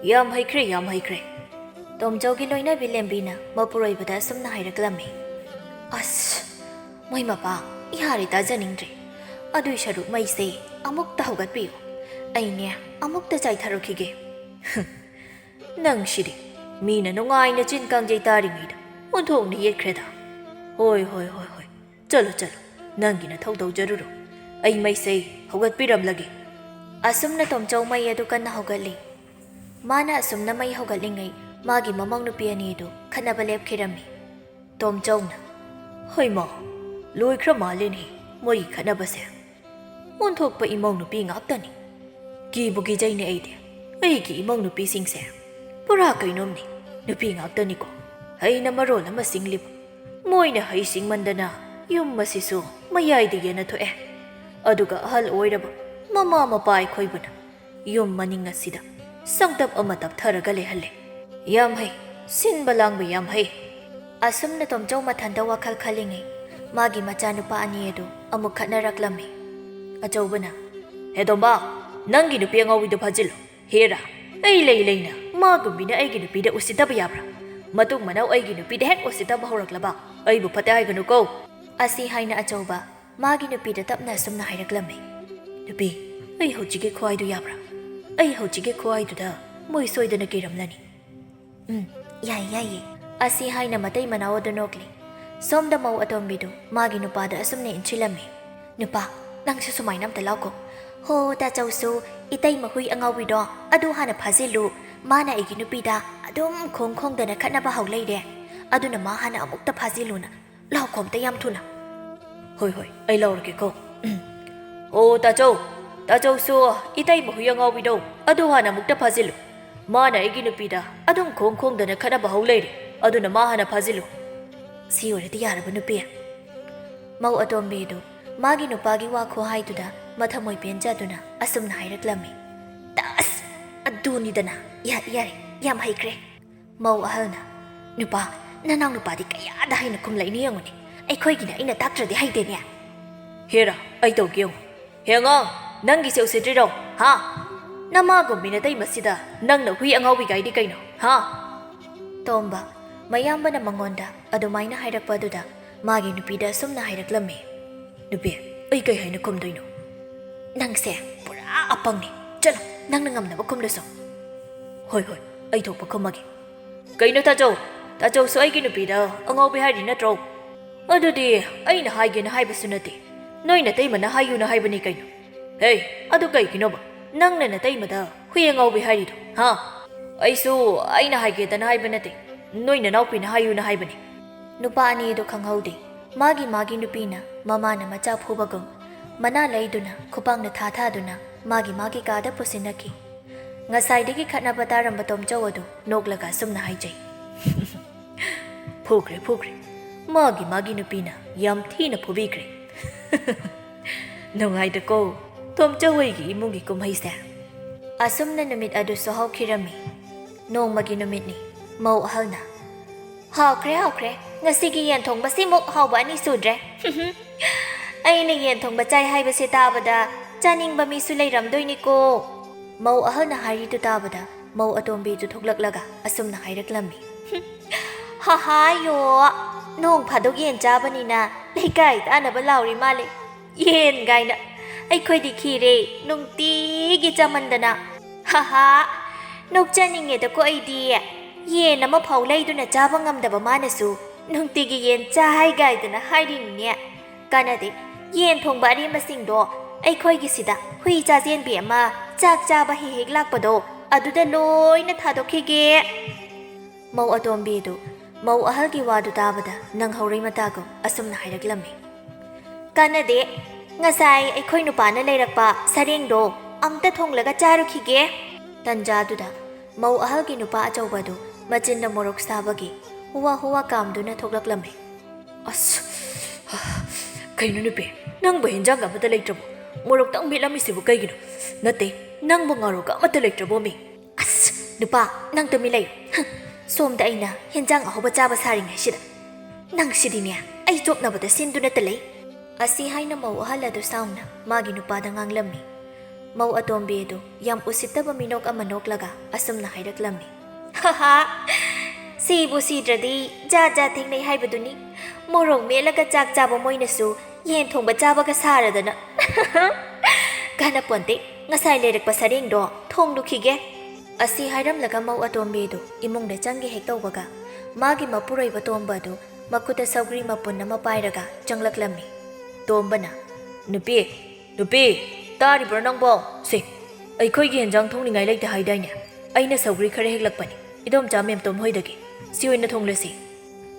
ꯌꯥꯝ ꯍꯩꯈ꯭ꯔꯦ, ꯌꯥꯝ ꯍꯩꯈ꯭ꯔꯦ꯫ ꯇꯣꯝꯆꯧꯒꯤ ꯂꯣꯏꯅꯕꯤ ꯂꯦꯝꯕꯤꯅ ꯃꯄꯨꯔꯣꯏꯕꯗ ꯑꯁꯨꯝꯅ ꯍꯥꯏꯔꯛꯂꯝꯃꯤ꯫ ꯑꯁ, ꯃꯣꯏ ꯃꯄꯥ, ꯌꯥꯔꯦ ꯇꯥꯖꯅꯤꯡꯗ꯭ꯔꯦ꯫ ꯑꯗꯨꯏ ꯁꯔꯨꯛ ꯃꯩꯁꯦ ꯑꯃꯨꯛꯇ ꯍꯧꯒꯠꯄꯤꯌꯨ꯫ ꯑꯩꯅꯦ ꯑꯃꯨꯛꯇ ꯆꯥꯏꯊꯔꯨꯈꯤꯒꯦ꯫ ꯅꯪꯁꯤꯗꯤ, ꯃꯤꯅ ꯅꯨꯡꯉꯥꯏꯅ ꯆꯤꯟ ꯀꯥꯡꯖꯩ ꯇꯥꯔꯤꯉꯩꯗ ꯑꯣꯟꯊꯣꯛꯅ ꯌꯦꯠꯈ꯭ꯔꯦꯗ꯫ ꯍꯣꯏ, ꯍꯣꯏ, ꯍꯣꯏ, ꯍꯣꯏ꯫ ꯆꯠꯂꯣ, ꯆꯠꯂꯣ꯫ ꯅꯪꯒꯤ ꯅꯊꯧ ꯇꯧꯖꯔꯨꯔꯣ꯫ ꯑꯩ ꯃꯩꯁꯦ ꯍꯧꯒꯠꯄꯤꯔꯝꯂꯒꯦ꯫ ꯑꯁꯨꯝꯅ ꯇꯣꯝꯆꯧ ꯃꯩ ꯑꯗꯨ ꯀꯟꯅ ꯍꯧꯒꯠꯂꯤ꯫ ꯃꯥꯅ ꯑꯁꯨꯝꯅ ꯃꯩ ꯍꯧꯒꯠꯂꯤꯉꯩ ꯃꯥꯒꯤ ꯃꯃꯧ ꯅꯨꯄꯤ ꯑꯅꯤꯗꯨ ꯈꯠꯅꯕ ꯂꯦꯞꯈꯤꯔꯝꯃꯤ꯫ ꯇꯣꯝꯆꯧꯅ, "ꯍꯩꯃꯥ, ꯂꯣꯏꯈ꯭ꯔ ꯃꯥꯜꯂꯦꯅꯦ ꯃꯣꯏꯒꯤ ꯈꯠꯅꯕꯁꯦ꯫ ꯑꯣꯟꯊꯣꯛꯄ ꯏꯃꯧ ꯅꯨꯄꯤ ꯉꯥꯛꯇꯅꯤ꯫ ꯀꯤꯕꯨ ꯀꯤꯖꯩꯅꯦ ꯑꯩꯗꯤ꯫ ꯑꯩꯒꯤ ꯏꯃꯧ ꯅꯨꯄꯤꯁꯤꯡꯁꯦ ꯄꯨꯔꯥ ꯀꯩꯅꯣꯝꯅꯤ꯫ ꯅꯨꯄꯤ ꯉꯥꯛꯇꯅꯤꯀꯣ꯫ ꯍꯩꯅ ꯃꯔꯣꯜ ꯑꯃ ꯁꯤꯡꯂꯤꯕ꯫ ꯃꯣꯏꯅ ꯍꯩ ꯁꯤꯡꯃꯟꯗꯅ ꯌꯨꯝ ꯑꯁꯤꯁꯨ ꯃꯌꯥꯏꯗ ꯌꯦꯟꯅ ꯊꯣꯛꯑꯦ꯫ ꯑꯗꯨꯒ ꯑꯍꯜ ꯑꯣꯏꯔꯕ ꯃꯃꯥ ꯃꯄꯥ ꯑꯩꯈꯣꯏꯕꯨꯅ ꯌꯨꯝ ꯃꯅꯤꯡ ꯑꯁꯤꯗ ꯁꯪꯇꯞ ꯑꯃ ꯇꯞꯊꯔꯒ ꯂꯩꯍꯜꯂꯦ꯫ ꯌꯥꯝ ꯍꯩ, ꯁꯤꯟꯕ ꯂꯥꯡꯕ ꯌꯥꯝ ꯍꯩ꯫" ꯑꯁꯨꯝꯅ ꯇꯣꯝꯆꯧ ꯃꯊꯟꯇ ꯋꯥꯈꯜ ꯈꯜꯂꯤꯉꯩ ꯃꯥꯒꯤ ꯃꯆꯥꯅꯨꯄꯥ ꯑꯅꯤ ꯑꯗꯨ ꯑꯃꯨꯛ ꯈꯠꯅꯔꯛꯂꯝꯃꯤ꯫ ꯑꯆꯧꯕꯅ, "ꯍꯦ ꯇꯣꯝꯕ, ꯅꯪꯒꯤ ꯅꯨꯄꯤ ꯑꯉꯥꯎꯕꯤꯗꯣ ꯐꯥꯖꯤꯜꯂꯨ꯫ ꯍꯦꯔꯥ, ꯑꯩ ꯂꯩ ꯂꯩꯅ ꯃꯥꯒꯨꯝꯕꯤꯅ ꯑꯩꯒꯤ ꯅꯨꯄꯤꯗ ꯎꯁꯤꯠꯇꯕ ꯌꯥꯕ꯭ꯔꯥ? ꯃꯇꯨꯡ ꯃꯅꯥꯎ ꯑꯩꯒꯤ ꯅꯨꯄꯤꯗ ꯍꯦꯛ ꯎꯁꯤꯠꯇꯕ ꯍꯧꯔꯛꯂꯕ, ꯑꯩꯕꯨ ꯐꯠꯇꯦ ꯍꯥꯏꯒꯅꯨꯀꯣ꯫ ꯑꯁꯤ ꯍꯥꯏꯅ ꯑꯆꯧꯕ ꯃꯥꯒꯤ ꯅꯨꯄꯤꯗ ꯇꯞꯅ ꯑꯁꯨꯝꯅ ꯍꯥꯏꯔꯛꯂꯝꯃꯤ꯫ ꯅꯨꯄꯤ, ꯑꯩ ꯍꯧꯖꯤꯛꯀꯤ ꯈꯨꯍꯥꯏꯗꯨ ꯌꯥꯕ꯭ꯔꯥ? ꯑꯩ ꯍꯧꯖꯤꯛꯀꯤ ꯈꯨꯍꯥꯏꯗꯨꯗ ꯃꯣꯏ ꯁꯣꯏꯗꯅ ꯀꯤꯔꯝꯂꯅꯤ꯫ ꯎꯝ, ꯌꯥꯏ, ꯌꯥꯏꯌꯦ꯫ ꯑꯁꯤ ꯍꯥꯏꯅ ꯃꯇꯩ ꯃꯅꯥꯎ ꯑꯗꯨ ꯅꯣꯛꯂꯤ꯫ ꯁꯣꯝꯗ ꯃꯧ ꯑꯇꯣꯝꯕꯤꯗꯨ ꯃꯥꯒꯤ ꯅꯨꯄꯥꯗ ꯑꯁꯨꯝꯅ ꯏꯟꯁꯤꯜꯂꯝꯃꯤ꯫ ꯅꯨꯄꯥ, ꯅꯪꯁꯨ ꯁꯨꯃꯥꯏꯅ ꯑꯝꯇ ꯂꯥꯎꯀꯣ꯫ ꯍꯣ, ꯇꯥꯆꯧꯁꯨ, ꯏꯇꯩ ꯃꯍꯨꯏ ꯑꯉꯥꯎꯕꯤꯗꯣ ꯑꯗꯨ ꯍꯥꯟꯅ ꯐꯥꯖꯤꯜꯂꯨ꯫ ꯃꯥꯅ ꯑꯩꯒꯤ ꯅꯨꯄꯤꯗ ꯑꯗꯨꯝ ꯈꯣꯡ ꯈꯣꯡꯗꯅ ꯈꯠꯅꯕ ꯍꯧ ꯂꯩꯔꯦ꯫ ꯑꯗꯨꯅ ꯃꯥ ꯍꯥꯟꯅ ꯑꯃꯨꯛꯇ ꯐꯥꯖꯤꯜꯂꯨꯅ꯫ ꯂꯥꯎꯀꯣ ꯑꯝꯇ ꯌꯥꯝ ꯊꯨꯅ꯫ ꯍꯣꯏ, ꯍꯣꯏ, ꯑꯩ ꯂꯥꯎꯔꯒꯦꯀꯣ꯫ ꯎꯝ꯫ ꯑꯣ, ꯇꯥꯆꯧ, ꯇꯥꯆꯧꯁꯨ ꯏꯇꯩ ꯃꯍꯨꯏ ꯑꯉꯥꯎꯕꯤꯗꯣ ꯑꯗꯨ ꯍꯥꯟꯅ ꯑꯃꯨꯛꯇ ꯐꯥꯖꯤꯜꯂꯨ꯫ ꯃꯥꯅ ꯑꯩꯒꯤ ꯅꯨꯄꯤꯗ ꯑꯗꯨꯝ ꯈꯣꯡ ꯈꯣꯡꯗꯅ ꯈꯠꯅꯕ ꯍꯧ ꯂꯩꯔꯦ꯫ ꯑꯗꯨꯅ ꯃꯥ ꯍꯥꯟꯅ ꯐꯥꯖꯤꯜꯂꯨ꯫ ꯁꯤ ꯑꯣꯏꯔꯗꯤ ꯌꯥꯔꯕ, ꯅꯨꯄꯤ꯫ ꯃꯧ ꯑꯇꯣꯝꯕꯤꯗꯨ ꯃꯥꯒꯤ ꯅꯨꯄꯥꯒꯤ ꯋꯥ ꯈꯨꯍꯥꯏꯗꯨꯗ ꯃꯊꯃꯣꯏ ꯄꯦꯟꯖꯗꯨꯅ ꯑꯁꯨꯝꯅ ꯍꯥꯏꯔꯛꯂꯝꯃꯤ꯫ ꯇꯁ! ꯑꯗꯨꯅꯤꯗꯅ꯫ ꯌꯥꯔꯦ, ꯌꯥꯔꯦ, ꯌꯥꯝ ꯍꯩꯈ꯭ꯔꯦ꯫ ꯃꯧ ꯑꯍꯜꯅ, ꯅꯨꯄꯥ, ꯅꯅꯥꯎ ꯅꯨꯄꯥꯗꯤ ꯀꯌꯥꯗ ꯍꯩꯅ ꯈꯨꯝꯂꯛꯏꯅꯣ ꯌꯦꯡꯉꯨꯅꯦ꯫ ꯑꯩꯈꯣꯏꯒꯤꯅ ꯑꯩꯅ ꯇꯥꯛꯇ꯭ꯔꯗꯤ ꯍꯩꯇꯦꯅꯦ꯫ ꯍꯦꯔꯥ, ꯑꯩ ꯇꯧꯒꯦ ꯌꯦꯡꯉꯨ꯫ ꯍꯦ ꯑꯉꯥꯡ, ꯅꯪꯒꯤꯁꯦ ꯎꯁꯤꯠꯇ꯭ꯔꯤꯔꯣ? ꯍꯥ? ꯅꯃꯥꯒꯨꯝꯕꯤ ꯅꯇꯩꯃꯁꯤꯗ ꯅꯪꯅ ꯍꯨꯏ ꯑꯉꯥꯎꯕꯤ ꯀꯥꯏꯗꯤ ꯀꯩꯅꯣ? ꯍꯥ? ꯇꯣꯝꯕ, ꯃꯌꯥꯝꯕꯅ ꯃꯉꯣꯟꯗ ꯑꯗꯨꯃꯥꯏꯅ ꯍꯥꯏꯔꯛꯄ ꯑꯗꯨꯗ ꯃꯥꯒꯤ ꯅꯨꯄꯤꯗ ꯑꯁꯨꯝꯅ ꯍꯥꯏꯔꯛꯂꯝꯃꯤ꯫ ꯅꯨꯄꯤ, ꯑꯩ ꯀꯩ ꯍꯥꯏꯅ ꯈꯨꯝꯗꯣꯏꯅꯣ? ꯅꯪꯁꯦ ꯄꯨꯔꯥ ꯑꯄꯪꯅꯤ꯫ ꯆꯠꯂꯣ, ꯅꯪꯅ ꯉꯝꯅꯕ ꯈꯨꯝꯂꯨꯁꯣ꯫ ꯍꯣꯏ, ꯍꯣꯏ, ꯑꯩ ꯊꯣꯛꯄ ꯈꯨꯝꯃꯒꯦ꯫ ꯀꯩꯅꯣ ꯇꯥꯆꯧ? ꯇꯥꯆꯧꯁꯨ ꯑꯩꯒꯤ ꯅꯨꯄꯤꯗ ꯑꯉꯥꯎꯕꯤ ꯍꯥꯏꯔꯤ ꯅꯠꯇ꯭ꯔꯣ? ꯑꯗꯨꯗꯤ ꯑꯩꯅ ꯍꯥꯏꯒꯦꯅ ꯍꯥꯏꯕꯁꯨ ꯅꯠꯇꯦ, ꯅꯣꯏ ꯅꯇꯩꯃꯅ ꯍꯥꯏꯌꯨꯅ ꯍꯥꯏꯕꯅꯤ ꯀꯩꯅꯣ꯫ ꯍꯦ, ꯑꯗꯨ ꯀꯩꯒꯤꯅꯣꯕ ꯅꯪꯅ ꯅꯇꯩꯃꯗ ꯍꯨꯏ ꯑꯉꯥꯎꯕꯤ ꯍꯥꯏꯔꯤꯗꯣ, ꯍꯥ? ꯑꯩꯁꯨ ꯑꯩꯅ ꯍꯥꯏꯒꯦꯗꯅ ꯍꯥꯏꯕ ꯅꯠꯇꯦ, ꯅꯣꯏ ꯅꯅꯥꯎꯄꯤꯅ ꯍꯥꯏꯌꯨꯅ ꯍꯥꯏꯕꯅꯤ꯫ ꯅꯨꯄꯥ ꯑꯅꯤꯗꯨ ꯈꯪꯍꯧꯗꯦ꯫ ꯃꯥꯒꯤ ꯃꯥꯒꯤ ꯅꯨꯄꯤꯅ ꯃꯃꯥꯅ ꯃꯆꯥ ꯐꯨꯕꯒꯨꯝ ꯃꯅꯥ ꯂꯩꯗꯨꯅ ꯈꯨꯄꯥꯛꯅ ꯊꯥ ꯊꯥꯗꯨꯅ ꯃꯥꯒꯤ ꯃꯥꯒꯤ ꯀꯥꯗ ꯄꯨꯁꯤꯟꯅꯈꯤ꯫ ꯉꯁꯥꯏꯗꯒꯤ ꯈꯠꯅꯕ ꯇꯥꯔꯝꯕ ꯇꯣꯝꯆꯧ ꯑꯗꯨ ꯅꯣꯛꯂꯒ ꯑꯁꯨꯝꯅ ꯍꯥꯏꯖꯩ꯫ ꯐꯨꯈ꯭ꯔꯦ, ꯐꯨꯈ꯭ꯔꯦ꯫ ꯃꯥꯒꯤ ꯃꯥꯒꯤ ꯅꯨꯄꯤꯅ ꯌꯥꯝ ꯊꯤꯅ ꯐꯨꯕꯤꯈ꯭ꯔꯦ꯫ ꯅꯨꯡꯉꯥꯏꯗꯀꯣ ꯇꯣꯝꯆꯧ ꯍꯣꯏꯒꯤ ꯏꯃꯨꯡꯒꯤ ꯀꯨꯝꯍꯩꯁꯦ꯫ ꯑꯁꯨꯝꯅ ꯅꯨꯃꯤꯠ ꯑꯗꯨꯁꯨ ꯍꯧꯈꯤꯔꯝꯃꯤ꯫ ꯅꯣꯡꯃꯒꯤ ꯅꯨꯃꯤꯠꯅꯤ꯫ ꯃꯧ ꯑꯍꯜꯅ, ꯍꯥꯎꯈ꯭ꯔꯦ, ꯍꯥꯎꯈ꯭ꯔꯦ꯫ ꯉꯁꯤꯒꯤ ꯌꯦꯟ ꯊꯣꯡꯕꯁꯤꯃꯨꯛ ꯍꯥꯎꯕ ꯑꯅꯤ ꯁꯨꯗ꯭ꯔꯦ꯫ ꯑꯩꯅ ꯌꯦꯟ ꯊꯣꯡꯕ ꯆꯥꯏ ꯍꯥꯏꯕꯁꯦ ꯇꯥꯕꯗ ꯆꯥꯅꯤꯡꯕ ꯃꯤꯁꯨ ꯂꯩꯔꯝꯗꯣꯏꯅꯤꯀꯣ꯫ ꯃꯧ ꯑꯍꯜꯅ ꯍꯥꯏꯔꯤꯗꯨ ꯇꯥꯕꯗ ꯃꯧ ꯑꯇꯣꯝꯕꯤꯗꯨ ꯊꯣꯛꯂꯛꯂꯒ ꯑꯁꯨꯝꯅ ꯍꯥꯏꯔꯛꯂꯝꯃꯤ꯫ ꯍꯥꯍꯥ ꯌꯣ! ꯅꯣꯡ ꯐꯥꯗꯣꯛ ꯌꯦꯟ ꯆꯥꯕꯅꯤꯅ ꯂꯩꯀꯥꯏ ꯇꯥꯅꯕ ꯂꯥꯎꯔꯤ ꯃꯥꯜꯂꯦ꯫ ꯌꯦꯟ ꯀꯥꯏꯅ꯫ ꯑꯩꯈꯣꯏꯗꯤ ꯈꯤꯔꯦ, ꯅꯨꯡꯇꯤꯒꯤ ꯆꯥꯃꯟꯗꯅ꯫ ꯍꯥꯍꯥ, ꯅꯣꯛꯆꯅꯤꯡꯉꯦꯗꯀꯣ ꯑꯩꯗꯤ꯫ ꯌꯦꯟ ꯑꯃꯐꯥꯎ ꯂꯩꯗꯨꯅ ꯆꯥꯕ ꯉꯝꯗꯕ ꯃꯥꯅꯁꯨ ꯅꯨꯡꯇꯤꯒꯤ ꯌꯦꯟ ꯆꯥ ꯍꯥꯏ ꯀꯥꯏꯗꯅ ꯍꯥꯏꯔꯤꯅꯤꯅꯦ꯫ ꯀꯥꯟꯅꯗꯦ, ꯌꯦꯟ ꯊꯣꯡꯕ ꯑꯔꯦꯝꯕꯁꯤꯡꯗꯣ ꯑꯩꯈꯣꯏꯒꯤꯁꯤꯗ ꯍꯨꯏ ꯆꯥꯖꯦꯟꯕꯤ ꯑꯃ ꯆꯥꯛ ꯆꯥꯕ ꯍꯦꯛ ꯍꯦꯛ ꯂꯥꯛꯄꯗꯣ ꯑꯗꯨꯗ ꯂꯣꯏꯅ ꯊꯥꯗꯣꯛꯈꯤꯒꯦ꯫ ꯃꯧ ꯑꯇꯣꯝꯕꯤꯗꯨ ꯃꯧ ꯑꯍꯜꯒꯤ ꯋꯥꯗꯨ ꯇꯥꯕꯗ ꯅꯪꯍꯧꯔꯣꯏ ꯃꯇꯥꯒꯨꯝ ꯑꯁꯨꯝꯅ ꯍꯥꯏꯔꯛꯂꯝꯃꯤ꯫ ꯀꯥꯟꯅꯗꯦ, ꯉꯁꯥꯏ ꯑꯩꯈꯣꯏ ꯅꯨꯄꯥꯅ ꯂꯩꯔꯛꯄ ꯁꯔꯦꯡꯗꯣ ꯑꯝꯇ ꯊꯣꯡꯂꯒ ꯆꯥꯔꯨꯈꯤꯒꯦ꯫ ꯇꯟꯖꯥꯗꯨꯗ ꯃꯧ ꯑꯍꯜꯒꯤ ꯅꯨꯄꯥ ꯑꯆꯧꯕꯗꯨ ꯃꯆꯤꯟꯗ ꯃꯣꯔꯣꯛ ꯁꯥꯕꯒꯤ ꯍꯨꯋꯥ ꯍꯨꯋꯥ ꯀꯥꯝꯗꯨꯅ ꯊꯣꯛꯂꯛꯂꯝꯃꯤ꯫ ꯑꯁ, ꯀꯩꯅꯣ ꯅꯨꯄꯤ, ꯅꯪꯕꯨ ꯍꯦꯟꯖꯥꯡ ꯑꯃꯠꯇ ꯂꯩꯇ꯭ꯔꯕꯣ? ꯃꯣꯔꯣꯛꯇꯪ ꯃꯦꯠꯂꯝꯃꯤꯁꯤꯕꯨ ꯀꯩꯒꯤꯅꯣ? ꯅꯠꯇꯦ, ꯅꯪꯕꯨ ꯉꯥꯔꯣꯛꯀ ꯑꯃꯠꯇ ꯂꯩꯇ꯭ꯔꯕꯣ ꯃꯤ? ꯑꯁ, ꯅꯨꯄꯥ, ꯅꯪ ꯇꯨꯃꯤꯟ ꯂꯩꯌꯨ꯫ ꯍꯝ, ꯁꯣꯝꯗ ꯑꯩꯅ ꯍꯦꯟꯖꯥꯡ ꯑꯍꯧꯕ ꯆꯥꯕ ꯁꯥꯔꯤꯉꯩꯁꯤꯗ꯫ ꯅꯪꯁꯤꯗꯤꯅꯦ, ꯑꯩ ꯆꯣꯞꯅꯕꯗ ꯁꯤꯟꯗꯨꯅꯇ ꯂꯩ꯫ ꯑꯁꯤ ꯍꯥꯏꯅ ꯃꯧ ꯑꯍꯜ ꯑꯗꯨ ꯁꯥꯎꯅ ꯃꯥꯒꯤ ꯅꯨꯄꯥꯗ ꯉꯥꯡꯂꯝꯃꯤ꯫ ꯃꯧ ꯑꯇꯣꯝꯕꯤ ꯑꯗꯨ ꯌꯥꯝ ꯎꯁꯤꯠꯇꯕ ꯃꯤꯅꯣꯛ ꯑꯃ ꯅꯣꯛꯂꯒ ꯑꯁꯨꯝꯅ ꯍꯥꯏꯔꯛꯂꯝꯃꯤ꯫ ꯍꯥꯍꯥ, ꯁꯤꯕꯨ ꯁꯤꯗ꯭ꯔꯗꯤ ꯖꯥꯠ ꯖꯥꯠ ꯊꯦꯡꯅꯩ ꯍꯥꯏꯕꯗꯨꯅꯤ꯫ ꯃꯣꯔꯣꯛ ꯃꯦꯠꯂꯒ ꯆꯥꯛ ꯆꯥꯕ ꯃꯣꯏꯅꯁꯨ ꯌꯦꯟ ꯊꯣꯡꯕ ꯆꯥꯕꯒ ꯁꯥꯔꯗꯅ꯫ ꯀꯥꯟꯅꯄꯣꯟꯇꯦ, ꯉꯁꯥꯏ ꯂꯩꯔꯛꯄ ꯁꯔꯦꯡꯗꯣ ꯊꯣꯡꯂꯨꯈꯤꯒꯦ꯫ ꯑꯁꯤ ꯍꯥꯏꯔꯝꯂꯒ ꯃꯧ ꯑꯇꯣꯝꯕꯤꯗꯨ ꯏꯃꯨꯡꯗ ꯆꯪꯒꯦ ꯍꯦꯛ ꯇꯧꯕꯒ ꯃꯥꯒꯤ ꯃꯄꯨꯔꯣꯏꯕ ꯇꯣꯝꯕ ꯑꯗꯨ ꯃꯈꯨꯠꯇ ꯁꯧꯒ꯭ꯔꯤ ꯃꯄꯨꯟ ꯑꯃ ꯄꯥꯏꯔꯒ ꯆꯪꯂꯛꯂꯝꯃꯤ꯫ ꯇꯣꯝꯕꯅ, "ꯅꯨꯄꯤ, ꯅꯨꯄꯤ, ꯇꯥꯔꯤꯕ꯭ꯔꯣ ꯅꯪꯕꯣ? ꯁꯦ, ꯑꯩꯈꯣꯏꯒꯤ ꯍꯦꯟꯖꯥꯡ ꯊꯣꯡꯅꯤꯡꯉꯥꯏ ꯂꯩꯇꯦ ꯍꯥꯏꯗꯥꯏꯅꯦ? ꯑꯩꯅ ꯁꯧꯒ꯭ꯔꯤ ꯈꯔ ꯍꯦꯛꯂꯛꯄꯅꯤ, ꯏꯗꯣꯝꯆꯥ ꯃꯦꯝꯇꯣꯝ ꯍꯣꯏꯗꯒꯤ꯫ ꯁꯤ ꯑꯣꯏꯅ ꯊꯣꯡꯂꯁꯤ꯫"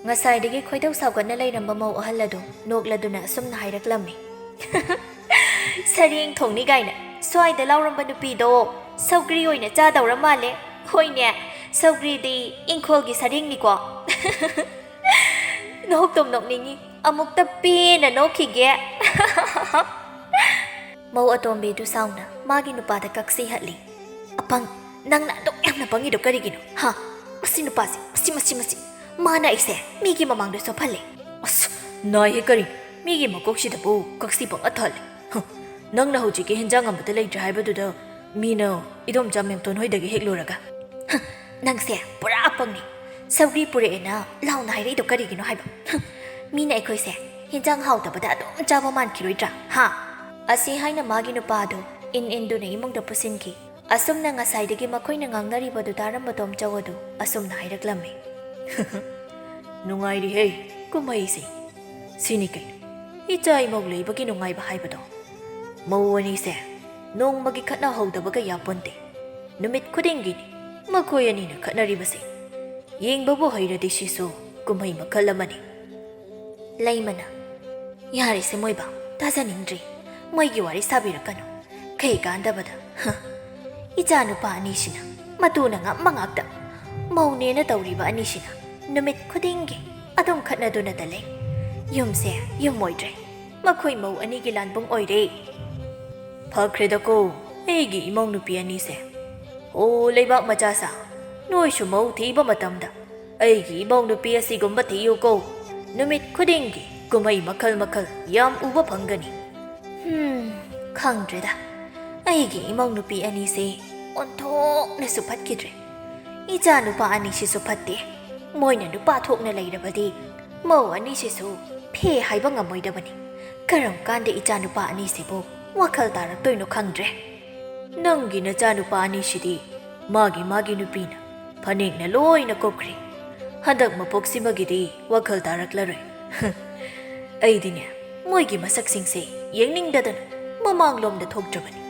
ꯉꯁꯥꯏꯗꯒꯤ ꯈꯣꯏꯗꯧ ꯁꯥꯎꯒꯠꯅ ꯂꯩꯔꯝꯕ ꯃꯧ ꯑꯍꯜ ꯑꯗꯨ ꯅꯣꯛꯂꯗꯨꯅ ꯑꯁꯨꯝꯅ ꯍꯥꯏꯔꯛꯂꯝꯃꯤ꯫ "ꯁꯔꯦꯡ ꯊꯣꯡꯅꯤ ꯀꯥꯏꯅ ꯁ꯭ꯋꯥꯏꯗ ꯂꯥꯎꯔꯝꯕ ꯅꯨꯄꯤꯗꯣ ꯁꯧꯒ꯭ꯔꯤ ꯑꯣꯏꯅ ꯆꯥꯗꯧꯔ ꯃꯥꯜꯂꯦ꯫ ꯍꯣꯏꯅꯦ, ꯁꯧꯒ꯭ꯔꯤꯗꯤ ꯏꯪꯈꯣꯜꯒꯤ ꯁꯔꯦꯡꯅꯤꯀꯣ꯫" ꯅꯣꯛꯇꯨꯝ ꯅꯣꯛꯅꯤꯡꯉꯤ꯫ ꯑꯃꯨꯛꯇ ꯄꯦꯟꯅ ꯅꯣꯛꯈꯤꯒꯦ꯫ ꯃꯧ ꯑꯇꯣꯝꯕꯤꯗꯨ ꯁꯥꯎꯅ ꯃꯥꯒꯤ ꯅꯨꯄꯥꯗ ꯀꯛꯁꯤ ꯍꯠꯂꯤ꯫ "ꯑꯄꯪ, ꯅꯪꯅ ꯑꯗꯨꯛ ꯌꯥꯝꯅ ꯄꯪꯉꯤꯗꯣ ꯀꯔꯤꯒꯤꯅꯣ? ꯍꯥ? ꯃꯁꯤ ꯅꯨꯄꯥꯁꯤ, ꯃꯁꯤ, ꯃꯁꯤ, ꯃꯁꯤ꯫ ꯃꯥꯅ ꯑꯩꯁꯦ ꯃꯤꯒꯤ ꯃꯃꯥꯡꯗ ꯆꯣꯞꯍꯜꯂꯦ꯫" "ꯑꯁ, ꯅꯥꯏꯍꯦ ꯀꯔꯤ? ꯃꯤꯒꯤ ꯃꯀꯣꯛꯁꯤꯗꯕꯨ ꯀꯛꯁꯤ ꯄꯪꯍꯠ ꯍꯠꯂꯦ꯫ ꯍ, ꯅꯪꯅ ꯍꯧꯖꯤꯛꯀꯤ ꯍꯦꯟꯖꯥꯡ ꯑꯃꯠꯇ ꯂꯩꯇ꯭ꯔꯦ ꯍꯥꯏꯕꯗꯨꯗ ꯃꯤꯅ ꯏꯗꯣꯝꯆꯥ ꯃꯦꯝꯇꯣꯟ ꯍꯣꯏꯗꯒꯤ ꯍꯦꯛꯂꯨꯔꯒ꯫" "ꯍ, ꯅꯪꯁꯦ ꯄꯨꯔꯥ ꯑꯄꯪꯅꯤ꯫ "ꯁꯧꯒ꯭ꯔꯤ ꯄꯨꯔꯛꯑꯦꯅ ꯂꯥꯎꯅ ꯍꯥꯏꯔꯛꯏꯗꯣ ꯀꯔꯤꯒꯤꯅꯣ ꯍꯥꯏꯕ? ꯍꯨꯝ, ꯃꯤꯅ ꯑꯩꯈꯣꯏꯁꯦ ꯍꯤꯟꯖꯥꯡ ꯍꯥꯎꯇꯕꯗ ꯑꯗꯨꯝ ꯆꯥꯕ ꯃꯥꯟꯈꯤꯔꯣꯏꯗ꯭ꯔꯥ, ꯍꯥ?" ꯑꯁꯤ ꯍꯥꯏꯅ ꯃꯥꯒꯤ ꯅꯨꯄꯥ ꯑꯗꯨ ꯏꯟ ꯏꯟꯗꯨꯅ ꯏꯃꯨꯡꯗ ꯄꯨꯁꯤꯟꯈꯤ꯫ ꯑꯁꯨꯝꯅ ꯉꯁꯥꯏꯗꯒꯤ ꯃꯈꯣꯏꯅ ꯉꯥꯡꯅꯔꯤꯕꯗꯨ ꯇꯥꯔꯝꯕ ꯇꯣꯝꯆꯧ ꯑꯗꯨ ꯑꯁꯨꯝꯅ ꯍꯥꯏꯔꯛꯂꯝꯃꯤ꯫ "ꯅꯨꯡꯉꯥꯏꯔꯤꯍꯦ ꯀꯨꯝꯍꯩꯁꯦ꯫ ꯁꯤꯅꯤ ꯀꯩꯅꯣ, ꯏꯆꯥ ꯏꯃꯧ ꯂꯩꯕꯒꯤ ꯅꯨꯡꯉꯥꯏꯕ ꯍꯥꯏꯕꯗꯣ꯫ ꯃꯧ ꯑꯅꯤꯁꯦ ꯅꯣꯡꯃꯒꯤ ꯈꯠꯅꯍꯧꯗꯕꯒ ꯌꯥꯄꯣꯟꯇꯦ꯫ ꯅꯨꯃꯤꯠ ꯈꯨꯗꯤꯡꯒꯤꯅꯤ ꯃꯈꯣꯏ ꯑꯅꯤꯅ ꯈꯠꯅꯔꯤꯕꯁꯦ꯫ ꯌꯦꯡꯕꯕꯨ ꯍꯩꯔꯗꯤ ꯁꯤꯁꯨ ꯀꯨꯝꯍꯩ ꯃꯈꯜ ꯑꯃꯅꯤ꯫" ꯂꯩꯃꯅ, "ꯌꯥꯔꯦꯁꯦ ꯃꯣꯏꯕꯥ, ꯇꯥꯖꯅꯤꯡꯗ꯭ꯔꯦ꯫ ꯃꯣꯏꯒꯤ ꯋꯥꯔꯤ ꯁꯥꯕꯤꯔꯛꯀꯅꯨ꯫ ꯀꯩ ꯀꯥꯟꯗꯕꯗ? ꯍ, ꯏꯆꯥ ꯅꯨꯄꯥ ꯑꯅꯤꯁꯤꯅ ꯃꯇꯨꯅ ꯉꯝꯕ ꯉꯥꯛꯇ꯫ ꯃꯧꯅꯦꯅ ꯇꯧꯔꯤꯕ ꯑꯅꯤꯁꯤꯅ ꯅꯨꯃꯤꯠ ꯈꯨꯗꯤꯡꯒꯤ ꯑꯗꯨꯝ ꯈꯠꯅꯗꯨꯅꯇ ꯂꯩ꯫ ꯌꯨꯝꯁꯦ ꯌꯨꯝ ꯑꯣꯏꯗ꯭ꯔꯦ꯫ ꯃꯈꯣꯏ ꯃꯧ ꯑꯅꯤꯒꯤ ꯂꯥꯟꯕꯨꯡ ꯑꯣꯏꯔꯦ꯫" "ꯐꯈ꯭ꯔꯦꯗꯀꯣ ꯑꯩꯒꯤ ꯏꯃꯧ ꯅꯨꯄꯤ ꯑꯅꯤꯁꯦ꯫ ꯑꯣ ꯂꯩꯕꯥꯛ ꯃꯆꯥ ꯁꯥ, ꯅꯣꯏꯁꯨ ꯃꯧ ꯊꯤꯕ ꯃꯇꯝꯗ ꯑꯩꯒꯤ ꯏꯃꯧ ꯅꯨꯄꯤ ꯑꯁꯤꯒꯨꯝꯕ ꯊꯤꯌꯨꯀꯣ꯫ ꯅꯨꯃꯤꯠ ꯈꯨꯗꯤꯡꯒꯤ ꯀꯨꯝꯍꯩ ꯃꯈꯜ ꯃꯈꯜ ꯌꯥꯝ ꯎꯕ ꯐꯪꯒꯅꯤ꯫" ꯍꯨꯝ, ꯈꯪꯗ꯭ꯔꯦꯗ꯫ ꯑꯩꯒꯤ ꯏꯃꯧ ꯅꯨꯄꯤ ꯑꯅꯤꯁꯦ ꯑꯣꯟꯊꯣꯛꯅꯁꯨ ꯐꯠꯈꯤꯗ꯭ꯔꯦ꯫ ꯏꯆꯥ ꯅꯨꯄꯥ ꯑꯅꯤꯁꯤꯁꯨ ꯐꯠꯇꯦ꯫ ꯃꯣꯏꯅ ꯅꯨꯄꯥ ꯊꯣꯛꯅ ꯂꯩꯔꯕꯗꯤ ꯃꯧ ꯑꯅꯤꯁꯤꯁꯨ ꯐꯦ ꯍꯥꯏꯕ ꯉꯝꯃꯣꯏꯗꯕꯅꯤ꯫ ꯀꯔꯝ ꯀꯥꯟꯗ ꯏꯆꯥ ꯅꯨꯄꯥ ꯑꯅꯤꯁꯤꯕꯨ ꯋꯥꯈꯜ ꯇꯥꯔꯛꯇꯣꯏꯅꯣ ꯈꯪꯗ꯭ꯔꯦ꯫ "ꯅꯪꯒꯤ ꯅꯆꯥꯅꯨꯄꯥ ꯑꯅꯤꯁꯤꯗꯤ ꯃꯥꯒꯤ ꯃꯥꯒꯤ ꯅꯨꯄꯤꯅ ꯐꯅꯦꯛꯅ ꯂꯣꯏꯅ ꯀꯨꯞꯈ꯭ꯔꯦ꯫ ꯍꯟꯗꯛ ꯃꯄꯣꯛꯁꯤꯃꯒꯤꯗꯤ ꯋꯥꯈꯜ ꯇꯥꯔꯛꯂꯔꯣꯏ꯫" ꯑꯩꯗꯤꯅꯦ, ꯃꯣꯏꯒꯤ ꯃꯁꯛꯁꯤꯡꯁꯦ ꯌꯦꯡꯅꯤꯡꯗꯗꯅ ꯃꯃꯥꯡꯂꯣꯝꯗ ꯊꯣꯛꯇ꯭ꯔꯕꯅꯤ꯫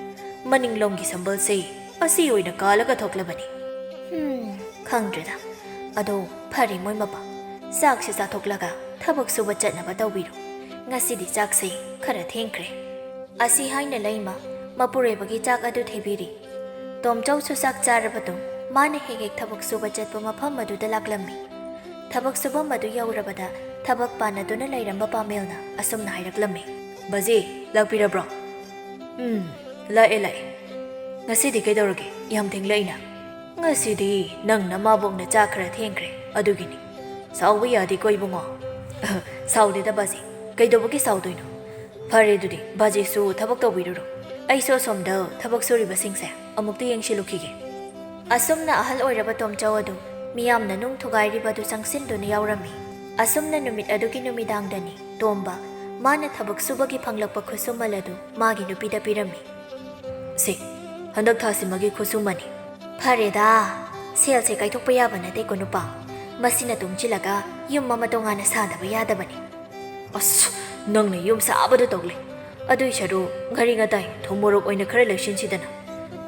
ꯃꯅꯤꯡꯂꯣꯝꯒꯤ ꯁꯝꯕꯜꯁꯦ ꯑꯁꯤ ꯑꯣꯏꯅ ꯀꯥꯜꯂꯒ ꯊꯣꯛꯂꯕꯅꯤ꯫ ꯍꯨꯝ, ꯈꯪꯗ꯭ꯔꯦꯗ꯫ ꯑꯗꯣ ꯐꯔꯦ ꯃꯣꯏ ꯃꯄꯥ, ꯆꯥꯛꯁꯦ ꯆꯥꯊꯣꯛꯂꯒ ꯊꯕꯛ ꯁꯨꯕ ꯆꯠꯅꯕ ꯇꯧꯕꯤꯔꯣ꯫ ꯉꯁꯤꯗꯤ ꯆꯥꯛꯁꯦ ꯈꯔ ꯊꯦꯡꯈ꯭ꯔꯦ꯫ ꯑꯁꯤ ꯍꯥꯏꯅ ꯂꯩꯃ ꯃꯄꯨꯔꯣꯏꯕꯒꯤ ꯆꯥꯛ ꯑꯗꯨ ꯊꯤꯕꯤꯔꯤ꯫ ꯇꯣꯝꯆꯧꯁꯨ ꯆꯥꯛ ꯆꯥꯔꯕ ꯇꯨꯡ ꯃꯥꯅ ꯍꯦꯛ ꯍꯦꯛ ꯊꯕꯛ ꯁꯨꯕ ꯆꯠꯄ ꯃꯐꯝ ꯑꯗꯨꯗ ꯂꯥꯛꯂꯝꯃꯤ꯫ ꯊꯕꯛ ꯁꯨꯐꯝ ꯑꯗꯨ ꯌꯧꯔꯕꯗ ꯊꯕꯛ ꯄꯥꯟꯅꯗꯨꯅ ꯂꯩꯔꯝꯕ ꯄꯥꯃꯦꯜꯅ ꯑꯁꯨꯝꯅ ꯍꯥꯏꯔꯛꯂꯝꯃꯤ꯫ "ꯕꯖꯦ, ꯂꯥꯛꯄꯤꯔꯕ꯭ꯔꯣ?" "ꯎꯝ, ꯂꯥꯛꯑꯦ, ꯂꯥꯛꯑꯦ꯫ ꯉꯁꯤꯗꯤ ꯀꯩꯗꯧꯔꯒꯦ? ꯌꯥꯝ ꯊꯦꯡꯂꯛꯏꯅ꯫" "ꯉꯁꯤꯗꯤ ꯅꯪ ꯅꯃꯥꯕꯣꯛꯅ ꯆꯥꯛ ꯈꯔ ꯊꯦꯡꯈ꯭ꯔꯦ, ꯑꯗꯨꯒꯤꯅꯤ꯫ ꯁꯥꯎꯕ ꯌꯥꯗꯦꯀꯣ ꯏꯕꯨꯡꯉꯣ꯫" "ꯁꯥꯎꯗꯦꯗ ꯕꯥꯖꯤ, ꯀꯩꯗꯧꯕꯒꯤ ꯁꯥꯎꯗꯣꯏꯅꯣ? ꯐꯔꯦ ꯑꯗꯨꯗꯤ, ꯕꯥꯖꯤꯁꯨ ꯊꯕꯛ ꯇꯧꯕꯤꯔꯨꯔꯣ꯫ ꯑꯩꯁꯨ ꯑꯁꯣꯝꯗ ꯊꯕꯛ ꯁꯨꯔꯤꯕꯁꯤꯡꯁꯦ ꯑꯃꯨꯛꯇ ꯌꯦꯡꯁꯤꯜꯂꯨꯈꯤꯒꯦ꯫" ꯑꯁꯨꯝꯅ ꯑꯍꯜ ꯑꯣꯏꯔꯕ ꯇꯣꯝꯆꯧ ꯑꯗꯨ ꯃꯤꯌꯥꯝꯅ ꯅꯨꯡ ꯊꯨꯒꯥꯏꯔꯤꯕ ꯑꯗꯨ ꯆꯪꯁꯤꯟꯗꯨꯅ ꯌꯥꯎꯔꯝꯃꯤ꯫ ꯑꯁꯨꯝꯅ ꯅꯨꯃꯤꯠ ꯑꯗꯨꯒꯤ ꯅꯨꯃꯤꯗꯥꯡꯗꯅꯤ ꯇꯣꯝꯕ ꯃꯥꯅ ꯊꯕꯛ ꯁꯨꯕꯒꯤ ꯐꯪꯂꯛꯄ ꯈꯨꯠꯁꯨꯃꯜ ꯑꯗꯨ ꯃꯥꯒꯤ ꯅꯨꯄꯤꯗ ꯄꯤꯔꯝꯃꯤ꯫ "ꯁꯦ, ꯍꯟꯗꯛ ꯊꯥꯁꯤꯃꯒꯤ ꯈꯨꯠꯁꯨꯃꯅꯤ꯫" "ꯐꯔꯦꯗ, ꯁꯦꯜꯁꯦ ꯀꯥꯏꯊꯣꯛꯄ ꯌꯥꯕ ꯅꯠꯇꯦꯀꯣ ꯅꯨꯄꯥ꯫ ꯃꯁꯤꯅ ꯇꯨꯡꯁꯤꯜꯂꯒ ꯌꯨꯝ ꯑꯃ ꯇꯣꯉꯥꯟꯅ ꯁꯥꯗꯕ ꯌꯥꯗꯕꯅꯤ꯫" "ꯑꯁ, ꯅꯪꯅ ꯌꯨꯝ ꯁꯥꯕꯗ ꯇꯧꯂꯦ꯫ ꯑꯗꯨꯏ ꯁꯔꯨꯛ ꯉꯥꯔꯤ ꯉꯇꯥꯏ ꯊꯨꯝ ꯃꯣꯔꯣꯛ ꯑꯣꯏꯅ ꯈꯔ ꯂꯩꯁꯤꯟꯁꯤꯗꯅ꯫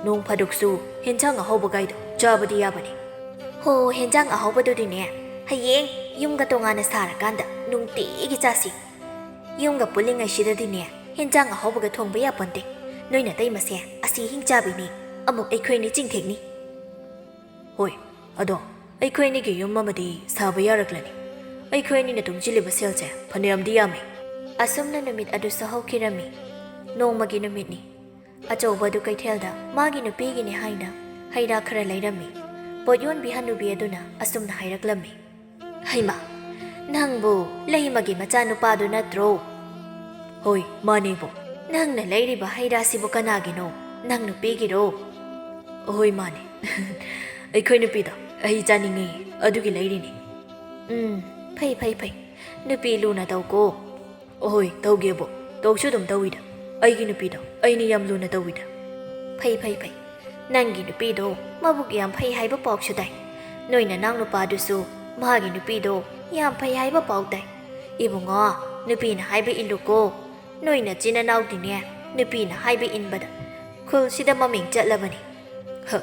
ꯅꯣꯡ ꯐꯥꯗꯣꯛꯁꯨ ꯍꯦꯟꯁꯥꯡ ꯑꯍꯥꯎꯕꯒꯥꯏꯗꯣ ꯆꯥꯕꯗꯤ ꯌꯥꯕꯅꯤ꯫" "ꯍꯣ, ꯍꯦꯟꯖꯥꯡ ꯑꯍꯥꯎꯕꯗꯨꯗꯤꯅꯦ, ꯍꯌꯦꯡ ꯌꯨꯝꯒ ꯇꯣꯉꯥꯟꯅ ꯁꯥꯔꯀꯥꯟꯗ ꯅꯨꯡꯇꯤꯒꯤ ꯆꯥꯁꯤ꯫ ꯌꯨꯝꯒ ꯄꯨꯜꯂꯤꯉꯩꯁꯤꯗꯗꯤꯅꯦ, ꯍꯦꯟꯖꯥꯡ ꯑꯍꯥꯎꯕꯒ ꯊꯣꯡꯕ ꯌꯥꯄꯣꯟꯇꯦ꯫ ꯅꯣꯏ ꯅꯇꯩꯃꯁꯦ ꯑꯁꯤ ꯍꯤꯡꯆꯥꯕꯤꯅꯤ, ꯑꯃꯨꯛ ꯑꯩꯈꯣꯏꯅꯤ ꯆꯤꯡꯊꯦꯛꯅꯤ꯫" "ꯍꯣꯏ, ꯑꯗꯣ ꯑꯩꯈꯣꯏ ꯑꯅꯤꯒꯤ ꯌꯨꯝ ꯑꯃꯗꯤ ꯁꯥꯕ ꯌꯥꯔꯛꯂꯅꯤ꯫ ꯑꯩꯈꯣꯏ ꯑꯅꯤꯅ ꯇꯨꯡꯁꯤꯜꯂꯤꯕ ꯁꯦꯜꯁꯦ ꯐꯅꯌꯥꯝꯗꯤ ꯌꯥꯝꯃꯤ꯫" ꯑꯁꯨꯝꯅ ꯅꯨꯃꯤꯠ ꯑꯗꯨꯁꯨ ꯍꯧꯈꯤꯔꯝꯃꯤ꯫ ꯅꯣꯡꯃꯒꯤ ꯅꯨꯃꯤꯠꯅꯤ꯫ ꯑꯆꯧꯕ ꯑꯗꯨ ꯀꯩꯊꯦꯜꯗ ꯃꯥꯒꯤ ꯅꯨꯄꯤꯒꯤꯅꯤ ꯍꯥꯏꯅ ꯍꯩ ꯔꯥ ꯈꯔ ꯂꯩꯔꯝꯃꯤ꯫ ꯄꯣꯠ ꯌꯣꯟꯕꯤ ꯍꯅꯨꯕꯤ ꯑꯗꯨꯅ ꯑꯁꯨꯝꯅ ꯍꯥꯏꯔꯛꯂꯝꯃꯤ꯫ "ꯍꯩꯃꯥ, ꯅꯪꯕꯨ ꯂꯩꯃꯒꯤ ꯃꯆꯥꯅꯨꯄꯥꯗꯨ ꯅꯠꯇ꯭ꯔꯣ?" "ꯍꯣꯏ, ꯃꯥꯅꯦꯕꯣ꯫" "ꯅꯪꯅ ꯂꯩꯔꯤꯕ ꯍꯩ ꯔꯥꯁꯤꯕꯨ ꯀꯅꯥꯒꯤꯅꯣ? ꯅꯪ ꯅꯨꯄꯤꯒꯤꯔꯣ?" "ꯍꯣꯏ, ꯃꯥꯅꯦ꯫" "ꯑꯩꯈꯣꯏ ꯅꯨꯄꯤꯗꯣ ꯍꯩ ꯆꯥꯅꯤꯡꯉꯤ, ꯑꯗꯨꯒꯤ ꯂꯩꯔꯤꯅꯤ꯫" "ꯎꯝ, ꯐꯩ, ꯐꯩ, ꯐꯩ꯫ ꯅꯨꯄꯤ ꯂꯨꯅ ꯇꯧꯀꯣ꯫" "ꯍꯣꯏ, ꯇꯧꯒꯦꯕꯣ꯫ ꯇꯧꯁꯨ ꯑꯗꯨꯝ ꯇꯧꯏꯗ꯫ ꯑꯩꯒꯤ ꯅꯨꯄꯤꯗꯣ ꯑꯩꯅ ꯌꯥꯝ ꯂꯨꯅ ꯇꯧꯏꯗ꯫" "ꯐꯩ, ꯐꯩ, ꯐꯩ꯫ ꯅꯪꯒꯤ ꯅꯨꯄꯤꯗꯣ ꯃꯕꯨꯛ ꯌꯥꯝ ꯐꯩ ꯍꯥꯏꯕ ꯄꯥꯎꯁꯨ ꯇꯥꯏ꯫ ꯅꯣꯏ ꯅꯅꯥꯎ ꯅꯨꯄꯥꯗꯨꯁꯨ ꯃꯥꯒꯤ ꯅꯨꯄꯤꯗꯣ ꯌꯥꯝ ꯐꯩ ꯍꯥꯏꯕ ꯄꯥꯎ ꯇꯥꯏ꯫ ꯏꯕꯨꯡꯉꯣ, ꯅꯨꯄꯤꯅ ꯍꯥꯏꯕ ꯏꯜꯂꯨꯀꯣ꯫ ꯅꯣꯏ ꯅꯆꯤꯟ ꯅꯅꯥꯎꯗꯤꯅꯦ ꯅꯨꯄꯤꯅ ꯍꯥꯏꯕ ꯏꯟꯕꯗ ꯈꯨꯜꯁꯤꯗ ꯃꯃꯤꯡ ꯆꯠꯂꯕꯅꯤ꯫" "ꯍ,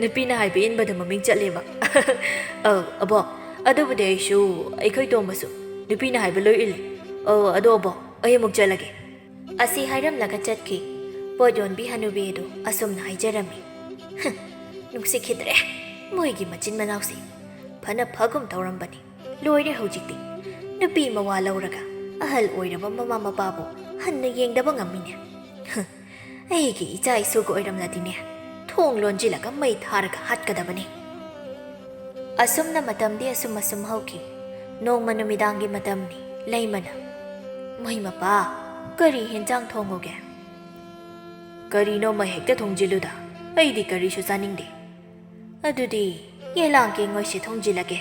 ꯅꯨꯄꯤꯅ ꯍꯥꯏꯕ ꯏꯟꯕꯗ ꯃꯃꯤꯡ ꯆꯠꯂꯦꯕ?" "ꯑꯧ, ꯑꯕꯣ, ꯑꯗꯨꯕꯨꯗꯤ ꯑꯩꯁꯨ, ꯑꯩꯈꯣꯏ ꯇꯣꯝꯕꯁꯨ ꯅꯨꯄꯤꯅ ꯍꯥꯏꯕ ꯂꯣꯏ ꯏꯜꯂꯤ꯫ ꯑꯧ, ꯑꯗꯣ ꯑꯕꯣ, ꯑꯩ ꯑꯃꯨꯛ ꯆꯠꯂꯒꯦ꯫" ꯑꯁꯤ ꯍꯥꯏꯔꯝꯂꯒ ꯆꯠꯈꯤ꯫ ꯄꯣꯠ ꯌꯣꯟꯕꯤ ꯍꯅꯨꯕꯤ ꯑꯗꯨ ꯑꯁꯨꯝꯅ ꯍꯥꯏꯖꯔꯝꯃꯤ꯫ "ꯍ, ꯅꯨꯡꯁꯤꯈꯤꯗ꯭ꯔꯦ ꯃꯣꯏꯒꯤ ꯃꯆꯤꯟ ꯃꯅꯥꯎꯁꯦ꯫ ꯐꯅ ꯐꯒꯨꯝ ꯇꯧꯔꯝꯕꯅꯤ꯫ ꯂꯣꯏꯔꯦ ꯍꯧꯖꯤꯛꯇꯤ꯫ ꯅꯨꯄꯤ ꯃꯋꯥ ꯂꯧꯔꯒ ꯑꯍꯜ ꯑꯣꯏꯔꯕ ꯃꯃꯥ ꯃꯄꯥꯕꯨ ꯍꯟꯅ ꯌꯦꯡꯗꯕ ꯉꯝꯃꯤꯅꯦ꯫ ꯍ, ꯑꯩꯒꯤ ꯏꯆꯥ ꯏꯁꯨꯒ ꯑꯣꯏꯔꯝꯂꯗꯤꯅꯦ, ꯊꯣꯡ ꯂꯣꯟꯖꯤꯜꯂꯒ ꯃꯩ ꯊꯥꯔꯒ ꯍꯥꯠꯀꯗꯕꯅꯤ꯫" ꯑꯁꯨꯝꯅ ꯃꯇꯝꯗꯤ ꯑꯁꯨꯝ ꯑꯁꯨꯝ ꯍꯧꯈꯤ꯫ ꯅꯣꯡꯃ ꯅꯨꯃꯤꯗꯥꯡꯒꯤ ꯃꯇꯝꯅꯤ꯫ ꯂꯩꯃꯅ, "ꯃꯩ ꯃꯄꯥ, ꯀꯔꯤ ꯍꯦꯟꯖꯥꯡ ꯊꯣꯡꯉꯨꯒꯦ?" "ꯀꯔꯤꯅꯣꯃ ꯍꯦꯛꯇ ꯊꯣꯡꯖꯤꯜꯂꯨꯗ, ꯑꯩꯗꯤ ꯀꯔꯤꯁꯨ ꯆꯥꯅꯤꯡꯗꯦ꯫" "ꯑꯗꯨꯗꯤ ꯌꯦꯂꯥꯡ ꯀꯦꯡꯉꯣꯏꯁꯤ ꯊꯣꯡꯖꯤꯜꯂꯒꯦ꯫"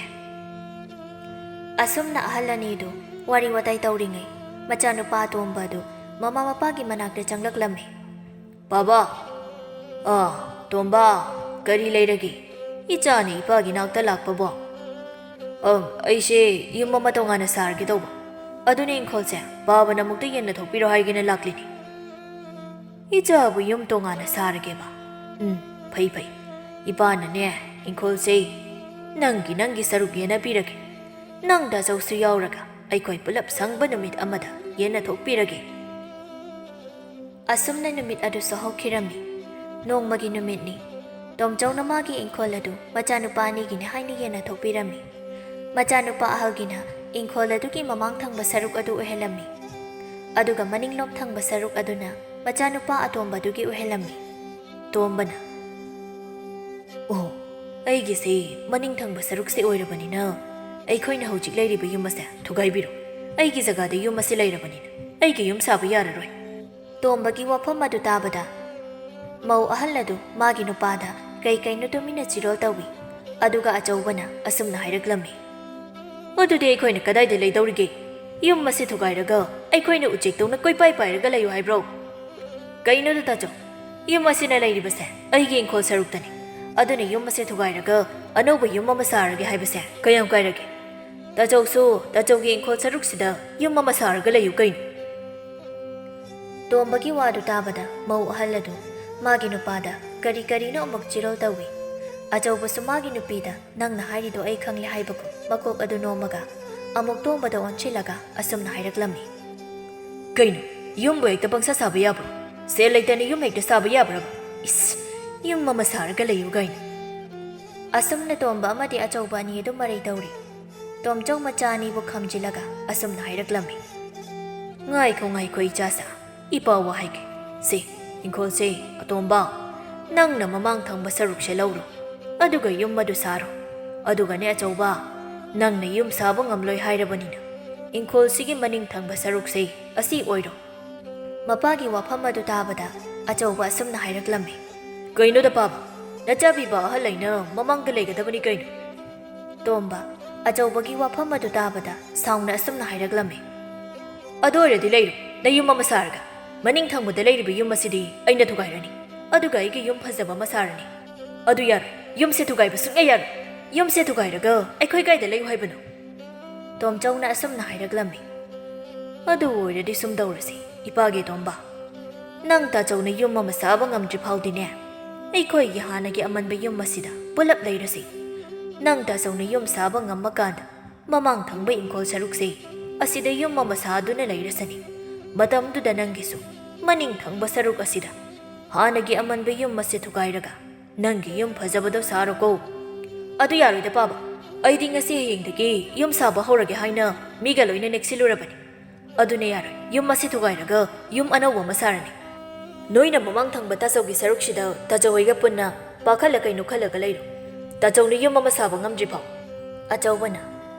ꯑꯁꯨꯝꯅ ꯑꯍꯜ ꯑꯅꯤꯗꯨ ꯋꯥꯔꯤ ꯋꯥꯇꯥꯏ ꯇꯧꯔꯤꯉꯩ, ꯃꯆꯥꯅꯨꯄꯥ ꯑꯇꯣꯝꯕ ꯑꯗꯨ ꯃꯃꯥ ꯃꯄꯥꯒꯤ ꯃꯅꯥꯛꯇ ꯆꯪꯂꯛꯂꯝꯃꯤ꯫ "ꯕꯥꯕꯥ!" "ꯑꯥ, ꯇꯣꯝꯕ, ꯀꯔꯤ ꯂꯩꯔꯒꯦ? ꯏꯆꯥꯅ ꯏꯄꯥꯒꯤ ꯅꯥꯛꯇ ꯂꯥꯛꯄꯕꯣ?" "ꯑꯪ, ꯑꯩꯁꯦ ꯌꯨꯝ ꯑꯃ ꯇꯣꯉꯥꯟꯅ ꯁꯥꯔꯒꯦ ꯇꯧꯕ꯫ ꯑꯗꯨꯅ ꯏꯪꯈꯣꯜꯁꯦ ꯕꯥꯕꯥꯅ ꯑꯃꯨꯛꯇ ꯌꯦꯟꯅ ꯊꯣꯛꯄꯤꯔꯣ ꯍꯥꯏꯒꯦꯅ ꯂꯥꯛꯂꯤꯅꯤ꯫" "ꯏꯆꯥꯕꯨ ꯌꯨꯝ ꯇꯣꯉꯥꯟꯅ ꯁꯥꯔꯒꯦꯕ? ꯎꯝ, ꯐꯩ ꯐꯩ꯫ ꯏꯄꯥꯅꯅꯦ, ꯏꯪꯈꯣꯜꯁꯦ ꯅꯪꯒꯤ, ꯅꯪꯒꯤ ꯁꯔꯨꯛ ꯌꯦꯟꯅꯕꯤꯔꯒꯦ꯫ ꯅꯪ ꯗꯥꯆꯧꯁꯨ ꯌꯥꯎꯔꯒ ꯑꯩꯈꯣꯏ ꯄꯨꯂꯞ ꯁꯪꯕ ꯅꯨꯃꯤꯠ ꯑꯃꯗ ꯌꯦꯟꯅ ꯊꯣꯛꯄꯤꯔꯒꯦ꯫" ꯑꯁꯨꯝꯅ ꯅꯨꯃꯤꯠ ꯑꯗꯨꯁꯨ ꯍꯧꯈꯤꯔꯝꯃꯤ꯫ ꯅꯣꯡꯃꯒꯤ ꯅꯨꯃꯤꯠꯅꯤ꯫ ꯇꯣꯝꯆꯧꯅ ꯃꯥꯒꯤ ꯏꯪꯈꯣꯜ ꯑꯗꯨ ꯃꯆꯥꯅꯨꯄꯥ ꯑꯅꯤꯒꯤꯅꯤ ꯍꯥꯏꯅ ꯌꯦꯟꯅ ꯊꯣꯛꯄꯤꯔꯝꯃꯤ꯫ ꯃꯆꯥꯅꯨꯄꯥ ꯑꯍꯜꯒꯤꯅ ꯏꯪꯈꯣꯜ ꯑꯗꯨꯒꯤ ꯃꯃꯥꯡ ꯊꯪꯕ ꯁꯔꯨꯛ ꯑꯗꯨ ꯑꯣꯏꯍꯜꯂꯝꯃꯤ, ꯑꯗꯨꯒ ꯃꯅꯤꯡꯂꯣꯝ ꯊꯪꯕ ꯁꯔꯨꯛ ꯑꯗꯨꯅ ꯃꯆꯥꯅꯨꯄꯥ ꯑꯇꯣꯝꯕꯗꯨꯒꯤ ꯑꯣꯏꯍꯜꯂꯝꯃꯤ꯫ ꯇꯣꯝꯕꯅ, "ꯑꯣ, ꯑꯩꯒꯤꯁꯦ ꯃꯅꯤꯡ ꯊꯪꯕ ꯁꯔꯨꯛꯁꯦ ꯑꯣꯏꯔꯕꯅꯤꯅ, ꯑꯩꯈꯣꯏꯅ ꯍꯧꯖꯤꯛ ꯂꯩꯔꯤꯕ ꯌꯨꯝ ꯑꯁꯦ ꯊꯨꯒꯥꯏꯕꯤꯔꯣ꯫ ꯑꯩꯒꯤ ꯖꯒꯥꯗ ꯌꯨꯝ ꯑꯁꯤ ꯂꯩꯔꯕꯅꯤꯅ, ꯑꯩꯒꯤ ꯌꯨꯝ ꯁꯥꯕ ꯌꯥꯔꯔꯣꯏ꯫" ꯇꯣꯝꯕꯒꯤ ꯋꯥꯐꯝ ꯑꯗꯨ ꯇꯥꯕꯗ, ꯃꯧ ꯑꯍꯜ ꯑꯗꯨ ꯃꯥꯒꯤ ꯅꯨꯄꯥꯗ ꯀꯩ ꯀꯩꯅꯣ ꯇꯨꯃꯤꯟꯅ ꯆꯤꯔꯣꯜ ꯇꯧꯏ꯫ ꯑꯗꯨꯒ ꯑꯆꯧꯕꯅ ꯑꯁꯨꯝꯅ ꯍꯥꯏꯔꯛꯂꯝꯃꯤ, "ꯑꯗꯨꯗꯤ ꯑꯩꯈꯣꯏꯅ ꯀꯗꯥꯏꯗ ꯂꯩꯗꯧꯔꯤꯒꯦ? ꯌꯨꯝ ꯑꯁꯤ ꯊꯨꯒꯥꯏꯔꯒ ꯑꯩꯈꯣꯏꯅ ꯎꯆꯦꯛꯇꯧꯅ ꯀꯣꯏꯄꯥꯏ ꯄꯥꯏꯔꯒ ꯂꯩꯌꯨ ꯍꯥꯏꯕ꯭ꯔꯣ?" "ꯀꯩꯅꯣꯗ ꯇꯥꯆꯧ, ꯌꯨꯝ ꯑꯁꯤꯅ ꯂꯩꯔꯤꯕꯁꯦ ꯑꯩꯒꯤ ꯏꯪꯈꯣꯜ ꯁꯔꯨꯛꯇꯅꯤ꯫ ꯑꯗꯨꯅ ꯌꯨꯝ ꯑꯁꯤ ꯊꯨꯒꯥꯏꯔꯒ ꯑꯅꯧꯕ ꯌꯨꯝ ꯑꯃ ꯁꯥꯔꯒꯦ ꯍꯥꯏꯕꯁꯦ ꯀꯌꯥꯝ ꯀꯥꯏꯔꯒꯦ? ꯇꯥꯆꯧꯁꯨ ꯇꯥꯆꯧꯒꯤ ꯏꯪꯈꯣꯜ ꯁꯔꯨꯛꯁꯤꯗ ꯌꯨꯝ ꯑꯃ ꯁꯥꯔꯒ ꯂꯩꯌꯨ ꯀꯩꯅꯣ?" ꯇꯣꯝꯕꯒꯤ ꯋꯥꯗꯨ ꯇꯥꯕꯗ ꯃꯧ ꯑꯍꯜ ꯑꯗꯨ ꯃꯥꯒꯤ ꯅꯨꯄꯥꯗ ꯀꯔꯤ ꯀꯔꯤꯅꯣ ꯑꯃꯨꯛ ꯆꯤꯔꯣꯜ ꯇꯧꯏ꯫ ꯑꯆꯧꯕꯁꯨ ꯃꯥꯒꯤ ꯅꯨꯄꯤꯗ "ꯅꯪꯅ ꯍꯥꯏꯔꯤꯗꯣ ꯑꯩ ꯈꯪꯂꯦ" ꯍꯥꯏꯕꯒꯨꯝ ꯃꯀꯣꯛ ꯑꯗꯨ ꯅꯣꯝꯃꯒ ꯑꯃꯨꯛ ꯇꯣꯝꯕꯗ ꯑꯣꯟꯁꯤꯜꯂꯒ ꯑꯁꯨꯝꯅ ꯍꯥꯏꯔꯛꯂꯝꯃꯤ, "ꯀꯩꯅꯣ, ꯌꯨꯝꯕꯨ ꯍꯦꯛꯇ ꯄꯪꯁꯥ ꯁꯥꯕ ꯌꯥꯕ꯭ꯔꯣ? ꯁꯦꯜ ꯂꯩꯇꯅ ꯌꯨꯝ ꯍꯦꯛꯇ ꯁꯥꯕ ꯌꯥꯕ꯭ꯔꯕ? ꯏꯁ, ꯌꯨꯝ ꯑꯃ ꯁꯥꯔꯒ ꯂꯩꯌꯨ ꯀꯥꯏꯅ꯫" ꯑꯁꯨꯝꯅ ꯇꯣꯝꯕ ꯑꯃꯗꯤ ꯑꯆꯧꯕ ꯑꯅꯤ ꯑꯗꯨ ꯃꯔꯩ ꯇꯧꯔꯤ꯫ ꯇꯣꯝꯆꯧ ꯃꯆꯥ ꯑꯅꯤꯕꯨ ꯈꯝꯖꯤꯜꯂꯒ ꯑꯁꯨꯝꯅ ꯍꯥꯏꯔꯛꯂꯝꯃꯤ, "ꯉꯥꯏꯈꯣ, ꯉꯥꯏꯈꯣ, ꯏꯆꯥꯁꯥ, ꯏꯄꯥ ꯋꯥ ꯍꯥꯏꯒꯦ꯫ ꯁꯦ, ꯏꯪꯈꯣꯜꯁꯦ, ꯑꯇꯣꯝꯕ, ꯅꯪꯅ ꯃꯃꯥꯡ ꯊꯪꯕ ꯁꯔꯨꯛꯁꯦ ꯂꯧꯔꯣ, ꯑꯗꯨꯒ ꯌꯨꯝ ꯑꯗꯨ ꯁꯥꯔꯣ꯫ ꯑꯗꯨꯒꯅꯦ ꯑꯆꯧꯕ, ꯅꯪꯅ ꯌꯨꯝ ꯁꯥꯕ ꯉꯝꯂꯣꯏ ꯍꯥꯏꯔꯕꯅꯤꯅ, ꯏꯪꯈꯣꯜꯁꯤꯒꯤ ꯃꯅꯤꯡ ꯊꯪꯕ ꯁꯔꯨꯛꯁꯦ ꯑꯁꯤ ꯑꯣꯏꯔꯣ꯫" ꯃꯄꯥꯒꯤ ꯋꯥꯐꯝ ꯑꯗꯨ ꯇꯥꯕꯗ ꯑꯆꯧꯕ ꯑꯁꯨꯝꯅ ꯍꯥꯏꯔꯛꯂꯝꯃꯤ, "ꯀꯩꯅꯣꯗ ꯄꯥꯕ, ꯅꯆꯥꯕꯤꯕ ꯑꯍꯜ ꯑꯩꯅ ꯃꯃꯥꯡꯗ ꯂꯩꯒꯗꯕꯅꯤ ꯀꯩꯅꯣ꯫ ꯇꯣꯝꯕ, ꯑꯆꯧꯕꯒꯤ ꯋꯥꯐꯝ ꯑꯗꯨ ꯇꯥꯕꯗ ꯁꯥꯎꯅ ꯑꯁꯨꯝꯅ ꯍꯥꯏꯔꯛꯂꯝꯃꯤ꯫ ꯑꯗꯨ ꯑꯣꯏꯔꯗꯤ ꯂꯩꯔꯣ, ꯅꯌꯨꯝ ꯑꯃ ꯁꯥꯔꯒ꯫ ꯃꯅꯤꯡ ꯊꯪꯕꯗ ꯂꯩꯔꯤꯕ ꯌꯨꯝ ꯑꯁꯤꯗꯤ ꯑꯩꯅ ꯊꯨꯒꯥꯏꯔꯅꯤ, ꯑꯗꯨꯒ ꯑꯩꯒꯤ ꯌꯨꯝ ꯐꯖꯕ ꯑꯃ ꯁꯥꯔꯅꯤ꯫ ꯑꯗꯨ ꯌꯥꯔꯣꯏ, ꯌꯨꯝꯁꯦ ꯊꯨꯒꯥꯏꯕ ꯁꯨꯡꯌꯥ ꯌꯥꯔꯣꯏ꯫ ꯌꯨꯝꯁꯦ ꯊꯨꯒꯥꯏꯔꯒ ꯑꯩꯈꯣꯏ ꯀꯥꯏꯗ ꯂꯩꯌꯨ ꯍꯥꯏꯕꯅꯣ? ꯇꯣꯝꯆꯧꯅ ꯑꯁꯨꯝꯅ ꯍꯥꯏꯔꯛꯂꯝꯃꯤ꯫ ꯑꯗꯨ ꯑꯣꯏꯔꯗꯤ ꯁꯨꯝ ꯇꯧꯔꯁꯤ, ꯏꯄꯥꯒꯤ ꯇꯣꯝꯕ꯫ ꯅꯪ ꯇꯥꯆꯧꯅ ꯌꯨꯝ ꯑꯃ ꯁꯥꯕ ꯉꯝꯗ꯭ꯔꯤ ꯐꯥꯎꯗꯤꯅꯦ, ꯑꯩꯈꯣꯏꯒꯤ ꯍꯥꯟꯅꯒꯤ ꯑꯃꯟꯕ ꯌꯨꯝ ꯑꯁꯤꯗ ꯄꯨꯂꯞ ꯂꯩꯔꯁꯤ꯫ ꯅꯪ ꯇꯥꯆꯧꯅ ꯌꯨꯝ ꯁꯥꯕ ꯉꯝꯃꯀꯥꯟꯗ ꯃꯃꯥꯡ ꯊꯪꯕ ꯏꯪꯈꯣꯜ ꯁꯔꯨꯛꯁꯦ, ꯑꯁꯤꯗ ꯌꯨꯝ ꯑꯃ ꯁꯥꯗꯨꯅ ꯂꯩꯔꯁꯅꯤ꯫ ꯃꯇꯝꯗꯨꯗ ꯅꯪꯒꯤꯁꯨ ꯃꯅꯤꯡ ꯊꯪꯕ ꯁꯔꯨꯛ ꯑꯁꯤꯗ ꯍꯥꯟꯅꯒꯤ ꯑꯃꯟꯕ ꯌꯨꯝ ꯑꯁꯤ ꯊꯨꯒꯥꯏꯔꯒ ꯅꯪꯒꯤ ꯌꯨꯝ ꯐꯖꯕꯗꯣ ꯁꯥꯔꯣꯀꯣ꯫ ꯑꯗꯨ ꯌꯥꯔꯣꯏꯗ ꯄꯥꯕ, ꯑꯩꯗꯤ ꯉꯁꯤ ꯍꯌꯦꯡꯗꯒꯤ ꯌꯨꯝ ꯁꯥꯕ ꯍꯧꯔꯒꯦ ꯍꯥꯏꯅ ꯃꯤꯒ ꯂꯣꯏꯅ ꯅꯦꯛꯁꯤꯜꯂꯨꯔꯕꯅꯤ꯫ ꯑꯗꯨꯅ ꯌꯥꯔꯣꯏ, ꯌꯨꯝ ꯑꯁꯤ ꯊꯨꯒꯥꯏꯔꯒ ꯌꯨꯝ ꯑꯅꯧꯕ ꯑꯃ ꯁꯥꯔꯅꯤ꯫ ꯅꯣꯏꯅ ꯃꯃꯥꯡ ꯊꯪꯕ ꯇꯥꯆꯧꯒꯤ ꯁꯔꯨꯛꯁꯤꯗ ꯇꯥꯆꯧ ꯍꯣꯏꯒ ꯄꯨꯟꯅ ꯄꯥꯈꯜꯂ ꯀꯩꯅꯣ ꯈꯜꯂꯒ ꯂꯩꯔꯣ꯫ ꯇꯥꯆꯧꯅ ꯌꯨꯝ ꯑꯃ ꯁꯥꯕ ꯉꯝꯗ꯭ꯔꯤ ꯐꯥꯎ꯫ ꯑꯆꯧꯕꯅ,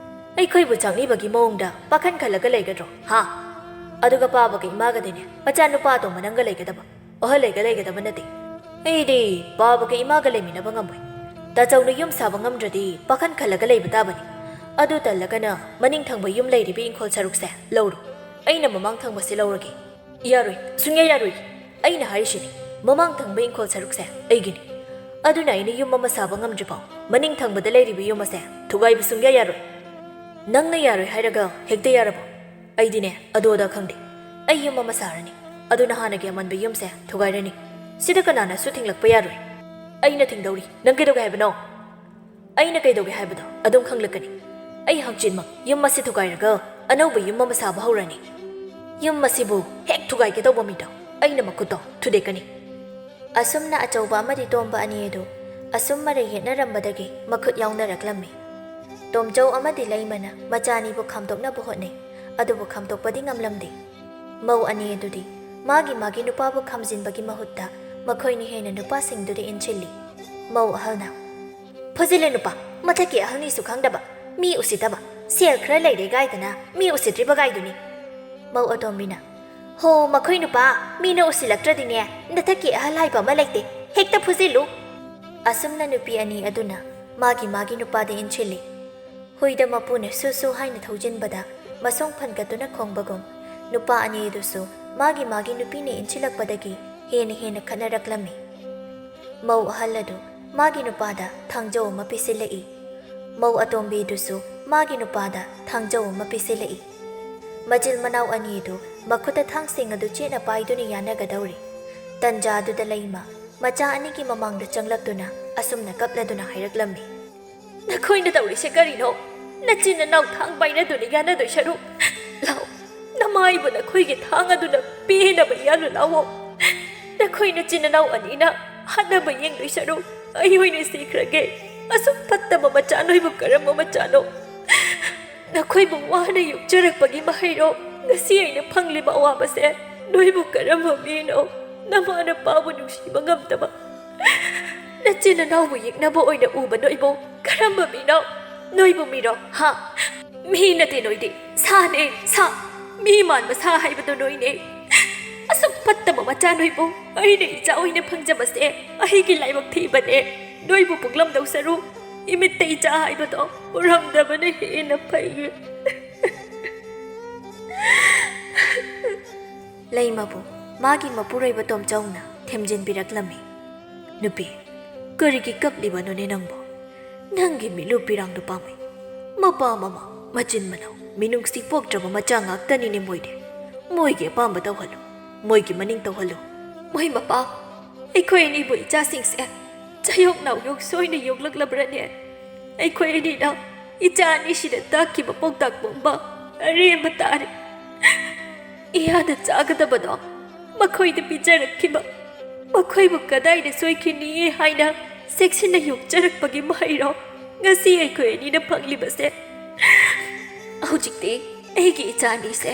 ꯑꯩꯈꯣꯏꯕꯨ ꯆꯥꯛꯅꯤꯕꯒꯤ ꯃꯑꯣꯡꯗ ꯄꯥꯈꯟ ꯈꯜꯂꯒ ꯂꯩꯒꯗ꯭ꯔꯣ, ꯍꯥ? ꯑꯗꯨꯒ ꯄꯥꯕꯒ ꯏꯃꯥꯒꯗꯤꯅꯦ, ꯃꯆꯥꯅꯨꯄꯥ ꯑꯇꯣꯝꯕ ꯅꯪꯒ ꯂꯩꯒꯗꯕ꯫ ꯑꯍꯜ ꯂꯩꯒ ꯂꯩꯒꯗꯕ ꯅꯠꯇꯦ꯫ ꯑꯩꯗꯤ ꯄꯥꯕꯒ ꯏꯃꯥꯒ ꯂꯩꯃꯤꯟꯅꯕ ꯉꯝꯃꯣꯏ꯫ ꯇꯥꯆꯧꯅ ꯌꯨꯝ ꯁꯥꯕ ꯉꯝꯗ꯭ꯔꯗꯤ ꯄꯥꯈꯟ ꯈꯜꯂꯒ ꯂꯩꯕ ꯇꯥꯕꯅꯤ꯫ ꯑꯗꯨ ꯇꯜꯂꯒꯅ ꯃꯅꯤꯡ ꯊꯪꯕ ꯌꯨꯝ ꯂꯩꯔꯤꯕ ꯏꯪꯈꯣꯜ ꯁꯔꯨꯛꯁꯦ ꯂꯧꯔꯣ꯫ ꯑꯩꯅ ꯃꯃꯥꯡ ꯊꯪꯕꯁꯦ ꯂꯧꯔꯒꯦ꯫ ꯌꯥꯔꯣꯏ, ꯁꯨꯡꯌꯥ ꯌꯥꯔꯣꯏ꯫ ꯑꯩꯅ ꯍꯥꯏꯔꯤꯁꯤꯅꯤ, ꯃꯃꯥꯡ ꯊꯪꯕ ꯏꯪꯈꯣꯜ ꯁꯔꯨꯛꯁꯦ ꯑꯩꯒꯤꯅꯤ꯫ ꯑꯗꯨꯅ ꯑꯩꯅ ꯌꯨꯝ ꯑꯃ ꯁꯥꯕ ꯉꯝꯗ꯭ꯔꯤꯐꯥꯎ ꯃꯅꯤꯡ ꯊꯪꯕꯗ ꯂꯩꯔꯤꯕ ꯌꯨꯝ ꯑꯁꯦ ꯊꯨꯒꯥꯏꯕ ꯁꯨꯡꯌꯥ ꯌꯥꯔꯣꯏ꯫ ꯅꯪꯅ ꯌꯥꯔꯣꯏ ꯍꯥꯏꯔꯒ ꯍꯦꯛꯇ ꯌꯥꯔꯕꯣ? ꯑꯩꯗꯤꯅꯦ, ꯑꯗꯨ ꯑꯗꯥ ꯈꯪꯗꯦ꯫ ꯑꯩ ꯌꯨꯝ ꯑꯃ ꯁꯥꯔꯅꯤ꯫ ꯑꯗꯨꯅ ꯍꯥꯟꯅꯒꯤ ꯑꯃꯟꯕ ꯌꯨꯝꯁꯦ ꯊꯨꯒꯥꯏꯔꯅꯤ꯫ ꯁꯤꯗ ꯀꯅꯥꯅꯁꯨ ꯊꯤꯡꯂꯛꯄ ꯌꯥꯔꯣꯏ꯫ ꯑꯩꯅ ꯊꯤꯡꯗꯧꯔꯤ꯫ ꯅꯪ ꯀꯩꯗꯧꯒꯦ ꯍꯥꯏꯕꯅꯣ? ꯑꯩꯅ ꯀꯩꯗꯧꯒꯦ ꯍꯥꯏꯕꯗꯣ ꯑꯗꯨꯝ ꯈꯪꯂꯛꯀꯅꯤ꯫ ꯑꯩ ꯍꯪꯆꯤꯠꯃꯛ ꯌꯨꯝ ꯑꯁꯤ ꯊꯨꯒꯥꯏꯔꯒ ꯑꯅꯧꯕ ꯌꯨꯝ ꯑꯃ ꯁꯥꯕ ꯍꯧꯔꯅꯤ꯫ ꯌꯨꯝ ꯑꯁꯤꯕꯨ ꯍꯦꯛ ꯊꯨꯒꯥꯏꯒꯦ ꯇꯧꯕ ꯃꯤꯗꯣ ꯑꯩꯅ ꯃꯈꯨꯠꯇꯣ ꯊꯨꯗꯦꯛꯀꯅꯤ꯫ ꯑꯁꯨꯝꯅ ꯑꯆꯧꯕ ꯑꯃꯗꯤ ꯇꯣꯝꯕ ꯑꯅꯤ ꯑꯗꯨ ꯑꯁꯨꯝ ꯃꯔꯩ ꯌꯦꯠꯅꯔꯝꯕꯗꯒꯤ ꯃꯈꯨꯠ ꯌꯥꯎꯅꯔꯛꯂꯝꯃꯤ꯫ ꯇꯣꯝꯆꯧ ꯑꯃꯗꯤ ꯂꯩꯃꯅ ꯃꯆꯥ ꯑꯅꯤꯕꯨ ꯈꯥꯝꯗꯣꯛꯅꯕ ꯍꯣꯠꯅꯩ, ꯑꯗꯨꯕꯨ ꯈꯥꯝꯗꯣꯛꯄꯗꯤ ꯉꯝꯂꯝꯗꯦ꯫ ꯃꯧ ꯑꯅꯤ ꯑꯗꯨꯗꯤ ꯃꯥꯒꯤ ꯃꯥꯒꯤ ꯅꯨꯄꯥꯕꯨ ꯈꯥꯝꯖꯤꯟꯕꯒꯤ ꯃꯍꯨꯠꯇ ꯃꯈꯣꯏꯅ ꯍꯦꯟꯅ ꯅꯨꯄꯥꯁꯤꯡꯗꯨꯗ ꯏꯟꯁꯤꯜꯂꯤ꯫ ꯃꯧ ꯑꯍꯜꯅ, "ꯐꯨꯖꯤꯜꯂꯦ ꯅꯨꯄꯥ, ꯃꯊꯛꯀꯤ ꯑꯍꯜꯅꯤꯁꯨ ꯈꯪꯗꯕ, ꯃꯤ ꯎꯁꯤꯠꯇꯕ, ꯁꯦꯜ ꯈꯔ ꯂꯩꯔꯦ ꯒꯥꯏꯗꯅ ꯃꯤ ꯎꯁꯤꯠꯇ꯭ꯔꯤꯕ ꯒꯥꯏꯗꯨꯅꯤ"꯫ ꯃꯧ ꯑꯇꯣꯝꯕꯤꯅ, "ꯍꯣ, ꯃꯈꯣꯏ ꯅꯨꯄꯥ, ꯃꯤꯅ ꯎꯁꯤꯜꯂꯛꯇ꯭ꯔꯗꯤꯅꯦ, ꯅꯊꯛꯀꯤ ꯑꯍꯜ ꯍꯥꯏꯕ ꯑꯃ ꯂꯩꯇꯦ, ꯍꯦꯛꯇ ꯐꯨꯖꯤꯜꯂꯨ"꯫ ꯑꯁꯨꯝꯅ ꯅꯨꯄꯤ ꯑꯅꯤ ꯑꯗꯨꯅ ꯃꯥꯒꯤ ꯃꯥꯒꯤ ꯅꯨꯄꯥꯗ ꯏꯟꯁꯤꯜꯂꯤ꯫ ꯍꯨꯏꯗ ꯃꯄꯨꯅ ꯁꯨ ꯁꯨ ꯍꯥꯏꯅ ꯊꯧꯖꯤꯟꯕꯗ ꯃꯁꯣꯡ ꯐꯟꯒꯠꯇꯨꯅ ꯈꯣꯡꯕꯒꯨꯝ, ꯅꯨꯄꯥ ꯑꯅꯤ ꯑꯗꯨꯁꯨ ꯃꯥꯒꯤ ꯃꯥꯒꯤ ꯅꯨꯄꯤꯅ ꯏꯟꯁꯤꯜꯂꯛꯄꯗꯒꯤ ꯍꯦꯟꯅ ꯍꯦꯟꯅ ꯈꯠꯅꯔꯛꯂꯝꯃꯤ꯫ ꯃꯧ ꯑꯍꯜ ꯑꯗꯨ ꯃꯥꯒꯤ ꯅꯨꯄꯥꯗ ꯊꯥꯡꯖꯧ ꯑꯃ ꯄꯤꯁꯤꯜꯂꯛꯏ꯫ ꯃꯧ ꯑꯇꯣꯝꯕꯤꯗꯨꯁꯨ ꯃꯥꯒꯤ ꯅꯨꯄꯥꯗ ꯊꯥꯡꯖꯧ ꯑꯃ ꯄꯤꯁꯤꯜꯂꯛꯏ꯫ ꯃꯆꯤꯜ ꯃꯅꯥꯎ ꯑꯅꯤꯗꯨ ꯃꯈꯨꯠꯇ ꯊꯥꯡꯁꯤꯡ ꯑꯗꯨ ꯆꯦꯠꯅ ꯄꯥꯏꯗꯨꯅ ꯌꯥꯅꯒꯗꯧꯔꯤ꯫ ꯇꯟꯖꯥ ꯑꯗꯨꯗ ꯂꯩꯃ ꯃꯆꯥ ꯑꯅꯤꯒꯤ ꯃꯃꯥꯡꯗ ꯆꯪꯂꯛꯇꯨꯅ ꯑꯁꯨꯝꯅ ꯀꯞꯂꯗꯨꯅ ꯍꯥꯏꯔꯛꯂꯝꯃꯤ꯫ "ꯅꯈꯣꯏꯅ ꯇꯧꯔꯤꯁꯦ ꯀꯔꯤꯅꯣ? ꯅꯆꯤꯟ ꯅꯅꯥꯎ ꯊꯥꯡ ꯄꯥꯏꯅꯗꯨꯅ ꯌꯥꯅꯗꯣꯏ ꯁꯔꯨꯛ, ꯂꯥꯛꯑꯣ, ꯅꯃꯥꯏꯕꯨ ꯅꯈꯣꯏꯒꯤ ꯊꯥꯡ ꯑꯗꯨꯅ ꯄꯦꯟꯅꯕ ꯌꯥꯜꯂꯨ ꯂꯥꯛꯑꯣ꯫ ꯅꯈꯣꯏ ꯅꯆꯤꯟ ꯅꯅꯥꯎ ꯑꯅꯤꯅ ꯍꯥꯠꯅꯕ ꯌꯦꯡꯗꯣꯏ ꯁꯔꯨꯛ ꯑꯩ ꯑꯣꯏꯅ ꯁꯤꯈ꯭ꯔꯒꯦ꯫ ꯑꯁꯨꯛ ꯐꯠꯇꯕ ꯃꯆꯥ ꯅꯣꯏꯕꯨ ꯀꯔꯝꯕ ꯃꯆꯥꯅꯣ? ꯅꯈꯣꯏꯕꯨ ꯋꯥꯅ ꯌꯣꯛꯆꯔꯛꯄꯒꯤ ꯃꯍꯩꯔꯣ ꯉꯁꯤ ꯑꯩꯅ ꯐꯪꯂꯤꯕ ꯑꯋꯥꯕꯁꯦ? ꯅꯣꯏꯕꯨ ꯀꯔꯝꯕ ꯃꯤꯅꯣ? ꯅꯃꯥ ꯅꯄꯥꯕꯨ ꯅꯨꯡꯁꯤꯕ ꯉꯝꯗꯕ ꯅꯆꯤꯟ ꯅꯅꯥꯎꯕꯨ ꯌꯦꯛꯅꯕ ꯑꯣꯏꯅ ꯎꯕ ꯅꯣꯏꯕꯨ ꯀꯔꯝꯕ ꯃꯤꯅꯣ? ꯅꯣꯏꯕꯨ ꯃꯤꯔꯣ? ꯍꯥ? ꯃꯤ ꯅꯠꯇꯦ ꯅꯣꯏꯗꯤ, ꯁꯥꯅꯦ, ꯁꯥ꯫ ꯃꯤ ꯃꯥꯟꯕ ꯁꯥ ꯍꯥꯏꯕꯗꯣ ꯅꯣꯏꯅꯦ꯫ ꯑꯁꯨꯛ ꯐꯠꯇꯕ ꯃꯆꯥ ꯅꯣꯏꯕꯨ ꯑꯩꯅ ꯏꯆꯥ ꯑꯣꯏꯅ ꯐꯪꯖꯕꯁꯦ ꯑꯩꯒꯤ ꯂꯥꯏꯕꯛ ꯊꯤꯕꯅꯦ꯫ ꯅꯣꯏꯕꯨ ꯄꯣꯛꯂꯝꯗꯧ ꯁꯔꯨꯛ ꯏꯃꯤꯠꯇ ꯏꯆꯥ ꯍꯥꯏꯕꯗꯣ ꯎꯔꯝꯗꯕꯅ ꯍꯦꯟꯅ ꯐꯩ꯫" ꯂꯩꯃꯕꯨ ꯃꯥꯒꯤ ꯃꯄꯨꯔꯣꯏꯕ ꯇꯣꯝꯆꯧꯅ ꯊꯦꯝꯖꯤꯟꯕꯤꯔꯛꯂꯝꯃꯤ꯫ "ꯅꯨꯄꯤ, ꯀꯔꯤꯒꯤ ꯀꯞꯂꯤꯕꯅꯣꯅꯦ ꯅꯪꯕꯨ? ꯅꯪꯒꯤ ꯃꯤꯠꯂꯨ ꯄꯤꯔꯥꯡꯗꯨ ꯄꯥꯝꯃꯤ꯫ ꯃꯄꯥ ꯃꯃꯥ, ꯃꯆꯤꯟ ꯃꯅꯥꯎ, ꯃꯤꯅꯨꯡꯁꯤ ꯄꯣꯛꯇ꯭ꯔꯕ ꯃꯆꯥ ꯉꯥꯛꯇꯅꯤꯅꯦ ꯃꯣꯏꯗꯤ꯫ ꯃꯣꯏꯒꯤ ꯑꯄꯥꯝꯕ ꯇꯧꯍꯜꯂꯨ, ꯃꯣꯏꯒꯤ ꯃꯅꯤꯡ ꯇꯧꯍꯜꯂꯨ꯫" "ꯃꯣꯏ ꯃꯄꯥ, ꯑꯩꯈꯣꯏ ꯑꯅꯤꯕꯨ ꯏꯆꯥꯁꯤꯡꯁꯦ ꯆꯌꯣꯛ ꯅꯥꯎꯌꯣꯛ ꯁꯣꯏꯅ ꯌꯣꯛꯂꯛꯂꯕ꯭ꯔꯅꯦ? ꯑꯩꯈꯣꯏ ꯑꯅꯤꯅ ꯏꯆꯥ ꯑꯅꯤꯁꯤꯗ ꯇꯥꯛꯈꯤꯕ ꯄꯥꯎꯇꯥꯛ ꯄꯨꯝꯕ ꯑꯔꯦꯝꯕ ꯇꯥꯔꯦ꯫ ꯏꯌꯥꯗ ꯆꯥꯒꯗꯕꯗꯣ ꯃꯈꯣꯏꯗ ꯄꯤꯖꯔꯛꯈꯤꯕ, ꯃꯈꯣꯏꯕꯨ ꯀꯗꯥꯏꯗ ꯁꯣꯏꯈꯤꯅꯤ ꯍꯥꯏꯅ ꯆꯦꯛꯁꯤꯟꯅ ꯌꯣꯛꯆꯔꯛꯄꯒꯤ ꯃꯍꯩꯔꯣ ꯉꯁꯤ ꯑꯩꯈꯣꯏ ꯑꯅꯤꯅ ꯐꯪꯂꯤꯕꯁꯦ? ꯍꯧꯖꯤꯛꯇꯤ ꯑꯩꯒꯤ ꯏꯆꯥ ꯑꯅꯤꯁꯦ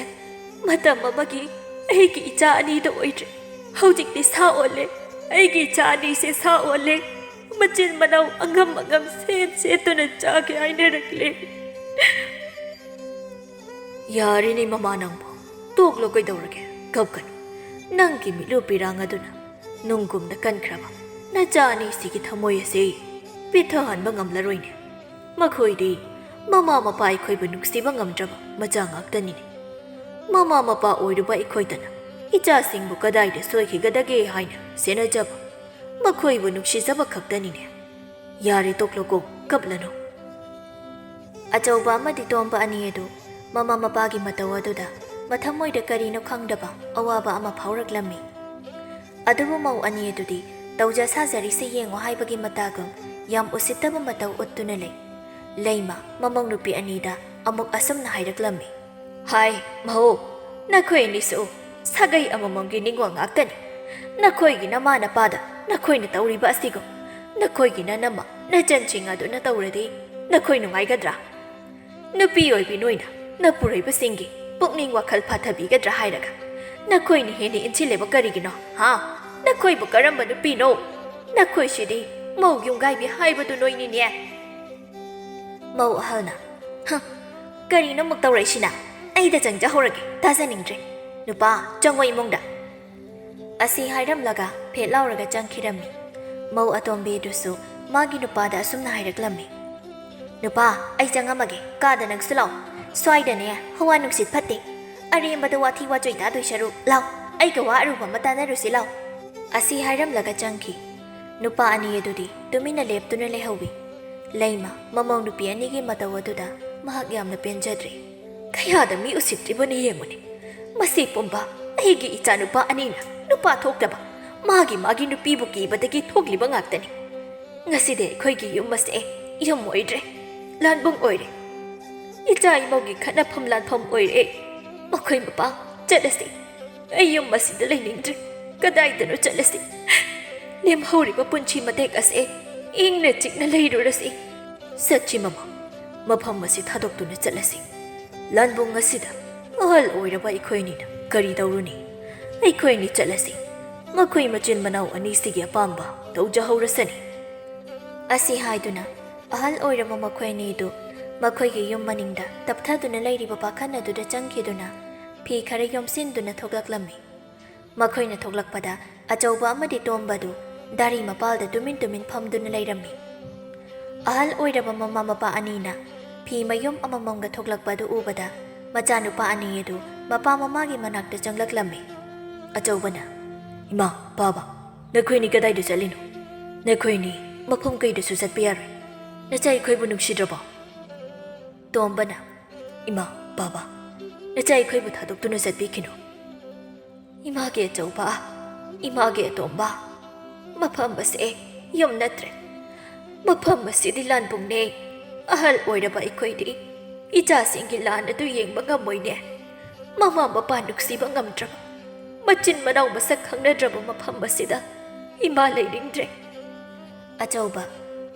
ꯃꯇꯝ ꯑꯃꯒꯤ ꯑꯩꯒꯤ ꯏꯆꯥ ꯑꯅꯤꯗ ꯑꯣꯏꯗ꯭ꯔꯦ꯫ ꯍꯧꯖꯤꯛꯇꯤ ꯁꯥ ꯑꯣꯜꯂꯦ꯫ ꯑꯩꯒꯤ ꯏꯆꯥ ꯑꯅꯤꯁꯦ ꯁꯥ ꯑꯣꯜꯂꯦ꯫ ꯃꯆꯤꯟ ꯃꯅꯥꯎ ꯑꯉꯝ ꯑꯉꯝ ꯁꯦꯠ ꯁꯦꯠꯇꯨꯅ ꯆꯥꯒꯦ ꯍꯥꯏꯅꯔꯛꯂꯦ꯫" "ꯌꯥꯔꯦꯅꯦ ꯃꯃꯥ ꯅꯪꯕꯨ, ꯇꯣꯛꯂꯣ ꯀꯩꯗꯧꯔꯒꯦ? ꯀꯞꯀꯅꯨ꯫ ꯅꯪꯒꯤ ꯃꯤꯠꯂꯨ ꯄꯤꯔꯥꯡ ꯑꯗꯨꯅ ꯅꯨꯡꯒꯨꯝꯅ ꯀꯟꯈ꯭ꯔꯕ ꯅꯆꯥ ꯑꯅꯤꯁꯤꯒꯤ ꯊꯃꯣꯏ ꯑꯁꯤ ꯄꯤꯊꯍꯟꯕ ꯉꯝꯂꯔꯣꯏꯅꯦ꯫ ꯃꯈꯣꯏꯗꯤ ꯃꯃꯥ ꯃꯄꯥ ꯑꯩꯈꯣꯏꯕꯨ ꯅꯨꯡꯁꯤꯕ ꯉꯝꯗ꯭ꯔꯕ ꯃꯆꯥ ꯉꯥꯛꯇꯅꯤꯅꯦ꯫ ꯃꯃꯥ ꯃꯄꯥ ꯑꯣꯏꯔꯨꯕ ꯑꯩꯈꯣꯏꯗꯅ ꯏꯆꯥꯁꯤꯡꯕꯨ ꯀꯗꯥꯏꯗ ꯁꯣꯏꯈꯤꯒꯗꯒꯦ ꯍꯥꯏꯅ ꯁꯦꯟꯅꯖꯕ, ꯃꯈꯣꯏꯕꯨ ꯅꯨꯡꯁꯤꯖꯕ ꯈꯛꯇꯅꯤꯅꯦ꯫ ꯌꯥꯔꯦ, ꯇꯣꯛꯂꯣꯀꯣ, ꯀꯞꯂꯅꯨ꯫ ꯑꯆꯧꯕ ꯑꯃꯗꯤ ꯇꯣꯝꯕ ꯑꯅꯤ ꯑꯗꯨ ꯃꯃꯥ ꯃꯄꯥꯒꯤ ꯃꯇꯧ ꯑꯗꯨꯗ ꯃꯊꯃꯣꯏꯗ ꯀꯔꯤꯅꯣ ꯈꯪꯗꯕ ꯑꯋꯥꯕ ꯑꯃ ꯐꯥꯎꯔꯛꯂꯝꯃꯤ꯫ ꯑꯗꯨꯕꯨ ꯃꯧ ꯑꯅꯤ ꯑꯗꯨꯗꯤ ꯇꯧꯖ ꯁꯥꯖꯔꯤꯁꯦ ꯌꯦꯡꯉꯨ ꯍꯥꯏꯕꯒꯤ ꯃꯇꯥꯒꯨꯝ ꯌꯥꯝ ꯎꯁꯤꯠꯇꯕ ꯃꯇꯧ ꯎꯠꯇꯨꯅ ꯂꯩ꯫ ꯂꯩꯃ ꯃꯃꯧ ꯅꯨꯄꯤ ꯑꯅꯤꯗ ꯑꯃꯨꯛ ꯑꯁꯨꯝꯅ ꯍꯥꯏꯔꯛꯂꯝꯃꯤ꯫ ꯍꯥꯏ, ꯃꯧ, ꯅꯈꯣꯏ ꯑꯅꯤꯁꯨ ꯁꯥꯒꯩ ꯑꯃꯃꯝꯒꯤ ꯅꯤꯡꯉꯣꯜ ꯉꯥꯛꯇꯅꯤ꯫ ꯅꯈꯣꯏꯒꯤ ꯅꯃꯥ ꯅꯄꯥꯗ ꯅꯈꯣꯏꯅ ꯇꯧꯔꯤꯕ ꯑꯁꯤꯒꯨꯝ ꯅꯈꯣꯏꯒꯤ ꯅꯅꯝꯃ ꯅꯆꯟꯁꯤꯡ ꯑꯗꯨꯅ ꯇꯧꯔꯗꯤ ꯅꯈꯣꯏ ꯅꯨꯡꯉꯥꯏꯒꯗ꯭ꯔꯥ? ꯅꯨꯄꯤ ꯑꯣꯏꯕꯤ ꯅꯣꯏꯅ ꯅꯄꯨꯔꯣꯏꯕꯁꯤꯡꯒꯤ ꯄꯨꯛꯅꯤꯡ ꯋꯥꯈꯜ ꯐꯥꯊꯕꯤꯒꯗ꯭ꯔꯥ ꯍꯥꯏꯔꯒ ꯅꯈꯣꯏꯅ ꯍꯦꯟꯅ ꯏꯟꯁꯤꯜꯂꯦꯕ ꯀꯔꯤꯒꯤꯅꯣ? ꯍꯥ? ꯅꯈꯣꯏꯕꯨ ꯀꯔꯝꯕ ꯅꯨꯄꯤꯅꯣ? ꯅꯈꯣꯏꯁꯤꯗꯤ ꯃꯧ ꯌꯨꯝꯒꯥꯏꯕꯤ ꯍꯥꯏꯕꯗꯨ ꯅꯣꯏꯅꯤꯅꯦ꯫ ꯃꯧ ꯑꯍꯜꯅ, "ꯍ, ꯀꯔꯤꯅꯣ ꯑꯃꯨꯛ ꯇꯧꯔꯛꯏꯁꯤꯅ? ꯑꯩꯗ ꯆꯪꯖꯍꯧꯔꯒꯦ, ꯇꯥꯖꯅꯤꯡꯗ꯭ꯔꯦ꯫ ꯅꯨꯄꯥ, ꯆꯪꯉꯣ ꯏꯃꯨꯡꯗ꯫" ꯑꯁꯤ ꯍꯥꯏꯔꯝꯂꯒ ꯐꯦꯠ ꯂꯥꯎꯔꯒ ꯆꯪꯈꯤꯔꯝꯃꯤ꯫ ꯃꯧ ꯑꯇꯣꯝꯕꯤꯗꯨꯁꯨ ꯃꯥꯒꯤ ꯅꯨꯄꯥꯗ ꯑꯁꯨꯝꯅ ꯍꯥꯏꯔꯛꯂꯝꯃꯤ, "ꯅꯨꯄꯥ, ꯑꯩ ꯆꯪꯉꯝꯃꯒꯦ, ꯀꯥꯗ ꯅꯪꯁꯨ ꯂꯥꯛꯑꯣ꯫ ꯁ꯭ꯋꯥꯏꯗꯅꯦ ꯍꯋꯥ ꯅꯨꯡꯁꯤꯠ ꯐꯠꯇꯦ꯫ ꯑꯔꯦꯝꯕꯗ ꯋꯥꯊꯤ ꯋꯥꯆꯣꯏ ꯇꯥꯗꯣꯏ ꯁꯔꯨꯛ ꯂꯥꯛꯑꯣ, ꯑꯩꯒ ꯋꯥ ꯑꯔꯨꯕ ꯑꯃ ꯇꯥꯟꯅꯔꯨꯁꯤ ꯂꯥꯛꯑꯣ꯫" ꯑꯁꯤ ꯍꯥꯏꯔꯝꯂꯒ ꯆꯪꯈꯤ꯫ ꯅꯨꯄꯥ ꯑꯅꯤ ꯑꯗꯨꯗꯤ ꯇꯨꯃꯤꯟꯅ ꯂꯦꯞꯇꯨꯅ ꯂꯩꯍꯧꯋꯤ꯫ ꯂꯩꯃ ꯃꯃꯧ ꯅꯨꯄꯤ ꯑꯅꯤꯒꯤ ꯃꯇꯧ ꯑꯗꯨꯗ ꯃꯍꯥꯛ ꯌꯥꯝꯅ ꯄꯦꯟꯖꯗ꯭ꯔꯦ꯫ ꯀꯌꯥꯗ ꯃꯤ ꯎꯁꯤꯠꯇ꯭ꯔꯤꯕꯅꯤ ꯌꯦꯡꯉꯨꯅꯦ꯫ ꯃꯁꯤ ꯄꯨꯝꯕ ꯑꯩꯒꯤ ꯏꯆꯥꯅꯨꯄꯥ ꯑꯅꯤꯅ ꯅꯨꯄꯥ ꯊꯣꯛꯇꯕ, ꯃꯥꯒꯤ ꯃꯥꯒꯤ ꯅꯨꯄꯤꯕꯨ ꯀꯤꯕꯗꯒꯤ ꯊꯣꯛꯂꯤꯕ ꯉꯥꯛꯇꯅꯤ꯫ ꯉꯁꯤꯗꯤ ꯑꯩꯈꯣꯏꯒꯤ ꯌꯨꯝ ꯑꯁꯦ ꯌꯨꯝ ꯑꯣꯏꯗ꯭ꯔꯦ, ꯂꯥꯟꯕꯨꯡ ꯑꯣꯏꯔꯦ꯫ ꯏꯆꯥ ꯏꯃꯧꯒꯤ ꯈꯠꯅꯐꯝ ꯂꯥꯟꯐꯝ ꯑꯣꯏꯔꯦ꯫ ꯃꯈꯣꯏ ꯃꯄꯥ, ꯆꯠꯂꯁꯤ꯫ ꯑꯩ ꯌꯨꯝ ꯑꯁꯤꯗ ꯂꯩꯅꯤꯡꯗ꯭ꯔꯦ꯫ ꯀꯗꯥꯏꯗꯅꯣ ꯆꯠꯂꯁꯤ꯫ ꯂꯦꯝꯍꯧꯔꯤꯕ ꯄꯨꯟꯁꯤ ꯃꯇꯦꯛ ꯑꯁꯦ ꯏꯪꯅ ꯆꯤꯛꯅ ꯂꯩꯔꯨꯔꯁꯤ꯫ ꯆꯠꯁꯤ ꯃꯃꯥ, ꯃꯐꯝ ꯑꯁꯤ ꯊꯥꯗꯣꯛꯇꯨꯅ ꯆꯠꯂꯁꯤ꯫ ꯂꯥꯟꯕꯨꯡ ꯑꯁꯤꯗ ꯑꯍꯜ ꯑꯣꯏꯔꯕ ꯑꯩꯈꯣꯏ ꯑꯅꯤꯅ ꯀꯔꯤ ꯇꯧꯔꯨꯅꯤ? ꯑꯩꯈꯣꯏ ꯑꯅꯤ ꯆꯠꯂꯁꯤ꯫ ꯃꯈꯣꯏ ꯃꯆꯤꯟ ꯃꯅꯥꯎ ꯑꯅꯤꯁꯤꯒꯤ ꯑꯄꯥꯝꯕ ꯇꯧꯖꯍꯧꯔꯁꯅꯤ꯫ ꯑꯁꯤ ꯍꯥꯏꯗꯨꯅ ꯑꯍꯜ ꯑꯣꯏꯔꯕ ꯃꯈꯣꯏ ꯑꯅꯤꯗꯨ ꯃꯈꯣꯏꯒꯤ ꯌꯨꯝ ꯃꯅꯤꯡꯗ ꯇꯞꯊꯗꯨꯅ ꯂꯩꯔꯤꯕ ꯄꯥꯈꯟ ꯑꯗꯨꯗ ꯆꯪꯈꯤꯗꯨꯅ ꯐꯤ ꯈꯔ ꯌꯣꯝꯁꯤꯟꯗꯨꯅ ꯊꯣꯛꯂꯛꯂꯝꯃꯤ꯫ ꯃꯈꯣꯏꯅ ꯊꯣꯛꯂꯛꯄꯗ ꯑꯆꯧꯕ ꯑꯃꯗꯤ ꯇꯣꯝꯕꯗꯨ ꯗꯥꯔꯤ ꯃꯄꯥꯜꯗ ꯇꯨꯃꯤꯟ ꯇꯨꯃꯤꯟ ꯐꯝꯗꯨꯅ ꯂꯩꯔꯝꯃꯤ꯫ ꯑꯍꯜ ꯑꯣꯏꯔꯕ ꯃꯃꯥ ꯃꯄꯥ ꯑꯅꯤꯅ ꯐꯤ ꯃꯌꯨꯝ ꯑꯃꯃꯝꯒ ꯊꯣꯛꯂꯛꯄ ꯑꯗꯨ ꯎꯕꯗ, ꯃꯆꯥꯅꯨꯄꯥ ꯑꯅꯤ ꯑꯗꯨ ꯃꯄꯥ ꯃꯃꯥꯒꯤ ꯃꯅꯥꯛꯇ ꯆꯪꯂꯛꯂꯝꯃꯤ꯫ ꯑꯆꯧꯕꯅ, "ꯏꯃꯥ, ꯄꯥꯕ, ꯅꯈꯣꯏꯅꯤ ꯀꯗꯥꯏꯗ ꯆꯠꯂꯤꯅꯣ? ꯅꯈꯣꯏꯅꯤ ꯃꯐꯝ ꯀꯩꯗꯁꯨ ꯆꯠꯄ ꯌꯥꯔꯣꯏ꯫ ꯅꯆꯥ ꯑꯩꯈꯣꯏꯕꯨ ꯅꯨꯡꯁꯤꯗ꯭ꯔꯕꯣ?" ꯇꯣꯝꯕꯅ, "ꯏꯃꯥ, ꯄꯥꯕ, ꯅꯆꯥ ꯑꯩꯈꯣꯏꯕꯨ ꯊꯥꯗꯣꯛꯇꯨꯅ ꯆꯠꯄꯤꯈꯤꯅꯨ꯫ ꯏꯃꯥꯒꯤ ꯑꯆꯧꯕ, ꯏꯃꯥꯒꯤ ꯑꯇꯣꯝꯕ, ꯃꯐꯝ ꯑꯁꯦ ꯌꯨꯝ ꯅꯠꯇ꯭ꯔꯦ꯫ ꯃꯐꯝ ꯑꯁꯤꯗꯤ ꯂꯥꯟꯕꯨꯡꯅꯦ꯫ ꯑꯍꯜ ꯑꯣꯏꯔꯕ ꯑꯩꯈꯣꯏꯗꯤ ꯏꯆꯥꯁꯤꯡꯒꯤ ꯂꯥꯟ ꯑꯗꯨ ꯌꯦꯡꯕ ꯉꯝꯃꯣꯏꯅꯦ꯫ ꯃꯃꯥ ꯃꯄꯥ ꯅꯨꯡꯁꯤꯕ ꯉꯝꯗ꯭ꯔꯕ, ꯃꯆꯤꯟ ꯃꯅꯥꯎ ꯃꯁꯛ ꯈꯪꯅꯗ꯭ꯔꯕ ꯃꯐꯝ ꯑꯁꯤꯗ ꯏꯃꯥ ꯂꯩꯅꯤꯡꯗ꯭ꯔꯦ꯫" ꯑꯆꯧꯕ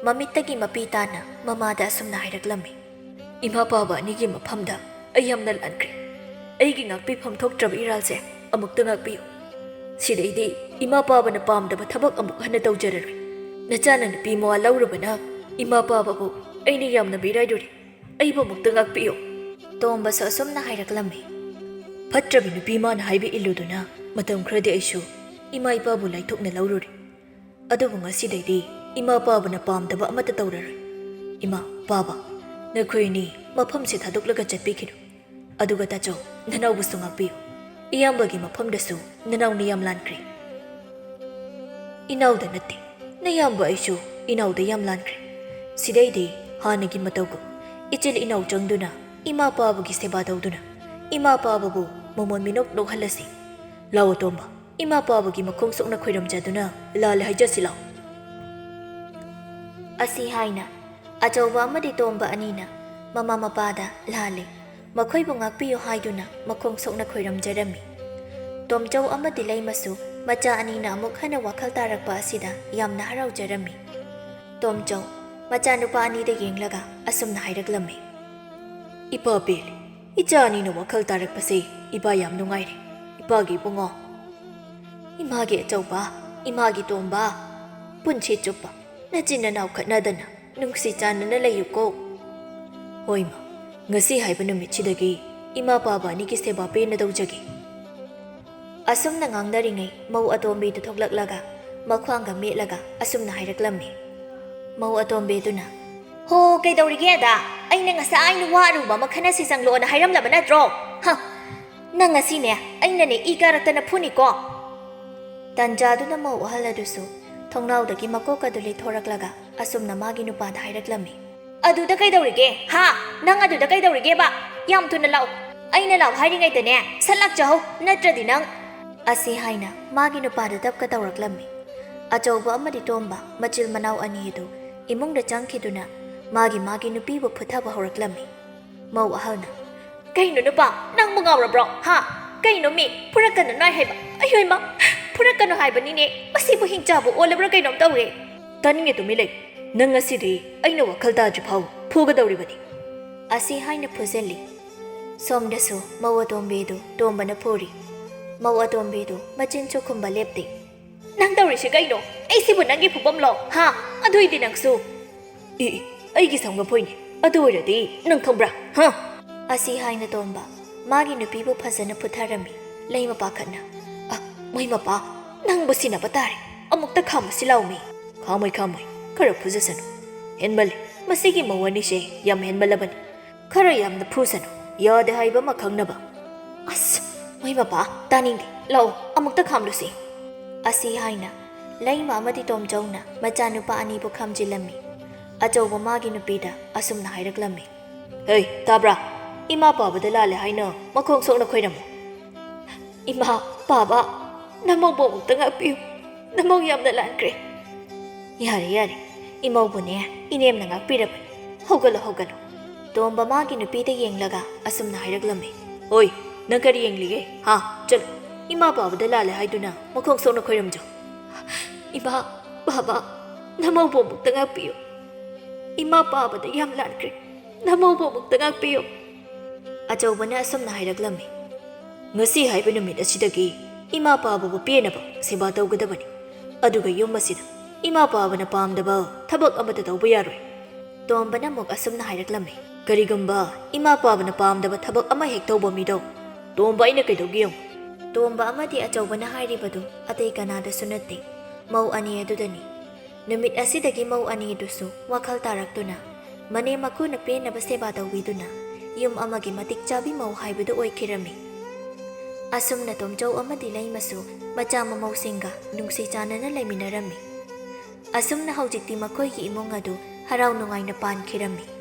ꯃꯃꯤꯠꯇꯒꯤ ꯃꯄꯤ ꯇꯥꯅ ꯃꯃꯥꯗ ꯑꯁꯨꯝꯅ ꯍꯥꯏꯔꯛꯂꯝꯃꯤ, "ꯏꯃꯥ ꯄꯥꯕ ꯑꯅꯤꯒꯤ ꯃꯐꯝꯗ ꯑꯩ ꯌꯥꯝꯅ ꯂꯥꯟꯈ꯭ꯔꯦ꯫ ꯑꯩꯒꯤ ꯉꯥꯛꯄꯤꯐꯝ ꯊꯣꯛꯇ꯭ꯔꯕ ꯏꯔꯥꯜꯁꯦ ꯑꯃꯨꯛꯇ ꯉꯥꯛꯄꯤꯌꯨ꯫ ꯁꯤꯗꯩꯗꯤ ꯏꯃꯥ ꯄꯥꯕꯅ ꯄꯥꯝꯗꯕ ꯊꯕꯛ ꯑꯃꯨꯛ ꯍꯟꯅ ꯇꯧꯖꯔꯔꯣꯏ꯫ ꯅꯆꯥꯅ ꯅꯨꯄꯤ ꯃꯋꯥ ꯂꯧꯔꯨꯕꯅ ꯏꯃꯥ ꯄꯥꯕꯕꯨ ꯑꯩꯅ ꯌꯥꯝꯅ ꯃꯤꯔꯥꯏꯔꯨꯔꯦ꯫ ꯑꯩꯕꯨ ꯑꯃꯨꯛꯇ ꯉꯥꯛꯄꯤꯌꯨ꯫" ꯇꯣꯝꯕꯁꯨ ꯑꯁꯨꯝꯅ ꯍꯥꯏꯔꯛꯂꯝꯃꯤ, "ꯐꯠꯇ꯭ꯔꯕꯤ ꯅꯨꯄꯤ ꯃꯥꯅ ꯍꯥꯏꯕ ꯏꯜꯂꯨꯗꯨꯅ ꯃꯇꯝ ꯈꯔꯗꯤ ꯑꯩꯁꯨ ꯏꯃꯥ ꯏꯄꯥꯕꯨ ꯂꯥꯏꯊꯣꯛꯅ ꯂꯧꯔꯨꯔꯦ꯫ ꯑꯗꯨꯕꯨ ꯉꯁꯤꯗꯩꯗꯤ ꯏꯃꯥ ꯄꯥꯕꯅ ꯄꯥꯝꯗꯕ ꯑꯃꯠꯇ ꯇꯧꯔꯔꯣꯏ꯫ ꯏꯃꯥ, ꯄꯥꯕ, ꯅꯈꯣꯏ ꯑꯅꯤ ꯃꯐꯝꯁꯦ ꯊꯥꯗꯣꯛꯂꯒ ꯆꯠꯄꯤꯈꯤꯅꯨ꯫ ꯑꯗꯨꯒ ꯇꯥꯆꯧ, ꯅꯅꯥꯎꯕꯨꯁꯨ ꯉꯥꯛꯄꯤꯌꯨ꯫ ꯏꯌꯥꯝꯕꯒꯤ ꯃꯐꯝꯗꯁꯨ ꯅꯅꯥꯎꯅ ꯌꯥꯝ ꯂꯥꯟꯈ꯭ꯔꯦ꯫ ꯏꯅꯥꯎꯗ ꯅꯠꯇꯦ, ꯅꯌꯥꯝꯕ ꯑꯩꯁꯨ ꯏꯅꯥꯎꯗ ꯌꯥꯝ ꯂꯥꯟꯈ꯭ꯔꯦ꯫ ꯁꯤꯗꯩꯗꯤ ꯍꯥꯟꯅꯒꯤ ꯃꯇꯧꯒꯨꯝ ꯏꯆꯤꯜ ꯏꯅꯥꯎ ꯆꯪꯗꯨꯅ ꯏꯃꯥ ꯄꯥꯕꯒꯤ ꯁꯦꯕꯥ ꯇꯧꯗꯨꯅ ꯏꯃꯥ ꯄꯥꯕꯕꯨ ꯃꯃꯣꯟ ꯃꯤꯅꯣꯛ ꯅꯣꯛꯍꯜꯂꯁꯤ꯫ ꯂꯥꯛꯑꯣ ꯇꯣꯝꯕ, ꯏꯃꯥ ꯄꯥꯕꯒꯤ ꯃꯈꯣꯡ ꯁꯣꯛꯅ ꯈꯣꯏꯔꯝꯖꯗꯨꯅ ꯂꯥꯜꯂꯦ ꯍꯥꯏꯖꯁꯤ ꯂꯥꯛꯑꯣ꯫" ꯑꯁꯤ ꯍꯥꯏꯅ ꯑꯆꯧꯕ ꯑꯃꯗꯤ ꯇꯣꯝꯕ ꯑꯅꯤꯅ ꯃꯃꯥ ꯃꯄꯥꯗ ꯂꯥꯜꯂꯦ, ꯃꯈꯣꯏꯕꯨ ꯉꯥꯛꯄꯤꯌꯨ ꯍꯥꯏꯗꯨꯅ ꯃꯈꯣꯡ ꯁꯣꯛꯅ ꯈꯣꯏꯔꯝꯖꯔꯝꯃꯤ꯫ ꯇꯣꯝꯆꯧ ꯑꯃꯗꯤ ꯂꯩꯃꯁꯨ ꯃꯆꯥ ꯑꯅꯤꯅ ꯑꯃꯨꯛ ꯍꯟꯅ ꯋꯥꯈꯜ ꯇꯥꯔꯛꯄ ꯑꯁꯤꯗ ꯌꯥꯝꯅ ꯍꯔꯥꯎꯖꯔꯝꯃꯤ꯫ ꯇꯣꯝꯆꯧ ꯃꯆꯥꯅꯨꯄꯥ ꯑꯅꯤꯗ ꯌꯦꯡꯂꯒ ꯑꯁꯨꯝꯅ ꯍꯥꯏꯔꯛꯂꯝꯃꯤ, "ꯏꯄꯥ ꯄꯦꯜꯂꯦ, ꯏꯆꯥ ꯑꯅꯤꯅ ꯋꯥꯈꯜ ꯇꯥꯔꯛꯄꯁꯦ ꯏꯄꯥ ꯌꯥꯝ ꯅꯨꯡꯉꯥꯏꯔꯦ꯫ ꯏꯄꯥꯒꯤ ꯏꯕꯨꯡꯉꯣ, ꯏꯃꯥꯒꯤ ꯑꯆꯧꯕ, ꯏꯃꯥꯒꯤ ꯇꯣꯝꯕ, ꯄꯨꯟꯁꯤ ꯆꯨꯞꯄ ꯅꯆꯤꯟ ꯅꯅꯥꯎ ꯈꯠꯅꯗꯅ ꯅꯨꯡꯁꯤ ꯆꯥꯟꯅꯅ ꯂꯩꯌꯨꯀꯣ꯫" "ꯍꯣꯏ ꯃꯥ, ꯉꯁꯤ ꯍꯥꯏꯕ ꯅꯨꯃꯤꯠꯁꯤꯗꯒꯤ ꯏꯃꯥ ꯄꯥꯕ ꯑꯅꯤꯒꯤ ꯁꯦꯕꯥ ꯄꯦꯟꯅ ꯇꯧꯖꯒꯦ꯫" ꯑꯁꯨꯝꯅ ꯉꯥꯡꯅꯔꯤꯉꯩ ꯃꯧ ꯑꯇꯣꯝꯕꯤꯗꯨ ꯊꯣꯛꯂꯛꯂꯒ ꯃꯈ꯭ꯋꯥꯡꯒ ꯃꯦꯠꯂꯒ ꯑꯁꯨꯝꯅ ꯍꯥꯏꯔꯛꯂꯝꯃꯤ꯫ ꯃꯧ ꯑꯇꯣꯝꯕꯤꯗꯨꯅ, "ꯍꯣ, ꯀꯩꯗꯧꯔꯤꯒꯦ ꯑꯗꯥ? ꯑꯩꯅ ꯉꯁꯥꯏꯅ ꯋꯥ ꯑꯔꯨꯕ ꯑꯃ ꯈꯟꯅꯁꯤ ꯆꯪꯂꯛꯑꯣꯅ ꯍꯥꯏꯔꯝꯂꯕ ꯅꯠꯇ꯭ꯔꯣ? ꯍ, ꯅꯪ ꯉꯁꯤꯅꯦ, ꯑꯩꯅꯅꯦ ꯏ ꯀꯥꯔꯛꯇꯅ ꯐꯨꯅꯤꯀꯣ!" ꯇꯟꯖꯥꯗꯨꯅ ꯃꯧ ꯑꯍꯜ ꯑꯗꯨꯁꯨ ꯊꯣꯡꯅꯥꯎꯗꯒꯤ ꯃꯀꯣꯛ ꯑꯗꯨ ꯂꯩꯊꯣꯔꯛꯂꯒ ꯑꯁꯨꯝꯅ ꯃꯥꯒꯤ ꯅꯨꯄꯥꯗ ꯍꯥꯏꯔꯛꯂꯝꯃꯤ꯫ "ꯑꯗꯨꯗ ꯀꯩꯗꯧꯔꯤꯒꯦ? ꯍꯥ? ꯅꯪ ꯑꯗꯨꯗ ꯀꯩꯗꯧꯔꯤꯒꯦꯕ? ꯌꯥꯝ ꯊꯨꯅ ꯂꯥꯛꯎ꯫ ꯑꯩꯅ ꯂꯥꯛꯎ ꯍꯥꯏꯔꯤꯉꯩꯗꯅꯦ, ꯁꯠ ꯂꯥꯛꯆꯍꯧ, ꯅꯠꯇ꯭ꯔꯗꯤ ꯅꯪ!" ꯑꯁꯤ ꯍꯥꯏꯅ ꯃꯥꯒꯤ ꯅꯨꯄꯥꯗ ꯇꯞꯀ ꯇꯧꯔꯛꯂꯝꯃꯤ꯫ ꯑꯆꯧꯕ ꯑꯃꯗꯤ ꯇꯣꯝꯕ ꯃꯆꯤꯜ ꯃꯅꯥꯎ ꯑꯅꯤ ꯑꯗꯨ ꯏꯃꯨꯡꯗ ꯆꯪꯈꯤꯗꯨꯅ ꯃꯥꯒꯤ ꯃꯥꯒꯤ ꯅꯨꯄꯤꯕꯨ ꯐꯨꯊꯕ ꯍꯧꯔꯛꯂꯝꯃꯤ꯫ ꯃꯧ ꯑꯍꯜꯅ, "ꯀꯩꯅꯣ ꯅꯨꯄꯥ, ꯅꯪꯕꯨ ꯉꯥꯎꯔꯕ꯭ꯔꯣ? ꯍꯥ? ꯀꯩꯅꯣ ꯃꯤ, ꯐꯨꯔꯛꯀꯅꯨ ꯅꯥꯏ ꯍꯥꯏꯕ? ꯑꯌꯣ ꯏꯃꯥ, ꯐꯨꯔꯛꯀꯅꯨ ꯍꯥꯏꯕꯅꯤꯅꯦ, ꯃꯁꯤꯕꯨ ꯍꯤꯡꯆꯥꯕ ꯑꯣꯜꯂꯕ꯭ꯔꯥ ꯀꯩꯅꯣꯝ ꯇꯧꯔꯦ!" "ꯇꯥꯅꯤꯡꯉꯦ, ꯇꯨꯃꯤꯟ ꯂꯩ꯫ ꯅꯪ ꯉꯁꯤꯗꯤ ꯑꯩꯅ ꯋꯥꯈꯜ ꯇꯥꯗ꯭ꯔꯤ ꯐꯥꯎ ꯐꯨꯒꯗꯧꯔꯤꯕꯅꯤ!" ꯑꯁꯤ ꯍꯥꯏꯅ ꯐꯨꯖꯜꯂꯤ꯫ ꯁꯣꯝꯗꯁꯨ ꯃꯧ ꯑꯇꯣꯝꯕꯤꯗꯨ ꯇꯣꯝꯕꯅ ꯐꯨꯔꯤ꯫ ꯃꯧ ꯑꯇꯣꯝꯕꯤꯗꯨ ꯃꯆꯤꯟꯁꯨ ꯈꯨꯝꯕ ꯂꯦꯞꯇꯦ꯫ "ꯅꯪ ꯇꯧꯔꯤꯁꯤ ꯀꯩꯅꯣ? ꯑꯩꯁꯤꯕꯨ ꯅꯪꯒꯤ ꯐꯨꯐꯝꯂꯣ? ꯍꯥ? ꯑꯗꯨꯏꯗꯤ ꯅꯪꯁꯨ!" "ꯏ, ꯏ, ꯑꯩꯒꯤ ꯁꯝꯒꯐꯣꯏꯅꯤ꯫ ꯑꯗꯨ ꯑꯣꯏꯔꯗꯤ ꯅꯪ ꯈꯪꯕ꯭ꯔꯥ? ꯍꯥ?" ꯑꯁꯤ ꯍꯥꯏꯅ ꯇꯣꯝꯕ ꯃꯥꯒꯤ ꯅꯨꯄꯤꯕꯨ ꯐꯖꯅ ꯐꯨꯊꯔꯝꯃꯤ꯫ ꯂꯩꯃ ꯄꯥꯈꯠꯅ, "ꯑ, ꯃꯣꯏ ꯃꯄꯥ, ꯅꯪꯕꯨ ꯁꯤꯟꯅꯕ ꯇꯥꯔꯦ꯫ ꯑꯃꯨꯛꯇ ꯈꯥꯝꯃꯁꯤ ꯂꯥꯎꯃꯤ!" "ꯈꯥꯝꯃꯣꯏ, ꯈꯥꯝꯃꯣꯏ꯫ ꯈꯔ ꯐꯨꯖꯁꯅꯨ꯫ ꯍꯦꯟꯃꯜꯂꯦ꯫ ꯃꯁꯤꯒꯤ ꯃꯧ ꯑꯅꯤꯁꯦ ꯌꯥꯝ ꯍꯦꯟꯃꯜꯂꯕꯅꯤ꯫ ꯈꯔ ꯌꯥꯝꯅ ꯐꯨꯁꯅꯨ꯫ ꯌꯥꯗꯦ ꯍꯥꯏꯕ ꯑꯃ ꯈꯪꯅꯕ꯫ ꯑꯁ, ꯃꯣꯏ ꯃꯄꯥ, ꯇꯥꯅꯤꯡꯗꯦ꯫ ꯂꯥꯛꯑꯣ, ꯑꯃꯨꯛꯇ ꯈꯥꯝꯂꯨꯁꯤ!" ꯑꯁꯤ ꯍꯥꯏꯅ ꯂꯩꯃ ꯑꯃꯗꯤ ꯇꯣꯝꯆꯧꯅ ꯃꯆꯥꯅꯨꯄꯥ ꯑꯅꯤꯕꯨ ꯈꯥꯝꯖꯤꯜꯂꯝꯃꯤ꯫ ꯑꯆꯧꯕ ꯃꯥꯒꯤ ꯅꯨꯄꯤꯗ ꯑꯁꯨꯝꯅ ꯍꯥꯏꯔꯛꯂꯝꯃꯤ꯫ "ꯍꯩ, ꯇꯥꯕ꯭ꯔꯥ? ꯏꯃꯥ ꯄꯥꯕꯗ ꯂꯥꯜꯂꯦ ꯍꯥꯏꯅ ꯃꯈꯣꯡ ꯁꯣꯛꯅ ꯈꯣꯏꯔꯝꯃꯨ!" "ꯏꯃꯥ, ꯄꯥꯕ, ꯅꯃꯧꯕꯨ ꯑꯃꯨꯛꯇ ꯉꯥꯛꯄꯤꯌꯨ꯫ ꯅꯃꯧ ꯌꯥꯝꯅ ꯂꯥꯟꯈ꯭ꯔꯦ꯫" "ꯌꯥꯔꯦ, ꯌꯥꯔꯦ꯫ ꯏꯃꯧꯕꯨꯅꯦ, ꯏꯅꯦꯝꯅ ꯉꯥꯛꯄꯤꯔꯕꯅꯤ꯫ ꯍꯧꯒꯠꯂꯣ, ꯍꯧꯒꯠꯂꯣ꯫" ꯇꯣꯝꯕ ꯃꯥꯒꯤ ꯅꯨꯄꯤꯗ ꯌꯦꯡꯂꯒ ꯑꯁꯨꯝꯅ ꯍꯥꯏꯔꯛꯂꯝꯃꯤ꯫ "ꯑꯣꯏ, ꯅꯪ ꯀꯔꯤ ꯌꯦꯡꯂꯤꯒꯦ? ꯍꯥ? ꯆꯠꯂꯨ꯫ ꯏꯃꯥ ꯄꯥꯕꯗ ꯂꯥꯜꯂꯦ ꯍꯥꯏꯗꯨꯅ ꯃꯈꯣꯡ ꯁꯣꯛꯅ ꯈꯣꯏꯔꯝꯖꯧ꯫" "ꯏꯃꯥ, ꯄꯥꯕ, ꯅꯃꯧꯕꯨ ꯑꯃꯨꯛꯇ ꯉꯥꯛꯄꯤꯌꯨ꯫ ꯏꯃꯥ ꯄꯥꯕꯗ ꯌꯥꯝ ꯂꯥꯟꯈ꯭ꯔꯦ꯫ ꯅꯃꯧꯕꯨ ꯑꯃꯨꯛꯇ ꯉꯥꯛꯄꯤꯌꯨ꯫" ꯑꯆꯧꯕꯅ ꯑꯁꯨꯝꯅ ꯍꯥꯏꯔꯛꯂꯝꯃꯤ꯫ "ꯉꯁꯤ ꯍꯥꯏꯕ ꯅꯨꯃꯤꯠ ꯑꯁꯤꯗꯒꯤ ꯏꯃꯥ ꯄꯥꯕꯕꯨ ꯄꯦꯟꯅꯕ ꯁꯦꯕꯥ ꯇꯧꯒꯗꯕꯅꯤ꯫ ꯑꯗꯨꯒ ꯌꯨꯝ ꯑꯁꯤꯗ ꯏꯃꯥ ꯄꯥꯕꯅ ꯄꯥꯝꯗꯕ ꯊꯕꯛ ꯑꯃꯠꯇ ꯇꯧꯕ ꯌꯥꯔꯣꯏ꯫" ꯇꯣꯝꯕꯅ ꯑꯃꯨꯛ ꯑꯁꯨꯝꯅ ꯍꯥꯏꯔꯛꯂꯝꯃꯤ꯫ "ꯀꯔꯤꯒꯨꯝꯕ ꯏꯃꯥ ꯄꯥꯕꯅ ꯄꯥꯝꯗꯕ ꯊꯕꯛ ꯑꯃ ꯍꯦꯛ ꯇꯧꯕ ꯃꯤꯗꯣ ꯇꯣꯝꯕ ꯑꯩꯅ ꯀꯩꯗꯧꯒꯦ ꯌꯦꯡꯉꯨ꯫" ꯇꯣꯝꯕ ꯑꯃꯗꯤ ꯑꯆꯧꯕꯅ ꯍꯥꯏꯔꯤꯕꯗꯨ ꯑꯇꯩ ꯀꯅꯥꯗꯁꯨ ꯅꯠꯇꯦ, ꯃꯧ ꯑꯅꯤ ꯑꯗꯨꯗꯅꯤ꯫ ꯅꯨꯃꯤꯠ ꯑꯁꯤꯗꯒꯤ ꯃꯧ ꯑꯅꯤꯗꯨꯁꯨ ꯋꯥꯈꯜ ꯇꯥꯔꯛꯇꯨꯅ, ꯃꯅꯦꯝ ꯃꯀꯨꯅ ꯄꯦꯟꯅꯕ ꯁꯦꯕꯥ ꯇꯧꯕꯤꯗꯨꯅ, ꯌꯨꯝ ꯑꯃꯒꯤ ꯃꯇꯤꯛ ꯆꯥꯕꯤ ꯃꯧ ꯍꯥꯏꯕꯗꯨ ꯑꯣꯏꯈꯤꯔꯝꯃꯤ꯫ ꯑꯁꯨꯝꯅ ꯇꯣꯝꯆꯧ ꯑꯃꯗꯤ ꯂꯩꯃꯁꯨ ꯃꯆꯥ ꯃꯃꯧꯁꯤꯡꯒ ꯅꯨꯡꯁꯤ ꯆꯥꯟꯅꯅ ꯂꯩꯃꯤꯟꯅꯔꯝꯃꯤ꯫ ꯑꯁꯨꯝꯅ ꯍꯧꯖꯤꯛꯇꯤ ꯃꯈꯣꯏꯒꯤ ꯏꯃꯨꯡ ꯑꯗꯨ ꯍꯔꯥꯎ ꯅꯨꯡꯉꯥꯏꯅ ꯄꯥꯟꯈꯤꯔꯝꯃꯤ꯫